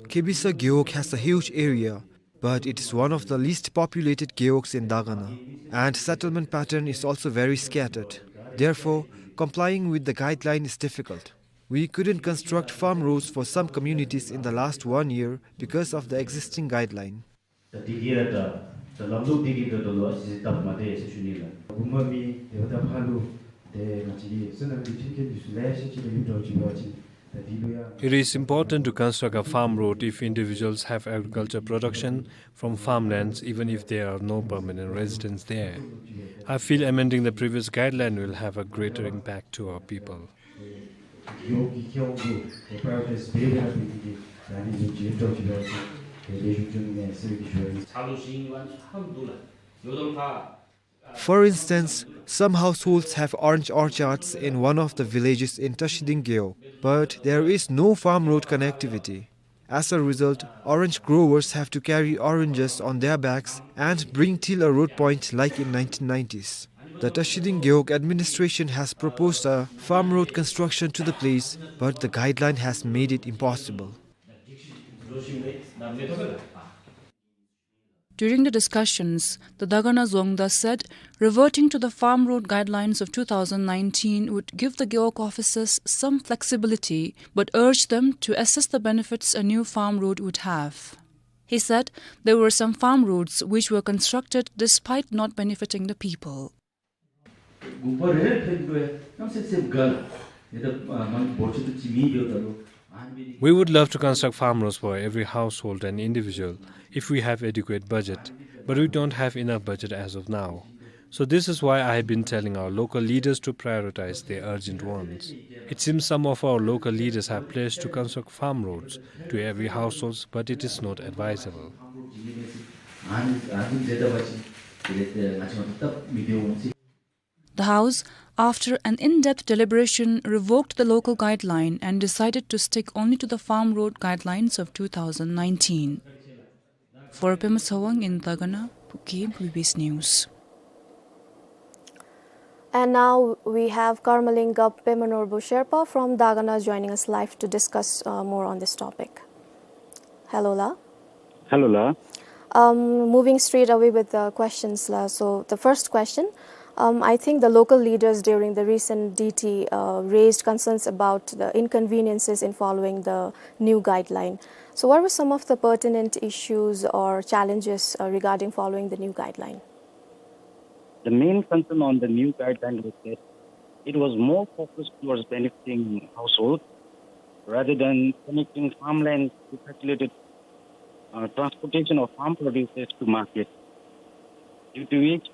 Kebisa Gewog has a huge area, but it is one of the least populated gewogs in Dagana, and settlement pattern is also very scattered. Therefore, complying with the guideline is difficult. We couldn't construct farm roads for some communities in the last one year because of the existing guideline. It is important to construct a farm road if individuals have agriculture production from farmlands, even if there are no permanent residents there. I feel amending the previous guideline will have a greater impact to our people. For instance, some households have orange orchards in one of the villages in Tashiding Gewog, but there is no farm road connectivity. As a result, orange growers have to carry oranges on their backs and bring till a road point like in nineteen nineties. The Tashiding Gewog administration has proposed a farm road construction to the place, but the guideline has made it impossible. During the discussions, the Dagana Dzongda said reverting to the farm road guidelines of two thousand nineteen would give the Gewog officers some flexibility, but urged them to assess the benefits a new farm road would have. He said there were some farm roads which were constructed despite not benefiting the people. We would love to construct farm roads for every household and individual if we have adequate budget, but we don't have enough budget as of now. So this is why I have been telling our local leaders to prioritize the urgent ones. It seems some of our local leaders have pledged to construct farm roads to every household, but it is not advisable. The House, after an in-depth deliberation, revoked the local guideline and decided to stick only to the farm road guidelines of two thousand nineteen. For Pema Tshewang in Dagana, Pu Khem, B B S News. And now we have Karmaling Gap Pema Norbu Sherpa from Dagana joining us live to discuss, uh, more on this topic. Hello, la. Hello, la. Um, moving straight away with the questions, la. So the first question, um, I think the local leaders during the recent D T, uh, raised concerns about the inconveniences in following the new guideline. So what were some of the pertinent issues or challenges, uh, regarding following the new guideline? The main concern on the new guideline was that it was more focused towards benefiting households rather than connecting farmlands to facilitate, uh, transportation of farm produces to market, due to which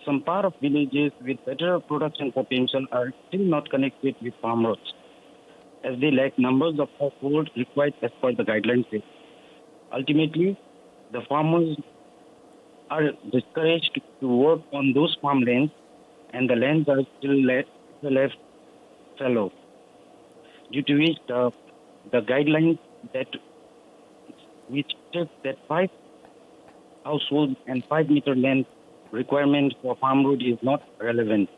some part of villages with better production potential are still not connected with farm roads, as they lack numbers of households required as per the guidelines. Ultimately, the farmers are discouraged to work on those farmlands, and the lands are still le-, left fallow, due to which the, the guidelines that which states that five household and five meter length requirement for farm road is not relevant.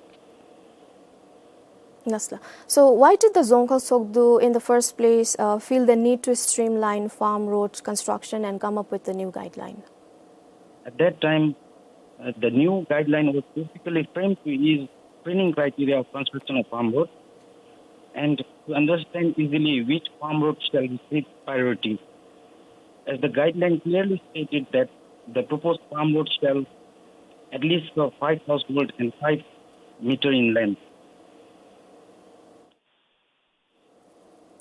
Yes, sir. So why did the Dzongkhag Tshogdu in the first place, uh, feel the need to streamline farm road construction and come up with the new guideline? At that time, uh, the new guideline was basically framed to ease screening criteria of construction of farm road and to understand easily which farm road shall receive priority, as the guideline clearly stated that the proposed farm road shall at least for five household and five meter in length.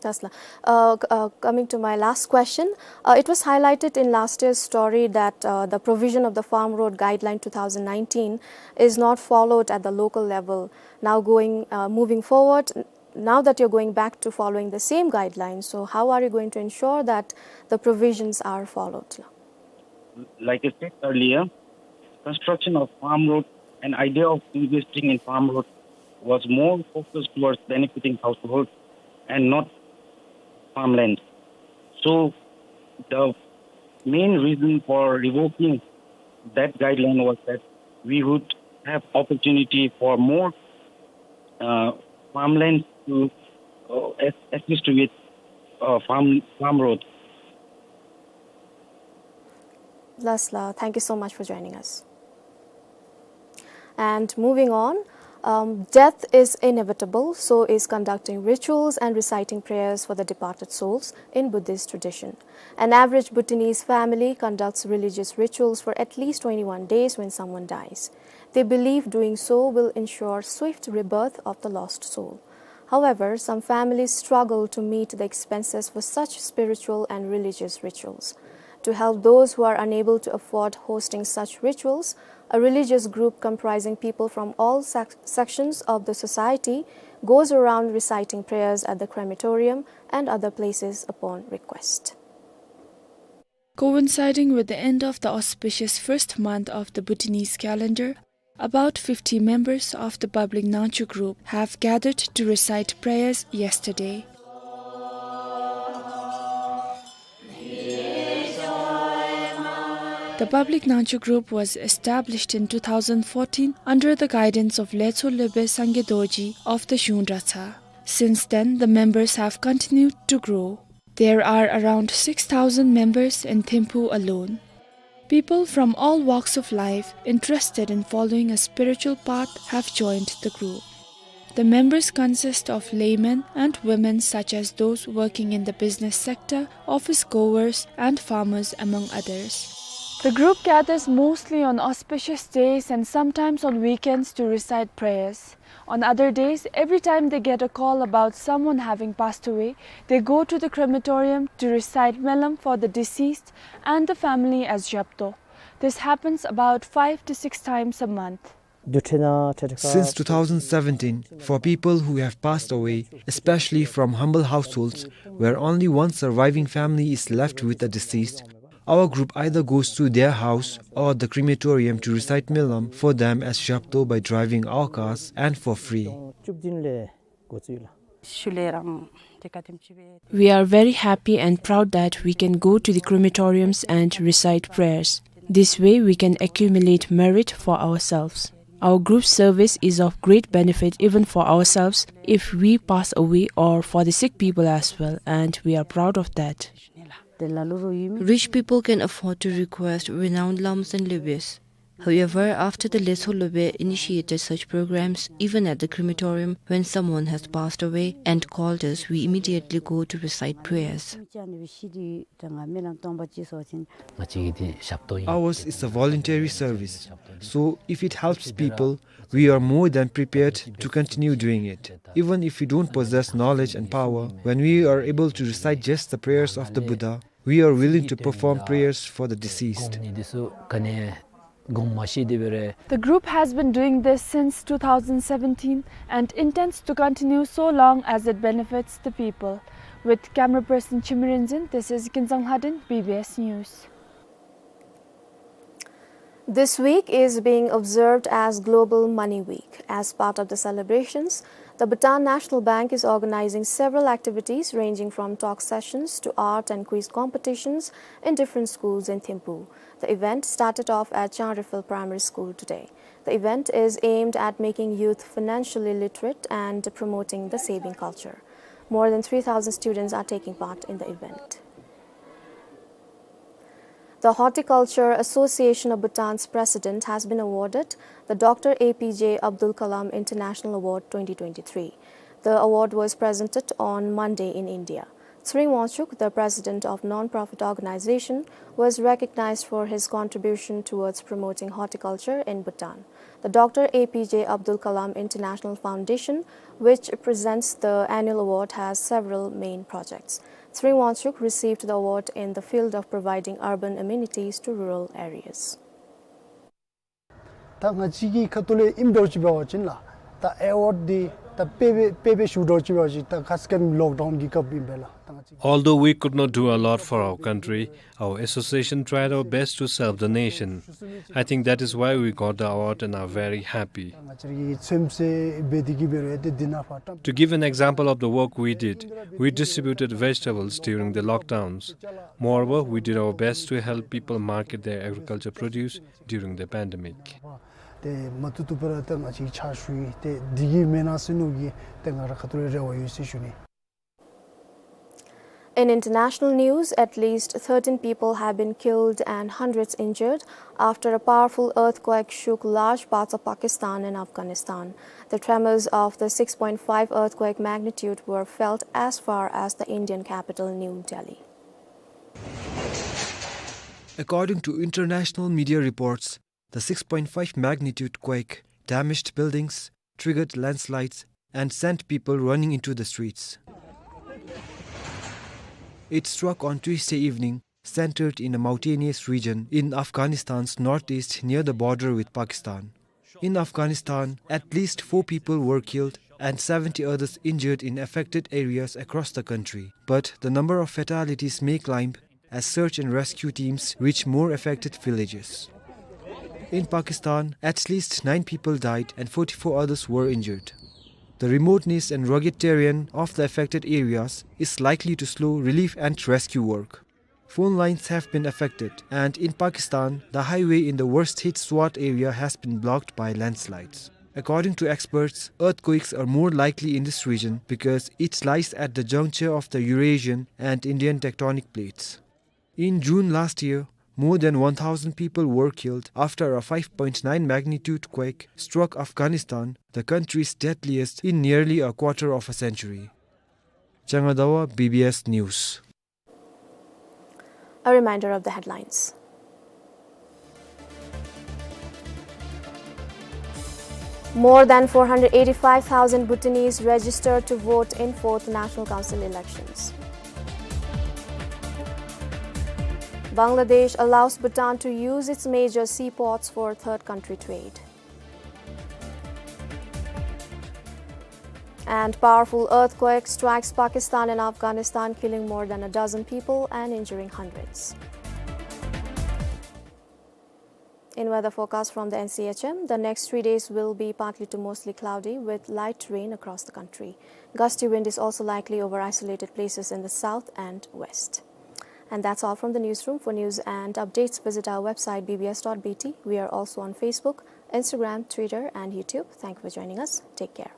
Yes, sir. Uh, c-, uh, coming to my last question, uh, it was highlighted in last year's story that, uh, the provision of the Farm Road Guideline two thousand nineteen is not followed at the local level. Now going, uh, moving forward, n-, now that you're going back to following the same guidelines, so how are you going to ensure that the provisions are followed? Like I said earlier, construction of farm road and idea of investing in farm road was more focused towards benefiting households and not farmland. So the main reason for revoking that guideline was that we would have opportunity for more, uh, farmland to, uh, as-, assist with, uh, farm, farm road. Lasla, thank you so much for joining us. And moving on, um, death is inevitable, so is conducting rituals and reciting prayers for the departed souls in Buddhist tradition. An average Bhutanese family conducts religious rituals for at least twenty-one days when someone dies. They believe doing so will ensure swift rebirth of the lost soul. However, some families struggle to meet the expenses for such spiritual and religious rituals. To help those who are unable to afford hosting such rituals, a religious group comprising people from all sec-, sections of the society goes around reciting prayers at the crematorium and other places upon request. Coinciding with the end of the auspicious first month of the Bhutanese calendar, about fifty members of the Public Nangcho group have gathered to recite prayers yesterday. The Public Nangcho group was established in two thousand fourteen under the guidance of Letsho Lopen Sangye Dorji of the Zhung Dratshar. Since then, the members have continued to grow. There are around six thousand members in Thimphu alone. People from all walks of life interested in following a spiritual path have joined the group. The members consist of laymen and women, such as those working in the business sector, office goers, and farmers, among others. The group gathers mostly on auspicious days and sometimes on weekends to recite prayers. On other days, every time they get a call about someone having passed away, they go to the crematorium to recite Melam for the deceased and the family as Zhapto. This happens about five to six times a month. Since two thousand seventeen, for people who have passed away, especially from humble households where only one surviving family is left with the deceased, our group either goes to their house or the crematorium to recite Melam for them as Zhapto by driving our cars and for free. We are very happy and proud that we can go to the crematoriums and recite prayers. This way we can accumulate merit for ourselves. Our group service is of great benefit even for ourselves if we pass away or for the sick people as well, and we are proud of that. Rich people can afford to request renowned lamas and lobes. However, after the Letsho Lopen initiated such programs, even at the crematorium, when someone has passed away and called us, we immediately go to recite prayers. Ours is a voluntary service, so if it helps people, we are more than prepared to continue doing it. Even if we don't possess knowledge and power, when we are able to recite just the prayers of the Buddha, we are willing to perform prayers for the deceased. The group has been doing this since two thousand seventeen and intends to continue so long as it benefits the people. With camera person Chimrin Zin, this is Kinzang Lhadin, B B S News. This week is being observed as Global Money Week. As part of the celebrations, The Bhutan National Bank is organizing several activities ranging from talk sessions to art and quiz competitions in different schools in Thimphu. The event started off at Changrifel Primary School today. The event is aimed at making youth financially literate and promoting the saving culture. More than three thousand students are taking part in the event. The Horticulture Association of Bhutan's president has been awarded the Doctor A P J Abdul Kalam International Award twenty twenty-three. The award was presented on Monday in India. Tshering Wangchuk, the president of non-profit organization, was recognized for his contribution towards promoting horticulture in Bhutan. The Doctor A P J Abdul Kalam International Foundation, which presents the annual award, has several main projects. Tshering Wangchuk received the award in the field of providing urban amenities to rural areas. ད་ང་བཅས་ཀྱི་ཁ་ཐུག་ལས་ཨིནམ་འདྲཝ་ཅིག་འབད་བ་ཅིན་ལགས། ད་ཨེ་ཝཱཌ་འདི་ད་དཔེ་དཔེ་དཔེ་ཞུ་འདྲཝ་ཅིག་འབད་བ་ཅིན་ད་ཁ་སྐད་ལོག་ཌའུན་གྱི་སྐབས་ཨིན་པས་ལགས། ད་ང་བཅས། Although we could not do a lot for our country, our association tried our best to serve the nation. I think that is why we got the award and are very happy. ང་བཅས་ཀྱིས་ཚོད་བསྲེ་འབད་དེ་གིས་འབད་རུང་ཏེ་འདི་ནང་ཕར་བཀྲམ། To give an example of the work we did, we distributed vegetables during the lockdowns. Moreover, we did our best to help people market their agriculture produce during the pandemic. ཏེ་མ་བཏུབ་བཏུབ་སྦེ་ར་ཏེ་ང་བཅས་ཕྱག་ཞུ་ཡི། ཏེ་འདི་གིས་མེན་ན་ཟེར་མནོ་གི་ཏེ་ང་ར་ཁ་ཐུག་ལས་རེ་བ་ཡོད་ཟེར་ཞུ་ནི། In international news, at least thirteen people have been killed and hundreds injured after a powerful earthquake shook large parts of Pakistan and Afghanistan. The tremors of the six point five earthquake magnitude were felt as far as the Indian capital, New Delhi. According to international media reports, the six point five magnitude quake damaged buildings, triggered landslides, and sent people running into the streets. It struck on Tuesday evening, centered in a mountainous region in Afghanistan's northeast near the border with Pakistan. In Afghanistan, at least four people were killed and seventy others injured in affected areas across the country. But the number of fatalities may climb as search and rescue teams reach more affected villages. In Pakistan, at least nine people died and forty-four others were injured. The remoteness and rugged terrain of the affected areas is likely to slow relief and rescue work. Phone lines have been affected, and in Pakistan, the highway in the worst hit Swat area has been blocked by landslides. According to experts, earthquakes are more likely in this region because it lies at the juncture of the Eurasian and Indian tectonic plates. In June last year, more than one thousand people were killed after a five point nine magnitude quake struck Afghanistan, the country's deadliest in nearly a quarter of a century. Changa Dawa, B B S News. A reminder of the headlines. More than four hundred eighty-five thousand Bhutanese registered to vote in fourth National Council elections. Bangladesh allows Bhutan to use its major seaports for third country trade. And powerful earthquake strikes Pakistan and Afghanistan, killing more than a dozen people and injuring hundreds. In weather forecast from the N C H M, the next three days will be partly to mostly cloudy with light rain across the country. Gusty wind is also likely over isolated places in the south and west. And that's all from the newsroom. For news and updates, visit our website B B S dot B T. We are also on Facebook, Instagram, Twitter, and YouTube. Thank you for joining us. Take care.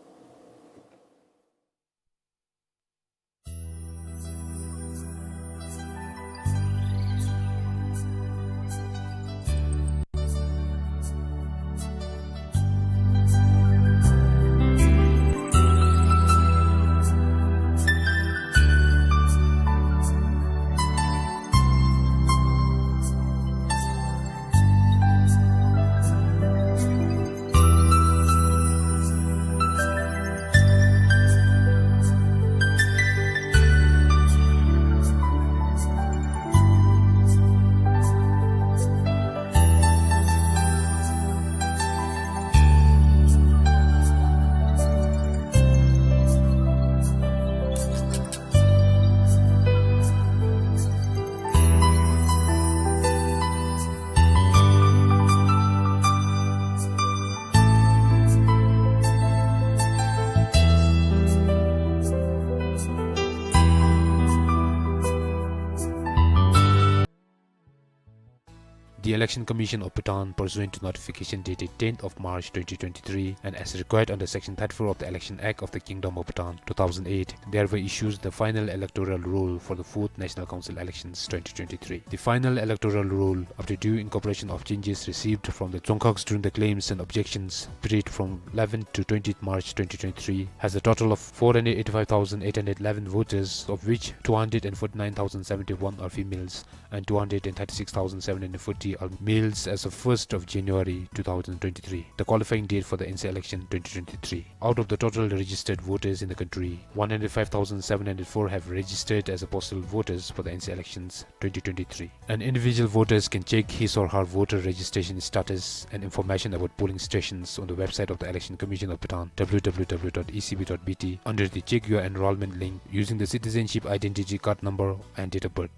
The Election Commission of Bhutan, pursuant to notification dated tenth of March twenty twenty-three and as required under Section thirty-four of the Election Act of the Kingdom of Bhutan two thousand eight, thereby issues the final electoral roll for the fourth National Council elections twenty twenty-three. The final electoral roll, after due incorporation of changes received from the Dzongkhags during the claims and objections period from eleventh to twentieth March twenty twenty-three, has a total of four hundred eighty-five thousand eight hundred eleven voters, of which two hundred forty-nine thousand seventy-one are females and two hundred thirty-six thousand seven hundred forty are males as of first of January two thousand twenty-three, the qualifying date for the N C election twenty twenty-three. Out of the total registered voters in the country, one hundred five thousand seven hundred four have registered as a postal voters for the N C elections twenty twenty-three. An individual voters can check his or her voter registration status and information about polling stations on the website of the Election Commission of Bhutan, W W W dot E C B dot B T, under the Check Your Enrollment link using the citizenship identity card number and date of birth.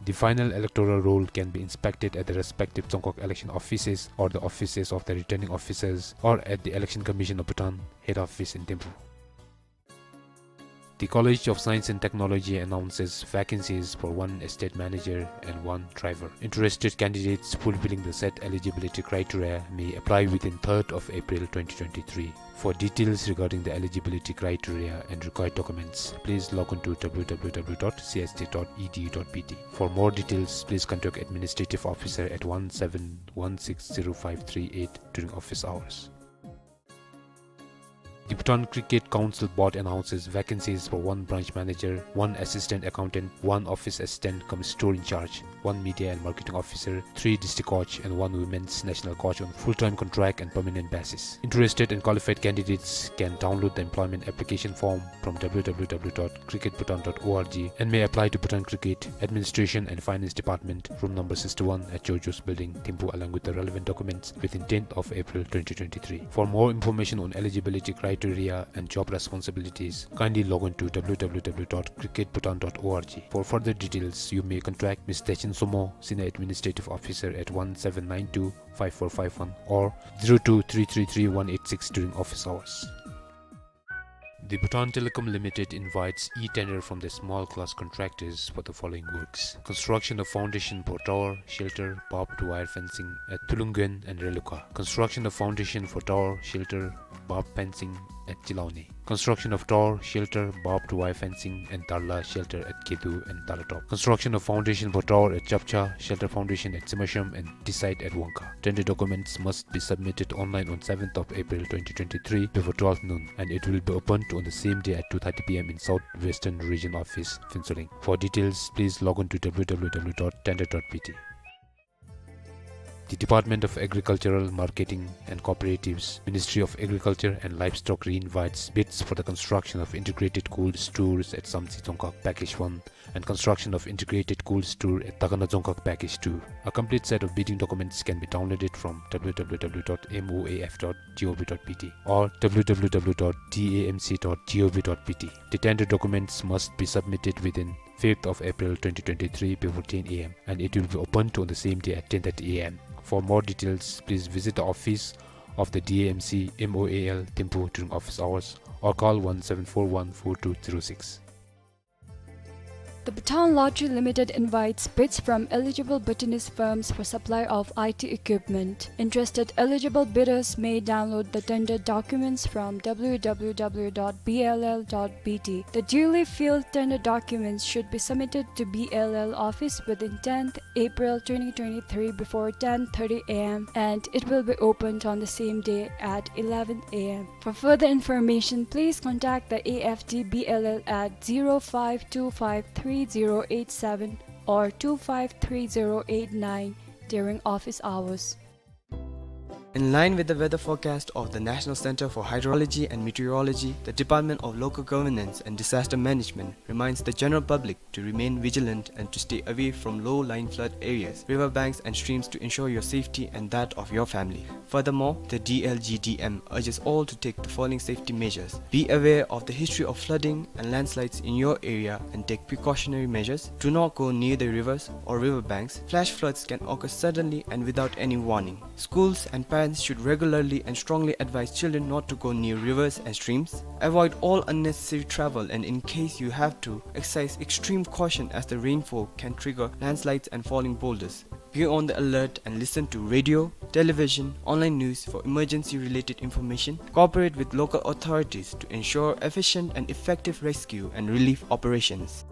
The final electoral roll can be inspected at the respective Dzongkhag election offices or the offices of the returning officers or at the Election Commission of Bhutan head office in Thimphu. The College of Science and Technology announces vacancies for one estate manager and one driver. Interested candidates fulfilling the set eligibility criteria may apply within third of April twenty twenty-three. For details regarding the eligibility criteria and required documents, please log on to W W W dot C S T dot E D U dot B T. For more details, please contact Administrative Officer at one seven one six zero five three eight during office hours. The Bhutan Cricket Council Board announces vacancies for one branch manager, one assistant accountant, one office assistant cum store in charge, one media and marketing officer, three district coach, and one women's national coach on full-time contract and permanent basis. Interested and qualified candidates can download the employment application form from W W W dot cricket bhutan dot org and may apply to Bhutan Cricket Administration and Finance Department, room number sixty-one at Georgios Building, Thimphu, along with the relevant documents within tenth of April twenty twenty-three. For more information on eligibility criteria and job responsibilities, kindly log on to W W W dot cricket bhutan dot org. For further details, you may contact Miss Techin Somo, Senior Administrative Officer, at one seven nine two five four five one or zero two three three three one eight six during office hours. The Bhutan Telecom Limited invites e-tender from the small class contractors for the following works: construction of foundation for tower, shelter, barbed wire fencing at Tulunguen and Reluka. Construction of foundation for tower, shelter, barbed fencing at Chilauni. Construction of tower, shelter, barbed wire fencing and Darla shelter at Kedu and Dalatop. Construction of foundation for tower at Chapcha, shelter foundation at Simasham and D site at Wangkha. Tender documents must be submitted online on seventh of April twenty twenty-three before twelve noon, and it will be opened on the same day at two thirty P M in South Western Region Office, Phuentsholing. For details, please log on to W W W dot tender dot B T. The Department of Agricultural Marketing and Cooperatives, Ministry of Agriculture and Livestock, reinvites bids for the construction of integrated cold stores at Samtse Dzongkhag Package one and construction of integrated cold store at Takana Dzongkhag Package two. A complete set of bidding documents can be downloaded from W W W dot M O A F dot G O V dot B T or W W W dot D A M C dot G O V dot B T. The tender documents must be submitted within fifth of April twenty twenty-three before ten A M, and it will be opened on the same day at ten thirty A M. For more details, please visit the office of the D A M C M O A L Thimphu during office hours or call one seven four one four two zero six. The Bhutan Lottery Limited invites bids from eligible Bhutanese firms for supply of I T equipment. Interested eligible bidders may download the tender documents from W W W dot B L L dot B T. The duly filled tender documents should be submitted to B L L office within tenth April twenty twenty-three before ten thirty A M, and it will be opened on the same day at eleven A M. For further information, please contact the A F D B L L at zero five two five three zero eight seven or two five three zero eight nine during office hours. In line with the weather forecast of the National Center for Hydrology and Meteorology, the Department of Local Governance and Disaster Management reminds the general public to remain vigilant and to stay away from low-lying flood areas, river banks and streams to ensure your safety and that of your family. Furthermore, the D L G D M urges all to take the following safety measures. Be aware of the history of flooding and landslides in your area and take precautionary measures. Do not go near the rivers or river banks. Flash floods can occur suddenly and without any warning. Schools and parents should regularly and strongly advise children not to go near rivers and streams. Avoid all unnecessary travel, and in case you have to, exercise extreme caution as the rainfall can trigger landslides and falling boulders. Be on the alert and listen to radio, television, online news for emergency-related information. Cooperate with local authorities to ensure efficient and effective rescue and relief operations.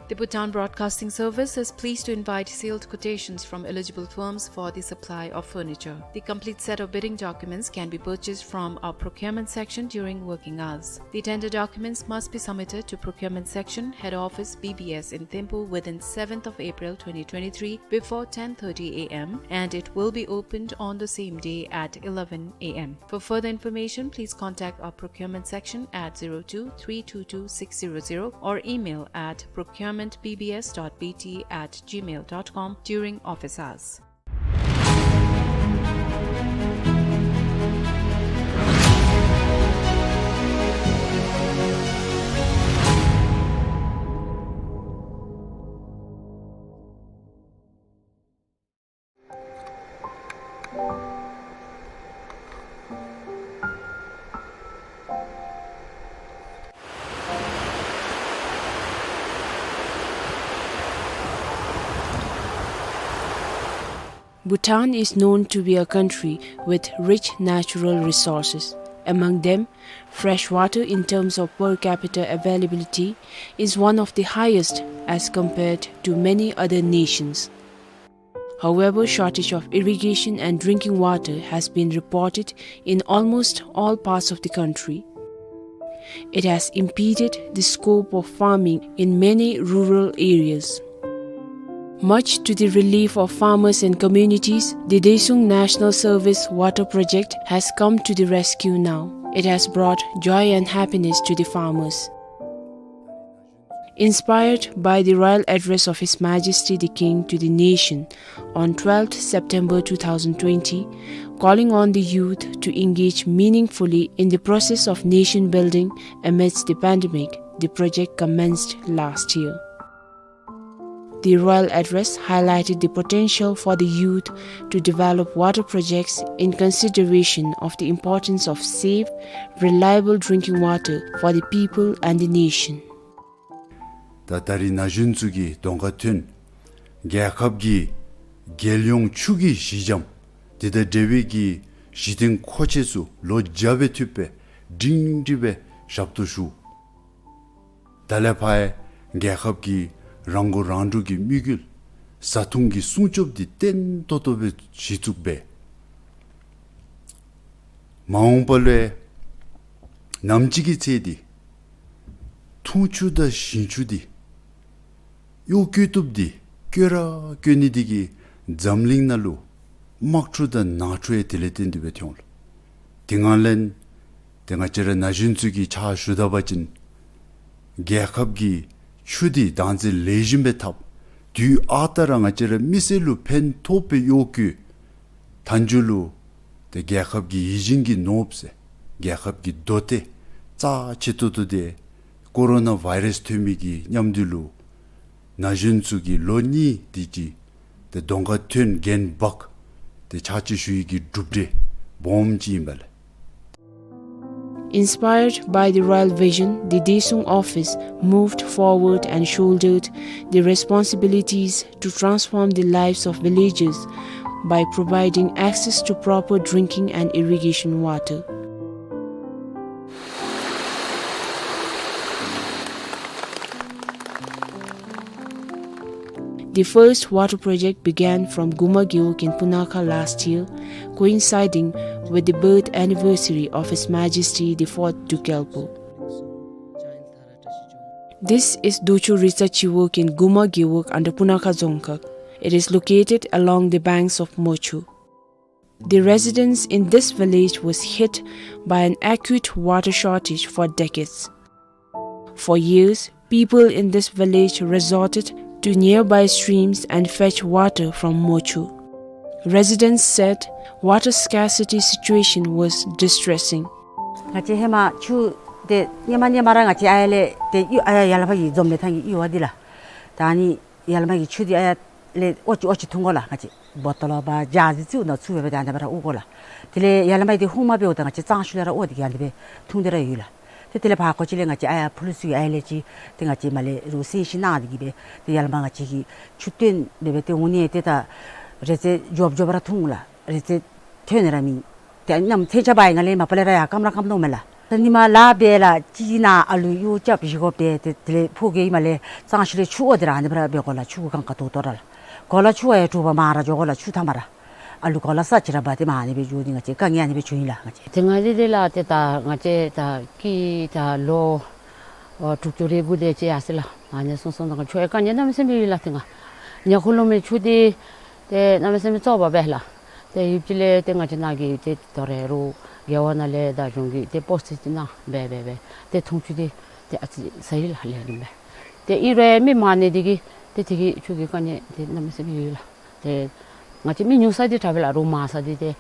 The Bhutan Broadcasting Service is pleased to invite sealed quotations from eligible firms for the supply of furniture. The complete set of bidding documents can be purchased from our procurement section during working hours. The tender documents must be submitted to procurement section, head office, B B S in Thimphu within seventh of April twenty twenty-three before ten thirty A M, and it will be opened on the same day at eleven A M. For further information, please contact our procurement section at zero two three two two six zero zero or email at procurement B B S dot B T at gmail dot com during office hours. Bhutan is known to be a country with rich natural resources. Among them, fresh water in terms of per capita availability is one of the highest as compared to many other nations. However, shortage of irrigation and drinking water has been reported in almost all parts of the country. It has impeded the scope of farming in many rural areas. Much to the relief of farmers and communities, the Desuung National Service water project has come to the rescue now. It has brought joy and happiness to the farmers. Inspired by the royal address of His Majesty the King to the nation on twelfth September two thousand twenty, calling on the youth to engage meaningfully in the process of nation building amidst the pandemic, the project commenced last year. The royal address highlighted the potential for the youth to develop water projects in consideration of the importance of safe, reliable drinking water for the people and the nation. ད་ད་རིས་ན་གཞོན་ཚུ་གིས་གདོང་ཁར་ཐོན། རྒྱལ་ཁབ་ཀྱི་རྒྱལ་ཡོངས་ཆུ་གི་གཞི་འགྱམ་འདི་དང་འབྲེལ་བའི་གི་གཞི་རྟེན་མཁོ་ཆས་ཚུ་ལོ་བརྒྱ་སྦེ་ཐུབ་སྦེ་སྒྲིང་སྒྲི་སྦེ་ཞབས་ཏོག་ཞུ། ད་ལས་ཕར་རྒྱལ་ཁབ་ཀྱི་རང་མགོ་རང་འདྲོངས་ཀྱི་དམིགས་ཡུལ་བཟའ་འཐུང་གི་སྲུང་སྐྱོབ་འདི་བརྟན་ཏོག་ཏོ་སྦེ་གཞི་བཙུགས་འབད། མ་འོངས་པ་ལུ་ནམ་ཅིག་གི་ཚེ་འདི་འཐུང་ཆུ་དང་ཞིང་ཆུ་འདི་གཡོག་བཀོལ་བཏུབ་འདི་བཀོལ་ར་བཀོལ་ནི་འདི་གིས་འཛམ་གླིང་ནང་ལུ་དམག་འཁྲུག་དང་ནང་འཁྲུག་ཡང་དེ་ལས་བརྟེན་ཏེ་སྦེ་ཐོན་འོང་ལགས། དེ་ང་ལན་ཏེ་ང་བཅས་ར་ན་གཞོན་ཚུ་གི་ཕྱག་ཞུ་ད་པ་ཅིན་རྒྱལ་ཁབ་ཀྱི་ཆུ་འདི་བདག་འཛིན་ལེགས་ཤོམ་སྦེ་འཐབ། དུས་ཨ་རྟག་ར་ང་བཅས་ར་མི་སེར་ལུ་ཕན་ཐོགས་པའི་གཡོག་བཀོལ། མཐའ་མཇུག་ལུ་ཏེ་རྒྱལ་ཁབ་ཀྱི་ཡིད་བཞིན་གྱི་ནོར་བུ་ཟེར་རྒྱལ་ཁབ་ཀྱི་མདོ་སྡེ་རྩ་ཆེ་ཏོག་ཏོ་འདི་ཀོ་རོ་ན་བཱའི་རཱསི་ཐོན་མི་གི་མཉམ་དུ་ལུ་ན་གཞོན་ཚུ་གིས་ལོ་གཉིས་འདི་ཅིག་ཏེ་གདོང་ཁར་ཐོན་འགན་འབག་སྟེ་ཕྱག་ཕྱིད་ཞུ་ཡི་གི་གྲུབ་འབྲས་སྦོམ་ཅིག་ཨིན་པས་ལགས། Inspired by the royal vision, the Desuung office moved forward and shouldered the responsibilities to transform the lives of villagers by providing access to proper drinking and irrigation water. The first water project began from Guma Gewog in Punakha last year, coinciding with the birth anniversary of His Majesty the Fourth Druk Gyalpo. This is Docho Ritsa Chiwog in Guma Gewog under Punakha Dzongkhag. It is located along the banks of Mochu. The residents in this village was hit by an acute water shortage for decades. For years, people in this village resorted to nearby streams and fetch water from Mochu. Residents said water scarcity situation was distressing. ང་བཅས་ཧེ་མ་ཆུ་འདི་སྔོན་མ་སྔོན་མ་ར་ང་བཅས་ཨ་ཡར་ལས་ཏེ་གཡུར་ཨ་ཡར་ཡར་ལས་མར་གྱི་འཛོམས་ལས་ཐང་གི་གཡུར་བ་འདི་ལགས། ད་ནི་ཡར་ལས་མར་གྱི་ཆུ་འདི་ཨ་ཡར་ལས་ཨོ་ཅི་ཨོ་ཅི་འཐུང་དགོ་ལགས། ང་བཅས་བོ་ཊོལ་བ་ཇཱར་ཅིག་ཚུ་ནང་བཙུགས་སྦེ་ད་ཨ་ནི་སྦེ་ར་དབོར་དགོ་ལགས། དེ་ལས་ཡར་ལས་མར་འདི་ཧུང་མ་འབདཝ་ད་ང་བཅས་གཙང་ཆུ་ལས་ར་དབོར་ཏེ་གི་ཨ་ནི་སྦེ་འཐུང་སྟེ་ར་ཡོད་ལགས། ཏེ་དེ་ལས་ཕར་ཁོ་ཅིག་ལས་ང་བཅས་ཨ་ཡར་ཕུ་ལུ་སུ་ཨའི་ལས་ཅིག་ཏེ་ང་བཅས་མར་ལས་རོགས་སེལ་ཞིནམ་གནང་སྟེ་གིས་སྦེ་ཏེ་ཡར་ལས་མར་ང་བཅས་ཀྱིས་ཆུ་བཏོན་སྦེ་སྦེ་ཏེ་འོང་ནི་ཏེ་ད་རེ་ཙེ་རྒྱོབ་རྒྱོབ་ར་འཐུང་ལགས། རེ་ཙེ་ཐོན་ནི་ར་མེད། ཏེ་གནམ་མེད་ས་མེད་ཆརཔ་འབག་ཡི་ང་ལས་མ་པ་ལས་ར་ཡར་སྐམ་ར་སྐམ་དོ་མས་ལགས། ད་ཉིན་མ་ལཱ་འབད་ལགས་ཅིག་ནཱ་ཨ་ལུ་གཡོག་རྐྱབ་བཞེས་དགོ་པས། ཏེ་དེ་ལས་ཕོ་རྒྱས་ཨིནམ་ལས་གཙང་ཆུ་ལས་ཆུ་འོ་དེ་ར་ཨ་ནི་སྦེ་ར་འབད་དགོ་ལགས། ཆུ་གུ་གང་ག་ཏོག་ཏོ་ར་ལགས། གོ་ལ་ཆུ་བ་ཡང་དྲོ་པ་མར་ར་འགྱོ་དགོ་ལགས། ཆུ་མཐའ་མར་ར། ཨ་ལུ་གོ་ལ་ས་ཅིག་ར་འབག་སྟེ་མར་ཨ་ནི་སྦེ་འགྱོ་ནི་ང་བཅས་དཀའ་ངལ་ཨ་ནི་སྦེ་བྱུང་ཡི་ལགས། ང་བཅས་དེ་སྔ་ལས་དེ་ལགས་ཏེ་ད་ང་བཅས་ད་ཀི་ད་ལོ་ཨོ་དྲུག་ཅུ་རེ་དགུ་དེ་ཅིག་ཡར་སོང་ལགས། ཨ་ནི་སོང་སོང་ད་ཆུ་ཡང་དཀའ་ངལ་གནམ་མེད་ས་མེད་ཡོད་ལགས། ཏེ་ང་ཉ་ཁུ་ལུ་མི་ཆུ་དེ་ཏེ་གནམ་མེད་ས་མེད་བཙོག་པ་སྦེ་ལགས། ཏེ་ཡུདཔ་ཅིག་ལས་ཏེ་ང་བཅས་ནཱ་གི་ཏེ་ད་རེས་རོགས་རྒེད་འོག་ནང་ལས་དང་གཞུང་གིས་ཏེ་སྤོ་སེ་ཅིག་གནང་སྦེ་སྦེ་སྦེ་ཏེ་འཐུང་ཆུ་དེ་ཏེ་ཨ་ཙི་ཟ་ཡི་ལགས་ལས་རིམ་སྦེ། ཏེ་ཨིན་རུང་མི་མང་ནི་དེ་གིས་ཏེ་དེ་གིས་ཆུ་གི་དཀའ་ངལ་ཏེ་གནམ་མེད་ས་མེད་ཡོད་ལགས། ཏེ་ང་བཅས་མི་ཉུང་ས་འདི་དྲག་པས་ལགས། རོགས་མང་ས་འདི་ཏེ་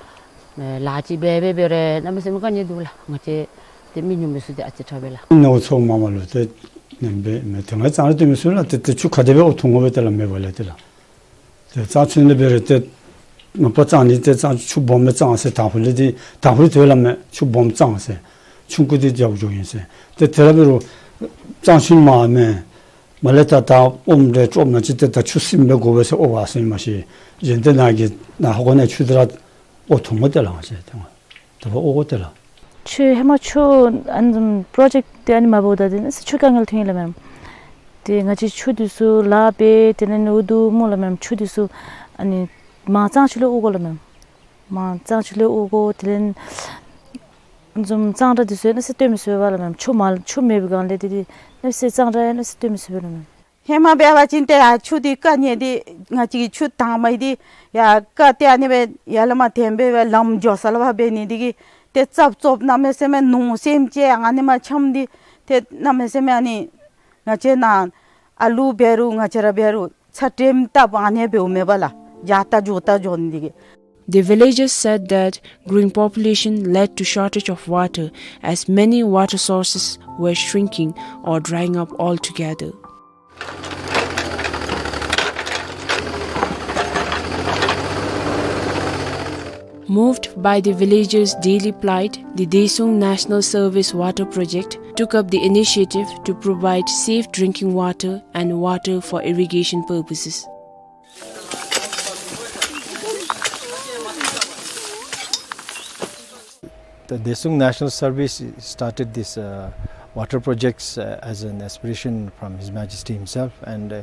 ཨེ་ལཱ་ཅིག་འབད་འབད་འབད་རུང་གནམ་མེད་ས་མེད་དཀའ་ངལ་འདུག་ལགས། ང་བཅས་ཏེ་མི་ཉུང་མི་ཚུ་འདི་ཨ་ཙི་དྲག་པས་ལགས། ནོར་ཚོགས་མ་མ་ལུ་ཏེ་ནེམ་སྦེ་མེན། ཏེ་ང་གཙང་ར་སྟོན་མི་ཚུ་ལགས་ཏེ་ཏེ་ཆུ་ག་དེ་སྦེ་འོ་འཐུང་དགོ་པས་ཏེ་ལགས་མེད་པ་ལས་ཏེ་ལགས། ཏེ་གཙང་ཆུ་ལས་འབད་རུང་ཏེ་མ་པ་གཙང་ནི་ཏེ་གཙང་ཆུ་སྦོམ་སྦེ་གཙང་ཟེར། དང་ཕུ་ལས་ཏེ་དང་ཕུ་ལས་ཏེ་ལགས་མེན་ཆུ་སྦོམ་གཙང་ཟེར། ཆུང་ཀུ་འདི་རྒྱབ་འགྱོཝ་ཨིན་ཟེར། ཏེ་དེ་ར་འབད་རུང་གཙང་ཆུ་མ་མེན། མ་ལས་ད་ད་ཨོམ་རེ་ཅོག་ནང་ཅིག་ཏེ་ད་ཆུ་སིམ་སྦེ་དགོ་པས་ཟེར་ཨོ་བ་ཟེར་མ་ཤེས། གཞན་ཏེ་ནཱ་གི་ནཱ་ཧོ་གོ་ནང་ཆུ་དེ་ར་ཨོ་འཐུང་དགོ་ཏེ་ལགས། ང་བཅས་ཏེ་ང་ད་ཕར་ཨོ་དགོ་ཏེ་ལགས། ཆུ་ཧེ་མ་ཆུ་ཨ་ནི་པྲོ་ཇེཀཊ་ཏེ་ཨ་ནི་མ་འབདཝ་ད་ཏེ་ཨ་ནི་ཆུ་དཀའ་ངལ་ཐོན་ཡི་ལགས་མེན། ཏེ་ང་བཅས་ཆུ་འདི་ཚུ་ལཱ་འབད་དེ་ལས་ཨུ་དུ་སྨོ་ལགས་མེན། ཆུ་འདི་ཚུ་ཨ་ནི་མར་གཙང་ཆུ་ལས་ཨོ་དགོ་ལགས་མེན། མར་གཙང་ཆུ་ལས་ཨོ་དགོ། དེ་ལས་བཟུམ་གཙང་སྦྲ་འདི་ཚུ་ཡང་གནམ་མེད་ས་མེད་སྟོན་མི་ཚུགས་པས་ལགས་མེན། ཆུ་མ་ཆུ་མེད་པའི་སྒང་ལས་ཏེ་ཏེ་གནམ་མེད་ས་མེད་གཙང་སྦྲ་ཡང་གནམ་མེད་ས་མེད་སྟོན་མི་ཚུགས་པས་ལགས་མེན། ཧེ་མ་འབད་བ་ཅིན་ཏེ་ཡར་ཆུ་འདི་དཀའ་ངལ་འདི་ང་བཅས་ཀྱི་ཆུ་དྭངས་མ་འདི་ཡར་ཀ་ཏེ་ཨ་ནི་སྦེ་ཡར་ལས་མར་འཐེན་འབད་སྦེ་ལམ་འགྱོ་ས་ལུ་ཕར་འབད་ནི་འདི་གིས་ཏེ་རྩབ་རྩོབ་གནམ་མེད་ས་མེད་ནོར་སེམས་ཅན་ཨ་ནི་མར་འཁྱམས་འདི་ཏེ་གནམ་མེད་ས་མེད་ཨ་ནི་ང་བཅས་ནཱ་ཨ་ལུ་འབད་རུང་ང་བཅས་ར་འབད་རུང་ཚ་དྲོད་བཏབ་ཨ་ནི་འབདཝ་མེན་པ་ལགས། འགྱོ་ད་འགྱོ་ད་འགྱོ་ནི་འདི་གིས། The villagers said that growing population led to shortage of water, as many water sources were shrinking or drying up altogether. Moved by the villagers' daily plight, the Desung National Service Water Project took up the initiative to provide safe drinking water and water for irrigation purposes. The Desung National Service started this, uh, water projects, uh, as an aspiration from His Majesty himself, and, uh,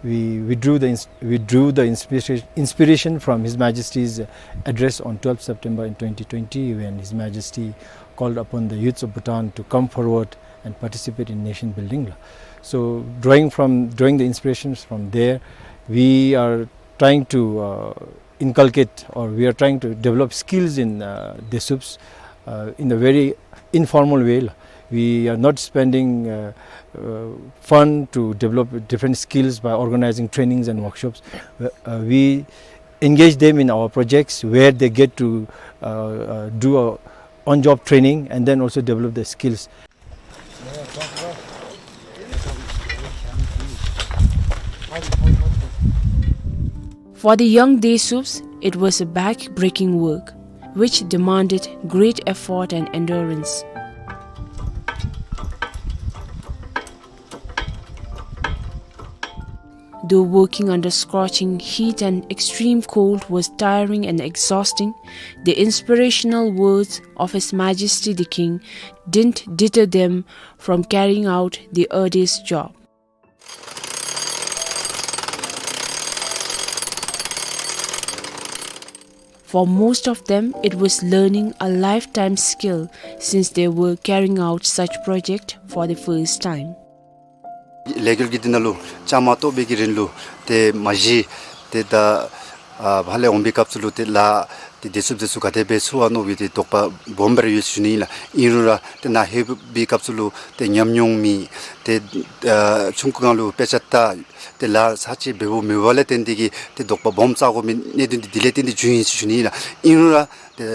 we, we drew the ins-, we drew the inspiration, inspiration from His Majesty's address on twelfth September in twenty twenty, when His Majesty called upon the youths of Bhutan to come forward and participate in nation building. So drawing from, drawing the inspirations from there, we are trying to, uh, inculcate, or we are trying to develop skills in, uh, Desups, uh, in a very informal way. We are not spending, uh, uh, fund to develop different skills by organizing trainings and workshops. Uh, uh, we engage them in our projects where they get to, uh, uh, do a on-job training and then also develop their skills. For the young Desups, it was a back-breaking work, which demanded great effort and endurance. Though working under scorching heat and extreme cold was tiring and exhausting, the inspirational words of His Majesty the King didn't deter them from carrying out the arduous job. For most of them, it was learning a lifetime skill since they were carrying out such project for the first time. ལས་འགུལ་གྱི་འདི་ནང་ལུ་བཅའ་མར་གཏོགས་པའི་གི་རིང་ལུ་ཏེ་མ་གཞི་ཏེ་ད་ཨ་ཕར་ལས་འོང་པའི་སྐབས་སུ་ལུ་ཏེ་ལཱ་ཏེ་དེ་ཚུ་དེ་ཚུ་ག་དེ་སྦེ་ཚུགས་པ་མནོ་བའི་ཏེ་དོགས་པ་སྦོམ་སྦེ་ར་ཡོད་ཟེར་ཞུ་ནི་ཨིན་ལགས། ཨིན་རུང་ར་ཏེ་ནཱ་ལྷོད་པའི་སྐབས་སུ་ལུ་ཏེ་ཉམས་མྱོང་མེད། ཏེ་ཨ་ཆུང་ཀུའི་སྒང་ལུ་དཔེ་ཆ་ལྟ་ཏེ་ལཱ་ཚར་གཅིག་འབདཝ་མེད་པ་ལས་བརྟེན་ཏེ་གིས་ཏེ་དོགས་པ་སྦོམ་ཟ་དགོ་མི་གནད་དོན་འདི་དེ་ལས་བརྟེན་ཏེ་བྱུང་ཡི་ཟེར་ཞུ་ནི་ཨིན་ལགས། ཨིན་རུང་ར་ཏེ་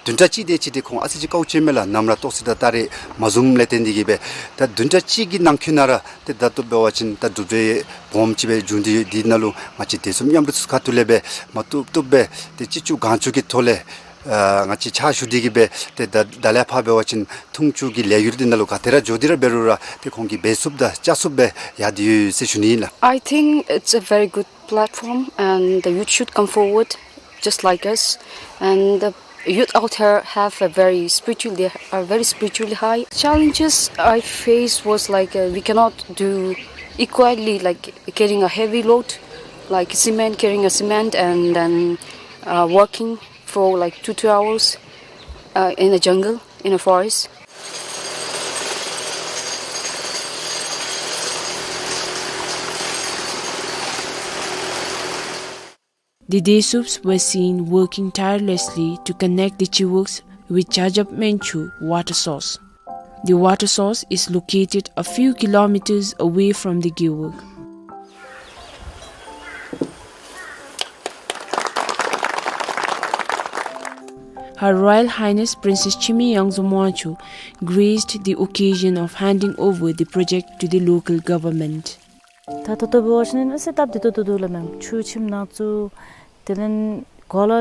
བདུན་ཕྲག་གཅིག་དེ་ཅིག་དེ་ཁོང་ཨ་ཙི་ཅིག་དཀའཝ་སྤྱད་མས་ལགས། གནམ་ར་ཏོག་ཙི་དང་སྟ་རེ་མ་བཟུངམ་ལས་བརྟེན་ཏེ་གིས་སྦེ། ད་བདུན་ཕྲག་གཅིག་གི་ནང་འཁོད་ནང་ར་ཏེ་ད་ལྟོ་འབད་བ་ཅིན་ད་གྲུབ་འབྲས་སྦོམ་ཅིག་སྦེ་བྱུང་སྟེ་ཡོད། འདི་ནང་ལུ་ང་བཅས་དེ་ཚུ་མཉམ་རུབ་ཚུ་ཁ་ཐུག་ལས་སྦེ་མ་བཏུབ་བཏུབ་སྦེ་ཏེ་ཅི་ལྕོགས་གང་ལྕོགས་ཀྱི་ཐོག་ལས་ ཨ་ང་བཅས་ཕྱག་ཞུ་སྟེ་གི་སྦེ་ཏེ་ད་ད་ལས་ཕར་འབད་བ་ཅིན་འཐུང་ཆུ་གི་ལས་ཡུལ་འདི་ནང་ལུ་ག་དེ་ར་འགྱོ་སྟེ་ར་འབད་རུང་ར་ཏེ་ཁོང་གིས་འབད་ཚུགསཔ་དང་བཅའ་ཚུགསཔ་སྦེ་ཡར་སྡོད་ཡོད་ཟེར་ཞུ་ནི་ཨིན་ལགས། I think it's a very good platform, and the youth should come forward just like us. And the youth out here have a very spiritual, they are very spiritually high. Challenges I faced was like, uh, we cannot do equally, like carrying a heavy load, like cement, carrying a cement, and then, uh, working for like two, two hours, uh, in a jungle, in a forest. The Desups were seen working tirelessly to connect the Chiwuks with Jajab Menchu water source. The water source is located a few kilometers away from the Gewog. Her Royal Highness Princess Chimi Yangzu Mwanchu graced the occasion of handing over the project to the local government. ད་ད་ལྟོ་འབད་བ་ཅིན་ཨ་ནི་སྟབས་བདེ་ཏོག་ཏོ་འདུག་ལགས་མེན། ཆུ་ཁྱིམ་ནང་བཙུགས། དེ་ལས་གོ་ལ་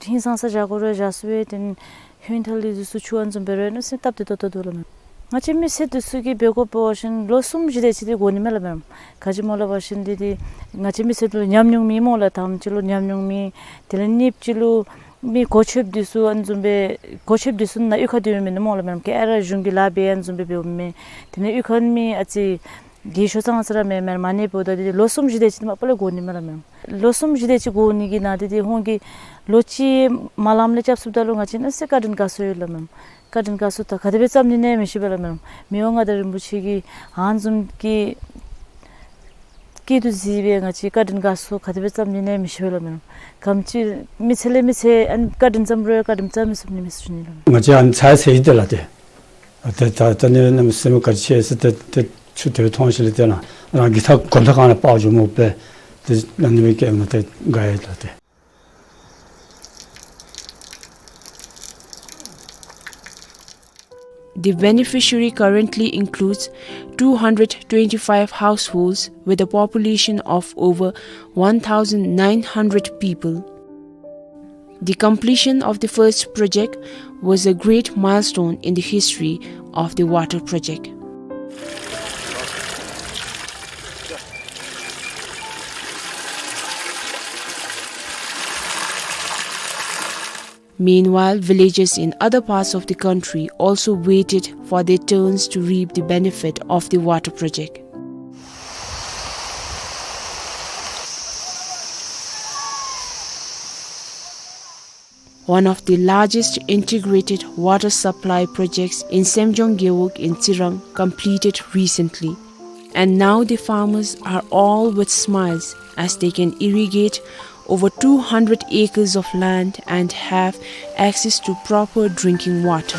ཧིང་སངས་ས་བཞག་དགོ་རུང་བཞག་ཚུགས་པས། དེ་ལས་ཧོན་ཐལ་འདི་ཚུ་ཆུ་ཨ་ནི་བཟུམ་འབད་རུང་ཨ་ནི་སྟབས་བདེ་ཏོག་ཏོ་འདུག་ལགས་མེན། ང་བཅས་མི་སེར་འདི་ཚུ་གིས་འབད་དགོཔ་འབད་བ་ཅིན་ལོ་གསུམ་བཞི་དེ་ཅིག་འདི་འགོར་ནི་མས་ལགས་མེན། ག་ཅི་སྨོ་ལབ་པ་ཅིན་འདི་འདི་ང་བཅས་མི་སེར་ལུ་ཉམས་མྱོང་མེད་སྨོ་ལགས། དང་པ་ཅིག་ལུ་ཉམས་མྱོང་མེད། དེ་ལས་གཉིས་པ་ཅིག་ལུ་མི་གོ་ཆོདཔ་འདི་ཚུ་ཨ་ནི་བཟུམ་སྦེ་གོ་ཆོདཔ་འདི་ཚུ་ནང་གཡུས་ཁར་སྡོད་མི་མེན་སྨོ་ལགས་མེན། ག་ར་གཞུང་གི་ལཱ་འབད་ཨ་ནི་བཟུམ་སྦེ་འབདཝ་མས། དེ་ལས་གཡུས་ཁར་མི་ཨ་ཙི་གི་ཤོ་ཚང་ས་ར་མེན་མེན། མ་ཎི་འབདཝ་ད་འདི་ལོ་གསུམ་བཞི་དེ་ཅིག་འདི་མ་པ་ལས་འགོར་ནི་མས་ལགས་མེན། ལོ་གསུམ་བཞི་དེ་ཅིག་འགོར་ནི་གི་ནང་འདི་འདི་ཁོང་གིས་ལོ་གཅིག་མ་ལམ་ལས་རྐྱབ་ཚུགསཔ་ད་ལུ་ང་བཅས་ཨ་ནི་སྦེ་བཀའ་དྲིན་དགའ་ཚོར་ཡོད་ལགས་མེན། བཀའ་དྲིན་དགའ་ཚོར་ད་ག་དེ་སྦེ་བརྩམ་ནི་ཨིན་ན་མི་ཤེས་པས་ལགས་མེན། མི་དབང་མངའ་བདག་རིན་པོ་ཆེ་གིས་ཨ་ནི་བཟུམ་གྱི་སྐྱིད་སྡུག་གཟིགས་སྦེ་ང་བཅས་བཀའ་དྲིན་དགའ་ཚོར་ག་དེ་སྦེ་བརྩམ་ནི་ཨིན་ན་མི་ཤེས་པས་ལགས་མེན། ག་དེམ་ཅིག་མི་ཚེ་ལས་མི་ཚེ་ཨ་ནི་བཀའ་དྲིན་བརྩམ་རུང་བཀའ་དྲིན་བརྩམ་མི་ཚུགས་ནི་མས་ཟེར་ཞུ་ནི་ལགས་མེན། ང་བཅས་ཨ་ནི་ཚ་ཚ་ཡི་དེ་ལགས་ཏེ། ཨ་ཏེ་ད་ད་ནི་གནམ་མེད་ས་མེད་ག་ཅི་ཟེར་ཏེ་ཏེ་ཆུ་དེ་སྦེ་མཐོང་ཞིནམ་ལས་ཏེ་ན་རང་གི་ཐག་གོམ་ཐག་སྒང་ལས་སྤར་འགྱོཝ་སྨོ་པས། ཏེ་ཨ་ནི་སྦེ་བཀལཝ་ད་ཏེ་དགའ་ཡི་ལགས་ཏེ། The beneficiary currently includes two hundred twenty-five households with a population of over one thousand nine hundred people. The completion of the first project was a great milestone in the history of the water project. Meanwhile, villages in other parts of the country also waited for their turns to reap the benefit of the water project. One of the largest integrated water supply projects in Semjong Gewog in Tsirang completed recently. And now the farmers are all with smiles as they can irrigate over two hundred acres of land and have access to proper drinking water.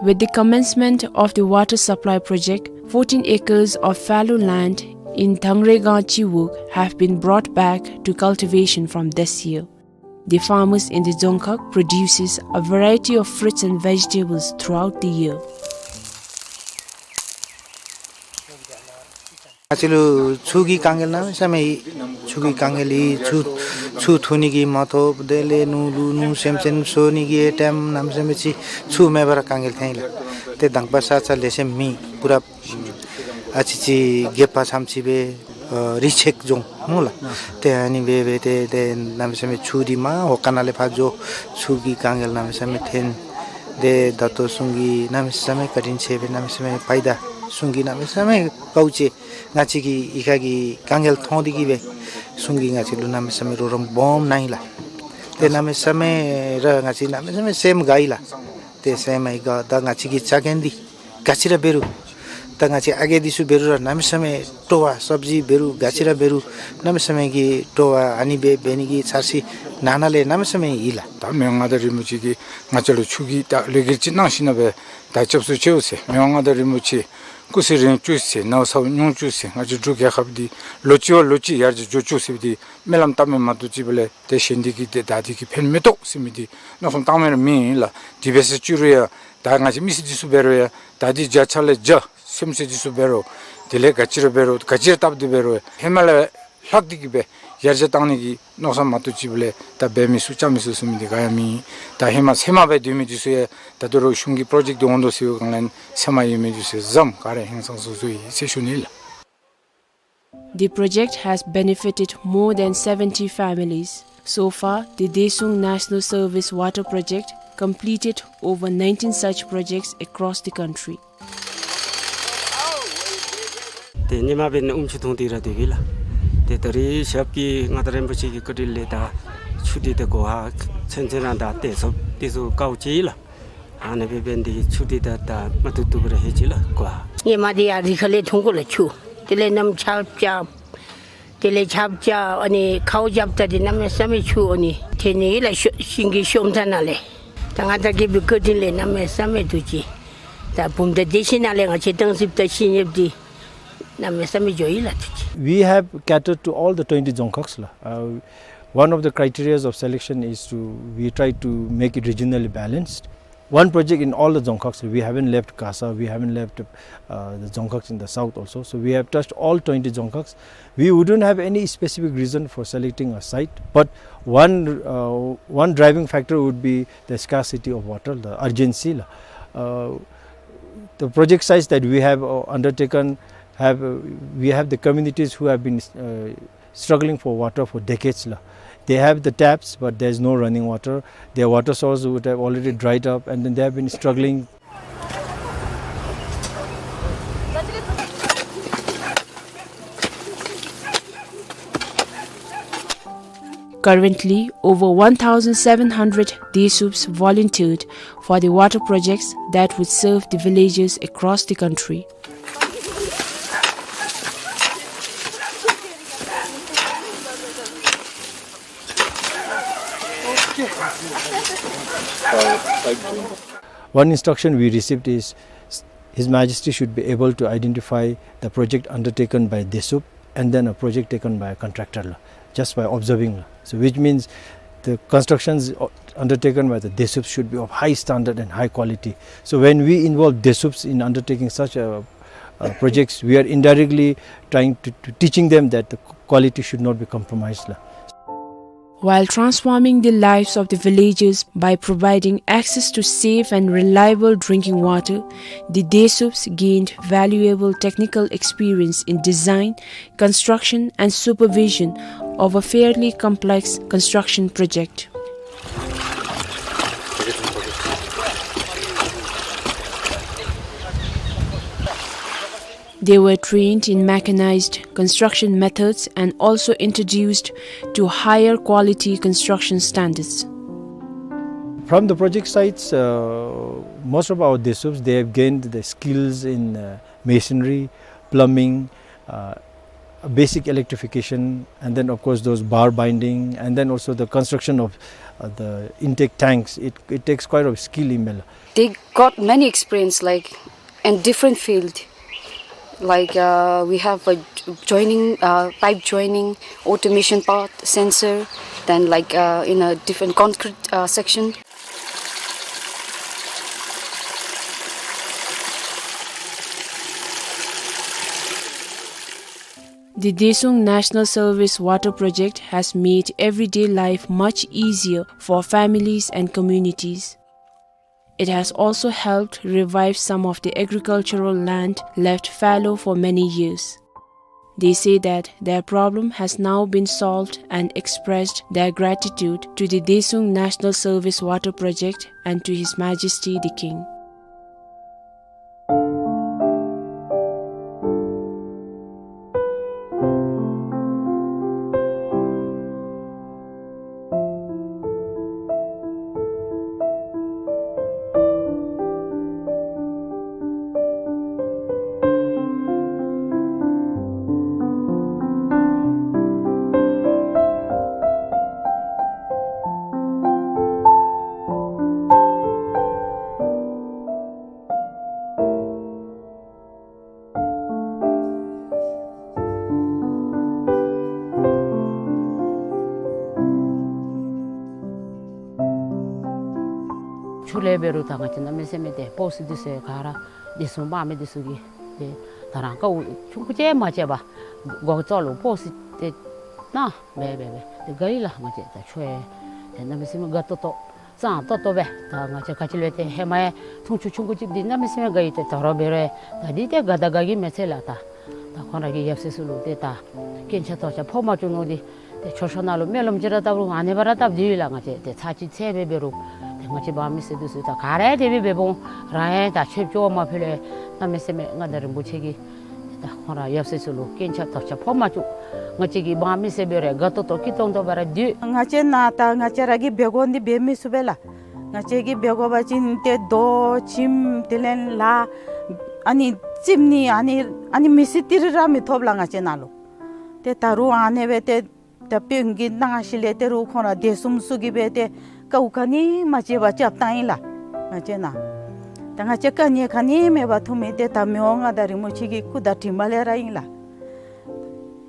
With the commencement of the water supply project, fourteen acres of fallow land in Thangregang Chiwog have been brought back to cultivation from this year. The farmers in the Dzongkhag produces a variety of fruits and vegetables throughout the year. ང་བཅས་ལུ་ཆུ་གི་དཀའ་ངལ་གནམ་མེད་ས་མེད་ཡོད། ཆུ་གི་དཀའ་ངལ་ཡོད། ཆུ་ཆུ་འཐུང་ནི་གི་མ་ཐོབ། དེ་ལས་ནོར་ལུ་ནོར་སེམས་ཅན་གསོ་ནི་གི་ཨེ་ཊེམ་གནམ་མེད་ས་མེད་ཅིག་ཆུ་མེད་པར་དཀའ་ངལ་ཐོན་ཡི་ལགས། ཏེ་དང་པ་ས་ཆ་ལེགས་ཤོམ་མེད། པུ་ར་ཨ་ཙི་ཅིག་རྒེད་འོག་ཙམ་ཅིག་སྦེ་ཨ་རི་ཆེག་རྫོང་སྨོ་ལགས། ཏེ་ཨ་ནི་སྦེ་སྦེ་ཏེ་ཏེ་གནམ་མེད་ས་མེད་ཆུ་འདི་མར་འོག་ཁང་ནང་ལས་ཕར་འགྱོ། ཆུ་གི་དཀའ་ངལ་གནམ་མེད་ས་མེད་ཐོན། ཏེ་ད་ལྟོ་གཞུང་གིས་གནམ་མེད་ས་མེད་བཀའ་དྲིན་ཆེ་བས། གནམ་མེད་ས་མེད་ཕྱག་ད་གཞུང་གིས་གནམ་མེད་ས་མེད་དཀའཝ་སྤྱད། ང་བཅས་ཀྱི་གཡུས་ཁ་གི་དཀའ་ངལ་མཐོང་སྟེ་གི་སྦེ་གཞུང་གིས་ང་བཅས་ལུ་གནམ་མེད་ས་མེད་རོགས་རམ་སྦོམ་གནང་ཡི་ལགས། ཏེ་གནམ་མེད་ས་མེད་ར་ང་བཅས་གནམ་མེད་ས་མེད་སེམས་དགའ་ཡི་ལགས། ཏེ་སེམས་ཡང་དགའ། ད་ང་བཅས་ཀྱི་ཆ་རྐྱེན་འདི་ག་ཅི་ར་འབད་རུང་ད་ང་བཅས་ཨ་རྒས་འདི་ཚུ་འབད་རུང་ར་གནམ་མེད་ས་མེད་སྤྲོ་བ། སབ་ཇི་འབད་རུང་ག་ཅི་ར་འབད་རུང་གནམ་མེད་ས་མེད་ཀྱི་སྤྲོ་བ། ཨ་ནི་སྦེ་འབད་ནི་གི་འཆར་གཞི་ནང་ན་ལས་གནམ་མེད་ས་མེད་ཡོད་ལགས། ད་མི་དབང་མངའ་བདག་རིན་པོ་ཆེ་གིས་ང་བཅས་ལུ་ཆུ་གི་ད་ལས་འགུལ་ཅིག་གནང་ཞིནམ་ལས་ད་སྐྱབས་སུ་མཆིའོ་ཟེར། མི་དབང་མངའ་བདག་རིན་པོ་ཆེ་སྐུ་ཚེ་རིང་བཅུག་ཟེར། ནཝ་ཚཝ་ཉུང་བཅུག་ཟེར། ང་བཅས་འབྲུག་རྒྱལ་ཁབ་འདི་ལོ་གཅིག་བ་ལོ་གཅིག་ཡར་རྒྱས་འགྱོ་བཅུག་ཟེར་བའི་འདི་སྨོན་ལམ་བཏབ་མི་མ་གཏོགས་ཅིག་འབད་ལས་ཏེ་གཞན་འདི་གིས་ཏེ་ད་འདི་གིས་ཕན་མི་ཐོགས་ཟེར་མི་འདི་མནོ་བསམ་བཏང་མི་ར་མེད་ལགས། དེ་སྦེ་ཟེར་བཅུག་རུང་ཡང་ད་ང་བཅས་མི་སེར་འདི་ཚུ་འབད་རུང་ཡང་ད་འདི་བརྒྱ་ཆ་ལས་བརྒྱ་སེམས་ཅན་འདི་ཚུ་འབད་རུང་དེ་ལས་ག་ཅི་ར་འབད་རུང་ག་ཅི་ར་བཏབ་སྟེ་འབད་རུང་ཧེ་མ་ལས་ལྷག་སྟེ་གི་སྦེ་ ཡར་རྒྱས་བཏང་ནི་གི་མནོ་བསམ་མ་གཏོགས་ཅིག་སྦེ་ལས་ད་འབད་མི་ཚུགས་རྐྱབ་མི་ཚུགས་ཟེར་མི་འདི་ག་ཡང་མེད། ད་ཧེ་མ་ཚལ་མ་སྦེ་སྡོད་མི་འདི་ཚུ་ཡང་ད་ལྟོ་ར་གཞུང་གི་པྲོ་ཇེཀཊ་འདི་འོང་དོ་ཟེར་བའི་སྒང་ལས་ཚལ་མ་ཡོད་མི་འདི་ཚུ་ཡང་བཟུམ་ག་ར་ཧིང་སངས་ས་བཟོ་ཡི་ཟེར་ཞུ་ནི་ལགས། The project has benefited more than seventy families. So far, the Daesung National Service Water Project completed over nineteen such projects across the country. ཏེ་ཉིནམ་འབད་ནི་ཨུམ་ཆུ་འཐུང་སྟེ་ར་སྡོད་པས་ལགས། ཏེ་ད་རེས་ཞབས་ཀྱིས་མངའ་བདག་རིན་པོ་ཆེ་གི་བཀའ་དྲིན་ལས་ད་ཆུ་འདི་ད་གོ་ཧ་ཚུན་ཚོད་ར་ད་ཏེ་སོབ་ཏེ་ཚུ་དཀའཝ་སྤྱད་ཡི་ལགས། ཨ་ནི་སྦེ་འབད་ནི་འདི་གིས་ཆུ་འདི་ད་ད་མ་ཐུབ་ཐུབ་ར་ལྷོད་ཅི་ལགས་གོ་ཧ། ཧེ་མ་འདི་ཡར་རི་ཁ་ལས་འཐུང་དགོ་ལགས་ཆུ། དེ་ལས་གནམ་ཆརཔ་རྐྱབ། དེ་ལས་ཆརཔ་རྐྱབ་ཨ་ནི་ཁཝ་རྐྱབ་ད་འདི་གནམ་མེད་ས་མེད་ཆུ་ཨ་ནི་ཐོན་ནི་ལགས། ཤོ་ཤིང་གི་ཤོམ་ཐ་ནང་ལས། ད་མངའ་བདག་རྒྱལ་པོའི་བཀའ་དྲིན་ལས་གནམ་མེད་ས་མེད་ཐུགས་རྗེ། ད་བུམ་ཐང་སྡེ་བཞི་ནང་ལས་ང་བཅས་སྟང་སི་ད་ཤིང་ཡོདཔ་འདི་གནམ་མེད་ས་མེད་འགྱོ་ཡི་ལགས་ཐུགས་རྗེ། We have catered to all the twenty dzongkhags ལགས། Uh, one of the criterias of selection is to, we try to make it regionally balanced. One project in all the dzongkhags. We haven't left Kasa, we haven't left, uh, the dzongkhags in the south also. So we have touched all twenty dzongkhags. We wouldn't have any specific reason for selecting a site, but one, uh, one driving factor would be the scarcity of water, the urgency. Uh, the project sites that we have, uh, undertaken have, uh, we have the communities who have been, uh, struggling for water for decades la. They have the taps, but there is no running water. Their water source would have already dried up, and then they have been struggling. Currently, over one thousand seven hundred Desups volunteered for the water projects that would serve the villages across the country. One instruction we received is, His Majesty should be able to identify the project undertaken by Desup and then a project taken by a contractor la, just by observing la. So which means the constructions, uh, undertaken by the Desups should be of high standard and high quality. So when we involve Desups in undertaking such, uh, uh, projects, we are indirectly trying to, to teaching them that the quality should not be compromised la. While transforming the lives of the villagers by providing access to safe and reliable drinking water, the Desups gained valuable technical experience in design, construction and supervision of a fairly complex construction project. They were trained in mechanized construction methods and also introduced to higher quality construction standards. From the project sites, uh, most of our Desups, they have gained the skills in, uh, masonry, plumbing, uh, basic electrification, and then of course those bar binding, and then also the construction of, uh, the intake tanks. It, it takes quite a skill in Mela. They got many experience, like, in different field. Like, uh, we have a joining, uh, pipe joining, automation part, sensor, then, like, uh, in a different concrete, uh, section. The Desung National Service Water Project has made everyday life much easier for families and communities. It has also helped revive some of the agricultural land left fallow for many years. They say that their problem has now been solved and expressed their gratitude to the Desung National Service Water Project and to His Majesty the King. ཆུ་ལས་འབད་རུང་ད་ང་བཅས་གནམ་མེད་ས་མེད་ཏེ་པོ་སི་འདི་ཚུ་ག་ར་འདི་ཚུ་མ་མི་འདི་ཚུ་གིས་ཏེ་ད་རང་དཀའཝ་ཆུང་ཀུ་ཅིག་མ་སྤྱད་པར་འགོ་བཙུགས་ལུ་པོ་སི་ཏེ་ ན་སྦེ་སྦེ་སྦེ་ཏེ་དགའ་ཡི་ལགས། ང་བཅས་ད་ཆོས་ཡང་ཏེ་གནམ་མེད་ས་མེད་དགའ་ཏོག་ཏོ་གཙང་ཏོག་ཏོ་སྦེ་ད་ང་བཅས་ག་ཅི་ལས་ཏེ་ཧེ་མ་ཡང་འཐུང་ཆུ་ཆུང་ཀུ་ཅིག་འདི་གནམ་མེད་ས་མེད་དགའ་ཡི། ཏེ་ད་རུང་འབད་རུང་ད་འདི་ཏེ་དགའ་ད་དགའ་གི་མས་ཟེར་ལགས། ད་ད་ཁོང་ར་གི་ཡབ་སྲས་ཚུ་ལུ་ཏེ་ད་རྐྱེན་ཆག་དོགས་ཆག་ཕོག་མ་བཅུག་ནོ་འདི་ཏེ་མཆོད་བཤམ་ནང་ལུ་སྨོན་ལམ་ཅིག་ར་བཏབ་རུང་ཨ་ནི་སྦེ་ར་བཏབ་སྟེ་ཡོད་ལགས། ང་བཅས་ཏེ་ཚར་གཅིག་ཚར་སྦེ་འབད་རུང་ཏེ་ང་བཅས་འབངས་མི་སེར་འདི་ཚུ་ད་ག་ར་དེ་སྦེ་འབདཝ་ད་ར་ཡང་ད་ཆོས་སྐྱོང་མ་ཕུལ་ལས་གནམ་མེད་ས་མེད་མངའ་བདག་རིན་པོ་ཆེ་གིས་ད་ཁོང་ར་ཡབ་སྲས་ཚུ་ལུ་རྐྱེན་ཆག་དོགས་ཆག་ཕོག་མ་བཅུག། ང་བཅས་ཀྱི་འབངས་མི་སེར་འབད་རུང་དགའ་ཏོག་ཏོ་སྐྱིད་ཏོང་ཏོ་སྦེ་ར་སྡོད། ང་བཅས་ནཱ་ད་ང་བཅས་ར་གིས་འབད་དགོ་འདི་འབད་མི་ཚུགས་པས་ལགས། ང་བཅས་ཀྱིས་འབད་དགོ་པ་ཅིན་ཏེ་རྡོ་ཁྱིམ་དེ་ལས་ལཱ་ཨ་ནི་རྩིགཔ་ནི་ཨ་ནི་ཨ་ནི་མི་སེར་ཏི་རི་ར་མི་ཐོབ་ལགས་ང་བཅས་ནཱ་ལུ། ཏེ་ད་རུང་ཨ་ནི་སྦེ་ཏེ་ད་དཔོན་གྱིས་གནང་ཞིནམ་ལས་ཏེ་རུང་ཁོང་ར་སྡེ་གསུམ་ཚུ་གིས་སྦེ་ཏེ་དཀའཝ་ག་ནི་མ་སྤྱད་པར་རྐྱབ་བཏང་ཡི་ལགས་ང་བཅས་ནཱ། ད་ང་བཅས་དཀའ་ངལ་ག་ནི་མེད་པར་འཐུང་མི་འདི་ད་མི་དབང་མངའ་བདག་རིན་པོ་ཆེ་གི་སྐུ་དང་དྲིན་ལས་ར་ཨིན་ལགས།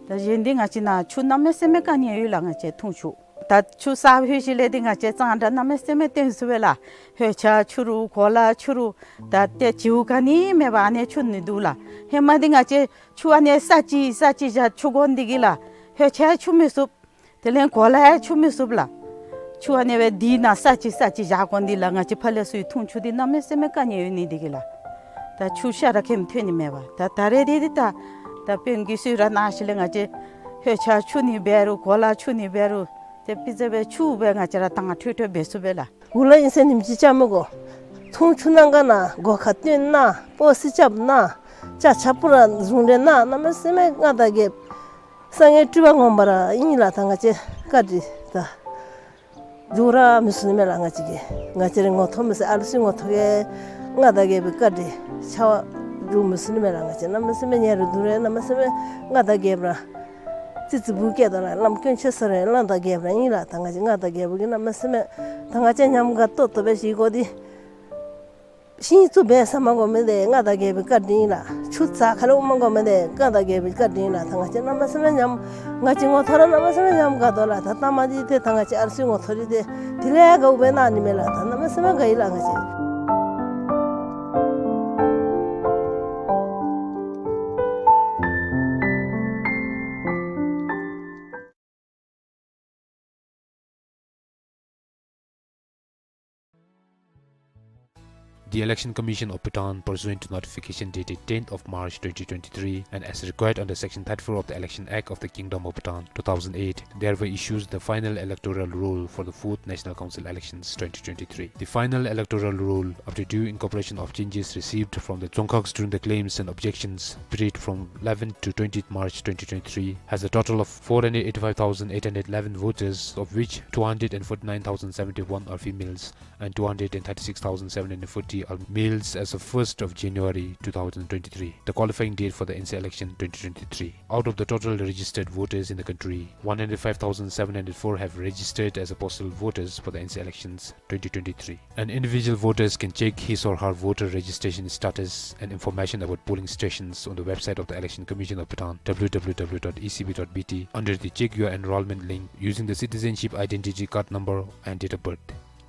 ད་གཞན་འདི་ང་བཅས་ནཱ་ཆུ་གནམ་མེད་ས་མེད་དཀའ་ངལ་ཡོད་ལགས། ང་བཅས་འཐུང་ཆུ་ད་ཆུ་ཟ་ལྷོད་ཞིནམ་ལས་འདི་ང་བཅས་གཙང་སྦྲ་གནམ་མེད་ས་མེད་སྟོན་ཚུགས་པས་ལགས། ལྷོད་ཆས་འཁྱུ་རུང་གོ་ལ་འཁྱུ་རུང་ད་ཏེ་བྱིའུ་ག་ནི་མེད་པར་ཨ་ནི་འཁྱུ་ནི་འདུག་ལགས། ཧེ་མ་འདི་ང་བཅས་ཆུ་ཨ་ནི་ས་ཅིག་ས་ཅིག་བཞག་འཁྱུ་དགོ་ནི་འདི་གིས་ལགས། ལྷོད་ཆས་འཁྱུ་མི་ཚུགས། དེ་ལས་གོ་ལ་ཡང་འཁྱུ་མི་ཚུགས་ལགས། ཆུ་ཨ་ནི་སྦེ་འདི་ནང་ས་ཅིག་ས་ཅིག་བཞག་དགོ་ནི་འདི་ལགས། ང་བཅས་ཕར་ལས་ཚུར་འཐུང་ཆུ་འདི་གནམ་མེད་ས་མེད་དཀའ་ངལ་ཡོད་ནི་འདི་གིས་ལགས། ད་ཆུ་ཤ་ར་ཁེམ་ཐོན་ནི་མེད་པར་ད་ད་རེས་འདི་འདི་ད་ད་དཔོན་གྱིས་གསོལ་རས་གནང་ཞིནམ་ལས་ང་བཅས་ལྷོད་ཆས་འཁྱུ་ནི་འབད་རུང་གོ་ལ་འཁྱུ་ནི་འབད་རུང་ཏེ་སྤུས་ཚད་སྦེ་ཆུ་སྦེ་ང་བཅས་ར་དྭངས་འཕྲོས་འཕྲོས་འབད་ཚུགས་པས་ལགས། གུ་ལུ་ཨིན་ཟེར་ཉིནམ་གཅིག་བཅའ་མི་དགོ། འཐུང་ཆུ་གནང་ག་ན་སྒོ་ཁར་བཏོན་ན་སྤོ་སི་རྐྱབ་ན་ཅ་ཆ་པུ་ར་བཟུང་རེ་ན་གནམ་མེད་ས་མེད་མངའ་བདག་རྒྱལཔོ་གསང་བའི་སྤྲུལ་པ་ངོ་མ་ར་ཨིན་ལགས། ད་ང་བཅས་བཀའ་དྲིན་ད་འཇུག་ར་མི་ཚུགས་ནི་མས་ལགས། ང་བཅས་ཀྱིས་ང་བཅས་རའི་ངོ་ཐོག་མི་ཚེ་ཨ་ལུ་ཚུ་ངོ་ཐོག་གི་མངའ་བདག་རྒྱལ་པོའི་བཀའ་དྲིན་ཆ་བ་འཇུག་མི་ཚུགས་ནི་མས་ལགས། ང་བཅས་གནམ་མེད་ས་མེད་ཉེ་རུ་འདུག་རེ་གནམ་མེད་ས་མེད་མངའ་བདག་རྒྱལཔོ་ར་ཙི་ཙི་བུ་སྐྱེ་དོ་ར་བླམ་དཀོན་མཆོག་ཟེར་རེ་མངའ་བདག་རྒྱལཔོ་ར་ཨིན་ལགས། ད་ང་བཅས་མངའ་བདག་རྒྱལ་པོ་གིས་གནམ་མེད་ས་མེད་ད་ང་བཅས་ཉམས་དགའ་ཏོག་ཏོ་སྦེ་བཞེས་དགོ་འདི་ཤིང་བཙུགས་འབད་ས་མ་དགོ་མི་འདི་མངའ་བདག་རྒྱལ་པོའི་བཀའ་དྲིན་ལགས། ཆུ་རྩྭ་ཁ་ལས་འོང་མ་དགོ་མི་འདི་མངའ་བདག་རྒྱལ་པོའི་བཀའ་དྲིན་ལགས། ད་ང་བཅས་གནམ་མེད་ས་མེད་ཉམས་ང་བཅས་ངོ་ཐོག་ར་གནམ་མེད་ས་མེད་ཉམས་དགའ་དོ་ལགས། ད་ལྟ་མ་འདི་ཏེ་ད་ང་བཅས་ཨ་ལུ་ཚུ་ངོ་ཐོག་འདི་ཏེ་དེ་ལས་དགའཝ་སྦེ་གནང་ནི་མས་ལགས། ད་གནམ་མེད་ས་མེད་དགའ་ཡི་ལགས་ང་བཅས། The Election Commission of Bhutan, pursuant to notification dated tenth of March twenty twenty-three, and as required under Section thirty-four of the Election Act of the Kingdom of Bhutan, two thousand eight, thereby issues the final electoral roll for the fourth National Council elections twenty twenty-three. The final electoral roll, after due incorporation of changes received from the Dzongkhags during the claims and objections period from eleventh to twentieth March twenty twenty-three, has a total of four hundred eighty-five thousand eight hundred eleven voters, of which two hundred forty-nine thousand seventy-one are females and two hundred thirty-six thousand seven hundred forty are males as of first of January two thousand twenty-three, the qualifying date for the N C election twenty twenty-three. Out of the total registered voters in the country, one hundred five thousand seven hundred four have registered as a postal voters for the N C elections twenty twenty-three. An individual voters can check his or her voter registration status and information about polling stations on the website of the Election Commission of Bhutan, W W W dot E C B dot B T, under the Check Your Enrollment link using the citizenship identity card number and date of birth.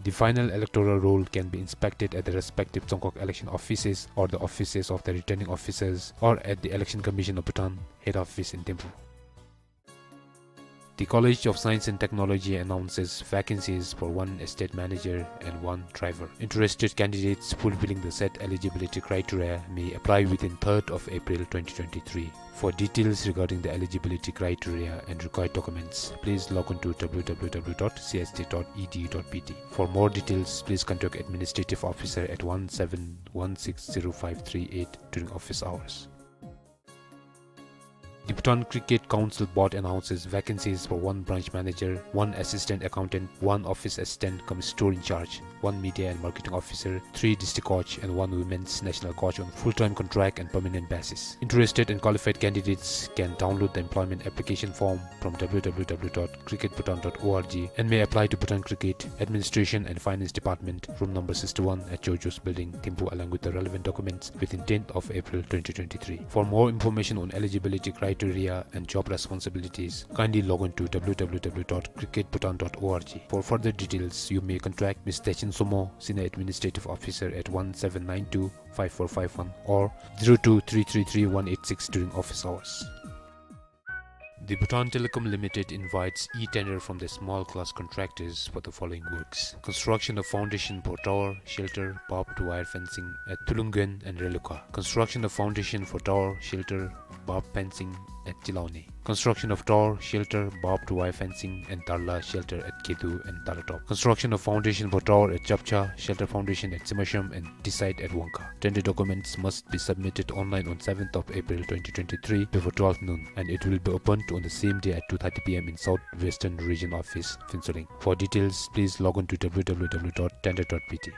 The final electoral roll can be inspected at the respective Dzongkhag election offices or the offices of the returning officers or at the Election Commission of Bhutan head office in Thimphu. The College of Science and Technology announces vacancies for one estate manager and one driver. Interested candidates fulfilling the said eligibility criteria may apply within third of April twenty twenty-three. For details regarding the eligibility criteria and required documents, please log on to W W W dot C S T dot E D U dot B T. For more details, please contact Administrative Officer at one seven one six zero five three eight during office hours. The Bhutan Cricket Council Board announces vacancies for one branch manager, one assistant accountant, one office assistant cum store in charge, one media and marketing officer, three district coach, and one women's national coach on full-time contract and permanent basis. Interested and qualified candidates can download the employment application form from W W W dot cricket bhutan dot org and may apply to Bhutan Cricket Administration and Finance Department, room number sixty-one at Georgios Building, Thimphu, along with the relevant documents within tenth of April twenty twenty-three. For more information on eligibility criteria and job responsibilities, kindly log on to W W W dot cricket bhutan dot org. For further details, you may contact Miss Techin Somo, Senior Administrative Officer at one seven nine two five four five one or zero two three three three one eight six during office hours. The Bhutan Telecom Limited invites e-tender from the small class contractors for the following works: construction of foundation for tower, shelter, barbed wire fencing at Tulunguen and Reluka. Construction of foundation for tower, shelter, barbed fencing at Chilauni. Construction of tower, shelter, barbed wire fencing and Darla shelter at Kedu and Dalatop. Construction of foundation for tower at Chapcha, shelter foundation at Simasham and T-site at Wangkha. Tender documents must be submitted online on seventh of April twenty twenty-three before twelve noon, and it will be opened on the same day at two thirty P M in South Western Region Office, Phuentsholing. For details, please log on to W W W dot tender dot B T.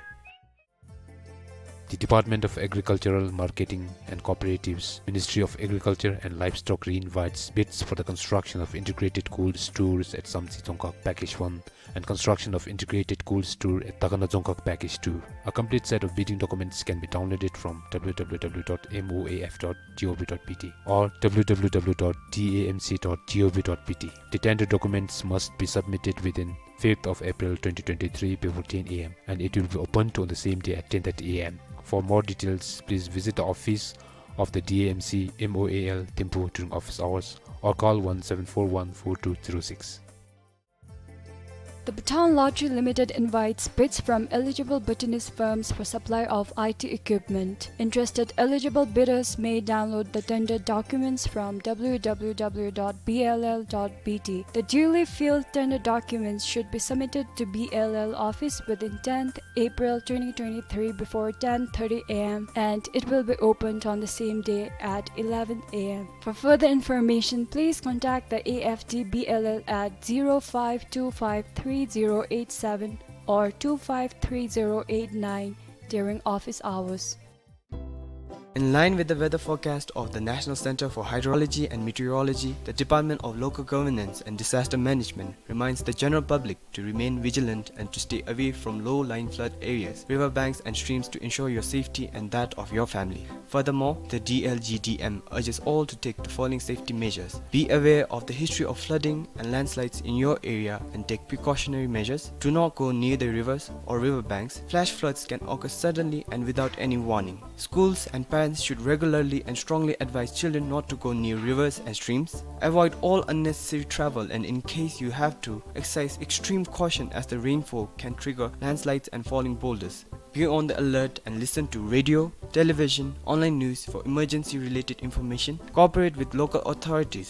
The Department of Agricultural Marketing and Cooperatives, Ministry of Agriculture and Livestock, reinvites bids for the construction of integrated cold stores at Samtse Dzongkhag Package one and construction of integrated cold store at Takana Dzongkhag Package two. A complete set of bidding documents can be downloaded from W W W dot M O A F dot G O V dot B T or W W W dot D A M C dot G O V dot B T. The tender documents must be submitted within fifth of April twenty twenty-three before ten A M, and it will be opened on the same day at ten thirty A M. For more details, please visit the office of the D A M C M O A L Thimphu during office hours or call one seven four one four two zero six. The Bhutan Lottery Limited invites bids from eligible Bhutanese firms for supply of I T equipment. Interested eligible bidders may download the tender documents from W W W dot B L L dot B T. The duly filled tender documents should be submitted to B L L office within tenth April twenty twenty-three before ten thirty A M, and it will be opened on the same day at eleven A M. For further information, please contact the A F D B L L at zero five two five three zero eight seven or two five three zero eight nine during office hours. In line with the weather forecast of the National Center for Hydrology and Meteorology, the Department of Local Governance and Disaster Management reminds the general public to remain vigilant and to stay away from low-lying flood areas, river banks and streams to ensure your safety and that of your family. Furthermore, the D L G D M urges all to take the following safety measures. Be aware of the history of flooding and landslides in your area and take precautionary measures. Do not go near the rivers or river banks. Flash floods can occur suddenly and without any warning. Schools and parents should regularly and strongly advise children not to go near rivers and streams. Avoid all unnecessary travel, and in case you have to, exercise extreme caution as the rainfall can trigger landslides and falling boulders. Be on the alert and listen to radio, television, online news for emergency-related information. Cooperate with local authorities